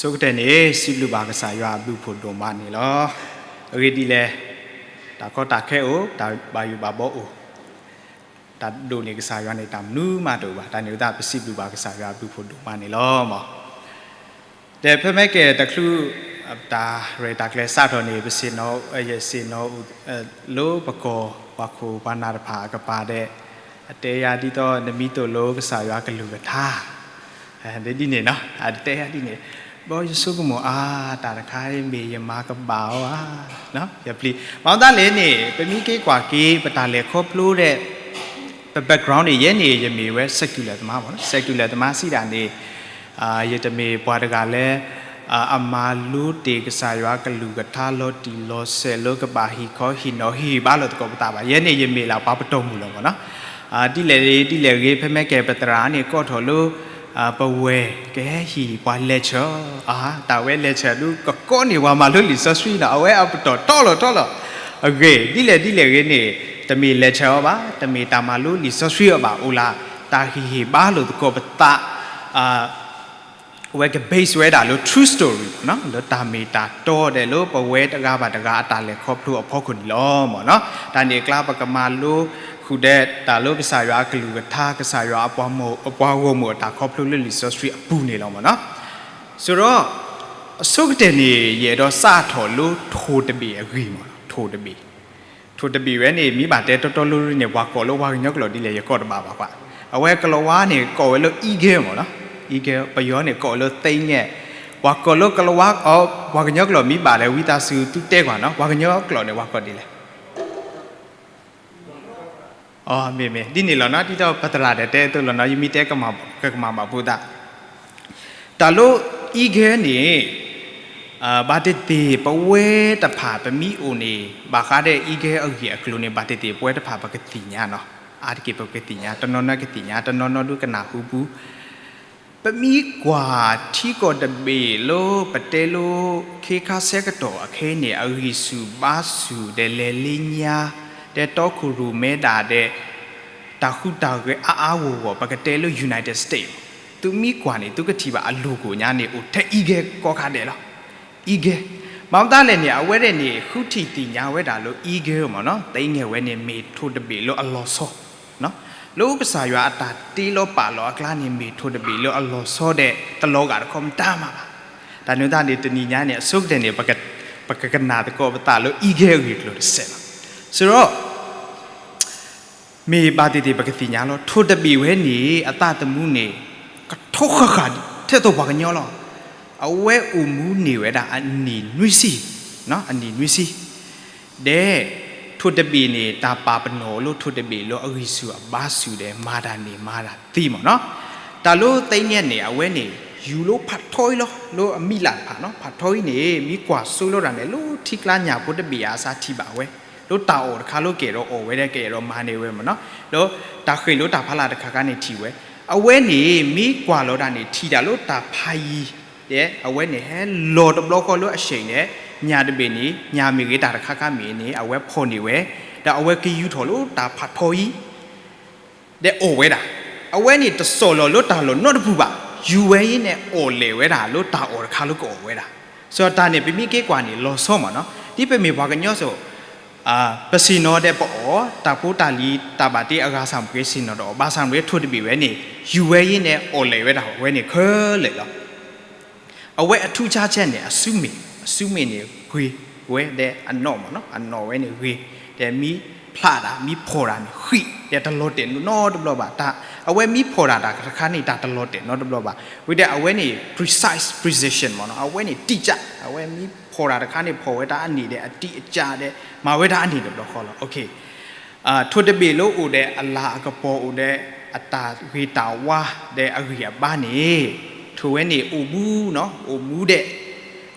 ဆိကတၢၢ်န့ၣ် စံးဘျုးဘၣ်ကစၢ်ယွၤအဘျုးဖှိၣ်ဒိၣ်မးန့ၣ်လီၤ. အဂ့ၢ်ဒ်လဲၣ်, တၢ်ကီတၢ်ခဲအိၣ်, တၢ်ဘၣ်ယိၣ်ဘၣ်ဘီအိၣ်, တၢ်ဒိၣ်န့ၢ်ကစၢ်ယွၤန့ၣ် တၢ်မနုၤမးတအိၣ်ဘၣ်. တၢ်န့ၣ်အဃိသတး ပစံးဘျုးဘၣ်ကစၢ်ယွၤအဘျုးအဖှိၣ်ဒိၣ်မးန့ၣ်လီၤ. ဒီးဖဲမ့ၢ်ကဲတချုး တၢ်ရဲၣ်တၢ်ကျဲၤစးထီၣ်န့ၣ် ပဆ့ၣ်နီၤ ယဆ့ၣ်နီၤ လၢပကီၢ်ပှၤခိၣ်ပှၤနၢ်တဖၣ်အကပၤဒီး အတဲယၤဒ်သိး နမံၤသိၣ်လိကစၢ်ယွၤကလုၢ်ကထါ ဒ်န့ၣ်နီၤ အတဲယၤဒ်န့ၣ် ဘီယဆိကမိၣ်အါ တၢ်တခါအံၤမ့ၢ်ယမၤကဘၣ်အီၤဧါ ယပျံၤ မၤသးလဲၣ်န့ၣ် ပမ့ၢ်က့ၤကွၢ်က့ၤ ပတၢ်လဲၤခီဖျိဒီး ပ background န့ၣ် ယဲန့ၣ် ယမ့ၢ်ဝဲ secular သမားမ့ၢ်နီၤ secular သမားစံးဒၣ်န့ၣ် ယတမ့ၢ်ပှၤတဂၤလၢ အမၤလိတ့ၢ်ကစၢ်ယွၤကလုၢ်ကထါလီၤတံၢ်လီၤဆဲးလၢကဘၣ်ဟ့ၣ်ခီဟ့ၣ်နီၤဟ့ၣ်ဘါလိာ်သကိးပသးဘၣ်. ယဲန့ၣ် ယမ့ၢ်လၢပှၤပတီၢ်မုၢ်လီၤမ့ၢ်နီၤ ဒ်လဲၣ်ဒ်လဲၣ်ဂ့ၤ ဖဲမ့ၢ်ကဲပသရၣ်န့ၣ် ကိးထီၣ်လၢ ပဝဲကဟဲဟ့ၣ်ပှၤ lecture အါ တၢ်ဝဲ lecture ဒုးကကိးန့ၢ်ပှၤမၤလိလံာ်စီဆှံနီၤ အဝဲအပတီၢ်တီလီၤတီလီၤ အဂ့ၢ် ဒ်လဲၣ်ဒ်လဲၣ်ဂ့ၤန့ၣ် တမ့ၢ် lecture အီၤဘၣ် တမ့ၢ်တၢ်မၤလိလံာ်စီဆှံအီၤဘၣ် အိၣ်လၢ တၢ်ဟ့ၣ်ဟ့ၣ်ဘါလိာ်သကိးပသး အဝဲက base ဝဲဒၣ်လၢ true story မ့ၢ်နီၤ လၢတၢ်မ့ၢ်တၢ်တီဒီးလၢပဝဲတဂၤဘၣ်တဂၤအတၢ်လဲၤခီဖျိအဖီခိၣ်န့ၣ်လီၤမ့ၢ်နီၤ. တၢ်န့ၣ်အကျါ ပကမၤလိဃုာ်ဒီးတၢ်လၢကစၢ်ယွၤအကလုၢ်ကထါ ကစၢ်ယွၤအပှၤဂီၢ်မုၢ်အတၢ်ခီဖျိလၢလံာ်စီဆှံအပူၤန့ၣ်လီၤမ့ၢ်နီၤ. ဆိုတော့ အဆိကတၢၢ်န့ၣ် ယအဲၣ်ဒိးစးထီၣ်လၢထိၣ်တဘ့ၣ်အဂ့ၢ်မ့ၢ်နီၤ ထိၣ်တဘ့ၣ် ထိၣ်တဘ့ၣ်ဝဲန့ၣ် မ့ၢ်ဘၣ်တဲတီတီလိၤလိၤန့ၣ် ပှၤကိးလၢပှၤကညီကျိာ်ဒ်လဲၣ် ယကိးတဘၣ်ဘၣ်ကွၢ်. အဝဲကလၤဝါန့ၣ် ကိးဝဲလၢ eagle မ့ၢ်နီၤ eagle ပယီၤန့ၣ် ကိးလၢ သ့ၣ်ညဲၣ် ပှၤကိးလၢကလၤဝါ အ ပှၤကညီကျိာ်မ့ၢ်ဘၣ်လဲၣ် ဝံသးစူၤသုတဲကွၢ်နီၤ ပှၤကညီကျိာ်န့ၣ် ပှၤကိးဒ်လဲၣ် အမ့ၢ်မ့ၢ် ဒ်န့ၣ်လီၤနီၤ ဒ်သိးပသရၣ်ဒီးတဲအသိးလီၤနီၤ ယမ့ၢ်တဲကမၣ်ဘၣ်ဖိသး တၢ်လၢ eagle န့ၣ် ဘၣ်သ့ၣ်သ့ၣ် ပဝဲတဖၣ်ပမ့ၢ်အိၣ်န့ၣ် ဘၣ်ဃးဒီး eagle အဂ့ၢ်အကျိၤန့ၣ် ဘၣ်သ့ၣ်သ့ၣ် ပဝဲတဖၣ်ပကသ့ၣ်ညါနီၤ အါတက့ၢ်ပကသ့ၣ်ညါ တနီၤနီၤကသ့ၣ်ညါ တနီၤနီၤဒုးကနၢ်ဟူပူၤ ပမ့ၢ်ကွၢ်ထံကီၢ်တဘ့ၣ်လၢ ပတဲလၢ ခ့ခါဆၢကတီၢ်အခဲအံၤန့ၣ် အဂံၢ်ဆူၣ်ဘါဆူၣ်ဒီးလဲၤလၢညါ ဒီးတီခိၣ်ရိၣ်မဲဒၣ်ဒီး တၢ်ဟူးတၢ်ဂဲၤအါအါဂီၢ်ဂီၢ် ပကတဲလၢ United States သုမ့ၢ်ကွၢ်န့ၣ် သုကထံၣ်ဘၣ်အ logo ညါန့ၣ် အိၣ်ထဲ eagle ကိးခါဒဲးလီၤ eagle မၤမတၤလဲၣ်န့ၣ် အဝဲဒၣ်န့ၣ် ဃုထံၣ်သ့ၣ်ညါဝဲဒၣ်လၢ eagle မ့ၢ်နီၤ သ့ၣ်ညဲၣ်ဝဲန့ၣ် မ့ၢ်ထိၣ်တဘ့ၣ်လၢအလီၤဆီ လၢကစၢ်ယွၤအတၢ်တ့လီၤပာ်လီၤအကျါန့ၣ် မ့ၢ်ထိၣ်တဘ့ၣ်လၢအလီၤဆီဒီး တလီၤဂာ်တခီမတၤမးဘၣ်. တၢ်န့ၣ်သတးန့ၣ် တနံၤညါန့ၣ် အဆိကတၢၢ်န့ၣ် ပကကနၣ်သကိးပသးလၢ eagle အဂ့ၢ်အကျိၤတစဲးလီၤ. ဆိုတော့ မ့ၢ်ဘၣ်သ့ၣ်သ့ၣ်ပကသ့ၣ်ညါလီၤ ထိၣ်တဘ့ၣ်ဝဲန့ၣ် အသးသမူန့ၣ် ကထီဃၣ်ဃၣ် ထဲသိးပှၤကညီလီၤ. အဝဲအိၣ်မူန့ၢ်ဝဲဒၣ်အနံၣ်နွံဆံ, အနံၣ်နွံဆံ ဒီး ထိၣ်တဘ့ၣ်န့ၣ် တၢ်ပာ်ပနီၣ်လၢထိၣ်တဘ့ၣ်လၢအဂံၢ်ဆူၣ်အဘါဆူၣ်ဒီး မၤတၢ်န့ၢ်မၤတၢ်သ့မ့ၢ်နီၤ. တၢ်လၢသ့ၣ်ညဲၣ်န့ၣ် အဝဲန့ၣ် ယူၤလၢဖးထီအံၤလီၤ လၢအမံၤလၢ်တဖၣ်နီၤ ဖးထီအံၤန့ၣ် မ့ၢ်ကွၢ်စိလီၤတၢ်န့ၣ် လၢထံကျါညၣ်ဖိတဘ့ၣ်အစးထံၣ်ဘၣ်ဝဲ, လၢတၢ်အီၣ်တခါလၢကအဲၣ်ဒိးအီၣ်ဝဲဒီး ကအဲၣ်ဒိးမၤန့ၢ်ဝဲမ့ၢ်နီၤ, လၢတၢ်ဃ့ၢ်လၢတၢ်ဖးလၢ်တခါခါန့ၣ်ထံၣ်ဝဲ, အဝဲန့ၣ် မ့ၢ်ကွၢ်လီၤတၢ်န့ၣ် ထံၣ်တၢ်လၢတၢ်ဖးယံၤ, ဒီးအဝဲန့ၣ်ဟဲလီၤတဘျီဃီလၢအဆံးန့ၣ်, ညၣ်တဘ့ၣ်န့ၣ် ညၣ်မ့ၢ်ဂ့ၤတၢ်တခါခါမ့ၢ်န့ၣ် အဝဲဖီၣ်န့ၢ်ဝဲ, ဒီးအဝဲကယူၤထီၣ်လၢတၢ်ဖးထီအံၤ ဒီးအီၣ်ဝဲဒၣ်, အဝဲန့ၣ်တစိၢ်လီၤလၢတၢ်လီၢ်နီတပူၤဘၣ်, ယူၤဝဲအံၤန့ၣ် အီၣ်လဲၣ်ဝဲဒၣ်လၢတၢ်အီၣ်တခါလၢကအီၣ်ဝဲဒၣ်, စီၤတၢ်န့ၣ် ပမ့ၢ်က့ၤကွၢ်န့ၣ် လီၤဆီမ့ၢ်နီၤ, ဒ်ပမ့ၢ်ပှၤကညီစိၤ, ပဆ့ၣ်နီၤဒီးပအီၣ်, တၢ်ဖိတၢ်လံၤတၢ်ဘၣ်တ့အဂၤဆၣ်မ့ၢ်ဂ့ၤ ဆ့ၣ်နီၤဒီးအီၣ်, ဘၣ်ဆၣ်မ့ၢ်ဂ့ၤ ထိၣ်တဘ့ၣ်ဝဲန့ၣ် ယူၤဝဲအံၤန့ၣ် အီၣ်လဲၣ်ဝဲဒၣ်ဝဲန့ၣ်ခဲလၢာ်လီၤ. အဝဲအထူးခြားချက်န့ၣ် အစုမ့ၣ်, အစုမ့ၣ်န့ၣ်ဂ့ၤဝဲဒီးအနီၣ်မ့ၢ်နီၤ, အနီၣ်ဝဲန့ၣ်ဂ့ၤ, ဒီးမ့ၢ်ဖျးတၢ် မ့ၢ်ဖီၣ်တၢ်န့ၣ်ဃံး, ဒီးတလီၤတဲာ်နီတဘျီဘၣ်, အဝဲမ့ၢ်ဖီၣ်တၢ်တၢ်တခါန့ၣ် တၢ်တလီၤတဲာ်နီတဘျီဘၣ်, ဝံၤဒီးအဝဲန့ၣ် precise precision မ့ၢ်နီၤ, အဝဲန့ၣ်တိကျ, အဝဲမ့ၢ်ဖီၣ်တၢ်တခါန့ၣ် ဖီၣ်ဝဲတၢ်အနံၣ်ဒီးအတိအကျဒီး မၤဝဲတၢ်အနံၣ်တဘျီဃီလီၤ. ထိၣ်တဘ့ၣ်လၢအိၣ်ဒီးအလၤအကပီၤ အိၣ်ဒီးအတၢ်ဂ့ၤတၢ်ဝါ ဒီးအဂံၢ်အဘါန့ၣ်, ထိၣ်ဝဲန့ၣ်အိၣ်မူ, အိၣ်မူဒီး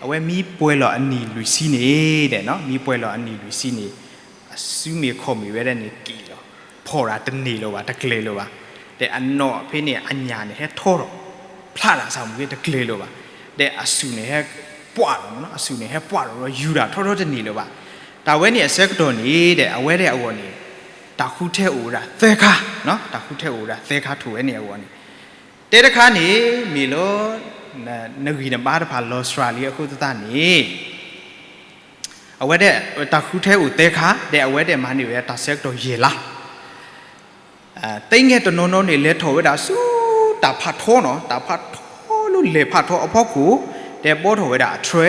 အဝဲမ့ၢ်ပှဲၤလီၤအနံၣ်လွံၢ်ဆံန့ၣ်, မ့ၢ်ပှဲၤလီၤအနံၣ်လွံၢ်ဆံန့ၣ်, အစုမ့ၣ်ခီၣ်မ့ၣ်ဝဲဒၣ်န့ၣ်က့ၤလီၤ, ဖီၣ်တၢ်တန့ၢ်လၢၤဘၣ်, တကျဲၤလၢၤဘၣ်, ဒီးအနီၣ်ဖဲန့ၣ်အညၣ်န့ၣ်ဟဲထီထီၣ်, ဖျးတၢ်ဆၣ်မ့ၢ်ဂ့ၤ တကျဲၤလၢၤဘၣ်, ဒီးအစုန့ၣ်ဟဲပှၢ်ထီၣ်, အစုန့ၣ်ဟဲပှၢ်ထီၣ်ဒီး ယူၤတၢ်ထီထီၣ်တန့ၢ်လၢၤဘၣ်. တၢ်ဝဲန့ၣ်အဆၢကတီၢ်န့ၣ်ဒီး အဝဲဒၣ်အဂီၢ်န့ၣ်, တၢ်ဃုထၢအိၣ်ဝဲဒၣ်သၢခါ, တၢ်ဃုထၢအိၣ်ဝဲဒၣ်သၢခါ ထိၣ်ဝဲန့ၣ်အဂီၢ်န့ၣ်, တဲတခါန့ၣ် မ့ၢ်လၢ နဂံၢ်နဘါတဖၣ်လီၤစှၤလံအဃိသတးန့ၣ်, အဝဲဒၣ်တၢ်ဃုထၢအိၣ်သၢခါ ဒီးအဝဲဒၣ်မၤန့ၢ်ဝဲတၢ်ဆၢကတီၢ်ယဲၢ်လါ, သ့ၣ်ငဲၣ်တနီၤနီၤန့ၣ် လဲၤထီၣ်ဝဲဒၣ်ဆူတၢ်ဖးထီနီၤ, တၢ်ဖးထီလၢလဲၤဖးထီအဖီခိၣ်, တဲဘီထီၣ်ဝဲဒၣ်အထြဲ,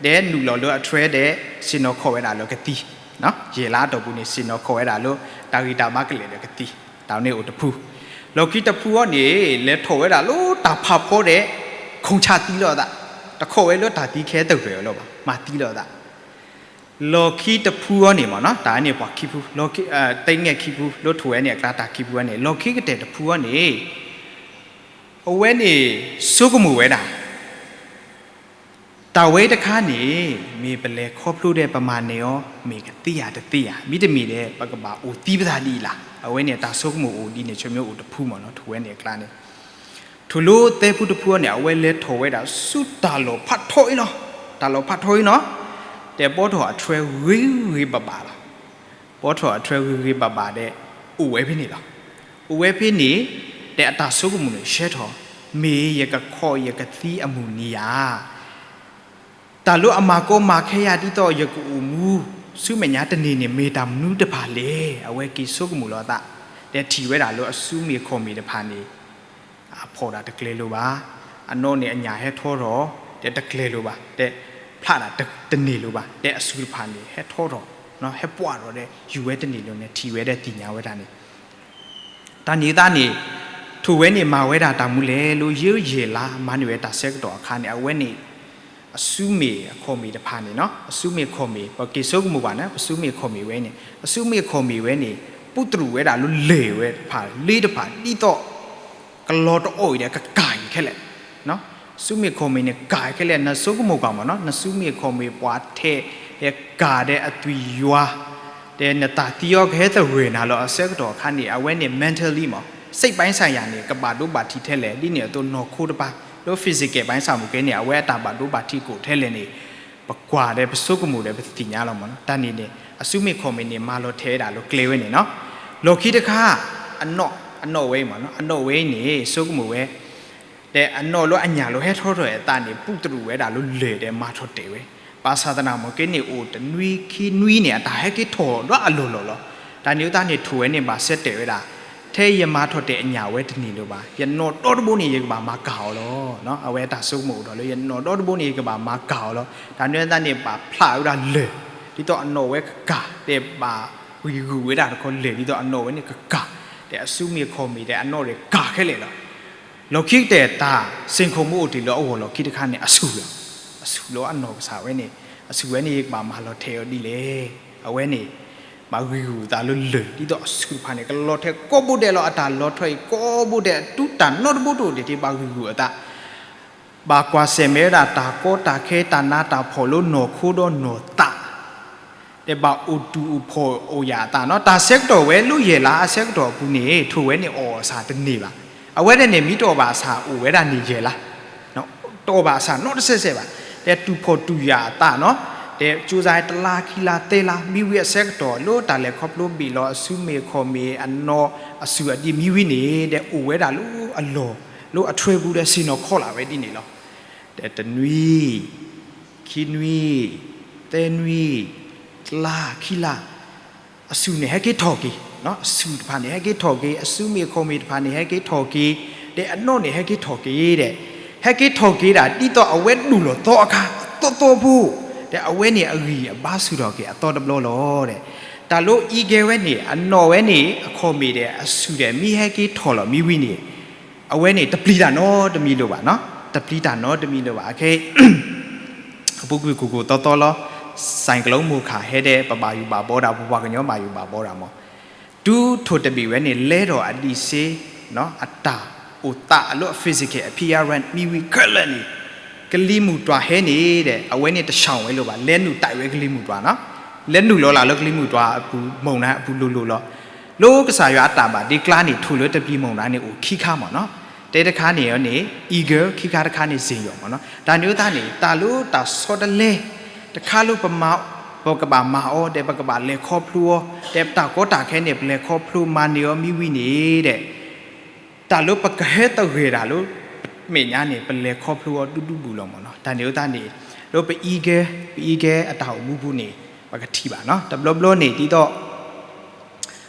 တဲနုာ်လီၤလၢအထြဲ တဲဆ့ၣ်နီၤခီၣ်ဝဲဒၣ်လၢကသံ, ယဲၢ်လါအတီၢ်ပူၤန့ၣ် ဆ့ၣ်နီၤခီၣ်ဝဲဒၣ်လၢတၢ်ဂံၢ်တၢ်ဘါကလဲာ်ဒီးကသံ, တၢ်န့ၣ်အိၣ်တဖု, လီၢ်ခံတဖုအံၤန့ၣ် လဲၤထီၣ်ဝဲဒၣ်လၢတၢ်ဖးဖီဒီး ခိၣ်ဆၣ်သံလီၤအသး, တခီၣ်ဝဲလၢတၢ်သံခဲတဂ့ၤလီၤဘၣ်, မၤသံလီၤအသး လီၢ်ခံတဖုအံၤန့ၣ်မ့ၢ်နီၤ, တၢ်န့ၣ်ပှၤခံဖု, သ့ၣ်ငဲၣ်ခံဖု, လၢထိၣ်ဝဲန့ၣ်အကျါတၢ်ခံဖုအံၤန့ၣ်, လီၢ်ခံကတၢၢ်တဖုအံၤန့ၣ် အဝဲန့ၣ် ဆိကမိၣ်ဝဲဒၣ် တၢ်ဝဲတခါန့ၣ် မ့ၢ်ပလဲၤခီဖျိဒီးပမၤနၢၤအီၤ မ့ၢ်ကသ့ဧါတသ့ဧါ, မ့တမ့ၢ်ဒီး ပကဘၣ်အိၣ်သံပသးဒ်အံၤလီၤ. အဝဲန့ၣ်တၢ်ဆိကမိၣ်အိၣ်ဒ်န့ၣ် ဆိကမိၣ်အိၣ်တဖုမ့ၢ်နီၤ, ထိၣ်ဝဲန့ၣ်အကျါန့ၣ် ထိၣ်လၢသဲဖုတဖုအံၤန့ၣ် အဝဲလဲၤထီၣ်ဝဲဒၣ်ဆူတၢ်လီၢ်ဖးထီအံၤလီၤ. တၢ်လီၢ်ဖးထီအံၤနီၤ, တဲဘီထီၣ်အထြဲဂ့ၤဂ့ၤဘၣ်ဘၣ်လီၤ. ဘီထီၣ်အထြဲဂ့ၤဂ့ၤဘၣ်ဘၣ်ဒီး အိၣ်ဝဲဖဲန့ၣ်လီၤ. အိၣ်ဝဲဖဲန့ၣ် ဒီးအတၢ်ဆိကမိၣ်န့ၣ် ရှဲထီၣ်, မ့ၢ်ယကခီၣ်ယကသံအမုၢ်နံၤဧါ. တၢ်လၢအမၤကီမၤခဲယၤဒ်သိးယကအိၣ်မူ ဆူမဲာ်ညါတနံၤန့ၣ် မ့ၢ်တၢ်မနုၤတဖၣ်လဲၣ်. အဝဲက့ၤဆိကမိၣ်လီၤအသး, ဒီးထံၣ်ဝဲဒၣ်လၢအစုမ့ၢ်ခီၣ်မ့ၢ်တဖၣ်န့ၣ် အဖီၣ်တၢ်တကျဲၤလိာ်ဘၣ်, အနီၣ်န့ၣ်အညၣ်ဟဲထီထီၣ်, ဒီးတကျဲၤလိာ်ဘၣ်, ဒီးဖျးတၢ်တန့ၢ်လိာ်ဘၣ်, ဒီးအစုတဖၣ်န့ၣ် ဟဲထီထီၣ်, ဟဲပှၢ်ထီၣ်ဒီး ယူၤဝဲတန့ၢ်လိာ်န့ၣ် ထံၣ်ဝဲဒီးသ့ၣ်ညါဝဲဒၣ်န့ၣ် တၢ်န့ၣ်အသးန့ၣ် ထိၣ်ဝဲန့ၣ်မၤဝဲဒၣ်တၢ်မနုၤလဲၣ် လၢယဲၢ်ယဲၢ်လါမၤန့ၢ်ဝဲတၢ်ဆၢကတီၢ်အခါန့ၣ် အဝဲန့ၣ် အစုမ့ၢ်အခီၣ်မ့ၢ်တဖၣ်န့ၣ်နီၤ, အစုမ့ၢ်အခီၣ်မ့ၢ် ပက့ၤဆိကမိၣ်ဘၣ်န့ၣ် ပစုမ့ၢ်အခီၣ်မ့ၢ်ဝဲန့ၣ် အစုမ့ၢ်အခီၣ်မ့ၢ်ဝဲန့ၣ် ပူတရူးဝဲဒၣ်လၢလၢၢ်ဝဲတဖၣ် လ့တဖၣ် ဒ်သိး ကလီၤတအီၣ်အံၤဒီးကကၢ်အံၤခဲလၢာ် စုမ့ၢ်ခီၣ်မ့ၢ်န့ၣ် ကၢ်ခဲလၢာ် နဆိကမိၣ်ကွၢ်မ့ၢ်နီၤ, နစုမ့ၢ်ခီၣ်မ့ၢ်ပှၤထဲး ဒီးကၢ်ဒီးအသွံၣ်ယွၤ ဒီးနတၢ်သံအီၤကဟဲသဂၢၢ်နၤလီၤအဆၢကတီၢ်အခါန့ၣ် အဝဲန့ၣ် mentally မ့ၢ် စိတ်ပိုင်းဆိုင်ရာ န့ၣ် ကဘၣ်ဒိဘၣ်ထံးထဲလဲၣ် ဒ်န့ၣ်အသိးနီၢ်ခိတပၤ လၢ physicalပိုင်းဆိုင်ရာ မ့ၢ်ကဲန့ၣ် အဝဲအတၢ်ဘၣ်ဒိဘၣ်ထံးကအိၣ်ထဲလဲၣ်န့ၣ် ပကွၢ်ဒီးပဆိကမိၣ်ဒီးပသ့ၣ်ညါလီၤမ့ၢ်နီၤ, တၢ်န့ၣ်န့ၣ် အစုမ့ၢ်ခီၣ်မ့ၢ်န့ၣ် မၤလီၤထဲးဝဲဒၣ်လၢကျဲဝဲန့ၣ်နီၤ, လီၢ်ခံတခါ အနီၣ် အနီၣ်ဝဲအံၤမ့ၢ်နီၤ, အနီၣ်ဝဲအံၤန့ၣ် ဆိကမိၣ်ဝဲ ဒီးအနီၣ်လၢအညၣ်လီၤဟဲထီထီၣ်အသးန့ၣ် ပူတရူးဝဲဒၣ်လၢလၢၢ်ဒီးမၤထီၣ်တဲာ်ဝဲ, ဘၣ်ဆၣ်သနာ်မ့ၢ်ကဲန့ၣ်အိၣ်တနွံခံနွံန့ၣ် အတၢ်ဟဲက့ၤထီၣ်ဒီးအလီၢ်လီၢ်လီၤ, တၢ်န့ၣ်အသးန့ၣ် ထိၣ်ဝဲန့ၣ်ဘၣ်ဆၢတဲာ်ဝဲဒၣ်, ထဲယမၤထီၣ်တဲာ်အညၣ်ဝဲတန့ၢ်လၢၤဘၣ်, ယနီၣ်ဒီတဘိန့ၣ် ယကဘၣ်မၤကၢ်အီၤလီၤ, အဝဲတၢ်ဆိကမိၣ်အိၣ်ဒီးလၢယနီၣ်ဒီတဘိန့ၣ် ယကဘၣ်မၤကၢ်အီၤလီၤ, တၢ်န့ၣ်အသးန့ၣ် ဘၣ်ဖျးဝဲဒၣ်လၢၢ် ဒ်သိးအနီၣ်ဝဲကကၢ် ဒီးဘၣ်ဂံၢ်ဂူာ်ဝဲဒၣ်တခီလၢၢ် ဒ်သိးအနီၣ်ဝဲန့ၣ်ကကၢ်, ဒီးအစုမ့ၢ်ခီၣ်မ့ၢ်ဒီးအနီၣ်ဒီးကၢ်ခဲလၢာ်လီၤ. လီၢ်ခံကတၢၢ်တၢ်စ့ၢ်ကီးမ့ၢ်အိၣ်တ့ၢ်လၢအဂီၢ်လီၢ်ခံတခါန့ၣ် အဆူၣ်လီၤ, အဆူၣ်လီၤအနီၢ်ကစၢ်ဝဲန့ၣ်, အဆူၣ်ဝဲန့ၣ် ယကဘၣ်မၤလီၤထဲးအီၤဒ်လဲၣ်, အဝဲန့ၣ် ဘၣ်ဂံၢ်ဂူာ်အသးလၢလၢၢ် ဒ်သိးအဆူၣ်တဖၣ်န့ၣ် ကလီၤထဲးကိးဘိဒဲးလီၤ, အတၢ်လီၤထွဲအံၤကိးဘိဒဲး အတူၢ်တၢ်နီတဘိတအိၣ်တ့ၢ်တ့ၢ် ဘၣ်ဂံၢ်ဂူာ်အသး ဘၣ်ကွၢ်ဆၢၣ်မဲာ်ဝဲဒၣ်တၢ်ကီတၢ်ခဲ တၢ်နးတၢ်ဖှီၣ်လၢနီၢ်ခိဒီးနီၢ်သး ဒီးဘၣ်အိၣ်တူၢ်အိၣ်ဖှီၣ်အိၣ်ယာ်အသးနီၤ, တၢ်ဆၢကတီၢ်ဝဲလၢယဲၢ်လါအဆၢကတီၢ်အပူၤန့ၣ် ထိၣ်ဝဲန့ၣ်အီၣ်အဆၣ်တန့ၢ်ဘၣ်, အဝဲဒၣ်န့ၣ် မ့ၢ်တအီၣ်ဘၣ်အဆၣ်အိၣ်ဝဲဒၣ်န့ၣ်ယဲၢ်လါ, တအီၣ်ဘၣ်အဆၣ်နီတဆဲးဆဲးဘၣ်, ဒီးတူၢ်ဖှီၣ်တူၢ်ယာ်အသးနီၤ, ဒီးကၠိစါတလါခံလါသၢလါ မ့ၢ်ဝံၤအဆၢကတီၢ် လၢတၢ်လဲၤခီဖျိဘ့ၣ်လီၤအစုမ့ၢ်ခီၣ်မ့ၢ်အနီၣ်အဆူၣ်အဒံးမ့ၢ်ဝံၤန့ၣ် ဒီးအိၣ်ဝဲဒၣ်လၢအလီၢ် လၢအထြဲပူၤဒီးဆ့ၣ်နီၤခီၣ်လၢ်ဝဲဒ်န့ၣ်လီၤ. ဒီးတနွံ ခံနွံ သၢနွံ တလါခံလါ အဆူၣ်န့ၣ်ဟဲက့ၤထီၣ်က့ၤ, အဆူၣ်တဖၣ်န့ၣ်ဟဲက့ၤထီၣ်က့ၤ, အစုမ့ၢ်ခီၣ်မ့ၢ်တဖၣ်န့ၣ်ဟဲက့ၤထီၣ်က့ၤ, ဒီးအနီၣ်န့ၣ်ဟဲက့ၤထီၣ်က့ၤဒီး ဟဲက့ၤထီၣ်က့ၤဒၣ် ဒ်သိးအဝဲဒိၣ်လီၤသီအခါအသီသီဖိ, ဒီးအဝဲန့ၣ်အဂံၢ်အဘါဆူၣ်ထီၣ်က့ၤအသီတဘျီလီၤဒီး တၢ်လၢ eagle ဝဲန့ၣ် အနီၣ်ဝဲန့ၣ် အခီၣ်မ့ၢ်ဒီး အဆူၣ်ဒီး မ့ၢ်ဟဲက့ၤထီၣ်လီၤမ့ၢ်ဝံၤန့ၣ် အဝဲန့ၣ် တပျံၤတၢ်နီတမံၤလၢၤဘၣ်နီၤ, တပျံၤတၢ်နီတမံၤလၢၤဘၣ်. အခဲအံၤ အပူၤကွံာ်ကိၢ်ကိၢ်သီသီလီၤ, ဆိုင်ကလုန်း မိုခါ ဟဲဒီး ပဘၣ်ယိၣ်ဘၣ်ဘီဒၣ် ပပှၤကညီဘၣ်ယိၣ်ဘၣ်ဘီဒၣ်မး, တုၤထိၣ်တဘ့ၣ်ဝဲန့ၣ် လဲထီၣ်အဒံးစ့ အတၢ်အိၣ်သးအလီၢ် physical appearance မ့ၢ်ဝံၤခဲလၢာ်န့ၣ် ကလံၤမုၢ်တွၤဟဲန့ၣ်ဒီး အဝဲန့ၣ်တဆှီဝဲလၢၤဘၣ်, လဲၤနုာ်တၢ်ဝဲကလံၤမုၢ်တွၤနီၤ, လဲၤနုာ်လီၤလၢကလံၤမုၢ်တွၤအပူၤ မုၢ်နၤအပူၤလိၤလိၤလီၤ. လၢကစၢ်ယွၤအတၢ်ဘၣ်ဒ့ကျါန့ၣ် ထိၣ်လၢတပျံၤမုၢ်နၤန့ၣ် အိၣ်ခံခါမးနီၤ, တဲတခါန့ၣ်န့ၣ် eagle ခံခါတခါန့ၣ် စ့ၣ်ယီၣ်မးနီၤ. တၢ်န့ၣ်အသးန့ၣ် တၢ်လၢတၢ်ဆီတလဲ တခါလၢပမၤ ပကဘၣ်မၤအီၤ ဒီးပကဘၣ်လဲၤခီဖျိအီၤ ဒီးပတၢ်ကီတၢ်ခဲန့ၣ် ပလဲၤခီဖျိမၤန့ၢ်အီၤမ့ၢ်ဝံၤန့ၣ်ဒီး တၢ်လၢပကဟဲသဂၢၢ်တၢ်လၢ မဲာ်ညါန့ၣ် ပလဲၤခီဖျိအီၤဒူဒူဘူးလီၤမးနီၤ. တၢ်န့ၣ်အသးန့ၣ် လၢပ eagle ပ eagle အတၢ်အိၣ်မူပူၤန့ၣ် ပကထံၣ်ဘၣ်နီၤ. တဘျီဘျီန့ၣ် ဒ်သိး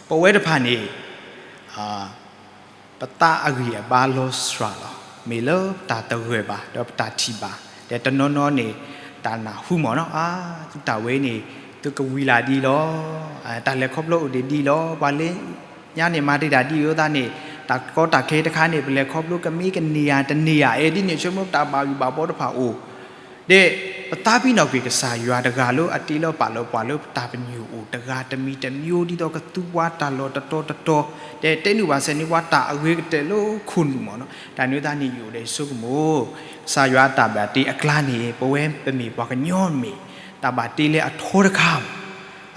ပဝဲတဖၣ်န့ၣ် ပသးအဂံၢ်အဘါလီၤစှၤလီၤ. မ့ၢ်လၢပတၢ်တဂၢၢ်ဘၣ် ဒီးပတၢ်ထံၣ်ဘၣ် ဒီးတနီၤနီၤန့ၣ် တၢ်နၢ်ဟူမ့ၢ်နီၤ အါ သုတၢ်ဝဲအံၤန့ၣ် သုကဝံၤလၢ်ဒ်လီၤ. တၢ်လဲၤခီဖျိအိၣ်ဒံးဒ်လီၤ. ပှၤလၢညါန့ၣ် မၤတ့ၢ်တၢ်ဒ်အံၤအဃိသတးန့ၣ် တၢ်ကီတၢ်ခဲတခါန့ၣ် ပလဲၤခီဖျိကမ့ၢ်ကန့ၢ်ယၤတန့ၢ်ယၤ အဲဒ်န့ၣ်ဆိကမိၣ်ပတၢ်ဘၣ်ယိၣ်ဘၣ်ဘီတဖၣ်အိၣ် ဒီးပသးပ့ၤနီၣ်ကွံာ်ကစၢ်ယွၤတဂၤလၢအတ့လီၤပာ်လီၤပှၤလၢပတၢ်ပညိၣ်အိၣ်တဂၤတမံၤတမံၤ ဒ်သိးကသူပှၤတၢ်လီၢ်တတီၤတတီၤ, ဒီးတဲနုာ်ဘၣ်ဆဲးန့ၢ်ပှၤတၢ်အဂ့ၤကတၢၢ်လၢခိၣ်နူာ်မ့ၢ်နီၤ. တၢ်န့ၣ်အဃိသတးန့ၣ် ယအိၣ်ဒီးယဆိကမိၣ် ကစၢ်ယွၤအတၢ်ဘၣ်တ့အကျါန့ၣ် ပဝဲပမ့ၢ်ပှၤကညီမ့ၢ် တၢ်ဘၣ်တ့လၢအထီတခါ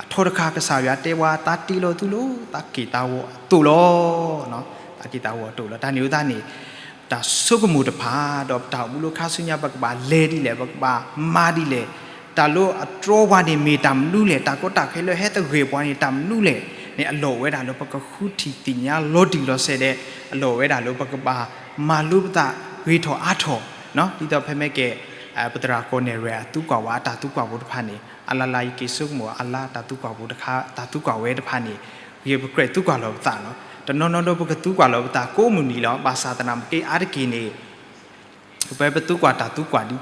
အထီတခါ ကစၢ်ယွၤတဲဝဲ သးတ့လီၤသုလၢ သးက့ၢ်သးဝီအသိးလီၤ. သးက့ၢ်သးဝီအသိးလီၤ. တၢ်န့ၣ်အဃိသတးန့ၣ် တၢ်ဆိကမိၣ်တဖၣ် ဒီးပတၢ်အိၣ်မူလၢခါဆူညါ ပကဘၣ်လဲၤဒ်လဲၣ် ပကဘၣ်မၤဒ်လဲၣ်, တၢ်လၢအတြီပှၤန့ၣ်မ့ၢ်တၢ်မနုၤလဲၣ်, တၢ်ကီတၢ်ခဲလၢဟဲသဂၢၢ်ပှၤန့ၣ် တၢ်မနုၤလဲၣ်န့ၣ် အလီၢ်ဝဲဒၣ်လၢပကဃုထံၣ်သ့ၣ်ညါလီၤတံၢ်လီၤဆဲးဒီး အလီၢ်ဝဲဒၣ်လၢပကဘၣ်မၤလိပသးဂ့ၤထီၣ်အါထီၣ်, ဒ်သိးဖဲမ့ၢ်ကဲ ပသရၣ်ကီၢ်နဲၣ်ရွဲၣ်အသူကွၢ်ဝဲအတၢ်သူကွၢ်ဖိတဖၣ်န့ၣ် အလါလါယက့ၤဆိကမိၣ်အလါတၢ်သူကွၢ်ဖိတခါ တၢ်သူကွၢ်ဝဲတဖၣ်န့ၣ် ဂ့ၤပကြၢးသူကွၢ်လီၤပသးနီၤ. တနီၤနီၤဒီးပကသူကွၢ်လီၤပသးကိးမုၢ်နံၤလီၤ. ဘၣ်ဆၣ်သနာ်က့အါတက့ၢ်န့ၣ် ပဝဲပသူကွၢ်တၢ်သူကွၢ်ဒ်သိး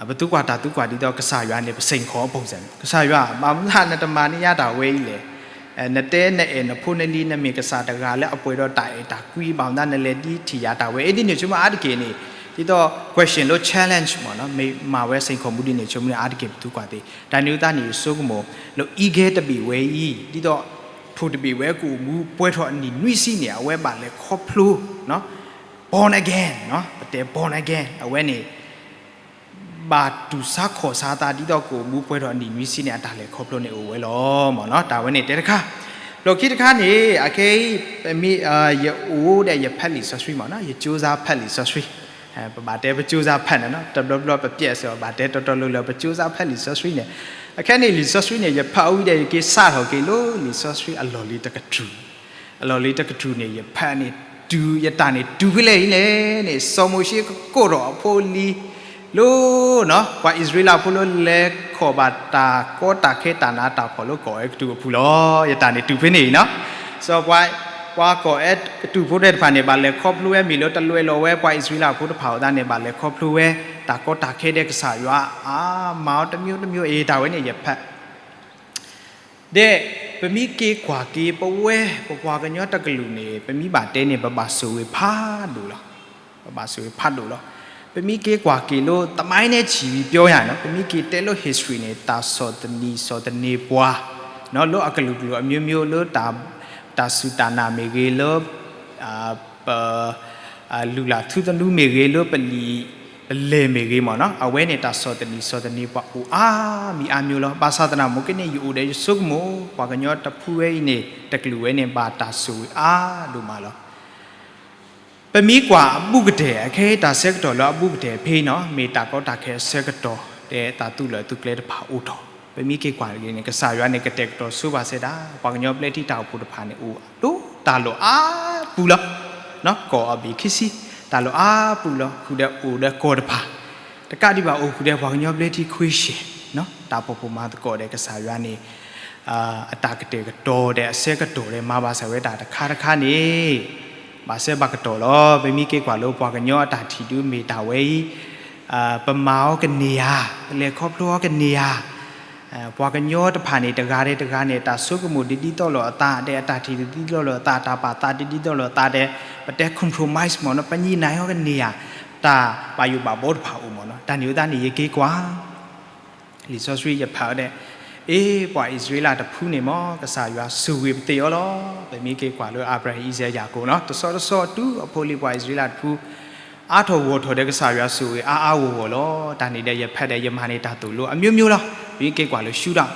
ပသူကွၢ်တၢ်သူကွၢ်ဒ်သိးကစၢ်ယွၤန့ၣ် ပစိန်ခေါ်အပူၤစ့ၢ်န့ၣ် ကစၢ်ယွၤ ဘၣ်မနုၤနတမၤန့ၢ်ယၤတၢ်ဝဲအံၤလဲၣ်. နတဲနအဲၣ်နဖိနလံၤ နမ့ၢ်ကစၢ်တဂၤလၢအပှဲၤဒီးတၢ်အဲၣ်တၢ်ကွံ ဘၣ်မနုၤနလဲၤဒ်ထံၣ်ယၤတၢ်ဝဲ အဲဒ်န့ၣ်ဆိကမိၣ်အါတက့ၢ်န့ၣ် ဒ်သိး question လၢ challenge မ့ၢ်နီၤ မ့ၢ်မၤဝဲစိန်ခေါ်မူဒ်န့ၣ်ဆိကမိၣ်န့ၣ် အါတက့ၢ်ပသူကွၢ်သ့. တၢ်န့ၣ်အဃိသတးန့ၣ် ယဆိကမိၣ် လၢအံၤဂဲၤတဘ့ၣ်ဝဲအံၤ ဒ်သိး ဖိတဘ့ၣ်ဝဲကအိၣ်မူပှဲၤထီၣ်အနံၣ်နွံဆံန့ၣ် အဝဲဘၣ်လဲၤခီဖျိ born again ပတဲ born again အဝဲန့ၣ် ဘၣ်တူၢ်ဆါခီၣ်ဆါသးဒ်သိးကအိၣ်မူပှဲၤထီၣ်အနံၣ်နွံဆံန့ၣ် အတၢ်လဲၤခီဖျိန့ၣ်အိၣ်ဝဲလီၤမ့ၢ်နီၤ. တၢ်ဝဲန့ၣ်တဲတခါ, လီၢ်ခံတခါန့ၣ် အခဲအံၤ ပမ့ၢ် ယအိၣ်ဒီးယဖးလံာ်စီဆှံမ့ၢ်နီၤ ယကၠိစါဖးလံာ်စီဆှံ ပဘၣ်တဲပကၠိစါဖးန့ၣ်နီၤ တဘျီဘျီပပျဲးစ့ၢ် ဘၣ်တဲတီတီလိၤလိၤ ပကၠိစါဖးလံာ်စီဆှံန့ၣ် အခဲန့ၣ်လံာ်စီဆှံန့ၣ် ယဖးဝံၤဒီးယက့ၤစးထီၣ်က့ၤလၢလံာ်စီဆှံအလီၢ်လံၤတကတြူၢ် အလီၢ်လံၤတကတြူၢ်န့ၣ် ယဖးန့ၣ် တုၤယတၢ်န့ၣ်တုၤဖဲလဲၣ်အံၤလဲၣ်န့ၣ် စီၤမိၤၡ့ကကိးထီၣ်အဖိအလံၤ လၢ ပှၤအံၣ်စရ့လးဖိလၢလဲၤခီၣ်ဘၣ်တၢ်ကီတၢ်ခဲတၢ်နးတၢ်ဖှီၣ်လၢကီၢ်အဲၤကူပတူးအပူၤလီၤ. ယတၢ်န့ၣ်တုၤဖဲန့ၣ်အံၤနီၤ. စီၤပှၤ ပှၤကီၢ်အဲၤကူပတူးဖိသ့ၣ်တဖၣ်န့ၣ် ဘၣ်လဲၤခီဖျိဝဲမ့ၢ်လၢတလွဲၢ်လီၤဝဲ ပှၤအံၣ်စရ့လးဖိတဖၣ်အဃိသတးန့ၣ် ဘၣ်လဲၤခီဖျိဝဲ တၢ်ကီတၢ်ခဲဒီးကစၢ်ယွၤ အါ မၤအီၤတမျိုးတမျိုး အံၤတၢ်ဝဲန့ၣ် ယဖး ဒီး ပမ့ၢ်က့ၤကွၢ်က့ၤ ပဝဲ ပပှၤကညီတကလုာ်န့ၣ် ပမ့ၢ်ဘၣ်တဲန့ၣ် ပဘၣ်ဆိၣ်ဂ့ၤဖးဒိၣ်လီၤ. ပဘၣ်ဆိၣ်ဂ့ၤဖးဒိၣ်လီၤ. ပမ့ၢ်က့ၤကွၢ်က့ၤလၢ သမိုင်းနဲ့ချီပြီးပြောရရင်နီၤ ပမ့ၢ်က့ၤတဲလၢ history န့ၣ် တၢ်ဆီၣ်သနံးဆီၣ်သန့ၤပှၤ လၢအကလုာ်ကလုာ်အမျိုးမျိုး လၢ တၢ်စူၢ်တၢ်နာ်မ့ၢ်ဂ့ၤ လၢ ပ လုၢ်လၢ်ထူသနူမ့ၢ်ဂ့ၤ လၢပလံာ်ပလဲၢ်မ့ၢ်ဂ့ၤမ့ၢ်နီၤ အဝဲန့ၣ်တၢ်ဆီၣ်သနံးဆီၣ်သန့ၤပှၤအိၣ်အါမံၤအါမျိုးလီၤ. ဘၣ်ဆၣ်သနာ်က့န့ၣ် ယအိၣ်ဒီးယဆိကမိၣ် ပှၤကညီတဖုဝဲအံၤန့ၣ် တကလုာ်ဝဲန့ၣ် ဘၣ်တၢ်ဆိၣ်ဂ့ၤအါဒိၣ်မးလီၤ. ပမ့ၢ်ကွၢ်အဘူးကတၢၢ် အခဲအံၤတၢ်ဆၢကတီၢ်လၢအဘူးကတၢၢ်ဖဲအံၤနီၤ မ့ၢ်တၢ်ကီတၢ်ခဲအဆၢကတီၢ် ဒီးတၢ်သူၣ်လၢာ်သူၣ်ကျဲတဖၣ်အိၣ်ထီၣ် ပမ့ၢ်က့ၤကွၢ်တဂ့ၤန့ၣ် ကစၢ်ယွၤန့ၣ် ကတဲာ်ကတီၤဆိပာ်စဲဒၣ် ပှၤကညီဘျၢထံတၢ်အိၣ်ဖှိၣ်တဖၣ်န့ၣ် အိၣ်ဒီးတၢ်လီၢ်အါပူၤလီၤ. ကီၢ်အဘ့ၣ်ခံဆံ တၢ်လီၢ်အါပူၤလီၤ ဃုာ်ဒီးအိၣ်ဒီးကီၢ်တဖၣ် တကးဒံးဘၣ်အိၣ်ဃုာ်ဒီးပှၤကညီဘျၢထံခွ့ၡၢၣ် တၢ်ဖှီၣ်ဖိမၤသကိးဒီးကစၢ်ယွၤန့ၣ် အတၢ်ကတဲာ်ကတီၤဒီးအဆၢကတီၢ်ဒီးမၤဘၣ်စၢၤဝဲဒၣ်တခါတခါန့ၣ် ဘၣ်ဆၢဘၣ်ကတီၢ်လီၤ. ပမ့ၢ်က့ၤကွၢ်လၢပှၤကညီအတၢ်ထံၣ်ဒုမ့ၢ်တၢ်ဝဲအံၤ ပမၤအီၤကန့ၢ်ဧါ, ပလဲၤခီဖျိအီၤကန့ၢ်ဧါ, ပှၤကညီတဖၣ်န့ၣ် တဂၤဒီးတဂၤန့ၣ် တၢ်ဆိကမိၣ်ဒ်ဒ်သိးလိာ်အသး ဒီးအတၢ်ထံၣ်ဒ်ဒ်သိးလိာ်အသး တၢ်ပာ်သးဒ်ဒ်သိးလိာ်အသးဒီး ပတဲ compromise မ့ၢ်နီၤ ပညံးနၤအီၤကန့ၢ်ဧါ, တၢ်ဘၣ်ယိၣ်ဘၣ်ဘီတဖၣ်အိၣ်မ့ၢ်နီၤ. တၢ်န့ၣ်အဃိသတးန့ၣ် ယက့ၤကွၢ် လံာ်စီဆှံယဖးဒီး အ့ ပှၤအံၣ်စရ့လးတဖုန့ၣ်မ့ၢ် ကစၢ်ယွၤဆိၣ်ဂ့ၤပသ့ၣ်အီၤလီၤ. ပမ့ၢ်က့ၤကွၢ်လၢအၤဘြၤဟၣ် အံၣ်စၢး ယၤကိာ်နီၤ တဆီတဆီတုၤအဖိလံၤပှၤအံၣ်စရ့လးတဖု အါထီၣ်ဂီၢ်ထီၣ်ဒီးကစၢ်ယွၤဆိၣ်ဂ့ၤအါအါဂီၢ်ဂီၢ်လီၤ. တၢ်န့ၣ်ဒီးယဖးဒီးယမၤန့ၢ်တၢ်သိၣ်လိအမျိုးမျိုးလီၤ. ပမ့ၢ်က့ၤကွၢ်လၢ ရှူးတၢ်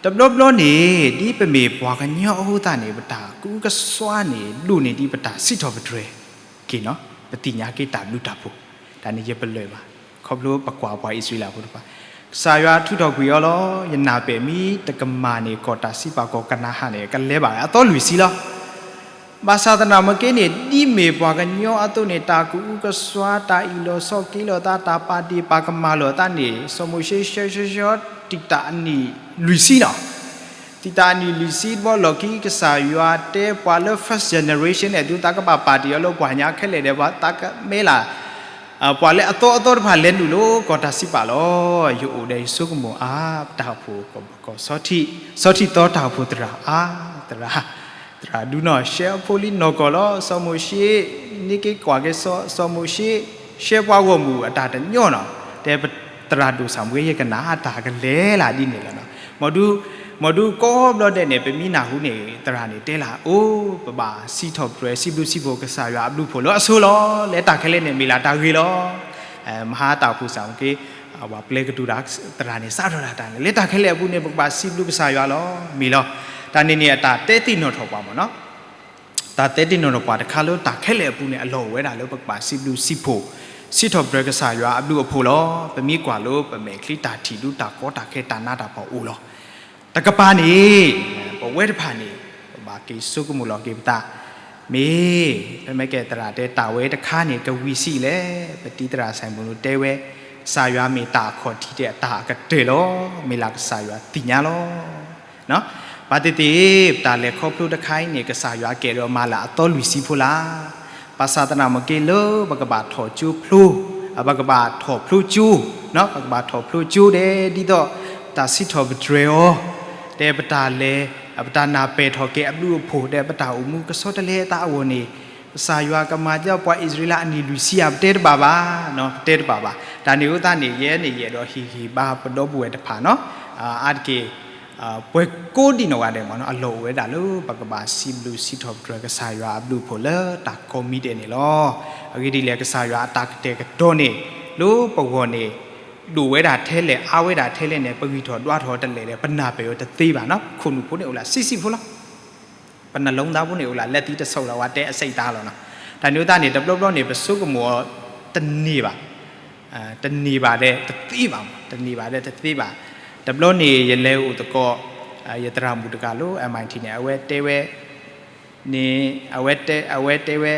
တဘျီဘျီန့ၣ် ဒ်ပမ့ၢ်ပှၤကညီအဃိသတးန့ၣ် ပတၢ်ကူကစွါန့ၣ် ဒိၣ်န့ၢ်ဒ်ပတၢ်စံးထီၣ်ပတြၢၤက့ၤနီၤ ပသ့ၣ်ညါက့ၤတၢ်ဘျုးတၢ်ဖှိၣ် တၢ်န့ၣ်ယပလၢၢ်ဘၣ် ခီဖျိပကွၢ်ပှၤအံၣ်စရ့လးဖိတဖၣ် ကစၢ်ယွၤထုးထီၣ်ကွံာ်အီၤလီၤ. ယနၢ်ပဲာ်မ့ၢ်တကမၣ်န့ၣ် ကီၢ်တၢ်စံးပာ်ကီၢ်ကနၤအၣ်န့ၣ် ကလဲၤဘၣ်အသီလွံၢ်ဆံလီၤ. ဘၣ်ဆၣ်သနာ်က့န့ၣ် ဒ်မ့ၢ်ပှၤကညီအသိးန့ၣ် တၢ်ကူကစွါ တၢ်အ့ၣ်လိာ်ဆိးက့လိာ်သး တၢ်ပာ်ဒ့ၣ်ပာ်ကမၣ်လိာ်သးန့ၣ် စီၤမိၤၡ့ဆှၢဆှၢဆှၢ တံာ်တာ်အနံၣ်လွံၢ်ဆံနီၤ စံးတၢ်အနံၣ်လွံၢ်ဆံတဘျီလီၢ်ခံ ကစၢ်ယွၤတဲပှၤလၢ first generation န့ၣ် ဒုးသးကဘၣ်ပာ်တ့ၢ်အီၤလၢပှၤညါခဲလၢာ်ဒီး ပှၤသးကမဲလၢ် ပှၤလၢအသီအသီတဖၣ်လဲၤနုာ်လီၤ ကီၢ်တၢ်စံးပာ်လီၤ. ယအိၣ်ဒီးယဆိကမိၣ်အါ တၢ်အိၣ်ဖှိၣ်ကီၢ်ဘၣ်ကီၢ် ဆီထံၣ်သီတၢ်အိၣ်ဖှိၣ်သရၣ်အါ သရၣ် သရၣ်ဒုးနီၢ်ရှဲအဖိလံနီၢ်ကီၢ်လီၤ. စီၤမိၤၡ့ န့ၢ်က့ၤကွၢ်က့ၤစီၤ စီၤမိၤၡ့ ရှဲပှၤဂီၢ်မုၢ်အတၢ်တညီနီၤ တဲသရၣ်ဒိၣ်ဆၣ်မူၤအ့ ယကနၣ်အတၢ်ကလဲၤလၢဒ်န့ၣ်လီၤနီၤ. မ်ဒုး မ်ဒုးကိးဘျီဒဲးန့ၣ် ပမ့ၢ်နၢ်ဟူန့ၣ် သရၣ်န့ၣ်တဲလၢ အိၣ် ပဘၣ်စံးထီၣ်ပတြၢၤ စံးဘျုးစံးဖှိၣ်ကစၢ်ယွၤအဘျုးအဖှိၣ်လၢအဆိလီၤ. လၢတၢ်ခဲလၢာ်န့ၣ် မ့ၢ်လၢတၢ်ဂ့ၤလီၤ. မဟါတၢ်အိၣ်ဖှိၣ်စၢ်မူၤက့ ပှၤပျဲကတိၤတၢ် သရၣ်န့ၣ် စးထီၣ်ဒၣ်တၢ်န့ၣ် လၢတၢ်ခဲလၢာ်အပူၤန့ၣ် ပကဘၣ်စံးဘျုးကစၢ်ယွၤလီၤ. မ့ၢ်လီၤ. တၢ်န့ၣ်န့ၣ် အတၢ်တဲသ့ၣ်နီၣ်ထီၣ်ပှၤမ့ၢ်နီၤ တၢ်တဲသ့ၣ်နီၣ်ထီၣ်ပှၤတခါလၢတၢ်ခဲလၢာ်အပူၤန့ၣ် အလီၢ်အိၣ်ဝဲဒၣ်လၢပကဘၣ်စံးဘျုးစံးဖှိၣ် စံးထီၣ်ပတြၢၤကစၢ်ယွၤအဘျုးအဖှိၣ်လီၤ. ပမ့ၢ်ကွၢ်လၢပမဲာ်ချံတၢ်ထံၣ်ဒုးတၢ်ကီတၢ်ခဲတၢ်နးတၢ်ဖှီၣ်အိၣ်လီၤ. တကပၤန့ၣ် ပဝဲတဖၣ်န့ၣ် ပဘၣ်က့ၤဆိကမိၣ်လီၤက့ၤပသး မ့ၢ် ဖဲမ့ၢ်ကဲသရၣ်တဲတၢ်ဝဲတခါန့ၣ် ကဝံၤဆံးလဲၣ်. ပတံၤသရၣ်စဲမူၤတဲဝဲ ကစၢ်ယွၤမ့ၢ်တၢ်အခီၣ်ထံးဒီးအတၢ်အကတၢၢ်လီၤ. မ့ၢ်လၢကစၢ်ယွၤသ့ၣ်ညါလီၤ. ဘၣ်သ့ၣ်သ့ၣ် ပတၢ်လဲၤခီဖျိတခါအံၤန့ၣ် ကစၢ်ယွၤကဲထီၣ်မၤလၢအသီလွံၢ်ဆံဖိလၢ် ဘၣ်ဆၣ်သနာ်က့လၢပကဘၣ်ထီၣ်ကၠိဖျိ ပကဘၣ်ထီၣ်ဖျိကၠိ ပကဘၣ်ထီၣ်ဖျိကၠိဒဲး ဒ်သိး တၢ်စံးထီၣ်ပတြၢၤအီၤ တဲပတၢ်လဲၤ ပတၢ်နၢ်ပၢၢ်ထီၣ်က့ၤအဘျုးအဖှိၣ် ဒီးပတၢ်အိၣ်မူကဆီတလဲအသးအဂီၢ်န့ၣ် ကစၢ်ယွၤကမၤဒ်ပှၤအံၣ်စရ့လးအနံၣ်လွံၢ်ဆံဧါ ပတဲတဘၣ်ဘၣ်, ပတဲတဘၣ်ဘၣ်. တၢ်န့ၣ်အဃိသတးန့ၣ် ယဲန့ၣ်ယအဲၣ်ဒိးဟ့ၣ်ဂံၢ်ဘါပဒီပုၢ်ဝဲၢ်တဖၣ်နီၤ အါတက့ၢ် ပှၤကိးဒံးနီၢ်ဂၤဒဲးမ့ၢ်နီၤ အလီၢ်အိၣ်ဝဲဒၣ်လၢ ပကဘၣ်စံးဘျုးစံးထီၣ်ပတြၢၤကစၢ်ယွၤအဘျုးအဖှိၣ်လၢတၢ်ကိးမံၤဒဲးန့ၣ်လီၤ. အဂ့ၢ်ဒ်လဲၣ် ကစၢ်ယွၤအတၢ်ကတဲာ်ကတီၤန့ၣ် လၢပဂီၢ်န့ၣ် ဒိၣ်ဝဲဒၣ်ထဲလဲၣ် အါဝဲဒၣ်ထဲလဲၣ်န့ၣ် ပဂံၢ်ထီၣ်ဒွးထီၣ်တလဲၣ်ဒီး ပနၢ်ပၢၢ်အီၤတသ့ဘၣ်နီၤ. ခိၣ်နူာ်ဖိန့ၣ်အိၣ်လၢဆံးဆံးဖိလီၤ. ပနလီၤသးဖိန့ၣ်အိၣ်လၢ လက်သီးတဆုပ် လီၤ ဝဲတဲအဆိကတၢၢ်လီၤနီၤ. တၢ်န့ၣ်အဃိသတးန့ၣ် တဘျီဘျီန့ၣ် ပဆိကမိၣ်အီၤတန့ၢ်ဘၣ် တန့ၢ်ဘၣ်ဒီးတသ့ဘၣ်မး တန့ၢ်ဘၣ်ဒီးတသ့ဘၣ်. တဘျီန့ၣ် ယလဲၤအိၣ်သကိး ယသရၣ်မုၣ်တဂၤလၢ MIT န့ၣ် အဝဲတဲဝဲ န့ၣ် အဝဲတဲ အဝဲတဲဝဲ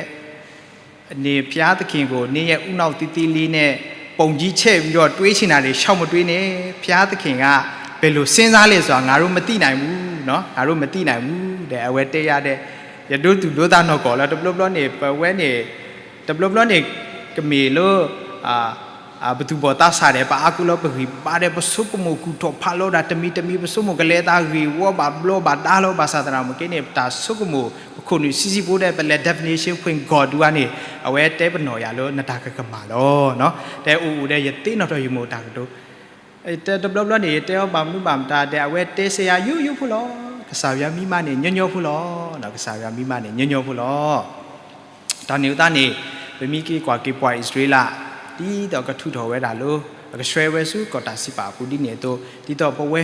န့ၣ် ဘုရားသခင်ကို နေ့ရက်ဦးနှောက်သီးသီးလေးနဲ့ ပုံကြီးချဲ့ပြီးတော့ တွေးချင်တာတွေ လျှောက်မတွေးနဲ့ ဘုရားသခင်က ဘယ်လိုစဉ်းစားလဲဆိုတာ ငါတို့မသိနိုင်ဘူးနော် ငါတို့မသိနိုင်ဘူး ဒီး အဝဲတဲယၤဒီး ယဒိသူၣ်ဒိသးနီၢ်ကီၢ်လၢ တဘျီဘျီန့ၣ် ပဝဲန့ၣ် တဘျီဘျီန့ၣ် ကမ့ၢ်လၢ ပသူၣ်ဘီၣ်သးစၢ်ဒီး ပအါကူလၢပဂံၢ်ဘါဒီး ပဆိကမိၣ်ကူၣ်ထီၣ်ဖးလီၤဒၣ် တမံၤတမံၤ ပဆိကမိၣ်ကလဲၤသးဂ့ၢ်ဝီဘၣ်ဘျီဘၣ်ဒါလီၤ. ဘၣ်ဆၣ်သနာ်က့န့ၣ် ပတၢ်ဆိကမိၣ် ပခိၣ်နူာ်ဆံးဆံးဖိဒီး ပလဲၤ definition ဖွင့် ကီၢ်ဒုးဝဲန့ၣ် အဝဲတဲပနီၣ်ယၤလၢ နတၢ်ကကမၣ်လီၤ. တဲအိၣ်အိၣ်ဒီး ယသ့ၣ်နီၣ်ထီၣ်ယမိၢ်တၢ်ကတိၤ တဘျီဘျီန့ၣ် ယတဲအီၤဘၣ်မနုၤဘၣ်မတၤဒီး အဝဲတဲစ့ၢ်ယၤယူယူဖိလီၤ. ကစၢ်ယွၤမံၤမးန့ၣ် ညီညီဖိလီၤ. ကစၢ်ယွၤမံၤမးန့ၣ် ညီညီဖိလီၤ. တၢ်န့ၣ်အဃိသတးန့ၣ် ပမ့ၢ်က့ၤကွၢ်က့ၤပှၤအံၣ်စရ့လး ဒ်သိးကထုးထီၣ်ဝဲဒၣ်လၢ အကဆှၢဝဲဆူကီၢ်တၢ်စံးပာ်အပူၤဒ်န့ၣ်အသိး ဒ်သိးပဝဲ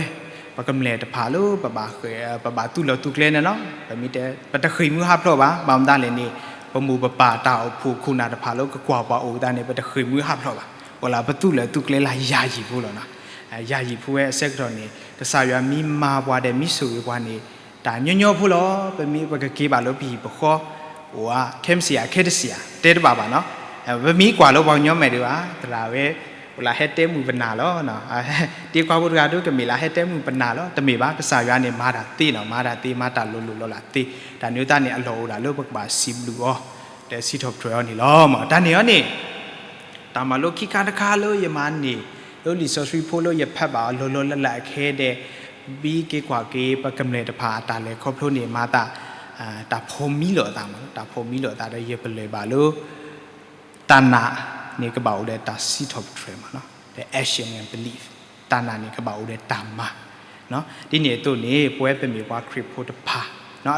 ပကမျၢၢ်တဖၣ်လၢ ပဘၣ်သူၣ်လီၤသူၣ်ကျဲန့ၣ်လီၤ. ပမ့ၢ်တဲ ပတဃ့ၢ်မှံဟးဖျိးဘၣ်. ဘၣ်မနုၤလဲၣ်န့ၣ် ပမိၢ်ပပၢ်တၢ်အိၣ်ဖှိၣ်ခိၣ်နၢ်တဖၣ်လၢ ကကွၢ်ပှၤအိၣ်အသးန့ၣ် ပတဃ့ၢ်မှံဟးဖျိးဘၣ်. အိၣ်လၢပသူၣ်လီၤသူၣ်ကျဲလၢယၤယံာ်ဖိလီၤ. ယၤယံာ်ဖိဝဲအဆၢကတီၢ်န့ၣ် ကစၢ်ယွၤမံၤမၤပှၤဒီး မံၤဆိၣ်ဂ့ၤပှၤန့ၣ် တၢ်ညီညီဖိလီၤ. ပမ့ၢ်ပကက့ၤဘၣ်လၢပဟံၣ်ပဃီ အိၣ်ဧါ ခဲမုၢ်ဆ့ၣ်ဧါ ခဲတစံၣ်ဧါ တဲတဘၣ်ဘၣ်နီၤ. ပမ့ၢ်ကွၢ်လၢပှၤကညီမဲာ်ဒံးဘၣ် သရၣ်ဝဲ အိၣ်လၢဟဲတဲမုာ်ပနၢ်လီၤ. တံၤခွါဖိတဂၤဒုးကမ့ၢ်လၢဟဲတဲမုာ်ပနၢ်လီၤ. တမ့ၢ်ဘၣ် ကစၢ်ယွၤန့ၣ် မၤတၢ်သ့နီၤ မၤတၢ်သ့ မၤတၢ်လိၤလိၤလီၤလးသ့. တၢ်န့ၣ်အဃိသတးန့ၣ် အလီၢ်အိၣ်ဒၣ်လၢပကဘၣ်စံးဘျုးအီၤ ဒီးစံးထီၣ်ပတြၢၤအီၤန့ၣ်လီၤ. တၢ်န့ၣ်အီၤန့ၣ် တၢ်မၤလိခံခါတခါလၢယမၤန့ၢ် လၢလံာ်စီဆှံဖိလၢယဖးဘၣ်အီၤလီၤလီၤလးလးအခဲဒီး ဘံက့ၤကွၢ်က့ၤ ပကမျၢၢ်တဖၣ်အတၢ်လဲၤခီဖျိန့ၣ် မၤသး တၢ်ဖိးမံလိာ်အသးမး တၢ်ဖိးမံလိာ်အသးဒီးယပလၢၢ်ဘၣ်လၢ တၢ်နာ်န့ၣ်ကဘၣ်အိၣ်ဒီးတၢ်စံးထီၣ်ပတြၢၤမးနီၤ the action and belief တၢ်နာ်န့ၣ်ကဘၣ်အိၣ်ဒီးတၢ်မၤ ဒ်န့ၣ်အသိးန့ၣ် ပဝဲပမ့ၢ်ပှၤခရံာ်ဖိတဖၣ်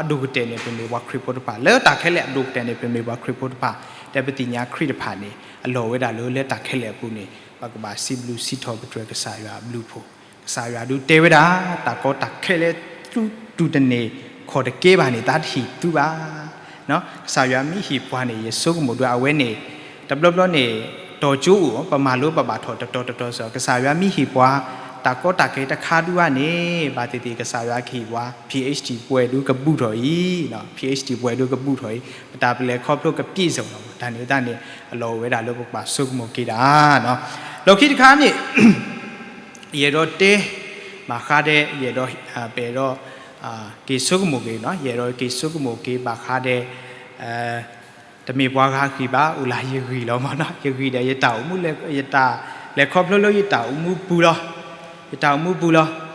အဒိၣ်ကတၢၢ်န့ၣ် ပမ့ၢ်ပှၤခရံာ်ဖိတဖၣ် လၢတၢ်ခဲလၢာ်အဒိၣ်ကတၢၢ်န့ၣ် ပမ့ၢ်ပှၤခရံာ်ဖိတဖၣ် ဒီးပသ့ၣ်ညါခရံာ်တဖၣ်န့ၣ် အလီၢ်ဝဲဒၣ်လၢ လၢတၢ်ခဲလၢာ်အပူၤန့ၣ် ပကဘၣ်စံးဘျုးစံးထီၣ်ပတြၢၤကစၢ်ယွၤအဘျုးအဖှိၣ် ကစၢ်ယွၤဒုးတဲဝဲဒၣ် တၢ်ကီတၢ်ခဲလၢာ်တူၢ်တန့ၢ် ခီၣ်တကဲဘၣ်န့ၣ် သးတဟ့ၣ်သုဘၣ် ကစၢ်ယွၤမ့ၢ်ဟ့ၣ်ပှၤန့ၣ် ယဆိကမိၣ်ဒုးအဝဲန့ၣ် တဘျီဘျီန့ၣ် တီၤကၠိအိၣ် ပမၤလိပဘၣ်ထီၣ်တတီၤတတီၤစ့ၢ် ကစၢ်ယွၤမ့ၢ်ဟ့ၣ်ပှၤ တၢ်ကီတၢ်ခဲတခါဒုးဘၣ်န့ၣ် ဘၣ်သ့ၣ်သ့ၣ်ကစၢ်ယွၤကဟ့ၣ်ပှၤ PhD ပှဲၤဒုးကဘူၣ်ထီၣ်အံၤ PhD ပှဲၤဒုးကဘူၣ်ထီၣ်အံၤ ပတၢ်ပလဲၤခီဖျိကပြည့်စုံလီၤ တၢ်န့ၣ်အဃိသတးန့ၣ် အလီၢ်အိၣ်ဝဲဒၣ်လၢပကဘၣ်ဆိကမိၣ်က့ၤဒၣ် လီၢ်ခံတခါန့ၣ် ယအဲၣ်ဒိးတဲ ဘၣ်ဃးဒီး ယအဲၣ်ဒိး ပအဲၣ်ဒိး က့ၤဆိကမိၣ်က့ၤနီၤ, ယအဲၣ်ဒိးက့ၤဆိကမိၣ်က့ၤဘၣ်ဃးဒီး တမ့ၢ်ပှၤဂၤဂံၢ်ဘၣ် အိၣ်လၢယဂံၢ်လီၤမ့ၢ်နီၤ, ယဂံၢ်ဒီးယတၢ်အိၣ်မူလၢ ယတၢ်လဲၤခီဖျိလၢယတၢ်အိၣ်မူပူၤလီၤ, ယတၢ်အိၣ်မူပူၤလီၤ.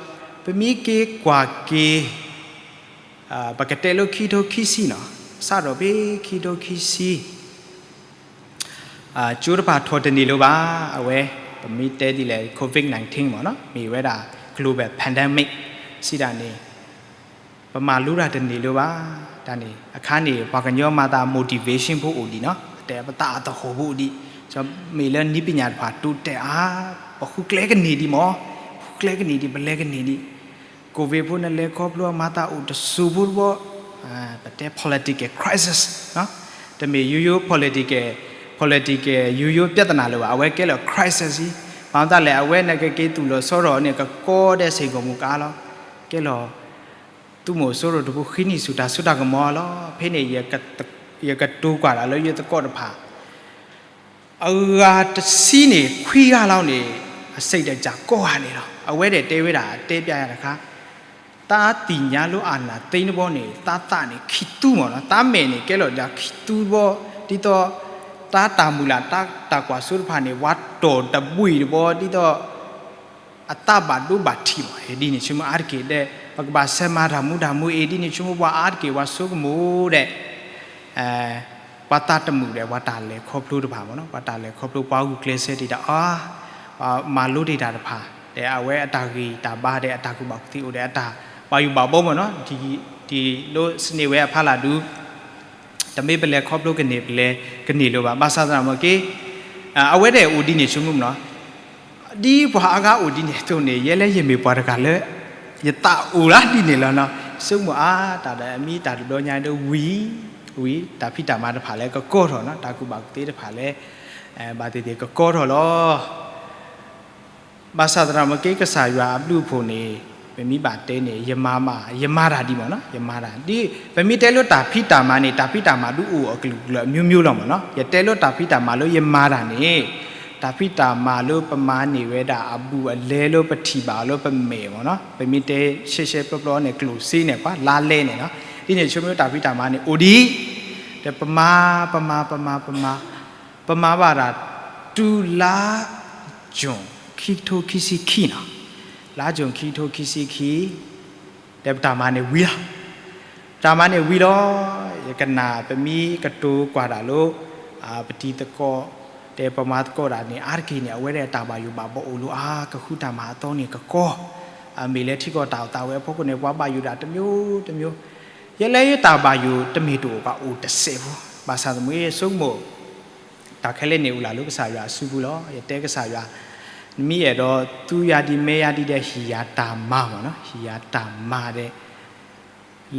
ပမ့ၢ်က့ၤကွၢ်က့ၤ ပကတဲလၢခံထိခံဆံနီၤ, စးထီၣ်ဖဲခံထိခံဆံ ကၠိတဖၣ်ထီၣ်တန့ၢ်လၢၤဘၣ်, အဝဲ ပမ့ၢ်တဲဒ်လဲၣ် COVID nineteen မ့ၢ်နီၤ, မ့ၢ်ဝဲဒၣ် global pandemic စံးဒ်န့ၣ် ပမၤလိတၢ်တန့ၢ်လၢၤဘၣ်. တၢ်န့ၣ်အခါန့ၣ် ပှၤကညီမၤသး motivation ဖိအိၣ်ဒံးနီၤ, တဲပသးအသဟီၣ်ဖိအိၣ်ဒံး, မ့ၢ်လၢနည်းပညာတဖၣ်တိတဲာ်အါ, ပဃုကျဲကန့ၢ်ဒံးမ့ၢ်, ပဃုကျဲကန့ၢ်ဒံး ပလဲၤကန့ၢ်ဒံး COVID ဖိနလဲၤခီဖျိမၤသးအိၣ်တစိၤဖိတဘျီ, ပတဲ political crisis တမ့ၢ်ယိယိ political, political ယိယိပြဿနာလၢၤဘၣ်, အဝဲကဲလီၤ crisis ဘၣ်မနုၤလဲၣ် အဝဲန့ၣ်ကက့ၤသူၣ်လီၤဆီထီၣ်န့ၣ် ကကီဒဲးစ့ၢ်ကီးမူကါလီၤ, ကဲလီၤ သူၣ်မိၣ်စိရိၤတပူၤဃံနံၣ်ဆူၣ်တၢ်စိတၢ်ကမီၤလီၤ. ဖဲန့ၣ် ယကတိၤကွၢ်တၢ်လၢယသကိးတဖၣ် အဂၤတဆံန့ၣ် ခွံဂၤလီၤန့ၣ် အစိတ်ဓာတ်ကျကျိၤဂၤန့ၣ်လီၤ. အဝဲဒၣ်တဲဝဲဒၣ် တဲပျးယၤတခါ, တၢ်သ့ၣ်ညါလၢအာဏာသိမ်းတဘျီန့ၣ် တၢ်သးန့ၣ်ခံသူမ့ၢ်နီၤ, တၢ်မဲာ်န့ၣ်ကဲလီၤဒၣ်ခံသူတဘျီ, ဒ်သိး တၢ်တၢ်မုၢ်လၢ်တၢ်တၢ်ကွၢ်စိတဖၣ်န့ၣ် ဝဲတီၢ်တဘှံးတဘျီ ဒ်သိး အတၢ်ဘၣ်ဒိဘၣ်ထံးမ့ၢ် ဒ်န့ၣ်ဆိကမိၣ်အါတက့ၢ်ဒီး ပကဘၣ်ဆဲးမၤတၢ်မူတၢ်မူအံၤ ဒ်န့ၣ်ဆိကမိၣ်ပှၤအါတက့ၢ် ပှၤဆိကမိၣ်ဒီး ပှၤသးတမုာ်ဒီး ပှၤတၢ်လဲၤခီဖျိတဖၣ်မ့ၢ်နီၤ, ပှၤတၢ်လဲၤခီဖျိ ပှၤဂုာ်ကျဲးစၢးတ့ၢ်တၢ်အါ, ပှၤမၤလိတ့ၢ်တၢ်တဖၣ် ဒီးအဝဲအတၢ်ဂံၢ်တၢ်ဘါဒီး အတၢ်ကူၣ်ဘၣ်ကူၣ်သ့အိၣ်ဒီး အတၢ်ဘၣ်ယိၣ်ဘၣ်ဘီမ့ၢ်နီၤ, ဒ်လိစန့ၢ်ဝဲအဖီလာ်ဒုး တမ့ၢ်ပလဲၤခီဖျိကန့ၢ် ပလဲၤကန့ၢ်လၢၤဘၣ်. ဘၣ်ဆၣ်သနာ်က့ အဝဲဒၣ်အိၣ်ဒ်န့ၣ်ဆိကမိၣ်မ့ၢ်နီၤ, ဒ်ပှၤအါဂၤအိၣ်ဒ်န့ၣ်အသိးန့ၣ် ယဲလၢယမ့ၢ်ပှၤတဂၤလၢ ယသးအိၣ်လၢဒ်န့ၣ်လီၤနီၤ, ဆိကမိၣ်အါတၢ်ဒီး အမ့ၢ်တၢ်တဘျီညါဒီးဝံၤ ဝံၤ တၢ်ဖံးတၢ်မၤတဖၣ်လၢကကီထီၣ်နီၤ, တၢ်ကူၣ်ဘၣ်ကူၣ်သ့တဖၣ်လၢ ဘၣ်သ့ၣ်သ့ၣ်ကကီထီၣ်လီၤ. ဘၣ်ဆၣ်သနာ်က့ ကစၢ်ယွၤအဘျုးအဖှိၣ်န့ၣ် ပမ့ၢ်ဘၣ်တဲန့ၣ် ယမၤမး ယမၤတၢ်ဒံးမ့ၢ်နီၤ, ယမၤတၢ်ဒ် ပမ့ၢ်တဲလၢတၢ်ဖံးတၢ်မၤန့ၣ် တၢ်ဖံးတၢ်မၤဒုးအိၣ်အကလုာ်ကလုာ်အမျိုးမျိုးလီၤမ့ၢ်နီၤ, ယတဲလၢတၢ်ဖံးတၢ်မၤလၢယမၤတၢ်န့ၣ် တၢ်ဖံးတၢ်မၤလၢပမၤန့ၢ်ဝဲဒၣ်အဘူးအလဲလၢပထံၣ်ဘၣ်အီၤလၢပမဲာ်မ့ၢ်နီၤ, ပမ့ၢ်တဲရှဲရှဲပျီပျီန့ၣ် ကျိၣ်စ့န့ၣ် ပှၤလါလဲန့ၣ်နီၤ, ဒ်န့ၣ်ဆိကမိၣ်တၢ်ဖံးတၢ်မၤန့ၣ် အိၣ်ဒံး ဒီးပမၤ ပမၤ ပမၤ ပမၤ ပမၤဘၣ်တၢ် တုၤလါ June ခံကထိခံဆံခံနီၤ, လါ June ခံကထိခံဆံခံ ဒီးပတၢ်မၤန့ၣ်ဝံၤလီၤ. ပတၢ်မၤန့ၣ်ဝံၤလီၤ. ယကနၣ် ပမ့ၢ်ကတိၤကွၢ်တၢ်လၢ ပတံၤသကိး ဒီးပမၤသကိးတၢ်န့ၣ် အါတက့ၢ်န့ၣ် အဝဲဒၣ်တၢ်ဘၣ်ယိၣ်ဘၣ်ဘီအိၣ်လီၤအါ, ကဃုတၢ်မၤအသီန့ၣ်ကကီ, မ့ၢ်လၢထံကီၢ်တၢ်အိၣ်သးဝဲအဖီခိၣ်န့ၣ် ပှၤဘၣ်ယိၣ်ဒၣ်တမျိုးတမျိုး, ယဲလၢယတၢ်ဘၣ်ယိၣ်တမ့ၢ်တအိၣ်ဘၣ်အိၣ်တစဲးဖိ, ဘၣ်ဆၣ်သနာ်က့ ဆိကမိၣ် တၢ်ခဲလၢာ်န့ၣ်အိၣ်လၢကစၢ်ယွၤအစုပူၤလီၤ. ယတဲကစၢ်ယွၤ, နမ့ၢ်အဲၣ်ဒိးသူယၤဒ်မဲယၤဒ်ဒီး ဟ့ၣ်ယၤတၢ်မၤမ့ၢ်နီၤ, ဟ့ၣ်ယၤတၢ်မၤဒီး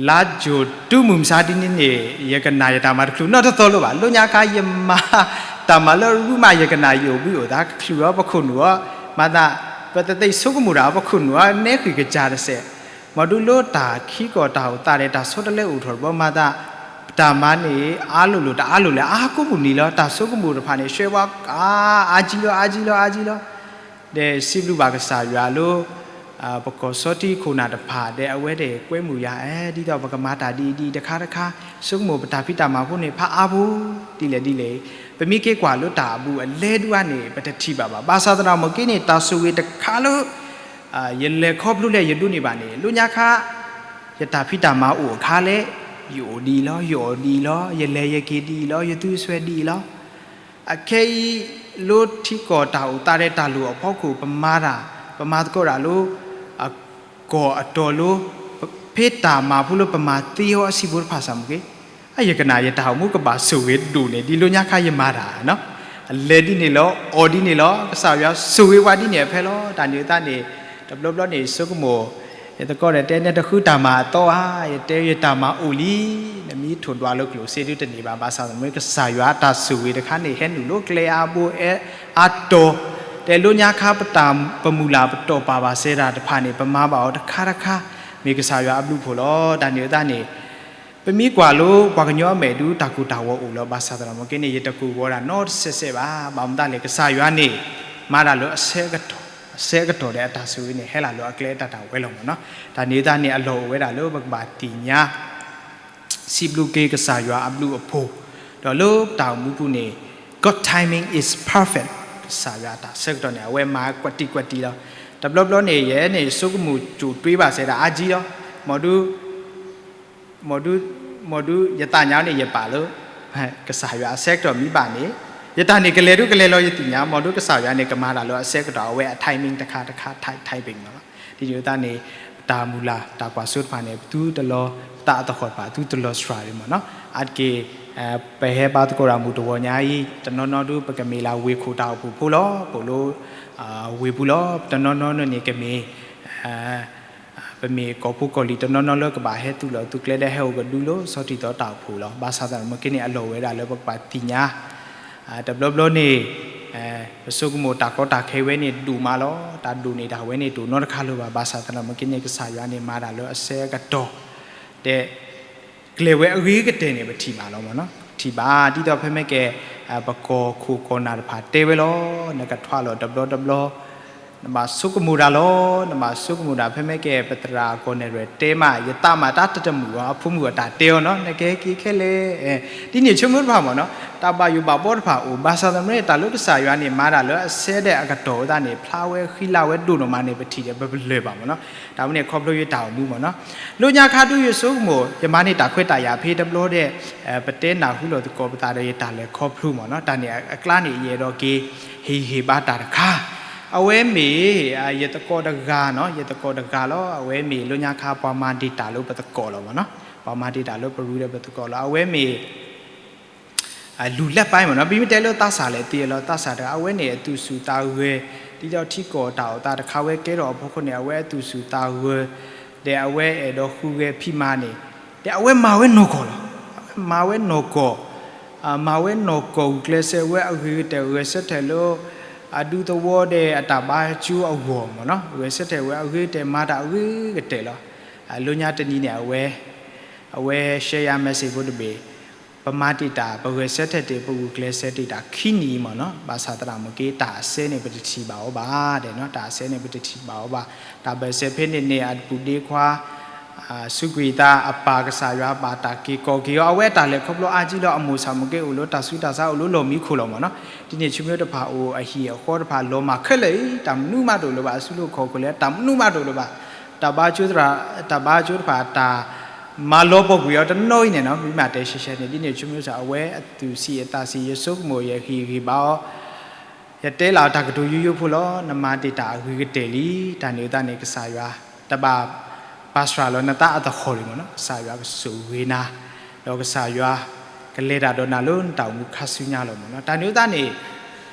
လါယူၤတုၤမုၢ်မဆါတနံၤန့ၣ် ယကနၣ်ယတၢ်မၤတချုးနီတသီလၢၤဘၣ်. လၢညါခါယမၤတၢ်မၤလၢရူမး ယကနၣ်ယအိၣ်ဘှံးအိၣ်သါ ချုးအီၤပခိၣ်နူာ်အီၤ, မၤသး ပသးသ့ၣ်ဆိကမိၣ်တၢ်အီၤ ပခိၣ်နူာ်အီၤ နဲဃံာ်ကစၢ်တစဲး, မ့ၢ်ဒုးလၢတၢ်ခံကီၢ်တၢ်အိၣ်သးဒီး တၢ်ဆီတလဲအိၣ်ထီၣ်တဘျီ မၤသး တၢ်မၤန့ၣ် အါလိၤလိၤ တအါလိၤလဲၣ် အါကိးပူၤန့ၣ်လီၤ. တၢ်ဆိကမိၣ်တဖၣ်န့ၣ် ဆှၢဝဲ အါကံလီၤ အါကံလီၤ အါကံလီၤ. ဒီးစံးဘျုးဘၣ်ကစၢ်ယွၤလၢ ပကီၢ်စီထံခိၣ်နၢ်တဖၣ် ဒီးအဝဲသ့ၣ်ကွဲမုာ်ယၤ အဲ ဒ်သိးပကမၤတၢ်ဒ်အံၤဒ်အံၤတခါတခါ, ဆိကမိၣ်ပတၢ်ဖံးတၢ်မၤဖိန့ၣ် ဖးအါဖိ ဒ်လဲၣ်ဒ်လဲၣ်, ပမ့ၢ်က့ၤကွၢ်လၢတၢ်အဘူးအလဲဒုးအါန့ၣ် ပတထံၣ်ဘၣ်ဘၣ်. ဘၣ်ဆၣ်သနာ်က့န့ၣ် တၢ်ဆိၣ်ဂ့ၤတခါလၢ ယလဲၤခီဖျိလၢယဒိးန့ၢ်ဘၣ်န့ၣ် လၢညါခါ ယတၢ်ဖံးတၢ်မၤအိၣ်အခါလဲၣ်, ယအိၣ်ဒ်အံၤလီၤ, ယအီၣ်ဒ်အံၤလီၤ, ယလဲၤယက့ၤဒ်အံၤလီၤ, ယသူယစွဲဒ်အံၤလီၤ. အခဲအံၤ လၢထံကီၢ်တၢ်အိၣ်သးဒီးတၢ်လိၣ်အဖီခိၣ် ပမၤတၢ်, ပမၤသကိးတၢ်လၢ အကီၢ်အတီၤလၢ ဖဲတၢ်မၤဖိလၢပမၤသ့အီၤအဆံးဖိတဖၣ်စ့ၢ်မ့ၢ်ဂ့ၤ, ယကနၣ်ယတၢ်အိၣ်မူကဘၣ်ဆိၣ်ဂ့ၤဒိၣ်န့ၢ်ဒ်လၢညါခါယမၤတၢ်, လဲၤဒ်န့ၣ်လီၤ, အီၣ်ဒ်န့ၣ်လီၤ, ကစၢ်ယွၤဆိၣ်ဂ့ၤပှၤဒ်န့ၣ်အဖဲလီၤ. တၢ်န့ၣ်အသးန့ၣ် တဘျီဘျီန့ၣ် ဆိကမိၣ် ယသကိးဒီးတဲ နတဃုတၢ်မၤအသီဧါ, ယတဲယတၢ်မၤအိၣ်လံ, နမ့ၢ်ထိၣ်ဒွးလၢကျိၣ်စ့ဒုးတန့ၢ်ဘၣ်. ဘၣ်ဆၣ်သနာ်က့ ကစၢ်ယွၤအတၢ်ဆိၣ်ဂ့ၤတခါန့ၣ် ဟဲနုာ်လီၤကျဲအါဘိအါတီၤ, ဒီးလၢညါခါပတၢ်ပမုၢ်လၢ်ပတီၢ်ပာ်ဘၣ်စဲဒၣ်တဖၣ်န့ၣ် ပမၤဘၣ်အီၤတခါတခါ မ့ၢ်ကစၢ်ယွၤအဘျုးအဖှိၣ်လီၤ. တၢ်န့ၣ်အသးန့ၣ် ပမ့ၢ်ကွၢ်လၢပှၤကညီအမဲာ်ဒုး တၢ်ကိၢ်တၢ်ဂီၤအိၣ်လီၤ. ဘၣ်ဆၣ်သနာ်က့န့ၣ် ယတကိၢ်ဂီၤဒၣ်နီတစဲးစဲးဘၣ်. ဘၣ်မတၤလဲၣ် ကစၢ်ယွၤန့ၣ် မၤတၢ်လၢအဆၢကတီၢ် အဆၢကတီၢ်ဒီးအတၢ်ဆိၣ်ဂ့ၤန့ၣ် ဟဲလီၤလၢအကျဲအတၢ်တၢ်ဝဲလီၤမ့ၢ်နီၤ. တၢ်န့ၣ်အသးန့ၣ် အလီၢ်အိၣ်ဝဲဒၣ်လၢပကဘၣ်သ့ၣ်ညါ စံးဘျုးက့ၤကစၢ်ယွၤအဘျုးအဖှိၣ်, ဒီးလၢတၢ်အိၣ်မူပူၤန့ၣ် God timing is perfect. ကစၢ်ယွၤအတၢ်ဆၢကတီၢ်န့ၣ် အဝဲမၤကွက်တံကွက်တံလီၤ. တဘျီဘျီန့ၣ် ယဲန့ၣ် ဆိကမိၣ်စိၣ်တွ့ဘၣ်စဲးဒၣ်အါကံလီၤ. မ်ဒု မ်ဒု မ်ဒု ယသးညါန့ၣ် ယပာ်လၢ ကစၢ်ယွၤအဆၢကတီၢ်မ့ၢ်ဘၣ်န့ၣ် ယတၢ်န့ၣ်ကလဲၤဒုကလဲၤလီၤယသ့ၣ်ညါ, မ်ဒုကစၢ်ယွၤန့ၣ် ကမၤတၢ်လၢအဆၢကတီၢ်အဝဲအ timing တခါတခါ timing မ့ၢ်နီၤ. ဒ်န့ၣ်အသးန့ၣ် ပတၢ်မုၢ်လၢ်တၢ်ကွၢ်စိတဖၣ်န့ၣ် ပသုတလီၤသးအသဟီၣ်တဖၣ် သုတလီၤစှၤဒံးမ့ၢ်နီၤ. အါတက့ၢ် ပဟဲဘါသကိးတၢ်မုၢ်တဂီၤညါအံၤ တနီၤနီၤဒု ပကမ့ၢ်လၢဝ့ၢ်ခိၣ်တၢ်အိၣ်ဖှိၣ်ဖိလီၤ. ပအိၣ်လၢ ဝ့ၢ်ပူၤလီၤ. တနီၤနီၤန့ၣ်ကမ့ၢ် ပမ့ၢ်ကီၢ်ဖိကီၢ်လံၤတနီၤနီၤလၢကဘၣ်ဟဲသူၣ်လီၤသုးကျဲဒီးဟဲအိၣ်ကဒုလၢဆီထံးသီတၢ်အိၣ်ဖှိၣ်လီၤ. ဘၣ်ဆၣ်သနာ်က့န့ၣ် အလီၢ်ဝဲဒၣ်လၢပကဘၣ်သ့ၣ်ညါ တဘျီဘျီန့ၣ် ပဆိကမိၣ်တၢ်ကီတၢ်ခဲဝဲန့ၣ်ဒိၣ်မးလီၤ. တၢ်ဒိၣ်န့ၣ်တၢ်ဝဲန့ၣ်တအိၣ်နီတခါလၢၤဘၣ်. ဘၣ်ဆၣ်သနာ်က့န့ၣ် ကစၢ်ယွၤန့ၣ်မၤတၢ်လၢအဆၢကတီၢ် ဒီး ကျဲၤဝဲအဂ့ၤကတၢၢ်န့ၣ် ပထံၣ်ဘၣ်လီၤမ့ၢ်နီၤ. ထံၣ်ဘၣ် ဒ်သိးဖဲမ့ၢ်ကဲ ပကီၢ်ခိၣ်ကီၢ်နၢ်တဖၣ်တဲဝဲလီၤ. နကထွါလီၤတဘျီတဘျီ နဘၣ်ဆိကမိၣ်တၢ်လီၤ. နဘၣ်ဆိကမိၣ်တၢ် ဖဲမ့ၢ်ကဲ ပသရၣ်ကီၢ်နဲၣ်ရွဲၣ်တဲမး ယသးမၤတၢ်တတမုာ်အီၤ အဖိမုၣ်အတၢ်တဲအီၤနီၤ နကဟဲက့ၤခဲလၢာ် ဒ်န့ၣ်ဆိကမိၣ်တဖၣ်မ့ၢ်နီၤ တၢ်ဘၣ်ယိၣ်ဘၣ်ဘီတဖၣ်အိၣ် ဘၣ်ဆၣ်သနာ်က့ တၢ်လၢကစၢ်ယွၤန့ၣ် မၤတၢ်လၢအဆၢဒီးအကတီၢ်အသးန့ၣ် ဖျါဝဲဃံလၤဝဲဒိၣ်နီၢ်မးန့ၣ် ပထံၣ်ဒီးပပလၢၢ်ဘၣ်မ့ၢ်နီၤ. တၢ်ဝဲန့ၣ်ခီဖျိယတၢ်အိၣ်မူမ့ၢ်နီၤ. လၢညါခါဒုယဆိကမိၣ် ယမၤန့ၢ်တၢ်ခွဲးတၢ်ယာ်ဖဲတဘျီဒီး ပတဲနၢ်ဟူလီၤသကိးပသးဒီးယတၢ်လဲၤခီဖျိမ့ၢ်နီၤ. တၢ်န့ၣ်အကျါန့ၣ် ယအဲၣ်ဒိးက့ၤ ဟ့ၣ်ဂံၢ်ဟ့ၣ်ဘါတၢ်တခါ အဝဲမ့ၢ် ယသကိးတဂၤနီၤ ယသကိးတဂၤလီၤ. အဝဲမ့ၢ်လၢညါခါပှၤမၤဒ့ၣ်တၢ်လၢပသကိးလီၤမ့ၢ်နီၤ. ပှၤမၤဒ့ၣ်တၢ်လၢပရူဒီးပသကိးလီၤ. အဝဲမ့ၢ် လူၤလဲးပၢ်မ့ၢ်နီၤ ပမ့ၢ်တဲလၢသးစၢ်လဲၣ်သ့လီၤ သးစၢ်တဂၤ အဝဲန့ၣ် အသူၣ်ဆူၣ်သးဂဲၤ ဒ်သိးထံကီၢ်တၢ်အိၣ်သးတခါဝဲကဲထီၣ်အဖီခိၣ်န့ၣ် အဝဲအသူၣ်ဆူၣ်သးဂဲၤ ဒီးအဝဲအဲၣ်ဒိးဃုဂဲၤဖံးမၤန့ၣ် ဒီးအဝဲမၤဝဲနီၢ်ကီၢ်လီၤ. အဝဲမၤဝဲနီၢ်ကီၢ် မၤဝဲနီၢ်ကီၢ်ဂုာ်ကျဲးစၢးဝဲအဂ့ၤကတၢၢ် ဂဲၤဆၢထၢၣ်လၢ အဒူသဝီဒီးအတၢ်ဘါကၠိအဂီၢ်မ့ၢ်နီၤ ဂဲၤဆၢထၢၣ်ဝဲအဂ့ၤကတၢၢ် မၤတၢ်အဂ့ၤကတၢၢ်လီၤ. လၢညါတနံၤန့ၣ် အဝဲ အဝဲ share message ဖိတဘ့ၣ် ပမၤတ့ၢ်တၢ် ပဂဲၤဆၢထၢၣ်တ့ၢ် ပဂုာ်ကျဲးစၢးတ့ၢ်တၢ်ခံနံၤမ့ၢ်နီၤ ဘၣ်ဆၣ်သရၣ်မုၣ်က့ တၢ်အစဲန့ၣ် ပတထံၣ်ဘၣ်အီၤဘၣ်ဒီးနီၤ တၢ်အစဲန့ၣ် ပတထံၣ်ဘၣ်အီၤဘၣ်. တၢ်ဘၢၣ်စၢၤဖဲန့ၣ်န့ၣ် အတပူၤဒ့ခွါ စူးကွံာ်သးအပၢ်ကစၢ်ယွၤဘၣ်တၢ်က့ၤကိးက့ၤအီၤ အဝဲအတၢ်လဲၤခီဖျိအါကံလီၤ အမိၢ်ဆၣ်မုၣ်က့အိၣ်လၢတၢ်ဆူးတၢ်ဆါအိၣ်လၢလီၢ်မံခိၣ်လီၤမ့ၢ်နီၤ. ဒ်န့ၣ်ဆူမ့ၢ်တဖၣ်အိၣ်အဟံၣ်အဃီတဖၣ်လီၤမၢ်ခဲလၢာ်အံၤ တၢ်မနုၤမးတအိၣ်လၢၤဘၣ် အစုလိာ်ခီၣ်ခိၣ်လဲၣ် တၢ်မနုၤမးတအိၣ်လၢၤဘၣ်. တၢ်ဘါကၠိသရၣ် တၢ်ဘါကၠိတဖၣ်တၢ် မၤလီၤပှီၢ်ကွံာ်အီၤတနီၤအံၤန့ၣ်နီၤ မ့ၢ်မးတဲရှဲရှဲန့ၣ် ဒ်န့ၣ်ဆူမ့ၢ်စ့ၢ် အဝဲအသူၣ်ဆံးအသးဆံး ယဆိကမိၣ်ယဟ့ၣ်ဂံၢ်ဘါအီၤ ယတဲလၢတၢ်ကတိၤယိယိဖိလီၤ နမၤတ့ၢ်တၢ်အဂ့ၤကတၢၢ်လံ တၢ်န့ၣ်အသးန့ၣ် ကစၢ်ယွၤ တဘၣ်ပာ်စှၤလီၤနသးအသဟီၣ်လံမ့ၢ်နီၤ ကစၢ်ယွၤကဆိၣ်ဂ့ၤနၤ ဒီးကစၢ်ယွၤ ကလဲၤတၢ်ဒီးနၤလၢနတၢ်အိၣ်မူခါဆူညါလီၤမ့ၢ်နီၤ တၢ်န့ၣ်အသးန့ၣ်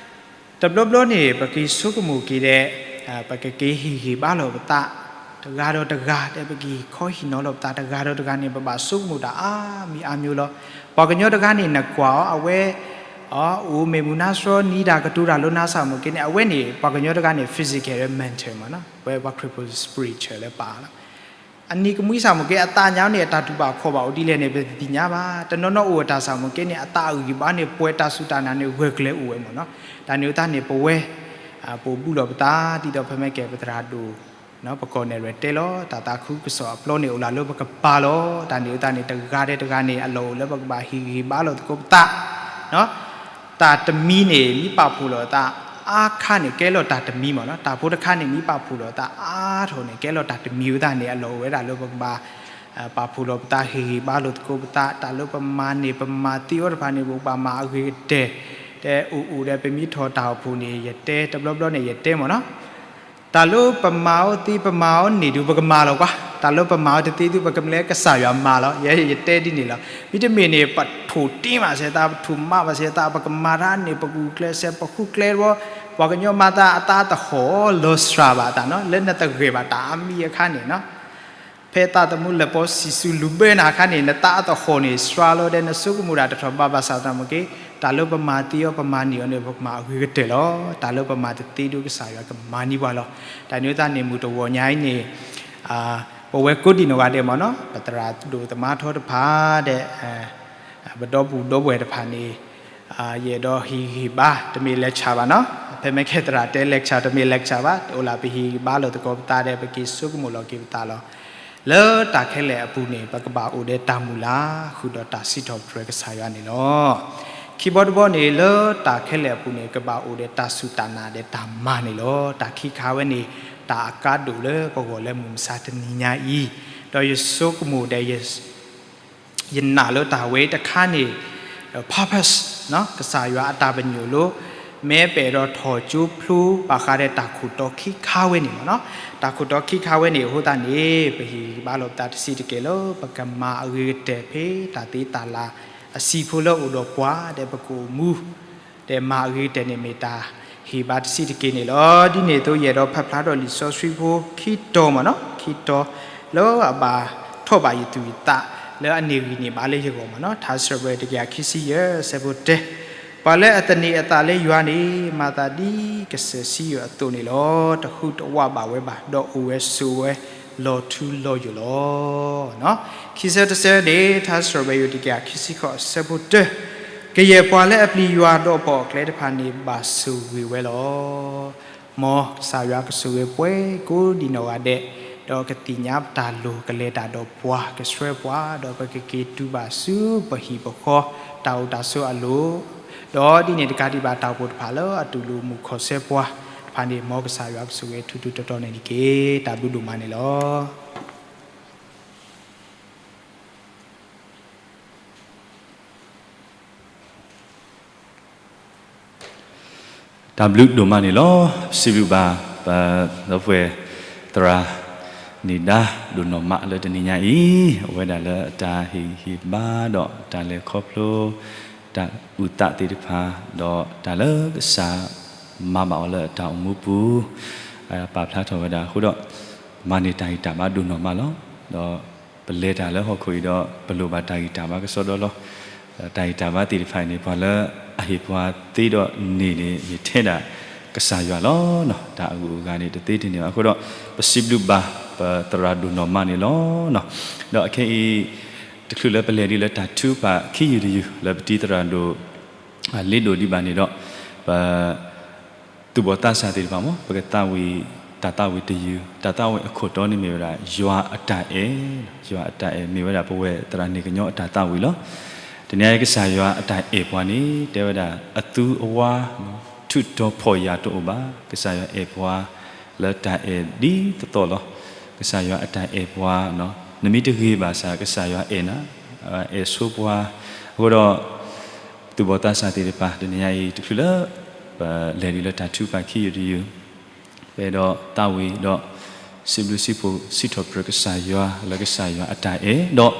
တဘျီဘျီန့ၣ် ပက့ၤဆိကမိၣ်က့ၤဒီး ပကက့ၤဟ့ၣ်ဂံၢ်ဘါလီၤပသး တဂၤဒီးတဂၤ ဒီးပက့ၤခီဟံၣ်နီၤလီၤပသး တဂၤဒီးတဂၤန့ၣ် ပဘၣ်ဆိကမိၣ်တၢ်အါမံၤအါမံၤလီၤ. ပှၤကညီတဂၤန့ၣ် နကွၢ်အီၤ အဝဲ အိၣ်မ့ၢ်မုၢ်နါစှီနံၤတၢ်ကတိၤတၢ်လၢနါစၢ်မုၣ်က့န့ၣ် အဝဲန့ၣ် ပှၤကညီတဂၤန့ၣ် physical လၢ mental မ့ၢ်နီၤ ဝဲပှၤခရံာ်ဖိ spiritual လၢပာ်လီၤ အနံၤကမှံစၢ်မုၣ်က့ အသးညါန့ၣ် အတၢ်တူၢ်ဘၣ်ခီၣ်ဘၣ်အိၣ်ဒ်လဲၣ်န့ၣ် ပတသ့ၣ်ညါဘၣ်. တနီၤနီၤအိၣ်အတၢ်စၢ်မုၣ်က့န့ၣ် အသးအဂံၢ်ဘါန့ၣ် ပှဲၤတၢ်စူၢ်တၢ်နာ်န့ၣ် ဂၢၢ်ကျၢၤအိၣ်ဝဲမ့ၢ်နီၤ. တၢ်န့ၣ်အသးန့ၣ် ပဝဲ ပအိၣ်ဘူးလီၤပသး ဒ်သိးဖဲမ့ၢ်ကဲပသရၣ်ဒိၣ် ပကီၢ်နဲၣ်ရွဲၣ်တဲလီၤ တၢ်သးခုကစီၣ်အဖျီန့ၣ် အိၣ်လၢလၢပကပၤလီၤ. တၢ်န့ၣ်အသးန့ၣ် တဂၤဒီးတဂၤန့ၣ် အလီၢ်အိၣ်လၢပကဘၣ်ဟ့ၣ်ဂံၢ်ဟ့ၣ်ဘါလီၤသကိးပသး တၢ်တမံၤန့ၣ် မ့ၢ်ပာ်ဖှိၣ်လီၤသး အါခါန့ၣ် ကဲလီၤတၢ်တမံၤမ့ၢ်နီၤ. တၢ်ဖိတခါန့ၣ် မ့ၢ်ပာ်ဖှိၣ်လီၤသးအါထီၣ်န့ၣ် ကဲလီၤတၢ်တမံၤဝဲသတးန့ၣ် အလီၢ်အိၣ်ဝဲဒၣ်လၢပကဘၣ် ပာ်ဖှိၣ်လီၤပသး ဟ့ၣ်ဂံၢ်ဘါလိာ်သကိးပသး တၢ်လၢပမၤန့ၢ် ပမၤသ့အီၤတဖၣ်န့ၣ် ပကဘၣ်မၤအဂ့ၤကတၢၢ် တဲအိၣ်အိၣ်ဒီး ပမ့ၢ်ထီၣ်တၢ်အိၣ်ဖှိၣ်န့ၣ် ယတဲတဘျီဘျီန့ၣ် ယတဲမ့ၢ်နီၤ တၢ်လၢပမၤအီၤသ့ ပမၤအီၤန့ၢ်ဒုး ပကမၤလီၤကွၢ်, တၢ်လၢပမၤအီၤတသ့ဒုး ပကမၤလၢကစၢ်ယွၤမၤလီၤ. ယဲယတဲဒ်န့ၣ်လီၤ. မ့တမ့ၢ်န့ၣ် ပထိၣ်တ့ၢ်မးစဲးသး ပထိၣ်မးဘၣ်စဲးသး ပကမၤတၢ်န့ၣ် ပဂုာ်ကျဲးစၢး ပဃုကျဲတဘျီ ပှၤကညီမၤသးအသးသဟီၣ် လီၤစှၤဘၣ်အသးနီၤ လၢနတဂ့ၤဘၣ်တၢ်အါမံၤအခါန့ၣ်နီၤ ဖဲသးသမူလၢပီစံၣ်စူၤလူၤဘၢနၤအခါန့ၣ် နသးအသဟီၣ်န့ၣ် စှၤလီၤဒီးနဆိကမိၣ်ဒၣ်တထီၣ်ဘၣ်ဘၣ်ဆၣ်သနာ်က့ တၢ်လၢပမၤသ့အီၤ ပမၤန့ၢ်အီၤန့ၣ် ပကမၤအဂ့ၤကတၢၢ်လီၤ. တၢ်လၢပမၤတသ့ဒုး ကစၢ်ယွၤကမၤန့ၢ်ပှၤလီၤ. တၢ်န့ၣ်အသးန့ၣ် မုၢ်တဂီၤညါအံၤန့ၣ် ပဝဲကိးဒံးနီၢ်ဂၤဒဲးမ့ၢ်နီၤ ပသရၣ်ဒိၣ်သမါထီတဖၣ်ဒီး ပဒီပုၢ်ဒီဝဲၢ်တဖၣ်န့ၣ် ယအဲၣ်ဒိးဟ့ၣ်ဂံၢ်ဟ့ၣ်ဘါ တမ့ၢ် lecture ဘၣ်နီၤ, ဖဲမဲခဲသရၣ်တဲ lecture တမ့ၢ် lecture ဘၣ်, အိၣ်လၢပဟ့ၣ်ဂံၢ်ဘါလိာ်သကိးပသးဒီး ပက့ၤဆိကမိၣ်လီၤက့ၤပသးလီၤ. လၢတၢ်ခဲလၢာ်အပူၤန့ၣ် ပကဘၣ်အိၣ်ဒီးတၢ်မုၢ်လၢ် ဃုာ်ဒီးတၢ်စံးထီၣ်ပတြၢၤကစၢ်ယွၤန့ၣ်လီၤ. ခံဘီတဘီန့ၣ် လၢတၢ်ခဲလၢာ်အပူၤန့ၣ် ကဘၣ်အိၣ်ဒီးတၢ်စူၢ်တၢ်နာ်ဒီးတၢ်မၤန့ၣ်လီၤ. တၢ်ခံခါဝဲန့ၣ် တၢ်အကါဒိၣ်လၢပဂီၢ်လၢမုၢ်မဆါတနံၤညါအံၤ, ဒီးယဆိကမိၣ်ဒီး ယနာ်လၢတၢ်ဝဲတခါန့ၣ် purpose ကစၢ်ယွၤအတၢ်ပညိၣ်လၢ မ့ၢ်ပအဲၣ်ဒိးထီၣ်ကၠိဖျိဘၣ်ဃးဒီးတၢ်ခိၣ်တီခံခါဝဲန့ၣ်လီၤ. တၢ်ခိၣ်တီခံခါဝဲန့ၣ်အဃိသတးန့ၣ် ပဟ့ၣ်ဂံၢ်ဘါလိာ်ပသးတဆံးတက့ၢ်လၢ ပကမၤအဂ့ၤကတၢၢ်ဖဲတၢ်သ့တၢ်လၤအဆံးဖိလၢအိၣ်ဒီးပှၤဒီးပကအိၣ်မူ ဒီးမၤအဂ့ၤကတၢၢ်န့ၣ်မ့ၢ်တၢ်ဟ့ၣ်ဘါတဆံးတက့ၢ်န့ၣ်လီၤ. ဒ်န့ၣ်အသိးယအဲၣ်ဒိးဖးဖျါထီၣ်လံာ်စီဆှံဖိခံတီၤမ့ၢ်နီၤ, ခံတီၤ လၢအဘၣ်ထီၣ်ဘၣ်ယသူၣ်ယသး လၢအန့ၢ်ဂံၢ်န့ၢ်ဘါလၢယဂီၢ်မ့ၢ်နီၤ, ထါစံးပတြၢၤ တကယၤခံဆံယဲၢ် အဆၢဖိတၢ, ပှၤလၢအသန့ၤအသးလၢယွၤန့ၣ် မၤသးဒ်ကစၢၢ်စံယိၣ်အသိးန့ၣ်လီၤ. တဟူးတဝးဘၣ်ဝဲဘၣ်, ဒီးအိၣ်ဝဲဆိးဝဲလီၤထူလီၤယိာ်လီၤ. ခံဆၢတဆၢန့ၣ် ထါစံးပတြၢၤ တကယၤခံဆံဃိး အဆၢဖိတၢ, ကယဲၢ်ပှၤလၢအပျံၤယွၤဒီးပိာ်အကျဲတဖၣ်န့ၣ် ဘၣ်ဆိၣ်ဂ့ၤဝဲလီၤ. မ်ကစၢ်ယွၤကဆိၣ်ဂ့ၤပှၤကိးဒံးနီၢ်ဂၤဒဲး, ဒီးကသ့ၣ်ညါပတၢ်လိၣ် ကလဲၤတၢ်ဒီးပှၤ ကဆှၢပှၤ ဒီးပကက့ၤတုၤဘၣ်ဆူပဟံၣ်ပဃီ တၢ်အိၣ်တၢ်ဆိးအလိၤ, ဒီးဒ်န့ၣ်တကးဒံးဘၣ် တၢ်အိၣ်ဖှိၣ်တဖၣ်လၢအတူၢ်လိာ်မုာ်ခီၣ်ဆၢပှၤတဖၣ်န့ၣ် မ်ကစၢ်ယွၤကဆိၣ်ဂ့ၤထူထူတီတီန့ၣ်တက့ၢ်. တၢ်ဘျုးဒိၣ်မးန့ၣ်လီၤ. တၢ်ဘျုးဒိၣ်မးန့ၣ်လီၤ. စံးဘျုးဘၣ် ပဒီပုၢ်ဝဲၢ်သရၣ် န့ၢ်ဒါ ဒိၣ်နီၢ်မးလၢတနံၤညါအံၤ, အဝဲဒၣ်လၢအတၢ်ဟ့ၣ်ဂံၢ်ဟ့ၣ်ဘါဒီးတၢ်လဲၤခီဖျိ တၢ်အုၣ်သးသ့ၣ်တဖၣ်, ဒီးတၢ်လၢကစၢ်မၤဘၣ်အီၤလၢအတၢ်အိၣ်မူပူၤ ပာ်ဖျါထီၣ်ဝဲဒၣ်အဃိဒီး မၤန့ၢ်တၢ်ဂံၢ်တၢ်ဘါဒိၣ်နီၢ်မးလီၤ. ဒီးပလဲၤတၢ်လၢဟီၣ်ခိၣ်အံၤဒီး ပလိၣ်ဘၣ်တၢ်ဂံၢ်တၢ်ဘါကစီဒီလီၤ. ဒီးတၢ်ဂံၢ်တၢ်ဘါသ့ၣ်တဖၣ်အံၤန့ၣ် ပှၤလၢအဟ့ၣ်ပှၤသ့ဒီးန့ၢ်န့ၣ် မ့ၢ်ထဲဒၣ်ကစၢ်ယွၤလီၤ. တၢ်အဂုၤအဂၤန့ၣ် တသ့တန့ၢ်ဘၣ်အဃိဒီး ပစံးဘျုးဘၣ်ပသရၣ်ဒိၣ်နီၢ်မးန့ၣ်လီၤ. ဒီးအခဲအံၤ တချုးလၢပလဲၤဒ်လၢတၢ်ထုကဖၣ်ခံယုၢ်တယုၢ် လၢပတံၤသရၣ်ဒိၣ် လ့ဒိၣ်ဒံးဘၣ်န့ၣ်ဒီး ပ သူၣ်ဘီၣ်သးစၢ်သ့ၣ်တဖၣ်မ့ၢ် ပကသးဝံၣ်တၢ်သးဝံၣ်တယုၢ်, တၢ်သးဝံၣ်အခိၣ်တီန့ၣ်မ့ၢ်ဝဲဒၣ် ယွၤအတၢ်အဲၣ်, ယွၤအတၢ်အဲၣ်မ့ၢ်ဝဲဒၣ်ပဝဲသရၣ်န့ၣ်ကညီအတၢ်သးဝံၣ်လီၤ. တနံၤအံၤကစၢ်ယွၤအတၢ်အဲၣ်ပှၤန့ၣ် တဲဝဲဒၣ် အသူအဝါ ထုးထီၣ်ဖီၣ်ယာ်တအိၣ်ဘၣ်. ကစၢ်ယွၤအဲၣ်ပှၤလၢတၢ်အဲၣ်ဒ်သိးသိးလီၤ. ကစၢ်ယွၤအတၢ်အဲၣ်ပှၤ နမ့ၢ်တဂ့ၤဘၣ်ဆၣ် ကစၢ်ယွၤအဲၣ်နၤ, အဲၣ်ဆိပှၤ, အဃိဒီး သူၣ်ဘီၣ်သးစၢ်သ့ၣ်တဖၣ် တနံၤညါအံၤ တချုးလၢ ပလဲၤဒ်လၢတၢ်ထုကဖၣ်ခံယုၢ်တယုၢ် ပအဲၣ်ဒိးသးဝံၣ်ဒီး စံးဘျုးစံးဖှိၣ်စံးထီၣ်ပတြၢၤကစၢ်ယွၤ လၢကစၢ်ယွၤအတၢ်အဲၣ်, ဒီး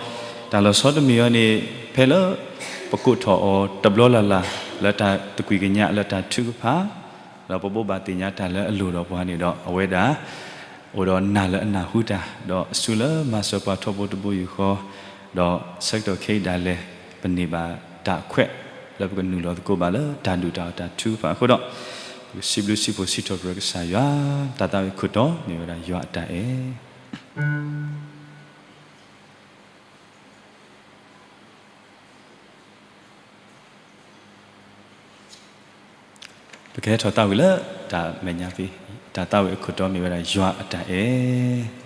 တၢ်လီၤဆီတမံၤအံၤန့ၣ် ဖဲလၢ ပကိးထီၣ်အီၤတဘျီလၢ်လၢ် လၢတၢ်သကွံာ်ကညးလၢတၢ်ထုကဖၣ် ဒီးပဘိးဘၣ်သ့ၣ်ညါတၢ်လၢအလိၤဒီးပှၤန့ၣ်ဒီး အဝဲဒၣ် အိၣ်ဒီးနၢ်လၢအနၢ်ဟူတၢ် ဒီးအစုလၢမၤစၢၤပှၤထီဘိတဘိယူၢ်ဃီ, ဒီးဆၢကတီၢ်ခဲအံၤဒၣ်လဲာ် ပန့ၢ်ဘၣ်တၢ်အခွဲး လၢပကနုာ်လီၤသကိးဘၣ်လၢတၢ်ဒုၣ်တၢ်အီၣ်တၢ်ထုကဖၣ်အဃိဒီး ပကစံးဘျုးစံးဖှိၣ်စံးထီၣ်ပတြၢၤကစၢ်ယွၤ, တၢ်သးဝံၣ်ခိၣ်တီမ့ၢ်ဝဲဒၣ်ယွၤအတၢ်အဲၣ် ပကဟဲထီၣ်သးဝံၣ်လၢတၢ်မဲာ်ညါဖဲ တၢ်သးဝံၣ်အခိၣ်တီမ့ၢ်ဝဲဒၣ်ယွၤအတၢ်အဲၣ်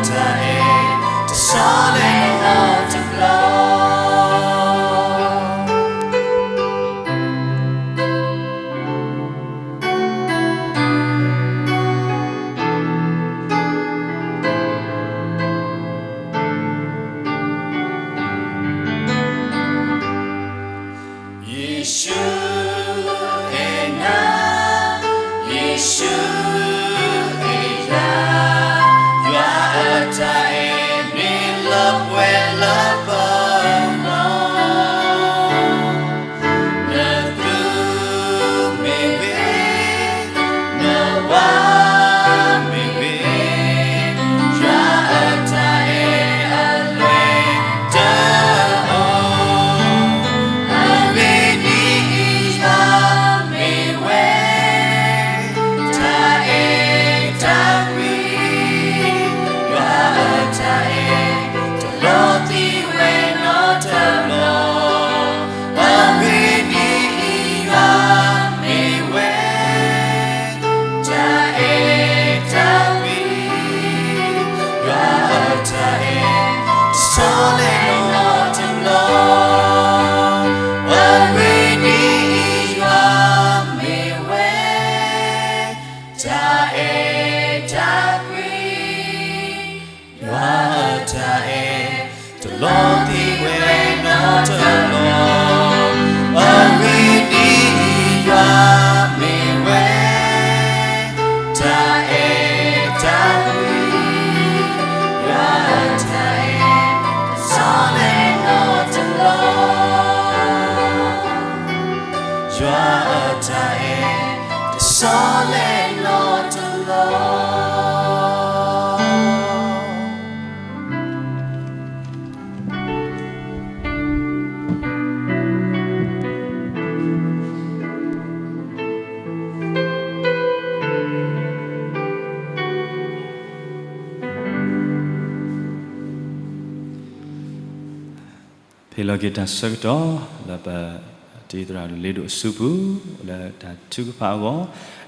တၢ်အဲၣ်တဆီလဲၣ်နီတဘျီ ယ့ၣ်ၡူးအဲၣ်နၤ, ယ့ၣ်ၡူးအဲၣ်ယၤ, ယွၤအတၢ်အဲၣ်မ့ၢ်လၢပှဲၤလၢပလီၢ်, နသူမ့ၢ်ဂ့ၤ, နဝၤမ့ၢ်ဂ့ၤ, ယွၤအတၢ်အဲၣ်အလွဲၢ်တအိၣ်, အဂ့ၢ်ဒ်အံၤ, ယွၤမ့ၢ်ဝဲ တၢ်အဲၣ်တၢ်ကွံ, ယွၤအတၢ်အဲၣ် တလီၤသံဝဲနီတဘျီ, အဂ့ၢ်ဒ်အံၤ, ယွၤမ့ၢ်ဝဲ တၢ်အဲၣ်တၢ်ကွံ, ယွၤအတၢ်အဲၣ် တဆီလဲၣ်နီတဘျီ, အဂ့ၢ်ဒ်အံၤ, ယွၤမ့ၢ်ဝဲ တၢ်အဲၣ်တၢ်ကွံ, ယွၤအတၢ်အဲၣ် တလီၤသံဝဲနီတဘျီ, အဂ့ၢ်ဒ်အံၤ, ယွၤမ့ၢ်ဝဲ တၢ်အဲၣ်တၢ်ကွံ, ယွၤအတၢ်အဲၣ် တဆီလဲၣ်နီတဘျီ, ယွၤအတၢ်အဲၣ် တဆီလဲၣ်နီတဘျီ. ဖဲလီၤက့ၤတၢ်ဆၢကတီၢ် လၢပတံၤသရၣ်ဒိၣ်လ့ဒိၣ်အစုပူၤ လၢတၢ်ထုကဖၣ်အဂီၢ်,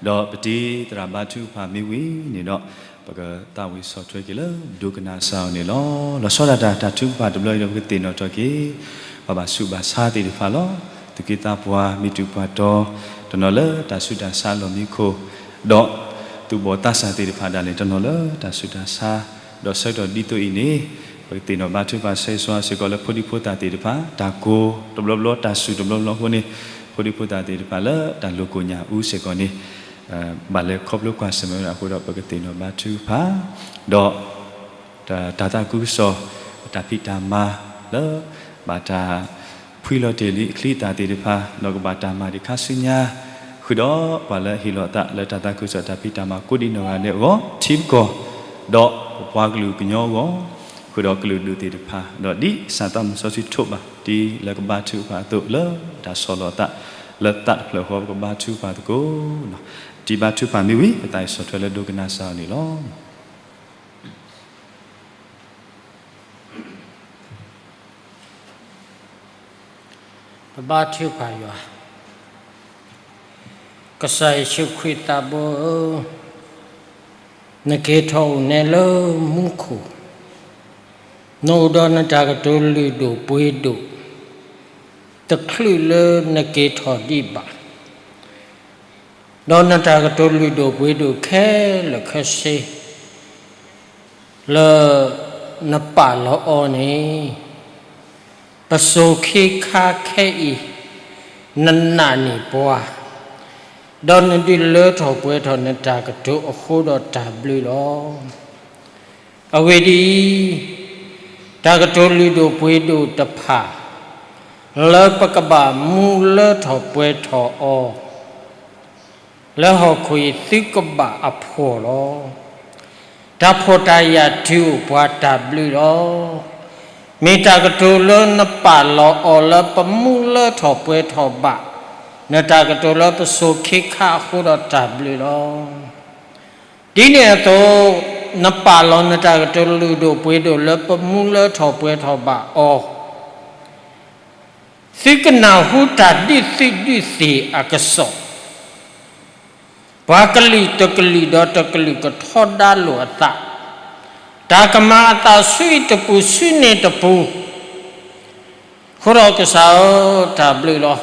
ဒီးပတံၤသရၣ်ဘါထုကဖၣ်မ့ၢ်ဝံၤန့ၣ်ဒီး ပကသးဝံၣ်ဆီၣ်ထွဲက့ၤလၢဒိကနၣ်စၢ်အီၤန့ၣ်လီၤ. လီၤဆီဒၣ်တၢ် တၢ်ထုကဖၣ်တဘျီအံၤဒီး ပကသ့ၣ်နီၣ်ထီၣ်က့ၤ ပှၤဘၣ်ဆူးဘၣ်ဆါသ့ၣ်တဖၣ်လီၤ. သူၣ်က့သးပှၢ် မ့ၢ်တူၢ်ပှၤတီ တနီၤလၢတၢ်ဆူးတၢ်ဆါလီၢ်မံခိၣ်, ဒီးသူၣ်ဘီၣ်သးစၢ်သ့ၣ်တဖၣ်ဒၣ်လဲာ် တနီၤလၢတၢ်ဆူးတၢ်ဆါ, ဒီးဆၢကတီၢ်ဒ်သိးအံၤန့ၣ် ပကသ့ၣ်နီၣ်ဘါထုကဖၣ်ဆၢဂ့ၤဆၢဝါစ့ၢ်ကီးလၢဖိဒံဖိသၣ်သ့ၣ်တဖၣ် တၢ်ကိၢ်တဘျီဘျီ တၢ်စူၢ်တဘျီဘျီအဃိန့ၣ် ဖိဒံဖိသၣ်သ့ၣ်တဖၣ်လၢတၢ်လိၤကိၣ်ညၣ်အူစ့ၢ်ကီးန့ၣ် ဘၣ်လဲၤခီဖျိကွၢ်ဆၢၣ်မဲာ်ဝဲဒၣ်အဃိဒီး ပကသ့ၣ်နီၣ်ဘါထုကဖၣ်, ဒီး တၢ်သးခုကစီၣ် တၢ်ဖံးတၢ်မၤလၢ ဘၣ်တၢ်ဖှံလီၤတ့ၢ်လံအချံအသၣ်သ့ၣ်တဖၣ် ဒီးကဘၣ်တၢ်မၤဒံးခါဆူညါ, ဃုာ်ဒီးပှၤလၢဟ့ၣ်လီၤအသးလၢတၢ်သးခုကစီၣ်တၢ်ဖံးတၢ်မၤကိးဒံးနီၢ်ဂၤဒဲးအဂီၢ် ထံပကီၢ်, ဒီးပပှၤကလုာ်ကညီအဂီၢ်, ဃုာ်ဒီးကလုာ်ဒူၣ်သ့ၣ်တဖၣ်, ဒီးဒ်ကစၢ်သးမုၢ်စီဆှံထိးဘၣ် ဒ်လၢကဘါထုကဖၣ်အသိးလၢတၢ်ဆီၣ်လီၤအသး လၢသးတဖျၢၣ်ဃီ ပကဘါထုကဖၣ်သကိး, တံၤဘါထုကဖၣ်မ့ၢ်ဝံၤ ပသးဝံၣ်ဆီၣ်ထွဲလၢဒိကနၣ်စၢ်အီၤန့ၣ်လီၤ. ပဘါထုကဖၣ်ယွၤ, ကစၢ်ယ့ၣ်ၡူးခရံာ်သးဘိဧၢ, နက့ၤထီၣ်အိၣ်နဲလၢမူခိၣ်, နအိၣ်ဒီးနတၢ်ကတိၤလုၢ်ဒိၣ်ပှ့ၤဒိၣ်, တချုးလၢနက့ၤထီၣ်ဒံးဘၣ် ဒီးနတၢ်ကတိၤလုၢ်ဒိၣ်ပှ့ၤဒိၣ်ခဲလၢာ်ခဲဆ့ လၢနပာ်လီၤအီၤန့ၣ်, ပစိၤခ့ခါခဲအံၤ နနာ်န့ၢ်ပှၤ, ဒီးနဒုးလၢထီၣ်ပှဲၤထီၣ်နတၢ်ကတိၤအဃိဒီးတၢ်ဘျုးလီၤ. အဂ့ၢ်ဒ်အံၤ, တၢ်ကတိၤလုၢ်ဒိၣ်ပှ့ၤဒိၣ်တဖၣ် လၢပကဘၣ်မူလၢထီၣ်ပှဲၤထီၣ်အီၤ လၢဟီၣ်ခိၣ်အံၤသုကဘၣ်အဖှီၣ်လီၤ. တၢ်ဖှီၣ်တၢ်ယာ်တုၤအိၣ်ပှၤတၢ်ဘျုးလီၤ. မ့ၢ်တၢ်ကတိၤလၢနပာ်လီၤအီၤလၢပမူလၢထီၣ်ပှဲၤထီၣ်ဘၣ်, နတၢ်ကတိၤလၢပစိၤခ့ခါအဃိဒီးတၢ်ဘျုးလီၤ. ဒ်န့ၣ်အသိး, နပာ်လီၤနတၢ်ကတိၤလုၢ်ဒိၣ်ပှ့ၤဒိၣ်လၢပမူလၢထီၣ်ပှဲၤထီၣ်ဘၣ်အီၤ သုကနၢ်ဟူတၢ်ဒုးသုးဒုးသ့ၣ်အကစီၣ်, ပှၤကလုာ်တကလုာ်ဒီးတကလုာ်ကထီဒါလိာ်အသး, တၢ်ကမၤအသးဆူအံၤတပူၤဆူန့ၣ်တပူၤ, အဃိဒီးကစၢ်ဧၢ, တၢ်ဘျုးလီၤ.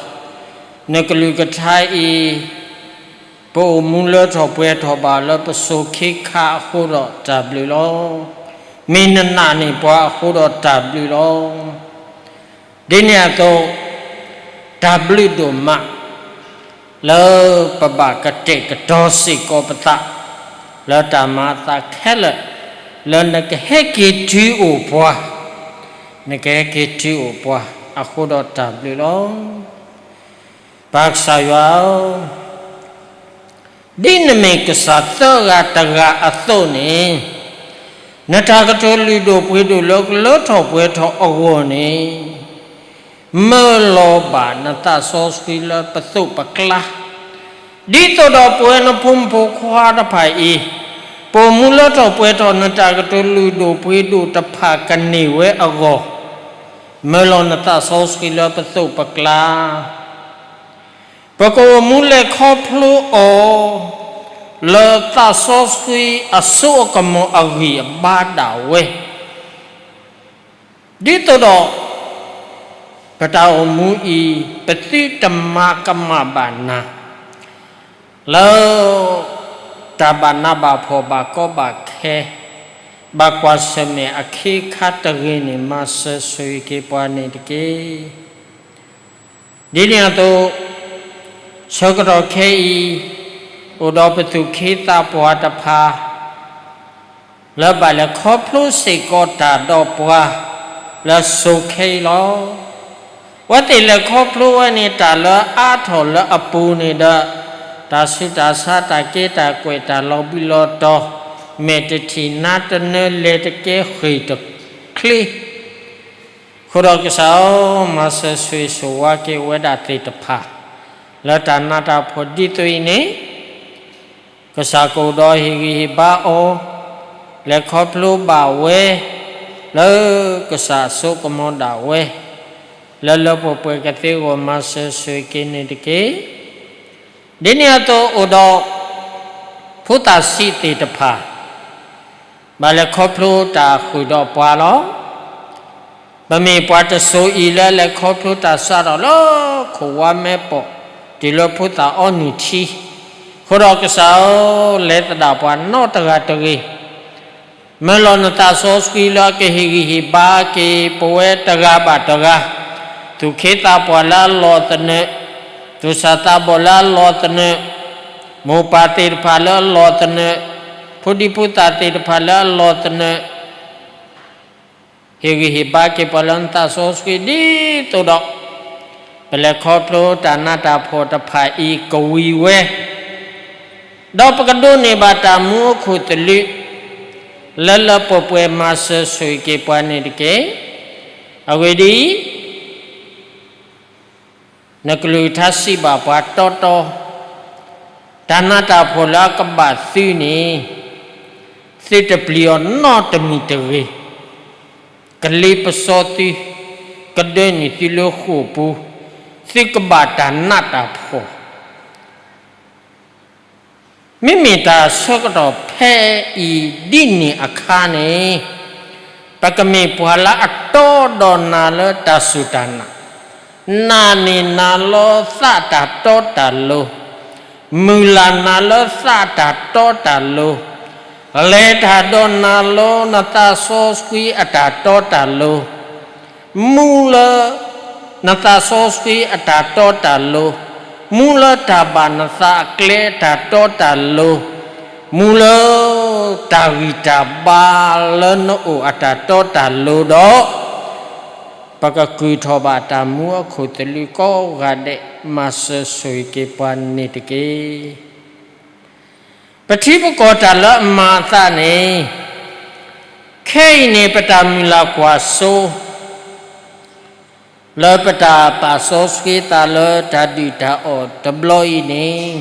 နကလုၢ်ကထါအံၤ ပအိၣ်မူလၢထီၣ်ပှဲၤထီၣ်ဘၣ်လၢပစိၤခ့ခါအဃိဒီးတၢ်ဘျုးလီၤ. မ့ၢ်နနာ်န့ၢ်ပှၤအဃိဒီးတၢ်ဘျုးလီၤ. ဒ်န့ၣ်အသိး, တၢ်ဘျုးဒိၣ်မး လၢပဘၣ်ကတဲာ်ကတီၤစ့ၢ်ကီးပသး လၢတၢ်မၤအသးခဲလၢာ်, လၢနကဟဲက့ၤတုၤအိၣ်ပှၤ, နကဟဲက့ၤတုၤအိၣ်ပှၤအဃိဒီးတၢ်ဘျုးလီၤ. ပၢ်ကစၢ်ယွၤဧၢ, ဒ်နမ့ၢ်ကစၢ်သၢဂၤတဂၤအသိးန့ၣ်, နတၢ်ကတိၤလုၢ်ဒိၣ်ပှ့ၤဒိၣ်လၢကလၢထီၣ်ပှဲၤထီၣ်အဂီၢ်န့ၣ်, မၢလီၤဘၣ်နသးစီဆှံလၢပသိးပကျါ, ဒ်သိးဒီးပဝဲနဖိမုၣ်ဖိခွါတဖၣ်အံၤ, ပအိၣ်မူလၢထီၣ်ပှဲၤထီၣ်နတၢ်ကတိၤလုၢ်ဒိၣ်ပှ့ၤဒိၣ်တဖၣ်ကန့ၢ်ဝဲအဂီၢ်, မၢလီၤနသးစီဆှံလၢပသိးပကျါ ပကအိၣ်မူလဲၤခီဖျိအီၤ လၢသးစီဆှံအစိအကမီၤအဂံၢ်အဘါဒၣ်ဝဲ, ဒ်သိးဒီး ပတၢ်အိၣ်မူအံၤ ပသုတမၤကမၣ်ဘၣ်နၤ, လၢ တၢ်ဘၣ်နးဘၣ်ဖှီၣ်ဘၣ်ကီဘၣ်ခဲ, ဘၣ်ကွၢ်ဆၢၣ်မဲာ်အခ့အခါတဂ့ၤန့ၣ် မၤစၢၤဆိၣ်ဂ့ၤက့ၤပှၤန့ၣ်တက့ၢ်. ဒ်န့ၣ်အသိး, ဆၢကတီၢ်ခဲအံၤ, အိၣ်ဒီးပသူၣ်က့သးပှၢ်တဖၣ် လၢဘၣ်လဲၤခီဖျိစ့ၢ်ကီးတၢ်ဒီးပှၤ လၢစိၤခဲအံၤလီၤ. အဝဲသ့ၣ်လဲၤခီဖျိဝဲန့ၣ် တၢ်လၢအါထီၣ်လၢအပူၤန့ၣ်ဒီး, တၢ်ဆူးတၢ်ဆါ တၢ်က့တၢ်ကွဲး တၢ်လီၤဘှံးလီၤတီၤ, မဲာ်တထံၣ်နါတနၢ လဲၤတကဲဃ့ၢ်တချ့ အဃိဒီးကစၢ်ဧၢ, မၤစၢၤဆိၣ်ဂ့ၤဆိၣ်ဝါက့ၤဝဲဒၣ်သ့ၣ်တဖၣ် လၢတၢ်နးတၢ်ဖှီၣ်ဒ်သိးအံၤန့ၣ်, ကစၢ်ကအိၣ်ဒီးဟ့ၣ်ဂံၢ်ဟ့ၣ်ဘါအီၤ, လဲၤခီဖျိဘၣ်ဝဲ, လၢကစၢ်အစိကမီၤဒၣ်ဝဲ, လၢလၢပှဲၤပှဲၤကသ့အဂီၢ် မၤစၢၤဆိၣ်ဂ့ၤက့ၤန့ၣ်တက့ၢ်. ဒ်န့ၣ်အသိးအိၣ်ဒီး ဖိသၣ်ဆံးသ့ၣ်တဖၣ် ဘၣ်လဲၤခီဖျိတၢ်ဃုာ်ဒီးပှၤလီၤ. ပမ့ၢ်ပှၤတစိၤအံၤလၢလဲၤခီဖျိတၢ်စးထီၣ်လၢခိၣ်ဝါမဲပိာ် တုၤလၢဖိသၣ်အီနုၢ်ထံ, အဃိဒီးကစၢ်ဧၢ, လဲၤသဒၣ်ပှၤနီတဂၤတဂ့ၤ, မၢလီၤနသးစီဆှံလၢအကဟ့ၣ်ဂံၢ်ဟ့ၣ်ဘါက့ၤပဝဲတဂၤဘၣ်တဂၤ, သူၣ်က့သးပှၢ်လၢအလီၢ်သနၢၣ်, သူၣ်စၢ်သးဘီၣ်လၢအလီၢ်သနၢၣ်, မိၢ်ပၢ်သ့ၣ်တဖၣ်လၢအလီၢ်သနၢၣ်, ဖိဒံဖိသၣ်သ့ၣ်တဖၣ်လၢအလီၢ်သနၢၣ် ဟ့ၣ်ဂံၢ်ဟ့ၣ်ဘါက့ၤပှၤလၢနသးစီဆှံဒ်သိးဒီး ပလဲၤခီဖျိတၢ်နးတၢ်ဖှီၣ်တဖၣ်အံၤကဝံၤဝဲ, ဒီးပကဒိးန့ၢ်ဘၣ်တၢ်မူအခိၣ်သလုး လၢလၢပှဲၤပှဲၤ မၤစၢၤဆိၣ်ဂ့ၤက့ၤပှၤန့ၣ်တက့ၢ်. အဂ့ၢ်ဒ်အံၤ, နကလုၢ်ကထါစံးဘၣ်ပှၤတီတီ, တၢ်နးတၢ်ဖှီၣ်လၢအကဘၣ်သုန့ၣ်, သုတပျံၤအီၤနီတမံၤတဂ့ၤ, ကလ့ပစီသု, ကဒၢန့ၢ်သုလၢဃိာ်ပူၤ, သုကဘၣ်တၢ်နးတၢ်ဖှီၣ် မ့မ့ၢ်တၢ်ဆၢကတီၢ်ဖဲအံၤဒ်န့ၣ်အခါန့ၣ်, ပကမ့ၢ်ပှၤလၢအတီဒီးနၤလၢတၢ်စူၢ်တၢ်နာ်, နာ်န့ၢ်နၤလၢသးတၢ်တီတၢ်လိၤ, မုၢ်လၢ်နၤလၢသးတၢ်တီတၢ်လိၤ, လဲၤတၢ်ဒီးနၤလၢနသးစီဆှံအတၢ်တီတၢ်လိၤ မူလၢ နသးစီဆှံအတၢ်တီတၢ်လိၤ, မူလၢတၢ်ဘၣ်နသးအကျဲအတၢ်တီတၢ်လိၤ, မူလၢ တၢ်ဂံၢ်တၢ်ဘါလၢနအိၣ်အတၢ်တီတၢ်လိၤဒီး, ပကကုာ်ထီၣ်ဘၣ်တၢ်မူအခိၣ်သလုးကိးဂၤဒဲး မၤစၢၤဆိၣ်ဂ့ၤက့ၤပှၤန့ၣ်တက့ၢ်. ပထံပကီၢ်တၢ်လၢအမၤအသးန့ၣ်, ခဲအံၤန့ၣ် ပတၢ်မုၢ်လၢ်ကွၢ်စိ လၢပတၢ်ပာ်စီဆှံသးလၢတၢ်ဒုၣ်တၢ်အီၣ်တဘျီအံၤန့ၣ်,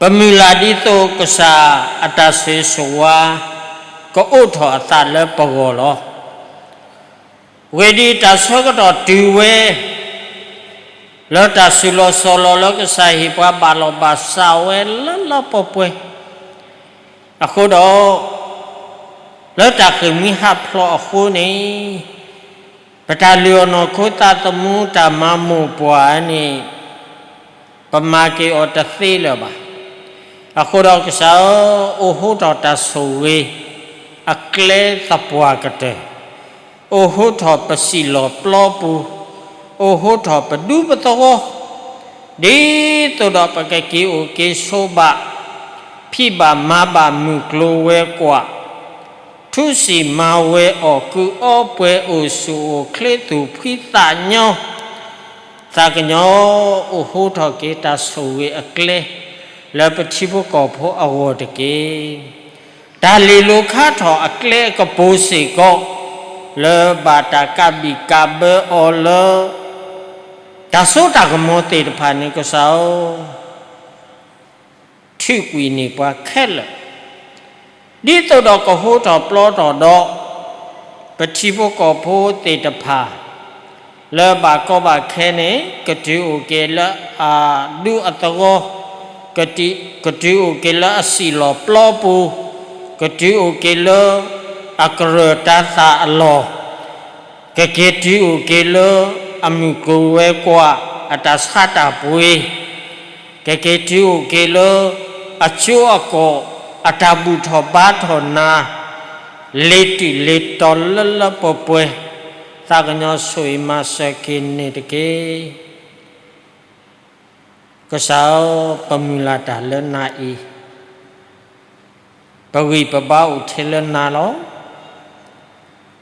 ပမုၢ်လၢ်ဒ်သိးကစၢ်အတၢ်ဆိၣ်ဂ့ၤဆိၣ်ဝါ ကအိးထီၣ်အသးလၢပဂီၢ်လီၤ. အဂ့ၢ်ဒ်အံၤ, တၢ်ဆၢကတီၢ်တုၤဝဲ လၢတၢ်စူၤလီၤစီၤလီၤလၢကစၢ်ဟ့ၣ်ပှၤဘၣ်လီၤဘၣ်စးဝဲလၢလၢပှဲၤပှဲၤ, အဃိဒီး လၢတၢ်ဃ့ၢ်မှံဟးဖျိးအဃိန့ၣ်, ပတၢ်လုၢ်အီၣ်နီၢ်ခိသးသမူတၢ်မၤမိၢ်ပှၢ်န့ၣ်, ပမၤက့ၤအီၤတသ့လၢၤဘၣ်. အဃိဒီးကစၢ်ဧၢ, အိၣ်ဟိထီၣ်တၢ်ဆိၣ်ဂ့ၤအကျဲသပှၢ်ကတၢၢ်, အိၣ်ဟိထီၣ်ပစံၣ်လီၤပျီပူၤ, အိၣ်ဟိထီၣ်ပဒူပသဝီ, ဒ်သိးဒီးပကက့ၤအိၣ်က့ၤဆိးဘၣ်, ဖံးဘၣ်မၤဘၣ်မုၢ်ကျိၤဝဲၤကွာ်, ထူစံၣ်မၤဝဲအီၣ်ကုၢ်အီပှဲၤအိၣ်ဆူၣ်အိၣ်ချ့သူၣ်ဖှံသးညီ, သးကညီၤအိၣ်ဟိထီၣ်က့ၤတၢ်ဆိၣ်ဂ့ၤအကျဲ, လၢပထံဖိကီၢ်ဖိအဂီၢ်တက့ၢ်. တၢ်လ့ၢ်လိၤခါထီၣ်အကျဲအကပူၤစ့ၢ်ကီး, လၢဘၣ်တၢ်ကးဘံၣ်ကးဘၢအီၤလၢ တၢ်စိတၢ်ကမီၤသ့ၣ်တဖၣ်န့ၣ် ကစၢ်ဧၢ, ထုးကွံာ်န့ၢ်ပှၤခဲလၢာ်, ဒ်သိးဒီးကဟိထီၣ်ပျီထီၣ်ဒီး ပထံဖိကီၢ်ဖိသ့ၣ်တဖၣ် လၢဘၣ်ကီဘၣ်ခဲန့ၣ် ကတုၤအိၣ်က့ၤလၢအဒူအသဝီ, ကတုၤအိၣ်က့ၤလၢအစံၣ်လီၤပျီပူၤ, ကတုၤအိၣ်က့ၤလၢအကရၢၢ်တၤသၣ်အလီၢ်, ကက့ၤတုၤအိၣ်က့ၤလၢအမုၢ်ကျိၤဝဲၤကွာ်အတၢ်ဆါတၢ်ပှ့ၤ, ကက့ၤတုၤအိၣ်က့ၤလၢအကၠိအကီၢ်အတၢ်ဘူၣ်ထီၣ်ဘါထီၣ်နၤ, လ့ၤတုာ်လ့ၤတီၤလၢလၢပှဲၤပှဲၤ, သးကညီၤဆိၣ်ဂ့ၤမၤစၢၤက့ၤန့ၣ်တက့ၢ်. ကစၢ်ဧၢ, ပမုၢ်လၢ်တၢ်လၢနၤအံၤ, ပဂံၢ်ပဘါအိၣ်ထဲလၢနၤလီၤ.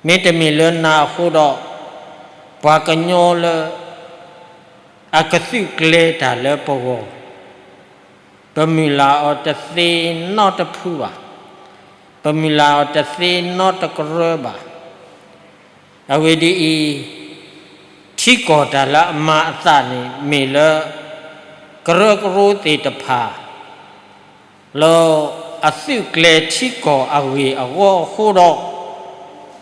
မ့တမ့ၢ်လၢနၤအဃိဒီး, ပှၤကညီလၢအကသုးကျဲၤတၢ်လၢပဂီၢ်, ပမုၢ်လၢ်အီၤတသ့နီတဖုဘၣ်, ပမုၢ်လၢ်အီၤတသ့နီတကရၢဘၣ်. အဂ့ၢ်ဒ်အံၤ, ထံကီၢ်တၢ်လၢအမၤအသးန့ၣ် မ့ၢ်လၢကရၢကရိသ့ၣ်တဖၣ် လၢအသုးကျဲၤထံကီၢ်အဂ့ၢ်အဂီၢ်အဃိဒီး,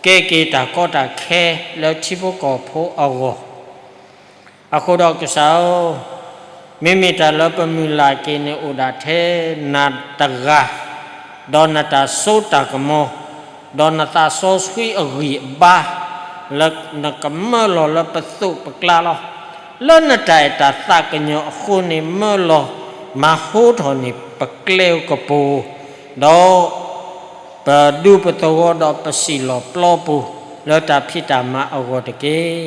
ကဲက့ၤတၢ်ကီတၢ်ခဲလၢထံဖိကီၢ်ဖိအဂီၢ်. အဃိဒီးကစၢ်ဧၢ, မ့မ့ၢ်တၢ်လၢပမုၢ်လၢ်က့ၤန့ၣ်အိၣ်ဒၣ်ထဲနၤတဂၤ, ဒီးနတၢ်စိတၢ်ကမီၤ, ဒီးနသးစီဆှံအဂံၢ်အဘါ, လၢနကမၢလီၤလၢပသိးပကျါလီၤ. လၢနတၢ်အဲၣ်တၢ်သးကညီၤအဃိန့ၣ် မၢလီၤမၤဟိထီၣ်န့ၢ်ပကျဲကပူၤ, ဒီးပဒူပသဝီဒီးပစံၣ်လီၤပျီပူၤ လၢတၢ်ဖံးတၢ်မၤအဂီၢ်တက့ၢ်.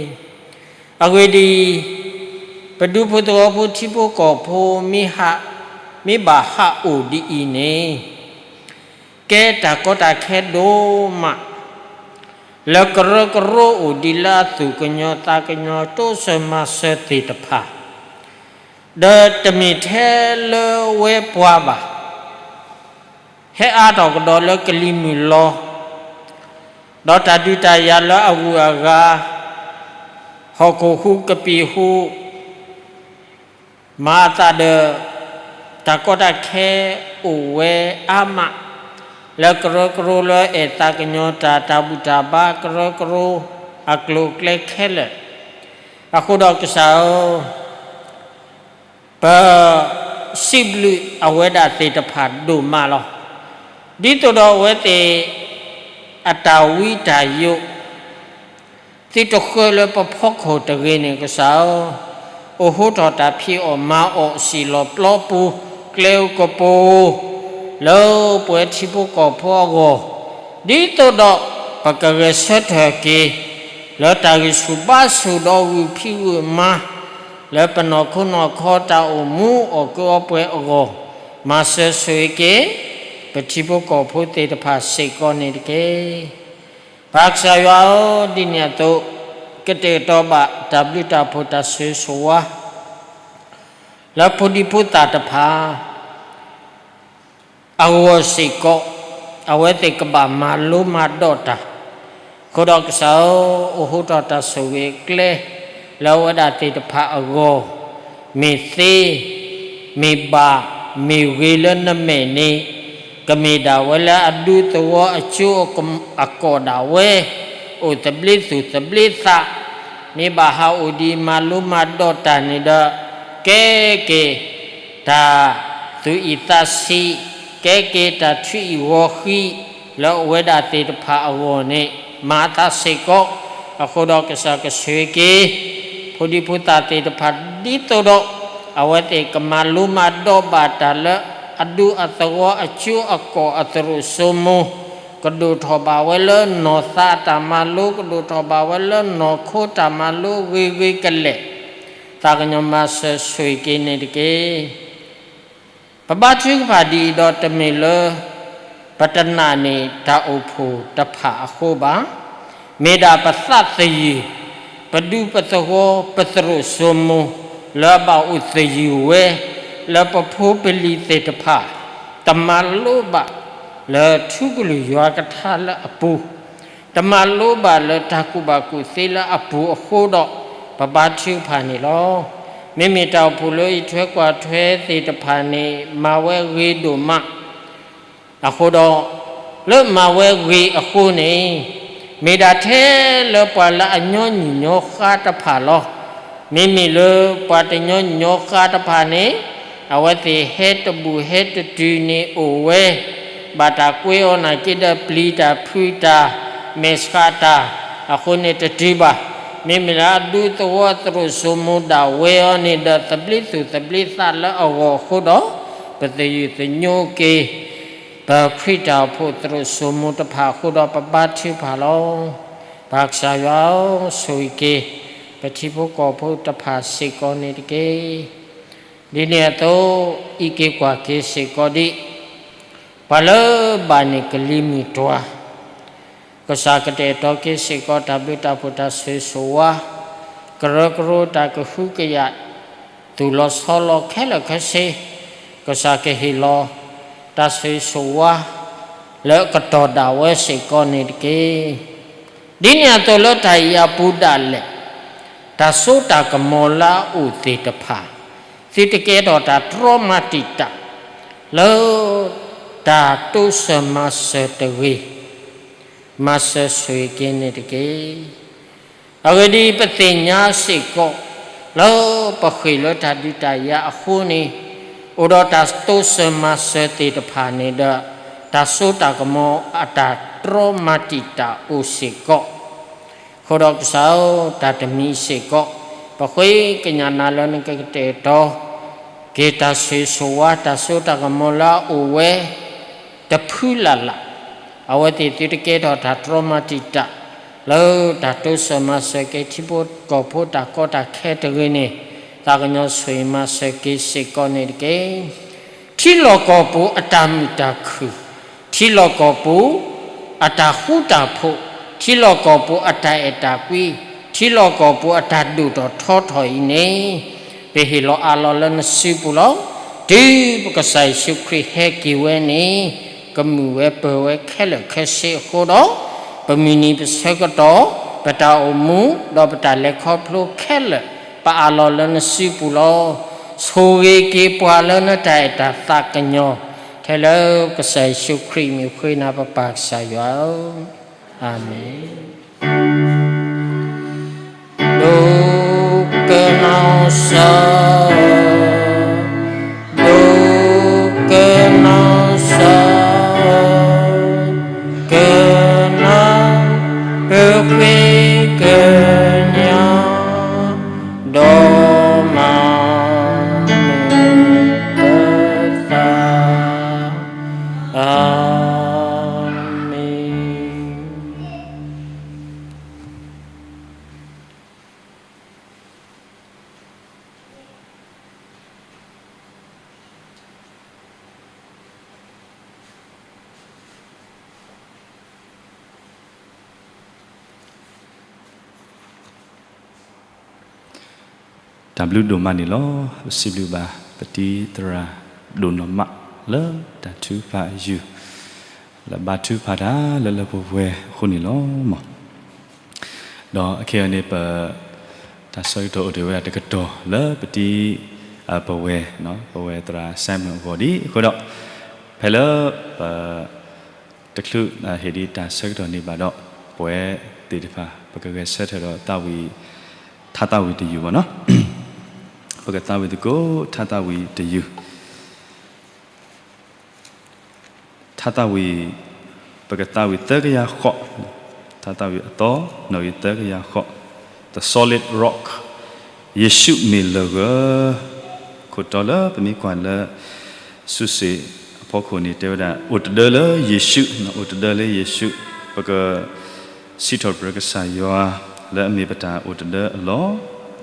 အဂ့ၢ်ဒ်အံၤ, ပဒူဖိသဝီဖိထံဖိကီၢ်ဖိ မ့ၢ်ဘၣ်ဟးအိၣ်ဒ်အံၤန့ၣ်, ကဲတၢ်ကီတၢ်ခဲဒိၣ်မး, လၢကရၢကရိအိၣ်ဒံးလၢအသူၣ်ကညီၤသးကညီၤတိစၢၤမၤစၢၤသ့ၣ်တဖၣ်, ဒီးတမ့ၢ်ထဲလၢဝဲပှၤဘၣ်, ဟဲအါထီၣ်ကဒီးလၢကလံၤမုၢ်လီၤ, ဒီးတၢ်ဒုးတၢ်ယၤလၢအဂုၤအဂၤ, ဟီၣ်ခိၣ်ဟူးကပံာ်ဟူး, မၤအသးဒီး တၢ်ကီတၢ်ခဲအိၣ်ဝဲအါမး, လၢကရၢကရိလၢအဲၣ်သးကညီၤတၢ် တၢ်ဘူၣ်တၢ်ဘါကရၢကရိအကျိၤအကျဲခဲလၢာ်, အဃိဒီးကစၢ်ဧၢ, ပစံးဘျုးအဝဲဒၣ်သ့ၣ်တဖၣ်ဒိၣ်မးလီၤ. ဒ်သိးဒီးအဝဲသ့ၣ်အတၢ်ဝံတၢ်ယိး သုတဃၢလၢပဖီခိၣ်တဂ့ၤန့ၣ် ကစၢ်ဧၢ, အိၣ်ဟိထီၣ်တၢ်ဖံးအီၣ်မၤအီၣ် စံၣ်လီၤပျီပူၤ ကျဲအိၣ်ကပူၤ လၢပဝဲထံဖိကီၢ်ဖိအဂီၢ်, ဒ်သိးဒီးပကဂဲၤဆၢထၢၣ်က့ၤ လၢတၢ်ဂံၢ်ဆူၣ်ဘါဆူၣ်ဒီးဂုာ်ဖံးဂုာ်မၤ လၢပနီၢ်ခိနီၢ်ခီတၢ်အိၣ်မူအီၣ်ကုၢ်အီပှဲၤအဂီၢ်, မၤစၢၤဆိၣ်ဂ့ၤက့ၤ ပထံဖိကီၢ်ဖိသ့ၣ်တဖၣ်စ့ၢ်ကီးန့ၣ်တက့ၢ်. ပၢ်ကစၢ်ယွၤဧၢ, ဒ်န့ၣ်အသိး ကတဲာ်ကတီၤဘၣ်တၢ်ဘျုးတၢ်ဖှိၣ်တၢ်ဆိၣ်ဂ့ၤဆိၣ်ဝါ လၢဖိဒံဖိသၣ်တဖၣ် အဂီၢ်စ့ၢ်ကီး, အဝဲသ့ၣ်ကဘၣ်မၤလိမၤဒိးတၢ်, အဃိဒီးကစၢ်ဧၢ, အိၣ်ဟိထီၣ်တၢ်ဆိၣ်ဂ့ၤအကျဲ လၢအဝဲဒၣ်သ့ၣ်တဖၣ်အဂီၢ်, မ့ၢ်သ့, မ့ၢ်ဘၣ်, မ့ၢ်ဂ့ၤလၢနမဲာ်န့ၣ်, ကမ့ၢ်ဒၣ်ဝဲလၢအဒူသဝီအကၠိအကီၢ်ဒၣ်ဝဲ, အိၣ်သဘျ့သူၣ်သဘျ့သး, မ့ၢ်ဘၣ်ဟးအိၣ်ဒံးမၤလိမၤဒိးတၢ်န့ၣ်ဒီး, ကဲက့ၤ တၢ်သူၣ်အံၣ်သးဆံး, ကဲက့ၤတၢ်ထွံၣ်အံၣ်ဂီၤဃံး, လၢအဝဲဒၣ်သ့ၣ်တဖၣ်အဂီၢ်န့ၣ် မၤအသးစ့ၢ်ကီး, အဃိဒီးကစၢ်ကဆိၣ်ဂ့ၤက့ၤ ဖိဒံဖိသၣ်သ့ၣ်တဖၣ် ဒ်သိးဒီး အဝဲသ့ၣ်ကမၤလိမၤဒိးဘၣ်တၢ်လၢ အဒူအသဝီအကၠိအကီၢ်အသရိာ်စိမိၤ, ကဒိၣ်ထီၣ်ဘၣ်ဝဲလၢနီၢ်သးအတၢ်မၤလိ, ကဒိၣ်ထီၣ်ဘၣ်ဝဲလၢနီၢ်ခိတၢ်မၤလိဂ့ၤဂ့ၤကလဲာ်, သးကညီၤမၤစၢၤဆိၣ်ဂ့ၤက့ၤန့ၣ်တက့ၢ်. ပဘါထုကဖၣ်ဒ်အံၤဒီးတမ့ၢ်လၢ ပတနာ်န့ၢ်တၢ်အိၣ်ဖှိၣ်တဖၣ်အဃိဘၣ်. မ့ၢ်ဒၣ်ပသးသယုၢ်, ပဒူပသဝီ, ပသရိာ်စိမိၤ, လၢအဘၣ်အိၣ်သယုၢ်ဝဲ, လၢပဖိပလံၤသ့ၣ်တဖၣ် တမၤလိဘၣ်လၢထူကလုၢ်ယွၤကထါလၢအပူၤ တမၤလိဘၣ်လၢတၢ်ကူၣ်ဘၣ်ကူၣ်သ့လၢအပူၤအဃိဒီး ပဘါထုကဖၣ်န့ၣ်လီၤ. မ့မ့ၢ်တၢ်အိၣ်ဖှိၣ်လၢအံးထွဲကွၢ်ထွဲသ့ၣ်တဖၣ်န့ၣ် မၤဝဲဂ့ၤဒိၣ်မး အဃိဒီး လၢမၤဝဲဂ့ၤအဃိန့ၣ် မ့ၢ်ဒၣ်ထဲလၢပှၤလၢအညီနုၢ်ညီဃါတဖၣ်လီၤ. မ့မ့ၢ်လၢပှၤတညီနုၢ်ညီဃါတဖၣ်န့ၣ် အဝဲသ့ၣ်ဟဲတဘူၣ်ဟဲတတုၤန့ၣ်အိၣ်ဝဲ ဘၣ်တၢ်ကွဲအီၤနာ်က့ဒီးပျံၤတၢ်ဖုးတၢ် မဲာ်ဆှးတၢ် အဃိန့ၣ်တတုၤဘၣ်. မ့မ့ၢ်လၢအဒူသဝီသရိာ်စိမိၤဒၣ်ဝဲအီၤန့ၣ်ဒီး သဘျ့သူၣ်သဘျ့သးလၢအဂီၢ်အဃိဒီး ပသယုၢ်သညိက့ၤ ပခရံာ်တၢ်အိၣ်ဖှိၣ်သရိာ်စိမိၤတဖၣ်အဃိဒီး ပဘါထုကဖၣ်လီၤ. ပၢ်ကစၢ်ယွၤဧၢ, ဆိၣ်ဂ့ၤက့ၤ ပထံဖိကီၢ်ဖိတဖၣ်စ့ၢ်ကီးန့ၣ်တက့ၢ်. ဒ်န့ၣ်အသိး အံးက့ၤကွၢ်က့ၤစ့ၢ်ကီးဒံး ပှၤလၢဘၣ်န့ၢ်ကလံၤမုၢ်တွၤ ကစၢ်ကတဲာ်ကတီၤက့ၤစ့ၢ်ကီးတၢ်ဘျုးတၢ်ဖှိၣ်တၢ်ဆိၣ်ဂ့ၤဆိၣ်ဝါ, ကရၢကရိတၢ်ကဟုကယာ် သူၣ်လီၤဆီလီၤခဲလၢာ်ခဲဆ့, ကစၢ်ကဟ့ၣ်လီၤ တၢ်ဆိၣ်ဂ့ၤဆိၣ်ဝါ လၢကတီၢ်ဒၣ်ဝဲစ့ၢ်ကီးန့ၣ်တက့ၢ်. ဒ်န့ၣ်အသိးလၢတၢ်အံၤအပူၤဒၣ်လဲာ် တၢ်စိတၢ်ကမီၤလၢအအိၣ်သ့ၣ်တဖၣ် သုတကဲထီၣ်တၢ်တြီမၤတံာ်တာ် လၢတၢ်တိစၢၤမၤစၢၤတဂ့ၤ မၤစၢၤဆိၣ်ဂ့ၤက့ၤန့ၣ်တက့ၢ်. အဂ့ၢ်ဒ်အံၤ, ပသ့ၣ်ညါစ့ၢ်ကီး လၢပဃ့ၢ်လၢတၢ်ဒုးတၢ်ယၤအဃိန့ၣ် အိၣ်ဒီးတၢ်တိစၢၤမၤစၢၤသ့ၣ်တဖၣ်န့ၣ်ဒီး တၢ်စိတၢ်ကမီၤအတၢ်တြီမၤတံာ်တာ်အိၣ်စ့ၢ်ကီး အဃိဒီးကစၢ်ဧၢ, တၢ်တမံၤစ့ၢ်ကီး ပဃ့ကညးနၤလၢနကကတဲာ်ကတီၤ က့ၤတၢ်ဆိၣ်ဂ့ၤဆိၣ်ဝါ တၢ်စိတၢ်ကမီၤလၢအအိၣ်ဝဲ တဖုလၢ်လၢ်, အဝဲသ့ၣ်သုတကဲထီၣ်တၢ်တြီမၤတံာ်တာ် လၢတၢ်တိစၢၤမၤစၢၤက့ၤထံဖိကီၢ်ဖိတၢ်ကီတၢ်ခဲတဂ့ၤန့ၣ် သးကညီၤဆိၣ်ဂ့ၤမၤစၢၤက့ၤစ့ၢ်ကီးန့ၣ်တက့ၢ်. ထံလီၢ်ကီၢ်ပူၤအတၢ်မုာ်တၢ်ခုၣ်, ထံလီၢ်ကီၢ်ပူၤ အတၢ်ဃူတၢ်ဖိး, ထံလီၢ်ကီၢ်ပူၤအတၢ်အဲၣ်တၢ်ကွံ, ထံလီၢ်ကီၢ်ပူၤအတၢ်ဒိၣ်ထီၣ်ထီထီၣ်အံၤန့ၣ် ပဟ့ၣ်လီၤအးလီၤလၢနစုပူၤလီၤ. တုၤပကစၢ်ယ့ၣ်ၡူးခရံာ်ဟဲက့ၤဝဲန့ၣ် ကမုာ်ဝဲပၢၤဝဲခဲလၢာ်ခဲဆ့အဃိဒီး ပမုၢ်နံၤပဆၢကတီၢ် ပတၢ်အိၣ်မူ ဒီးပတၢ်လဲၤခီဖျိခဲလၢာ် ပအးလီၤလၢနစုပူၤလီၤ. ဆိၣ်ဂ့ၤက့ၤပှၤလၢနတၢ်အဲၣ်တၢ်သးကညီၤ ထဲလၢကစၢ်ယ့ၣ်ၡူးခရံာ်အမံၤဃ့နၤပပၢ်ကစၢ်ယွၤဧၢ, အၤမ့ၣ်. ဒိကနၣ်စၢၤ, ဒိကနၣ်စၢၤ, ကနၣ် ပဃ့ကညး ဒီးမၤနၢၤပသး, အၤမ့ၣ်. တၢ်ဘျုးဒိၣ်မးန့ၣ်လီၤ. ပစံးဘျုးဘၣ် ပတံၤသရၣ်ဒိၣ်နီၢ်မး လၢတၢ်ထုကဖၣ်အယုၢ် လၢဘါထုကဖၣ်တၢ်လၢလၢပှဲၤပှဲၤအဃိန့ၣ်လီၤ. ဒီးအခဲအံၤန့ၣ် ပ တၢ်ဆၢကတီၢ်အိၣ်တ့ၢ်ဝဲဒၣ်တကတီၢ်လၢပတံၤ အ ပဝဲၢ်, ပဝဲၢ်သရၣ် Simon အဂီၢ်ဒံးအဃိဒီး ဖဲလၢပ တချုးဟ့ၣ်ဒံးတၢ်ဆၢကတီၢ်န့ၣ်ဘၣ်ဒီး ပဝဲသ့ၣ်တဖၣ် ပကဂဲၤဆၢထၢၣ်ဒီးသးဝံၣ် ထါသးဝံၣ်တယုၢ်ဘၣ်နီၤ. ပကသးဝံၣ်သကိး ထါသးဝံၣ်တယုၢ် ထါသးဝံၣ် ပကသးဝံၣ်သၢကယၤဃိး, တၢ်သးဝံၣ်အသီ, နီၣ်ဂံၢ်သၢကယၤဃိး, The Solid Rock, ယ့ၣ်ၡူးမ့ၢ်လၢၢ်ဂၢၢ်. ခိၣ်တီလၢပမ့ၢ်ကွၢ်လၢ စုစ့ၣ်အဖီခိၣ်န့ၣ် တဲဝဲဒၣ် အိၣ်တဒၢလၢယ့ၣ်ၡူး, အိၣ်တဒၢလၢယ့ၣ်ၡူး, ပက စံးထီၣ်ပတြၢၤကစၢ်ယွၤလၢအမ့ၢ်ပတၢ်အိၣ်တဒၢအလီၢ်.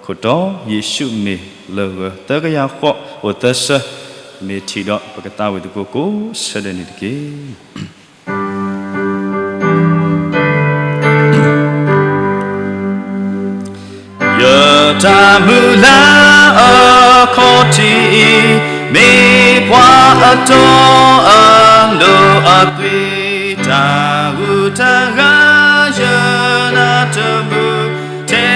ခိၣ်တီ, ယ့ၣ်ၡူးမ့ၢ်လၢၢ်ဂၢၢ်, သၢကယၤဃိး, အိၣ်သၢဆၢ, မ့ၢ်ထံၣ်ဒီး ပကသးဝံၣ်သကိးကိးဆၢဒဲးန့ၣ်တက့ၢ်. ယတၢ်မုၢ်လၢ်အခီၣ်ထံးအံၤ, မ့ၢ်ပှၤအတီအလိၤအသွံၣ်, တၢ်ဂူၤတၢ်ဂၤယနၢ်တမုာ်, ထဲ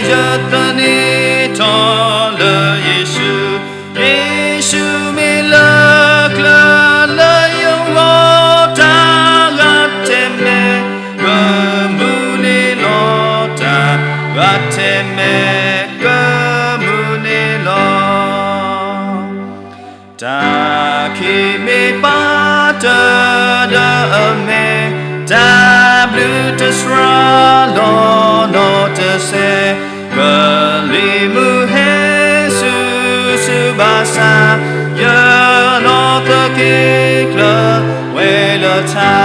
ယသန့ၤထီၣ်လၢယ့ၣ်ၡူး, ယ့ၣ်ၡူးမ့ၢ်လၢၢ်ကျၢၤလၢယဂီၢ်, တၢ်ဂၤထဲမဲာ်ကမုာ်န့ၣ်လီၤ, တၢ်ဂၤထဲမဲာ်ကမုာ်န့ၣ်လီၤ. တၢ်ခံးမ့ၢ်ပာ်တၢၢ်ဒီးအမဲာ်, တၢ်ဘျုးတစှၤလီၤနီတစဲး, ကလံၤမုၢ်ဟဲဆူၣ်ဆူၣ်ဘၣ်ဆၣ်, ယနီၢ်သက့ၤကျၢၤဝဲလၢထါ,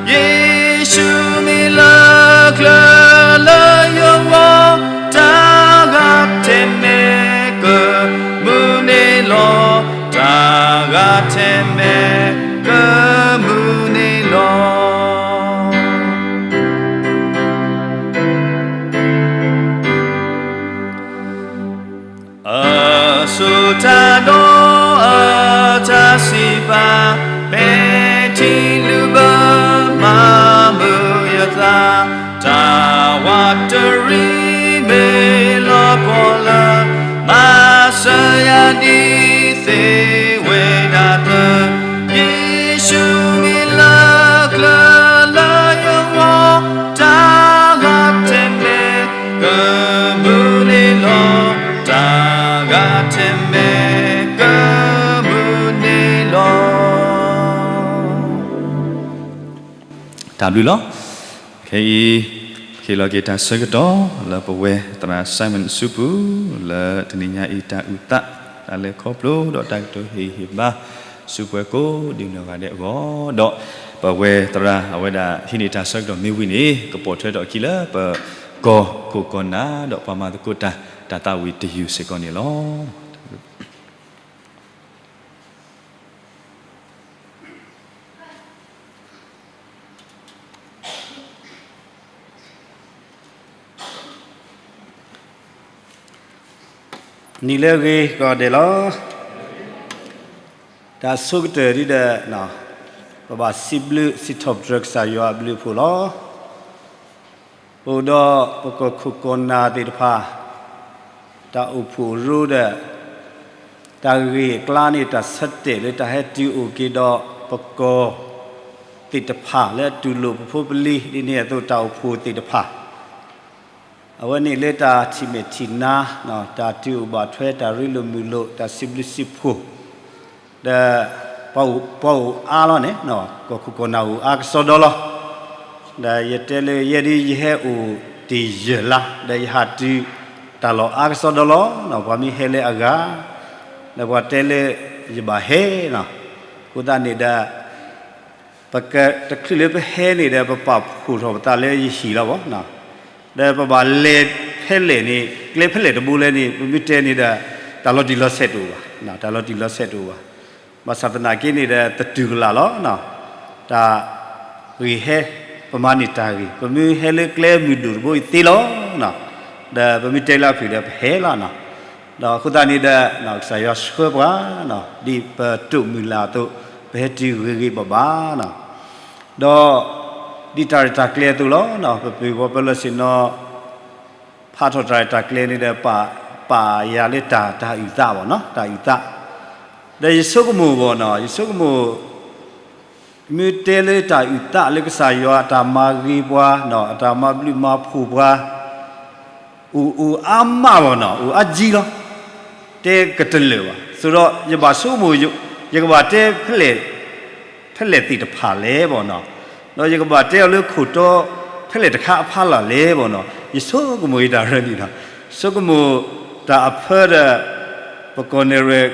ယ့ၣ်ၡူးမ့ၢ်လၢၢ်ကျၢၤလၢယဂီၢ်, တၢ်ဂၤထဲမဲာ်ကမုာ်န့ၣ်လီၤ, တၢ်ဂၤထဲမဲာ်ကမုာ်န့ၣ်လီၤ. အဆိၣ်တၢ်ဒီးအတၢ်စံးပာ်, ပဲာ်ထံလုၢ်ဘၢမၤမုာ်ယသး, တၢ်ဝးတရံးမ့ၢ်လီၤပှီၢ်လၢ, မၤစၢၤယၤဒ်သ့ၣ်ဝဲဒၣ်သၢ, ယ့ၣ်ၡူးမ့ၢ်လၢၢ်ကျၢၤလၢယဂီၢ်, တၢ်ဂၤထဲမဲာ်ကမုာ်န့ၣ်လီၤ, တၢ်ဂၤထဲမဲာ်ကမုာ်န့ၣ်လီၤ. တၢ်ဘျုးလီၤ. ခဲအံၤ ဟ့ၣ်လီၤက့ၤတၢ်ဆၢကတီၢ်လၢပဝဲသရၣ် Simon စုပူၤ လၢတနံၤညါအံၤတၢ်အုၣ်သး တၢ်လဲၤခီဖျိဒီးတၢ်ကတိၤဟ့ၣ်ဂံၢ်ဟ့ၣ်ဘါ စုပှၤကိးဒံနီၢ်ဂၤဒဲးအဂီၢ်ဒီး ပဝဲသရၣ်အဝဲဒၣ်ဟံးန့ၢ်တၢ်ဆၢကတီၢ်မ့ၢ်ဝံၤန့ၣ် ကပိာ်ထွဲထီၣ်အခံလၢပကီၢ်ခိၣ်ကီၢ်နၢ်ဒီးပှၤမၤသကိးတၢ် တၢ်သးဝံၣ်တယုၢ်စ့ၢ်ကီးန့ၣ်လီၤ. နံၤလၢအဂ့ၤကိးဂၤဒဲးလီၤ. တၢ်ဆိကတၢၢ်ဒ်ဒီး ပဘၣ်စံးဘျုးစံးထီၣ်ပတြၢၤကစၢ်ယွၤအဘျုးအဖှိၣ်လီၤ. အိၣ်ဒီးပကီၢ်ခိၣ်ကီၢ်နၢ်သ့ၣ်တဖၣ် တၢ်အိၣ်ဖှိၣ်ရိဒီး တၢ်ဂ့ၢ်အကျါန့ၣ် တၢ်ဆၢတဲာ်လၢတၢ်ဟဲတုၤအိၣ်က့ၤဒီးပကီၢ်သ့ၣ်တဖၣ်လၢအတူၢ်လိာ်ပဖိပလံၤဒ်န့ၣ်အသိး တၢ်အိၣ်ဖှိၣ်သ့ၣ်တဖၣ် အဝဲန့ၣ်လၢတၢ်ထံၣ်မဲာ်ထံၣ်နါ, တၢ်တုၤအိၣ်ဘၣ်ထွဲ တၢ်ရ့လိာ်မုာ်လိာ် တၢ်စံးဘျုးစံးဖှိၣ်, ဒီး ပှၤအိၣ်အါလီၤန့ၣ်, ကီၢ်ခိၣ်ကီၢ်နၢ်အိၣ်အါကစီဒီလီၤ. ဒီးယတဲလၢယဲဒ်ယဟဲအိၣ်တ့ၢ်ယဲၢ်လါ ဒီးယဟးတုၤတၢ်လီၢ်အါကစီဒီလီၤ. ပှၤမ့ၢ်ဟဲလၢအဂၤ ဒီးပှၤတဲလၢယဘၣ်ဟဲလီၤ. အဃိသတးန့ၣ်ဒီး ပကတချုးလၢပဟဲန့ၣ်ဒီး ပပာ်ဖှိၣ်ထီၣ်ပသးလၢယဟံၣ်လီၤဘၣ်. ဒီးပဘၣ်လဲၤဖဲလဲၣ်န့ၣ် ကျဲဖဲလဲၣ်တဘိလဲၣ်န့ၣ် ပမ့ၢ်တဲန့ၣ်ဒီး တၢ်လီၤတံၢ်လီၤဆဲးတအိၣ်ဘၣ်, တၢ်လီၤတံၢ်လီၤဆဲးတအိၣ်ဘၣ်. ဘၣ်ဆၣ်သနာ်က့န့ၣ်ဒီး သတူၢ်ကလာ်လီၤ. တၢ်ဂ့ၢ်ဟဲ ပမၤန့ၢ်တၢ်ဂ့ၢ် ပမ့ၢ်ဟဲလၢကျဲမုၢ်ဒိၣ်တဘိအံၤသ့လီၤ. ဒီးပမ့ၢ်တဲလၢအဖုၣ်ဒီးပဟဲလီၤ. ဒီးအဃိသတးန့ၣ်ဒီး ကစၢ်ယွၤဆှၢပှၤ ဒ်ပတိၢ်မုၢ်လၢ်အသိး ပဟဲတုၤဂ့ၤဂ့ၤဘၣ်ဘၣ်. ဒီး ဒ်တၢ်ရဲၣ်တၢ်ကျဲၤအသိးလီၤ. ပပုၢ်ဝဲၢ်ပၢ်လၢဆ့ၣ်နီၤ ဖးထီၣ်တၢ်ရဲၣ်တၢ်ကျဲၤန့ၣ်ဒီး ပာ်ယၤလၢတၢ် တၢ်အုၣ်သးဘၣ်နီၤ တၢ်အုၣ်သး, ဒီးယဆိကမိၣ်ဘၣ်နီၤ ယဆိကမိၣ် မ့ၢ်တဲလၢတၢ်အုၣ်သးလၢကစၢ်ယွၤအတၢ်မၤဂ့ၤပှၤ အတၢ်မၤဘျုးမၤဖှိၣ်ပှၤ အိၣ်အိၣ်အါမးဘၣ်နီၤ အိၣ်အါကံလီၤ. တဲကတလၢာ်ဘၣ် ဆိဒီးယဘၣ်ဆိကမိၣ် ယကဘၣ်တဲ ဖဲလဲၣ်သ့ၣ်တဖၣ်လဲၣ်ဘၣ်နီၤ. ဒီးယကဘၣ်တဲအီၤလၢခိၣ်တီ ဖဲလဲၣ်တခါအဖီလာ်လဲၣ်ဘၣ်နီၤ, ယဆိကမိၣ်ယတၢ်ရၢန့ၣ်နီၤ, ဆိကမိၣ်တၢ်အဖၢဒီး ပကီၢ်နဲၣ်ရွဲၣ်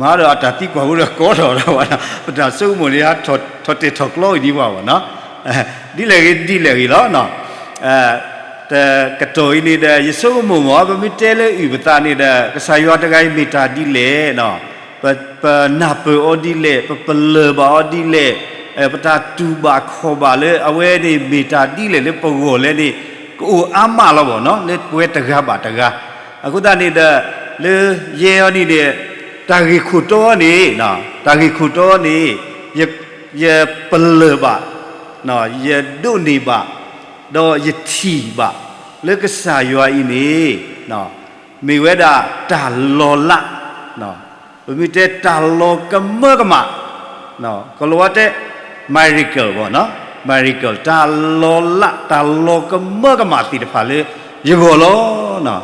မၤဒီးအတၢ်သံကွၢ်ဖိဒီးကီထီၣ်ဒီးဘၣ်နီၤ, ပတၢ်ဆိကမိၣ်န့ၣ် ဟးထီၣ်တဲာ်ထီၣ်ကျီအံၤဒံးဘၣ်ဘၣ်နီၤ, ဒ်လဲၣ်ဂ့ၤဒ်လဲၣ်ဂ့ၤလီၤနီၤ. တကတီၢ်အံၤန့ၣ်ဒီး ယဆိကမိၣ်မ့ၢ် ပမ့ၢ်တဲလၢအုၣ်ပသးန့ၣ်ဒီး ကစၢ်ယွၤတဂၤအံၤမ့ၢ်တၢ်ဒ်လဲၣ်နီၤ, ပနၢ်ပၢၢ်အီၤဒ်လဲၣ်, ပပလၢၢ်ဘၣ်အီၤဒ်လဲၣ်, ပတၢ်တူၢ်ဘၣ်ခီၣ်ဘၣ်လၢအဝဲန့ၣ်မ့ၢ်တၢ်ဒ်လဲၣ်လၢပဂီၢ်လဲၣ်န့ၣ် ကအိၣ်အါမးလီၤဘၣ်နီၤ, လၢပဝဲတဂၤဘၣ်တဂၤ. အဃိသတးန့ၣ်ဒီး လၢယဲအီၤန့ၣ်ဒီး တၢ်ဂ့ၢ်ခိၣ်တီန့ၣ်, တၢ်ဂ့ၢ်ခိၣ်တီန့ၣ် ယပလၢၢ်ဘၣ်, ယဒိးန့ၢ်ဘၣ်, ဒီးယထံၣ်ဘၣ် လၢကစၢ်ယွၤအံၤန့ၣ် မ့ၢ်ဝဲဒၣ်တၢ်လီၤလး, ပမ့ၢ်တဲတၢ်လီၤကမၢကမၣ်, ကလီၤဝါတဲ miracle ဘၣ်နီၤ, miracle တၢ်လီၤလး တၢ်လီၤကမၢကမၣ်သ့ၣ်တဖၣ်လၢယဂီၢ်လီၤ.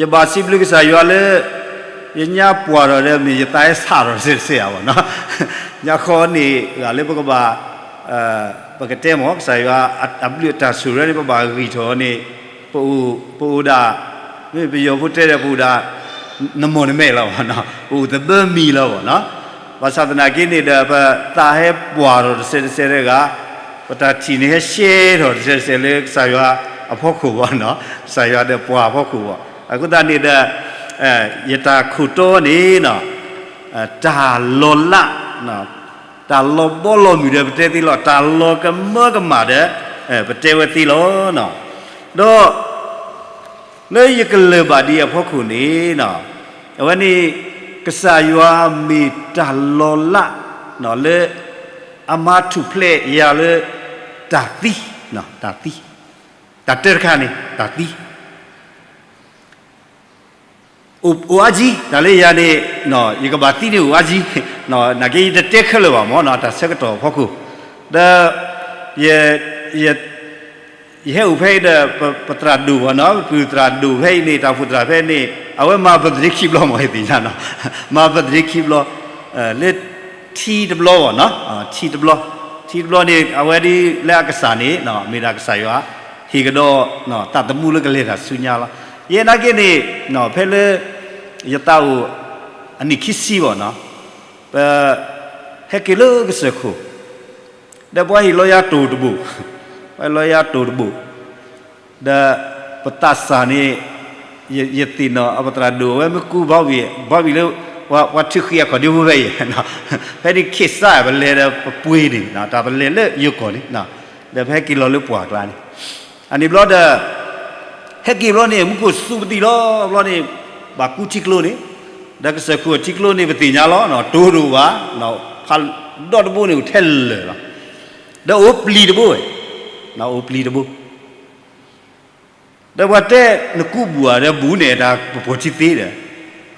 ယဘၣ်စံးဘျုးကစၢ်ယွၤလၢ ယညါပှၢ်ထီၣ်ဒီးမ့ၢ်ယသးဟဲဆးထီၣ်တစဲးတစဲးဧါဘၣ်နီၤ, ညါဃီန့ၣ် ဂၤလၢပကဘၣ် ပကတဲမ့ၢ် ကစၢ်ယွၤအဘျုးအတၢ်ဆိၣ်ဂ့ၤန့ၣ် ပဘၣ်ဂံၢ်ထီၣ်န့ၣ် ပအိၣ်ဒၣ်, မ့ၢ်ပယီၤဖိတဲဒီး ပအိၣ်ဒၣ် နမီၢ်နမဲာ်လီၤဘၣ်နီၤ, ပအိၣ်သဘၢမံၤလီၤဘၣ်နီၤ. ဘၣ်ဆၣ်သနာ်က့န့ၣ်ဒီး ပသးဟဲပှၢ်ထီၣ်တစဲးတစဲးတဂၤ, ပတၢ်ထံၣ်န့ၣ်ဟဲရှဲထီၣ်တစဲးတစဲးလၢကစၢ်ယွၤအဖီခိၣ်ဘၣ်နီၤ, ကစၢ်ယွၤဒီးပှၤအဖီခိၣ်ဘၣ်. အဃိသတးန့ၣ်ဒီး ယတၢ်ခိၣ်တီန့ၣ် တၢ်လီၤလး, တၢ်လီၤဘီလီၤမုၢ်ဒီးပတဲသ့လီၤ, တၢ်လီၤကမၢကမၣ်ဒီး ပတဲဝဲသ့လီၤ. ဒီး လၢယကလၢၢ်ဘၣ်ဒံးအဖီခိၣ်န့ၣ် အဝဲန့ၣ် ကစၢ်ယွၤမ့ၢ်တၢ်လီၤလး လၢ အမၤထူၣ်ဖျဲးယၤလၢ တၢ်သံ, တၢ်သံ, တၢ်တၢတခါန့ၣ် တၢ်သံ အိၣ်အါကံ, တၢ်လၢယၤန့ၣ် ယကဘၣ်သံန့ၣ်အိၣ်အါကံ, နာ်က့ယတတဲခဲလၢာ်ဘၣ်မ့ၢ်နီၤ, တၢ်ဆၢကတီၢ်အဖီခိၣ်, ဒီး ယဟဲအိၣ်ဖဲအံၤဒီး ပသရၣ်ဒိၣ်ဘၣ်နီၤ, ပပုၢ်သရၣ်ဒိၣ်ဖဲအံၤန့ၣ် တၢ်အိၣ်ဖှိၣ်သရၣ်ဖဲန့ၣ် အဝဲမၤ birthday ခံဘျီမ့ၢ်ယသ့ၣ်ညါနီၤ, မၤ birthday ခံဘျီ, လၢထံတဘျီဘၣ်နီၤ, ထံတဘျီ, ထံတဘျီန့ၣ် အဝဲဒ်လၢအကစၢ်န့ၣ် မ့ၢ်ဒၣ်ကစၢ်ယွၤ ဟ့ၣ်ကဒီး သးသမူလၢကလဲၤတၢ်ဆူညါလီၤ. ယဲနာ်က့န့ၣ် ဖဲလၢ ယသးအိၣ် အနံၣ်ခံဆံဘၣ်နီၤ, ပ ဟဲက့ၤလၢကစၢၢ်ခိၣ်, ဒီးပှၤဟ့ၣ်လီၤယၤတိၢ်တဘိၣ်, ပှၤဟ့ၣ်လီၤယၤတိၢ်တဘိၣ်, ဒီး ပသးစၢ်န့ၣ် ယသ့ၣ်နီၣ် အပသရၣ်ဒိၣ်ဝဲမ့ၢ်ကူ ဘီဘံၣ်လၢ ပှၤထုးဃံအခီၣ်ဒ့ဖိဖဲအံၤ, ဖဲန့ၣ်ခ့ၣ်စး ပလဲၤဒီးပပှ့ၤန့ၣ် တၢ်ပလဲၤလၢယိၤကီၢ်န့ၣ်, ဒီးပဟဲက့ၤလီၤလၢပှၢ်ကျါန့ၣ်, အန့ၣ်ဘျီဒီး ဟဲက့ၤဘျီန့ၣ် မူခိၣ်စူၤပသံၣ်လီၤ, ဘျီန့ၣ် ဘၣ်ကူထံကျိန့ၣ်, ဒီးကစၢၢ်ခိၣ်အထံကျိန့ၣ် ပသ့ၣ်ညါလီၤ, တိၢ်တအိၣ်ဘၣ်, ဖးဒီတဘိန့ၣ်အိၣ်ထဲလၢာ်လီၤ, ဒီးအိၣ်ပျံၤတဘိဝဲ, အိၣ်ပျံၤတဘိ ဒီးပှၤတဲ နကူဘူးဧါ, ဒီးဘူးန့ၣ် တၢ်ပပိာ်ထံသ့ဒီး, ခီ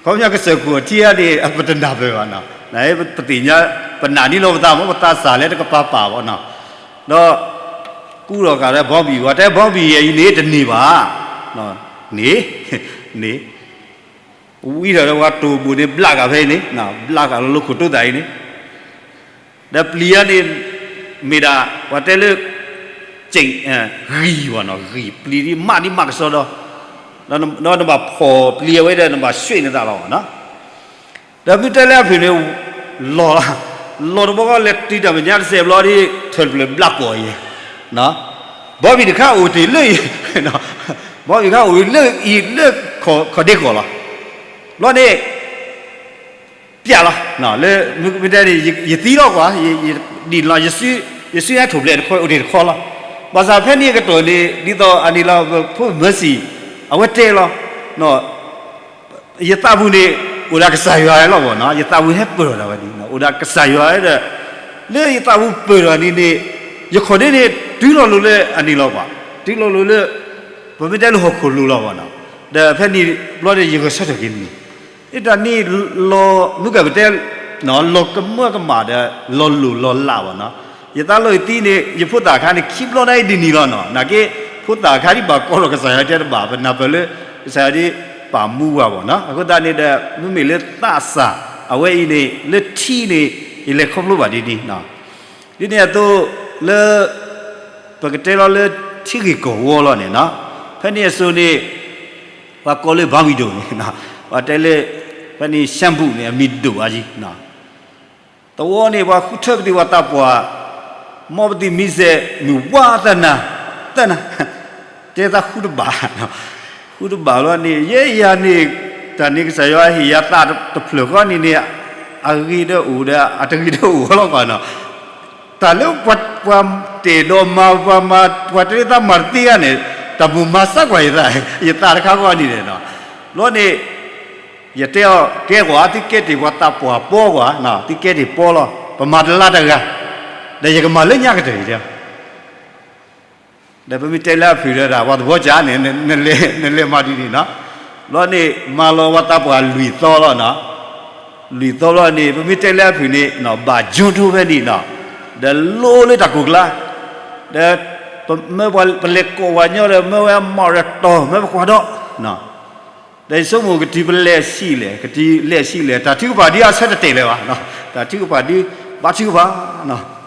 ပညီကစၢၢ်ခိၣ်အထံဧါန့ၣ် ပတနၢ်ပၢၢ်ဘၣ်နီၤ, ပသ့ၣ်ညါ ပနာ်န့ၢ်လီၤပသးမ့ၢ် ပသးစၢ်လၢတကပၤပာ်ဘၣ်နီၤ, ဒီး ကူထီၣ်ဃာ်ဒီးဘီဘံၣ် ပှၤတဲဘီဘံၣ်အံၤန့ၣ်တန့ၢ်ဘၣ်, န့ၢ်, န့ၢ် ဝံထီၣ်ဒီးပှၤတိၢ်ဘူးန့ၣ် ဘျးဃာ်ဖဲအံၤန့ၣ်, ဘျးဃာ်လၢလၢခိၣ်တိသးအံၤန့ၣ်, ဒီးပျံၤဧါန့ၣ် မ့ၢ်ဒၣ် ပှၤတဲလၢ ကၠ့ၣ် ဂံၢ်ဘၣ်နီၤ, ဂံၢ် ပျံၤဒ်မးဒ်မးကစီဒီ, ဒီးနဘၣ်ဖီၣ်ပျံၤအဝဲဒီး နဘၣ်ဆှ့ၣ်နသးလီၤဘၣ်နီၤ. ဒီးမ့ၢ်တဲလၢအဖုၣ်န့ၣ် လီၤ, လီၤတဘျီဃီ လဲၤတုၤတၢ်မဲာ်ညါတစဲးဘျီဒီး ထၢၣ်တဖျၢၣ်ဘျးကိာ်အံၤ, ဘီဘံၣ်တခါအိၣ်တ့ၢ်လၢအံၤ, ဘီဘံၣ်တခါအိၣ်လၢအံၤလၢ ခီၣ်ဒ့ကီၢ်လီၤ. ဘျီန့ၣ် ပျဲလီၤ, လၢမ့ၢ်တဲန့ၣ် ယသံလီၤကွၢ်, ဒ်န့ၣ်လီၤ, ယစုညါထိၣ်ဖျဲးတခီ အိၣ်တ့ၢ်တခီလီၤ. ဘၣ်ဆၣ်ဖဲန့ၣ်အကတီၢ်န့ၣ် ဒ်သိးအန့ၣ်လီၤ ဖိ Mercy အဝဲတဲလီၤ ယသးပူၤန့ၣ် အိၣ်ဒၣ်ကစၢ်ယွၤလီၤဘၣ်နီၤ, ယသးပူၤဟဲပၢၢ်ထီၣ်ဒၣ်ဝဲန့ၣ် အိၣ်ဒၣ်ကစၢ်ယွၤဒီး လၢယသးပူၤပၢၢ်ထီၣ်န့ၣ်န့ၣ် ယခီၣ်ဒ့န့ၣ် တုၤလီၤလိၤလၢအန့ၣ်လီၤဘၣ်, တုၤလီၤလိၤလၢ ပမ့ၢ်တဲလၢဟီၣ်ခိၣ်လိၤလီၤဘၣ်နီၤ, ဒီးဖဲန့ၣ်ဘျီန့ၣ် ယဂဲၤဆၢထၢၣ်က့ၤန့ၣ် တၢ်န့ၣ်လီၤ မုၢ်ကပတဲ လီၤကမၢကမၣ်ဒီး လီၤလိၢ်လီၤလးဘၣ်နီၤ. ယသးလီၤယသံန့ၣ် ယဖိသၣ်အခါန့ၣ် ခံဘျီန့ၣ်ဒ်န့ၣ်လီၤနီၤ. နာ်က့ ဖိသၣ်အခါဒ်ဘၣ်ကီထီၣ်ကစၢ်ယွၤတဲတဘၣ် ပနၢ်ပၢၢ်လၢ ကစၢ်ယွၤဒ်ပာ်မူဝဲဘၣ်နီၤ. အဃိသတးန့ၣ်ဒီး မ့မ့ၢ်လၢသးစၢ်အဝဲအံၤန့ၣ် လၢထံန့ၣ် ယလဲၤခီဖျိဘၣ်ဒ်န့ၣ်နီၤ. ဒ်န့ၣ်အသိး လၢ ပကတဲလီၤလၢထံဂ့ၢ်ကီၢ်ဝီလီၤန့ၣ်နီၤ, ဖဲန့ၣ်အစိၤန့ၣ် ပှၤကိးလၢဘါဝံၤဒိၣ်န့ၣ်, ပှၤတဲလၢ ဖဲန့ၣ် ရှမ်းပူ န့ၣ် အမံၤဒိၣ်အါကံ, သဝီန့ၣ် ပှၤဃုထၢပသံးပှၤသးပှၢ်, မ်ပသံးမံစဲး မုၢ်ဝါသနၤ, သနၤ, တဲသးဃုတဘၣ်, ဃုတဘၣ်လီၤန့ၣ် ယဲယၤန့ၣ်, တၢ်န့ၣ်ကစၢ်ယွၤဟ့ၣ်ယၤသးတဖျၢၣ်ဃီန့ၣ်န့ၣ်, အဂ့ၤဒီးအိၣ်ဒီး အတဂ့ၤဒီးအိၣ်လီၤကွၢ်နီၤ, တၢ်လၢပှၤတဲာ်ဒီးမၤ ပှၤမၤ ပှၤတဲလၢသးမၤတသ့ဂၤန့ၣ်, တၢ်မိၣ်မၤစၢ်ကွၢ်ယသး, ယသးတခါဃီန့ၣ်န့ၣ်နီၤ, ဘျီန့ၣ် ယတဲအီၤ ကဲကွၢ် သုကဲတ့ၢ်ပှၤသးပှၢ်ပီကွၢ်, သုကဲတ့ၢ်ပီလီၤ, ပမၤတလါတဂၤ, ဒီးယကမၤလၢညါကတၢၢ်အံၤ, ဒီးပမ့ၢ်တဲလၢအဖုၣ်ဒီး ပှၤသဝီကၢ်န့ၣ် နလဲၤမၤဒ်န့ၣ်နီၤ, ဘျီန့ၣ် မၤလီၤပှၤသးပှၢ်လွံၢ်သီလီၤနီၤ, လွံၢ်သီလီၤန့ၣ် ပမ့ၢ်တဲလၢအဖုၣ်န့ၣ် ဘၣ်ကၠိထိဖဲန့ၣ်နီၤ, ဒီးလိလၢတၢ်ကိၢ်ကျါ, ဒီး မၢပှၤပလဲၤကိးဝဲညီဒီး မၢဝဲအမီၢ်ဒီးတီၢ် မၢပကွၢ်ဒီး ဒီးယဆိကမိၣ်ကတုၤပလဲၤဆံးလဲၣ်, ကတုၤလဲၤဆံးလဲၣ်, တၢ်ထုကဖၣ်ဒုအဆၢတတဲာ်လၢၤဘၣ်, တၢ်ထုကဖၣ်ဒု ဘါထုကဖၣ်,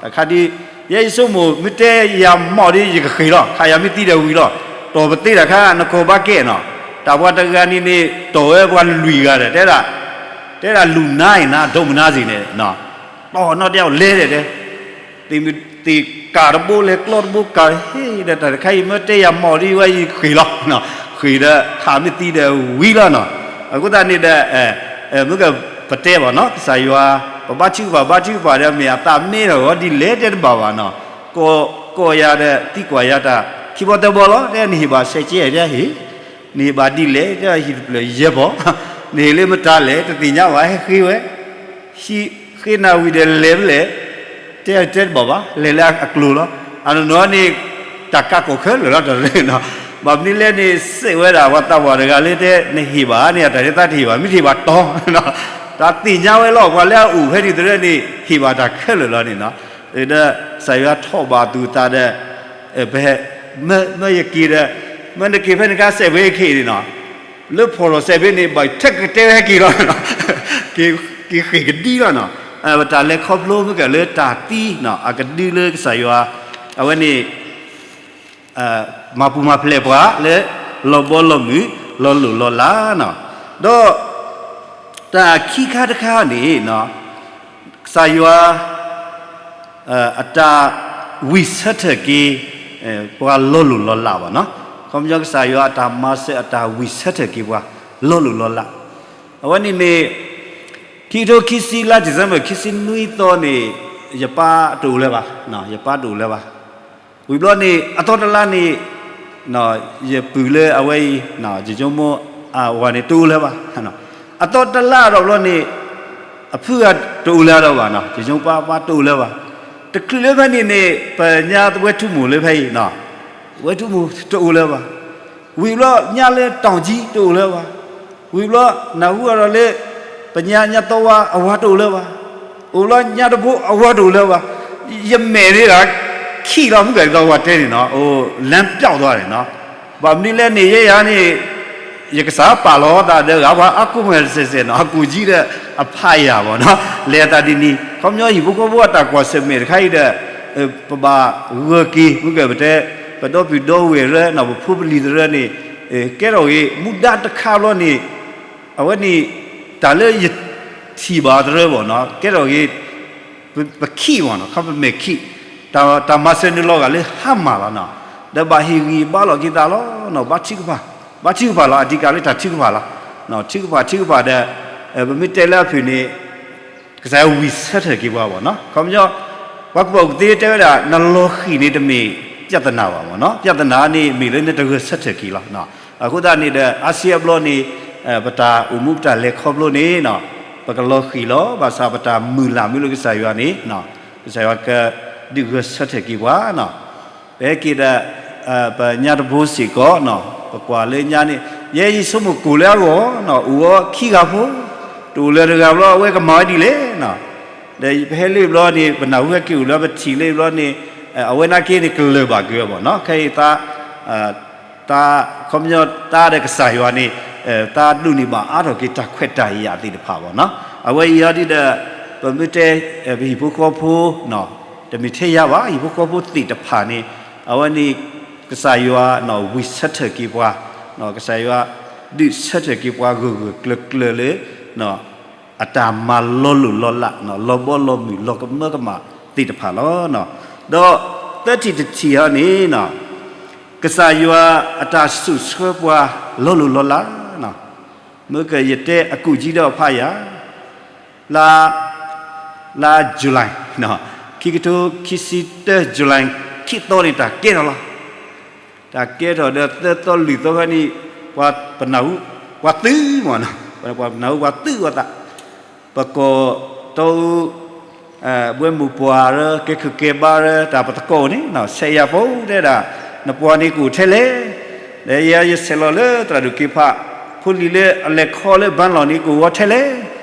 တၢ်ခါဒု, ယဲယဆိကမိၣ် မ့ၢ်တဲယၤမီၢ်ဒု ယကဃ့ၢ်လီၤ, ခးယၤမ့ၢ်သံဒီးဝံၤလီၤ, တီၢ်ပသ့တၢ်ခါ နကီၢ်ဘၣ်ကဲနီၤ, တၢ်ပှၤတဂၤန့ၣ်န့ၣ် တီၢ်ဝဲပှၤလွံၢ်ဂၤဒီး တဲဒၣ်, တဲဒၣ်လူၤနါအံၤနါ ဒိးမနါစ့ၢ်န့ၣ်, တီၢ်နီၣ်တဲအီၤလဲၤဒီးတဲ သ့ၣ်ကၣ်တဘိလဲၤကျီတဘိကၣ်ဟ့ၣ်ဒီး တၢ်တခါအံၤမ့ၢ်တဲယၤမီၢ်ဒ်ဝဲအံၤဃ့ၢ်လီၤ, ဃ့ၢ်ဒီးခးမ့ၢ်သံဒီးဝံၤလီၤနီၤ, အဃိသတးန့ၣ်ဒီး မ့ၢ်ကပတဲဘၣ်နီၤ ကစၢ်ယွၤ, ပဘါထုကဖၣ် ဘါထုကဖၣ်ဒီးမ့ၢ်အသးမ့ၢ်ထီၣ်ဂီၤဒ်လဲၣ်တဲတဘၣ်ဘၣ်နီၤ, ကိးယၤဒီးသံကွၢ်ယၤတၢ် ခံဘီသၢဘီလီၤ, တဲနဟ့ၣ်ဘၣ်ဆဲးကဲဒ်ဟ့ၣ်, နဟ့ၣ်ဘၣ်ဒ်လဲၣ် တဲဟံၣ်တဖျၢၣ်ယဲၢ်ပီၢ်, နဟ့ၣ်လၢမတၤလဲၣ် တသ့ၣ်ညါဘၣ် ဟဲဃ့ဝဲ ဟံးဃ့နၤဝံၤဒီးလဲၤဖဲလဲၣ်, တဲတဲတဘၣ်ဘၣ် လဲၤလၢအကျိၤလီၤ, အနီၢ်နီၢ်န့ၣ် တၢ်ကးကီၢ်ခဲလၢာ်လီၤတၢ်န့ၣ်, ဘၣ်မနုၤလဲၣ်န့ၣ် စဲးဝဲဒၣ်ပှၤသးပှၢ်တဂၤလၢတဲ နဟ့ၣ်ဘၣ်န့ၣ် အတၢ်ဒ်သးတဟ့ၣ်ဘၣ် မ့ၢ်တဟ့ၣ်ဘၣ်တီၢ်, တၢ်သ့ၣ်ညါဝဲလီၤ ပှၤလၢအအိၣ်ဖဲန့ၣ်တရၢန့ၣ် ဟ့ၣ်ဘၣ်တၢ်ခဲလၢာ်လီၤန့ၣ်နီၤ, ဒီးကစၢ်ယွၤထီၣ်ဘၣ်သူၣ်သးဒီး ပဟဲ မၢယက့ၤဒီး မၢနက့ၤဖဲန့ၣ်ခါစဲးဖဲက့ၤန့ၣ်နီၤ, လၢဖီၣ်ထီၣ်စဲးဖဲန့ၣ် ဘၣ်ထဲကတဲဝဲဟဲက့ၤလီၤ, က့ၤဃ့ၢ်ကဒံလီၤနီၤ, ပတၢ်လဲၤခီဖျိမ့ၢ်ကလၢတၢ်သံနီၤ အကဒုလၢကစၢ်ယွၤ အဝဲန့ၣ် မၤပူၤမၤဖျဲးပှၤလၢ လီၤဘီလီၤမုၢ် လီၤလိၢ်လီၤလးနီၤ, ဒီး တၢ်ခံခါတခါန့ၣ် ကစၢ်ယွၤ အတၢ်ဝံၣ်ဆၢထၢၣ်က့ၤ ပှၤလီၤလိၢ်လီၤလးဘၣ်နီၤ, ခီပညီကစၢ်ယွၤအတၢ်မၤစၢၤအတၢ်ဝံၣ်ဆၢထၢၣ်က့ၤပှၤ လီၤလိၢ်လီၤလး, အဝဲန့ၣ်မ့ၢ် ခံကထိခံဆံလါ December ခံဆံနွံသီန့ၣ် ယပၢ်တအိၣ်လၢၤဘၣ်, ယပၢ်တအိၣ်လၢၤဘၣ်, ဝံၤဘျီန့ၣ် အသီတလါန့ၣ် ယပုၢ်လၢအဝဲအံၤ ယဆိကမိၣ်အဝၤန့ၣ်တအိၣ်လၢၤဘၣ်, အသီတလါဒီးဘျီန့ၣ် အဖုဂၤတအိၣ်လၢၤဒီးဘၣ်နီၤ, ယဆိကမိၣ်ပၢ်ပၢ်တအိၣ်လၢၤဘၣ်, တချုးလၢဖဲန့ၣ်န့ၣ် ပညါသဝဲထူမိၢ်လၢဖဲအံၤ ဝဲထူမိၢ်တအိၣ်လၢၤဘၣ်, ဝံၤဘျီညါလၢတီၢ်ကံတအိၣ်လၢၤဘၣ်, ဝံၤဘျီနၢ်ဟူအီၤဒီးလၢ ပညါညါသီဝါအဝၤတအိၣ်လၢၤဘၣ်, အိၣ်ဘျီညါတဘိအဝၤတအိၣ်လၢၤဘၣ်, ယမဲာ်န့ၣ်ဒီး ခံးလီၤမုၢ်ကဲၤသီဝဲတဲန့ၣ်နီၤ, အိၣ် လမ်းပျောက်သွားန့ၣ်နီၤ, ဘၣ်မနုၤလဲၣ်န့ၣ် ယဲယၤန့ၣ် ယကစၢ်ပာ်လီၤသးဒီးဂၤပှၤအါကိးမုၢ်စဲးစဲးနီၤ, အကူၣ်ကံဒီး အဖးယၢ်ဘၣ်နီၤ, လဲၤအသးဒ်န့ၣ် ခီပညီဟံၣ်ဖိဃီဖိအတၢ်ကွၢ်ဆၢၣ်မဲာ်တခါအံၤဒီး ပဘၣ်ဂၢၢ်က့ၤ မုၢ်ကဲၤပတဲ ပဒီပုၢ်ဒီဝဲၢ်ရၢနီၤ ပဖိပလံၤသရၢန့ၣ် ကဲထီၣ်ဂ့ၤ မူဒါတခါဘျီန့ၣ် အဝဲန့ၣ် တၢ်လၢယထံၣ်ဘၣ်သရၢဘၣ်နီၤ ကဲထီၣ်ဂ့ၤ ပခံးဘၣ်နီၤ ခီပမဲာ်ခံး တၢ်မၤစၢၤနုာ်လီၤဂာ်လၢဟါမၢ်လီၤနီၤ ဒီးဘၣ်ဟ့ၣ်ဂံၢ်ဘါလီၤက့ၤသးလီၤနီၤ ဘါထုကဖၣ် ဘါထုကဖၣ်လီၤ အဓိကလၢတၢ်ထုကဖၣ်လီၤ ထုကဖၣ်ထုကဖၣ်ဒီး ပမ့ၢ်တဲလၢအဖုၣ်န့ၣ် ကစၢ်ယွၤဝံၣ်ဆၢထၢၣ်က့ၤပှၤဘၣ်နီၤ ခီပညီ ပှၤကူၣ်ဘၣ်ကူၣ်သ့တဲဝဲဒၣ် နလီၤဃံၤန့ၣ်တမ့ၢ် ပြဿနာ ဘၣ်မ့ၢ်နီၤ ပြဿနာန့ၣ်မ့ၢ်လၢနတဂၢၢ်ဆၢထၢၣ်က့ၤလီၤ အဃိသတးန့ၣ်ဒီး အါစုအါဘျီန့ၣ် ပတၢ်အိၣ်မူပတၢ်လဲၤခီဖျိန့ၣ် ပကလီၤဃံၤလီၤ ဘၣ်ဆၣ်ပတၢ်မုၢ်လၢ်မ့ၢ်လၢကစၢ်ယွၤန့ၣ် ကစၢ်ယွၤကဒုးဂၢၢ်ဆၢထၢၣ်က့ၤပှၤနီၤ ပဟဲက့ၤဒီး ပညါတဘိစ့ၢ်ကီး ပကွၢ်လၢညါန့ၣ် ယဲယဆိကမိၣ်ကိၣ်လၢအဂီၢ် အိၣ်ဝဲခံဂၤဖိ တအိၣ်လၢၤတဂၤဘျီ အဝဲကမၤဝဲဒ်လဲၣ်နီၤ ဒီးပဟဲလၢဘျီန့ၣ် ပနၢ်ဟူဟဲက့ၤအိၣ်လၢပထံၣ်လၢဘျီန့ၣ် အဝဲနာ်က့န့ၣ် ကလၢၤဘၣ်က့ၤဝဲဘၣ်နီၤ ခဲအံၤ တၢ် ခီပညီတၢ်ဒီးကစၢ်ယွၤန့ၣ် တၢ်ဒိးန့ၢ်ဘၣ်အါထီၣ်က့ၤတၢ်ခွဲးတၢ်ယာ်သ့ၣ်တဖၣ်ဘၣ်နီၤ အဝဲအံၤအီၤဒ်ဒီး ပမ့ၢ်တဲ ပဟံၣ်ဖိဃီဖိနီၤ တမ့ၢ်ထဲယၤဘၣ်, ဟံၣ်ဖိဃီဖိသ့ၣ်တဖၣ်န့ၣ် အဝဲန့ၣ် ကစၢ်ယွၤဝံၤဆၢထၢၣ်က့ၤပှၤ, ကစၢ်ယွၤဒုးဆၢထၢၣ်က့ၤပှၤဂၢၢ်ဂၢၢ်ကျၢၤကျၢၤလၢ အတၢ်မၤလီၤလိၢ်လီၤလး, လီၤဘီလီၤမုၢ်လီၤကမၢကမၣ်သ့ၣ်တဖၣ်လီၤ. ဒီးသၢထံၣ်တထံၣ်အံၤန့ၣ် ကစၢ်ယွၤအတၢ်စိာ်ဆှၢပှၤလီၤလိၢ်လီၤလး, မ့ၢ်ကယတဲအကူာ်ကံဒီးဖးယၤ, လါ လါ July ခံကထိခံဆံတၢ July ခံသီန့ၣ် တၢ်ကဲထီၣ်လီၤ. တၢ်ကဲထီၣ်ဒီးသၢသီလွံၢ်သီဖဲန့ၣ် ပှၤပနၢ်ဟူ ပှၤသုးမး, ပှၤပနၢ်ဟူပှၤသုးအသး, ပကိးတီအူ ဘှဲမိၢ်ပှၢ်ရၢ ကဲခုၣ်ကဲဘါရၢ တၢ်ပသကိးန့ၣ် ဆဲးယၤဖိတဲဒၣ် နပှၤန့ၣ်ကအိၣ်ထဲလဲၣ်, ဒီးယဲယဆဲးလီၤလၢသရၣ်ဒိၣ်က့ၤဖး ဖိလံၤလၢအလဲၤခီလၢဘၣ်လီၢ်န့ၣ် ကအိၣ်ဝဲထဲလဲၣ်,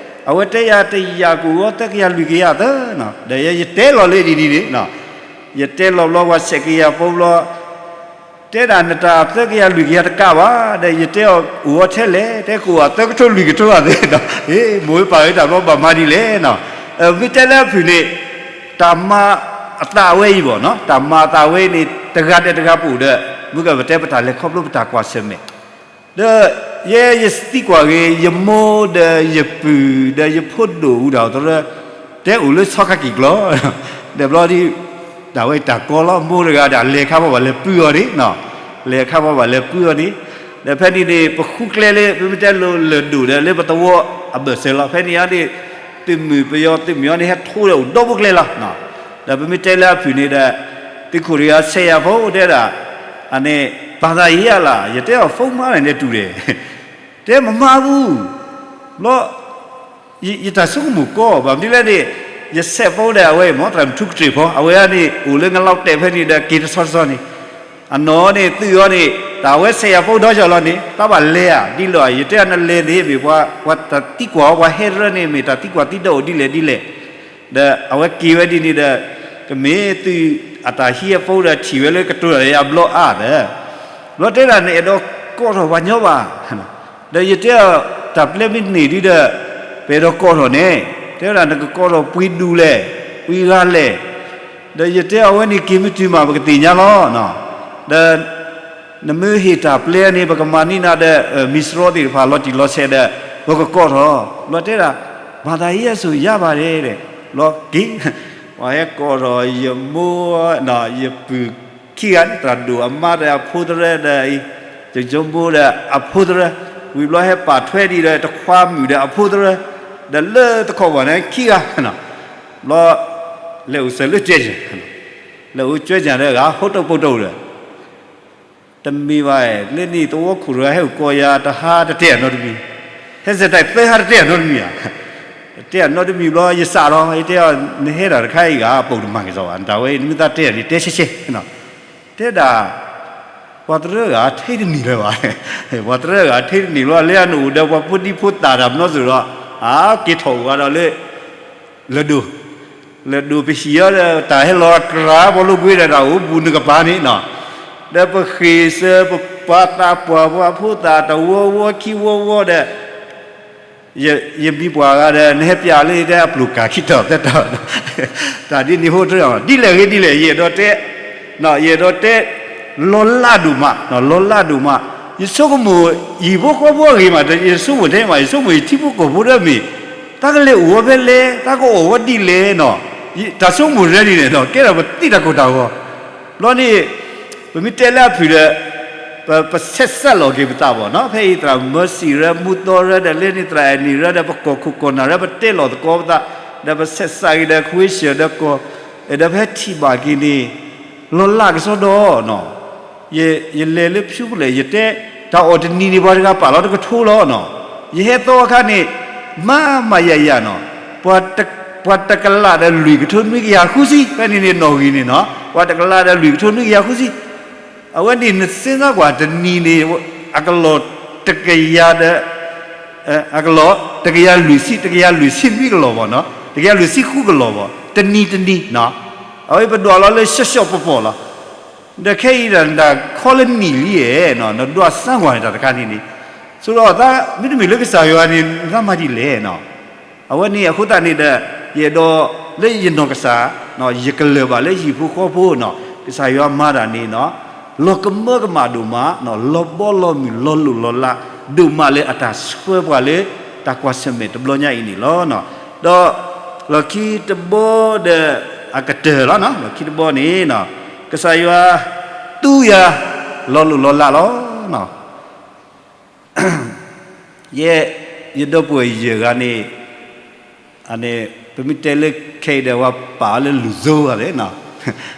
အဝဲတဲယၤတယာ်ကအိၣ်ဝဲသၢကယၤလွံၢ်ကယၤသၢ, ဒီးယဲယတဲလီၤလၢဒ်န့ၣ်န့ၣ်, ယတဲလီၤဘျီပှၤဆဲးကယၤဖိဘျီ တဲဒၣ်နတၢ်သၢကယၤလွံၢ်ကယၤတကးဘၣ်, ဒီးယတဲအီၤအိၣ်ဝဲထဲလဲၣ်, တဲကအိၣ်ဝဲသၢကထိလွံၢ်ကထိအသးဒီး, မိၢ်ဝဲပၢ်ဝဲတၢ်ဘျီဘၣ်မၤဒ်လဲၣ်, မ့ၢ်တဲလၢအဖုၣ်န့ၣ် တၢ်မၤအသးဝဲအံၤဘၣ်, တၢ်မၤအသးဝဲအံၤန့ၣ် တဂၤဒီးတဂၤပအိၣ်ဒီး မ့ၢ်ကပတဲပတၢ်လဲၤခီဖျိပတၢ်ကွၢ်ဆၢၣ်မဲာ် ဒီးယဲယသံကွၢ်ဂ့ၤ ယမိၢ်ဒီးယပုၢ်ဒီးယဖိဒိၣ်အူဒၣ်အသရၢ တဲအိၣ်လၢဆီခါကံၢ်ကျီၢ်, ဒီးဘျီဒ် တၢ်ဝဲတၢ်ကီလီၤ, မိၢ်တဂၤဒီးလဲၤခါဘၣ်ဘၣ်လဲၤပုၢ်အီၤန့ၣ်, လဲၤခါဘၣ်ဘၣ်လဲၤပုၢ်အီၤန့ၣ်, ဒီးဖဲန့ၣ်န့ၣ် ပဃုကျဲလၢ ပမ့ၢ်တဲလိၤလၢၢ်ဒိၣ်ဒီး လၢပသဝီအဘၢၣ်စၢၤလီၤ. ဖဲန့ၣ်အံၤန့ၣ် သုးမုၢ်ပယီၤသုးမုၢ်အံၤန့ၣ် ဟဲထိဒီးအိၣ်ဒီဘိကျဲလီၤ. ဒီးပမ့ၢ်တဲလၢအဖုၣ်န့ၣ်ဒီး သုးခိၣ်တဂၤဆဲးယၤဖိတဲဒၣ် အန့ၣ် ဘာသာရေးအရလား, ယတဲအီၤ ဖုန်းမှားတာနဲ့တူတယ်, တဲမမှားဘူး, ဘျီ ယတၢ်ဆိကမိၣ်ကီ ဘၣ်မနုၤလဲၣ်န့ၣ် ယဆဲးဖိဒီးအဝဲ မ့ၢ်သရၣ်မုၣ်ထူကတြ့ၣ်ဖိ အဝဲန့ၣ် အိၣ်လၢငလီၤတဲာ်ဖဲန့ၣ်ဒီး က့ၤတဆီတဆီန့ၣ် အနီၢ်န့ၣ် သုးအီၤန့ၣ် တၢ်ဝဲဆဲးယၤဖိဒီးယီၤလီၤန့ၣ် တၢ်ဘၣ်လဲၤဧါ ဒ်လဲၣ်ဧါ ယတဲအီၤနလဲၤန့ၣ် မ့ၢ်ပှၤ ပှၤတၢ်သံကွၢ်အီၤ ပှၤဟဲတရၢန့ၣ် မ့ၢ်တၢ်သံကွၢ်သံဒိးအိၣ်ဒ်လဲၣ်ဒ်လဲၣ်, ဒီးအဝဲက့ၤဝဲဒ်န့ၣ်ဒီး ကမ့ၢ်သုးအတၢ်ဟံးအဖိဒီးထံၣ်ဝဲလၢကတိၤတၢ်လၢယၤဘျီအါဒီး ဘျီတဲဒၣ်နအဲၣ်ဒိးကိးထီၣ်ပှၤညီဘၣ်, ဒီးယတဲအီၤ တၢ်ပျဲမ့ၢ်န့ၢ်ဒ်ဒီး ပအဲၣ်ဒိးကိးထီၣ်န့ၣ် တဲဝဲဒၣ်နကကိးထီၣ်ပှၤဒူၣ်လဲၣ်, ပှၤဂၤလဲၣ်, ဒီးယတဲအီၤ အဝဲန့ၣ်က့ၤမ့ၢ်တုၤမး ပကသ့ၣ်ညါလီၤ, ဒီး နမ့ၢ်ဟ့ၣ်တၢ်ပျဲန့ၣ် ပကမၤန့ၢ်နၤဒီး မံၤစရီသ့ၣ်တဖၣ်လီၤတံၢ်လီၤဆဲးဒီး ပကကိးထီၣ်, ဘျီတဲဒၣ် ဘာသာရေးအဆိုရပါတယ် ဘျီက့ၤ ပှၤဟဲကိးထီၣ် ယမိၢ် ယပုၢ်ခံဂၤန့ၣ် သရၣ်ဒိၣ်အမါဒီးအဖိသရၢဒီး ယမိၢ်ဒီးအဖိသရၢ, ဝံၤဘျီဟဲပာ်ထွဲဒံးဒီး တခွါမုၣ်ဒီးအဖိသရၢ, ဒီးလၢတခီပၤန့ၣ်ခံဂၤ, ဘျီ လဲၤအိၣ်စၢၤလၢကၠဲၢ်ကၠၢ်, လဲၤအိၣ်ကၠဲၢ်ကၠၢ်ဒီးဂၤ ဟိတိၣ်ပိတိၣ်ဒီး တမ့ၢ်ဘၣ်, လၢန့ၣ်သဝီခိၣ်တဂၤဟဲအိၣ်ကိးယၤ တဟါတတဲအနီတမံၤ, ဟဲစဲးတၢ်သၢဟါတတဲအနီတမံၤဧါ, တတဲအနီတမံၤဘျီ ယစးထီၣ် ယတဲအီၤ နဟဲဒၣ်တခါအံၤဂၤ ပိာ်တမၤက့ၤစီၤဘၣ် နတၢ်ဝဲအံၤ နမ့ၢ်သးတဲအီၤန့ၣ် တဲရှဲရှဲ, တဲဒၣ် ပှၤသရၢဂၤထဲတန့ၢ်လၢၤဘၣ်, ပှၤသရၢဂၤထဲတန့ၢ်ဘျီ လၢအနအိၣ်ဒီးပှၤဖိဒံဖိသၣ်တၢ်မနီစိၤဒီး အက့ၤထီၣ်အိၣ်ဂၤဒီးလၢ လၢၢ်ဒိၣ်, လၢၢ်ဒိၣ်ပဟံၣ်အီၤဒီး တၢ်ဟဲလီၤအကြၢး ပှၤလိာ်ကွဲဒီးတၢ်အိၣ်ဘူးနကပၤန့ၣ်နီၤ, ဒီးပဃ့ၢ်စၢၤပပာ်သးပှၢ်ပှၤဖိသၣ်တဝီဝီခံဝီဝီဒီး ယမံၤပှၤဂၤဒီး နဟဲပျးလၢတဲအပျိၢ်ကၢ်ခံတီၤသၢတီၤ, တၢ်ဒ်န့ၣ်ဟိတရၢၣ် ဒ်လဲၣ်ဂ့ၤဒ်လဲၣ် ယအဲၣ်ဒိးတဲ ယအဲၣ်ဒိးတဲ လီၤလးဒိၣ်မး, လီၤလးဒိၣ်မး, ယဆိကမိၣ် ယဟံၣ်ဖိဃီဖိအဂ့ၢ်မး ယဆိကမိၣ်ထဲမး ယဆိကမိၣ်ယထံဖိကီၢ်ဖိဒီးမ့ၢ် တၢ်ကလဲၤအိၣ်ဝဲဖဲလဲၣ် တၢ်ကအီၣ်ဝဲဒ်လဲၣ်နီၤ, တၢ်ဆိကမိၣ်ရဲန့ၣ်န့ၣ် ကဲထီၣ်ပသံတၢ်ကိၢ်တၢ်ဂီၤ, ဘျီန့ၣ် ပမ့ၢ်တဲလၢအဖုၣ်ဒီး ပ ပဆဲးစးလီၤက့ၤပသးဘၣ်နီၤ, ဖဲအံၤသရၣ်မၢစံၣ်ရၢ မူသီရၢဒီး လၢန့ၣ်သရၣ်အဲၣ်နံၣ်ရၢဒီး ပကီၢ်ခိၣ်ကီၢ်နၢ်ရၢ ပတဲလီၤသကိးပသး, ဒီးပဆဲးစးက့ၤဒီး ခွ့ဆၢၣ်ဒီးကီၢ်, ဒီးပဟဲထံၣ်ဘၣ်က့ၤန့ၣ် လီၤလးကစီဒီနီၤ, ယလဲၤလၢဖၠူကလဲၣ် ယတဲ တၢ်အီၣ်တနံၤန့ၣ် ပှၤတဂၤပာ်လီၤတကထိလီၤနီၤ, ယဟဲသီအခါန့ၣ် မၤမၤယၤယၤနီၤ, ပှၤတကလးဒီးလွံၢ်ကထိနွံကယၤဃုဆံ, ဖဲန့ၣ်န့ၣ်နီၣ်ဂံၢ်န့ၣ်နီၤ, ပှၤတကလးဒီးလွံၢ်ကထိနွံကယၤဃုဆံ, အဝဲန့ၣ်နစ့စါကွၢ်တနံၤန့ၣ် အကလီၢ်တကယၤဒီး အကလီၢ် တကယၤလွံၢ်ဆံ တကယၤလွံၢ်ဆံနွံကလီၢ်ဘၣ်နီၤ, တကယၤလွံၢ်ဆံဃုကလီၢ်ဘၣ် တနံၤတနံၤနီၤ, အဝဲပဒွးလီၤလၢရှဲရှဲပီၤပီၤလီၤ, ဒီးခဲအံၤဒီး နခီလၢနံၣ်လံဧဲနီၤ, နဒွးစၢကွၢ်န့ၣ်တၢ်တခါန့ၣ်န့ၣ်, ဆိဒီးသး မ့တမ့ၢ်လၢကစၢ်ယွၤန့ၣ် နသးမၤဒ်လဲၣ်နီၤ, အဝဲန့ၣ်အဃိသတးန့ၣ်ဒီး ယအဲၣ်ဒိးလၢယနီၢ်ကစၢ် ယကလၢၤဘၣ်လၢဟံၣ်ဖိဃီဖိနီၤ, ကစၢ်ယွၤမၤတၢ်န့ၣ်နီၤ, လီၤကမၢကမၣ်ဒိၣ်မး, လီၤဘီလီၤမုၢ်လီၤလိၢ်လီၤလးဒိၣ်မးလၢအတၢ်ဆှၢပှၤလၢ တၢ်ကွၢ်ဆၢၣ်မဲာ်တဘျီညါအံၤန့ၣ်လီၤ. ဒီးလီၢ်ခံတဘီဒီးအကတၢၢ်လီၤ, လီၢ်ခံတဘီန့ၣ် ကစၢ်ယွၤသူယၤ လီၤလိၢ်လီၤလးလီၤ. ယဲ ယဒီပုၢ်ဝဲၢ်ယဲၢ်ဂၤန့ၣ် န့ၣ် ပမ့ၢ်တဲလၢခဲအံၤဒီး ပှၤပာ်အီၤလၢလူၢ်စိဘၣ်လဲၣ်နီၤ,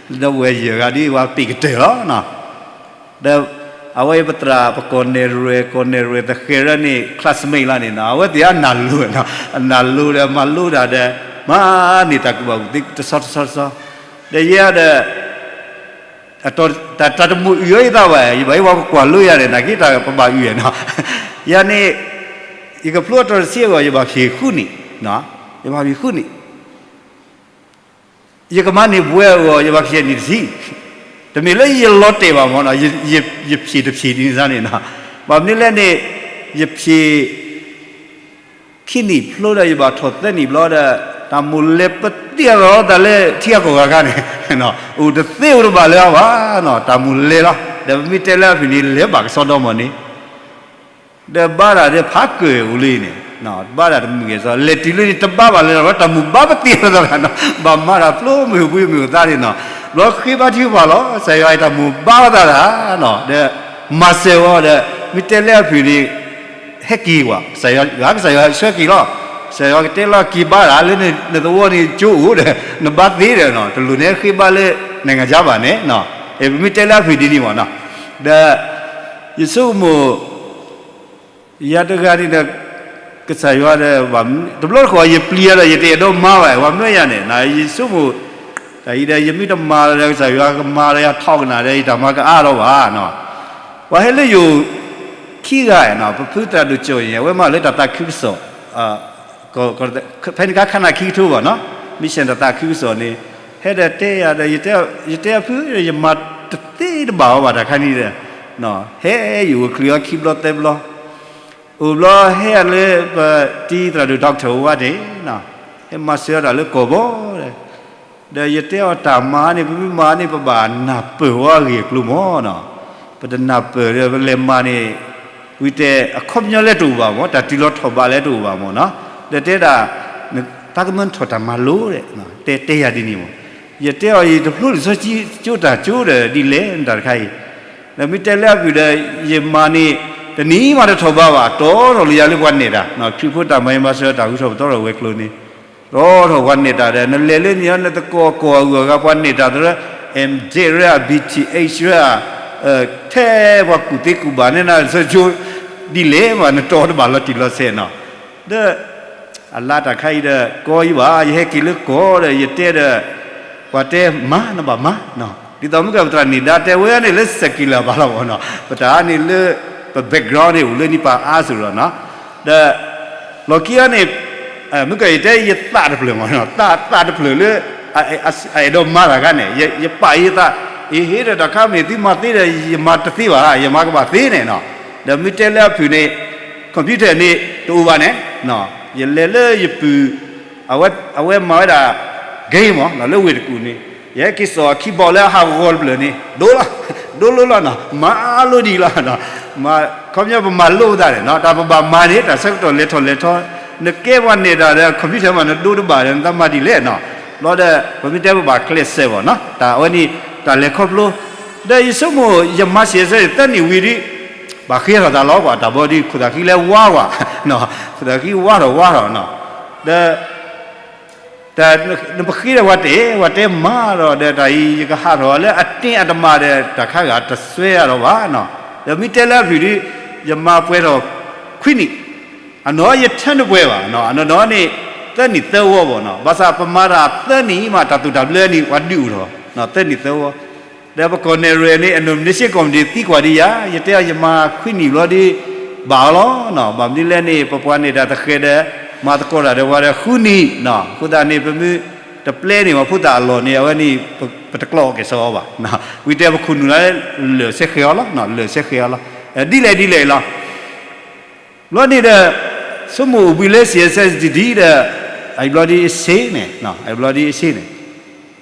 ဒီပုၢ်ဝဲၢ်ယဲၢ်ဂၤဒ်ပှၤပ့ၢ်ကတၢၢ်လီၤ. ဒီးအဝဲအံၤပသရၣ် ပကီၢ်နဲၣ်ရွဲၣ် ကီၢ်နဲၣ်ရွဲၣ်သဃဲၤရၢန့ၣ် classmate လီၤန့ၣ်နီၤ, အဝဲသ့ၣ်အနၢ်လိၤနီၤ, အနၢ်လိၤဒီးမၤလိတၢ်ဒီး မၤန့ၢ်တၢ်ကူၣ်ဘၣ်ကူၣ်သ့တဆီတဆီတဆီ, ဒီးယဲဒီး တၢ် တၢ်တမုာ်အုၣ်အီၤယသးဘၣ်, ယဘၣ်ဟ့ၣ်ပှၤကကွၢ်လိယၤန့ၣ် နာ်က့တၢ်ပဘၣ်အုၣ်နီၤ, ယၤန့ၣ် ယကဖျိအတီၤတဆံအဂီၢ် ယဘၣ်ဖျဲၣ်ဃုနံၣ်, ယဘၣ်ဖျဲၣ်ဃုနံၣ်, ယကမၤန့ၢ်ဘွဲ့အဂီၢ် ယဘၣ်ဖျဲၣ်နံၣ်တဆံ, တမ့ၢ်လၢယလီၤတဲာ်ဘၣ်မ့ၢ်နီၤ, ယဖျဲၣ်တဖျဲၣ်ဒ်န့ၣ်န့ၣ်နီၤ, ဘၣ်မနုၤလဲၣ်န့ၣ် ယဖျဲၣ် ခံနံၣ်ဖျိဒီး ယဘၣ်ထီၣ်သၢနံၣ်ဘျီဒီး တၢ်မိၣ်လဲၤပသံအလီၤတၢ်လၢထံဂၤကီၢ်ဂၤခါန့ၣ်, အိၣ်တသ့အိၣ်တဘၣ်လၢၤဘၣ်နီၤ, တၢ်မိၣ်လဲၤလီၤ. ဒီးပမ့ၢ်တဲလၢအဖုၣ်န့ၣ် လဲၤဘၣ်ကစီဒီမီၢ်န့ၣ် ဒီးဘါတၢ်ဒီးဖးကၢၢ်အိၣ်လံန့ၣ်, ဘါတၢ်တမုာ်ဂဲၤစီၤ လဲၤတုၤလၢန့ၣ် တဘါဘၣ်လၢၤဒီး တၢ်မိၣ်ဘါပသံအလီၤတၢ်နီၤ, ဘၣ်မၤတၢ်ဖျိမုၢ်အိၣ်ဘှံးမုၢ်အိၣ်သါန့ၣ်နီၤ, ဘျီဃ့ဘါထုကဖၣ်လီၤ, ကစၢ်ယွၤအံၤတၢ်မိၣ်ဘါဝဲသးတၢ်နီၤ, ဒီးမၤစၢၤဝဲဒီး မ့ၢ်တဲလၢအဖုၣ်န့ၣ် ဟဲက့ၤကွၢ် ကစၢ်ယွၤ ကစၢ်ယွၤဆှၢက့ၤလီၤ, ကစၢ်ယွၤကတဲလီၤက့ၤဘါတၢ်လၢနသဝီန့ၣ်ကၠိအိၣ်ဒီး နဘါသ့ဒီးနီၤ, တလိၣ်န့ၣ်ဃ့ဘါလၢ နိုင်ငံခြားဘၣ်န့ၣ်, ပမ့ၢ်တဲလၢအဖုၣ်ဒ်န့ၣ်မ့ၢ်နီၤ, ဒီး ယဆိကမိၣ် ယၤတဂၤန့ၣ်ဒီး ကစၢ်ယွၤဒီး တဘျီတခီၣ်ယပျံၤယၤဒီး ယတအဲၣ်ဒိးမၤဘၣ် ပှၤမၢယၤန့ၣ် ယဆိကမိၣ် တၢ်အံၤဒီး ယမ့ၢ်တမၤဒီး ကစၢ်ယွၤကမၤဒီးယၤထီၣ်ကနၣ်ဒီး ယတၢ်မၤကအါထီၣ်ဘၣ်နီၤ, ပှၤဟဲလၢယိၤခံဂၤနီၤ, ပဖုသရၣ်ဒိၣ်ကၠီၣ်အံၤ အဝဲမၤလၢတၢ်သးခုကစီၣ် ဖဲန့ၣ်အခါ ခါနၢ်ခံကထိဘၣ်နီၤ, mission တၢ်သးခုကစီၣ်န့ၣ် ဟဲဒီးတဲယၤဒီး ယတဲအဖု ယမၤတသ့တဘၣ်အီၤဘၣ်တၢ်ခါန့ၣ်ဒီး ဟဲယအိၣ်ချုးအီၤခံဘျီသၢဘျီ, အိၣ်ဘျီဟဲလၢပတံၤသရၣ်ဒိၣ် doctor ဝါန့ၣ်, ဟဲမၤစၢၤတၢ်လၢကီၢ်ဘီဒီး, ဒီးယတဲအီၤတၢ်မၤန့ၣ် ပမ့ၢ်မၤန့ၣ် ပဘၣ်နၢ်ပၢၢ်ဝဲအဂ့ၢ်အကျိၤမ့ၢ်နီၤ, ပတနၢ်ပၢၢ်ဒီးပလဲၤမၤန့ၣ် ဝံၤတဲအခီပညီလၢတအိၣ်ဘၣ်မ့ၢ် တၢ်တုၤလီၤထီၣ်ဘးလၢတအိၣ်ဘၣ်မ့ၢ်နီၤ, ဒီးတဲဒၣ် သးကမၢနထီၣ်တၢ်မၤလိဒီး တဲတဲယၤဒ်န့ၣ်မ့ၢ်, ယတဲအီၤယတဖျိလံာ်စီဆှံကၠိတၢ်ကၠိဒီးဒ်လဲၣ်နတၢ်တခါအံၤ, ဒီးမ့ၢ်တဲလၢအဖုၣ်ဒီး ယမၤန့ၣ် တနံၤမးတထီၣ်ဘးဘၣ် တီထီၣ်လၢယၤလၢပှၤနဲၣ်တၢ်, ခရံာ်ဖိတၢ်မၤအံၤမၤစၢၤတၢ်ဂုၤထီၣ်ပသီထီၣ်ဝဲၤကျိၤန့ၣ် တီထီၣ်ပှၤနဲၣ်တၢ်ဒီး နလဲၤလၢန့ၣ်နသကိးကီၢ်အဂုၤအဂၤပှၤနဲၣ်တၢ်သရၢ M.Div ရၢ B.Th ရၢ ထဲပှၤကူၣ်သ့ကူၣ်ဘၣ်န့ၢ်နၤလံာ်စီဆှံကၠိ ဒ်လဲၣ်မး နတီတဘၣ်လီၤတံၢ်လီၤဆဲးနီၤ, ဒီး အလါတၢ်ခါအံၤဒီး ကီအံၤဘၣ် ယဟဲက့ၤလၢကီၢ်ဒီး ယတဲဒီး ပှၤတဲမၤနဘၣ်မၤ, ဒ်သိးမုၢ်ကပတြၢ်န့ၣ် ဒါတဲဝဲန့ၣ်လၢ secular ဘၣ်လီၤမ့ၢ်နီၤ, ပတၢ်န့ၣ်လၢ ပ background န့ၣ် အိၣ်လၢန့ၣ်ပာ်အါစ့ၢ်ကီးနီၤ, ဒီး လီၢ်ခံအံၤန့ၣ် မုၢ်ကယတဲယသးတဖျၢၣ်မ့ၢ်နီၤ, သးသးတဖျၢၣ်လၢ အအဲၣ်ဒိးမၤတၢ်ခါန့ၣ် ယပာ်အံၤယသး, အ့ဟ့ဒီးတၢ်ခါမ့ၢ်သုမၤသ့ဒီး ယမၤတသ့ဘၣ် ယမၤကဘၣ်သ့န့ၣ်နီၤ, ဒီးမ့ၢ်တဲလၢအဖုၣ်န့ၣ် computer န့ၣ်တအိၣ်ဘၣ်န့ၣ်, ယလဲၤလၢယပုၢ် အဝဲမၤဝဲဒၣ် game မ့ၢ်နီၤ လၢဝ့ၢ်တကူၣ်န့ၣ်, ယဟဲက့ၤစိာ်အ keyboard လၢအဟးဂီၤတဖျၢၣ်န့ၣ် ဒိလီၤ, ဒိလီၤလီၤနီၤ မၤလိဒံးလီၤ, ခီပညီပမၤလိပသးန့ၣ်နီၤ တၢ်ပဘၣ်မၤန့ၣ် တၢ်ဆၢကတီၢ်လဲၤထီၣ်လဲၤထီ, နကဲပှၤနဲၣ်တၢ်ဒီး computer မး နဒိတဘၣ်ဒီး နသးမၤဒ်လဲၣ်နီၤ, ဘျီဒီး ပမ့ၢ်တဲပဘၣ်ကျဲးစၢးဘၣ်နီၤ တၢ်အဝဲန့ၣ် တၢ်လဲၤခီဖျိ, ဒီးယဆိကမိၣ် ယမၤစံးဆၢသၢနံၣ်ဝံၤဒီး ဘၣ်ဃ့ထီၣ်သးလီၤ ပှၤတၢ်ဘီဒီး ခိၣ်သးဃံလဲၤဝါကွၢ်, ခိၣ်သးဃံဝါထီၣ်ဝါထီၣ်နီၤ, ဒီး တၢ်နပဃ့ဒီးပှၤတဲ ပှၤတဲမၤဒီး ဒီးတၢ်အံၤ ယကဟးထီၣ်လၢအတ့အတမၤဒီး တၢ်ခါဂၤတစွဲအါဒီးဘၣ်နီၤ, ဒီးမ့ၢ်တဲလၢအဖုၣ်ဒီး ယမၤပှဲၤထီၣ်ခွံနံၣ်, အနီၢ်ယထၢနပှဲၤဘၣ်နီၤ, အနီၢ်နီၢ်န့ၣ် သၢနံၣ်သၢဝီဘၣ်နီၤ, ဘၣ်ဆၣ်ပမၤတၢ်သၢနံၣ်အံၤမး တၢ်သိၣ်တၢ်ဘျၢန့ၣ် ပှၤဒုးအိၣ်ထီၣ် သၢနံၣ်သၢဝီ, ဒီးပကီၢ်နဲၣ်ရွဲၣ်န့ၣ် အ nomination committee သံကွၢ်ဒံးယၤ, ယတဲအီၤယမၤခွံနံၣ်ဘျီဒီး ဘၣ်အီၤလီၤ, ဘၣ်မနုၤလဲၣ်န့ၣ် ပပှၤနဲၣ်တၢ်သဃဲးဒီး မၤသကိးတၢ်ဒီးပှၤဒီးဃုနံၣ်, အဃိသတးန့ၣ် ပမ့ၢ်တပျဲန့ၢ်ပှၤဖိသၣ်အလီၢ်န့ၣ် အဝဲန့ၣ် ပတကျီက့ၤစီအီၤဘၣ်, ဝံၤတဲပခိၣ်နူာ်လၢလၢာ်ဆဲဃဲၤအီၤလီၤ, လၢာ်ဆဲဃဲၤအီၤလီၤ, ဒ်လဲၣ်ဒ်လဲၣ်အံၤလီၤ, ဘျီန့ၣ်ဒီး ဆိကမိၣ်အိၣ်ဘှံးလၢ C S S ဒ်ဒီး အဘျီဒ်အ့ၣ်စ့န့ၣ်, အဘျီဒ်အ့ၣ်စ့န့ၣ်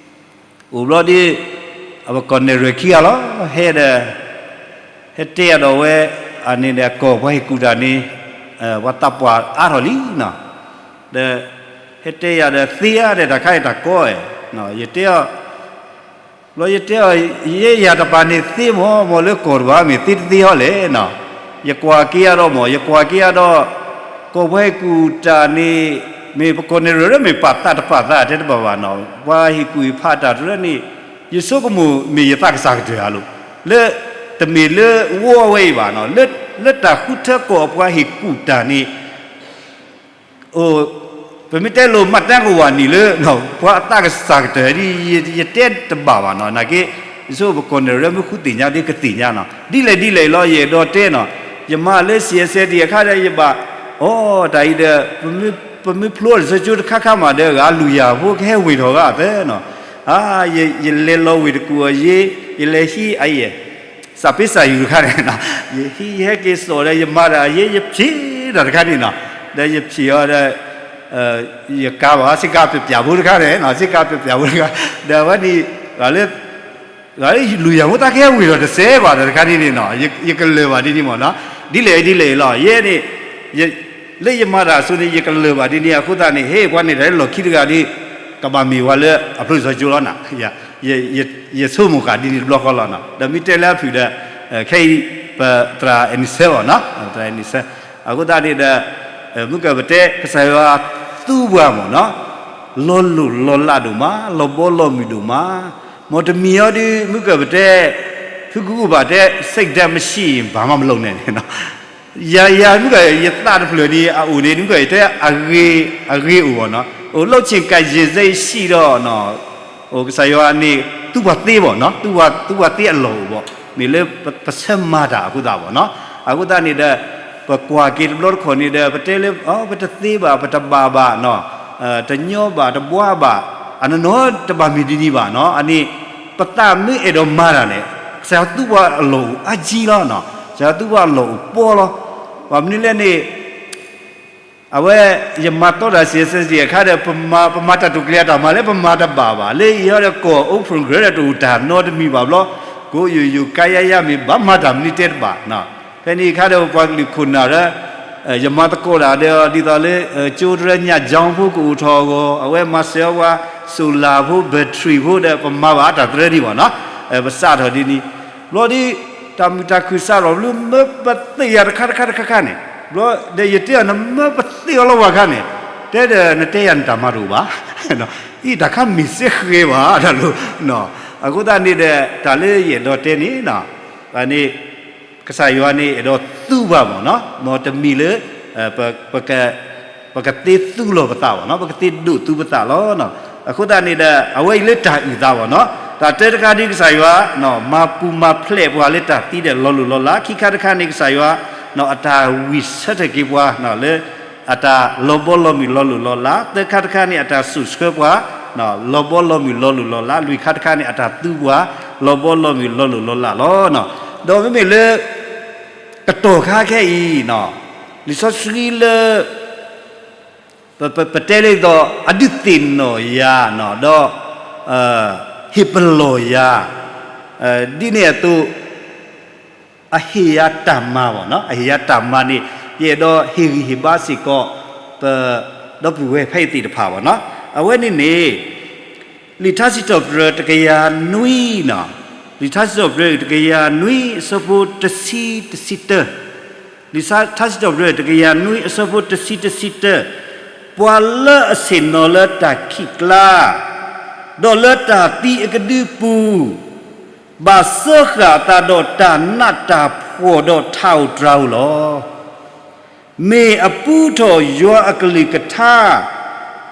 အိၣ်ဘျီဒီး အဝဲကီၢ်နဲၣ်ရွဲၣ်ခံဂၤလီၤ ဟဲဒီး ဟဲတဲယၤဒီးဝဲ အန့ၣ်ဒီးကီၢ်ပှၤဟ့ၣ်ကူၣ်တၢ်န့ၣ် ပှၤသးပှၢ်အါထီၣ်လံနီၤ, ဒီး ဟဲတဲယၤဒီးသ့ဧါဒီးတၢ်ခါအံၤတၢ်ကီဧါ, ယတဲအီၤ ဘျီယတဲအီၤ ယဲယၤတပာ်န့ၣ်သ့မ့ၢ် မ့ၢ်လၢကီၢ်တဘၣ်မ့ၢ်သ့တသ့ဟီလဲၣ်နီၤ, ယကွၢ်က့ၤယၤဒီးမ့ၢ် ယကွၢ်က့ၤယၤဒီး ကီၢ်ပှၤဟ့ၣ်ကူၣ်တၢ်န့ၣ် မ့ၢ်ပကီၢ်နဲၣ်ရွဲၣ်လၢမ့ၢ်ပာ်သးတပာ်သးတဲတဘၣ်ဘၣ်နီၤ, ပှၤဟ့ၣ်ကူၣ်ဟ့ၣ်ဖးတၢ်တရၢန့ၣ် ယဆိကမိၣ်မ့ၢ်ယသးကစၢ်ကတၢၢ်ဧါလိၤ, လၢ တမ့ၢ်လၢဝီဝဲအံၤဘၣ်နီၤ, လၢ လၢတၢ်ဃုထၢကီၢ်အပှၤဟ့ၣ်ကူၣ်တၢ်န့ၣ် အိၣ် ပမ့ၢ်တဲလိာ်မးတၢ်ကဝၤနံၤလၢ ပှၤအသးကစၢ်ကတၢၢ်ဒ် ယတဲတဘၣ်ဘၣ်နီၤ, နာ်က့ ယဆိပကီၢ်နဲၣ်ရွဲၣ်မ့ၢ်ဃုသ့ၣ်ညါဒ်ကသ့ၣ်ညါနီၤ, ဒ်လဲၣ်ဒ်လဲၣ်လီၤ ယအဲၣ်ဒိးတဲနီၤ, ယမၤလၢ စီ ဆဲ ဒံး အခါဒီးယဘၣ် အိ တၢ်အံၤဒီး ပမ့ၢ်ဖျိလံာ်စီဆှံကၠိတခါခါမးဒီး ဂၤလူၤယၤဖိကဟဲဝ့ၤထီၣ်ဂၤအသၢနီၤ, အါ ယလဲၤလီၤဝ့ၤတကူၣ်အယ့ ယလဲၤဟံးအယဲၢ် စးပ့စးယူၤတခါန့ၣ်နီၤ, ယဟံးယဟဲက့ၤစိာ်ဒီး ယမၤတၢ်အယ့ ယဖံးတၢ်တခါန့ၣ်နီၤ, ဒီးယဖံးအီၤဒီး ယကါဘၣ် စ့ကါပျၢ်ပျၢ်ဖိတခါန့ၣ်နီၤ, စ့ကါပျၢ်ပျၢ်ဖိတခါ, ဒီးအဝဲန့ၣ် ဂၤလၢ ဂၤလၢလူၤယၤဖိတၢ်ကဟဲဝ့ၤထီၣ်တစဲးဘၣ်ဒီးတခါန့ၣ်န့ၣ်နီၤ, ယကလၢာ်ဘၣ်ဒ်န့ၣ်မ့ၢ်နီၤ, ဒ်လဲၣ်ဒ်လဲၣ်လီၤ, ယဲန့ၣ် လၢယမၤတၢ်အစိၤန့ၣ် ယကလၢာ်ဘၣ်ဒ်န့ၣ်အဃိသတးန့ၣ် ဟ့ၣ်ပှၤန့ၣ်တၢ်လၢလီၢ်ခံတဂၤဒီး ကဘၣ်မ့ၢ်ဝဲလၢအဖျိလံာ်စီဆှံကၠိလီၤနီၤ, ယဆိကမိၣ်ဃာ်ဒ်န့ၣ်တဘျီဃီလီၤနီၤ, ဒီးမ့ၢ်တဲလၢအဖုၣ်ဒီး ခဲအံၤ ပသရၣ်အဲၣ်နံၣ်ဆၢဘၣ်နီၤ, ပသရၣ်အဲၣ်နံၣ်ဆၢ, အဃိသတးန့ၣ်ဒီး မုၢ်ကၢၢ်ပတဲ ကစၢ်ယွၤသူပှၤမ့ၢ်နီၤ, လီၤလိၢ်လီၤလးဒိၣ်မး လီၤဘီလီၤမုၢ်ဒိၣ်မး, မ်တမံၤအီၤဒုး မုၢ်ကၢၢ်ပတဲ ဖုကကူၣ်ဘၣ်တဲ စိတ်ဓာတ်မရှိရင် ဘာမှမလုပ်နဲ့န့ၣ်နီၤ, ယၤယၤမုၢ်ကၢၢ် ယသးတဖျၢၣ်န့ၣ် အအိၣ်န့ၣ် မုၢ်ကၢၢ်ယတဲ အဂ့ၤ အဂ့ၤအိၣ်ဘၣ်နီၤ, အိၣ် လုပ်ချင်ကိုင်ကျင့်စိတ်ရှိတော့နီၤ, အိၣ်ကစၢ်ယွၤန့ၣ် သူပှၤသ့ဘၣ်နီၤ, သူပှၤသ့အလီၢ်အိၣ်ဘၣ်, မ့ၢ်လၢပဆၢမၤတၢ်အဃိသတးဘၣ်နီၤ, အဃိသတးန့ၣ်ဒီး ပကွၢ်က့ၤတဘျီတခီၣ်န့ၣ်ဒီး ပတဲလၢ ပတသ့ဘၣ် ပတဘၣ်ဘၣ်နီၤ, တညီဘၣ်တဘှါဘၣ်, အနီၢ်နီၢ်တဘၣ်မ့ၢ်ဒ်န့ၣ်ဘၣ်နီၤ, အန့ၣ် ပသးမ့ၢ်အဲၣ်ဒိးမၤတၢ်န့ၣ် ကစၢ်ယွၤသူပှၤအလီၢ်အိၣ်အါကံလီၤနီၤ, ကစၢ်ယွၤသူပှၤအလီၢ်အိၣ်ပှီၢ်လီၤ, ဘၣ်မနုၤလဲၣ်န့ၣ် အဝဲ ယမၤတီတၢ် စီ ဆဲ ဒံး အခါဒီး ပမၤတၢ်တိာ်ကျဲၤအတၢ်မၤလၢပမၤတဘၣ်ဘၣ်, လၢအံၤဟီဒီးကီၢ်အိၣ် program ဒီးတအိၣ်တၢ်နီတမံၤဘၣ်ဘျီ, ကိးယိာ်ယိာ်ကါယါယါမ့ၢ်ဘၣ်မၤတၢ်မနုၤတဲတဘၣ်, ဖဲန့ၣ်အခါဒီးပပှၤကလုာ်ခိၣ်နၢ်ဒီး ယမၤသကိးတၢ်ဒီး ဒ်သိးလၢ ကၠိတရၢညၣ် ကျောင်း ဖိကအိၣ်ထီၣ်အဂီၢ် အဝဲမၤစၢၤအီၤပှၤ solar ဖိ battery ဖိဒီး ပမၤဘၣ်တၢ်သရၢဒံးဘၣ်နီၤ, ပစးထီၣ်ဒ်န့ၣ်, ဘျီဒီး တၢ်မုာ်တၢ်ခုၣ်စးထီၣ်ဘျီ မၢပသ့ၣ်ယၤတခါတခါတခါခါန့ၣ်, ဘျီဒီးယတဲအီၤ နမၢပသ့ၣ်အီၤလီၤဝဲခါန့ၣ်, တဲဒီးနတဲယၤနတၢ်မၤတအိၣ်ဘၣ်, အံၤတၢ်ခါမ့ၢ်စ့ဃဲၤဘၣ် တၢ်လိၤ, အဃိသတးန့ၣ်ဒီး တၢ်လၢယအဲၣ်ဒိးတဲန့ၣ်, န့ၣ် ကစၢ်ယွၤန့ၣ် အဲၣ်ဒိးသူပှၤမ့ၢ်နီၤ, မ်တမံၤလၢ ပကသ့သူလီၤပသးဘၣ်နီၤ, ပကသ့ဒိးသူပသးလီၤ. အဃိသတးန့ၣ်ဒီး အဝဲအံၤလၢတၢ်အုၣ်သးဘၣ်နီၤ, တၢ်တၢတခါဒ်ကစၢ်ယွၤ မၤပူၤမၤဖျဲးပှၤလၢတၢ်သံဒီးလီၤလိၢ်လီၤလး, ခံခါတခါန့ၣ် ကစၢ်ယွၤ အတၢ်ဝံၢ်ဆၢထၢၣ်က့ၤပှၤ လၢ အတၢ်လီၤဘီလီၤမုၢ်လီၤလိၢ်လီၤလး, သၢခါတခါန့ၣ် အတၢ်စိာ်ဆှၢပှၤ လီၤဘီလီၤမုၢ်လီၤလိၢ်လီၤလး, လွံၢ်ခါတခါန့ၣ် အတၢ်သူပှၤ လီၤဘီလီၤမုၢ်လီၤလိၢ်လီၤလးလီၤ. ဒီးမ့မ့ၢ်လၢ ကတီၢ်ခါခဲအံၤ လံာ်စီဆှံလၢ ပတဲလၢသိး အဒုးသ့ၣ်နီၣ်ယၤ ဒီး ဟ့ၣ်ပလီၢ်ယၤ ဒ်န့ၣ်အသိး အဟ့ၣ်ယၤတၢ်မၤဘၣ်နီၤ, အဟ့ၣ်ယၤတၢ်မၤန့ၣ် ယအဲၣ်ဒိးဟ့ၣ်ဂံၢ်ဟ့ၣ်ဘါစ့ၢ်ကီး ပဒီပုၢ်ဝဲၢ်ဖဲအံၤသ့ၣ်တဖၣ်ဘၣ်နီၤ. အဝဲန့ၣ်န့ၣ် လံာ်ထါစံးထီၣ်ပတြၢၤတကယၤနွံနီၤ, လံာ်ထါစံးထီၣ်ပတြၢၤတကယၤနွံအဆၢဖိတဆံတဆံတၢ, လံာ်ထါစံးထီၣ်ပတြၢၤတကယၤနွံအဆၢဖိတဆံတဆံတၢ, ပှၤလၢအဆ့ၣ်နီၤလၢတၢ်ခံးကျါ ဒီးလၢတၢ်သံအကဒုပူၤ ဘၣ်စၢဃာ်အသးဒီးတၢ်နးတၢ်ဖှီၣ်ဒီးထးဧိၤတြၤဧိၤလီၤ. မ့ၢ်အပူထီၣ်ယွၤအကလုၢ်ကထါ,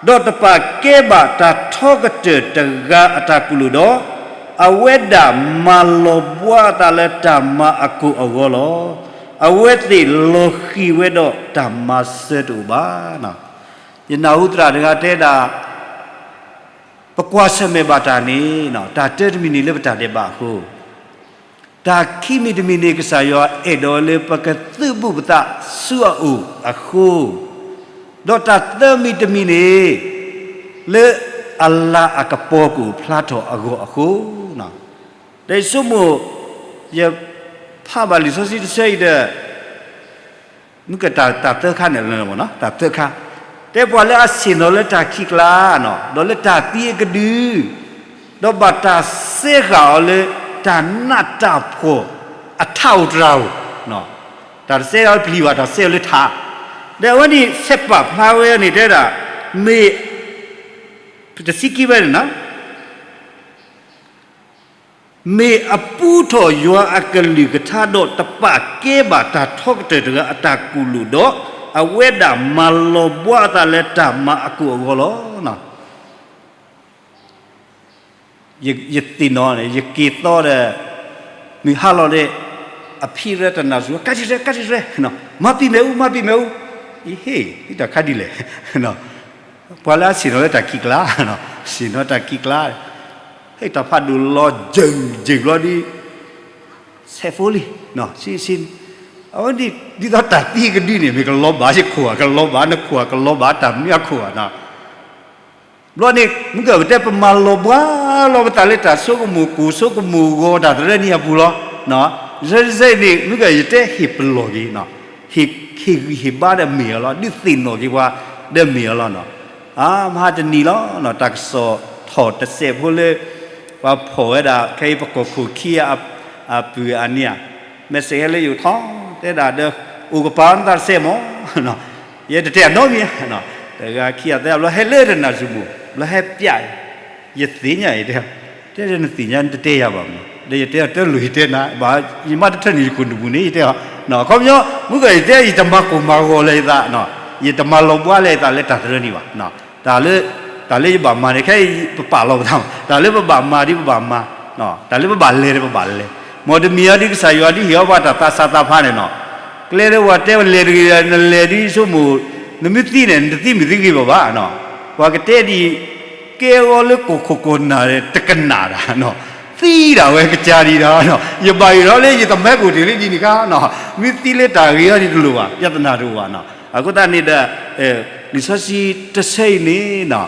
ဒီးတပာ်ကဲဘၣ်တၢ်ထီကတၢၢ်တဂၤအတၢ်ကူၣ်လိာ်ဒီး, အဝဲဒၣ်မၤလီၤဘှါအသးလၢတၢ်မၤအကိာ်အဂီၢ်လီၤ. အဝဲသ့ၣ်လီၤဃံၤဝဲဒီးတၢ်မၤစၢၤတအိၣ်ဘၣ်. ယနၢ်ဟူသရၣ်တဂၤတဲဒၣ် ပကွၢ်ဆၢၣ်မဲာ်ဘၣ်တၢ်န့ၣ် တၢ်တၢတမံၤန့ၣ်လၢပတၢ်ဒဲးဘးအဃိ, တၢ်ခံမံၤတမံၤန့ၣ် ကစၢ်ယွၤအဲၣ်ဒိးလၢပကသုးဘူးပသးဆူအအိၣ်အဃိ, ဒီးတၢ်သၢမံၤတမံၤန့ၣ် လၢ အလၤအကပီၤကအိၣ်ဖျါထီၣ်အဂီၢ်အဃိ, ဒီးယဆိကမိၣ် ယဖးဘၣ်လံာ်စီဆှံတဆၢအံၤဒီး မ့ၢ်ကတၢ်သၢခါန့ၣ်လီၤ, တၢ်သၢခါ, တဲပှၤလၢအဆ့ၣ်နီၤလၢတၢ်ခံးကျါ, ဒီးလၢတၢ်သံအကဒု, ဒီးဘၣ်တၢ်စဲဃာ်အီၤလၢတၢ်နးတၢ်ဖှီၣ်အထးအိၣ်တြၢ်ဧိၤ, တၢ်တစဲဃာ်လၢပျံၤဘၣ်, တၢ်စဲဃာ်လၢထး, ဒီးအဝဲန့ၣ် ဆဲးပာ်ဖျါဝဲန့ၣ် တဲဒၣ် မ့ၢ် တဆံခံဖဲန့ၣ်, မ့ၢ်အပူထီၣ်ယွၤအကလုၢ်ကထါဒီးတပာ်ကဲဘၣ်တၢ်ထီကတၢၢ်တဂၤ အတၢ်ကူၣ်လိာ်ဒီး အဝဲဒၣ်မၤလီၤဘှါအသးလၢတၢ်မၤအကိၣ်အဂီၢ်လီၤ. ယသ့ၣ်နီၣ်န့ၣ် ယက့ၤသီဒီး မုၢ်ဟါလီၤဒီး အဖံရၢတနၢ်စူၤ ကးတံၢ်ရဲ ကးတံၢ်ရဲ, မၤပံာ်မဲာ်အူ မၤပံာ်မဲာ်အူ, အံၤဟ့ၣ် သုတၢ်ခါဒ်လဲၣ်, ပှၤလၢအဆ့ၣ်နီၤလၢတၢ်ခံးကျါ, ဆ့ၣ်နီၤတၢ်ခံးကျါ, ဟ့ၣ်တၢ်ဖးဒိၣ်လီၤ ယုၢ်ယုၢ်ဘျီဒ် ဆဲးဖိလံ, ဆံဆံ, အဝဲန့ၣ် ဒ်သိးတၢ်သံကဒုန့ၣ် မ့ၢ်ကလီၤဘၣ်ယခိၣ်ဧါ, ကလီၤဘၣ်နခိၣ်ဧါ, ကလီၤဘၣ်တၢ်မနုၤအခိၣ်ဧါ, ဘျီန့ၣ် မုၢ်ကၢၢ်ပတဲ ပမၤလီၤဘှါလီၤပသးလၢတၢ်ဆိကမိၣ် ကိၣ်ဆိကမိၣ်ဂီၤတၢ်သရၢနံၤအပူၤလီၤ. စဲစဲန့ၣ် မုၢ်ကၢၢ်ယတဲဟ့ၣ်ပလီၢ်က့ၤ, ဟ့ၣ်ဂံၢ်ဟ့ၣ်ဘါဒီးမ့ၢ်အီၤလီၤ, ဒုးသ့ၣ်နီၣ်က့ၤပှၤဒီးမ့ၢ်အီၤလီၤနီၤ. အါ မဟါတနံၤလီၤ တၢ်ကစီၣ်ထီၣ်တစဲးဖိလၢ ပှၤဖီၣ်ဝဲဒၣ် ခဲအံၤပကီၢ်ခိၣ်ခံ အပုၢ်အနံၤဧါ, မဲာ်စဲးဟဲလၢယအိၣ်ထီၣ် တဲဒၣ်ဒီး အိၣ်ကပၤနသးတစဲးမး ယတတဲအနီတမံၤ, တဂၤခံဂၤသၢဂၤ ဘျီဟဲလၢတနၢ်စူၤမူး ဘျီဟဲပျး ယသ့ၣ်ညါအံၤတဲ, တဲနသ့ၣ်ညါနတတဲယၤဘၣ်မး, ဒီးယတဲအီၤတလိၣ်ယတဲနၤ, ယမ့ၢ်တထၢနုာ်ယခိၣ်နူာ်ပူၤန့ၣ် ယတဲအီၤ, ခီပညီ မုၢ်ကၢၢ်ယတဲ ယတမၤကိၢ်မၤဂီၤလၢၤယသး, ယတမၤလီၤဘှါလၢၤယသးလၢတၢ်သရၢနံၤဘၣ်, တၢ်လၢ တၢ်လၢယဘၣ်မၤန့ၣ် ခဲအံၤပပာ်လီၤပသး, တၢ်လၢပဘၣ်မၤဒ်ပဘၣ်မၤ, တၢ်လၢပဘၣ်လဲၤဒီးပဘၣ်လဲၤ, မ်တမံၤအံၤဒ်ကစၢ်ယွၤဒ်ဟ့ၣ်အီၤပှၤတၢ်သးစၢ်သးဖးန့ၣ်နီၤ, ကျဲလၢပှၤတဲဝဲလဲၤတဂ့ၤဒီး နလဲၤဒ်ဆိကမိၣ် နမ့ၢ်သံန့ၣ် နတသံမုၢ်သံဂ့ၤဘၣ်ဘၣ်, ပှၤကတဲဒ်အံၤ ကဲအဂီၢ်လၢကိၢ်ခိၣ်ကိၢ်နၢ် တကနၣ်တၢ်, သံဒၣ်ဝဲကစၢ်ဒံးဒီး ယဘၣ်ယိၣ်ထီၣ်လၢယတမၤကိၢ်တ့ၢ်လၢဒ်န့ၣ်ခါ, မ့ၢ်သံလၢတၢ်ဂ့ၤအီၤန့ၣ်တလိၣ်ဘၣ်, ပြဿနာတအိၣ်ဘၣ်နီၤ. အဃိသတးန့ၣ်ဒီး လံာ်စီဆှံတဆၢအံၤန့ၣ်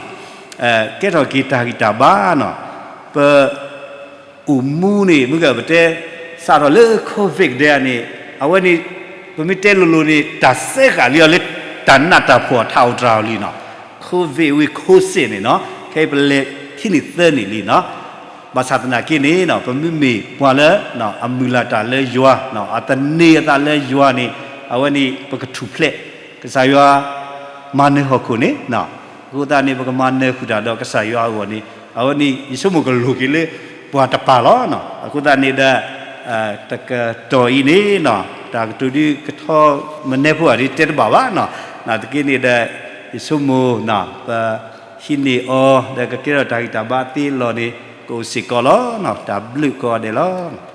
ကဲထီၣ်က့ၤတၢ်ဂံၢ်တၢ်ဘါနီၤ, ပ အိၣ်မူန့ၣ် မ့ၢ်ကပတဲ စးထီၣ်လၢ COVID ဒဲးန့ၣ် အဝဲန့ၣ် ပမ့ၢ်တဲလိၤလိၤန့ၣ် တၢ်စဲဃာ်လံအီၤလၢ တၢ်နးတၢ်ဖှီၣ်အထးအိၣ်တြၢ်အီၤလံနီၤ, COVID ဝံၤ ခိစ့ၣ်န့ၣ်နီၤ, ခဲအံၤပလဲၤခံနံၣ်သၢနံၣ်လံနီၤ, ဘၣ်ဆၣ်သနာ်က့န့ၣ် ပမ့မ့ၢ်ပှၤလၢ အမုၢ်လၢ်တၢ်လၢယွၤ အသန့ၤအသးလၢယွၤန့ၣ် အဝဲန့ၣ် ပကထူၣ်ဖျဲး ကစၢ်ယွၤ မၤနၢၤဟီၣ်ခိၣ်န့ၣ် အဃိသတးန့ၣ် ပကမၤနၢၤဃုာ်တၢ်ဒီးကစၢ်ယွၤအဂီၢ်န့ၣ် အဝဲန့ၣ် ယဆိကမိၣ်ကလိၣ်က့ၤလၢပှၤတပၤလီၤ. အဃိသတးန့ၣ်ဒီး တကတီၢ်အံၤန့ၣ် တၢ်ကတိၤဒ်ကထီမနဲဖိအံၤဒ်တဲတဘၣ်ဘၣ်နီၤ, နာ်သက့န့ၣ်ဒီး ယဆိကမိၣ် ပဟံးန့ၢ်အီၤ ဒီးကကဲထီၣ်တၢ်ဂံၢ်တၢ်ဘါသ့လီၤန့ၣ် ကအိၣ်စ့ၢ်ကီးလီၤ. တၢ်ဘျုးကိးဂၤဒဲးလီၤ.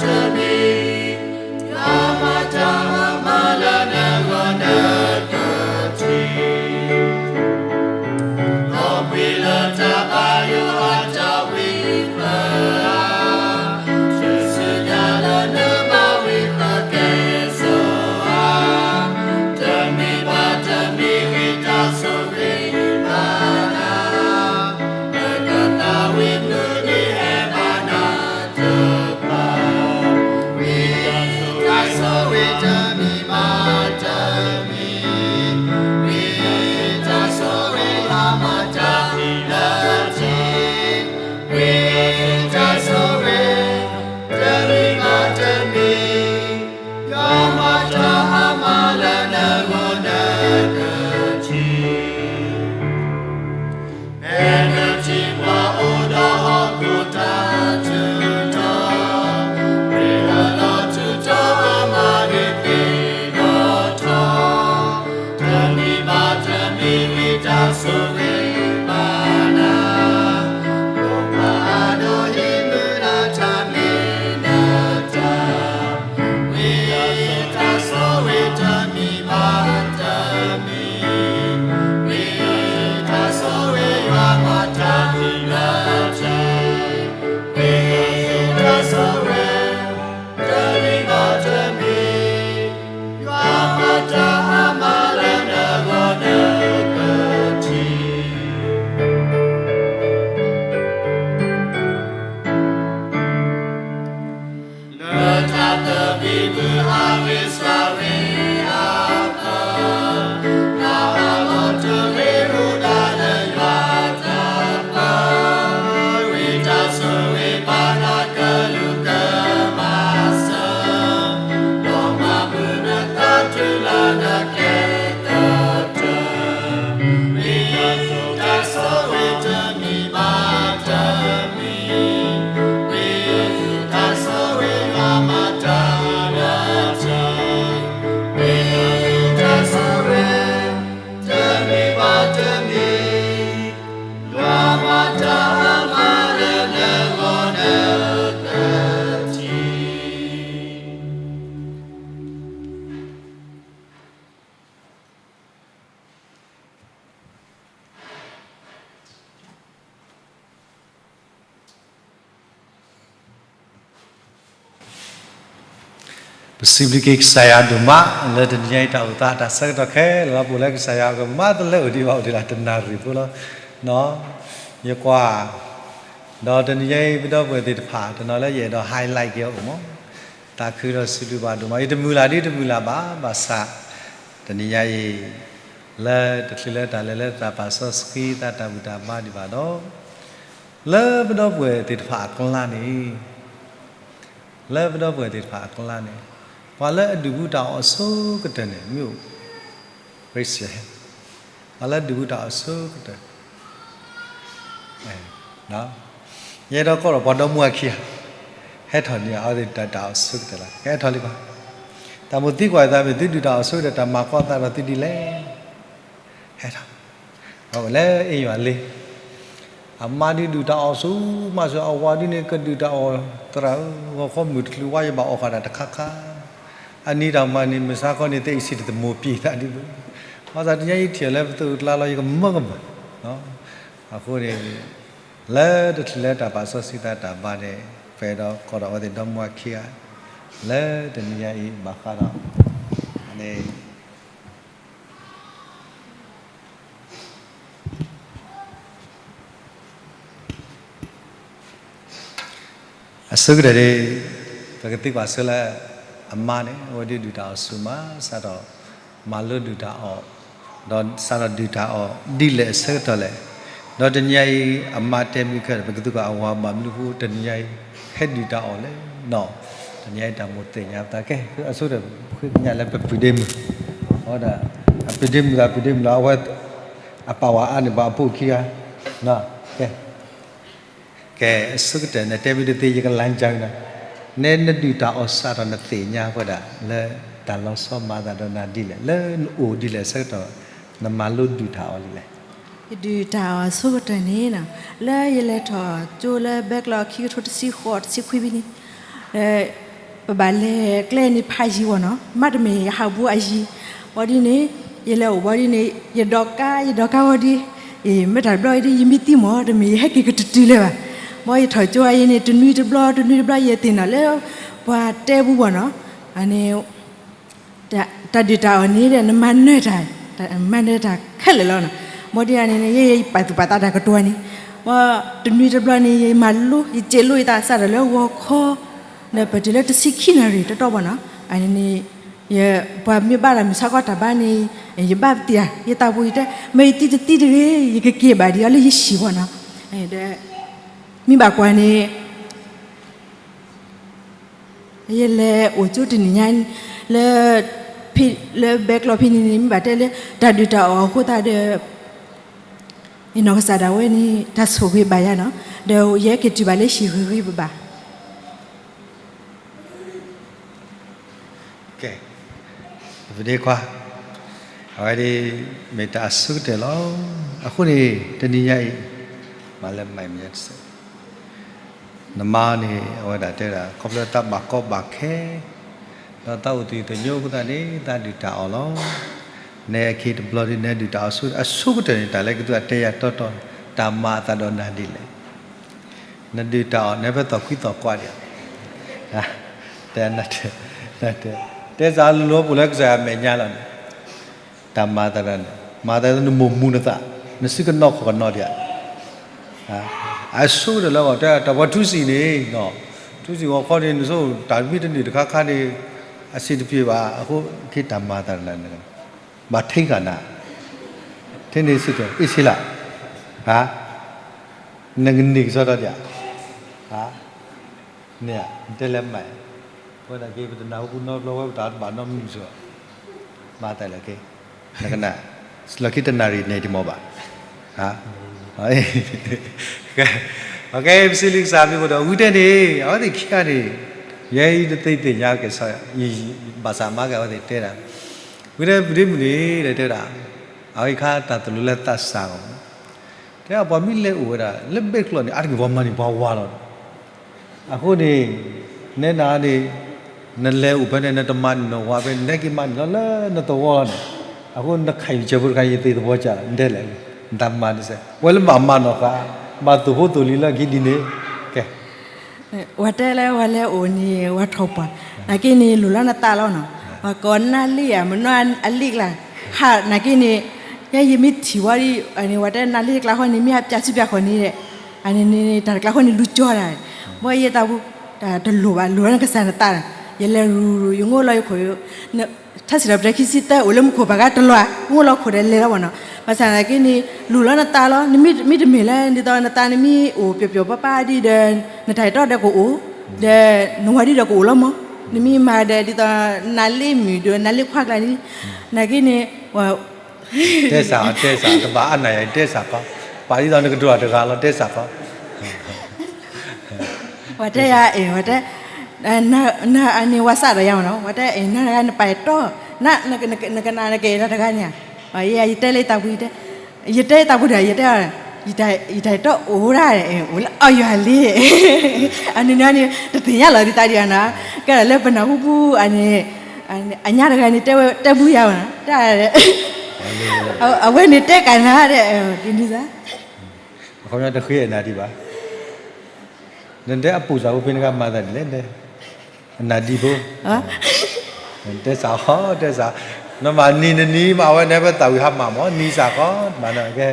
တမံၤ, ယွၤမၤတၢ်အမါလၢနဂီၢ်နကထံၣ်, လီၤပှံၤလၢတၢ်ဘါယွၤအတၢ်ဝံဃၢၤဧါ, တုၤဆူညါလၢနဘၣ်ဝံဃၢၤကဲစိၤဧါ, တမံၤဘၣ်တမံၤဂ့ၤတၢ်ဆိၣ်ဂ့ၤဘၣ်နၤ, လၢကသးဝံၣ်မုၢ်နံၤဟဲဘၣ်နၤတဖၣ်, ဝံတၢ်ဆိၣ်ဂ့ၤတမံၤဘၣ်တမံၤ, ဝံတၢ်ဆိၣ်ဂ့ၤလၢမၤတၢ်လၢထံ, ဝံတၢ်ဆိၣ်ဂ့ၤတမံၤဘၣ်တမံၤ, ယွၤမၤတၢ်အမါလၢနဂီၢ်နကထံၣ် ဖဲနထံၣ်ပှၤအိၣ်ဒီးဟီၣ်ခိၣ်တၢ်ထူးတီၤ, ရ့အလီၤထူးတီၤအမၤန့ၢ်သ့ၣ်နီၣ်ထီၣ်, တမံၤဘၣ်တမံၤဂ့ၤတၢ်ဆိၣ်ဂ့ၤဘၣ်နၤ, ဖိခွါအဒိၣ်ဟံးမုၢ်နၤတၢ်မ့ၢ်နတၢ် ဝံတၢ်ဆိၣ်ဂ့ၤတမံၤဘၣ်တမံၤ, ဝံတၢ်ဆိၣ်ဂ့ၤယွၤမၤတၢ်လၢထံ, ဝံတၢ်ဆိၣ်ဂ့ၤတမံၤဘၣ်တမံၤ, ယွၤမၤတၢ်အမါလၢနဂီၢ်နကထံၣ် လၢတၢ်သဘံၣ်ဘုၣ်အဂ့ၢ်စှၤဂ့ၤအါ, တၢ်အလီၢ်တဂ့ၤအိၣ်ဒၣ်လၢယွၤတၢ်ပၢ, ဝံတၢ်ဆိၣ်ဂ့ၤဘၣ်နၤကလုၢ်ကမၤစၢၤ, ဒီးမၤမုာ်နသးတုၤလၢနကျဲကတၢၢ်, ဝံတၢ်ဆိၣ်ဂ့ၤတမံၤဘၣ်တမံၤ, ဝံတၢ်ဆိၣ်ဂ့ၤယွၤမၤတၢ်လၢထံ, ဝံတၢ်ဆိၣ်ဂ့ၤတမံၤဘၣ်တမံၤ, ယွၤမၤတၢ်အမါလၢနဂီၢ်နကထံၣ် ပစံးဘျုးက့ၤကစၢ်ယွၤဒိၣ်မး လၢတနံၤညါအံၤ တၢ်အိၣ်သးတၢ်ဆၢကတီၢ်ခဲလၢာ်လီၤ ပအိၣ်လၢကစၢ်ယွၤအကမၤတလၢအိၣ်ဒံးဘၣ် အိၣ်ဒံးလၢတနၣ်ရံၣ်ဖိလီၤ. ယကွၢ် ဒီးတနံၤညါအံၤ ပဒီပုၢ်ဝဲၢ်သ့ၣ်တဖၣ် တနီၤလၢယအဲၣ်ဒိး highlight က့ၤအိၣ်မး သးခုဒီးစံးဘျုးဘၣ်ဒိၣ်မး ယတမုၢ်လၢ်ဒ်တမုၢ်လၢ်ဘၣ် ဘၣ်ဆၣ် တနံၤညါအံၤ လၢတချုးလၢတၢ်လဲၤလၢတၢ်ပာ်စီဆှံ သးတၢ်ဘူၣ်တၢ်ဘါဒံးဘၣ်ဒီး လၢပဒီပုၢ်ဝဲၢ်သ့ၣ်တဖၣ်အကျါန့ၣ် လၢပဒီပုၢ်ဝဲၢ်သ့ၣ်တဖၣ်အကျါန့ၣ် ပှၤလၢအဒုးဘူးတၢ်အီၣ်အဆိကတၢၢ်န့ၣ် မ့ၢ်အိၣ် raise your hand ပှၤလၢအဒုးဘူးတၢ်အီၣ်အဆိကတၢၢ် ယအဲၣ်ဒိးကိးဒီးပှၤဒီမါဝၤခံဂၤ ဟဲထီၣ်န့ၢ်အီၤသ့ၣ်တၢ်တၢ်အီၣ်အဆိကတၢၢ်လီၤ. ကဟဲထီၣ်လံဘၣ်. တၢ်မိၣ်သံကွၢ်အသး မ့ၢ်သုဒုးတၢ်အီၣ်အဆိကတၢၢ် တၢ်မၤကီသးဒီးသုဒ်လဲၣ်. ဟဲထီၣ် အဝဲလၢအ့ၣ်ယွၤလ့ အမါဒ်ဒုးတၢ်အီၣ်ဆူ မၤစၢၤအဝၤဒ်န့ၣ် ကဒုးတၢ်အီၣ်သရၣ်ဧၢ, ဂီၤခီမုၢ်တချုးဝါ ယဘၣ်အီၣ်ဃာ်တၢ်တခါခါ, အနံၤတၢ်မၤန့ၣ် မုၢ်ဆါခီန့ၣ် သ့ၣ်အံၤဆံးတသမူၤပျံၤသးဒ်သိး, ဘၣ်ဆၣ်တနံၤညါအံၤထံၣ်အီၤလၢပသိးကျါလီၤ ယကမၢကမၣ်, အဃိန့ၣ် လၢတချုးလၢတၢ်ပာ်စီဆှံသးတၢ်ဘါန့ၣ် ပအဲၣ်ဒိးကိးဒီးအဝဲသ့ၣ်ဒီမါဝၤခံဂၤ လၢတနံၤညါအံၤဘၣ်ဃးဒီး န့ၣ် အဆိကတၢၢ်န့ၣ် ပကသံကွၢ်ဆိလၢ အမါန့ၣ် အဝဲဒ်ဒုးတၢ်အီၣ်ဆူမး စးထီၣ် မၤလိဒုးတၢ်အီၣ်, ဒီးစးထီၣ်ဒုးတၢ်အီၣ်ဒ်လဲၣ်အဆၢကတီၢ်လဲၣ်, ဒီးတနံၤညါအံၤ အမါတဲမုၢ်ခဲ ပကသံကွၢ်အဝၤဘၣ်မနုၤအဃိ တနံၤညါအံၤ ဟဲဒုးတၢ်အီၣ်လဲၣ်နီၤ, တနံၤညါအံၤတၢ်မိၣ်သ့ၣ်ညါပသးကဲ အဆိကတၢၢ် ပဃ့ကညးလၢပပုၢ်ဒ့မုၣ်, အဝဲဒၣ် အပုၢ်ဒ့မုၣ် အပုၢ်ဒ့မုၣ်လီၤ အဝဲ အပာ်ဝဲအါန့ၢ်ပှၤအဖိခံဂၤ, ကဲ ကဲ အဆိကတၢၢ် နတဲမ့ၢ်တသ့ ယကလါကၢ်နၤ, နဲနဒုးတၢ်အီၣ်စးထီၣ်နသ့ၣ်ညါဝဲဒၣ် လၢတၢ်လီၤဆီမၤသးဒီးနၤဒ်လဲၣ်, လၢနအိၣ်ဒ်လဲၣ်အဆၢကတီၢ် နမၤလိဒုးတၢ်အီၣ်ဒ်လဲၣ်. ယဒုးတၢ်အီၣ်အဆိကတၢၢ်န့ၣ်နီၤ, လၢယလဲၤထီၣ်ကၠိလၢဘဲကျီခံကထိတဆံဃိးတဆံခွံဖဲန့ၣ်, လၢ ပဘၣ်လဲၤကျဲန့ၣ်ဖးယံၤဝဲနီၤ, မ့တမ့ၢ်ယဟးဘူးအယံၤ, ဘီဒ်န့ၣ်, ယလဲၤအိၣ်ဘီဒ်န့ၣ် ယဒိးကါ ယဒိးကါဝဲဒ်, မ့ၢ်တၢ်ဘျီအံၤဒ် ယမ့ၢ်သံမၢ် တမ့ၢ်ယဟဲက့ၤကတတုၤလၢၤဘၣ်. ဘီယထီၣ်ကၠိအံၤန့ၣ် တနွံတဘျီ တနွံတဘျီ ယသ့ၣ်နီၣ်လၢ ပှၤတဲဘူးဘၣ်နီၤ, အန့ၣ် တၢ်ဒုၣ်တၢ်အီၣ်န့ၣ်ဒီး နမၤနၢၤတၢ်, မၤနၢၤတၢ်ခဲလၢာ်လီၤနီၤ. ဘီဒ်န့ၣ် ယပာ်သူၣ်ပာ်သးတၢ်ကတိၤန့ၣ်, ဘီတနွံတဘျီန့ၣ် ယမၤလိ ယစဲးလိယသးစးထီၣ်လၢဂီၤခီ, ဒီးပတုၤလၢတဆံခံနၣ်ရံၣ်တီတီဘၣ်နီၤ, အန့ၣ် ပှၤမ့ၢ်ဘါတၢ်မုၢ်ဆါခီတၢ်ဘါန့ၣ်, ယဘါပသံၣ်ဧါ, ယသးပူၤယတဲ မ့ၢ်ယသံတသံတဂ့ၤ ယကက့ၤဘၣ်ဒံးအီၤလၢယဟံၣ်ဘၣ်နီၤ, ဒီး မ့ၢ်ဘၣ်ကွၢ်န့ၣ် ယလဲၤအိၣ်ကၠိတနံၤညါ လၢ လၢဘဲကျီၢ်ဖဲန့ၣ်န့ၣ် မ့ၢ်ဘၣ်တဲလၢ တၢ်ဒုၣ်တၢ်အီၣ်အဃိသတးဒီး ယနီၢ်ကစၢ်ဒၣ်ဝဲန့ၣ် တၢ်ဆိၣ်ဂ့ၤဘၣ်ယၤနီၤ, ဒီးယဟဲက့ၤတုၤဘၣ်လၢဟံၣ်ဂ့ၤဂ့ၤဘၣ်ဘၣ်. ကဲ, ပဒ့ခွါ, အဝဲဒ် မ့ၢ်တၢ်အဆိကတၢၢ်လီၤ. အဃိန့ၣ် တနံၤညါအံၤ မၤလၢမၤမ့ၢ်တစဲး နမါန့ၣ် အဝဲဒၣ်တဲဒၣ် ခီဖျိတၢ်ဘၣ်ကီဘၣ်ခဲ, ဒီးတၢ်အိၣ်သယုၢ်သညိအဃိသတးန့ၣ် တၢ်ဒုၣ်တၢ်အီၣ်လီၤ. နဲအခံတဘျီဒ် နဲဒုၣ်တၢ်အီၣ်ဆိ အဆိကတၢၢ်န့ၣ် တၢ်လၢကသူအတဲယၤတီတီန့ၣ် တၢ်မၤအသးဒီးနၤဒ်လဲၣ်. နဒုၣ်တၢ်အီၣ် နဲဖဲသီၣ်ခွံသီၣ်ကွၢ်ဒံးဧါ. တဲ, တဲစ့ၢ်လီၤပူၤလၢကစၢ်ယွၤမဲာ်ညါလီၤန့ၣ် တၢ်မၤသးဒီးနၤ, မၤသးဒီးနမိၢ်မူနသး, နစုကနီၢ်ခီၣ်ကနီၢ်ဒံးဧါ. အဆိကတၢၢ်လၢဂီၢ်တဲ တၢ်ပှၤထူစံၣ်န့ၣ်, ထူစံၣ်ဂီၤခီန့ၣ် နဆိတၢ်မ့ၢ်တန့ၢ်တခါခါန့ၣ် အဆင်တပြေဘၣ်, အဃိက့ၤတၢ်မၤသးဒီးနၤ, ဘၣ်ထံဂၤနၤ, ထံန့ၣ်စ့ၢ်ကီး အ့ၣ်ဆ့လး, နကန့ၢ်ကစီဒီဒံးဧါ. န့ၣ်ဧါ, နတဲလၢမၤ, အဝဲဒၣ်က့ၤ ပတနၢ်ဟူပူၤနီတဘျီဝဲ ပတၢ်တဘၣ်နီတမံၤစ့ၢ်, မၤသးလၢက့ၤ, နကနၣ်, လီၢ်ခံတနၣ်ရံၣ်န့ၣ်တမ့ၢ်ဘၣ်. ကဲ, ပစံးလံကစၢ်မ့ၢ်အိၣ်ဒီး ဝံတဲန့ၣ် အဝဲသ့ၣ်ခံဂၤန့ၣ်, ယဲအံၤတသ့သ့ၣ်ညါက့ၤ ဘၣ်ဆၣ်မၤက့ၤအဝဲသ့ၣ်တဲဒၣ်, ဝံတဲပဒ့မုၢ်န့ၣ် တဲဝဲဒၣ်, အဝဲခါတၢ်သိၣ်လိလၢသးစၢ်ဂီၢ် တဲဒၣ်ပှၤမ့ၢ်လဲၤအိၣ်ဝဲဒၣ် လၢဘဲကျီၢ်န့ၣ် အါတက့ၢ်ပှၤမၤန့ၢ်ပှၤဝါလီၤ. အဃိန့ၣ်, နဲနၤန့ၣ်, နလဲၤအိၣ်ဖဲန့ၣ် နတမၤန့ၢ်နဝါဖဲန့ၣ် နဟဲက့ၤမၤန့ၢ်လီၤလၢနသဝီလီၤန့ၣ်, အဃိနခးယံာ်စဲးဖိတခါ ယသ့ၣ်သဘီကၢ် နတဲလဲၣ်, နတၢ်မၤတစဲး ပှၤလၢဘၣ်မၤနီၢ်ဃာ်, ဘၣ်သိၣ်ဖိသိၣ်လံၤလၢခံဒ်န့ၣ်, ကဲ ဝဲတဲလၢဝဲလဲၤအိၣ်န့ၣ် ဝဲထီၣ်ပှၢ်, နာ်က့န့ၣ် လိၣ်လီၤနသးလီၤနီၤ, ပှၤကိးနါလ့ၣ်ဧါ မနီၢ်အလ့ၣ်ကျါ, ဟးနာ်က့န့ၣ်, ယဲယမ့ၢ်ထံၣ်ဝဲဒ်, ဝဲတဲနါလ့ၣ်တကျါဃီန့ၣ် မ့ၢ်အပျၢ်စုပျၢ်ဃီၤန့ၣ်, အန့ၣ်န့ၣ် တၢ်တကျါဃီန့ၣ် လူၤကၠီတၢ်, ဘၣ်ယဲတၢ်ပူၤ, တၢ်တလိၣ်ဘၣ် လိၣ်လီၤနကစၢ်နသး, ယလဲၤရူၤရူၤ ယငိၣ်လီၤယခိၣ် ထါစံးထီၣ်ပတြၢၤခံဆံသၢ အိၣ်လၢမူခိၣ်ဘၣ်ဂၤတလီၤ, အိၣ်လီၤခိၣ်ဒီးလဲၤလီၤဘၣ်နီၤ, ဘၣ်ဆၣ်နာ်က့န့ၣ် လူၤလီၤနသးလီၤ, နမ့ၢ်တမ့ၢ်လဲၤ ဒ်သိးနသးနမ့ၢ်အိၣ်ပျီၢ်ပျီၤပၤပၤဒ်ဒီး နတၢ်အဲၣ်တီဒီးကအိၣ်, ဒီးနဝၤဒ်ဒီးကအိၣ်လီၤမး, နမ့ၢ်မၤဒီးဒ်သိး နါလ့ၣ်မုၣ်ဒီးနါလ့ၣ်ခွါကျါန့ၣ်, နာ်က့န့ၣ် တဲစ့ၢ် တဲစ့ၢ် တဘၣ်အါနၢ်ယၤ တဲစ့ၢ်ကီး, ပာ်ဒ်သိးနကတိၤတၢ်တဂၤလီၤ တဲစ့ၢ်ကီး ဝဲတဲယၤအဲၣ် ဝဲတဲ, နအန့ၣ်ဝဲစးဒီးယၤမနီၤ, ဝဲတဲအဲၣ် နၤတဂၤနပာ်အဲၣ်တီ, နကနၣ်နကအဲၣ်တၢ်တဂၤန့ၣ်ဧါ, ယတဲလၢယသးပူၤ, ယတဲလၢယသးပူၤဒီး ယတဲ, ယတၢ်အဲၣ်တီအိၣ်ဒၣ်, အိၣ်လၢအီယွၤလံ, အန့ၣ်န့ၣ် တသ့ၣ်ညါလီၤဒ်သးဒံးဧါနီၤ, ကဲဒၣ်လၢပနၢ်ဟူပူၤအန့ၣ်, အညါတဂၤန့ၣ် တဲဝဲတဲဘူးယၤမနီၤ, တၢ် အဝဲန့ၣ်တဲကနၤဒီး, ဒ်န့ၣ်သး အခီပညီတဃ့အနၢ်ဒံးဘၣ်, နတဲအပူၤစၢ်ဖိဖဲနကမၤသးဒ်လဲၣ်, အနၢ်ဒံးဖိ, တဲစ့ၢ်ဃီ တဲစ့ၢ်, နမၤနံၤနနံၤမး အဝဲန့ၣ်ဖဲသးဝံၤဟါမၢ်မး နံၤစ့ၢ်ဃီ, မၤနကဲ,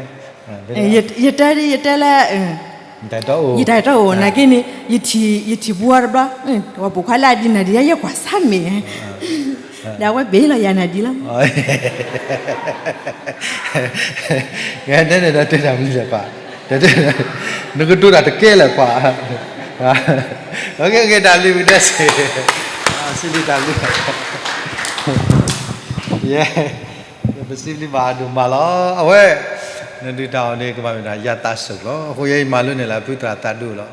ယတဲဒ် ယတဲလၢ ယတၢ်အဲၣ်တီအိၣ် နာ်က့န့ၣ် ယထံၣ်ပူၤအီၤတဘျီ, ပှၤပိာ်ခွါလၢအဒံးနၢ်ဒံး ယဲယကွၢ်ဆါမ့ၢ်, ဒီးအဝဲဘ့ၣ်လီၤယၤနၢ်ဒံးလီၤ, တဲန့ၣ်ဒီးတဲတၢ်မနုၤလဲၣ်ပှၤ, နကတိၤတၢ်တကဲလၢၤပှၤ, တၢ်ဘျုး, စံးဘျုးတၢ်ဘျုး, ယဲ ပစံးဘျုးဘၣ်အဒိၣ်မးလီၤ. အဝဲ နဒုၣ်တၢ်အီၣ်န့ၣ် ကဘၣ်မ့ၢ်ဒၣ်ယၤသးစၢ်လီၤ. အဃိယဲယမၤလိန့ၢ်လၢဖုသရၣ်သးဒူလီၤ.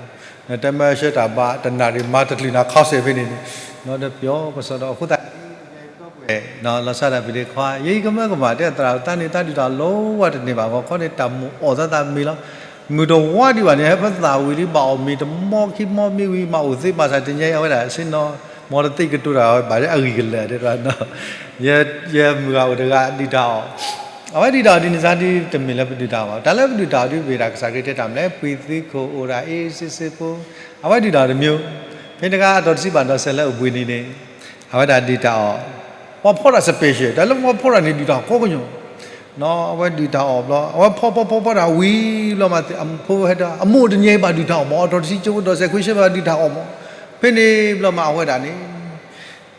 နတဲမ့ၢ်ဆှၢတၢ်ဘါ တနၣ်ရံၣ်မၤတချုးနၤခီစဲးဖဲန့ၣ်န့ၣ်, ဒီးပျီပစီဒီး အဃိသတး လီၤဆီဒၣ်တၢ်ဖံးတၢ်ခွါ ယဲယကမၢကမၣ်တဲသရၣ် တၢ်န့ၣ်တၢ်ဒုၣ်တၢ်အီၣ်လီၤဝဲတန့ၢ်ဘၣ် ဂီၤခီန့ၣ် တၢ်မိၣ်အီၣ်သးသးမံၤလီၤ. မုၢ်တဝါဒံးဘၣ်န့ၣ် ဟဲဖဲသးဝံၤလံ ဘၣ်အီၣ်မ့ၤတမီခံမီမ့ၢ်ဝံၤ မၤအိၣ်သ့ဘၣ်ဆၣ်တနံၤအံၤ အဝဲဒၣ်ဆ့ၣ်နီၤ မ်တသ့ၣ်ကတိၤတၢ်ဝဲဘၣ်လၢအဂံၢ်ကလၢာ်တဲဒၣ်, ယမုၢ်ဂၤအိၣ်တဂၤဒုၣ်တၢ်အီၣ်, အဝဲဒုၣ်တၢ်အီၣ်ဒ်န့ၣ်စ့ၢ်ကီး တမ့ၢ်လၢပဒုၣ်တၢ်အီၣ်ဘၣ်. တၢ်လၢပဒုၣ်တၢ်အီၣ်ဒ်ပှၤတၢ်ကစၢ်ခရံာ်တဲတၢ်မ့ၢ်လဲၣ်, ပှၤသုးခိၣ်အိၣ်ဒၣ်အ့စ့စ့ဖိ, အဝဲဒုၣ်တၢ်အီၣ်တမံၤ, ဖဲတဂၤအတီၤတဆံဘၣ်ဒီးစဲးလၢအိၣ်ဘှံးနံၤန့ၣ်, အဝဲဒၣ်ဒုၣ်တၢ်အီၣ်, ပှၤဖီတၢ် special တၢ်လၢပှၤဖီတၢ်န့ၣ်ဒုၣ်တၢ်အီၣ်ကိးကညီ, အဝဲဒုၣ်တၢ်အီၣ်ဘျီ အဝဲဖီဖီဖီဖီတၢ်ဝံၤဘျီမး အဖိဟဲဒီး အမိၢ်တနံၤအံၤဘၣ်ဒုၣ်တၢ်အီၣ်မး အတီၤတဆံကၠိဖိဒီးစဲးခွံဆၢဘၣ်ဒုၣ်တၢ်အီၣ်မး, ဖဲန့ၣ်ဘျီမးအဝဲဒၣ်န့ၣ်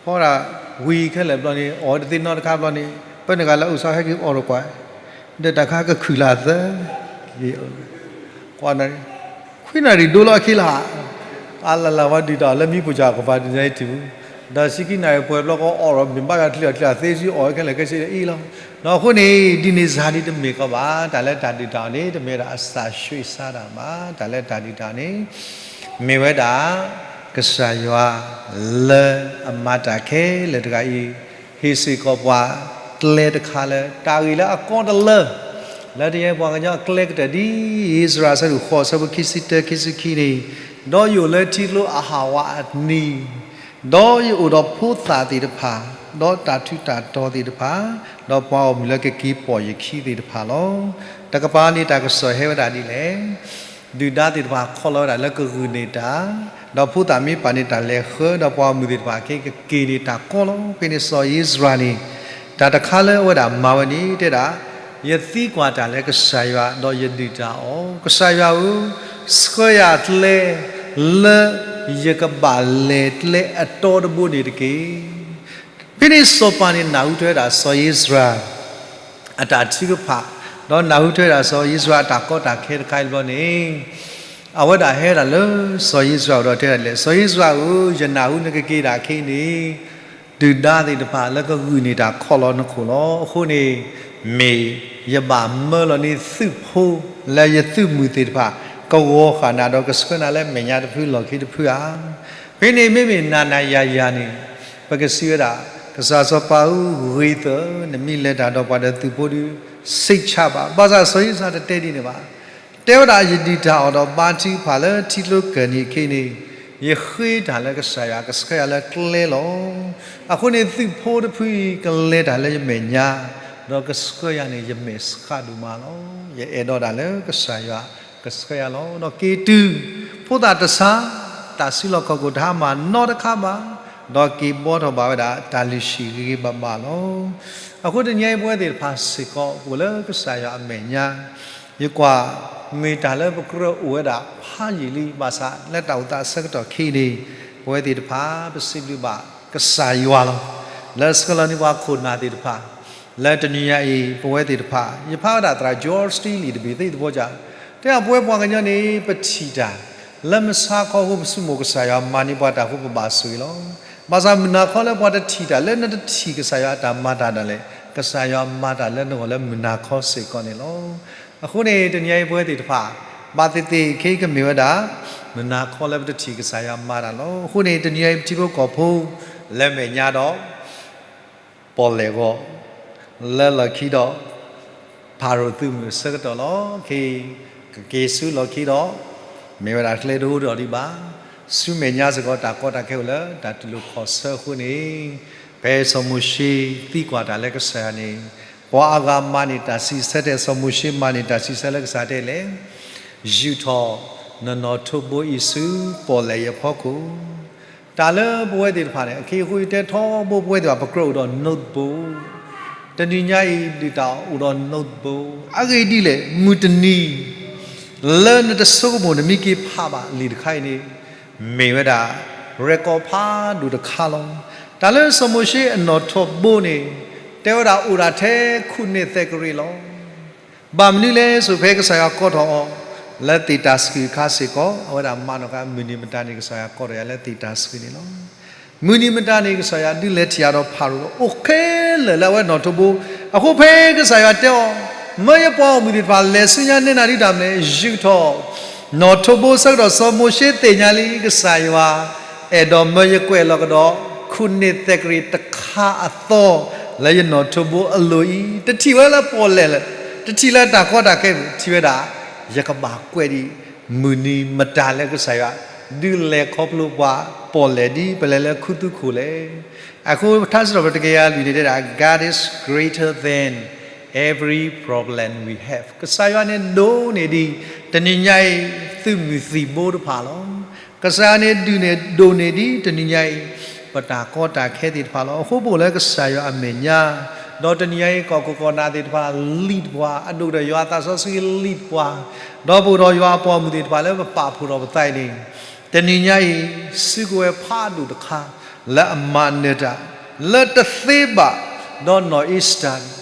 ဖီဒၣ်ဝံၤခဲလၢာ်ဘျီန့ၣ် အီၣ်ဝဲတသ့နီတခါဘျီန့ၣ် ပၢနုာ်ဂၤလၢအိၣ်ဆီဟဲက့ၤအီၣ်ဒီးကွၢ်, ဒီးတၢ်ခါကခုၣ်လၢအသၢ, ခွံနၣ်ရံၣ်ဒိလီၤအခံလီၤ, အလၢ်လၢ်ဝဲဒုၣ်တၢ်အီၣ်လၢမံပူၤစၢ်ကပၤဒုၣ်ညါအံၤတုၤ, ဒီးဆံခံနၣ်ရံၣ်ပှဲၤဘျီကအီၣ်ဒီးမ့ၢ်ဘၣ်ယွၤတချုးအီၣ်တချုးအသ့စုအီၣ်ဝဲခဲလၢာ်ခဲဆ့ဒီးအံၤလီၤ. ဒီးအဃိန့ၣ် ဒ်န့ၣ်စ့ၢ်ကီးတမ့ၢ်ကီးဘၣ် တၢ်လၢတၢ်ဒုၣ်တၢ်အီၣ်န့ၣ် တမ့ၢ်ဝဲဒၣ်အစၢ်ဆှံစၢ်တၢ်ဘၣ်, တၢ်လၢတၢ်ဒုၣ်တၢ်အီၣ်န့ၣ် မ့ၢ်ဝဲဒၣ် ကစၢ်ယွၤလၢအမၤတၢ်ခဲလၢာ်တဂၤအံၤ ဟ့ၣ်စ့ၢ်ကီးပှၤကျဲတခါလၢ တၢ်ဂ့ၢ်လၢအကီတလၢ လၢတယဲပှၤကညီအကျဲကတၢၢ်ဒ် ဧ့စြၤအဆၢဒိၣ်ဃိးအဆၢဖိခံဆံတၢ ခံဆံခံန့ၣ်, ဒီးယအိၣ်လၢထံကျိအဟၣ်ဝါအနံၤ, ဒီးယအိၣ်ဒီးဖိသၣ်သ့ၣ်တဖၣ်, ဒီးတၢ်ထူးတၢ်တီၤသ့ၣ်တဖၣ်, ဒီးပှၤဂီၢ်မုၢ်လၢကက့ၤပိာ်ယခံသ့ၣ်တဖၣ်လီၤ. တကပၤန့ၣ်တၢ်ကစီၣ်ဟဲဝဲဒၣ်ဒ်လဲၣ် ဒုၣ်ဒါသ့ၣ်တဖၣ်ခီလီၤဝဲဒၣ်လၢကဂုာ်န့ၢ်တၢ်, ဒီးဖိသၣ်မ့ၢ်ပာ်န့ၢ်တၢ်လဲၤဃၢ, ဒီးပှၤဂီၢ်မုၢ်သ့ၣ်တဖၣ်ခဲကက့ၤန့ၢ်တၢ်ကီလီၤ. ဖဲန့ၣ်စီၤဧ့စြၤန့ၣ် တၢ်တခါလၢအဝဲဒၣ်မၤဝဲန့ၣ် တဲဒၣ်, ယသံကွၢ်တၢ်လၢကစၢ်ယွၤ ဒီးယဒုၣ်တၢ်အီၣ်, ကစၢ်ယွၤဧၢ, ဆှၢယၤကျဲ လၢယကဘၣ်လဲၤကျဲအတီတဘိန့ၣ်တက့ၢ်. ဖဲန့ၣ်စီၤပၤန့ၣ်နၢ်ဟူထွဲဒၣ်စီၤဧ့စြၤ အတၢ်ထုကဖၣ်, ဒီးနၢ်ဟူထွဲဒၣ်စီၤဧ့စြၤအတၢ်ကီတၢ်ခဲတခါအံၤဘျီန့ၣ်, အဝဲဒၣ်ဟဲဒၣ်လၢစီၤဧ့စြၤအအိၣ်ဒီးတဲဒၣ်လဲၣ်, စီၤဧ့စြၤဧၢ, ယနၢ်ဟူနကက့ၤဒၣ်ခဲအံၤန့ၣ်, ဒုၣ်ဒါသ့ၣ်တဖၣ်လၢကဂုာ်န့ၢ်တၢ်ခီလီၤနခိၣ်လီၤ. အဃိန့ၣ် မ့ၢ်ယဘၣ်မၢလီၤန့ၢ်သုးဖိ လၢယသုးမုၢ်သ့ၣ်တဖၣ် ကဝီၤဃာ်နၤဒီးကဆှၢနၤလၢမဲာ်ညါတဖုလီၢ်ခံတဖုဧါ. ဖဲန့ၣ်မ့မ့ၢ်နၤနၤယၤယၤန့ၣ် ပကစံးဝဲဒၣ်, ကစၢ်စီၤပၤဧၢ, ဂ့ၤသၢ, နမ့ၢ်လဲၤတၢ်ဒီးပှၤဒီးသုးဖိဒုး စိတ်ချပါ, ဘၣ်ဆၣ်စီၤဧ့စြၤတတဲဒ်န့ၣ်ဘၣ်. တဲဝဲဒၣ်ယဒုၣ်တၢ်အီၣ်ဒီးဘါထုကဖၣ်လၢထံကျိကၢၢ်နံၤအခံန့ၣ်, ယဃ့တၢ်လၢကစၢ်ယွၤကဆှၢယၤလၢကျဲလီၤ. အဃိန့ၣ်သုးဖိတဖုအံၤကလဲၤတၢ်လၢယမဲာ်ညါ, ဒီးကဆှၢယၤန့ၣ် ယမဲာ်ဆှးဒိၣ်မးလီၤ. ယအဲၣ်ဒိးတၢ်လၢကစၢ်ယွၤကဆှၢယၤလီၤ. ဒီးက့ၤတုၤ ဖိသၣ်တဆါ, တၢ်စုလီၢ်ခီၣ်ခိၣ်တဟါမၢ်နီတခါဘၣ်, ဒီးက့ၤဘှီထီၣ်ဘၣ်ဝဲဒၣ်တၢ်လုၢ်ဟံၣ်ဂ့ၤဂ့ၤဘၣ်ဘၣ်လီၤ. အဃိတနံၤအံၤပဝဲသ့ၣ်တဖၣ်စ့ၢ်ကီး ပအိၣ်လၢကစၢ်ယွၤအမဲာ်ညါ, ယကွၢ်မ့ၢ်တၢ်လၢပကြၢးအိၣ်ဝဲဒၣ်ဖးယံာ်လံ ဘၣ်ဆၣ်လၢတၢ်အိၣ်သးအဆၢကတီၢ်ခံန့ၣ်, ပဝဲသ့ၣ်တဖၣ် ပစံးဘျုးဘၣ်ကစၢ်ယွၤလီၤ. လၢဆှၢလီၤန့ၢ်ပှၤခိၣ်နၢ်သ့ၣ်တဖၣ်, လၢတနံၤညါအံၤ ပဝဲသ့ၣ်တဖၣ် ယဖးဝဲဒၣ်သရၣ် George Steele တဘ့ၣ်သ့ၣ်တဘီက, တဲဒၣ်ပဝဲပှၤကညီန့ၣ် ပထံၣ်တၢ် လၢမဆါခီအဃိ ပဆိကမိၣ်ကစၢ်ယွၤမၤန့ၢ်ပှၤတၢ်အဃိ ပဘၣ်ဆိၣ်ဂ့ၤလီၤ. ဘၣ်ဆၣ်မုၢ်နၤခီလၢပှၤတထံၣ်တၢ် လၢနတထံၣ်ကစၢ်ယွၤအတၢ်မၤတၢ်ဒၣ်လဲာ်, ကစၢ်ယွၤမၤတၢ်လၢနဂီၢ်လၢမုၢ်နၤခီစ့ၢ်ကီးန့ၣ်လီၤ. အဃိန့ၣ် တနံၤအံၤပဝဲသ့ၣ်တဖၣ် ဘၣ်သ့ၣ်သ့ၣ်ခဲအံၤကမ့ၢ်ဝဲဒၣ် မုၢ်နၤခီလၢပတထံၣ်ကစၢ်ယွၤမၤတၢ်လီၤ. အဃိန့ၣ် တနံၤအံၤပထံဖိကီၢ်ဖိ လၢမဲာ်ညါဒီး ပီၣ်လဲၣ်ဂီၢ် လၢလီၢ်ခံဒီး ဖၤရိၤသုးမုၢ်အဆၢကတီၢ်လီၤ. ခဲအံၤ ကက့ၤဆူလီၢ်ခံဒီး မ့ၢ်ဝဲဒၣ်ကျဲတအိၣ်ဒီးဒံးဘၣ်. ဆူမဲာ်ညါစ့ၢ်ကီး တၢ်ကီတၢ်ခဲအိၣ်လၢတၢ်တူၢ်လိာ်ခီၣ်ဆၢအဃိန့ၣ်, ဖဲစီၤမိၤၡ့သံကွၢ်တၢ်လၢကစၢ်ယွၤန့ၣ်, ပှၤအါဂၤမၤန့ၢ်တၢ်စံးဆၢထဲ စီၤမိၤၡ့မၤန့ၢ်တၢ်စံးဆၢလၢကစၢ်တဲလဲၣ်, ယူာ်ထီၣ်နနီၣ်ထိးဘိအံၤဆူပီၣ်လဲၣ်အံၤအဖီခိၣ် တၢ်လၢပဝဲသ့ၣ်တဖၣ်န့ၣ် အခဲအံၤအဃိယတဲထီဘိပဝဲသ့ၣ်တဖၣ် ပကြၢးအိၣ်ဒီး notebook, တနံၤညါအံၤဒုၣ်တၢ်အိၣ်ဒီး notebook, အဂ့ၢ်ဒ်လဲၣ် မုၢ်တနံၤ လၢနတဆိကမိၣ်နမ့ၢ်က့ၤဖးဘၣ်လံာ်တခါအံၤန့ၣ် မ့ၢ်ဝဲဒၣ် record ဖးဒိၣ်တခါလီၤ. တၢ်လၢစီၤမိၤၡ့အနီၣ်ထိးဘိန့ၣ် တဲဝဲဒၣ်အိၣ်ဒၣ်ထဲခိၣ်နံၣ်သဲးကရံးလီၤ. ဘၣ်မနုၤလဲၣ်ဆိၣ်ဖဲကစၢ်ယွၤကိးထီၣ်အီၤ လၢသ့ၣ်တၤဆှုၣ်အခါစ့ၢ်ကီး အဝဲဒၣ်မၤနီၣ်ဃာ် မုၢ်နံၤမတၤန့ၣ် ကစၢ်ယွၤကိးထီၣ်ယၤလၢသ့ၣ်တၤဆှုၣ်န့ၣ်လီၤ. မုၢ်နံၤမတၤန့ၣ် ကစၢ်ယွၤဒုးလဲၤထံၣ်အီၤဒီးဖၤရိၤ အိၣ်ခဲလၢာ်လၢအဝဲနီၣ်ထိးဘိ. အဃိဖဲကစၢ်ယွၤတဲအီၤ မၢယပှၤဂီၢ်မုၢ်သ့ၣ်တဖၣ်လဲၤဆူညါ နဲနၤဒုးတၢ်မနုၤလဲၣ် ယူာ်ထီၣ် နီၣ်ထိးဘိဆၢကတီၢ် စီၤမိၤၡ့သ့ၣ်ညါလံ ကစၢ်ယွၤ အဲၣ်ဒိးမၢယကွဲးလီၤကဒီး ခိၣ်နံၣ်သဲးကရံးတခါအသီ လၢယနီၣ်ထိးဘိအလိၤအံၤ တထံၣ်ဝဲလၢပီၣ်လဲၣ်လၢ တထံၣ်လၢတၢ်ကီတၢ်ခဲ ထံၣ်ဝဲဒၣ် ယကဘၣ်ကွဲးဒံး မုၢ်နံၤမတၤလၢကစၢ်ယွၤ ဒုးလဲၤခီဖျိပှၤ ပီၣ်လဲၣ်ဒ်ပလဲၤလၢခူသူၣ်ခိၣ်လဲၣ်. အဃိထါစံးထီၣ်ပတြၢၤတကယၤလွံၢ်န့ၣ်တဲဒၣ် God is greater than every problem we have. ကစၢ်ယွၤန့ၣ်ဒိၣ်န့ၢ်ဒံး တနံၤညါအံၤ သုးမုၢ်သံၣ်ဘိတဖၣ်လီၤ. ကစၢ်ယွၤန့ၣ်ဒုးန့ၢ်ဒိၣ်န့ၢ်ဒံး တနံၤညါအံၤ ပတၢ်ကီတၢ်ခဲသ့ၣ်တဖၣ်လီၤ. အဃိပအိၣ်လၢကစၢ်ယွၤအမဲာ်ညါ, ဒီးတနံၤညါအံၤ ကီၢ်ခိၣ်ကီၢ်နၢ်သ့ၣ်တဖၣ်လံၣ်တပှၤ, အဒိၣ်ကတၢၢ်ယွၤအသးစီဆှံလံၣ်တပှၤ, ဒီးပအိၣ်ဒီးယွၤအပှၤဂီၢ်မုၢ်သ့ၣ်တဖၣ်လၢပပာ်ဖှိၣ်ထီၣ်ပသးအံၤန့ၣ် တနံၤညါအံၤ စုကဝဲၤဖးဒိၣ်တခါ လၢအမၤနၢၤတၢ် လၢတသ့ဘၣ် ဒီးနီၢ်အ့ၤစတၢၤန့ၣ်,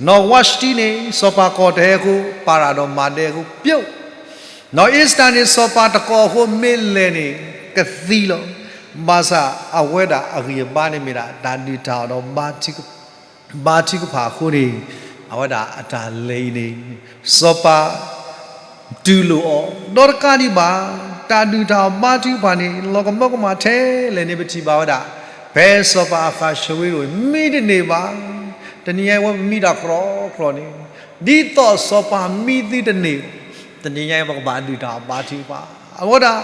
နီၢ်ဝါၡတံန့ၣ် စီၤပၤကိးတဟဲအဃိ ပၤရၤဒီးမၤဒဲအဃိ ပျိ, နီၢ်အ့ၤစတၢၤန့ၣ် စီၤပၤတကိးအဃိ မ့ၢ်လဲၤန့ၣ် ကသံလီၤ. ဘၣ်ဆၣ်အဝဲဒၣ်အဂံၢ်အဘါန့ၣ်မ့ၢ်ဒၣ် တၢ်ဒုၣ်တၢ်အီၣ်ဒီး ဘါထုကဖၣ်အဃိန့ၣ် အဝဲဒၣ်အတၢ်လဲၤအံၤန့ၣ် စီၤပၤ တူၢ်လိာ်အီၤ ဒီးတကးဒံးဘၣ် တၢ်ဒုၣ်တၢ်အီၣ်ဘါထုကဖၣ်န့ၣ် လီၤကမၢကမၣ်ထဲလဲၣ်န့ၣ် ပထံၣ်ဘၣ်ဝဲဒၣ် ဖဲစီၤပၤအဃးၡဝ့ရိၤ မံတန့ၢ်ဘၣ်. တနံၤညါအံၤဝဲပမံတၢ်ကြီကြီန့ၣ် ဒ်သိးစီၤပၤမံသုတန့ၢ် တနံၤညါအံၤပကဘၣ်ဒုၣ်တၢ်အီၣ်ဘါထုကဖၣ် အဝဲဒၣ်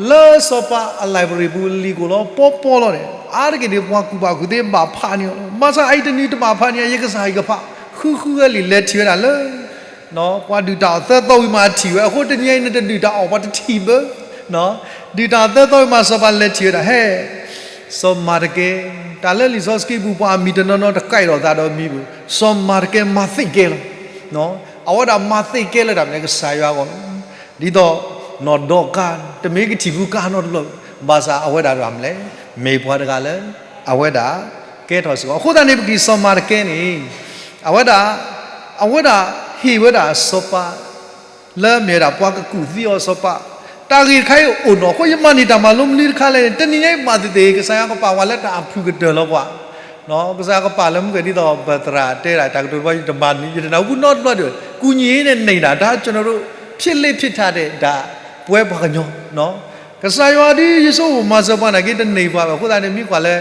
လၢစီၤပၤအ library ပူၤလံာ်ကိာ်လီၤပီပီလီၤန့ၣ် အါတက့ၢ်န့ၣ်ပှၤကူၣ်ဘၣ်ကူၣ်သ့ဘၣ်ဖးန့ၢ်အီၤလီၤ. ဘၣ်ဆၣ်အအံၤတနံၤတဘၣ်ဖးန့ၢ် ယကစၢ်ယကဖး ဃုဃုဝဲလံာ်လဲၤထံၣ်ဝဲဒၣ်လၢ ပှၤဒုၣ်တၢ်အီၣ်သၢသီဝံၤမးထံၣ်ဝဲ အဃိတနံၤအံၤနတဒုၣ်တၢ်အီၣ်ပှၤတထံၣ်ဘၣ် ဒုၣ်တၢ်အီၣ်သၢသီဝံၤမး စီၤပၤလဲၤထံၣ်ဝဲဒၣ် ဟဲ စီၤမၤတကဲ တၢ်လၢလံာ်စီဆှံပူၤပှၤအမံၤတနီၤနီၤတကဲထီၣ်သးဒီးမံၤဘၣ် စီၤမၤတကဲမၤသ့ၣ်ကဲလီၤ. အဝဲဒၣ်မၤသ့ၣ်ကဲလၢတၢ်မနုၤလဲၣ် ကစၢ်ယွၤအဂီၢ်လီၤ. ဒ်သိး နီၢ်ဒီကၤ တမ့ၢ်ကထံၣ်ဖုကါနီတဘျီ ဘၣ်ဆၣ်အဝဲဒၣ်တဂၤမနုၤလဲၣ် မ့ၢ်ပှၤတဂၤလၢ အဝဲဒၣ် ကဲထီၣ်စ့ၢ်ကီး အဃိသတးန့ၣ် ပကထံၣ်စီၤမၤတကဲန့ၣ် အဝဲဒၣ် အဝဲဒၣ်ဟ့ၣ်ဝဲဒၣ်စီၤပၤ လၢမ့ၢ်ဝဲဒၣ်ပှၤကကူၣ်သံအီၤစီၤပၤ တၢ်ဂ့ၢ်တခါအံၤအိၣ်နီၢ် အဃိယမၤန့ၢ်တၢ်မၤလိမနုၤတခါလဲၣ်န့ၣ် တနံၤညါအံၤဘၣ်သ့ၣ်သ့ၣ် ကစၢ်ယွၤကပာ်ဝဲလၢတၢ်အဖုၣ်ကတၢၢ်လီၤပှၤ ကစၢ်ယွၤကပာ်လၢမုၢ်ကဲဒ်သိးပသရၣ်တဲဒၣ် တၢ်ကတိၤတဘျီ ယတမၤ ယတနၢ်ဟူနီတဘျီဒီး ကူညီန့ၢ်န့ၢ်ဒၣ် ဒါကျွန်တော်တို့ ဖြစ်လေ့ဖြစ်ထတဲ့ ဒါ ပဝဲပှၤကညီ ကစၢ်ယွၤဒ်ယဆိကမိၣ်မၤစၢၤပှၤနာ်က့ တန့ၢ်ပှၤဘၣ် အဃိသတးန့ၣ် မ့ၢ်ကွၢ်လၢ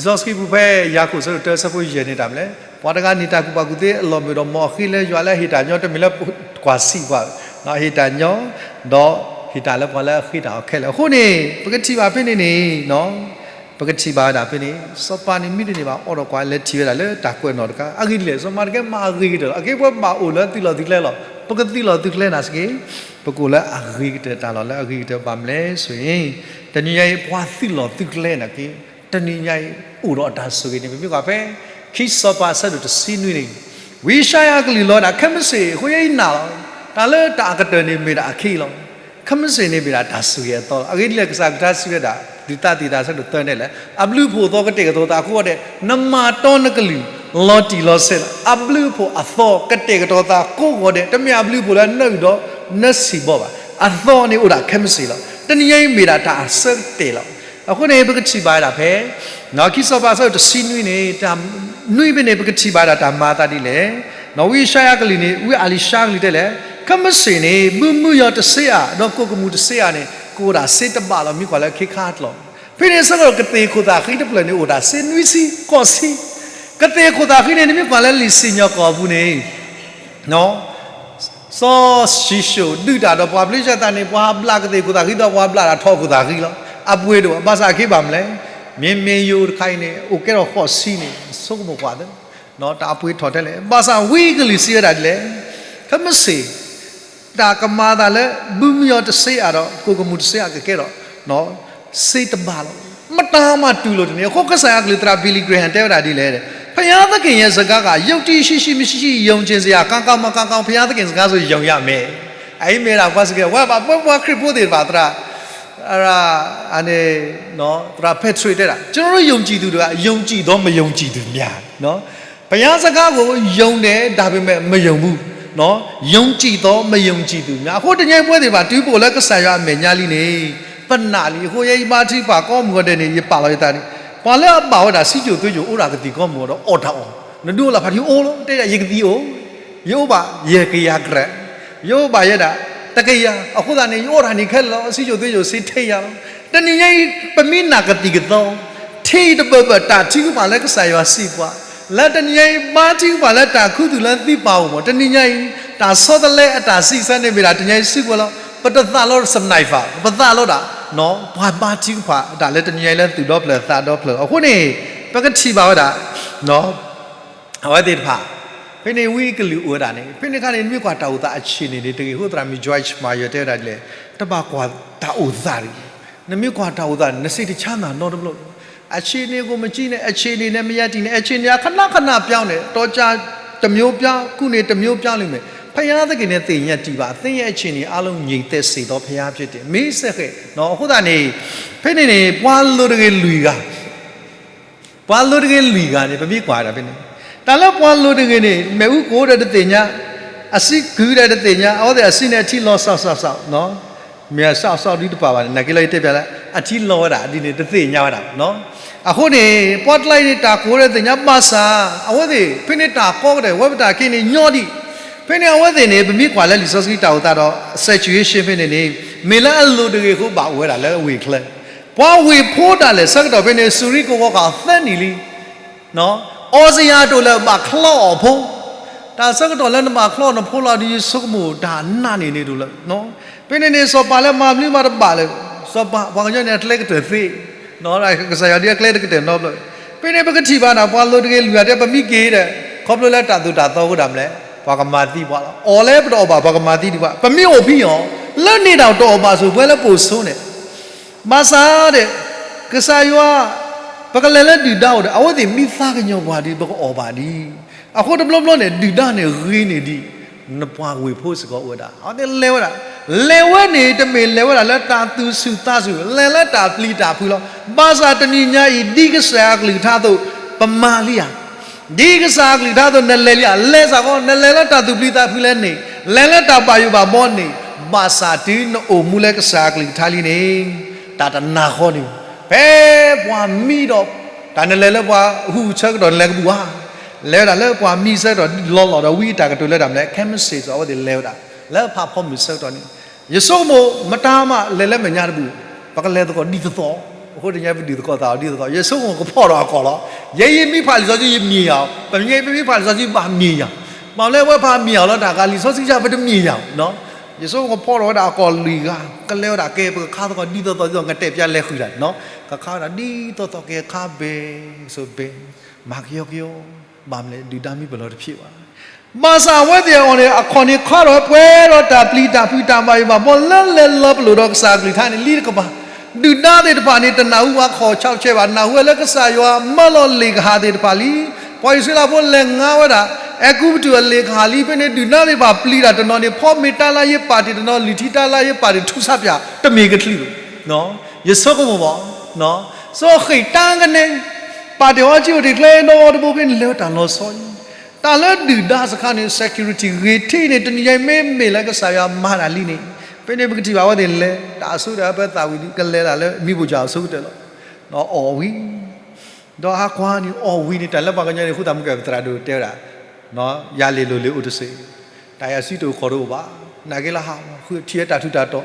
လံာ်စီဆှံပူၤဖဲယၤကိာ်ဆၢဒိၣ်တၢဆၢဖိယဲၢ်န့ၣ်တၢ်မနုၤလဲၣ် ပှၤတဂၤန့ၣ်တၢ်ကူၣ်ဘၣ်ကူၣ်သ့အလီၢ်မုာ်ဒီး မ်အဃ့လၢယွၤလၢအဟ့ၣ်တၢ်ညီ တမ့ၢ်လၢကွၢ်ဆံးပှၤ ဟ့ၣ်တၢ်ညီ ဒီးဟ့ၣ်တၢ်လၢပှၤလၢအဃ့တၢ်အီၤခဲလၢာ် အဃိန့ၣ် ပကထံၣ်ဘၣ်ဖဲန့ၣ်န့ၣ် ပကထံၣ်ဘၣ်ဝဲဒၣ်ဖဲန့ၣ် စီၤပၤန့ၣ်မံတန့ၢ်ဘၣ် အိးထီၣ်ကွၢ်လဲၤထံၣ်ဝဲဒၣ်လၢတၢ်ကွဲးနီၣ်တခါ အဂ့ၢ်ဒ်လဲၣ် စီၤမၤတကဲမၤအဂ့ၤကတၢၢ်လီၤ အကဲပဝဲဘၣ်အိၣ်လၢသုးလီၢ်သုးကျဲလီၤ ပကသုးလီၢ်သုးကျဲနာ်သက့ ပကအိၣ်လၢအဂ့ၤကတၢၢ်တၢ်လီၢ်လၢအဂ့ၤကတၢၢ်ဘၣ်မနုၤလဲၣ်ဆိၣ်ဂ့ၤ တနံၤညါအံၤပှၤသုးလီၢ်သုးကျဲနာ်က့ တနံၤညါအံၤ အိၣ်ဒီးအတၢ်ဆိၣ်ဂ့ၤန့ၣ် ပမ့ၢ်ကွၢ်ဖဲ ခံစီၤပၤအဆၢဒိၣ်တဆံနွံန့ၣ် ဝံယၡါယၤအကလုၢ်လီၤဝဲဒၣ် ခဲမုၢ်ဆ့ၣ် အဃိယဲအံၤနာ်လီၤ တၢ်လၢတၢ်အကတၢၢ်န့ၣ်မ့ၢ်ဒၣ်အခံလီၤ ခဲမုၢ်ဆ့ၣ်န့ၣ်မ့ၢ်ဒၣ်တၢ်ဆိၣ်ဂ့ၤအသီလီၤ အဂ့ၢ်ဒ်လဲၣ် ကစၢ်ကထါစံးဝဲဒၣ် ဒုးသးသံသးဆၢဒိၣ်သၢန့ၣ်လဲၣ် အဘျုးအဖှိၣ်အသီကတဲာ်ကတီၤသးကိးဂီၤဒဲး နမၤတီနကလုၢ် လီၤတံၢ်လီၤဆဲးလီၤ အဘျုးအဖှိၣ်အသီကတဲာ်ကတီၤသးကိးဂီၤဒဲး တမ့ၢ်အဘျုးအဖှိၣ်လၢနအုၣ်ဒီး နဆံးဘီဘၣ် အသီန့ၣ်အိၣ်ဒၣ်ခဲမုၢ်ဆ့ၣ်လီၤ တနံၤညါအံၤမ့ၢ်ဒၣ်တၢ်အဆၢကတဲာ်လီၤ အဃိန့ၣ် ပကထံၣ်ဘၣ်ဝဲဒၣ်ဖဲ ခံစီၤပၤအဆၢဒိၣ်တဆံနွံန့ၣ် တၢ်နွံဖဲန့ၣ် ပကထံၣ်ဘၣ်ဝဲဒၣ်တၢ်မၤအသးဒ်လဲၣ် ဝံယၡါယၤကလုၢ်န့ၣ် ဝံအလံၤၡါကလုၢ်တဲလဲၣ် ခဲမုၢ်ဆ့ၣ်န့ၣ် ဘုမုယီၤတဆ့ဧါ ဒီးကိၣ်ကမူၣ်တဆ့ဧါန့ၣ် ကအိၣ်ဒၣ်စ့တဘးလီၤ မ့ၢ်ကွၢ်လၢခ့ခါအကျိၤ ဖဲန့ၣ်ဆၢကတီၢ်ကသ့ၣ်ခိၣ်သၣ်ဃံတဖျၢၣ်န့ၣ် အိၣ်ဒၣ်စ့နွံဆံဃိးဆံ ကသ့ၣ်ခိၣ်သၣ်ဃံန့ၣ် နမ့ၢ်ကွၢ်လၢလံာ်စံၣ်ညီၣ်ကွီၢ်အပူၤန့ၣ် စီၤၡံၣ်ၡိၣ်ဒုးတၢ်ဒီးပှၤဖလ့ၡသးန့ၣ် ပှၤဘျးကသ့ၣ်ခိၣ်သၣ်ဃံဒီးပှၤဘျးတၢ်ထီခိၣ်သၣ်ဃံလီၤ အပှ့ၤဒိၣ် ဘၣ်ဆၣ်အခ့ဘၣ်မနုၤလဲၣ် မ့မ့ၢ်ယိၤတခါအံၤန့ၣ် အိၣ်ကဲထီၣ်ဃိးဆံန့ၣ် ဆိကမိၣ်ကွၢ်သ့ တၢ်အပှ့ၤထီၣ်ထဲလဲၣ် ဘၣ်ဆၣ်ဝံကလုၢ်စံးဝဲဒၣ်ဒ်လဲၣ် ခဲမုၢ်ဆ့ၣ် တၢ်ကမၤအသးလၢ ဘုမုယီၤတဆ့ဧါဒီး ကိၣ်ကမူၣ်တဆ့ဧါကကဲထီၣ် စ့တဘးလီၤ မတၤမၤတူၢ်လိာ်တန့ၢ် အဃိကစၢ်ယွၤကလုၢ်သရၣ် Billy Graham တဲဝဲဒၣ်ဒ်လဲၣ် ဘုရားသခင်ရဲ့စကားက ယုံကြည်ရှိရှိမရှိရှိ ယုံကြည်စရာ ကောင်းကောင်းမကောင်းကောင်း ဘုရားသခင်စကားဆိုယုံရမယ် အအံၤမ့ၢ်ဒၣ်ပှၤစံးကဲ ဝဲဘၣ်ပှၤခရံာ်ဖိသ့ၣ်တဖၣ်သရၣ် အန့ၣ် သရၣ် Patrick တဲဒၣ် ကျွန်တော်တို့ယုံကြည်သူတွေက ယုံကြည်သောမယုံကြည်သူများ ဘုရားစကားကို ယုံတယ် ဒါပေမဲ့ မယုံဘူး ယုံကြည်သောမယုံကြည်သူများ အဃိတနံၤညါအံၤပဝဲသ့ၣ်တဖၣ် တုၤပအိၣ်လၢကစၢ်ယွၤအမဲာ်ညါလံန့ၣ် ပနာ်လံ အဃိယဲယဘါထုကဖၣ်ကိးမုၢ်ဂီၤဒဲးန့ၣ် ယပာ်လီၤယသးန့ၣ် ပှၤလၢအဘၣ်ဝဲဒၣ်စံၣ်စိၤသွ့စိၤအိၣ်ဒၣ်ကသံၣ်ကိးမုၢ်ဂီၤဒီးအီၣ်တၢ်အီၣ် နဒုးအိၣ်လၢဖးထံအိၣ်လီၤ တဲဒၣ်ယကသံၣ်အိၣ် ယအိၣ်ဘၣ် ယဲၢ်ကယၤကြဲး ယအိၣ်ဘၣ်ယဲဒၣ် တကယၤ အဃိသတးန့ၣ် ယအိၣ်တၢ်န့ၣ်ခဲလၢာ်လီၤ စံၣ်စိၤသွ့စိၤစ့ထဲယၤလီၤ တနံၤညါအံၤ ပမ့ၢ်နာ်ကသံၣ်ကသီ ထံၣ်တဘၢၣ်ဘၢၣ်တၢ်ထုကဖၣ်လၢကစၢ်ယွၤစံးပှၤ လၢတနံၤညါအံၤ ဘါထုကဖၣ်လၢတၢ်ခူသူၣ်လၢသုပာ်အိၣ်မး တနံၤညါအံၤ တၢ်ဆီတလဲအတၢ်စံးဆၢန့ၣ်မ့ၢ်ဒၣ်တနံၤညါအံၤစုကဝဲၤလီၤ ပတသးလီၤ sniper ပသးလီၤဒၣ် ပှၤဘါထုကဖၣ်တၢ်လၢတနံၤညါအံၤလၢသူၣ်ဒီဖျၢၣ်သးဒီဖျၢၣ်လီၤ. အဃိန့ၣ် ပကထံၣ်ဘၣ်ဝဲဒၣ် အဝဲသ့ၣ်တဖၣ် ဖဲန့ၣ်ဝံကလုာ်အိၣ်ဝဲဒၣ်န့ၣ် ဖဲန့ၣ်အခါန့ၣ် နမ့ၢ်ကွၢ်တၢ်အိၣ်သးအဆံးန့ၣ်န့ၣ် တဂ့ၤဃိသရၣ်မုၣ် Joyce Meyer တဲဝဲဒၣ်ဒ်လဲၣ်, တဘၣ်ကွၢ်တၢ်အိၣ်သးတဂ့ၤ, နမ့ၢ်ကွၢ်တၢ်အိၣ်သးန့ၣ် နစ့တဆါနၤနီတဘျီ, အဆံးန့ၣ်ကိုမကြည့်နဲ့, အခြေအနေနဲ့ မရပ်တည်နဲ့, အခြေအနေက ခဏခဏပြောင်းတယ်, တော်ကြာတစ်မျိုးပြောင်း, ခုနေတစ်မျိုးပြောင်းလိမ့်မယ်, ဘုရားသခင်နဲ့သင်ရပ်တည်ပါ, သင်ရဲ့အခြေအနေအားလုံးငြိမ်သက်စေသောဘုရားဖြစ်တယ်, မင်းဆက်ခဲ့, အဃိသတးန့ၣ် ဖဲန့ၣ်န့ၣ် ပှၤလိၤတဂ့ၤလွံၢ်ဂၤ ပှၤလိၤတဂ့ၤလွံၢ်ဂၤန့ၣ် ပမ့ၢ်ကွၢ်ဒၣ်ဖဲန့ၣ်, တၢ်လၢပှၤလိၤတဂ့ၤန့ၣ် မ့ၣ်အူကိးဒီးတသ့ၣ်ညါ, အစုကုၤဒီးတသ့ၣ်ညါ, အဝဲသ့ၣ်အစုန့ၣ်အထံလီၤစှီၤစှီၤစှီၤ, မ့ၢ်အစှီၤစှီၤဒ်တပာ်ဘၣ်န့ၣ် နာ်က့လီၤယတဲပျးလၢ အထံလီၤဝဲဒၣ်ဒ်န့ၣ် တသ့ၣ်ညါဝဲဒၣ်, အဃိန့ၣ် ပှၤတကျါအံၤန့ၣ် တၢ်ကိးဒီးတသ့ၣ်ညါဘၣ်ဆၣ် အဝဲသ့ၣ် ဖဲန့ၣ်တၢ်ကီကတၢၢ် ဝဲပတၢ်က့န့ၣ်ညီဒံး, ဖဲန့ၣ်အဝဲသ့ၣ်န့ၣ် ပမ့ၢ်ကွၢ်လၢလံာ်စီဆှံတၢ်အိၣ်သးဒီး situation ဖဲန့ၣ်န့ၣ် မ့ၢ်လၢအလိၤတဂ့ၤအဃိဘၣ်အိၣ်ဝဲဒၣ်လၢဝ့ၢ်ချၢ, ပှၤဝ့ၢ်ဖိဒၣ်လဲာ်ဆၢကတီၢ်ဖဲန့ၣ် စူၤရံကိးဂီၤခီသၢနံၣ်လံ အီစယၤတအိၣ်လၢၤဘၣ်ချီအီၣ်ဖိ, တၢ်ဆၢကတီၢ်လၢနဘၣ်ချီနဖိလီၤဒီး ယဆိကမိၣ်တၢ်နာ်န့ၣ်န့ၣ်တအိၣ်လၢၤ, ဖဲန့ၣ်န့ၣ် စီၤပၤလၢမၤမနုၤမးတဘၣ်လၢၤ, စီၤပၤပှၤကညီန့ၣ် အကျဲကတၢၢ်သ့, ကစၢ်ယွၤဒ်အကျဲတကတၢၢ်နီတဘျီ, ဖဲန့ၣ်ပကထံၣ်ဘၣ်တၢ် ပှၤလိၤတဂ့ၤလွံၢ်ဂၤတဲ ပမ့ၢ်က့ၤဒီး ခီဖျိလၢတၢ်သိၣ်တၢ်သီအဃိဒၣ်မလဲၣ်, ပှၤကမၤသံပှၤလီၤ, အီၣ်လၢပတအီၣ်ဘၣ် ပှၤကမၤသံဒံးဘၣ်, ပမ့ၢ်အိၣ်ဖဲအီၤ လၢန့ၣ်တၢ်တအီၣ်ဘၣ်ဆိၣ် ပှၤလၢပိာ်ဆိန့ၣ် ဘၣ်ဆၣ်ဒီး ကစၢ်ယွၤ ပကလဲၤလၢဒုၣ်ဒါအိၣ်ဒီး အဝဲသ့ၣ်မ့ၢ်သးကညီၤပှၤဒီး ပကအီၣ်ဘၣ်ဒံး, အဃိတဘျီဘျီန့ၣ် ဒုၣ်ဒါန့ၣ်ဂ့ၤန့ၢ်ဒံး နပှၤဝ့ၢ်ဖိစ့ၢ်ကီးအိၣ်ဝဲဒၣ်, အဝဲသ့ၣ်လဲၤဝဲဒၣ်, လဲၤဝဲန့ၣ် တမ့ၢ်လဲၤဝဲဒၣ်လၢတၢ်သူၣ်ဆူၣ်သးဆူၣ် လဲၤလၢတၢ်ပျံၤတၢ်ဖုးလီၤ, ဘၣ်ဆၣ်တနံၤညါအံၤ ဒ်ကစၢ်ယွၤအကလုၢ်ကထါအသိး ပမၤလံဧါ ဒ်ကစၢ်အကလုၢ်ကထါအသိး နလဲၤလံဧါ, လဲၤစ့ၢ်ကီး, နလဲၤလၢတၢ်သူၣ်ပျံၤသးဖုးလၢန့ၣ်, လဲၤလၢတၢ်ဘၣ်ယိၣ်ဘၣ်ဘီန့ၣ်, ဘၣ်ဆၣ်တုၤနအိၣ်မူလၢကစၢ်အကလုၢ်ကထါလံန့ၣ်, တၢ်တနၢ်ဃီန့ၣ်, ဖဲပှၤမံဒီး တၢ်နလဲၤလၢပှၤဟူးဆၢကတီၢ်နလဲၤကဘူၣ်ဧါ, လဲၤဝဲဒၣ်လၢပှၤမံဆၢကတီၢ်လီၤလီၤဒီး ဝံတၢ်ကတိၤလၢတၢ်မနုၤလဲၣ်, ခဲမုၢ်ဆ့ၣ်စီၤ အဝဲသ့ၣ်လဲၤဝဲဒၣ် လၢဖးဖီမုၢ်ဆၢကတီၢ်န့ၣ်, ယဆိကမိၣ် မတၤမးလဲၤလၢမဲာ်ညါတဘူၣ်, ပကလဲၤသကိးဒ်သိးသိး, အဃိတနံၤညါပဒုးသကိးသးအီၤဒ်သိးသိး, ယဆိကမိၣ်ကဖီၣ်ဒီးအကီၢ်လီၤ, ယဲယမ့ၢ်ဖးလံာ်စီဆှံယမံၤယၤ, ပမ့ၢ် ပမ့ၢ်ဖးလံာ်စီဆှံဘၣ်မံၤယၤ, မ့ၢ်လၢပဝဲဖးမံၤယၤလီၤ တၢ်ဂၤလံာ်စီဆှံယါ ပတမံၤယၤ, ယဆိကမိၣ်ကဖီၣ်ဒီးဝဲဒၣ်အကီၢ်လွံၢ်ဂၤ, ကလဲၤဝဲဒၣ်ကဲ ပကခါသကိးဒ်သိးသိးဒ်သိး ကတဲာ်ပျးလဲၤဃုာ်တၢ်န့ၣ်, ကခါဝဲဒၣ်ဒ်သိးသိးကဲခါဘဲ, ဆိဘဲ, မၤကယီကယီ, ဘၣ်မနုၤလဲၣ် ဒုၣ်ဒါမ့ၢ်ပလီၢ်တဖျ့ဘၣ် ဘၣ်ဆၣ်အဝဲသ့ၣ်အီၤန့ၣ် အခီၣ်န့ၣ်ခါဒီးပှဲၤဒီးတၢ်ပျံၤတၢ်ဖုးတၢ်ဘၣ်ယိၣ်ဘၣ်ဘီ လၢလဲၤလီၤပလိာ်ဒီးကစၢ်အကလုၢ်ကထါန့ၣ် လံတကပၤ, ဒုၣ်ဒါသ့ၣ်တဖၣ်န့ၣ် တနၢ်ဟူဝဲခီၣ်ဆါဆဲးဘၣ်, နၢ်ဟူဝဲလၢကစၢ်ယွၤမၢလီၤလ့ၣ်ကဟၣ်သ့ၣ်တဖၣ်လံ, ပှၤအံၣ်စရ့လးဖိလဲၤငါဝဲဒၣ် အဲၤကူပတူးအလ့ၣ်ကဟၣ်လံ, ဖဲန့ၣ်ဒုၣ်ဒါသ့ၣ်တဖၣ်ပျံၤတၢ်တနီၤန့ၣ် ဖီမ့ၢ်တၢ်လၢယပာ်တ့ၢ်တနီၤ လုၢ်ထံတၢ်လၢယပာ်တ့ၢ်ထူၣ်ဆးပၠး တမ့ၢ်ကချံးဘၣ် ယဆိကမိၣ်ဘၣ်, စီၤဃ့ၢ်တၢ်ကနဲ, ပာ်တ့ၢ်အီၤကၠံအိၣ်တ့ၢ်ကျဲဒီတဘိဖဲန့ၣ် လဲၤဝဲတၢ်လီၤဆီအံၤ, တၢ်လၢဒုၣ်ဒါစခါန့ၣ် security ဂ့ၤထံးန့ၣ် တနံၤညါအံၤမ့မ့ၢ်လၢကစၢ်ယွၤမၤတၢ်လံန့ၣ်, ဖဲန့ၣ်ပကထံၣ်ဘၣ်အဝဲသ့ၣ်လဲၤ တၢ်အဆိကတၢၢ်အပၢသၣ်ဝံၤဒီး ကလဲၤဒၣ်လၢမံၤဘိၣ်ကၠၢ်အဆိကတၢၢ်လီၤ, အီၣ်ဝံၤ ဒီးဟးကွၢ်န့ၣ်အီၣ်ဝံၤန့ၣ် တၢ်လၢပှၤကညီန့ၣ် ဃုသးမုၢ်ကဲၣ်ပသရၣ်ဒိၣ်တဲဝဲဒၣ်, ယၤလ့ၤလိၤလ့ၤအိၣ်တစ့ၢ်, တၢ်ယၤစံးတအိၣ်ခီၣ်တအိၣ်ဘၣ်, နာ်က့လၢဟး ဃုထံၣ်ဝဲတၢ်ထူးတၢ်တီၤ,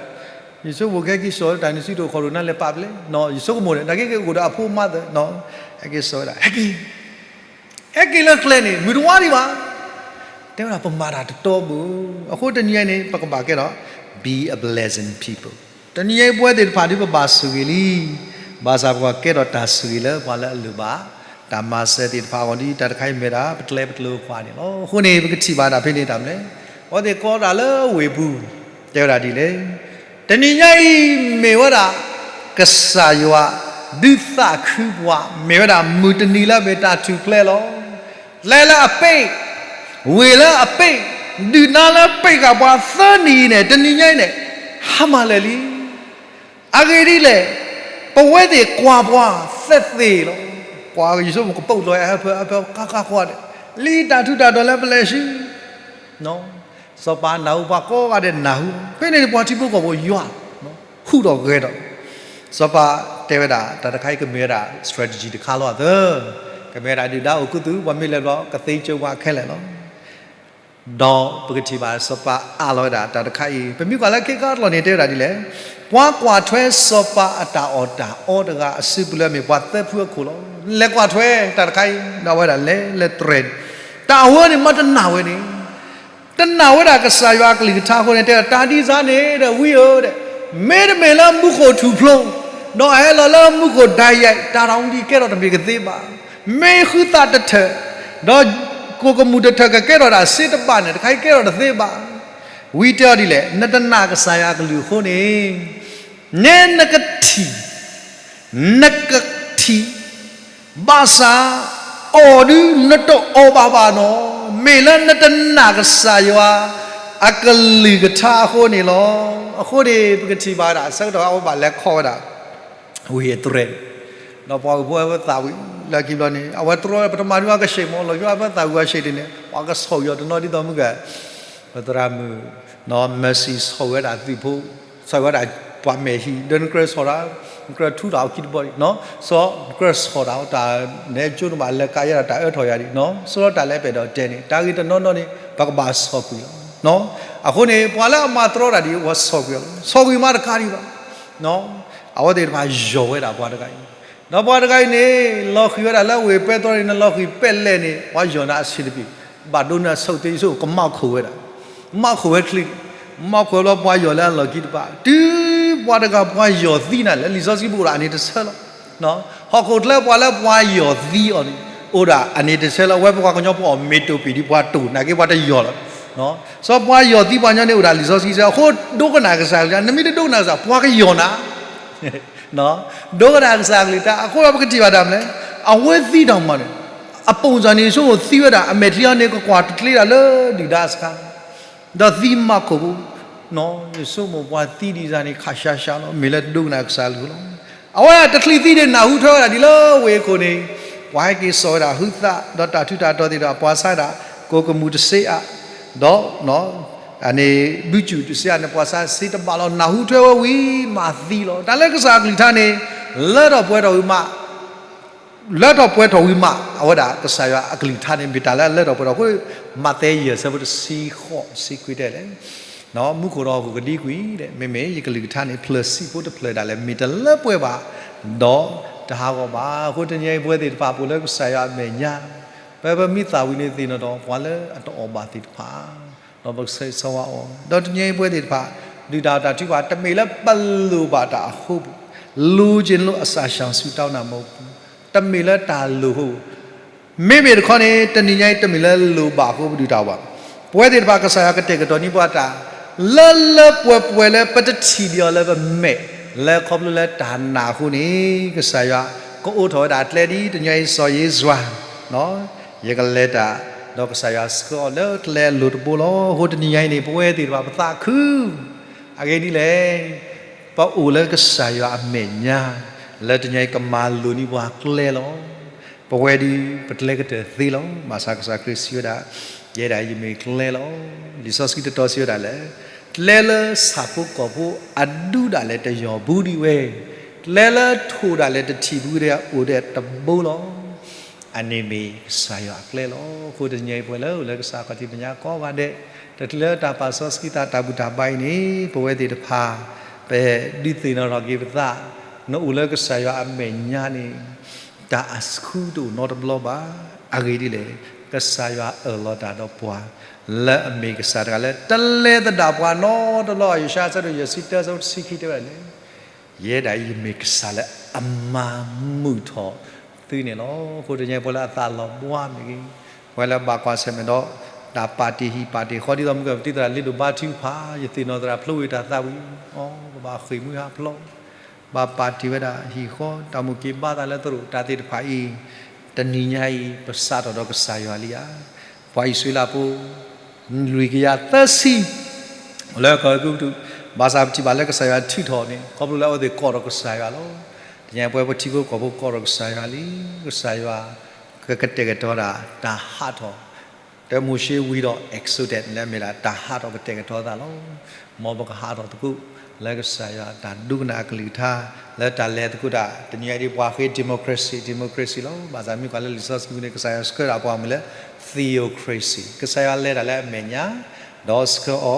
ယဆိကမိၣ်ကဟဲက့ၤစိာ် တၢ်နစံးတအိၣ်ခီၣ်တအိၣ် နလဲၤပာ်ပလဲ, ယဆိကမိၣ်န့ၣ် နာ်က့ကအိၣ်ဒီးအဖိမါသၢ, ဟဲက့ၤစိာ်ဝဲဒၣ် ဟဲက့ၤ ဟဲက့ၤလၢကျဲန့ၣ် မုၢ်တဝါဒံးဘၣ်, တဲဝဲဒၣ်ပမၤတၢ်တတီဘၣ်, အဃိတနံၤအံၤန့ၣ် ပကဘၣ်ကဲထီၣ် be a blessing people, တနံၤအံၤပဝဲသ့ၣ်တဖၣ်ဒ်ပဘၣ်ဆိၣ်ဂ့ၤလံ, ဘၣ်ဆၣ်ပကကဲထီၣ်တၢ်ဆိၣ်ဂ့ၤလၢပှၤလၢအလိၣ်ဘၣ်, တၢ်မၤစၢၤသ့ၣ်တဖၣ်အဂီၢ်ဒ်တၢ်တခါအံၤမ့ၢ်ဒၣ် ပကျဲပကျိၤအခွါန့ၣ်လီၤ. အဃိန့ၣ် ပကထံၣ်ဘၣ်ဒၣ်ဖဲန့ၣ်တၢ်မနုၤလဲၣ်, အဝဲသ့ၣ်ကိးတၢ်လၢဝ့ၢ်ပူၤ, တဲဝဲဒၣ်ဒ်လဲၣ် တနံၤညါအံၤ မ့ၢ်ဝဲဒၣ် ကစၢ်ယွၤ ဒုးသးခုပှၤ, မ့ၢ်ဝဲဒၣ်မုၢ်တနံၤလၢမ့ၢ်တၢ်ထူၣ်ဖျဲးလီၤ. ကျဲလၢအပ့ၢ်, ဝ့ၢ်လၢအပ့ၢ်, ဒုၣ်ဒါလၢပ့ၢ်ဃာ်ပှၤသၢနံၤအံၤန့ၣ် တနံၤညါအံၤန့ၣ် ဟါမၢ်လၢာ်လံ. အဂ့ၢ်ဒ်လဲၣ်, ပဝဲသ့ၣ်ကွၢ်ပှၤသ့သ့လီၤ. ကွၢ်ယဆိကမိၣ်ကပိာ်လီၤအဟၢဖၢအဟၢဖၢ ကါကါကွၢ်ဒီး လံတၢ်ထူးတၢ်တီၤလၢပလဲၤဆူ စီၤပၤနၢ်ဟူ ပှၤကိးဂၤဒဲးနၢ်ဟူ, ဖဲန့ၣ်န့ၣ် ပှၤထံဖိကီၢ်ဖိယွၤ ဟူးထီၣ်ဂဲၤထီၣ်, စီၤပၤတဲဝဲဒၣ် တၢ်တခါအံၤကမ့ၢ်ဝဲဒၣ် strategy တခါလီၤအသၢ, ကမ့ၢ်ဝဲဒၣ်ဒုၣ်ဒါအိၣ်ခူသူၣ် ပှၤမ့ၢ်လဲၤဘျီ ကသ့ကၠိပှၤခဲလၢာ်လီၤ. ဒီးပကထံၣ်ဘၣ်စီၤပၤအးလီၤဝဲဒၣ်တၢ်တခါအံၤ, ပမ့ၢ်ကွၢ်လၢခ့ခါတလီၢ်န့ၣ် တဲဝဲဒၣ်ဒ်လဲၣ်, ပှၤကွၢ်ထွဲစီၤပၤအတၢ်အီၣ်တၢ်အီတဂၤအစုပူၤလၢအမ့ၢ်ပှၤသၢဖုအခိၣ်လီၤ. လဲၤကွၢ်ထွဲ တၢ်တခါအံၤ ဒီးဝဲဒၣ်လဲၤလဲၤတြဲၤ, တၢ်အဝဲန့ၣ်မ့ၢ်တနာ်ဝဲန့ၣ် တနာ်ဝဲဒၣ်ကစၢ်ယွၤအကလုၢ်ကထါအဃိန့ၣ် တဲဝဲဒၣ် တၢ်ဒ်စ့ၢ်န့ၣ်ဒီးဝံဧၢဒီး မ့တမ့ၢ်လၢမူခိၣ်ထူၣ်ဖျိ, ဒီးအဟဲလီၤလၢမူခိၣ်ဒၣ်ယဲၢ် တၢ်တၢ်အိၣ်မူဒ်ကဲထီၣ်တမ့ၢ်ကသ့ဘၣ်. မ့ၢ်ဟုသၣ်တထၢၣ်, ဒီးကိၣ်ကမူၣ်တထၢၣ်ကကဲထီၣ်ဒၣ်စ့တဘၣ်န့ၣ် တခါအံၤကဲထီၣ်တသ့ဘၣ်. ဝံတဲအီၤဒ်လဲၣ်, နတနာ်ကစၢ်ယွၤအကလုၢ်အဃိန့ၣ်, နဲနကထံၣ် နကထံၣ် ဘၣ်ဆၣ် အီၣ်ဒုးနတအီၣ်ဘၣ်ဘၣ်နီၤ, မ့ၢ်လၢနတနာ်ကစၢ်ယွၤအကလုၢ်ကထါအဃိန့ၣ်လီၤ. အဃိန့ၣ် ပကထံၣ်ဘၣ်ဝဲဒၣ် ဆၢကတီၢ်အဝဲဘၣ်လဲၤခီၣ်ဝဲဒၣ် ဝံၢ်အံးတရ့း, ဒီးပှၤဂုၤဖိဝဲသးဝံၣ်လၢခံဘျီန့ၣ် အဝဲတြီပတမၤဒုးအကဆံးမး လီၤယွၤအဝဲသးဝံၣ်အဆံးတန့ၣ် ပှၤကဆီၣ်ယီၤတနီၤဒ်သိးမုၢ်ဂၤ ပသရၣ်မုၣ် Mercy ဆီၣ်ဝဲဒၣ်သုးဖိ, ဆီၣ်ဝဲဒၣ်ပှၤမဲာ်ဟံၣ် ဒီးနကြၢးဆီၣ်တၢ်, နကြၢးထူတၢ်အီၤခံတဘီန့ၣ်, နကြၢးဆီၣ်တၢ်အီၤတၢ် နဲကၠိနဘၣ်လဲၤကးယဲဒၣ်တၢ်အၢထီၣ်ယၤဒံး, ဆိလီၤတၢ်လၢပအဲၣ်ဒိးတဲန့ၣ် တၢ်ဂ့ၢ်တနီၤနီၤန့ၣ် ပကဘၣ်ဆီၣ်ကွံာ်လီၤ. အဃိန့ၣ် ပှၤလၢအမၤတြီတၢ်ဒ်အံၤ ပှၤဆီၣ်ကွံာ်အီၤလီၤ. ဆီၣ်ကွံာ်မးတခါဒံးဘၣ် အဝဲသ့ၣ်တဖၣ်ယီၢ်ဝဲဒၣ်ပှၤတဂၤအံၤ, ဒီးပှၤတဂၤအံၤန့ၣ် လီၤဃံၤဝဲဒၣ်လၢဝ့ၢ်ပဲတြီန့ၣ် နလီၤဃံၤပဲလဲၣ်န့ၣ် ပှၤယီၢ်နၤအဆံးတပံၤ, ဘၣ်ဒိနၤဆိၣ်သ့ဆိၣ် ကမၣ်ခိၣ်ဝဲဒၣ်, မၣ်ခိၣ်ဝဲချံ, မၣ်ခိၣ်ဝဲဘျီပှၤယီၢ်လၢအလီၢ်ခံတဖၣ်, တုၤပှၤတဂၤပှၤယီၢ်သံနၤလဲၣ် လံာ်စီဆှံပူၤအိၣ်ဒီးအန့ၣ်တဆၢလီၤ. ဟီၣ်ခိၣ်ချၢပှၤလၢပှၤယီၢ်သံအီၤန့ၣ် အိၣ်ဒၣ်အန့ၣ်တဆၢလီၤ. အဝဲပပှၤကညီပအီၣ်မ့ၤတိာ်ပံာ်ဒ်ပှၤတိာ်နာ်က့ပှၤတယီၢ်လီၤ. စီၤပှၤယီၢ်သံပှၤကညီန့ၣ်အိၣ်ဒၣ်လံာ်စီဆှံစ့ၢ် အဃိဒိကနၣ်ကစၢ်ကလုၢ်, နမ့ၢ်တဒိကနၣ်ကစၢ် ပှၤကယီၢ်နၤ ဒိကနၣ်ကစၢ်ကလုၢ်တၢ် အဃိဒီးပကထံၣ်ဘၣ်တၢ်မနုၤလဲၣ်, အဝဲသံတၢ်မနုၤန့ၣ်, အပိၣ်စၢ်န့ၣ် ယဆိကမိၣ်သံဝဲဒၣ် အမဲာ်ချံအီၤန့ၣ် ကကွၢ်တကျ့ဒၣ်လၢဒုၣ်ဒါစခါ, ဒီးသံမၤခိၣ်ဖိ, ယဆိကမိၣ်ပှၤသံဒ်စၢ်န့ၣ် ခးရှါရှါလီၤ မ့ၢ်လၢတဒိကနၣ်ကစၢ်ကလုၢ်လီၤ. အဝဲတချံးသံန့ၣ် နၢ်ဟူထွဲဝဲဒၣ်ဒ်လၢဝ့ၢ်ခိၣ်န့ၣ်, ပှၤဟဲက့ၤစိာ်ဝဲဒၣ်ဟုသၣ် ဒီးတၢ်ထူးတၢ်တီၤသ့ၣ်ဒီး ပှၤဆါဒၣ် ကိၣ်ကမူၣ်တစ့အါ, ဒီး အန့ၣ် ဘုကၠူၣ်တစ့အါန့ၣ် ပှၤဆါစ့တဘၣ်လီၤ နၢ်ဟူထွဲဝဲဝံၤမးသံလီၤ. တၢ်လၢကစၢ်အကလုၢ်ကထါန့ၣ် လၢထီၣ်ပှဲၤထီၣ်ဝံၤမး လၢထီၣ်ပှဲၤထီၣ်ဝံၤမး အဝဲဒၣ်ကစၢ်ယွၤအကလုၢ်ကထါန့ၣ် မ့ၢ်တၢ်လၢအလၢထီၣ်ပှဲၤထီၣ်အဃိ မးသဲယဲၢ်ဆၢဖိတဆံဃိးတဆံခွံတဲလဲၣ်, မူခိၣ်ဒီးဟီၣ်ခိၣ်ကဒံကွံာ်, မ့မ့ၢ်ယကလုၢ်ကထါန့ၣ် ဖျၢၣ်ဆံးဖိတဖျၢၣ်ဒၣ်လဲာ် မ့ၢ်တလၢပှဲၤဘၣ်, ဒီးတဟးဂီၤဘၣ်. အဃိတနံၤအံၤပဝဲသ့ၣ်တဖၣ် ပအိၣ်လၢကစၢ်ယွၤအမဲာ်ညါ, ပပမ့ၢ်သးဝံၣ်န့ၣ်သ့ၣ်နီၣ်ဒီး ပှၤလၢအတအီၣ်ဘၣ်သ့ၣ်တဖၣ် ဒီးပကဆၢဂ့ၤဆၢဝါအီၤ, ဒီးတနံၤအံၤပဝဲသ့ၣ်တဖၣ် ဒုၣ်တၢ်တၢ်ထုကဖၣ် တမ့ၢ်လၢပလိၣ်ဘၣ်တၢ်အဃိပူၤ, လိုချင်လို့ အစာရှောင်ဆုတောင်းတာမဟုတ်ဘူး, တမ့ၢ်လၢတၢ်လိၣ်အဃိပူၤ, မ့မ့ၢ်တခီန့ၣ် တနံၤညါအံၤ တမ့ၢ်လၢလိၣ်ဘၣ်အဃိပဒုၣ်တၢ်အီၣ်ဘၣ်, ပဝဲသ့ၣ်တဖၣ်ကစၢ်ယွၤကတဲာ်ကတီၤန့ၢ်ပှၤတၢ် လၢလၢပှဲၤပှဲၤလၢပတထံၣ်ဒံးအီၤလၢပမဲာ်, လၢခီဖျိလၢတၢ်နာ်အဃိန့ၣ် ကစၢ်ယွၤကအိးထီၣ်ဝဲဒၣ်ကျဲဒ်တနံၤညါအံၤ စီၤယ့ၣ်စွၤ ယကလဲၤတၢ်, ဒီးကစၢ်ယွၤဆှၢအီၤလၢကျဲအလိၤတဘိလီၤ. အဃိတနံၤညါအံၤန့ၣ် ပဝဲသ့ၣ်တဖၣ်ပသးခု, အဂ့ၢ်ဒ်လဲၣ်, ပအိၣ်လၢကစၢ်ယွၤအမဲာ်ညါ, လၢတနံၤညါအံၤကမၤလိၤန့ၢ်ပှၤကျဲလီၤ. ပဝဲဒၣ်ပကျဲကတၢၢ်သ့လီၤ. ဘၣ်ဆၣ်ကစၢ်ခရံာ်စံးဝဲဒၣ်, ယဲဒၣ်အံၤယမ့ၢ်ကျဲလီၤ. လံာ်စီဆှံတတီၤစံးဝဲဒၣ်လၢ ကျဲလၢဆၣ်ဖိကီၢ်ဖိအဒူဒၣ်လဲာ်တယီၢ်ဘူးဒံးဝဲ, ကျဲလၢထိၣ်ဒၣ်လဲာ်တထံၣ်ဘူးဒံးအိၣ်ဒံးတဘိလီၤ. အန့ၣ်မ့ၢ်ကစၢ်ယွၤအကျဲလီၤ. အဃိတနံၤညါအံၤပဝဲလၢအိၣ်လၢကစၢ်ခီၣ်ထံးမဲာ်ညါကိးဂၤဒဲး, တချုးလၢတၢ်ပာ်စီဆှံသးတၢ်ဘူၣ်တၢ်ဘါအံၤန့ၣ် ပဝဲသ့ၣ်တဖၣ် ပဒုးသ့ၣ်နီၣ်ထီၣ်က့ၤပသး, နအိၣ်လၢကစၢ်ယွၤအမဲာ်ညါန့ၣ် တၢ်အဆူၣ်တအိၣ်နီတဘျီဘၣ်. အဂ့ၢ်ဒ်လဲၣ်, ကစၢ်ယွၤအၢၣ်လီၤတၢ်ဒီးပှၤ လၢအမ့ၢ်ကစၢ်တဂၤလၢ တလဲၤသဒၣ်ပှၤနီတဘျီ. ယၡါယၤအဆၢဒိၣ်ယဲၢ်ဆံတၢ အဆၢဖိတဆံခံတဲဝဲဒၣ်လၢ ယဲဒၣ်အံၤယမ့ၢ်ကစၢ်လၢအမၤမုာ်ထီၣ်သုန့ၣ်လီၤ. အဃိတနံၤညါအံၤပဝဲလၢအသးလီၤဘှါမ့ၢ်ဂ့ၤ, ပဝဲလၢဘၣ်ကွၢ်ဆၢၣ်မဲာ်ဒီး တၢ်ပာ်တ့ၢ်ဟံၣ်ပာ်တ့ၢ်ဃီဒ်သိးမုၢ်ကပတံသရၣ်လ့ဒိၣ်ဘါထုကဖၣ်, ယသ့ၣ်နီၣ်သရၣ်ဖျိဝံၤတၢ်သးဝံၤ, အီ, ပဘၣ်ဃ့ၢ်မှံဟးဖျိး, ဘၣ်ပာ်တ့ၢ်ဝဲဒၣ်ဟံၣ်ဃီ, တၢ်မိၣ်က့ၤဘါသးလၢသရိာ်တၢ်သ့ၣ်တဖၣ်အံၤ, တနံၤညါအံၤ ပစးထီၣ်ဒီးကစၢ်ယွၤလံဧါ. ပှၤအံၣ်စရ့လးဖိ လွံၢ်ကယၤသၢဆံ လၢကီၢ်အဲၤကူပတူး, ဘၣ်ဆၣ်ပထံၣ်ဘၣ်လၢကစၢ်ယွၤထုးထီၣ်န့ၣ် ခီဖျိလၢအဝဲသ့ၣ်ကိးထီၣ်ကစၢ်ယွၤလီၤ. တနံၤညါအံၤပဝဲပထံဖိကီၢ်ဖိ ကိးထီၣ်ကစၢ်ယွၤလံ, ကစၢ်ယွၤ ကကတဲာ်ကတီၤဒၣ်တၢ်ဟးထီၣ်, တၢ်မိၤၡ့ဝံၤဒီး Exodus လၢအမ့ၢ်ဒၣ်တၢ်ဟးထီၣ်ကတဲာ်ကတီၤသးလီၤ. မ်ပကဟးထီၣ်သကိး လၢကစၢ်ယွၤတၢ်ဒိကနၣ်အကလုၢ်ကထါ, လၢတၢ်လဲၤသကိးတၢ်, တနံၤညါအံၤဒ်ပှၤဃ့ democracy, democracy လီၤ. ဘၣ်ဆၣ်မ့ၢ်ကွၢ်လၢလံာ်စီဆှံပူၤန့ၣ် ကစၢ်ယွၤဆှၢဒၣ်ပှၤမ့ၢ်လၢ theocracy, ကစၢ်ယွၤလဲၤတၢ်လၢအမဲာ်ညါ, ဒီးဆှၢအီ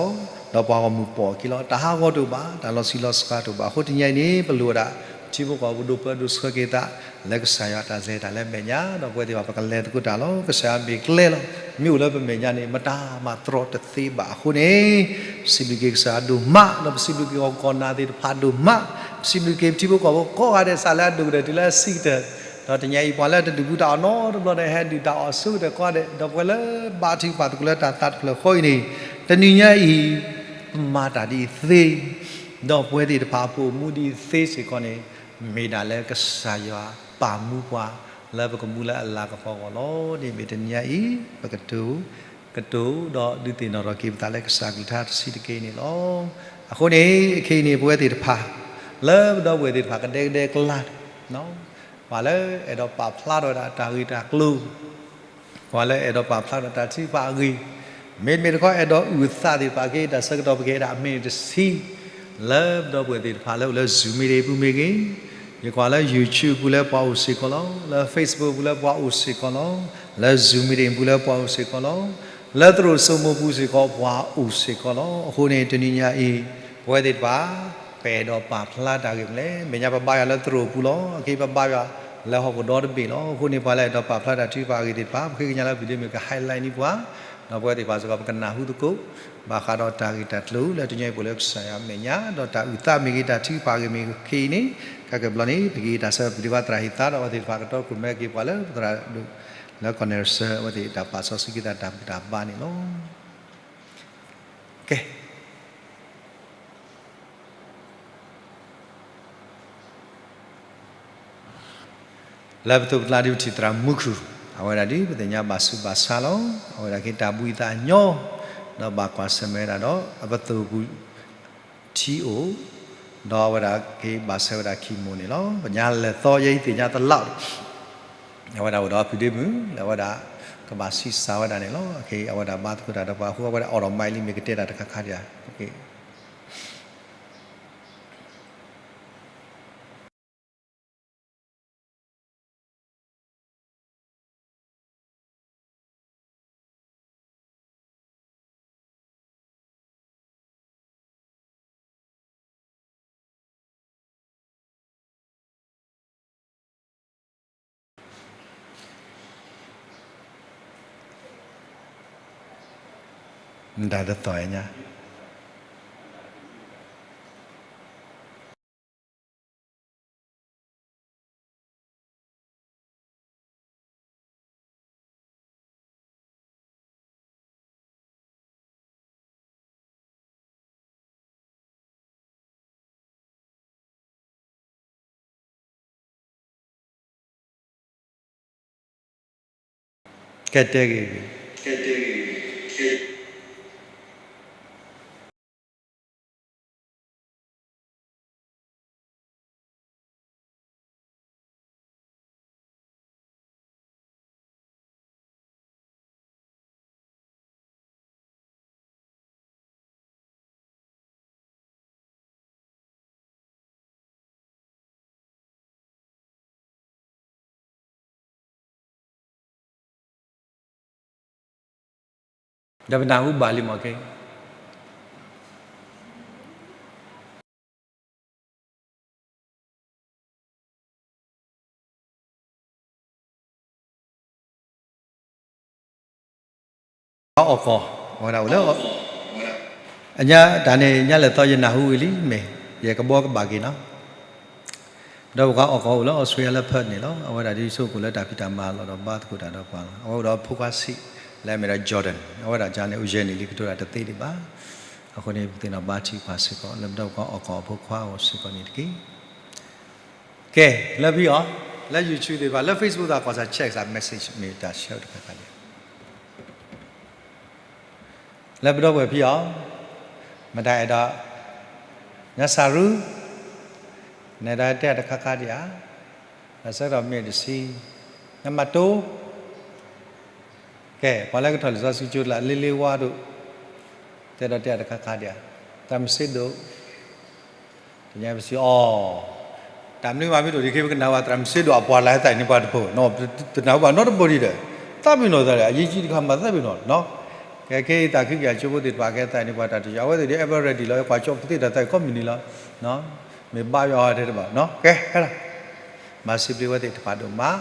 ၤ, ဒီးပှၤဂီၢ်မုၢ်ပိာ်အခံလီၤ. တၢ်ဟးဂီၤတအိၣ်ဘၣ်, တၢ်လီၤဆံးလီၤစှၤတအိၣ်ဘၣ်. အဃိတနံၤညါအံၤန့ၣ် ပလိၣ်ဝဲဒၣ် ထံဖိကီၢ်ဖိဒိၣ်ပၢဒိၣ်ဆှၢက့ၤသး လၢကစၢ်ယွၤတၢ်လဲၤတၢ်လၢအမဲာ်ညါ, ဒီးပဝဲသ့ၣ်တဖၣ်ပကလဲၤသကိးတၢ်လီၤ. ကစၢ်ယွၤမ့ၢ်ကျဲလီၤ. မ့ၢ်အိၣ်လၢပမဲာ်ညါန့ၣ် မတၤမၤတြီတသ့ဘၣ်. အဃိန့ၣ် ပစံးဘျုးက့ၤကစၢ်အဒိၣ်မး, ဒီးပစံးဘျုးက့ၤပှၤကိးဂၤဒဲးသ့ၣ်တဖၣ်ဒိၣ်မး, ပစံးဘျုးက့ၤပထံဖိကီၢ်ဖိကိးဂၤဒဲး စးလၢအဒိၣ်ကတၢၢ်တုၤလၢအဆံးကတၢၢ်, ဒီးတနံၤအံၤပှၤလၢတဒုးဘူးတၢ်အီၣ်နီတဘျီဒီး ဟဲဒုၣ်တၢ်အီၣ်ဆိကတၢၢ်ကိးဂၤဒဲး, ဒီးပဝဲလၢဘါထုကဖၣ်သကိးလၢတၢ်သးတဖျၢၣ်ဃီအံၤန့ၣ်, တနံၤညါအံၤ ပမၤတၢ်ဒ်အံၤသ့, ဒီးပဝဲသ့ၣ်တဖၣ်အပူၤအမူဒ်အံၤသ့စ့ၢ်ကီးန့ၣ်, မ့ၢ်ဒၣ်လၢကစၢ်ယွၤပာ်မူပှၤ လၢပကမူလၢအလၤကပီၤအဂီၢ်လီၤ. န့ၣ်မ့ၢ်တနံၤညါအံၤ ပကတိၤ, ကတိၤဒီးဒုးသ့ၣ်နီၣ်ထီၣ်က့ၤပသးလၢကစၢ်အကလုၢ်ကထါတဆံးတက့ၢ်န့ၣ်လီၤ. အဃိန့ၣ် အခဲအံၤန့ၣ် ပဝဲသ့ၣ်တဖၣ် လၢပဒီပုၢ်ဝဲၢ်သ့ၣ်တဖၣ်ကဒဲကဒဲကလါ, ပှၤလၢအဲၣ်ဒိးပာ်ဖျါထီၣ်ဝဲဒၣ်တၢ်ဂ့ၢ်တၢ်ကျိၤ, ပှၤလၢအဲၣ်ဒိးပာ်ဖျါထီၣ်တၢ်ထုကဖၣ်အဂ့ၢ်, မ့တမ့ၢ်တခီအဲၣ်ဒိးအုၣ်အသးသ့ၣ်တဖၣ်က့ၤ တၢ်ဆၢကတီၢ်ပကဟ့ၣ်ဒၣ်အမ့ၢ်တဆံ, လၢပဒီပုၢ်ဝဲၢ်သ့ၣ်တဖၣ်လၢအိၣ်လၢ Zoom meeting အပူၤမ့ၢ်ဂ့ၤ, ယကွၢ်လၢ YouTube ပူၤလၢပှၤအိၣ်စ့ၢ်ကီးလီၤ, လၢ Facebook ပူၤလၢပှၤအိၣ်စ့ၢ်ကီးလီၤ, လၢ Zoom meeting ပူၤလၢပှၤအိၣ်စ့ၢ်ကီးလီၤ, လၢသရိာ်စိမိၢ်ပူၤစ့ၢ်ကီးပှၤအိၣ်စ့ၢ်ကီးလီၤ. အဃိန့ၣ် တနံၤညါအံၤ ပဝဲသ့ၣ်တဖၣ် ပအဲၣ်ဒိးပာ်ဖျါတၢ်ဂ့ၢ်မနုၤလဲၣ်, မဲာ်ညါပဘါယွၤလၢသရိာ်ပူၤလီၤ, အခဲအံၤပဘါယွၤလၢဟီၣ်ခိၣ်ဒီတဘ့ၣ်လီၤ. အဃိန့ၣ် ပှၤလၢအဲၣ်ဒိးပာ်ဖျါတၢ်ထုကဖၣ်အဂ့ၢ်သ့ၣ်တဖၣ် ပဃ့ကညးလၢပျုၤဒ့မုၢ်က highlight န့ၢ်ပှၤ, ဒီးပဝဲသ့ၣ်တဖၣ်စ့ၢ်ကီး ပကနၢ်ဟူသကိး ဘၣ်ဃးဒီးတၢ်ဂ့ၢ်တၢ်ကျိၤလၢတနံၤညါအံၤ ပအိၣ်လၢကစၢ်ယွၤအမဲာ်ညါ, ဒီးတၢ်အုၣ်သးမ့ၢ်ဂ့ၤ တၢ်ထုကဖၣ်အဂ့ၢ်မ့ၢ်ဂ့ၤ ခဲအံၤန့ၣ် ခဲကဘျီန့ၣ် ပကဟ့ၣ်တၢ်ဆၢပျုၤဒ့ပှၤသရၣ်ဟ့ၣ်သါဒီး အဝဲသ့ၣ်တဖၣ်ကတီခိၣ်မဲက့ၤပှၤလၢပသရၣ်ဒိၣ်လၢကီၢ်နဲၣ်ရစၢၢ် အဝဲသ့ၣ်တၢ်ပာ်စီဆှံက့ၤသးတၢ်ဘူၣ်တၢ်ဘါန့ၣ်လီၤ. ကဲ လၢပသိးပကျါဒ်ပထံၣ်သရၣ်မူခိၣ်, အဝဲဒၣ်ဒ်ပသ့ၣ်ညါဘၣ်ဆူးဘၣ်ဆါလီၤ. အဝဲဒၣ်က့ၤတၢ်ဘှံးသးညီ, ဒီးဘၣ်ကွၢ်ဆၢၣ်မဲာ်ဝဲဒၣ်ဒီး အပသိၣ်ပူၤထံအိၣ်, ဒီးအဝဲဒၣ်က့ၤဘၣ်ဆၢဝဲဒၣ်ခံမိၢ်န့ၣ်လီၤ. ပညါလဲၤသီယဲအံၤသ့ၣ်ညါတလး အဝဲဒၣ်အိၣ်ဒီးဖုဒ့မုၣ် လၢအဝဲဒၣ်ကဘၣ်ဆံးစၢ်ဝဲဒၣ်န့ၣ်လီၤ. အဝဲဒၣ်ဘါသကိးတၢ်ဒီးပှၤအဃိ အဝဲဒၣ် automatic လံမ့ၢ်ကတဲတၢ်တခါခါဒံးဧါ. မတၤတသီၣ်ညါ ကဲတဲဂ့ၤဂ့ၤ ဒီးပနၢ်ဟူဘၣ်လံမ့ၢ်က့ အီၣ်ကီၢ် ဝဲဒၣ်အိၣ်လၢ အညါတၢ်န့ၣ် ညါလဲၤသီယနၢ်ဟူဝံၤလံမ့ၢ် ယကဘီကဘၣ်က့ၤနီၤ ဒီးပှၤအီၣ်ကီၢ်အိၣ်လၢ Australia လၢ Perth န့ၣ်လီၤ. အဝဲဒၣ်ဒ်ဆိကမိၣ်လၢတၢ်ဖံးတၢ်မၤလီၤဒီးဘါသကိးတၢ်ဒီးပှၤလီၤ. အဝဲအိၣ်ဒီးဖိခွါဆံး လၢအမ့ၢ်ဒၣ် Jordan အဝဲဒၣ်ကန့ၣ် အိၣ်ယဲၢ်နံၣ်လံကတိၤတၢ်တသ့ဒံးဘၣ်. အဃိန့ၣ် ပသ့ၣ်နီၣ်ဘါထုကဖၣ်စ့ၢ်ကီး လၢပဒီပုၢ်ဝဲၢ်အီၣ်ကီၢ်အဖိခွါအဂီၢ်စ့ၢ်ကီးန့ၣ်တက့ၢ်. ကဲ လၢဖဲအံၤ လၢ YouTube သ့ၣ်တဖၣ် လၢ Facebook သ့ၣ်တဖၣ် ကွၢ်စၢ် check စၢ် message မ့ၢ်တၢ်ဆၢတခါခါလံ လၢပဒီပုၢ်ဝဲၢ်ဖဲအံၤ မတၤအဲၣ်ဒိး ညါစၢ်ရူ နဲဒၣ်တဲတခါခါဒံးဧါ. တၢ်ဆၢကတီၢ်မ့ၢ်တဆံ ညါမၤတိ ကဲ ပှၤလၢကထီၣ်လံာ်စီဆှံကၠိတလး လ့လ့ဝါဒိၣ် တဲဒီးတဲတခါခါဒံးဧါ. သရၣ်မုၣ်စ့ဒိၣ် တညါပစံးအီၤ တၢ်မနုၤမးမ့ၢ်ဒိၣ်ဒံးခဲ ပကနၣ်ဝဲသရၣ်မုၣ်စ့ဒိၣ်အပှၤလၢဟဲသးအံၤန့ၢ်ပှၤတဘိနီၤ တနၢ်ဟူဘၣ်နီတဘိဒံးဒီး သးပ့ၤနီၣ်သးဒီး အရေးကြီးတခါမၤသးပ့ၤနီၣ်နီၤ. ကဲခဲအံၤသးခုက့ၤအကၠိဖိသ့ၣ်တဖၣ်ကဲသးအံၤန့ၢ်ပှၤတၢ်တယွၤ အဝဲသ့ၣ်ဒ် ever ready လီၤ ကွၢ်ကၠီပသ့ၣ်တၢ်သးအံၤကိးမုၢ်နံၤလီၤ. မ့ၢ်ဘါယွၤအီၤထဲတဘၣ်နီၤ ကဲဟဲလီၤ မၤစံးဘျုးဝဲသ့ၣ်တဖၣ်ဒိၣ်မး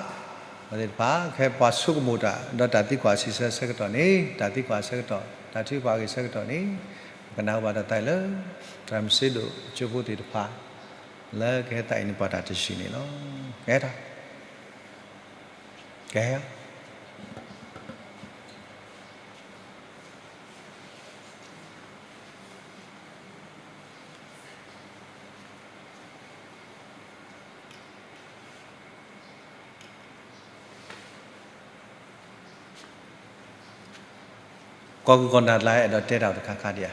အဝဲသ့ၣ်တဖၣ် ခဲပှၤဆိကမိၣ်တၢ် ဒီးတၢ်သံကွၢ်စံးဆၢဆၢကတီၢ်န့ၣ် တၢ်သံကွၢ်ဆၢကတီၢ် တၢ်ထုကဖၣ်အဂ့ၢ်ဆၢကတီၢ်န့ၣ် ပနၢ်ဟူဘၣ်တၢ်သးလၢ သရၣ်မုၣ်စ့ဒိၣ်ကၠိဖိသ့ၣ်တဖၣ် လၢကဟဲသးအံၤန့ၣ် ပှၤတၢ်တဆံးန့ၣ်လီၤ. ကဟဲထီၣ်, ကဟဲထီၣ်. ကီၢ်ခိၣ်ကီၢ်နၢ်ကျါ အဲၣ်ဒိးတဲတၢ်တခါခါဒံးဧါ,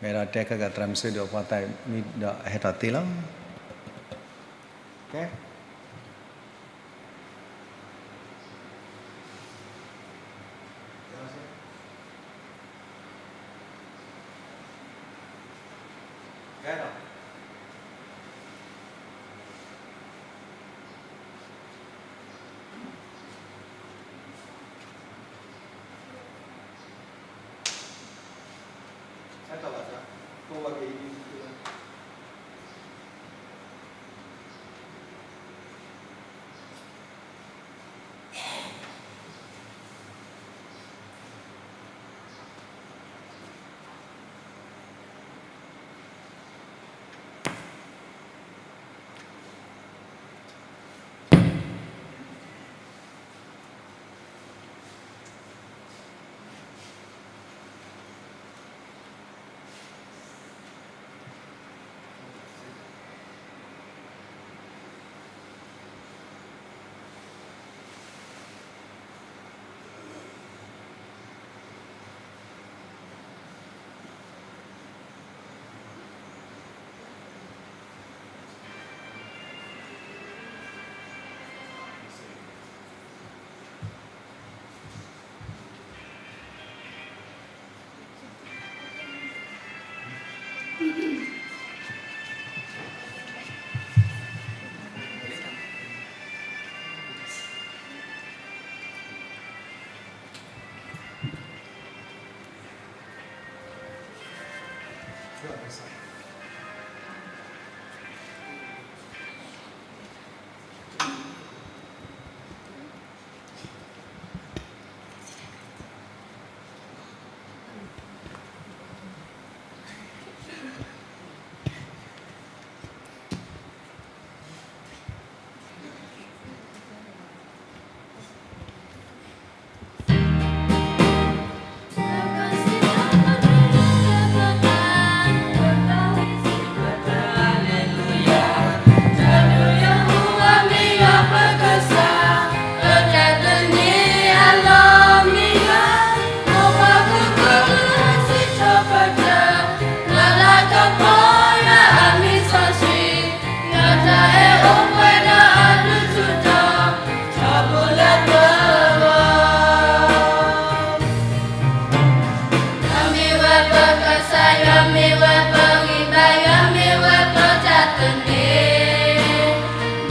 မ့ၢ်အဲၣ်ဒိးတဲခဲကၢ်သရၣ်မုၣ်စ့ဒိၣ်အပှၤသးမံဒီးအဟဲထီၣ်သ့လီၤ. ကဲ ကဲဒ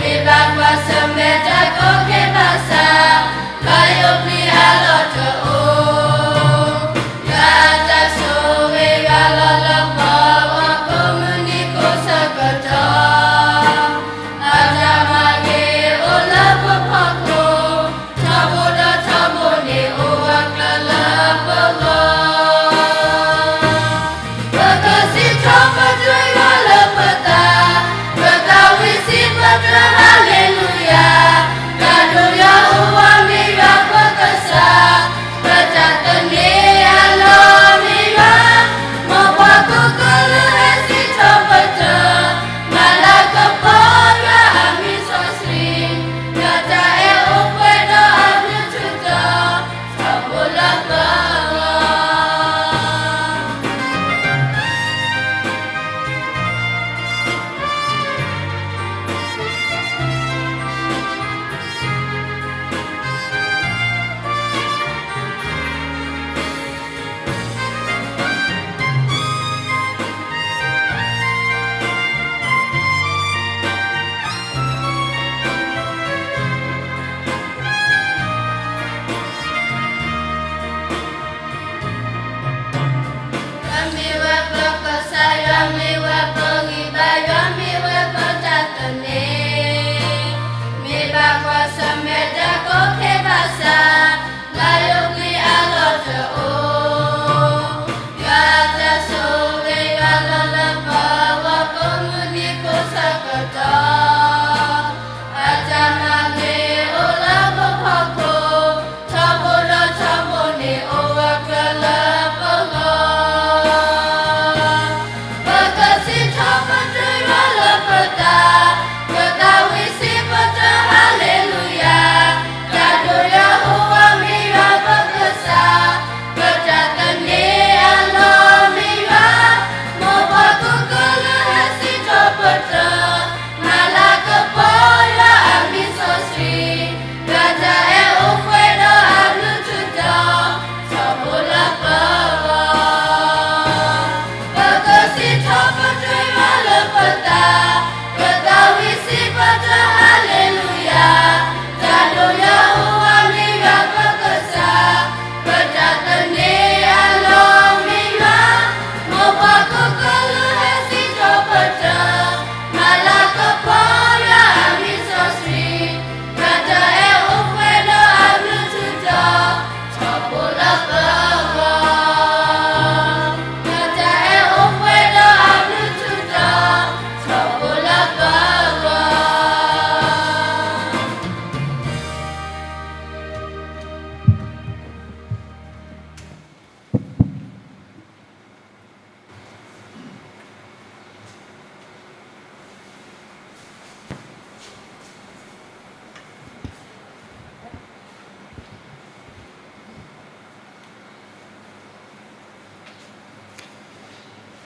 ီး ပကစံးထီၣ်ပတြၢၤယွၤလၢပသး, ပသးဝံၣ်စံးပတြၢၤ ဟါလ့လူယၤ, တၢ်ဒိၣ်ယွၤအိၣ်ဝဲ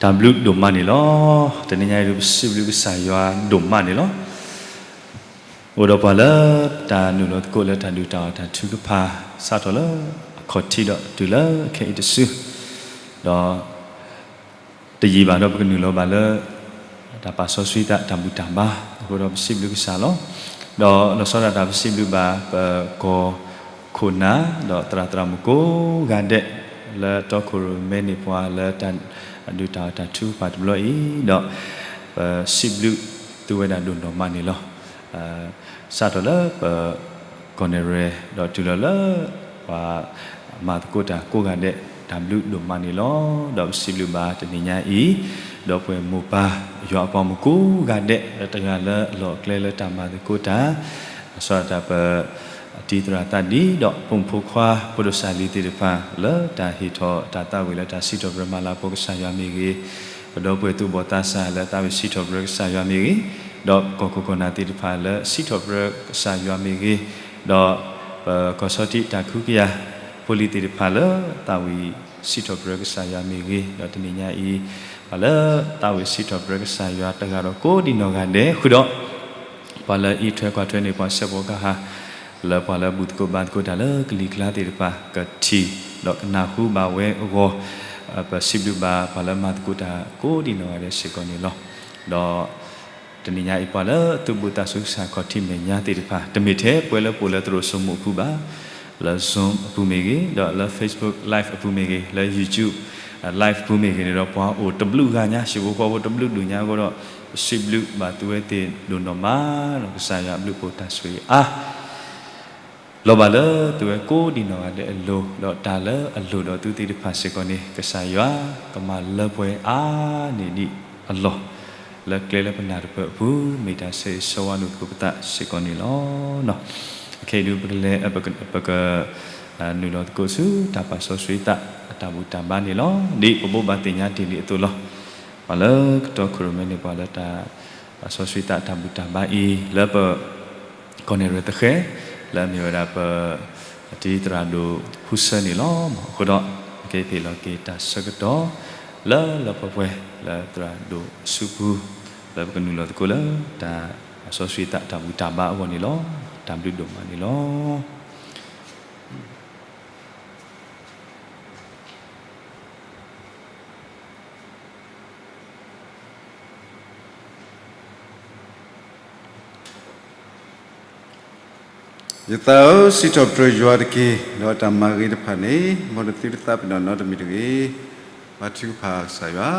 တၢ်ဘျုးဒိၣ်မးန့ၣ်လီၤ. တနံၤညါအံၤဒုး ပစံးဘျုးကစၢ်ယွၤဒိၣ်မးန့ၣ်လီၤ. အိၣ်ဒီးပှၤလၢတၢ်နုာ်လီၤသကိးလၢတၢ်ဒုးတၢ်အီၣ်တၢ်ထုကဖၣ် စးထီၣ်လၢအခီၣ်ထံးဒီးတုၤလၢခဲအံၤတစု, ဒီး တယံာ်ဘၣ်ဒီးပကနုာ်လီၤဘၣ်လၢ တၢ်ပာ်စီဆှံသးတၢ်ဘူၣ်တၢ်ဘါ, အဃိဒီးပစံးဘျုးကစၢ်လီၤ. ဒီးလီၤဆီဒၣ်တၢ်ပစံးဘျုးဘၣ် ပကီၢ်ခိၣ်နၢ် ဒီးသရၣ်သရၣ်မုၣ်ကိးဂၤဒဲး လၢတီခိၣ်ရိၣ်မဲန့ၢ်ပှၤလၢတၢ် ဒုးတၢ်အီၣ်တၢ်ထုကဖၣ်တဘျီအံၤ, ဒီးပစံးဘျုးသုဝဲဒၣ်ဒိၣ်နီၢ်မးန့ၣ်လီၤ. စးထီၣ်လၢပ ကီၢ်နဲၣ်ရွဲၣ် ဒီးတုၤလီၤလၢ ပှၤမၤသကိးတၢ်ကိးဂၤဒဲး တၢ်ဘျုးဒိၣ်မးန့ၣ်လီၤ. ဒီးပစံးဘျုးဘၣ်တနံၤညါအံၤ ဒီပုၢ်ဝဲၢ်မိၢ်ပၢ် ယွၤအပှၤမုၣ်ကိးဂၤဒဲး လၢတဂၤလၢအလီၢ်အကျဲလၢတၢ်မၤသကိးတၢ်, လီၤဆီဒၣ်တၢ်ပ အတံၤသရၣ်သးဒံး ဒီးဖိမုၣ်ဖိခွါ ဖိဒိၣ်စၢ်လံၤသ့ၣ်တဖၣ် လၢတၢ်ဟ့ၣ်ထီၣ်တၢ်သးဝံၣ်လၢတၢ်စံးထီၣ်ပတြၢၤမၤလၤကပီၤကစၢ်ယွၤမ့ၢ်ဂ့ၤ, ပဒီပုၢ်ဝဲၢ်သူၣ်ဘီၣ်သးစၢ်လၢသးဝံၣ်စံးထီၣ်ပတြၢၤကစၢ်ယွၤမ့ၢ်ဂ့ၤ, ဒီးကီၢ်ခိၣ်ကီၢ်နၢ်သ့ၣ်တဖၣ်လၢစံးထီၣ်ပတြၢၤကစၢ်ယွၤမ့ၢ်ဂ့ၤ, ဒီး ပကီၢ်ဆီထံးတၢ်ခူကယာ်ဖိလံၤသ့ၣ်တဖၣ်လၢသးဝံၣ်စံးထီၣ်ပတြၢၤကစၢ်ယွၤမ့ၢ်ဂ့ၤ, ဒီးတနံၤညါအံၤ ပှၤလၢသးဝံၣ်စံးထီၣ်ပတြၢၤကစၢ်ယွၤတဂၤဒီးကိးဒံးနီၢ်ဂၤဒဲးဃုာ်ဒီး ပှၤလၢအံးထွဲကွၢ်ထွဲန့ၢ်ပှၤစဲးဖီကဟၣ်, လၢပှၤလၢဘူၣ်သကိးဘါသကိးတၢ်လၢကလံၤကျါသ့ၣ်တဖၣ် ကထံၣ်ဒီးကနၢ်ဟူဘၣ်ဝဲအဂီၢ်, ပစံးဘျုးဘၣ်ပှၤလၢမၤသကိးတၢ်ကိးဒံးနီၢ်ဂၤဒဲးစ့ၢ်ကီးန့ၣ်လီၤ. ဒီး တနံၤညါအံၤပှၤလၢသူၣ်ဘီၣ်သးစၢ်ကစၢ်ခီၣ်ထံးမဲာ်ညါသ့ၣ်တဖၣ် တမ့ၢ်ထဲပဝဲလၢပအိၣ်လၢသရိာ်စိမိၣ်အပူၤဘၣ်, လၢ Zoom အပူၤမ့ၢ်ဂ့ၤ, ဒီးလၢ Facebook Live အပူၤမ့ၢ်ဂ့ၤ, လၢ YouTube Live အပူၤမ့ၢ်ဂ့ၤန့ၣ်ဒီး ပှၤအိၣ်တဘျုးဂၤညါ ဟံၣ်ဖိဃီဖိတဘျုးဒူၣ်ညါအဃိဒီး ပစံးဘျုးဘၣ်သုဝဲသ့ၣ်ဒိၣ်နီၢ်မးဒီး ကစၢ်ယွၤအဘျုးအဖှိၣ်တၢ်ဆိၣ်ဂ့ၤအါ လီၤဘၣ်လၢသုဝဲကိးဒံးနီၢ်ဂၤဒဲးအလိၤ, ဒီးတၢ်လၢအလိၣ်ဒီးသုသ့ၣ်တဖၣ်စ့ၢ်ကီးန့ၣ် ကစၢ်ယွၤကမၤလၢပှဲၤအါန့ၢ်ဒံးအလီၢ်, လၢကျဲလၢပနၢ်တပၢၢ်အပူၤ မ့ၢ်တၢ်ဆၢဂ့ၤဆၢဝါနုာ်သကိးပသးစ့ၢ်ကီးန့ၣ်လီၤ. ခဲအံၤဒုး ပကလဲၤ ပက နုာ်လီၤသကိးဆူတၢ်ပာ်စီဆှံသးအတၢ်ဘူၣ်တၢ်ဘါန့ၣ်လီၤ. ဒ်ပဘိးဘၣ်သ့ၣ်ညါတ့ၢ်လံအသိးလီၤ. ပှၤလၢကတီခိၣ်ရိၣ်မဲန့ၢ်ပှၤလၢတၢ် ပာ်စီဆှံသးတၢ်ဘူၣ်တၢ်ဘါအံၤ လၢပ ကီၢ်နဲၣ်ရွဲၣ်သဃဲၤ လၢအမ့ၢ်ဝဲဒၣ်ပ အတံၤသရၣ်ဒိၣ်ဖူစၢန့ၣ်လီၤ. အဃိဒီး ပကဟ့ၣ်လီၤက့ၤတၢ်ဆၢကတီၢ် လၢလၢပှဲၤပှဲၤ လၢသရၣ်ဒိၣ်အစုပူၤ လၢပကနုာ်လီၤသကိးလၢ တၢ်ပာ်စီဆှံသးတၢ်ဘူၣ်တၢ်ဘါအဂီၢ်န့ၣ်လီၤ. တၢ်ဘျုးဒိၣ်မးန့ၣ်လီၤ. ယသးဧၢ, စံးထီၣ်ပတြၢၤယွၤတက့ၢ်, ဒီးတၢ်မၤဂ့ၤတဖၣ်န့ၣ် မ်နသုတသးပ့ၤနီၣ်နီတမံၤတဂ့ၤ. ပၢ်ထုကဖၣ်ကစၢ်ယွၤ,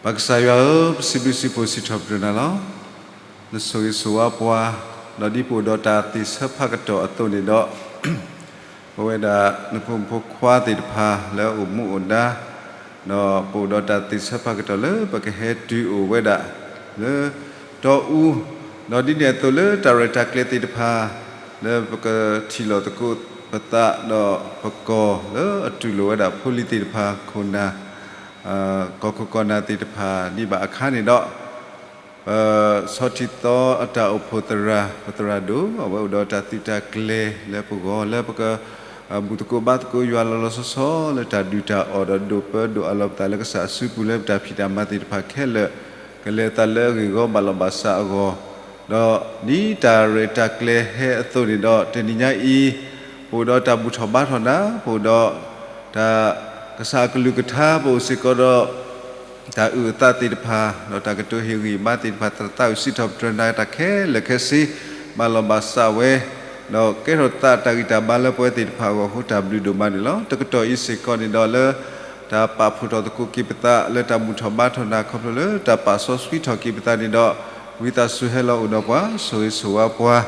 ပၢ်ကစၢ်ယွၤဧၢ, ပစံးဘျုးစံးဖှိၣ်စံးထီၣ်ပတြၢၤနၤလီၤ. နဆိၣ်ဂ့ၤဆိၣ်ဝါပှၤ, ဒီးဒ်ပအိၣ်ဒီးတၢ်သ့ၣ်ဆၢဖးကတီၢ်အသိးန့ၣ်ဒီး ပဝဲဒၣ်နဖိမုၣ်ဖိခွါသ့ၣ်တဖၣ်လၢအအိၣ်မူအိၣ်ဒါ, ဒီးပအိၣ်ဒီးတၢ်သ့ၣ်ဆၢဖးကတီၢ်လၢပကဟဲတုၤအိၣ်ဝဲဒၣ်လၢတီအူ, ဒီးဒ်န့ၣ်အသိးလၢတၢ်ရဲၣ်တၢ်ကျဲၤသ့ၣ်တဖၣ် လၢပကထံၣ်လိာ်သကိးပသးဒီးပကီၢ်လၢအတူၢ်လိာ်ဝဲဒၣ်ဖိလံၤသ့ၣ်တဖၣ် ခိၣ်နၢ် ကီၢ်ခိၣ်ကီၢ်နၢ်သ့ၣ်တဖၣ်ဒံးဘၣ်အခါန့ၣ်ဒီး ပဆီၣ်ထံသီအတၢ်အိၣ်ဖှိၣ်သရၣ် ပသရၣ်ဒိၣ် အဝဲအိၣ်ဒီးတၢ်သုးတၢ်ကျဲၤလၢပဂီၢ် လၢပက ဘူၣ်သကိးဘါသကိးယွၤလီၤလီၤဆီဆီလၢတၢ်ဒုၣ်တၢ်အီၣ် ဒီးဒိးပၢဒိးအးလီၤပသးလၢကစၢ်အစုပူၤလၢပတၢ်ဖံးတၢ်မၤသ့ၣ်တဖၣ်ခဲလၢာ် ကလဲၤသးလၢအဂ့ၢ်အဂီၢ်ဘၣ်လီၤဘၣ်စးအဂီၢ်, ဒီးဒ်တၢ်ရဲၣ်တၢ်ကျဲၤဟဲအသိးန့ၣ်ဒီး တနံၤညါအံၤ ပအိၣ်ဒီးတၢ်ဘူၣ်ထီၣ်ဘါထီၣ်နၤ, ပအိၣ်ဒီးတၢ်ကစၢ်အကလုၢ်ကထါ ပအိၣ်စ့ၢ်ကီးဒီး တၢ်အုၣ်အသးသ့ၣ်တဖၣ် ဒီးတၢ်ကတိၤဟ့ၣ်ဂံၢ်ဘါသ့ၣ်တဖၣ် သရၣ်သးဝံၣ်စံးထီၣ်ပတြၢၤနၤတၢ်ခဲလၢာ်ခဲဆ့ ဘၣ်လီၤဘၣ်စးဝဲ, ဒီးကဲထီၣ်သးတၢ်ဂံၢ်တၢ်ဘါလၢပဝဲသ့ၣ်တဖၣ်အဂီၢ်အဃိ တၢ်ဘျုးဒိၣ်မးန့ၣ်လီၤ. တကတီၢ်အံၤစ့ၢ်ကီးန့ၣ်ဒီးလၢ တၢ်ပာ်ဖှိၣ်ထီၣ်သကိးက့ၤပသး လၢတၢ်ဘူၣ်ထီၣ်ဘါထီၣ်နၤခီဖျိလၢတၢ်ပာ်စီဆှံထီၣ်က့ၤပသးန့ၣ်ဒီး ဝံသးစူၤဟဲလီၤအိၣ်ဒီးပှၤ ဆိၣ်ဂ့ၤဆိၣ်ဝါပှၤ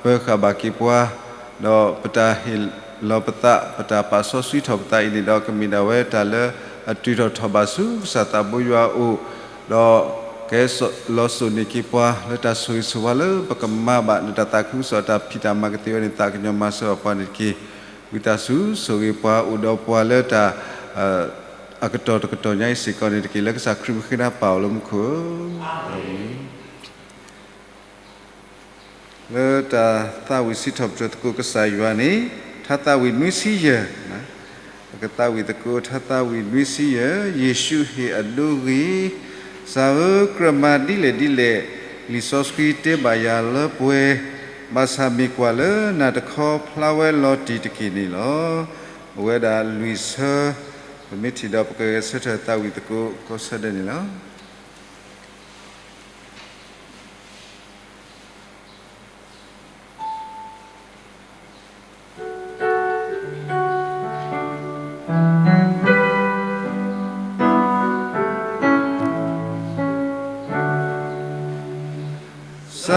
ပၢၤဃာ်ဘၣ်က့ၤပှၤ ဒီးပတၢ်ဟ့ၣ်လီၤပသး ပတၢ်ပာ်စီဆှံထီၣ်ပသးအံၤန့ၣ်ဒီး ကမ့ၢ်ဒၣ်ဝဲတၢ်လၢအတုၤထီၣ်ထီၣ်ဘးဆူကစၢ်သးဘိယွၤအအိၣ်, ဒီးကဟဲလီၤစိာ်န့ၢ်က့ၤပှၤ လၢတၢ်ဆိၣ်ဂ့ၤဆိၣ်ဝါလၢပကမၤဘၣ်နတၢ်သးခုကစီၣ်တၢ်ဖံးတၢ်မၤကသ့ဝဲန့ၣ် သးကညီၤမၤစၢၤဘၣ်ပှၤန့ၣ်တက့ၢ်. ဝံသးစူၤဆိၣ်ဂ့ၤပှၤ အိၣ်ဒီးပှၤလၢတၢ် အကတီၢ်တကတီၢ်ညါအံၤစ့ၢ်ကီးန့ၣ်တက့ၢ်. လၢကစၢ်ခရံာ်မုၢ်ဃ့နၤပၢ်အီၤလၢမူခိၣ်ဧၢ. လၢတၢ်သးဝံၣ်စံးထီၣ်ပတြၢၤသကိးကစၢ်ယွၤန့ၣ် ထါသးဝံၣ်နွံဆံယဲၢ်, တ ကသးဝံၣ်သကိး ထါသးဝံၣ်နွံဆံယဲၢ်, ယ့ၣ်ၡူးဟ့ၣ်အဒိဂ့ၤ, ကစၢ်ဧၢ, ကြၢးမၤဒ်လဲၣ်ဒ်လဲၣ် လံာ်စီဆှံတဲဘၣ်ယၤလၢပှဲၤ, ဘၣ်ဆၣ်မ့ၢ်ကွၢ်လၢနၤတခီ ဖျါဝဲလီၤတံၢ်တက့ၢ်န့ၣ်လီၤ. အိၣ်ဝဲဒၣ်လွံၢ်ဆၢ, ပမ့ၢ်ထံၣ်ဒီးပကဂဲၤဆၢထၢၣ်သးဝံၣ်သကိး ကိးဆၢဒဲးန့ၣ်လီၤ. စ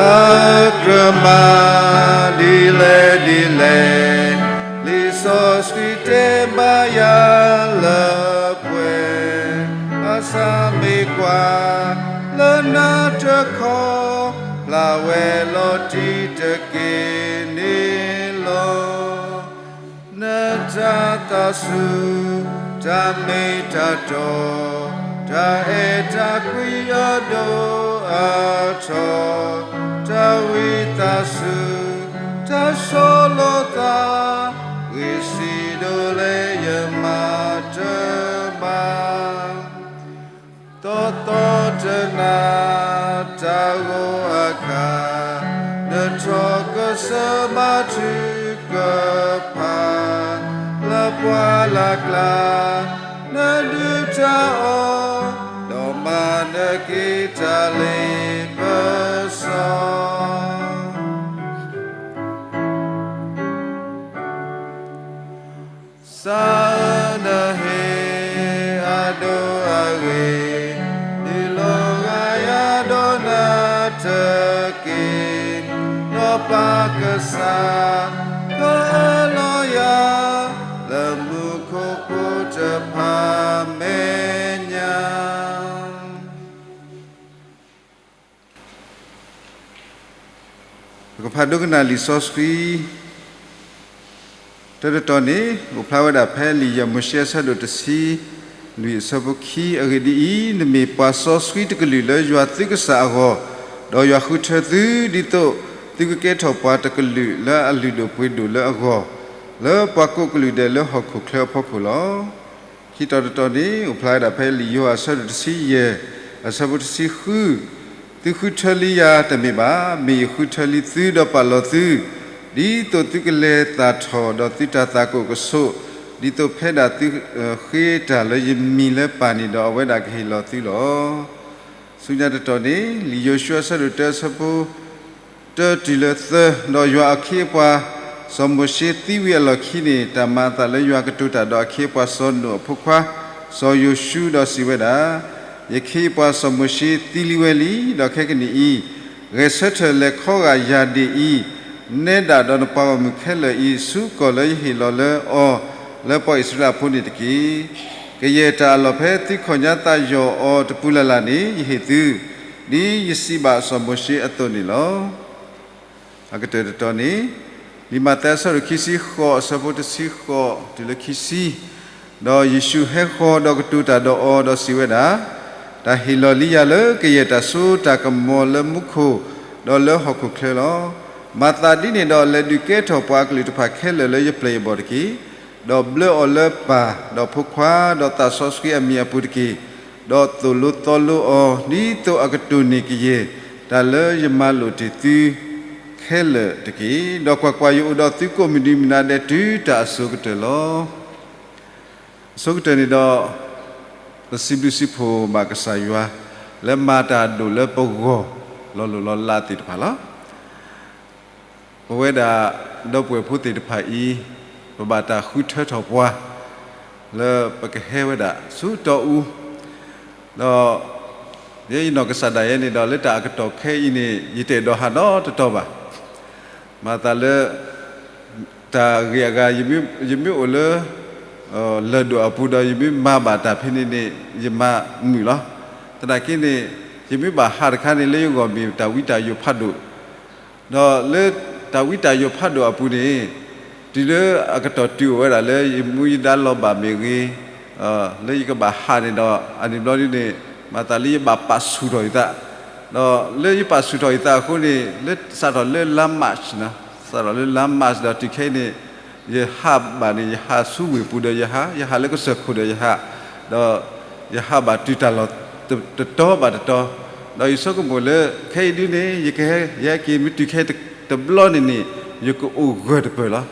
ကြၢးမၤဒ်လဲၣ်ဒ်လဲၣ်, လံာ်စီဆှံတဲဘၣ်ယၤလၢပှဲၤ, ဘၣ်ဆၣ်မ့ၢ်ကွၢ် လၢနၤတခီ ဖျါဝဲလီၤတံၢ်တက့ၢ်န့ၣ်လီၤ. နတၢ်သးစူၤ, တၢ်မ့ၢ်တၢ်တီ, တၢ်အဲၣ်တၢ်ကွံအဒိၣ်အထီ, တၢ်ဝံသးစူၤ, တၢ်ဆီၣ်လီၤသး, ဂ့ၤဆံးဒိၣ်လၢယမၤတဘၣ် သီသီတနၤ တၢ်ဂီၤအခါ, နထီၣ်ကစၢၢ်ဘါထုကဖၣ်, လၢပှၢ်လၢ်ကျါ နဒုၣ်တၢ်အီၣ်, ဒီးမၤနက့ၤတၢ်လ့ပစီ ကစၢ်ဧၢ နဟ့ၣ်အဒိအဂ့ၤ, ဒုးလီၤဂာ်ယၤဒီးနၤတက့ၢ်, ဒီးပၢ်ကစၢ် ကအၢၣ်လီၤယၤ လၢမူခိၣ်ဖိတဖၣ်မဲာ်ညါ ပကဖးဒိကနၣ်လံာ်စီဆှံ တၢတတီၤန့ၣ် အိၣ်ဖျါဝဲဒၣ်ဖဲလံာ်ယဲၢ်မိၤၡ့အဆၢဒိၣ်တဆံလွံၢ်အဆၢဖိခံ, အဂ့ၢ်ဒ်အံၤ, နမ့ၢ်ပှၤစီဆှံတကလုာ်လၢယွၤသုကစၢ်အဂီၢ်, ဒီးယွၤဃုထၢသု ဒ်သိးသုကကဲထီၣ်ပှၤတကလုာ်လၢအလုၢ်ဒိၣ်ပှ့ၤဒိၣ်လၢအဂီၢ်, လၢပှၤကိးကလုာ်ဒဲးလၢဟီၣ်ခိၣ်ချၢအဖီခိၣ်လီၤ. ခံတီၤတတီၤန့ၣ် အိၣ်ဖျါဝဲဒၣ်ဖဲလံာ်ယိၤဟၣ်အဆၢဒိၣ်တဆံယဲၢ် အဆၢဖိတဆံဃု, သုဃုထၢလံယၤတမ့ၢ်ဘၣ်, မ့ၢ်ယဃုထၢလံသုဒီးပာ်လီၤသု, ဒ်သိးသုကလဲၤသၣ်ထီၣ်ဒီးသုတၢ်သးကိၣ်ကဆူး, ဒ်သိးဖဲဒၣ်သုဃ့တၢ်လၢယမံၤလၢပၢ်န့ၣ်ဒီး အဝဲဒၣ်ကဟ့ၣ်လီၤသုလီၤ. ဆူညါတတီၤန့ၣ် လံာ်ယိၤၡူအဆၢဒိၣ်တၢအဆၢဖိ တၢတုၤလၢသၢ, ဒီးယွၤအခ့အပှၤ စီၤမိၤၡ့သံဝံၤအလီၢ်ခံန့ၣ် တၢ်မၤအသးလၢယွၤကတိၤတၢ်ဒီးအခ့အပှၤစီၤနိၣ်အဖိခွါ စီၤယိၤၡူ ဒီးစံးဝဲဒၣ်, ယခ့ယပှၤစီၤမိၤၡ့သံလံဝဲလံ, ဒီးခဲကနံၣ်အံၤ ဂဲၤဆၢထၢၣ်လဲၤခီဂာ်ယၢ်ဒ့ၣ်အံၤ, နဲဒၣ်ဒီးနပှၤဂီၢ်မုၢ်ခဲလၢာ်အံၤ ဆူကီၢ်လၢယဟ့ၣ်လီၤလၢအီၤ လၢပှၤအံၣ်စရ့လးဖိန့ၣ်တက့ၢ်. ကယဲၢ်တၢ်အလီၢ်ဖဲသုခီၣ်ညါသးယီၢ်အီၤတပူၤလၢ်လၢ်န့ၣ် ယဟ့ၣ်သု, ဒ်ယစံးဘၣ်စီၤမိၤၡ့အသိးန့ၣ်လီၤ. အကတၢၢ်တတီၤန့ၣ် လံာ်မးသဲအဆၢဒိၣ်ခံဆံဃိး အဆၢဖိတဆံဃိးတုၤလၢခံဆံ, ဒီးယ့ၣ်ၡူးဟဲဃီၤဒီးကတိၤတၢ်ဒီးအီၤဒီးစံးဝဲဒၣ်, တၢ်ဟ့ၣ်လီၤလံယၤလၢကယဲၢ်တၢ်စိတၢ်ကမီၤလၢမူခိၣ်ဒီးလၢဟီၣ်ခိၣ်ချၢလီၤ. မၤသးဒ်န့ၣ်ဒီး လဲၤဒုးကဲထီၣ်ပှၤအကလုာ်တဖၣ်ခဲလၢာ်လၢယပျဲၢ်ယဘီၣ်တက့ၢ်. ဒီးဘျၢအီၤလၢပၢ်, ဒီးဖိခွါ, ဒီးသးစီဆှံအမံၤအပူၤတက့ၢ်. ဒီးသိၣ်လိသီလိအီၤ ဒ်သိးအကတိၢ်န့ၢ်ကယဲၢ် တၢ်လၢယမၤလိာ်တ့ၢ်သုခဲလၢာ်တက့ၢ်. ဒီးကွၢ်ကွၢ်, ယအိၣ်ဒီးသုကိးမုၢ်နံၤမုၢ်နၤဒဲးတုၤတၢ်အစိၤကတၢၢ်လီၤ. အဆိကတၢၢ်န့ၣ်ဒီး ပစံးဘျုးစံးဖှိၣ်ဘၣ်ကစၢ်ယွၤ လၢမၤတၢ်ဒိၣ်လၢပဂီၢ် လီၤလိၢ်လီၤလးသ့ၣ်တဖၣ်လီၤ. ပဝဲဒၣ်ဒီပုၢ်ဝဲၢ်ဖိသ့ၣ်တဖၣ်အံၤ ပဘၣ်တၢ်ဃုထၢထီၣ်ပှၤ လၢပကဟဲဝဲဒၣ်ဆူတီအူ ဒီး ယဲယနီၢ်ကစၢ်ဒၣ်ယဲန့ၣ်ဒီး လၢတၢ်အကတီၢ်ခဲအံၤန့ၣ် ယတအဲၣ်ဒိးဟးနီတတီၤဘၣ်. မၤသးလၢ တၢ်ဂ့ၢ်အဂၤ ယမ့ၢ်အိၣ်လၢ လၢၢ်ဒိၣ်အပူၤဒီး ယမ့ၢ်မၤဘၣ်တၢ်ဖဲန့ၣ်န့ၣ် ယမၤမုာ်လီၤ. သနာ်က့န့ၣ် ယမ့ၢ်ဘၣ်ဟးတခါန့ၣ် လၢယဂီၢ်မ့ၢ်တၢ်ဝံတၢ်ယိာ်ဖးဒိၣ် ဒီးလၢတၢ်ဝံတၢ်ယိာ်ဖးဒိၣ်အပူၤန့ၣ် တုၤလၢအကတီၢ်တုၤအိၣ်ဝဲဒၣ်လၢယမူယဒါလီၤဘၣ်မ့ၢ်ဂ့ၤ, လၢယကဘၣ်ဟးန့ၣ်ဒီး အန့ၣ်ဘျီဒ်န့ၣ် မၤသးလၢယဘၣ်ပာ်ဆူၣ်ထီၣ်ယသး, ဒီးလၢယပာ်ဆူၣ်ထီၣ်ယသးအဃိန့ၣ် လၢစးထီၣ်လၢလါ March နီၤ, စးထီၣ်လၢလါ March ဒီးတုၤခဲအံၤန့ၣ် ယဟးဘၣ်န့ၣ် ယဟးဆူဝ့ၢ်ပူၤဒီးယဟး, ယဟးလၢကစၢၢ်ခိၣ်ဒီးယဟး, ဒီးယဟးဘၣ်တုၤတၢ်လီၢ်တတီၤဘၣ်တတီၤ, ဒီးယဆိကမိၣ်လၢ ခဲအံၤဒုန့ၣ် ယကဟဲ ယဟဲက့ၤမ့ၢ်တုၤခဲအံၤတဘျီန့ၣ်န့ၣ် ယကအိၣ်ဂၢၢ်တပၢၢ်လီၤ.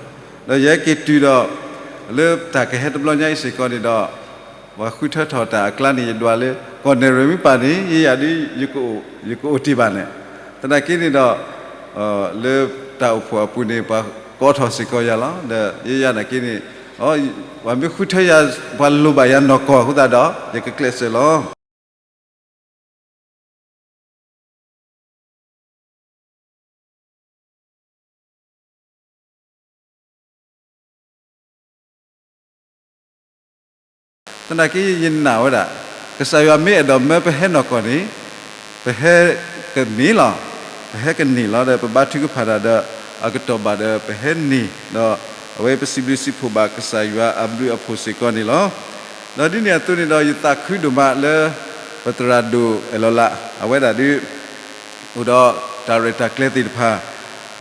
ဒီးယဟဲက့ၤတုၤဒီး လၢတၢ်ကဟဲတဘျီညါအံၤစ့ၢ်ကီးန့ၣ်ဒီး ပှၤဃုထၢထီၣ်တၢ်အကျါန့ၣ် ယဒွးလၢ ကီၢ်နဲၣ်ရွဲၣ်မ့ၢ်ပာ်န့ၣ် ယဲယၤဒု ယကအိၣ်တ့ၢ်ဘၣ်န့ၣ်, သနာ်က့န့ၣ်ဒီး လၢတၢ်အိၣ်ဖှိၣ်အပူၤန့ၣ် ပှၤကိးထီၣ်စ့ၢ်ကီးယၤလီၤ. ဒီးယဲယၤနာ်က့န့ၣ် ပှၤမ့ၢ်ဃုထၢယၤ ပှၤလိၣ်ဘၣ်ယၤနီၢ်ကီၢ်အဃိသတးဒီး ယကကျဲးစၢးလီၤ. သနာ်က့ယနာ်ဝဲဒၣ် ကစၢ်ယွၤမ့ၢ်အဲၣ်ဒိးမၢပဟဲနီၢ်ကီၢ်န့ၣ် ပဟဲကန့ၢ်လီၤ. ပဟဲကန့ၢ်လီၤဒီး ပဘါထုကဖၣ်တၢ်ဒီး အကတီၢ်ဘၣ်ဒီး ပဟဲန့ၢ်ဒီး အဝဲပစံးဘျုးစံးဖှိၣ်ဘၣ်ကစၢ်ယွၤအဘျုးအဖှိၣ်စ့ၢ်ကီးန့ၣ်လီၤ. ဒီးဒ်န့ၣ်အသိးန့ၣ်ဒီး ယသးခုဒိၣ်မးလၢ ပသရၣ်ဒိၣ်အဲၣ်လီၤလး အဝဲဒၣ်ဒု အိၣ်ဒီးတၢ်ရဲၣ်တၢ်ကျဲၤသ့ၣ်တဖၣ်,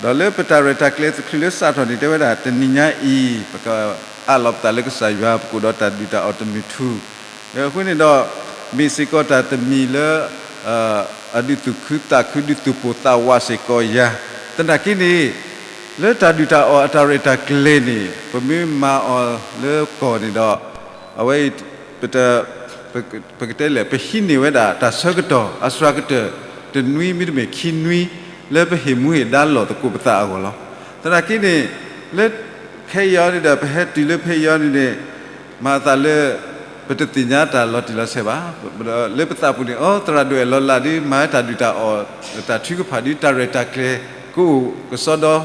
ဒီးလၢပတၢ်ရဲၣ်တၢ်ကျဲၤတချုးလၢစးထီၣ်န့ၣ် တဲဝဲဒၣ် တနံၤညါအံၤ ပကအးလီၤပသးလၢကစၢ်ယွၤ ပကအိၣ်ဒီးတၢ်ဒုၣ်တၢ်အီၣ်တမုၢ်ထူၣ်, အဃိန့ၣ်ဒီး မ့ၢ်စ့ၢ်ကီးတၢ်တမံၤလၢ အဒုးသူၣ်ခုသးခု ဒုးသူၣ်ပိၢ်သးဝးစ့ၢ်ကီးယၤ, သနာ်က့န့ၣ် လၢတၢ်ဒုၣ်တၢ်အီၣ်အတၢ်ရဲၣ်တၢ်ကျဲၤန့ၣ် ပမ့ၢ်မၤအီၤလၢကီၢ်န့ၣ်ဒီး အဝဲအံၤ ပ ပကတဲလဲၣ် ပဟံးန့ၢ်ဝဲဒၣ်တၢ်ဆၢကတီၢ် အစှၤကတၢၢ် တနွံမ့တမ့ၢ်ခံနွံ လၢပဟ့ၣ်မူဟ့ၣ်ဒါလီၢ်သကိးပသးအဂီၢ်လီၤ. သနာ်က့န့ၣ် လၢ ခဲအံၤအီၤန့ၣ်ဒီး ပဟဲတုၤလၢဖဲအံၤအီၤန့ၣ်န့ၣ် မၤအသးလၢ ပတသ့ၣ်ညါတၢ်လီၤတံၢ်လီၤဆဲးဘၣ်. လၢပသးပူၤန့ၣ် အိ သရၣ်ဒိၣ်အဲၣ်လီၤလးဒု မၤတၢ်ဒုၣ်တၢ်အီၣ် တၢ်ထုကဖၣ်ဒု တၢ်ရဲၣ်တၢ်ကျဲၤ ကအိၣ်ကစီဒီ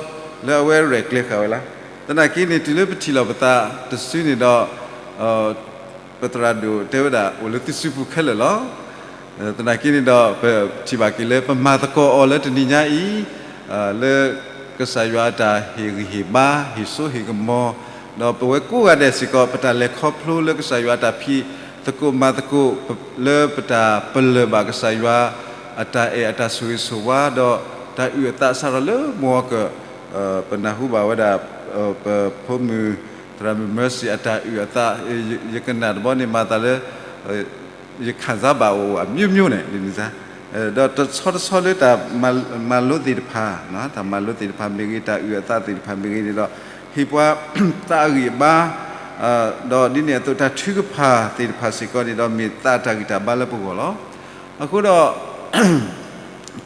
လၢအဝဲရဲၣ်ကျဲၤဃာ်ဝဲလီၤ. သနာ်က့န့ၣ် တုၤလၢပထံၣ်လိာ်ပသးတစုန့ၣ်ဒီး ပသရၣ်ဒိၣ်တဲဝဲဒၣ် အိၣ်လၢသုစုပူၤခဲလၢာ်လီၤ. သနာ်က့န့ၣ်ဒီး ပထံၣ်ဘၣ်က့ၤလၢ ပမၤသကိးအီၤလၢတနံၤညါအံၤ လၢကစၢ်ယွၤအတၢ်ဟ့ၣ်ဂံၢ်ဟ့ၣ်ဘါ ဟ့ၣ်စိဟ့ၣ်ကမီၤ, ဒီးပဝဲကိးဂၤဒဲးစ့ၢ်ကီး ပတၢ်လဲၤခီဖျိလၢကစၢ်ယွၤအတၢ်ဖံးသကိးမၤသကိး လၢပတၢ်ပလၢၢ်ဘၣ်ကစၢ်ယွၤ အတၢ်အဲၣ်အတၢ်ဆိၣ်ဂ့ၤဆိၣ်ဝါ ဒီးတၢ်အုၣ်အသးစးထီၣ်လၢမုၢ်ဂီၤကၢၢ် ပနၢ်ဟူဘၣ်ဝဲဒၣ် ပဖိမုၣ် သရၣ်မုၣ် Mercy အတၢ်အုၣ်အသး ယကနၣ်တဘျီန့ၣ် မၤသးလၢ ယခံစားဘၣ်အိၣ်အမျိုးမျိုးန့ၣ် ဒ်န့ၣ်စါ ဒီးတဆီတဆီလၢတၢ်မၤလိသ့ၣ်တဖၣ် တၢ်မၤလိသ့ၣ်တဖၣ်မ့ၢ်ဂ့ၤ တၢ်အုၣ်အသးသ့ၣ်တဖၣ်မ့ၢ်ဂ့ၤန့ၣ်ဒီး ဟ့ၣ်ပှၤသးအဂံၢ်အဘါ ဒီးဒ်န့ၣ်အသိး တၢ်ထုကဖၣ်သ့ၣ်တဖၣ်စ့ၢ်ကီးန့ၣ်ဒီး မ့ၢ်သးတၢ်ဂံၢ်တၢ်ဘါလၢပဂီၢ်လီၤ. အဃိဒီး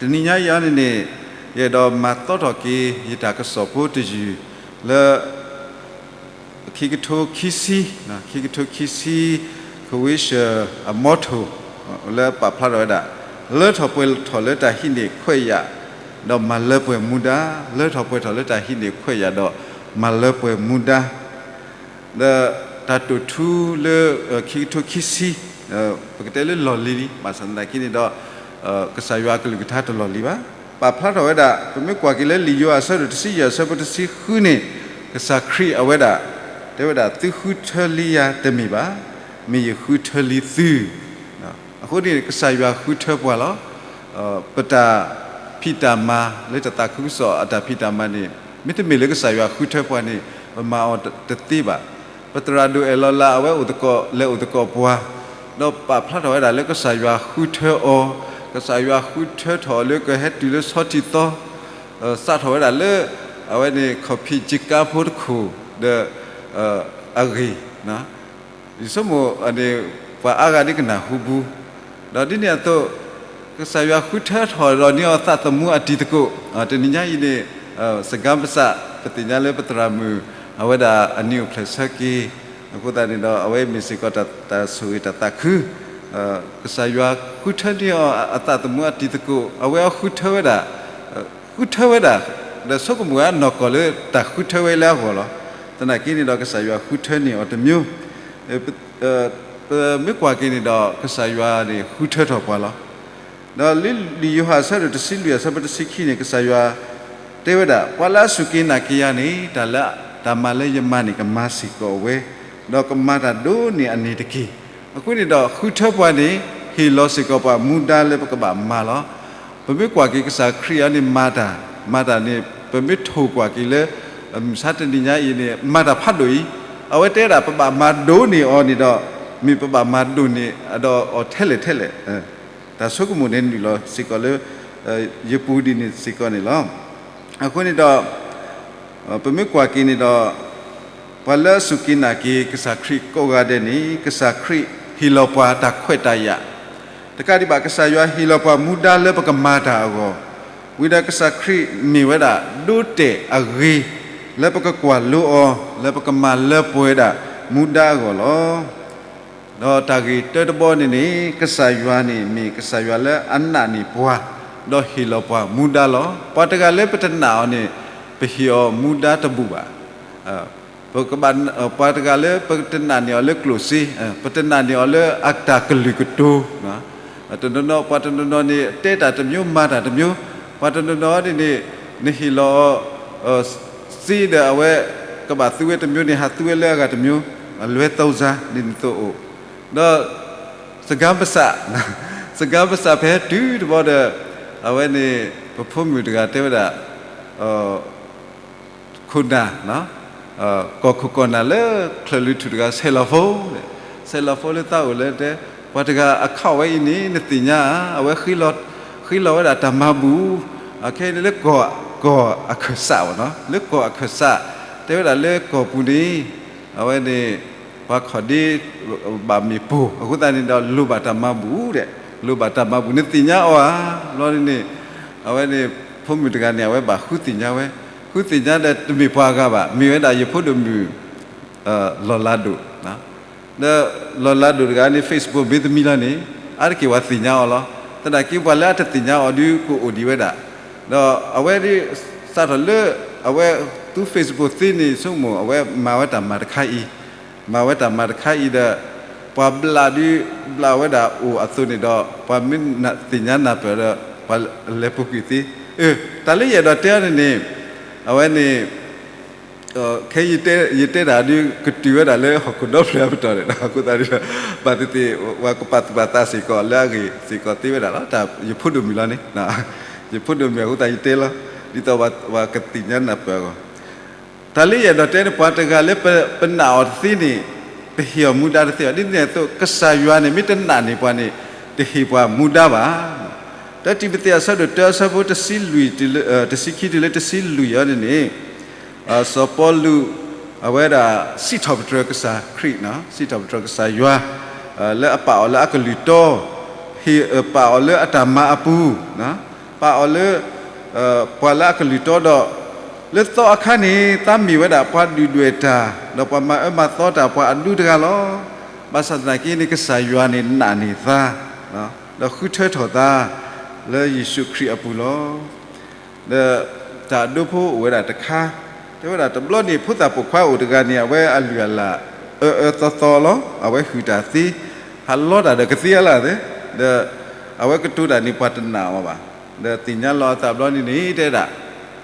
တနံၤညါအံၤအီၤန့ၣ်န့ၣ် ယအဲၣ်ဒိးမၤသီထီၣ်က့ၤ ယတၢ်ကစီၣ်ဖိတယုၢ်လၢ ခံကထိခံဆံ, ခံကထိခံဆံ ကဝံးစၢၤအမီထိၣ် လၢပာ်ဖျါထီၣ်ဝဲဒၣ် လၢထီၣ်ပှဲၤထီၣ်လၢတၢ်ဟံးန့ၢ်ခွဲးယာ် ဒီးမၤလၢပှဲၤမူဒါ, လၢထီၣ်ပှဲၤထီၣ်လၢတၢ်ဟံးန့ၢ်ခွဲးယာ်ဒီးမၤလၢပှဲၤမူဒါ ဒီးတၢ်တိာ်ထူလၢ ခံကထိခံဆံ ပကတဲလၢလီၢ်လံၤလံ ဘၣ်ဆၣ်သနာ်က့န့ၣ်ဒီး ကစၢ်ယွၤအကလုၢ်ကထါတလီၢ်လံၤဘၣ်. ပာ်ဖျါထီၣ်ဝဲဒၣ် ပမ့ၢ်ကွၢ်က့ၤလၢလံာ်ယိၤဟၣ်အဆၢဒိၣ်တဆံယဲၢ်အဆၢဖိတဆံဃုန့ၣ် ကစၢ်ခရံာ်အဝဲဒၣ် တဲဝဲဒၣ် သုဃုထၢလံယၤတမ့ၢ်ဘၣ်, မ့ၢ်ယဃုထၢလံသု အဃိန့ၣ် ကစၢ်ယွၤဃုထၢပှၤလီၤ. ပတၢ်ဖံးတၢ်မၤလၢတၢ်သးခုကစီၣ်အတၢ်ဖံးတၢ်မၤန့ၣ် မ့တမ့ၢ်လၢကစၢ်ယွၤဃုထၢပှၤန့ၣ် ပမၤအီၤတသ့ဘၣ်. ပသရၣ်ဒိၣ်အဲၣ်လီၤလး အဝဲအိၣ်သကိးလဲၤအိၣ်သကိးပှၤ ဒီးပာ်ဖျါထီၣ်ဝဲဒၣ်လၢကစၢ်ယွၤဃုထၢအီၤ, ကစၢ်ယွၤဃုထၢထီၣ်အီၤလၢကဟဲတုၤလၢဆီထံသီ စးထီၣ်ဝဲဒၣ်လၢ အဝဲန့ၣ် ခီၣ်ဖံးကၠ့ကါဖိတခိၣ် ဒီး အဂ့ၢ် ယဆိကမိၣ်န့ၣ် ပှၤအါဂၤဒ်ကနၢ်ဟူဘူး, ဒီးဒ်န့ၣ်အသိး ကစၢ်ယွၤဃုထၢထီၣ်ဒီးန့ၢ်အီၤသးသမူအတံၤသကိး, တနံၤညါအံၤန့ၣ် စကၤပစၢ် ပသ့ၣ်ညါလၢပသရၣ်မုၣ် အဝဲဒၣ်အနံၤအိၣ်ဖျဲၣ်ဆၢက့ၤ, အဃိသတးန့ၣ်ဒီး အဝဲမ့ၢ်စ့ၢ်ကီးတၢ်ဆိၣ်ဂ့ၤတၢ်သးခု ကစၢ်ယွၤဃုထၢန့ၢ်အီၤအသးသမူအတံၤသကိး, အဝဲအဃုထၢဝဲဒၣ် ဃုထၢဝဲဒၣ် ဒီးဆိကမိၣ်ဝဲနီၢ်ကီၢ်လၢတၢ်ဃုထၢဝဲလၢအဂီၢ်လီၤ. သနာ်က့န့ၣ်ဒီး ကစၢ်ယွၤဃုထၢန့ၢ်အီၤတမံၤ, ပမ့ၢ်ကွၢ်က့ၤန့ၣ်ဒီး ကစၢ်ယွၤန့ၣ်ဃုထၢထီၣ်ပှၤလီၤ. ဒီးလၢလံာ်ယိၤဟၣ်အဆၢဒိၣ်တဆံလွံၢ်အဆၢဖိတဆံခံန့ၣ် ကစၢ်ယွၤတဲဝဲဒၣ် ပှၤလၢအစူၢ်က့ၤနာ်က့ၤယၤန့ၣ် တၢ်လၢတၢ်မၤလၢယမၤန့ၣ် ကမၤစ့ၢ်ကီးဝဲ, ဒီးကမၤတၢ်ဒိၣ်န့ၢ်အန့ၣ်တက့ၢ်. အဃိန့ၣ်ဒီး ဃုထၢပှၤန့ၣ် ဟ့ၣ်လီၤစ့ၢ်ကီးပှၤမူဒါလၢပကဘၣ်မၤလီၤ. ပမ့ၢ်ကွၢ်က့ၤကစၢ်ခရံာ်အံၤန့ၣ် မၤတၢ် မၤတၢ်န့ၣ် ပမ့ၢ်ထိၣ်ကွၢ်က့ၤလၢ မုၢ်ဆါတနံၤညါအံၤန့ၣ် မၤတၢ်ဖးဒိၣ်အံၤ, အဝဲတဲဒၣ်ပဘၣ်မၤဒိၣ်န့ၢ်အီၤန့ၣ်ဒီး မ့ၢ်ပဘၣ်မၤဒိၣ်န့ၢ်ဒီးအီၤထဲလဲၣ်ထဲလဲၣ်, တၢ်ဆိကမိၣ်န့ၣ်နုာ်လီၤစ့ၢ်ကီးလၢ ယပူၤဒ်န့ၣ်စ့ၢ်ကီးန့ၣ်လီၤ. အဃိန့ၣ်ဒီး ပမ့ၢ်ကွၢ်က့ၤန့ၣ်ဒီး ပှၤလၢအစူၢ်က့ၤနာ်က့ၤကစၢ်ခရံာ်ကိးဂၤဒဲးန့ၣ် ကစၢ်ခရံာ်ဟ့ၣ်လီၤပှၤတၢ်ခွဲးတၢ်ယာ်, တကးဒံးဘၣ် ကစၢ်ယွၤဟ့ၣ်လီၤပှၤမူဒါလၢပကမၤတၢ်အဂီၢ်, ဝံၤဒီးကစၢ်ခရံာ်မ့ၢ်ဝဲဒၣ် ဒိတဲာ်အဂ့ၤ လၢပကကွၢ်လိအီၤ လၢပကမၤလၢပှဲၤဝဲဒၣ်မူဒါအဂီၢ်လီၤ. ဒီးတၢ်ဂ့ၢ်တၢတဘီန့ၣ်န့ၣ် ကစၢ်ယွၤန့ၣ် မ့ၢ်ကစၢ်ယွၤလၢအနာ်န့ၢ်ပှၤ, ဒီးဟ့ၣ်လီၤပှၤမူဒါလီၤ. ပှၤတဂၤလၢပတနာ်အီၤန့ၣ် ပဟ့ၣ်အီၤမူဒါတဘူၣ်ဘၣ်. ပကဘၣ် ပှၤတဂၤလၢပတနာ်န့ၢ်အီၤလၢကျိၣ်စ့, ပတနာ်န့ၢ်အီၤလၢအတၢ်ကလုၢ်ကတိၤ, တနီၤနီၤ ပှၤတနီၤနီၤန့ၣ် တဲတၢ်တမျိုး မၤတၢ်တမျိုး, ပှၤတနီၤနီၤန့ၣ်န့ၣ် နဟ့ၣ်လီၤအီၤ စ့ဒီးအဝဲ ကဘၣ်သူဝဲတမျိုးန့ၣ် ဟးသူဝဲလၢအဂၤတမျိုး, လွဲသုံးစား ဒ်န့ၣ်သိးအိၣ်, ဒီး စကၤပစး, စကၤပစးဖဲတုၤတဘီဒီး အဝဲန့ၣ် ပဖိမုၣ်တဂၤတဲဝဲဒၣ် ခိၣ်နၢ်, ကီၢ်ခိၣ်ကီၢ်နၢ်လၢချၢၣ်လွံၢ်ထူၣ်တဂၤ ဆဲးလီၤဖိ, ဆဲးလီၤဖိလၢသးအိၣ်လၢတဲ, ပှၤတဂၤအခီၣ်ဝဲအံၤန့ၣ် နသ့ၣ်ညါဧါ, အဝဲ ဃ့လီၤဝဲဒၣ်တၢ်မၤဘူၣ်, အခဲအံၤန့ၣ်လၢ ကီၢ်အခၢၣ်စးဘၣ်နီၤ, လၢကီၢ်အခၢၣ်စး, တဲဝဲဒၣ်လၢကီၢ်ပူၤန့ၣ် အဝဲန့ၣ် ပှၤခီၣ်ဒ့ ဘၣ်မ့ၢ်ပိၢ်, အဃိသတးန့ၣ်ဒီး လိၣ်ဘၣ်တၢ်မၤဘူၣ်ဒီး, လိၣ်ဘၣ်တၢ်မၤဘူၣ် နသ့ၣ်ညါအီၤဧါ, ဘျီန့ၣ်န့ၣ် အဝဲန့ၣ် ဖိမုၣ်တဂၤန့ၣ် အဝဲဘၣ်ဃုသ့ၣ်ညါဝဲ, ဃုသ့ၣ်ညါဒီးတမ့ၢ်ပှၤအဂၤဘၣ်, မ့ၢ်ဝဲဒၣ်ယဖိဒိၣ်မုၣ် လီၢ်လၤဒိၣ်, ဒီးလီၢ်လၤဒိၣ်တဂၤန့ၣ် Facebook မ့ၢ်တမံၤလီၤန့ၣ် အါတက့ၢ်ပှၤသ့ၣ်ညါအီၤလီၤ. သနာ်က့ပှၤလၢအတသ့ၣ်ညါအီၤဒုးကအိၣ်ဒံးဝဲဒၣ်, ဒီးအဝဲဒုး စးထီၣ်လၢ အဝဲသူ Facebook သ့န့ၣ် ဆိကမိၣ် အဝဲမၤဝဲတၢ်မၤတခါအံၤ, မၤဝဲတၢ်မၤတခါအံၤဒီး ပှၤဘျးဒုး ဘျးဝဲဒၣ်အိၣ်အသိးန့ၣ်ဒီး ပှၤမ့ၢ်သ့ၣ်ညါနၢ်ပၢၢ်ဒီး ပှၤလဲၤပူၤကွံာ်သ့, တၢ်လၢယအဲၣ်ဒိးတဲအီၤန့ၣ်န့ၣ် အဝဲန့ၣ် ခဲယတဲတၢ်ဒုး ကတုၤဝဲဒၣ်လၢဟီၣ်ခိၣ်ဒီဖျၢၣ်အပတီၢ်န့ၣ်ဒီး အဃိသတးဒီး ဘၣ်သ့ၣ်သ့ၣ် ပှၤကပာ်သူၣ်ပာ်သးစ့ၢ်ကီးလၢအဂ့ၢ်စ့ၢ်ကီးသ့ဝဲဒၣ်လီၤ. တၢ်ယဖိဒိၣ်မုၣ်လီၤန့ၣ်, ယဖိဒိၣ်မုၣ်အဃိသတးယတဲလီၤ, ဒ်သိးပှၤကသ့ၣ်ညါနၢ်ပၢၢ်အဂီၢ်, တၢ်လၢယအဲၣ်ဒိးတဲန့ၣ် ပှၤတဂၤလၢပနာ်အီၤတသ့န့ၣ် ပဟ့ၣ်အီၤမူဒါတသ့ဘၣ်. ဒ်န့ၣ်အသိး ကစၢ်ယွၤန့ၣ် မ့ၢ်တနာ်န့ၢ်ပှၤန့ၣ် တဟ့ၣ်ပှၤမူဒါဘၣ်. တၢတံၤမသ့း အဆၢဒိၣ်တၢ အဆၢဖိ တဆံခံတုၤလၢတဆံလွံၢ်အံၤန့ၣ်န့ၣ် စီၤပီလူး အဝဲဒၣ်စံးထီၣ်ပတြၢၤကစၢ်ခရံာ်, စံးထီၣ်ပတြၢၤကစၢ်ယွၤ လၢအပာ်အီၤလၢအကလုၢ်တီ, ဟ့ၣ်ပာ်အီၤလၢအတၢ်မၤအပူၤ, ပာ်အီၤလၢ ပှၤလၢအကလုၢ်တီဒီး လၢသီအခါန့ၣ် သးမ့ၢ်ဝဲဒၣ်ပှၤဒုၣ်ဒွဲၣ်တၢ် ဒီးပှၤမၤအၢမၤသီတၢ် ပှၤအဒူတဂၤလီၤ. ဘၣ်ဆၣ်သနာ်က့န့ၣ် ကစၢ်ယွၤန့ၣ်နာ်န့ၢ်သး ဒီးဃုထၢထီၣ်သး လၢယ့ၣ်ၡူးခရံာ်အပူၤလီၤ. ဒီးတၢ်အဒိဖိအိၣ်ဝဲဒၣ်တခါ, တဲဝဲဒၣ်တဘျီန့ၣ် ဖိသၣ်ပိာ်ခွါအိၣ်တဂၤန့ၣ် အဝဲအလုၢ်အလၢ် အၢအၢသီသီလီၤ. အဝဲဟုၣ်တၢ်သ့, ဟးလီတၢ်ဒီးကသ့အလၢ်သ့, ဒီးအဝဲကတိၤတၢ်န့ၣ် ပှၤတနာ်အီၤဘၣ်. ဒီးသ့ၣ်ညါလီၤအသးဘျီန့ၣ်န့ၣ် တဲဒၣ်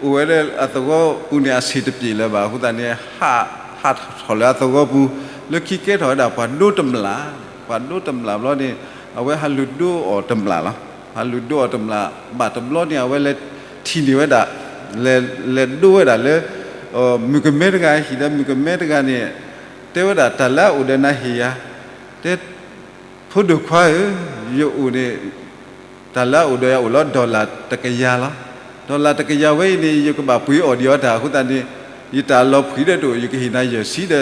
အိၣ်ဝဲလၢအသဝီပူၤန့ၣ် အဆံးတပျ့ၤလၢၤဘၣ်. အဃိသတးန့ၣ် ဟးထီၣ်လၢအသဝီပူၤ, လၢခံကဲထီၣ်ဝဲဒၣ်ပှၤဒိတမျၢ်, ပှၤဒိတမျၢ်ဘျီန့ၣ် အဝဲဟးလူၤဒိအီၤတမျၢ်လီၤ. ဟးလူၤဒိအီၤတမျၢ်, ဘၣ်တဘျီန့ၣ် အဝဲလဲၤထံၣ်န့ၢ်ဝဲဒၣ်, လဲၤဒိဝဲဒၣ်လၢ မုၣ်ကမဲတဂၤ, ဟံၣ်ဒီးမုၣ်ကမဲတဂၤန့ၣ် တဲဝဲဒၣ် တၢ်လၢအအိၣ်ဒီးနၤဟ့ၣ်ယၤ, တဲ ဖိဒိၣ်ခွါဧၢ, ယအိၣ်န့ၣ် တၢ်လၢအအိၣ်ဒီးယၤအိၣ်လီၤ dollar တကယၤလီၤ. dollar တကယၤဝဲအံၤန့ၣ် ယကဘၣ်ပှ့ၤအီၣ်ဒံးအီၤတၢ်အဃိသတးန့ၣ် ယတၢ်လီၤဖှံးဒီးတအိၣ်, ယကဟ့ၣ်နၤယဲၢ်ဆံဒီး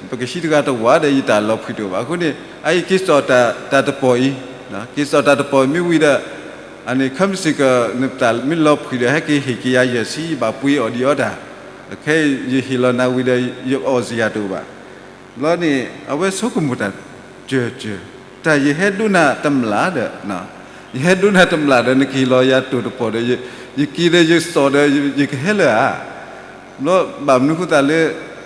ပကဟံးတဂၤတဝာ်ဒီး ယတၢ်လီၤဖှံးတအိၣ်ဘၣ်. အဃိန့ၣ် အအံၤက့ၤစိာ်တၢ်တပီၢ်အံၤ, က့ၤစိာ်တၢ်တပီၢ်အံၤမ့ၢ်ဝံၤဒီး အန့ၣ် ခီမ့ၢ်စ့ၢ်ကီး နတၢ်မ့ၢ်လီၤဖှံးဒီး ဟဲက့ၤဟ့ၣ်က့ၤယၤယဲၢ်ဆံ ယဘၣ်ပှ့ၤအီၣ်ဒံးအီၤတၢ်, ခဲအံၤယဟ့ၣ်လီၤနၤဝံၤဒီး ယအီၣ်စ့ၢ်ယၤတအိၣ်ဘၣ်. ဘျီန့ၣ် အဝဲဆိကမိၣ်တၢ်စၢၢ်စၢၢ်, တၢ်ယဟဲဒိနၤတမျၢ်ဒီး, ယဟဲဒိနၤတမျၢ်ဒီး နကဟ့ၣ်လီၤယၤတိၢ်တပီၢ်ဒီး ယက့ၤဒီးယစိာ်ဒီး ယကဟဲလၢဧါ. ဘျီဘၣ်မနုၤအဃိသတးလၢ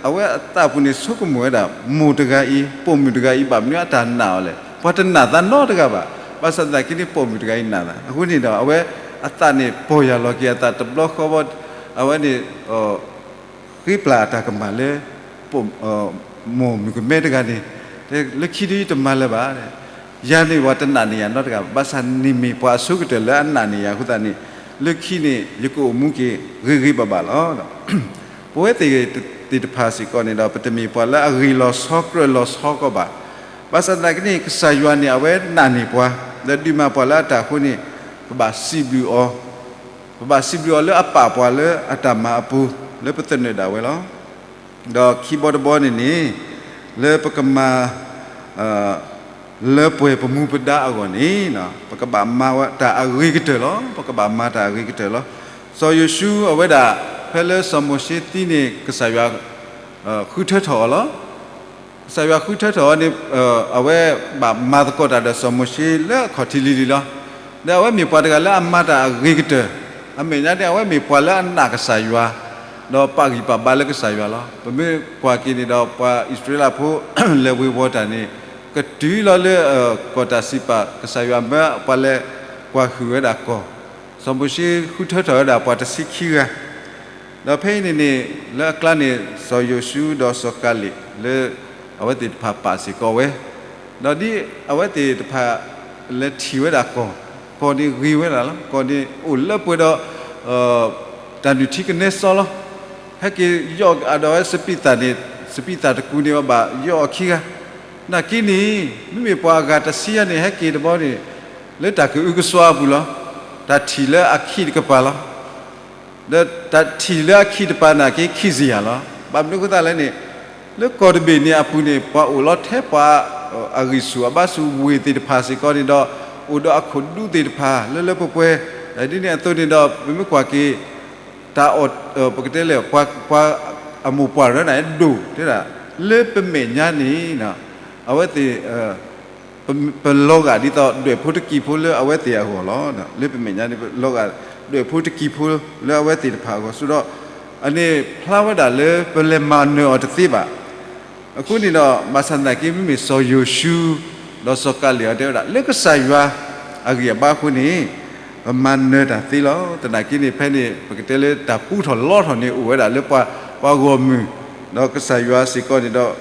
အဝဲအသးပူၤန့ၣ် ဆိကမိၣ်ဝဲဒၣ် မိၢ်တဂၤအံၤ ပိာ်မုၣ်တဂၤအံၤ ဘၣ်မနုၤအတၢ်နာ်အီၤလဲၣ်. ပှၤတနာ်သးနီတဂၤဘၣ်. ဘၣ်ဆၣ်သနာ်က့န့ၣ် ပိာ်မုၣ်တဂၤအံၤနာ်သး. အဃိန့ၣ်ဒီး အဝဲအသးန့ၣ် ပီၢ်ယၢ်လီၤက့ၤအသးတဘျီဃီဘီ, အဝဲန့ၣ် ဃ့ပျၢ်အတၢ်ကမၣ်လၢ မိၢ်မုၣ်ကမဲတဂၤန့ၣ် လၢခံဒုယတမၤလၢၤဘၣ်. ယၤန့ၣ် ပှၤတနာ်န့ၢ်ယၤနီတဂၤဘၣ်. ဘၣ်ဆၣ်န့ၣ်မ့ၢ်ပှၤအဆိကတၢၢ်လၢအနာ်န့ၢ်ယၤအဃိသတးန့ၣ် လၢခံန့ၣ် ယကအိၣ်မူက့ၤဂ့ၤဂ့ၤဘၣ်ဘၣ်လီၤ. ပဝဲသ့ၣ်သ့ၣ်တဖၣ်စ့ၢ်ကီးန့ၣ်ဒီး ပတမ့ၢ်ပှၤလၢအဂ့ၤလီၤဆီကြၢးလီၤဆီကီးဘၣ်. ဘၣ်ဆၣ်သနာ်က့န့ၣ် ကစၢ်ယွၤန့ၣ် အဝဲနာ်န့ၢ်ပှၤ ဒီးဒုးမၤပှၤလၢအတၢ်အဃိန့ၣ် ပဘၣ်စံးဘျုးအီၤ, ပဘၣ်စံးဘျုးအီၤလၢအပာ်ပှၤလၢအတၢ်မၤအပူၤ လၢပသနၢၣ်ဒၣ်ဝဲလီၤ. ဒီးခံဘီတဘီန့ၣ်န့ၣ် လၢပကမၤ လၢပှဲၤပမူပဒါအဂီၢ်န့ၣ် ပကဘၣ်မၤတၢ်အဂ့ၤကတၢၢ်လီၤ. ပကဘၣ်မၤတၢ်အဂ့ၤကတၢၢ်လီၤ. စီၤယိၤၡူအဝဲဒၣ် ဖဲလၢစီၤမိၤၡ့သံန့ၣ် ကစၢ်ယွၤ ဃုထၢထီၣ်အီၤလီၤ. ကစၢ်ယွၤဃုထၢထီၣ်အီၤန့ၣ် အဝဲဘၣ်မၤသကိးတၢ်ဒီးစီၤမိၤၡ့လၢအခီၣ်ထံးလံၤလံၤလီၤ. ဒီးအဝဲမ့ၢ်ပှၤတဂၤလၢအမၤတၢ်အဂ့ၤကတၢၢ်, အမဲာ်ညါန့ၣ် အဝဲမ့ၢ်ပှၤလၢအနာ်ကစၢ်ယွၤ ဒီးပာ်ဂံၢ်ပာ်ဘါလၢကစၢ်ယွၤလီၤ. ပမ့ၢ်ကွၢ်က့ၤန့ၣ်ဒီး ပှၤအံၣ်စရ့လးဖိ လဲၤဝ့ၤဝီၤတၢ်န့ၣ် ကတုၤလီၤလၢ ကီၢ်တၢ်စံးပာ် ကစၢ်ယွၤမၢပှၤလဲၤကွၢ်ဟုၣ်ဝဲဒၣ်ကီၢ်, စီၤမိၤၡ့ဃုထၢထီၣ်ဝဲဒၣ်ပှၤတဆံခံဂၤ ဒီးဖဲအံၤန့ၣ်န့ၣ် လၢအကျါန့ၣ် စီၤယိၤၡူဒီးစီၤကၤလ့းလၢ အဝဲသ့ၣ်တဖၣ်ပာ်စ့ၢ်ကီးဝဲ, ဒီးဒ်အဝဲသ့ၣ်တဖၣ်လဲၤထံၣ်ဝဲဒၣ်ကီၢ်, ကီၢ်န့ၣ်ဂ့ၤဝဲဒၣ်လီၤ. ကီၢ်န့ၣ်အိၣ်လၢပှဲၤဒီး တၢ်နုၢ်ထံကနဲစီလီၤ. ဟဲက့ၤယီၢ်အဒီးဝဲစပံးသၣ်န့ၣ် စပံးသၣ်တကူန့ၣ် ဘၣ်ယီၢ်အီၤခံဂၤ, နာ်က့န့ၣ် မ့မ့ၢ်ပှၤအဂၤတဆံယဲၢ်န့ၣ် ဟဲက့ၤတဘီန့ၣ် လၢတၢ်ကအုကစွါအပူၤလီၤ. တၢ်ထံၣ်လၢအခံတကပၤလီၤ. ဒီးတၢ်ထံၣ်လၢအခံတပၤနာ်က့ခံစ့ၢ်ယၤလီၤ. ဘၣ်မနုၤအဃိသတးလဲၣ်န့ၣ် လၢကီၢ်တဘ့ၣ်န့ၣ်အပူၤန့ၣ် ပှၤအိၣ်လီၤထဲပှၤအဂံၢ်ဆူၣ်အဘါဆူၣ်ဝ့ၢ်သ့ၣ်တဖၣ်စ့ၢ်ကီးန့ၣ်ဒီး အိၣ်ဒီးအခိၣ်ဒူသ့ၣ်တဖၣ်လၢလၢပှဲၤပှဲၤ, ဒ်န့ၣ်အသိးန့ၣ်ဒီး ပမ့ၢ်ကွၢ်က့ၤ တၢ်အီၣ် ပကတဲလဲၣ် ပှၤအမိၢ်ပှၢ်ရၢန့ၣ်ဒိၣ်တဲဒၣ် လၢပမဲာ်ညါန့ၣ် အဝဲသ့ၣ် ပလီၤဂာ်ဒ်သိးဒွဲၣ်ဖိတကံၢ်ဖိလၢအဝဲသ့ၣ်အဂီၢ်လီၤ. လၢပမဲာ်ညါန့ၣ် ပလီၤဂာ်ဒွဲၣ်ဖိတကံၢ်ဖိလၢအဝဲသ့ၣ်တဖၣ်အဂီၢ် ဆိဒီး အန့ၣ်ဖျါဝဲဒၣ်လၢပလဲၤမၤနၢၤအီၤတသ့ဘၣ်. အဃိန့ၣ်ဒီး ဘၣ်ဆၣ်သနာ်က့ မ့မ့ၢ်စီၤယိၤၡူ ဒီးစီၤကၤလ့းအီၤတဲဝဲဒၣ် လၢကစၢ်ယွၤအဂံၢ်အဘါအဃိန့ၣ် ပမၤနၢၤတၢ်သ့လီၤ. သနာ်က့န့ၣ် ဖဲန့ၣ် ပကတဲလၢတၢ်ပူထီၣ်လီထီၣ်န့ၣ် အိၣ်ဝဲဒၣ်လၢပှၤဂီၢ်မုၢ်, ဒီးကစၢ်ယွၤစ့ၢ်ကီးန့ၣ်ဒီး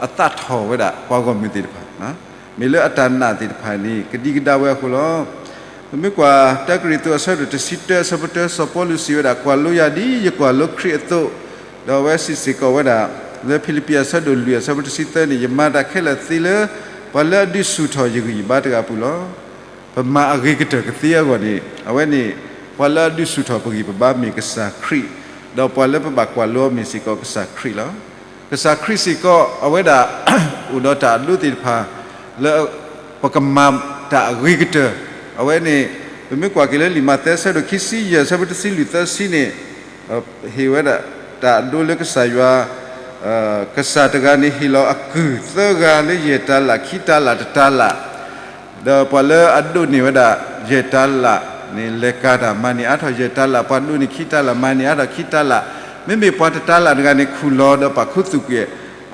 အသးထီၣ်ဝဲဒၣ်ပှၤဂီၢ်မုၢ်သ့ၣ်တဖၣ် မ့ၢ်လၢအတၢ်နာ်သ့ၣ်တဖၣ်န့ၣ် ကဒံကဒါဝဲအဃိလီၤ. ပမ့ၢ်ကွၢ် တၢကရံၣ်သူး အဆၢဒိၣ်တဆံတၢ အဆၢဖိတၢ စီၤပီလူးစံးဝဲဒၣ် ကွၢ်လိယၤဒ်ယကွၢ်လိခရံာ်အသိး, ဒီးအဝဲစံးစ့ၢ်ကီးဝဲဒၣ် လၢဖံလံးပံး အဆၢဒိၣ်လွံၢ် အဆၢဖိတဆံသၢန့ၣ် ယမၤတၢ်ခဲလၢာ်သ့လၢ ပှၤလၢအဒုးဆူၣ်ထီၣ်ယဂံၢ်ယဘါတဂၤအပူၤလီၤ. ပမၤအဂ့ၤကတၢၢ်ကသ့အဂီၢ်န့ၣ် အဝဲန့ၣ် ပှၤလၢအဒုးဆူၣ်ထီၣ်ပဂံၢ်ပဘါမ့ၢ်ကစၢ်ခရံာ်, ဒီးပှၤလၢပဘၣ်ကွၢ်လိအီၤမ့ၢ်စ့ၢ်ကီးကစၢ်ခရံာ်လီၤ. ကစၢ်ခရံာ်စ့ၢ်ကီး အဝဲဒၣ် အိၣ်ဒီးတၢ်အဒိသ့ၣ်တဖၣ် လၢပကမၤတၢ်အဂ့ၤကတၢၢ်, အဝဲန့ၣ် ပမ့ၢ်ကွၢ်က့ၤလၢလံာ်မးသဲ အဆၢဒိၣ်ခံဆံယဲၢ် အဆၢဖိတဆံလွံၢ်သၢဆံန့ၣ် ဟ့ၣ်ဝဲဒၣ် တၢ်အဒိလၢကစၢ်ယွၤ ကစၢ်တဂၤန့ၣ်ဟ့ၣ်လီၤအကုၢ်သၢဂၤလၢယဲၢ်တၤလၣ် ခံတၤလၣ် တတၤလၣ်, ဒီးပှၤလၢအဒိးန့ၢ်ဝဲဒၣ် ယဲၢ်တၤလၣ်န့ၣ် လဲၤကၤတၢ်မၤန့ၢ်အါထီၣ်ယဲၢ်တၤလၣ်, ပှၤဒိးန့ၢ်ခံတၤလၣ် မၤန့ၢ်အါထီၣ်ခံတၤလၣ်, မ့မ့ၢ်ပှၤတတၤလၣ်တဂၤန့ၣ် ခူၣ်လီၤဒီးပာ်ခူသူၣ်ကွံာ်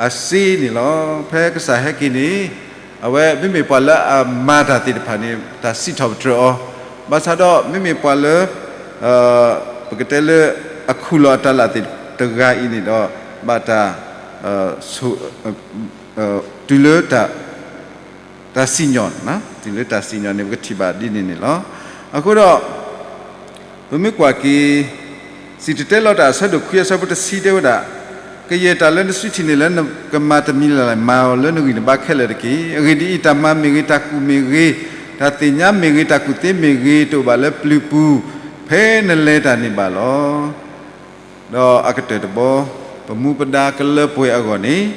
အစ့န့ၣ်လီၤ. ဖဲကစၢ်ဟဲက့ၤန့ၣ် အဝဲမ့မ့ၢ်ပှၤလၢအမၤတၢ်သ့ၣ်တဖၣ်န့ၣ် တၢ်စံးထီၣ်ပတြၢၤအီၤ, ဘၣ်ဆၣ်ဒီးမ့မ့ၢ်ပှၤလၢ ပကတဲလၢ အခူၣ်လီၤအတၤလၣ်သ့ၣ်တဂၤအံၤန့ၣ်ဒီး ဘၣ်တၢ် တုၤလၢ တၢ်စံၣ်ညီၣ်, တုၤလၢတၢ်စံၣ်ညီၣ်န့ၣ် ပကထံၣ်ဘၣ်ဒ်န့ၣ်န့ၣ်လီၤ. အဃိဒီး ပမ့ၢ်ကွၢ်က့ၤ စံၣ်တဲၤတဲလီၤတၢ် အဆၢဒိၣ်ခွံ အဆၢဖိတဆံတဲဝဲဒၣ်, ကယဲၢ်တၢ်လၢနစုထံၣ်န့ၣ် လၢနကမၤတမံၤလၢ်လၢ် မၤအီၤလၢနဂံၢ်နဘါခဲလၢာ်တက့ၢ်. အဂ့ၢ်ဒ်အံၤ, တၢ်မၤမ့ၢ်ဂ့ၤ, တၢ်ကူၣ်မ့ၢ်ဂ့ၤ, တၢ်သ့ၣ်ညါမ့ၢ်ဂ့ၤ, တၢ်ကူၣ်သ့မ့ၢ်ဂ့ၤ, တအိၣ်ဘၣ်လၢပျုၤပူၤ ဖဲနလဲၤတၢ်န့ၣ်ဘၣ်လီၤ. ဒီးအကတၢၢ်တဘီ, ပမူပဒါကလၢပှဲၤအဂီၢ်န့ၣ်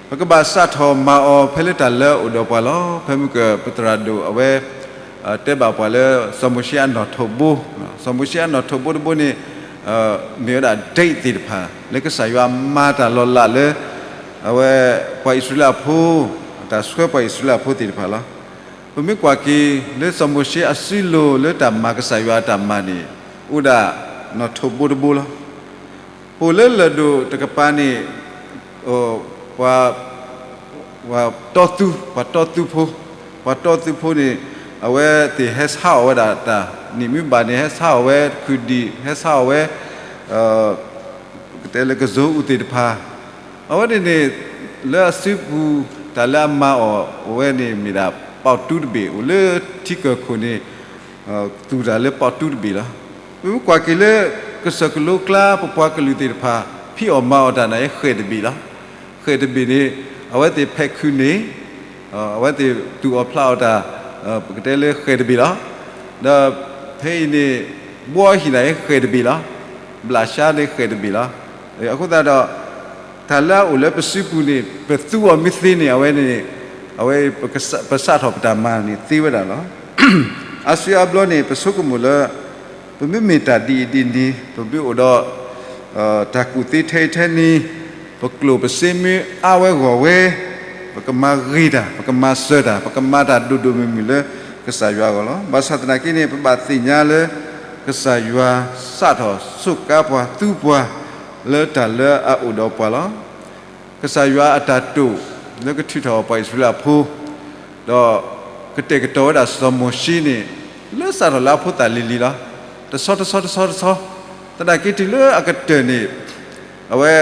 ပကဘၣ်စးထီၣ်မၤအီၤဖဲလၢတၢ်လၢအိၣ်ဒီးပှၤလီၤ. ဖဲမုၢ်ကၢၢ်ပသရၣ်ဒိၣ်အဝဲ တဲဘၣ်ပှၤလၢ စီၤမိၤၡ့အနီၣ်ထိးဘိ, စီၤမိၤၡ့အနီၣ်ထိးဘိတဘိန့ၣ် မ့ၢ်ဝဲဒၣ် date သ့ၣ်တဖၣ် လၢကစၢ်ယွၤမၤတၢ်လီၤလးလၢ အဝဲ ပှၤအံၣ်စရ့လးဖိ တၢ်ဆှၢပှၤအံၣ်စရ့လးဖိသ့ၣ်တဖၣ်လီၤ. ပမ့ၢ်ကွၢ်က့ၤလၢစီၤမိၤၡ့အစုလိၤလၢတၢ်မၤကစၢ်ယွၤအတၢ်မၤန့ၣ် အိၣ်ဒၣ်နီၣ်ထိးဘိတဘိလီၤ. အိၣ်လၢလၢၢ်ဒိၣ်တကပၤန့ၣ် ပှၤ ပှၤတီသူ, ပှၤတီသူဖိ, ပှၤတီသူဖိန့ၣ် အဝဲသ့ၣ်ဟဲဆါအီၣ်ဝဲဒၣ်တၢ် နံၣ်မုၢ်ဘၣ်န့ၣ် ဟဲဆါအီၣ်ဝဲတခုၣ်ဒံၣ်, ဟဲဆါအီၣ်ဝဲ ကတဲလၢကစိၤအူၣ်သ့ၣ်တဖၣ်, အဝဲန့ၣ်န့ၣ် လၢအစုပူၤ တၢ်လၢအမၤအီၣ်အဝဲန့ၣ်မ့ၢ်ဒၣ် ပီၣ်တူတဘ့ၣ် အိၣ်လၢထံကၢၢ်ခိၣ်န့ၣ် သူၣ်တၢ်လၢပီၣ်တူတဘ့ၣ်လီၤ. ပမ့ၢ်ကွၢ်က့ၤလၢ ကစၢၢ်ကလိကျါ ပပှၤကလုာ်သ့ၣ်တဖၣ် ဖံးအီၣ်မၤအီၣ်တၢ်န့ၣ် ဃဲၣ်တဘ့ၣ်လီၤ. ဃဲၣ်တဘ့ၣ်န့ၣ် အဝဲသ့ၣ်ဖဲးခုးန့ၣ် အဝဲသ့ၣ်တူၢ်အီၣ်ဖျးအီၣ်တၢ် ပကတဲလၢဃဲၣ်တဘ့ၣ်လီၤ. ဒီးဖဲအံၤန့ၣ် ဘှီဟံၣ်န့ၣ်ဃဲၣ်တဘ့ၣ်လီၤ. ဘျးဆါန့ၣ်ဃဲၣ်တဘ့ၣ်လီၤ. အဃိသတးဒီး တၢ်လၢအအိၣ်လၢပစုပူၤန့ၣ် ပသူအီၤမ့ၢ်သ့န့ၣ် အဝဲန့ၣ် အဝဲ ပစးထီၣ်ပတၢ်မၤန့ၣ်သ့ဝဲဒၣ်လီၤ. အါစုအါဘျီန့ၣ် ပဆိကမိၣ်လၢ ပမ့မ့ၢ်တၢ်ဒ်အံၤဒ်န့ၣ် ပမ့ၢ်အိၣ်ဒီး တၢ်ကူၣ်သ့ထဲအံၤထဲန့ၣ် ပကျိၣ်ပစ့မ့ၢ်အါဝဲဂီၢ်ဝဲ ပကမၤဂ့ၤတၢ် ပကမၤစၢၤတၢ် ပကမၤတၢ်ဒိၣ်ဒိၣ်မုၢ်မုၢ်လၢကစၢ်ယွၤအဂီၢ်လီၤ. ဘၣ်ဆၣ်သနာ်က့န့ၣ် ပဘၣ်သ့ၣ်ညါလၢ ကစၢ်ယွၤစးထီၣ်စူးကါပှၤသူပှၤ လၢတၢ်လၢအအိၣ်ဒီးပှၤလီၤ. ကစၢ်ယွၤအတၢ်တိာ်လၢကထုးထီၣ်ပှၤအံၣ်စရ့လးဖိ ဒီးကတဲာ်ကတီၤဝဲဒၣ်စီၤမိၤၡ့န့ၣ် လၢစးထီၣ်လၢအဖိသၣ်လံၤလံၤလီၤ. တဆီတဆီတဆီတဆီ သနာ်က့တုၤလၢအကတၢၢ်န့ၣ် အဝဲ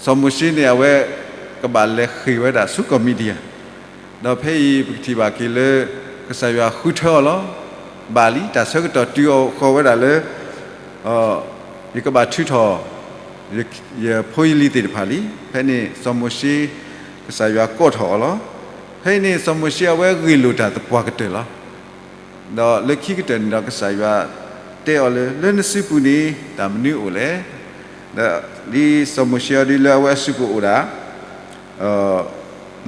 စီၤမိၤၡ့န့ၣ် အဝဲကဘၣ်လဲၤဃ့ၢ်ဝဲဒၣ်ဆူကီၢ်မံၤဒယၣ် ဒီးဖဲအံၤပကထံၣ်ဘၣ်က့ၤလၢ ကစၢ်ယွၤဃုထၢအီၤလီၤ. ဘၣ်လံ တၢ်ဆၢကတီၢ်တုၤအီၤဃီၤဝဲဒၣ်လၢ ယကဘၣ်ထုးထီၣ် ယဖိယလံၤသ့ၣ်တဖၣ်လံ. ဖဲန့ၣ်စီၤမိၤၡ့ ကစၢ်ယွၤကိးထီၣ်အီၤလီၤ. ဖဲအံၤန့ၣ် စီၤမိၤၡ့အဝဲဂ့ၢ်လိာ်တၢ်သပှၢ်ကတၢၢ်လီၤ. ဒီးလၢခံကတၢၢ်န့ၣ်ဒီး ကစၢ်ယွၤတဲအီၤလၢ လၢနစုပူၤန့ၣ် တၢ်မနုၤအိၣ်လဲၣ်. ဒီးဒ်စီၤမိၤၡ့အီၤဒ်လၢအဝဲအစုပူၤအိၣ်ဒၣ်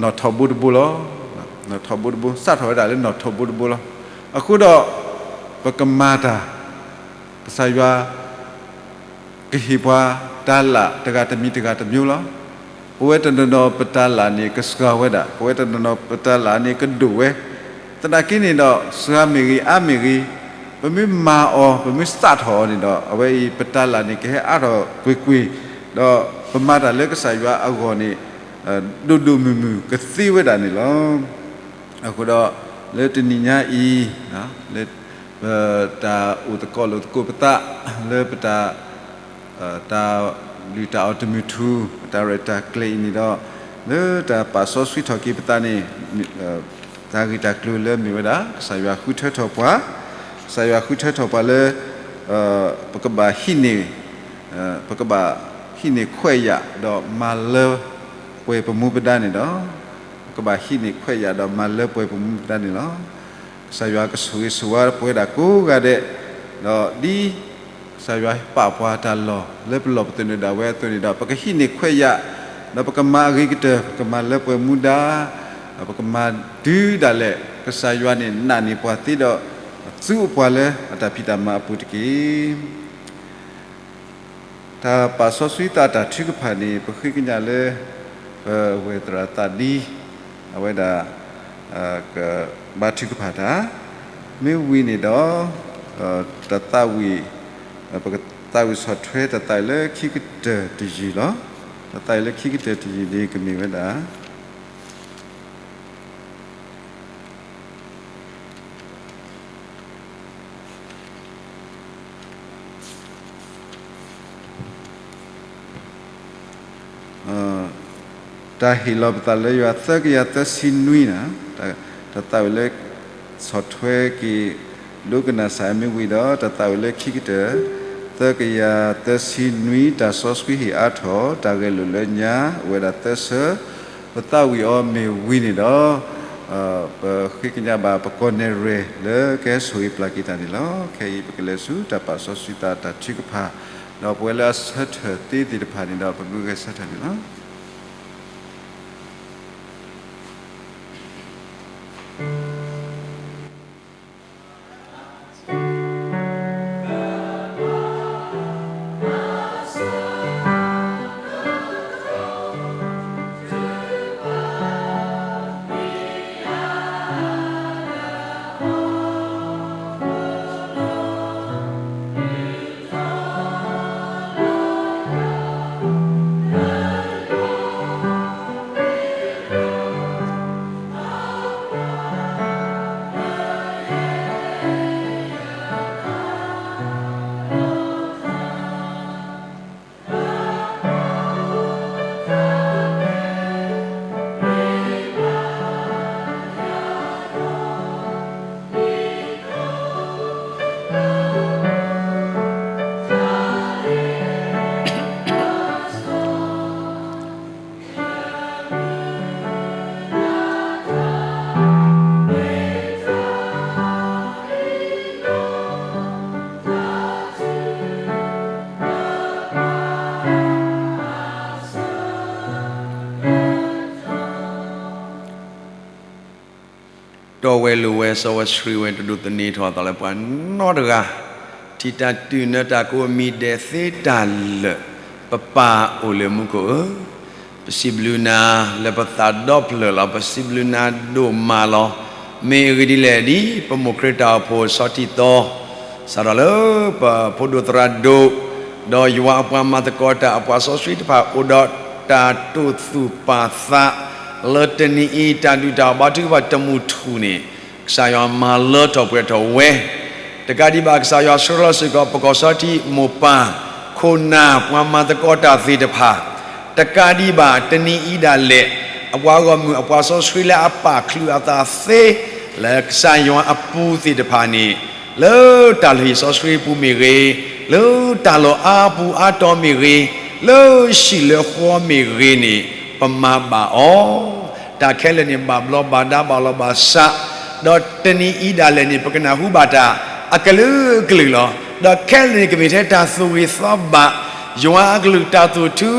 နီၣ်ထိးဘိတဘိလီၤ. နီၣ်ထိးဘိတဘိ စးထီၣ်ဝဲဒၣ်လၢနီၣ်ထိးဘိတဘိလီၤ. အဃိဒီး ပကမၤတၢ် ကစၢ်ယွၤ ကဟ့ၣ်ပှၤတၤလၣ်တဂၤတမံၤတဂၤတမံၤလီၤ. ပဝဲတနီၤနီၤပတၤလၣ်န့ၣ် ကစှၤဝဲဒၣ်, ပဝဲတနီၤနီၤပတၤလၣ်န့ၣ် ကဒိၣ်ဝဲ. သနာ်က့န့ၣ်ဒီး စှၤမ့ၢ်ဂ့ၤ အါမ့ၢ်ဂ့ၤ, ပမ့ၢ်မၤအီၤ ပမ့ၢ်စးထီၣ်အီၤန့ၣ်ဒီး အဝဲအံၤ ပတၤလၣ်န့ၣ် ကဟဲအါထီၣ်ကွ့ၢ်ကွ့ၢ်, ဒီးပမၤတၢ်လၢကစၢ်ယွၤအဂီၢ်န့ၣ် ဒိၣ်ဒိၣ်မုၢ်မုၢ်ကသ့ဝဲဒၣ်န့ၣ်လီၤ. အဃိဒီး လၢတနံၤညါအံၤ လၢပတၢ်အိၣ်သကိးလိာ်သကိးပသး လၢပတၢ် တၢ်လုၢ်တၢ်အီၣ်တမုာ်ထူၣ် ပတၢ်ရဲၣ်တၢ်ကျဲၤအံၤန့ၣ်ဒီး လၢတၢ်ပာ်စီဆှံထီၣ်က့ၤပသးန့ၣ် တၢ်ဂ့ၢ်တၢ်ကျိၤလၢမ့ၢ်ဝဲဒၣ် ကစၢ်ယွၤဃုထၢထီၣ်ပှၤ, ကစၢ်ယွၤဃုထၢထီၣ်ပှၤလၢ ပကဘၣ်ဟံးန့ၢ် ပကဘၣ်ဟံးန့ၢ်ခွဲးယာ်ဒီးမၤလၢပှဲၤပမူပဒါန့ၣ်ဒီး ပကဘၣ်ဟံးန့ၢ်ခွဲးယာ်ဒီးမၤလၢပှဲၤပမူပဒါန့ၣ်လီၤ. ကစၢ်ယွၤကဆိၣ်ဂ့ၤဆိၣ်ဝါပဝဲဒၣ်ကိးဂၤဒဲး, ဒီးဒ်ကစၢ်ယွၤပာ်ပှၤတၢ်လီၢ်လၢပလီၢ်ပသနၢၣ်ဒၣ်ဝဲအသိးန့ၣ်ဒီး ပကဟံးန့ၢ်ခွဲးယာ်, ဒီးပကမၤအဂ့ၤကတၢၢ် ပကမၤလၢပှဲၤမူဒါ, ပကမၤတုၤဒၣ်လဲာ် ကစၢ်ယွၤန့ၣ်နာ်န့ၢ်ပှၤသ့ဒီး သူအပှၤလၢအတၢ်ဖံးတၢ်မၤအပူၤတက့ၢ်. တၢ်ပာ်စီဆှံသးတၢ်ထုကဖၣ်န့ၣ် ပဃ့ကညးလၢ ပဝဲၢ်သရၣ်သးဒံ အဝဲဒၣ် ကဘါထုကဖၣ်တၢ်, မ့ၢ်ဝံၤန့ၣ်ဒီး တၢ်သးဝံၣ် ပကသးဝံၣ်ဆီၣ်ထွဲတၢ်သးဝံၣ်လၢခံကတၢၢ်တယုၢ်လီၤ. တၢ်သးဝံၣ်လၢခံကတၢၢ်တယုၢ်န့ၣ်ကမ့ၢ်ဝဲဒၣ် တၢ်ဟ့ၣ်လီၤပသးလၢယွၤသၢကယၤသၢဆံနွံန့ၣ်, တၢ်သးဝံၣ်လၢ ဆီၣ်ထွဲက့ၤ ဒိကနၣ်စၢ်မ့ၢ်ဝံၤဒီး တၢ်သးဝံၣ်လၢခံကတၢၢ် သၢကယၤသၢဆံနွံ တၢ်စီဆှံဟ့ၣ်အါထီၣ် တၢ်ဂဲၤလိာ်လၢညါ အိၣ်ဝဲဒၣ်သၢဆၢ ပသးဝံၣ်အီၤမ့ၢ်ဝံၤန့ၣ်ဒီး ပဃ့ကညးဘၣ်ပကီၢ်နဲၣ်ရွဲၣ်လၢကဟဲဆိၣ်ဂ့ၤပျၢ်က့ၤတၢ်န့ၣ်လီၤ. ခဲအံၤပကလဲၤဆူတၢ်ပာ်စီဆှံသးတၢ်ထုကဖၣ်, ဒီးပဝဲလၢအဆၢထၢၣ်သ့သ့ၣ်တဖၣ်န့ၣ်ဒီး ပမ့ၢ်ဂဲၤဆၢထၢၣ်န့ၣ်လီၤ. အဝဲလိၤဝဲ စီဝဲဆှံဝဲ တဒိးသန့ၤထီၣ်အသးလၢပှၤနီတဂၤ ထံၣ်တၢ်တုၤနၢတၢ်ကိးမံၤဒဲးသ့တၢ်လၢာ် ပပၢ်အိၣ်လၢမူခိၣ်ဧၢ, ပစံးဘျုးနၤလၢပသးဒီဖျၢၣ်လီၤ. ပစံးဘျုးနၤဒိၣ်မးလီၤ. မ့ၢ်အဂ့ၢ်ဒ်လဲၣ်, ဒ်ပမိၢ်ခရံာ်တၢ်အိၣ်ဖှိၣ်ဆီထံသီ စးထီၣ်လၢပဖိဒိၣ်သရၣ်ဒိၣ် ဒီးယွၤအပှၤမၤသကိးတၢ်အပှၤစီဆှံတဖၣ် အိၣ်ဒီးတၢ်တိာ်သူၣ်ပာ်သး လၢတနံၤအံၤ တၢ်ဒုၣ်တၢ်အီၣ်ဘါထုကဖၣ်တမုာ်ထူၣ်န့ၣ် ကစၢ်ယွၤမၤလၢထီၣ်ပှဲၤထီၣ်ဝဲ, တကးဒံးဘၣ် ကစၢ်ယွၤဆှၢလီၤစ့ၢ်ကီး ပကီၢ်စီထံမိၢ်ပၢ် ခိၣ်နၢ် ပှၤမၤသကိးတၢ်သ့ၣ်တဖၣ်, တကးဒံးဘၣ် တနံၤအံၤဒၣ်လဲာ် အပှၤဂီၢ်မုၢ်အပှၤစီဆှံလၢအပာ်ချုးအသးသ့ လၢကစၢ်ယွၤအပူၤသ့ၣ်တဖၣ်န့ၣ် လၢတၢ်လုၢ်ဟံၣ်စီဆှံပူၤမ့ၢ်ဂ့ၤ, လၢတၢ်လီၢ်အါပူၤအါတီၤမ့ၢ်ဂ့ၤ, လၢဟံၣ်လၢဃီမ့ၢ်ဂ့ၤန့ၣ် ပမၤဘၣ်အီၤ, တၢ်ခဲလၢာ်န့ၣ် ဘၣ်ဘျီးဘၣ်ဒါဘၣ်လီၤဘၣ်စး, ဒီးတနံၤအံၤဒၣ်လဲာ်န့ၣ် ပကနၢ်ဟူဘၣ်တၢ်အကလုာ်ကလုာ်လီၤ. ဒီးခဲလၢာ်န့ၣ် ကမ့ၢ်ထဲတၢ်သူၣ်ဂ့ၤသီဘၣ်, ယွၤအကလုၢ်တၢ်သူၣ်ထူ,